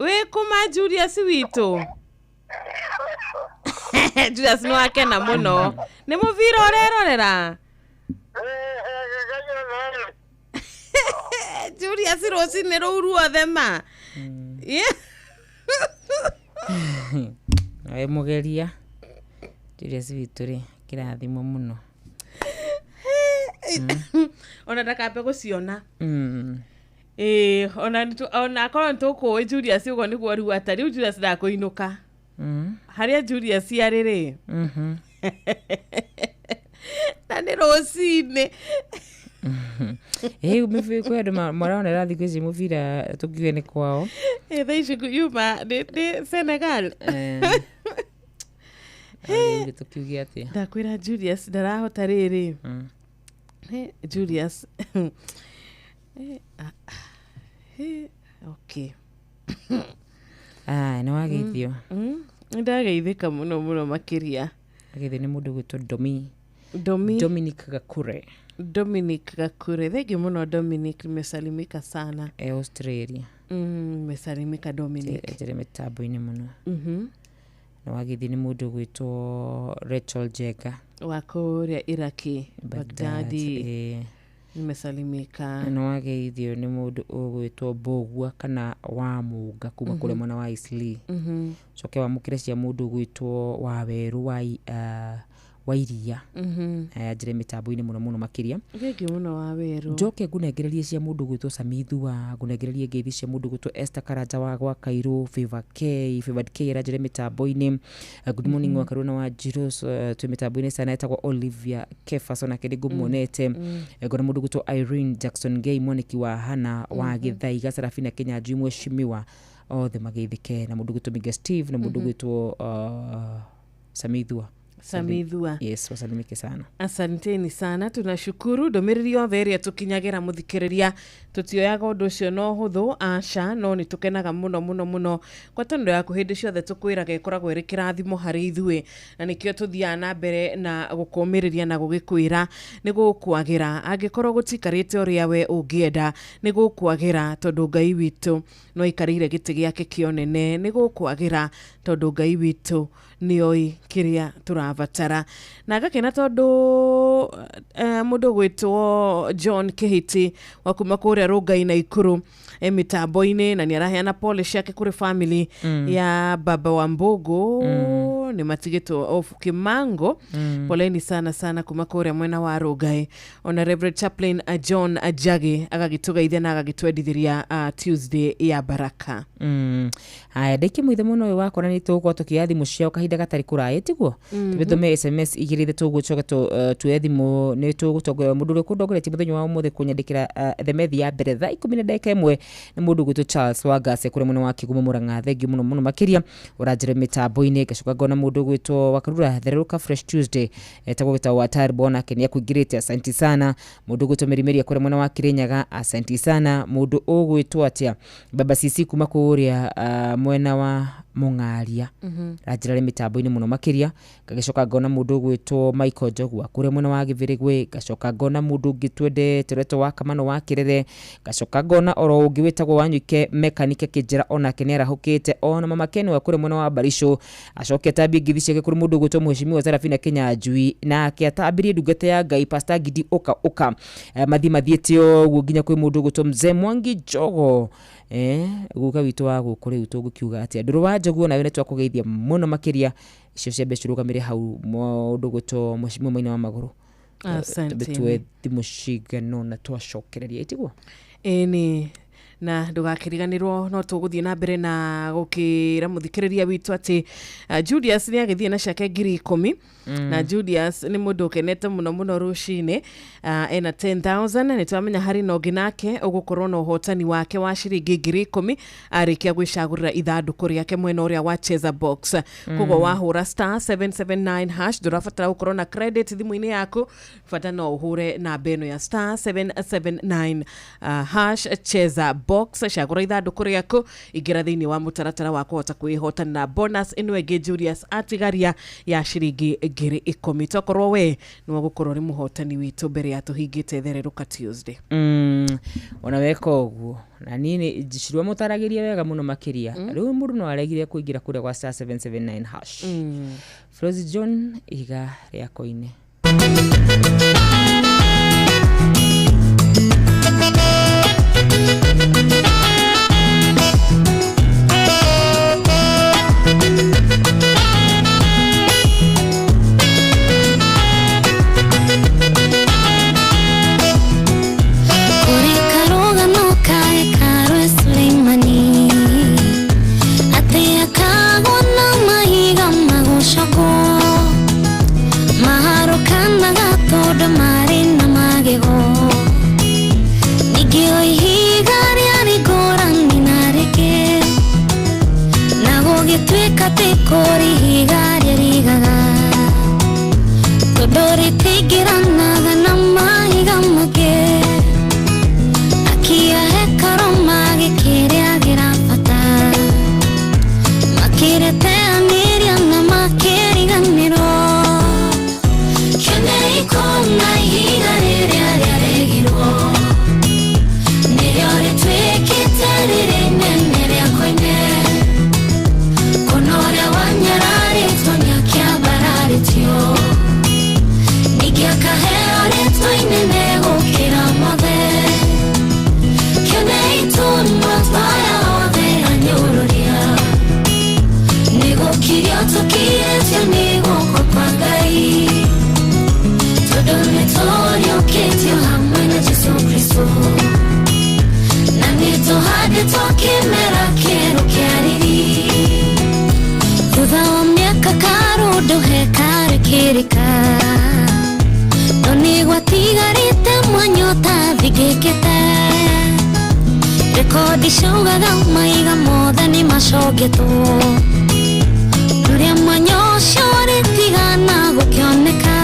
Wĩkũ ma Julius witũ? Julius nĩ wakena mũno. Nĩ mũbira ũrerorera? Julius rũcinĩ rũu ruothe ma. Yeah. Wĩ mũgeria Julius witũ rĩ kĩrathimo mũno. Ona ndakambe gũciona. Ĩĩ, ona ona akorwo nĩtũkũĩ Julius ũguo nĩguo rĩu atariĩ. Rĩu Julius ndakũinũka. Harĩa Julius arĩ rĩ. Na nĩ rũcinĩ. Ĩ kwĩ andũ maronera thikũ ici mũbira tũkiuge nĩ kwao. Ĩ thaa ici yuma nĩ Senegal. Rĩu tũkiuge atĩa? Ndakwĩra Julius ndarahota rĩrĩ. Julius. Okay. Aya, nĩ wageithio. Nĩ ndageithĩka mũno mũno makĩria. Wageithio nĩ mũndũ gwĩtwo Domi. Domi. Dominic Gakure. Dominic Gakure. Thank you mũno Dominic, nimesalimika sana. E Australia. Nimesalimika Dominic. Njere mĩtambo-inĩ mũno. Nĩ wageithio nĩ mũndũ gwĩtwo Rachel Jenga. Wa kũrĩa Iraki, Baghdadi. Ĩĩ. Nimesalimika. Nĩ wageithio nĩ mũndũ ũgwĩtwo Mbũgua kana wa Mũnga kuma kũrĩa mwena wa Eastleigh. Coke wamũkĩre cia mũndũ ũgwĩtwo Wawerũ wa Iria. Aya njĩre mĩtambo-inĩ mũno mũno makĩria. Thank you mũno Wawerũ. Njoke ngũnengererie cia mũndũ ũgwĩtwo Samithua, ngũnengererie ngeithi cia mũndũ ũgwĩtwo Esther Karanja wa gwa Kairũ, Favor K, Favored K aranjĩre mĩtambo-inĩ. Good morning wa Karuna wa Njirũ, twĩ mĩtambo-inĩ sana etagwo Olivia Kefas onake nĩ ngũmuonete. Ngona mũndũ ũgwĩtwo Irene Jackson Gay mwanĩki wa Hana wa Gĩthaiga, Sarafina Kĩnyanjui mweshimiwa othe mageithĩke na mũndũ ũgwĩtwo Miga Steve na mũndũ ũgwĩtwo Samithua. Samithua. Yes, wasalimike sana. Asanteni sana, tunashukuru ndũmĩrĩri yothe ĩrĩa tũkinyagĩra mũthikĩrĩria tũtioyaga ũndũ ũcio na ũhũthũ aca no nĩ tũkenaga mũno mũno mũno ngwatanĩro yaku hĩndĩ ciothe tũkwĩraga ĩkoragwo ĩrĩ kĩrathimo harĩ ithuĩ na nĩkĩo tũthiaga na mbere na gũkũmĩrĩria na gũgĩkwĩra nĩ gũkwagĩra angĩkorwo gũtikarĩte ũrĩa we ũngĩenda nĩ gũkwagĩra tondũ Ngai witũ no aikarĩire gĩtĩ gĩake kĩa ũnene nĩ gũkwagĩra tondũ Ngai witũ nĩoĩ kĩrĩa tũrabatara na ngakena tondũ mũndũ gwĩtwo John Kĩhiti wa kuma kũrĩa Rũngai na Ikuru mĩtambo-inĩ na nĩ araheana pole ciake kũrĩ family ya baba wa Mbogo nĩ matigĩtwo off Kimango. Poleni sana sana kuma kũrĩa mwena wa Rũngai. Ona Reverend Chaplain John Ajagi agagĩtũgeithia na agagĩtwendithĩria Tuesday ya baraka. Haya ndaikie mũithe mũno ũyũ wakwa na nĩ tũgũkorwo tũkĩoya thimũ ciao kahinda gatarĩ kũraya tiguo. Tũmĩtũme SMS igĩrĩ ithatũ ũguo tũcoke tuoye thimũ nĩ tũgũtongoria mũndũ ũrĩa ũkũndongoretie mũthenya wa ũmũthĩ kũnyandĩkĩra themethi ya mbere thaa 10:01 nĩ mũndũ ũgwĩtwo Charles Wangase kũrĩa mwena wa Kĩgumo Mũrang'a. Thengiũ mũno mũno makĩria ũranjĩra mĩtambo-inĩ. Ngacoka ngona mũndũ ũgwĩtwo Wakarura Thererũka Fresh Tuesday etagwo gwĩtagwo Watarbo onake nĩ akũingĩrĩte, asanti sana. Mũndũ ũgwĩtwo Mĩrimĩria kũrĩa mwena wa Kĩrĩnyaga, asanti sana. Mũndũ ũgwĩtwo atĩa Baba Sisi kuma kũrĩa mwena wa Mũng'aria ranjĩra rĩ mĩtambo-inĩ mũno makĩria. Ngagĩcoka ngona mũndũ ũgwĩtwo Michael Njogua kũrĩa mwena wa Gĩthĩrĩgwĩ. Ngacoka ngona mũndũ ũngĩ twendete ũretwo wa Kamano wa Kĩrere. Ngacoka ngona oro ũngĩ wĩtagwo Wanyuike Mechanic akĩnjĩra onake nĩ arahũkĩte. Ona Mama Ken wa kũrĩa mwena wa Barisho acoke atambie ngithi ciake kũrĩ mũndũ ũgwĩtwo Mheshimiwa Serafina Kĩnyanjui nake atambirie ndungata ya Ngai Pastor Gidi ũka ũka mathi mathiĩte ũguo nginya kwĩ mũndũ ũgwĩtwo Mzee Mwangi Njogo guka witũ wa gũkũ rĩu tũgũkiuga atĩa Ndũrũ wa Njogu onawe nĩ twakũgeithia mũno makĩria. Icio ciambe cirũgamĩre hau mũndũ ũgwĩtwo Mheshimiwa Maina wa Magũrũ. Asante. Tũe thimũ cigana ũna twacokereria ĩtiguo. Ĩni na ndũgakĩriganĩrwo no tũgũthiĩ na mbere na gũkĩra mũthikĩrĩria witũ atĩ Julius nĩ agĩthiĩ na ciake 10,000. Na Julius nĩ mũndũ ũkenete mũno mũno rũcinĩ ena 10,000 nĩ twamenya harĩ na ũngĩ nake ũgũkorwo na ũhotani wake wa ciringi 10,000 arĩkia gwĩcagũrĩra ithandũkũ rĩake mwena ũrĩa wa Cheza Box. Koguo wahũra *779 hash ndũrabatara gũkorwo na credit thimũ-inĩ yaku bata no ũhũre namba ĩno ya *779 hash Cheza Box. Box, cagũra ithandũkũ rĩaku, ingĩra thĩinĩ wa mũtaratara wa kũhota kwĩhotanĩra bonus ĩno ĩngĩ Julius atigaria ya ciringi 10,000. Tokorwo we nĩwe ũgũkorwo ũrĩ mũhotani witũ mbere ya tũhingĩte Thererũka Tuesday. Ona weka ũguo na niĩ nĩ njicirwo mũtaragĩria wega mũno makĩria. Rĩu mũndũ no aregire kũingĩra kũrĩa gwa star 779 hash. Flozi John, ihiga rĩa koine. Kũrĩ karũgano ka hekarũ ya Suleimani, atĩ akagwo na mahiga magũcogwo, maharũkanaga tondũ marĩ na magego, ningĩ o ihiga rĩarĩ ngũrani na rĩngĩ, na gũgĩtuĩka atĩ kũrĩ ihiga rĩarigaga, tondũ rĩtingĩranaga na mahiga mangĩ. Akia hekarũ magĩkĩrĩagĩra bata, makĩrĩteanĩria na makĩriganĩrwo. Kĩonei kũna ihiga rĩrĩa rĩaregirwo, nĩrĩo rĩtuĩkĩte rĩrĩa inene rĩa koine. Kũna ũrĩa wanyararĩtwo nĩakĩambararĩtio, ningĩ akaheo rĩtwa inene gũkĩra mothe. Kĩonei tũnua twaya othe anyũrũria, nĩgũkirio tũkirĩtio nĩ guoko kwa Ngai, tondũ nĩtũriũkĩtio hamwe na Jesũ Kristũ, na nĩtũhandĩtwo kĩmera kĩerũ kĩa riri. Thutha wa mĩaka karũndũ hekarũ ĩkĩrĩka, no nĩgwatigarĩte mwanya ũtathingĩkĩte. Rekodi ciaugaga maiga mothe nĩmacongetwo, rũrĩa mwanya ũcio ũrĩtigana gũkĩoneka.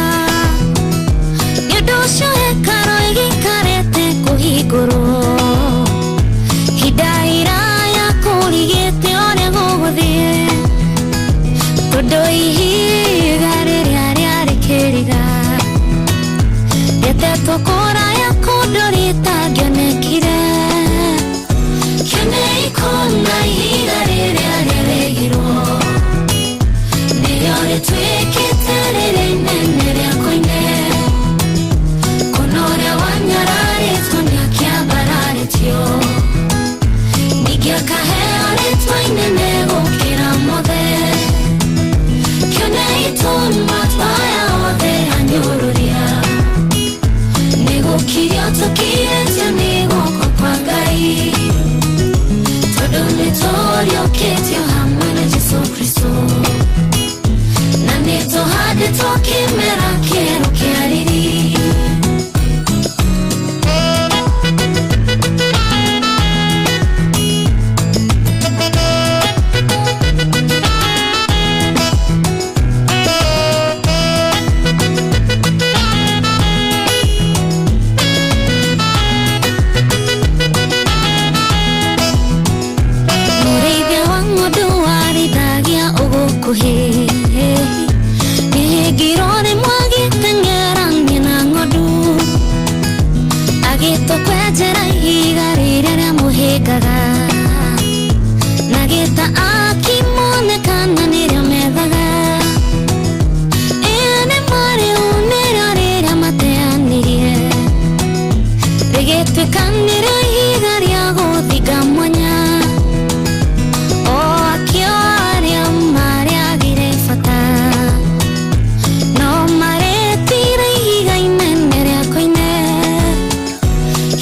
Nĩ ũndũ ũcio hekarũ ĩgĩikarĩte kũhingũrwo, ihinda iraya kũrigĩte ũrĩa gũgũthiĩ, tondũ ihiga rĩrĩa rĩarĩ kĩriga rĩetetwo kũraya kũndũ rĩtangĩonekire. Kĩonei kũna ihiga rĩrĩa rĩaregirwo, nĩrĩo rĩtuĩkĩte rĩrĩa inene rĩa koine. Kũna ũrĩa wanyararĩtwo nĩakĩambararĩtio, ningĩ akaheo rĩtwa inene gũkĩra mothe. Kĩonei tũnua twaya othe anyũrũria, nĩgũkirio tũkirĩtio nĩ guoko kwa Ngai, tondũ nĩtũriũkĩtio hamwe na Jesũ Kristũ, na nĩtũhandĩtwo kĩmera kĩerũ kĩa riri. Mũrĩithia wa ng'ondu warĩithagia ũgũkuhĩ, nĩhĩngirwo rĩmwe agĩteng'erania na ng'ondu, agĩtua kwenjera ihiga rĩrĩa rĩamũhĩngaga, na gĩta akĩmonekana nĩrĩo methaga. Ĩĩ marĩu nĩrĩo rĩrĩa mateanĩrie, rĩgĩtuĩka nĩrĩo ihiga rĩa gũthinga mwanya. O akĩo arĩa marĩagire bata, no marĩtire ihiga inene rĩa koine.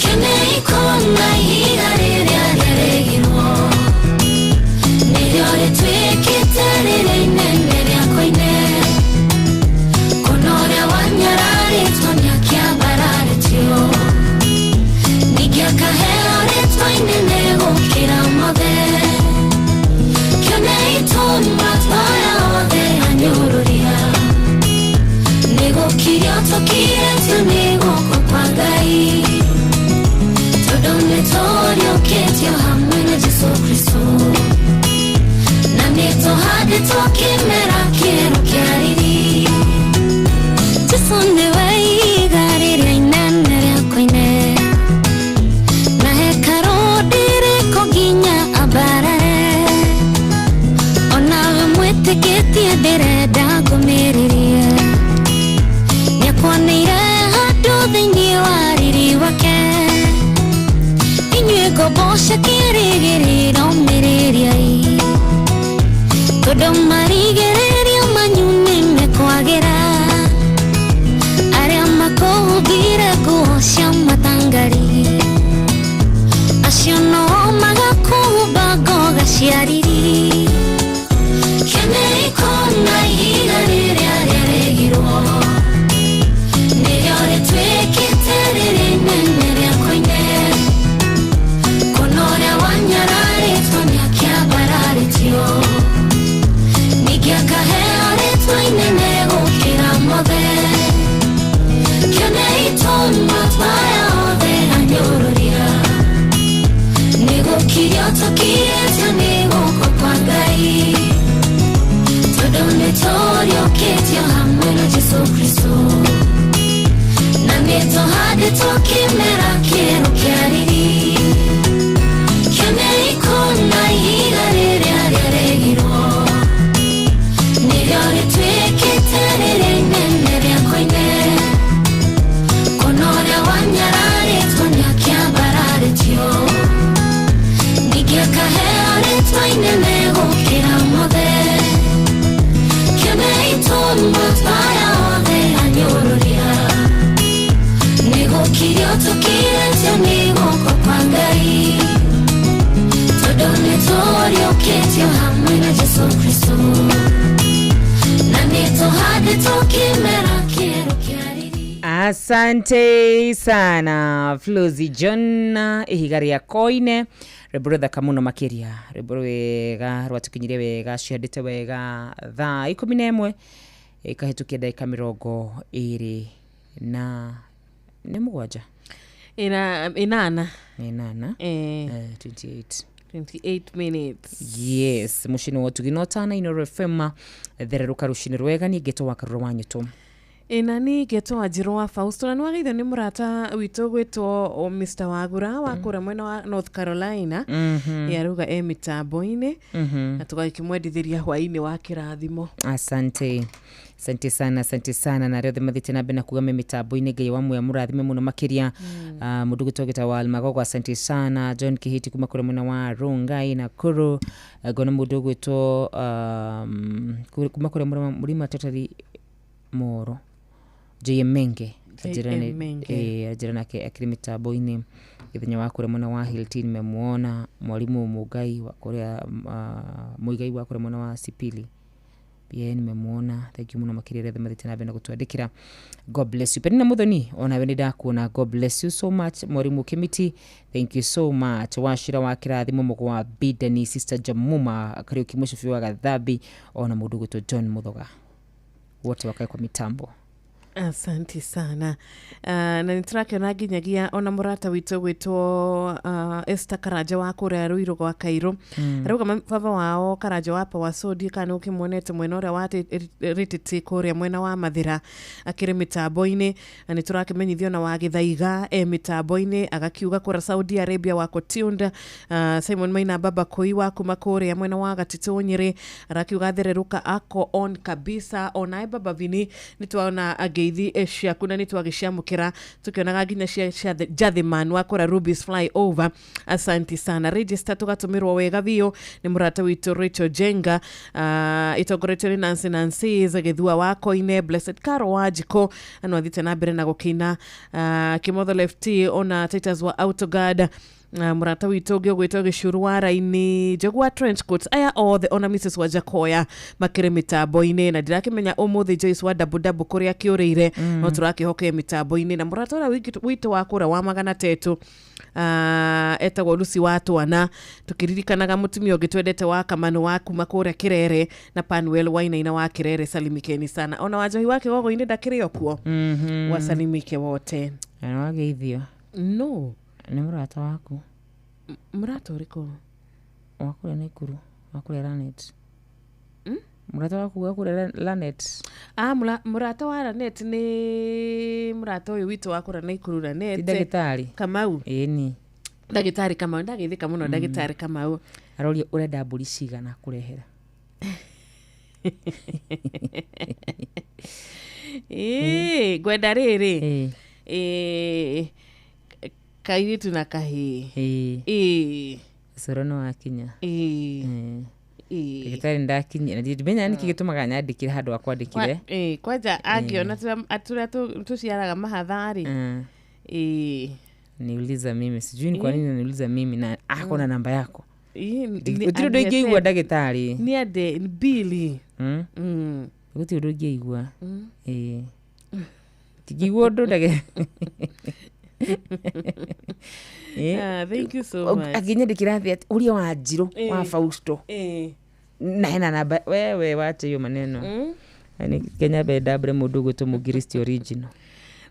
Kĩonei kũna ihiga rĩrĩa rĩaregirwo, nĩrĩo rĩtuĩkĩte rĩrĩa inene rĩa koine. Kũna ũrĩa wanyararĩtwo nĩakĩambararĩtio, ningĩ akaheo rĩtwa inene gũkĩra mothe. Kĩonei tũnua twaya othe anyũrũria, nĩgũkirio tũkirĩtio nĩ guoko kwa Ngai, tondũ nĩ Nĩtũriũkĩtio hamwe na Jesũ Kristo, na nĩtũhandĩtwo kĩmera kĩerũ kĩa riri. Jesũ nĩwe ihiga rĩrĩa inene rĩa koine, na hekarũ ndĩrĩkwo nginya ambarare. Onawe mwĩtĩkĩtie ndĩrenda ngũmĩrĩrie, nĩakwoneire handũ thĩinĩ wa riri wake. Inyuĩ ngombo cia kĩĩrĩgĩrĩro mĩrĩriai, tondũ marigĩrĩrio manyu nĩmekwagĩra. Arĩa makũhumbire nguo cia matangari, acio no magakũhumba ngoga cia riri. Kĩonei kũna ihiga rĩrĩa rĩaregirwo, nĩrĩo rĩtuĩkĩte rĩrĩa inene rĩa koine. Kuona ũrĩa wanyararĩtwo nĩakĩambararĩtio, ningĩ akaheo rĩtwa inene gũkĩra mothe. Kĩonei tũnua twa aya othe anyũrũria, nĩgũkirio tũkirĩtio nĩ guoko kwa Ngai, tondũ nĩtũriũkĩtio hamwe na Jesũ Kristo, na nĩtũhandĩtwo kĩmera kĩerũ kĩa riri. Kĩonei kũna ihiga rĩrĩa rĩaregirwo, nĩrĩo rĩtuĩkĩte rĩrĩa inene rĩa koine. Kuona ũrĩa wanyararĩtwo nĩakĩambararĩtio, ningĩ akaheo rĩtwa inene gũkĩra mothe. Kĩonei tũnua twa aya othe anyũrũria, nĩgũkirio tũkirĩtio nĩ guoko kwa Ngai, tondũ nĩtũriũkĩtio hamwe na Jesũ Kristo, na nĩtũhandĩtwo kĩmera kĩerũ kĩa riri. Asante sana Flozi John, ihiga rĩa koine, rwĩmbo rũthaka mũno makĩria, rwĩmbo rwega rwatũkinyirie wega, cihandĩte wega thaa 11 ĩkahĩtũkia ndagĩka 27. Inana. Inana. 28. 28 minutes. Yes, mucini wa ũtugi na ũtana Inooro FM, thererũka rũcinĩ rwega, niĩ ngetwo wa Karũra wa Nyũtũ. Ĩna niĩ ngetwo Wanjirũ wa Fausto, na nĩwagĩrĩirwo nĩ mũrata witũ gwĩtwo Mr Wagura wa kũrĩa mwena wa North Carolina. Ye arauga e mĩtambo-inĩ, na tũgagĩkĩmwendithĩria hwaĩ-inĩ wa kĩrathimo. Asante. Asante sana, asante sana na arĩa othe mathiĩte na mbere na kuga me mĩtambo-inĩ, Ngai wa muoyo mũrathime mũno makĩria. Mũndũ gwĩtwo gĩtagwo Almagogo, asante sana. John Kihiti kuma kũrĩa mwena wa Rongai Nakuru, ngona mũndũ ũgwĩtwo kuma kũrĩa mũrĩma Totari Moro, J.M. Menge, anjĩra nake akĩrĩ mĩtambo-inĩ. Gĩthenya wa kũrĩa mwena wa Hilton nimemuona mwalimu Mugai wa kũrĩa Muigai wa kũrĩa mwena wa Sipili pia nimemuona. Thank you mũno makĩria arĩa othe mathiĩte na mbere na gũtwandĩkĩra. God bless you. Penina Muthoni, onawe nĩ ndakuona. God bless you so much. Mwalimu Kimiti, thank you so much. Wachira wa kĩrathimo mũgo wa Bidani, Sister Jamuma Kariuki Mũcubi wa Gathambi, ona mũndũ gwĩtwo John Muthoga, wote wakae kwa mitambo. Asante sana. Na nĩtũrakĩona nginyagia ona mũrata witũ gwĩtwo Esther Karanja wa kũrĩa Ruiru gwa Kairũ. Arauga baba wao Karanja wa Pawasodi, kana nĩ ũkĩmuonete mwena ũrĩa wa Rĩtĩtĩ kũrĩa mwena wa Mathĩra akĩrĩ mĩtambo-inĩ. Na nĩtũrakĩmenyithio na wa Gĩthaiga e mĩtambo-inĩ, agakiuga kũrĩa Saudi Arabia wako tuned. Simon Maina Baba Koi wa kuma kũrĩa mwena wa Gatitũ Nyĩrĩ arakiuga thererũka ako on kabisa. Onae Baba Vini nĩtwaona ngeithi ciaku na nĩtwagĩciamũkĩra, tũkĩonaga nginya cia Jathiman wa kũrĩa Ruby's Flyover. Asante sana. Register tũgatũmĩrwo wega biũ nĩ mũrata witũ Rachel Jenga, ĩtongoretio nĩ Nancy Nancy Gĩthua wa Koine, Blessed Caro wa Njiko ano athiĩte na mbere na gũkĩina, Kĩmotho Lefty ona Titus wa Autoguard, mũrata witũ ũngĩ ũgwĩtwo Gĩcuru wa Raini, Njogu wa Trench Coats, aya othe ona Mrs Wajakoya makĩrĩ mĩtambo-inĩ. Na ndirakĩmenya ũmũthĩ Joyce wa Dabu Dabu kũrĩa akĩũrĩire, no tũrakĩhoke mĩtambo-inĩ. Na mũrata ũrĩa witũ wa kũrĩa wa magana tetũ etagwo Lucy wa Twana, tũkĩririkanaga mũtumia ũngĩ twendete wa Kamanu wa kuma kũrĩa Kĩrere, na Panuel Wainaina wa Kĩrere, salimikeni sana. Ona Wanjohi wa Kĩgogo-inĩ ndakĩrĩ o kuo, wasalimike wote. Na nĩwageithio? No. Nĩ mũrata waku? Mũrata ũrĩkũ? Wa kũrĩa Naikuru, wa kũrĩa Lanet. Mũrata waku wa kũrĩa Lanet. Ah, mũrata wa Lanet nĩ mũrata ũyũ witũ wa kũrĩa Naikuru Lanet. Ti ndagĩtarĩ? Kamau. Ĩni. Ndagĩtarĩ Kamau, ndageithĩka mũno ndagĩtarĩ Kamau. Aroria ũrenda mbũri cigana kũrehera. Ĩĩ, ngwenda rĩrĩ. Ĩĩ, kairĩtu na kahĩĩ. Ĩĩ. Coro nĩ wakinya. Ĩĩ. Ndagĩtarĩ ndakinyia. Ndimenya nĩkĩ gĩtũmaga nyandĩkĩre handũ ha kwandĩkire. Kwanja angĩona tũrĩa tũciaraga mahatha-rĩ. Ĩĩ. Niuliza mimi, sijui ni kwa nini ananiuliza mimi na ako na namba yako. Gũtirĩ Gũtirĩ ũndũ ingĩigua ndagĩtarĩ. Nĩ ande Billy. Gũtirĩ ũndũ ingĩigua. Ĩĩ. Tingĩigua ũndũ ndagĩtarĩ. Ah, thank you so much. Akĩnyandĩkĩra atĩ ũria wa Njirũ wa Fausto. Na hena namba wewe wacha hiyo maneno. Yaani Kenya mbere ndambere mũndũ ũgwĩtwo Mũngiristi original.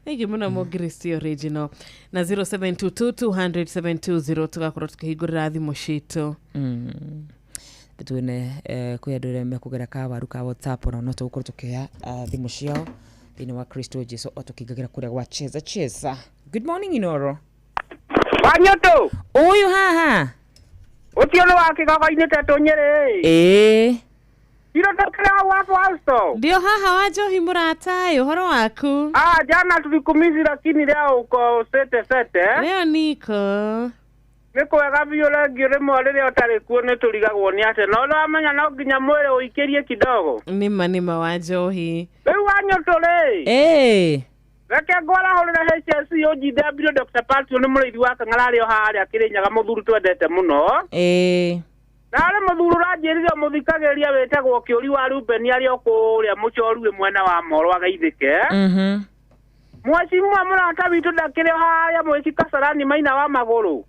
Thank you mũno Mũngiristi original. Na 0722 200 720 tũgakorwo tũkĩhingũrĩra thimũ citũ. Tuone kwĩ andũ arĩa mekũgera kawaru ka WhatsApp ona no tũgũkorwo tũkĩoya thimũ ciao thĩinĩ wa Kristo Jesu o tũkĩingagĩra kũrĩa gwa cheza cheza. Good morning Inoro. Wanyoto. Ũyũ haha. Ũcio nĩ wa kĩgogo-inĩ tetũ Nyĩrĩ. Ĩĩ. Irotokera wa Fausto. Ndio haha wa Njohi mũrata, ũhoro waku? Ah, jana tulikumizi lakini leo uko sete sete. Leo niko. Nĩ kwega biũ rĩngĩ rĩmwe rĩrĩa ũtarĩ kuo nĩ tũrigagwo nĩ atĩa no ũramenya no nginya mwĩrĩ ũikĩrie kidogo. Nĩma nĩma wa Njohi. Rĩu Wanyũtũ rĩ. Ĩĩ. Reke ngwarahũrĩre HSC ũnjithambire Dr. Patio nĩ mũrĩithi wa Kang'ara arĩ o harĩa Kĩrĩnyaga mũthuri twendete mũno. Ĩĩ. Narĩ mũthuri ũranjĩrire mũthikagĩrĩria wĩtagwo Kĩũri wa Ruben arĩ o kũrĩa mũcoru wĩ mwena wa Moro agaithĩke. Mheshimiwa mũrata witũ ndakĩrĩ o harĩa mwĩci Kasarani Maina wa magũrũ.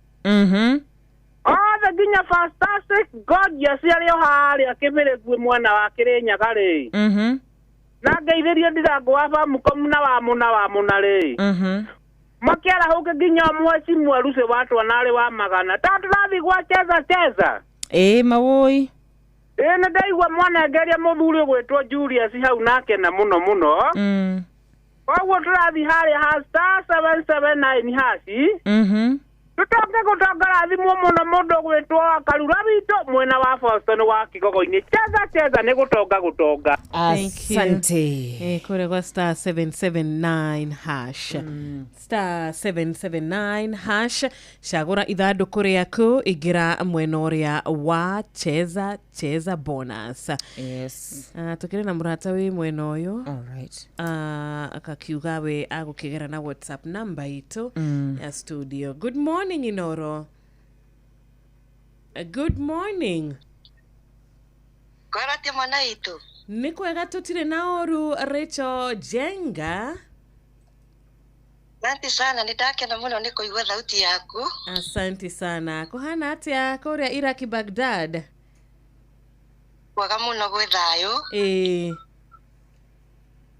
Othe nginya Fantastic Gorgeous arĩ o harĩa Kĩbĩrĩguĩ mwena wa Kĩrĩnyaga rĩ. Na ngeithĩrie Ndirango wa Bamukomu na wa Mũna wa Mũna rĩ. Makĩarahũke nginya mheshimiwa Lucy wa Twana arĩ wa magana. Ta tũrathiĩ gwa cheza cheza. Ĩĩ mawoi. Ĩĩ nĩ ndaigua mwanengeria mũthuri ũgwĩtwo Julius hau nake na mũno mũno. Koguo tũrathiĩ harĩa ha star 779 hashi. Tũtonge gũtonga thimũ mũno mũndũ ũgwĩtwo Karura witũ mwena wa Boston wa Kĩgogo-inĩ. Cheza cheza nĩ gũtonga gũtonga. Asante. Kũrĩa gwa star 779 hash. Star 779 hash. Cagũra ithandũkũ rĩaku ingĩra mwena ũrĩa wa cheza cheza bonus. Yes. Tũkĩrĩ na mũrata wĩ mwena ũyũ. All right. Akakiuga we agũkĩgera na WhatsApp namba itũ ya studio. Good morning Inoro. Good morning. Kwega mwana itu. Nĩ kwega tũtirĩ na ũru Rachel Jenga. Asante sana nĩ ndakena mũno nĩ kũigua thauti yaku. Asante sana. Kũhana atĩa kũrĩa Iraki Baghdad? Kwega mũno gwĩ thayũ. Ĩĩ.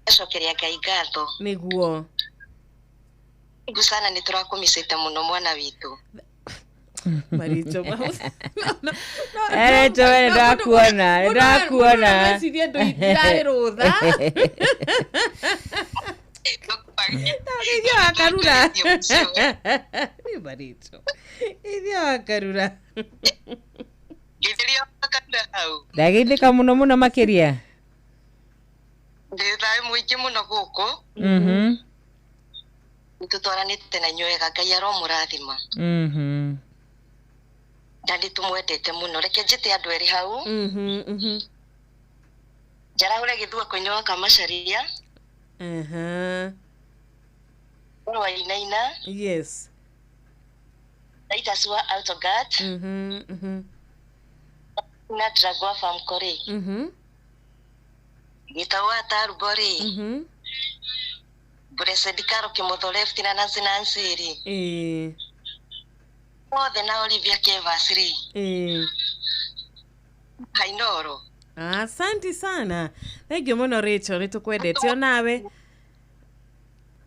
Acokeria Ngai ngatho. Nĩguo. Ngu sana nĩ tũrakũmicĩte mũno mwana witũ. Maricho Rachel we ndakuona, ndakuona. Meciria ndũirarĩ rũtha. Geithia wa Karura. Nĩ Maricho. Geithia wa Karura. Geithĩria wa Karura hau. Ndageithĩka mũno mũno makĩria. Ndĩ thayũ mũingĩ mũno gũkũ. Nĩtũtwaranĩte na inyuĩ wega Ngai aromũrathima. Na nĩtũmwendete mũno. Reke njĩte andũ erĩ hau. Njarahũre gĩthua-kũ-inĩ wa Kamacharia. Ũrũ wa Inaina. Yes. Titus wa Autoguard. Na Dragwa Famco rĩ. Gĩtau wa Tarbo rĩ. Blessed Caro Kĩmotho left na Nancy Nancy rĩ. Ĩĩ. Othe na Olivia Kevas rĩ. Ĩĩ. Hainoro. Asante sana. Thank you mũno Rachel, nĩ tũkwendete onawe.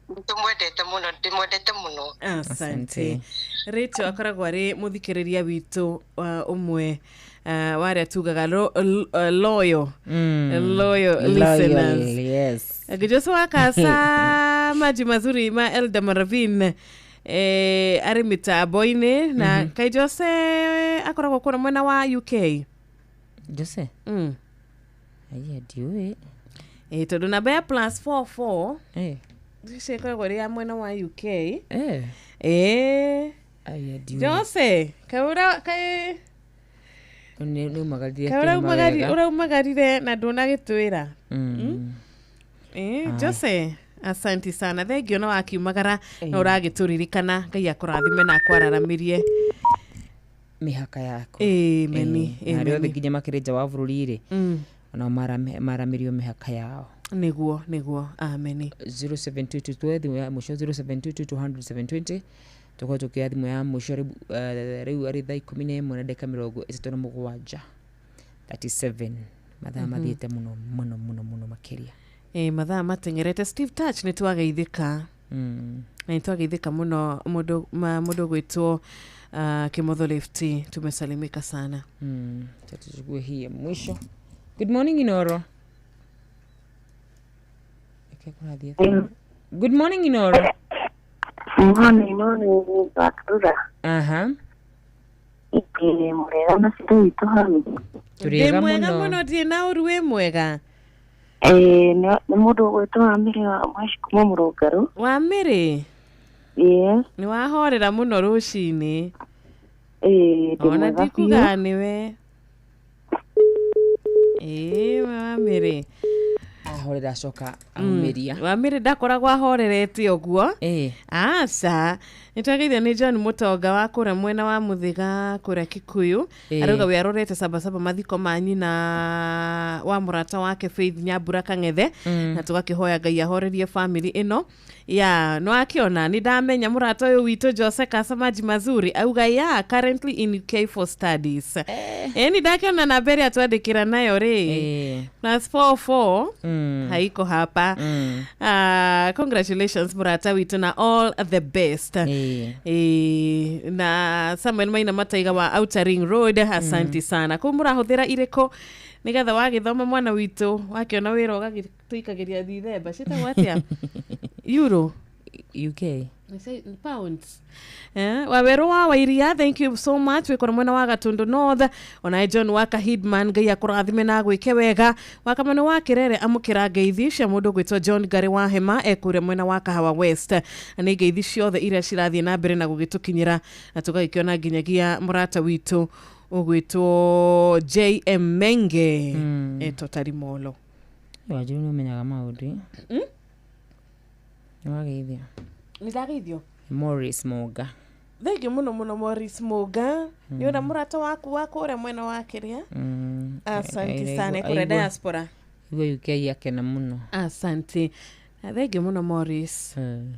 Tũmwendete mũno, ndĩmwendete mũno. Asante. Rachel akoragwo arĩ mũthikĩrĩria witũ ũmwe wa arĩa tugaga loyal loyal listeners. Yes. Joshua Wakasa maji mazuri ma Elder Maravin arĩ mĩtambo-inĩ na kai Jose akoragwo kũrĩa mwena wa UK. Jose? Aya ndiũĩ. Tondũ namba ya +44 icio ĩkoragwo ĩrĩ ya mwena wa UK. Aya ndiũĩ. Jose, Nĩ umagarire ũraumagarire na ndũnagĩtwĩra. Jose, asanti sana. Thengio na wakiumagara na ũragĩtũririkana. Ngai akũrathime na akwararamĩrie mĩhaka yaku. Amen. Na arĩa othe nginya makĩrĩ nja wa bũrũri rĩ, onao maramĩrio mĩhaka yao. Nĩguo, nĩguo. Amen. 0722 tuoe thimũ ya mũico 0722 200 720. Tũkorwo tũkĩoya thimũ ya mũico rĩu arĩ thaa 11 na ndagĩka 37 37. Mathaa mathiĩte mũno mũno mũno mũno makĩria. Mathaa mateng'erete. Steve Touch nĩ twageithĩka. Na nĩ twageithĩka mũno mũndũ gwĩtwo Kimotho Lefty, tumesalimika sana. Tuchukue hii ya mwisho. Good morning Inoro. Good morning Inoro. Morning, morning, Bakura. Aha. Ike murega na citũ witũ hau. Tũrĩega mũno. Mũno ndirĩ na ũru wĩ mwega. Nĩ mũndũ ũgwĩtwo Wamĩrĩ wa Mwaci kuma Mũrũngarũ. Wamĩrĩ? Yes. Nĩ wahorera mũno rũcinĩ. Ndĩ Ona mwega biũ. ndikuga nĩwe. Wamĩrĩ. Ahorera acoka aumĩria. Wamĩrĩ ndakoragwo ahorerete ũguo. Aca. Nĩtwageithio nĩ John Mũtonga wa kũrĩa mwena wa Mũthĩga kũrĩa Kikuyu. Arauga we arorete sabasaba mathiko ma nyina wa mũrata wake Faith Nyambura Kang'ethe. Na tũgakĩhoya Ngai ahorerie family ĩno. Ya, no akĩona nĩ ndamenya mũrata ũyũ witũ Jose Kasa maji mazuri auga ya currently in UK for studies. Nĩ ndakĩona namba ĩrĩa twandĩkĩra nayo rĩ. +44 haiko hapa. Congratulations mũrata witũ na all the best. Na Samuel Maina Mataiga wa Outer Ring Road, asanti sana. Kũu mũrahũthĩra irĩkũ nĩgetha wagĩthoma mwana witũ wakĩona wĩra ũgagĩtũikagĩria Dithemba ciĩtagwo atĩa? Euro? UK. Pounds. Waweru wa Wairia, thank you so much. Wikora mwena wa Gatundu North. Ona John Waka Hidman, Ngai akũrathime na agwĩke wega. Wakamano wa Kerere amũkĩra ngeithi cia mũndũ gwĩtwo John Gary wa Hema ekũrĩa mwena wa Kahawa West. Nĩ ngeithi ciothe iria cirathiĩ na mbere na gũgĩtũkinyĩra na tũgagĩkĩona nginyagia mũrata witũ ũgwĩtwo JM Menge etwo Molo. Wanjiru nĩ ũmenyaga maũndũ. Nĩ wageithio. Nĩ ndageithio. Morris Moga. Thank you mũno mũno Morris Moga. Nĩ ũra mũrata waku wa kũrĩa mwena wa kĩrĩa. Asante sana kũrĩa diaspora. Igua UK akena mũno. Asante. Thank you mũno Morris. Amen.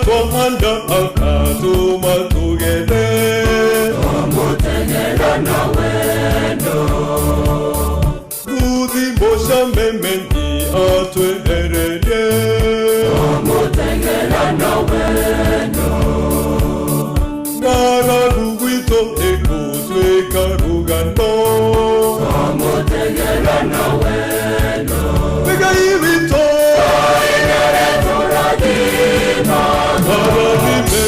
twahanda akatũma tũgethe. Twamũteng'era na wendo. Nguthi mũcamemenyi atwehererie. Twamũteng'era na wendo. Ng'aragu gwitũ ĩgũtuĩka rũgano. Twamũteng'era na wendo. Ngai witũ. Arathime.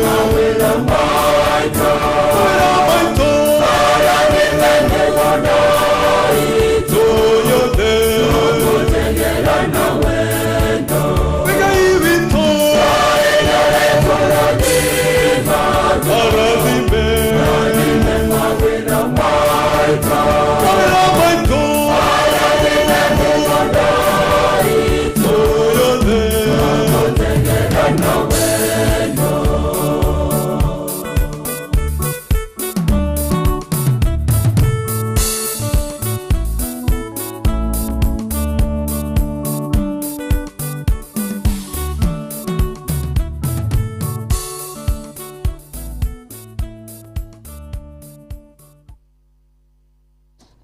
Mawĩra maitũ. Mawĩra maitũ. Arathime mĩgũnda itũ yothe. Twamũteng'era na wendo. Ngai witũ. Arathime. Mawĩra maitũ. Mawĩra maitũ. Arathime mĩgũnda itũ yothe. Twamũteng'era na wendo.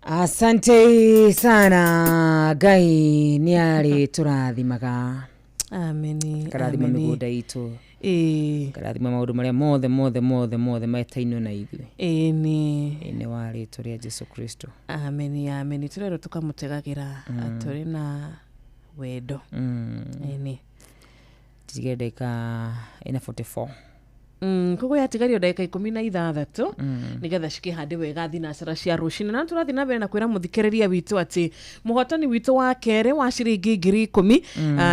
Asante sana Ngai nĩ arĩ tũrathimaga. Ameni. Karathima ameni. mĩgũnda itũ. Ĩĩ. Karathima maũndũ marĩa mothe mothe mothe mothe metainwo na ithuĩ. Ĩni. Thĩinĩ wa rĩtwa rĩa Jesu Kristo. Ameni ameni. Tũrerwo tũkamũtegagĩra tũrĩ na wendo. Ĩni. Tigere ndagĩka ĩna 44. Koguo yatigario ndagĩka 16 nĩgetha cikĩhande wega thinacara cia rũcinĩ na tũrathiĩ na mbere na kwĩra mũthikĩrĩria witũ atĩ mũhotani witũ wa kerĩ wa ciringi 10,000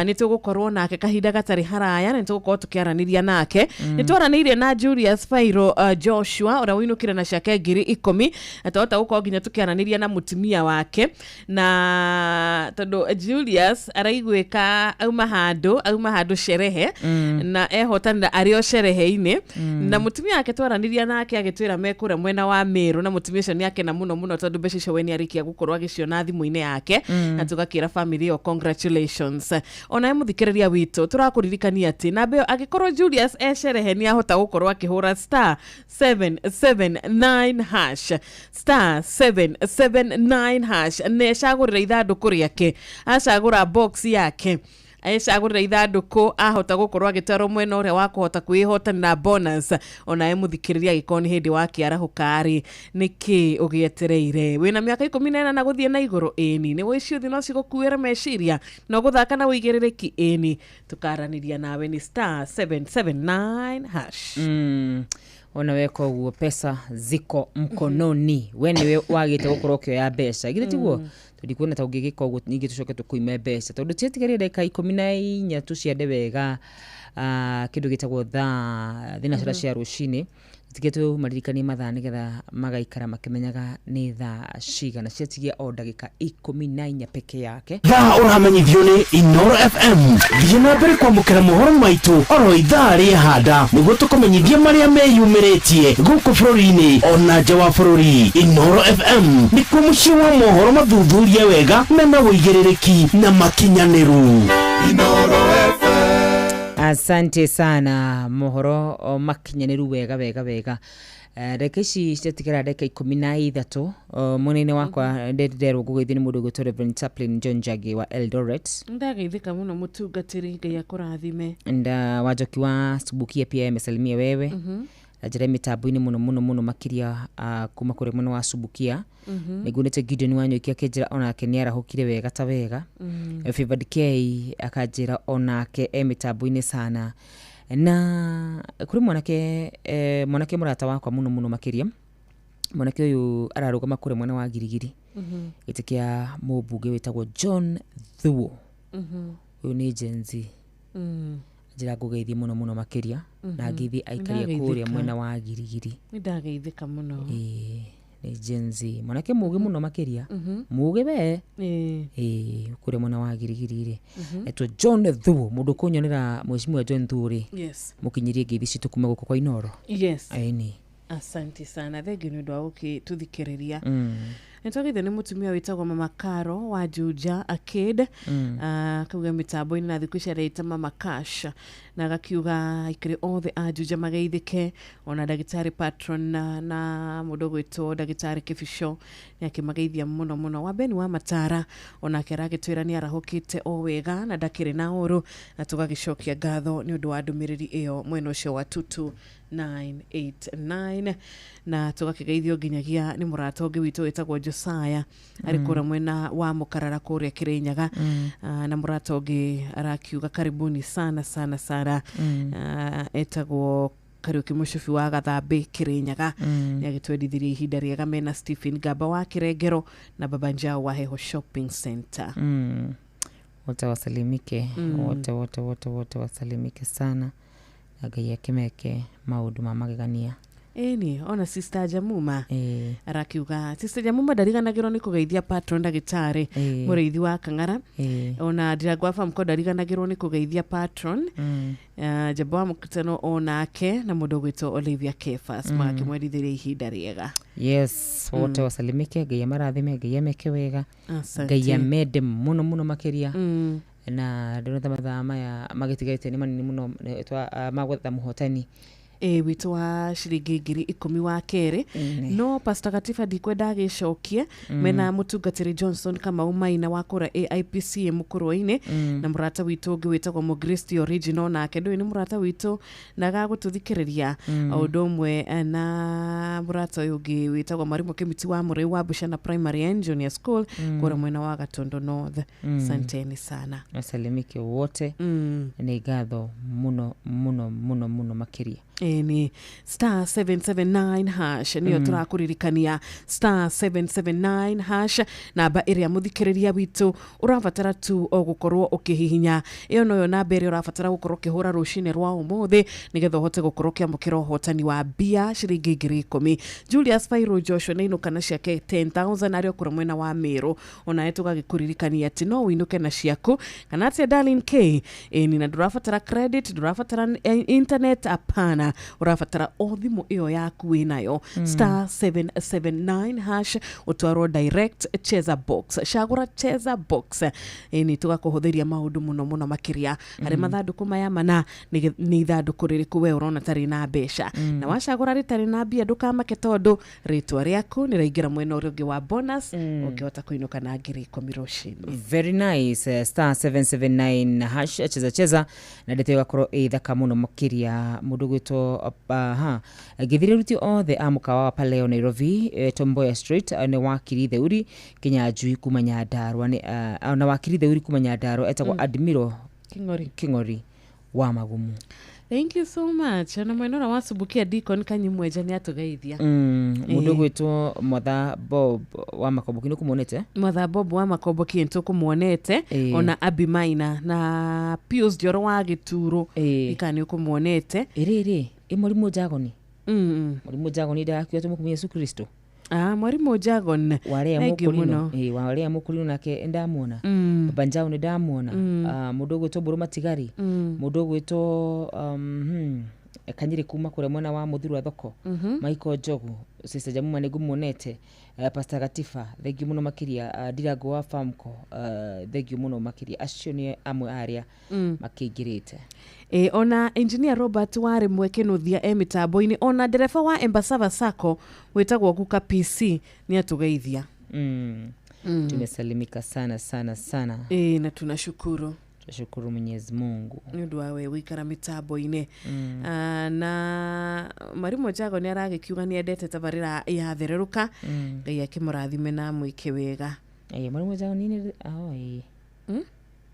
nĩ tũgũkorwo nake kahinda gatarĩ haraya na nĩ tũgũkorwo tũkĩaranĩria nake. Nĩ twaranĩirie na Julius Fairo Joshua ũrĩa ũinũkire na ciake 10,000 na twahota gũkorwo nginya tũkĩaranĩria na mũtumia wake, na tondũ Julius araiguĩka auma handũ sherehe na ehotanĩra arĩ o sherehe-inĩ. Na mũtumia wake twaranĩria nake agĩtwĩra mekũrĩa mwena wa Meru, na mũtumia ũcio nĩ akena mũno mũno tondũ mbeca icio we nĩ arĩkia gũkorwo agĩciona thimũ-inĩ yake. Na tũgakĩra family ĩyo congratulations. Onawe mũthikĩrĩria witũ tũrakũririkania atĩ namba ĩyo angĩkorwo Julius e sherehe nĩ ahota gũkorwo akĩhũra star 779 hash, star 779 hash, na ecagũrĩra ithandũkũ rĩake, acagũra box yake, ecagũrĩra ithandũkũ, ahota gũkorwo agĩtwarwo mwena ũrĩa wa kũhota kwĩhotanĩra bonus. Onawe mũthikĩrĩria angĩkorwo nĩ hĩndĩ wakĩarahũka rĩ, nĩkĩ ũgĩetereire? Wĩna mĩaka 14 na gũthiĩ na igũrũ? Ĩni. Nĩ ũĩ ciũthi no cigũkuĩre meciria na ũgũthaka na ũigĩrĩrĩki? Ĩni. Tũkaranĩria nawe nĩ star 779 hash. Ona weka ũguo pesa ziko mkononi. We nĩwe wagĩte gũkorwo ũkĩoya mbeca githĩ tiguo? Tondũ ta ũngĩgĩka ũguo ningĩ tũcoke tũkũime mbeca tondũ ciatigarie ndagĩka 14 tũciande wega kĩndũ gĩtagwo thaa thinacara cia rũcinĩ. Tige tũmaririkanie mathaa nĩgetha magaikara makĩmenyaga nĩ thaa cigana. Ciatigia o ndagĩka 14 peke yake. Thaa ũramenyithio nĩ Inoro FM. Thiĩ na mbere kwamũkĩra mohoro maitũ oro ithaa rĩahanda nĩguo tũkũmenyithie marĩa meyumĩrĩtie gũkũ bũrũri-inĩ ona nja wa bũrũri. Inoro FM nĩkuo mũciĩ wa mohoro mathuthurie wega mena ũigĩrĩrĩki na makinyanĩru. Inoro FM. Asante sana mohoro makinyanĩru wega wega wega. Ndagĩka ici ciatigara ndagĩka 13. Mwena-inĩ wakwa nderwo ngũgeithio nĩ mũndũ ũgwĩtwo Reverend Chaplain John Njagi wa Eldoret. Ndageithĩka mũno mũtungatĩri, Ngai akũrathime. Nda Wanjoki wa Subukia pia amesalimia wewe. Na njĩra mĩtambo-inĩ mũno mũno mũno makĩria kuma kũrĩ mwena wa Subukia. Nĩnguonete Gideon Wanyoike akĩnjĩra onake nĩ arahũkire wega ta wega. Favored K akanjĩra onake e mĩtambo-inĩ sana. Na kũrĩ mwanake mwanake mũrata wakwa mũno mũno makĩria. Mwanake ũyũ ararũgama kũrĩa mwena wa Girigiri. Gĩtĩ kĩa mũmbunge wĩtagwo John Thuo. Ũyũ nĩ Gen Z. Njĩra ngũgeithie mũno mũno makĩria. Na ngeithie aikaria kũrĩa mwena wa Girigiri. Nĩ ndageithĩka mũno. Ĩĩ, nĩ Gen Z. Mwanake mũgĩ mũno makĩria. Mũgĩ we. Ĩĩ, kũrĩa mwena wa Girigiri rĩ. Etwo John Thuo, mũndũ ũkũnyonera mheshimiwa John Thuo rĩ. Yes. Mũkinyirie ngeithi citũ kuma gũkũ kwa Inoro. Yes. Ĩni. Asante sana. Thengiũ nĩ ũndũ wa gũkĩtũthikĩrĩria. Nĩtwageithio nĩ mũtumia wĩtagwo Mama Caro wa Juja Arcade. Akauga mĩtambo-inĩ na thikũ ici areita Mama Cash, na agakiuga aikari othe a Juja mageithĩke, ona ndagĩtarĩ patron na mũndũ ũgwĩtwo ndagĩtarĩ Kĩbico nĩ akĩmageithia mũno mũno. Wa Beni wa Matara onake aragĩtwĩra nĩ arahũkĩte o wega na ndakĩrĩ na ũru, na tũgagĩcokia ngatho nĩ ũndũ wa ndũmĩrĩri ĩyo mwena ũcio wa 22989. Na tũgakĩgeithio nginyagia nĩ mũrata ũngĩ witũ wĩtagwo Josiah arĩ kũrĩa mwena wa Mũkarara kũrĩa Kĩrĩnyaga. Na mũrata ũngĩ arakiuga karibuni sana sana sana. Etagwo Kariũki Mũcubi wa Gathambĩ Kĩrĩnyaga. Nĩ agĩtwendithirie ihinda rĩega mena Stephen Gamba wa Kĩrengero na Baba Njao wa Heho Shopping Center. Wote wasalimike. Wote wote wote wote wasalimike sana, na Ngai akĩmeke maũndũ ma magegania. Ĩni ona Sister Jamuma arakiuga, Sister Jamuma ndariganagĩrwo nĩ kũgeithia patron ndagĩtarĩ mũrĩithi wa Kang'ara. Ona Ndirangũ wa Famco ndariganagĩrwo nĩ kũgeithia patron. Njamba wa mũkutano onake na mũndũ ũgwĩtwo Olivia Kefas magakĩmwendithĩria ihinda rĩega. Yes, wote wasalimike, Ngai amarathime, Ngai ameke wega. Asante. Ngai amende mũno mũno makĩria. Na ndĩrona ta mathaa maya magĩtigarĩte nĩ manini mũno ma gwetha mũhotani Witũ wa ciringi 10,000 wa kerĩ. No Pastor Gatiba ndikwenda agĩcokie mena mũtungatĩri Johnson Kamau Maina wa kũrĩa AIPCA Mũkũrwe-inĩ na mũrata witũ ũngĩ wĩtagwo Mũgristi Original, nake ndũĩ nĩ mũrata witũ na agagũtũthikĩrĩria o ũndũ ũmwe na mũrata ũyũ ũngĩ wĩtagwo Mwarimũ Kĩmiti wa Mũrĩu wa Bushana Primary and Junior School kũrĩa mwena wa Gatondo North. Asanteni sana. Wasalimike wote. Nĩ ngatho mũno mũno mũno mũno makĩria. Ĩni star 779 hash nĩyo tũrakũririkania, star 779 hash, namba ĩrĩa mũthikĩrĩria witũ ũrabatara tu o gũkorwo ũkĩhihinya. Ĩyo noyo namba ĩrĩa ũrabatara gũkorwo ũkĩhũra rũcinĩ rwa ũmũthĩ nĩgetha ũhote gũkorwo ũkĩamũkĩra ũhotani wa mbia ciringi 10,000. Julius Fairo Joshua nĩainũka na ciake 10,000 arĩ o kũrĩa mwena wa Mĩrũ. Onawe tũgagĩkũririkania atĩ no ũinũke na ciaku kana atĩa, Darlin K? Ĩni na ndũrabatara credit, ndũrabatara internet, hapana, ũrabatara o thimũ ĩyo yaku wĩnayo. Star 779 hash, ũtwarwo direct cheza box, cagũra cheza box. Ĩni tũgakũhũthĩria maũndũ mũno mũno makĩria harĩ mathandũkũ maya mana. Nĩ ithandũkũ rĩrĩkũ we ũrona tarĩ na mbeca? Na wacagũra rĩtarĩ na mbia, ndũkamake, tondũ rĩtwa rĩaku nĩ raingĩra mwena ũrĩa ũngĩ wa bonus, ũngĩhota kũinũka na 10,000 rũcinĩ. Very nice. Star 779 hash, cheza cheza na ndeto ĩgakorwo ĩ thaka mũno makĩria. Mũndũ gwĩtwo ha ngĩthire ruti othe a mũkawa wa Paleo Nairobi, Tomboya Street, nĩ wakiri Theuri Kinyanjui kuma Nyandarua, nĩ na wakiri Theuri kuma Nyandarua etagwo Admiro King'ori. King'ori wa Magumu. Thank you so much. Na mwena ũrĩa wacubukia Deacon Kanyimwenja nĩ atũgeithia. Mũndũ ũgwĩtwo Mwatha Bob wa Makomboki nĩ kũmuonete. Mwatha Bob wa Makomboki nĩtũkũmuonete. Ona Abi Maina na Pius Njoro wa Gĩturo ika nĩ ũkũmuonete. Ĩrĩrĩ ĩ mũrimũ Jagoni, mũrimũ Jagoni ndagakiuga tũmũkumia Yesu Kristo. Ah, mwarimũ Jagon. Warĩa Thank you mũkũrinũ mũno. Warĩa mũkũrinũ nake ndamuona. Baba Njau nĩ ndamuona. Ah, mũndũ ũgwĩtwo Mbũrũ Matigari, mũndũ ũgwĩtwo Kanyiri kuma kũrĩa mwena wa Mũthurwa thoko, Michael Njogu, Sister Jamuma nĩ ngũmuonete, Pastor Gatiba, thengiũ mũno makĩria, Ndirango wa Famco, thengiũ mũno makĩria. Acio nĩ amwe arĩa makĩingĩrĩte. Ona engineer Robert warĩ mwekĩnũthia e mĩtambo-inĩ, ona ndereba wa Embasava Sacco wĩtagwo Guka PC nĩ atũgeithia. Tumesalimika sana sana sana. Na tunashukuru. Tunashukuru Mwenyezi Mungu nĩ ũndũ wa we gũikara mĩtambo-inĩ. Ah, na mwarimũ Jago nĩ aragĩkiuga nĩ endete tabarĩra ya thererũka. Ngai akĩmũrathime na amwĩke wega. Mwalimu Jagoni nĩ oh.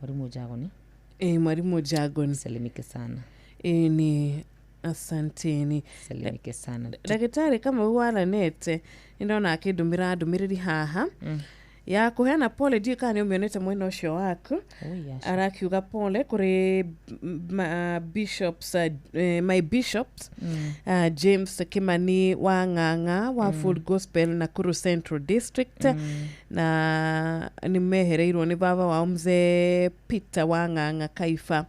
Mwalimu Jagoni. Mwarimũ Jagon. Salimike sana. Ni asanteni. Salimike sana. Ndagĩtarĩ Kamau wa Lanete nĩ ndona akĩndũmĩra ndũmĩrĩri haha ya kũheana pole, ndiũĩ kana nĩ ũmĩonete mwena ũcio waku. Oh, yes. Arakiuga pole kũrĩ bishops, my bishops, James Kimani wa Ng'ang'a wa Full Gospel Nakuru Central District, na nĩ mehereirwo nĩ baba wao mzee Peter wa Ng'ang'a Kaifa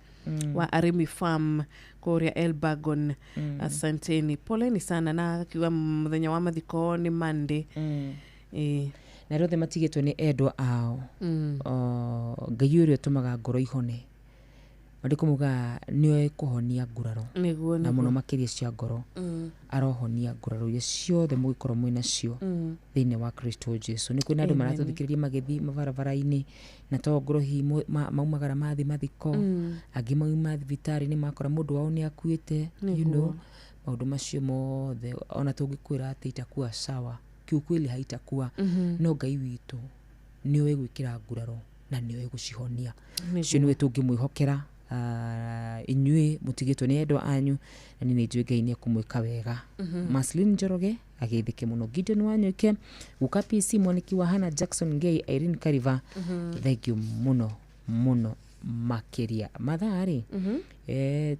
wa Arimi Farm kũrĩa Elbagon. Asanteni, poleni sana, na akiuga mũthenya wa mathiko nĩ Monday. Na arĩa othe matigĩtwo nĩ endwa ao. Oh, Ngai ũrĩa ũtũmaga ngoro ihone, maandĩko maugaga nĩoĩ kũhonia nguraro. Na mũno makĩria cia ngoro. Arohonia nguraro iria ciothe mũngĩkorwo mwĩ nacio thĩinĩ wa Kristo Jesu. Nĩ kwĩna andũ maratũthikĩrĩria magĩthiĩ mabarabara-inĩ, na to ngoro hihi maumagara mathiĩ mathiko, angĩ mauma thibitarĩ-inĩ makora mũndũ wao nĩ akuĩte, you know, maũndũ macio mothe ona tũngĩkwĩra atĩ itakuwa sawa, kiukweli haitakuwa. No Ngai witũ nĩoĩ gwĩkĩra nguraro na nĩoĩ gũcihonia. Ũcio nĩwe tũngĩmwĩhokera. Inyuĩ mũtigĩtwo nĩ endwa anyu, na niĩ nĩ njũĩ Ngai nĩ ekũmwĩka wega. Marceline Njoroge ageithĩke mũno, Gideon Wanyuike, Guka PC, mwaniki wa Hannah Jackson Ngei, Irene Kariva, thank you mũno mũno makĩria. Mathaa rĩ,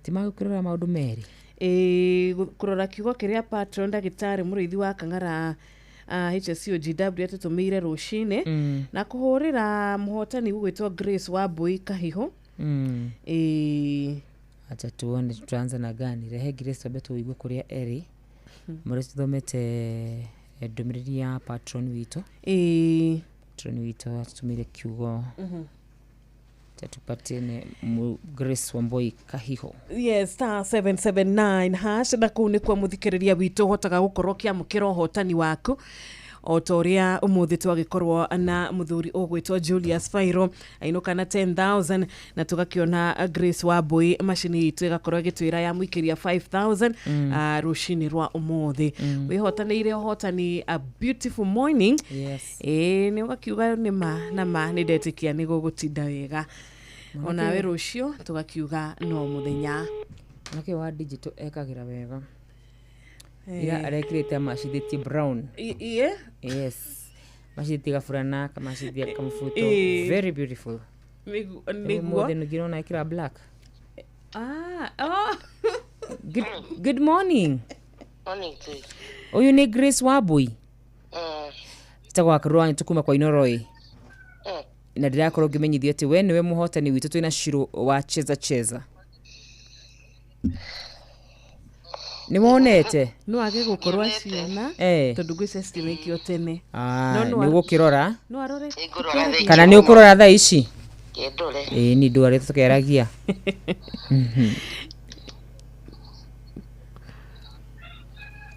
ti magũkĩrora maũndũ merĩ? Ĩĩ, kũrora kiugo kĩrĩa patron ndagĩtarĩ mũrĩithi wa Kang'ara HSCOGW atũtũmĩire rũcinĩ, na kũhũrĩra mũhotani gũgwĩtwo Grace Wambui Kahiũ. Ĩĩ. Acha tuone tutaanza na gani. Rehe Grace twambe tũigue kũrĩa erĩ. Mũrĩ tũthomete ndũmĩrĩri ya patron witũ. Ĩĩ. Patron witũ atũtũmĩire kiugo. Tupatie nĩ Grace Wambui Kahiho. Yes, star 779 hash, na kũu nĩkuo mũthikĩrĩria witũ ũhotaga gũkorwo ũkĩamũkĩra ũhotani waku, o ta ũrĩa ũmũthĩ twagĩkorwo na mũthuri ũgwĩtwo Julius Fairo ainũka na 10,000, na tũgakĩona Grace Wambui macini itũ ĩgakorwo ĩgĩtwĩra yamũikĩria 5000 rũcinĩ rwa ũmũthĩ. Wĩhotanĩire ũhotani, a beautiful morning. Ĩĩ, nĩ ũgakiuga nĩ ma na ma nĩ ndetĩkia nĩ gũgũtinda wega. Onawe rũciũ tũgakiuga no mũthenya. Mwanake wa digital ekagĩra wega. Ira arekĩrĩte amacithĩtie brown. Iye? Yes. Macithĩtie gaburana, kamacithia kamũbuto. Very beautiful. Nĩguo. Ũmũthĩ ningĩ nĩwona ekĩra black. Oh. Good morning. Morning to you. Ũyũ nĩ Grace Wambui. Njĩtagwo Wakĩrũ wa Nyũtũ kuma kwa Inooro. Na ndĩrakorwo ngĩmenyithio atĩ we nĩwe mũhotani witũ, twĩna Shiro wa Cheza Cheza. Nĩ wonete? No age gũkorwo aciona, tondũ ngwĩciria citinaikio tene. Ah, No nĩ ũgũkĩrora? No arore. Kana nĩ ũkũrora thaa ici? Kĩndũre. Ĩĩ, ni ndware tũkeragia.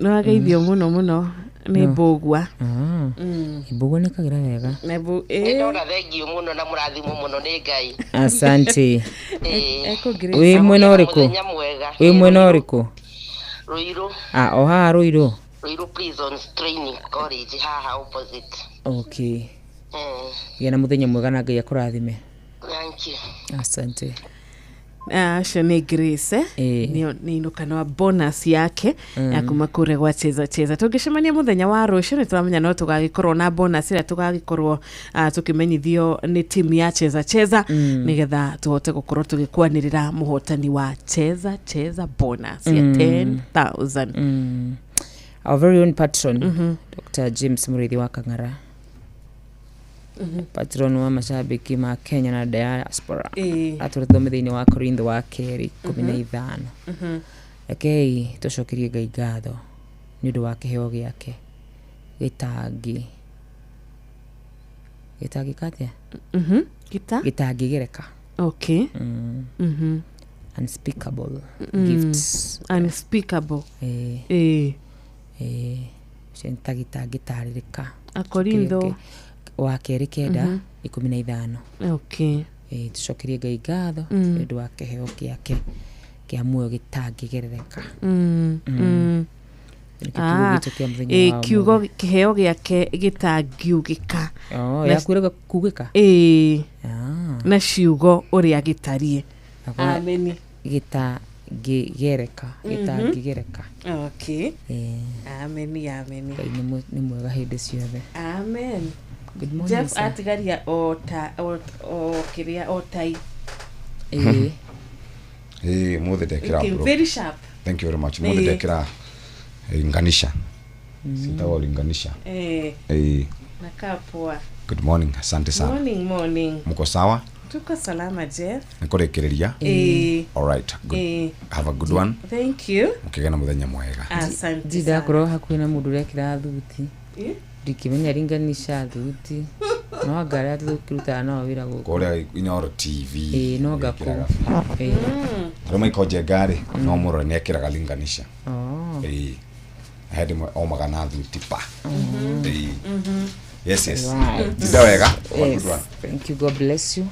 No ageithio mũno mũno nĩ Mbũgua. Mbũgua nĩ kagĩra wega. Na Nĩ ndona thengiũ mũno na mũrathimwo mũno nĩ Ngai. Asante. Ĩĩ. Wĩ mwena ũrĩkũ? Mũthenya mwega. Wĩ mwena ũrĩkũ? Ruiru. Ah, o haha Ruiru. Ruiru Prisons Training College haha opposite. Okay. Gĩa na mũthenya mwega na Ngai akũrathime. Thank you. Asante. Acio nĩ Grace, nĩ inũkano wa bonus yake ya kuma kũrĩa gwa Cheza Cheza. Tũngĩcemania mũthenya wa rũciũ, nĩ tũramenya no tũgagĩkorwo na bonus ĩrĩa tũgagĩkorwo tũkĩmenyithio nĩ timu ya Cheza Cheza, nĩgetha tũhote gũkorwo tũgĩkwanĩrĩra mũhotani wa Cheza Cheza bonus ya 10,000. Our very own patron, Dr. James Mũrĩithi wa Kang'ara, patron wa mashabiki ma Kenya na diaspora, atũrĩthome thĩinĩ wa Korintho wa kerĩ 15. Rekei tũcokerie Ngai ngatho nĩ ũndũ wa kĩheo gĩake gĩtangĩka atĩa? Gĩta? Gĩtangĩgereka. Okay. Unspeakable gifts. Unspeakable. Ũcio nĩ ta gĩtangĩtarĩrĩka. Akorintho. Wa kerĩ 9 15. Okay. Tũcokerie Ngai ngatho nĩ ũndũ wa kĩheo gĩake kĩa muoyo gĩtangĩgerereka. Nĩkĩo kiugo gitũ kĩa mũthenya wa Kiugo ũmũthĩ. kĩheo gĩake gĩtangiugĩka. Oh, yakwĩrĩga kugĩka? Ĩĩ. Na ciugo ũrĩa gĩtariĩ. Ameni. Gĩtangĩgereka, gĩtangĩgereka. Okay. Ameni, ameni. Ngai nĩ mwega hĩndĩ ciothe. Amen. Good morning, Jeff sir. atigaria o ta o kĩrĩa o tai. Ĩĩ. Ĩĩ, mũthĩ ndekĩra Okay, bro. very sharp. Thank you very much. Mũthĩ ndekĩra linganisha. Sitagwo linganisha. Ĩĩ. Nakaa poa. Good morning, asante sana. Morning, morning. Mko sawa? Tuko salama, Jeff. Nĩ kũrĩkĩrĩria? Ĩĩ. All right, good. Ĩĩ. Have a good one. Thank you. Mũkĩgĩa na mũthenya mwega. Asante Ndindakorwo hakuhĩ na mũndũ ũrekĩra thuti. Ndingĩmenya ringanisha thuti no anga arĩa tũkĩrutaga nao wĩra gũkũ. Kũrĩa Inoro TV. Ĩĩ, no anga kũu. Ĩkĩraga biũ. Ĩĩ. Arĩa Michael Njenga rĩ, no mũrore nĩ ekĩraga linganisha. Oh. Ĩĩ. He ndĩmwe omaga na thuti pa. Ĩĩ. Yes, yes. Right. Tinda wega. Yes. Thank you. God bless you.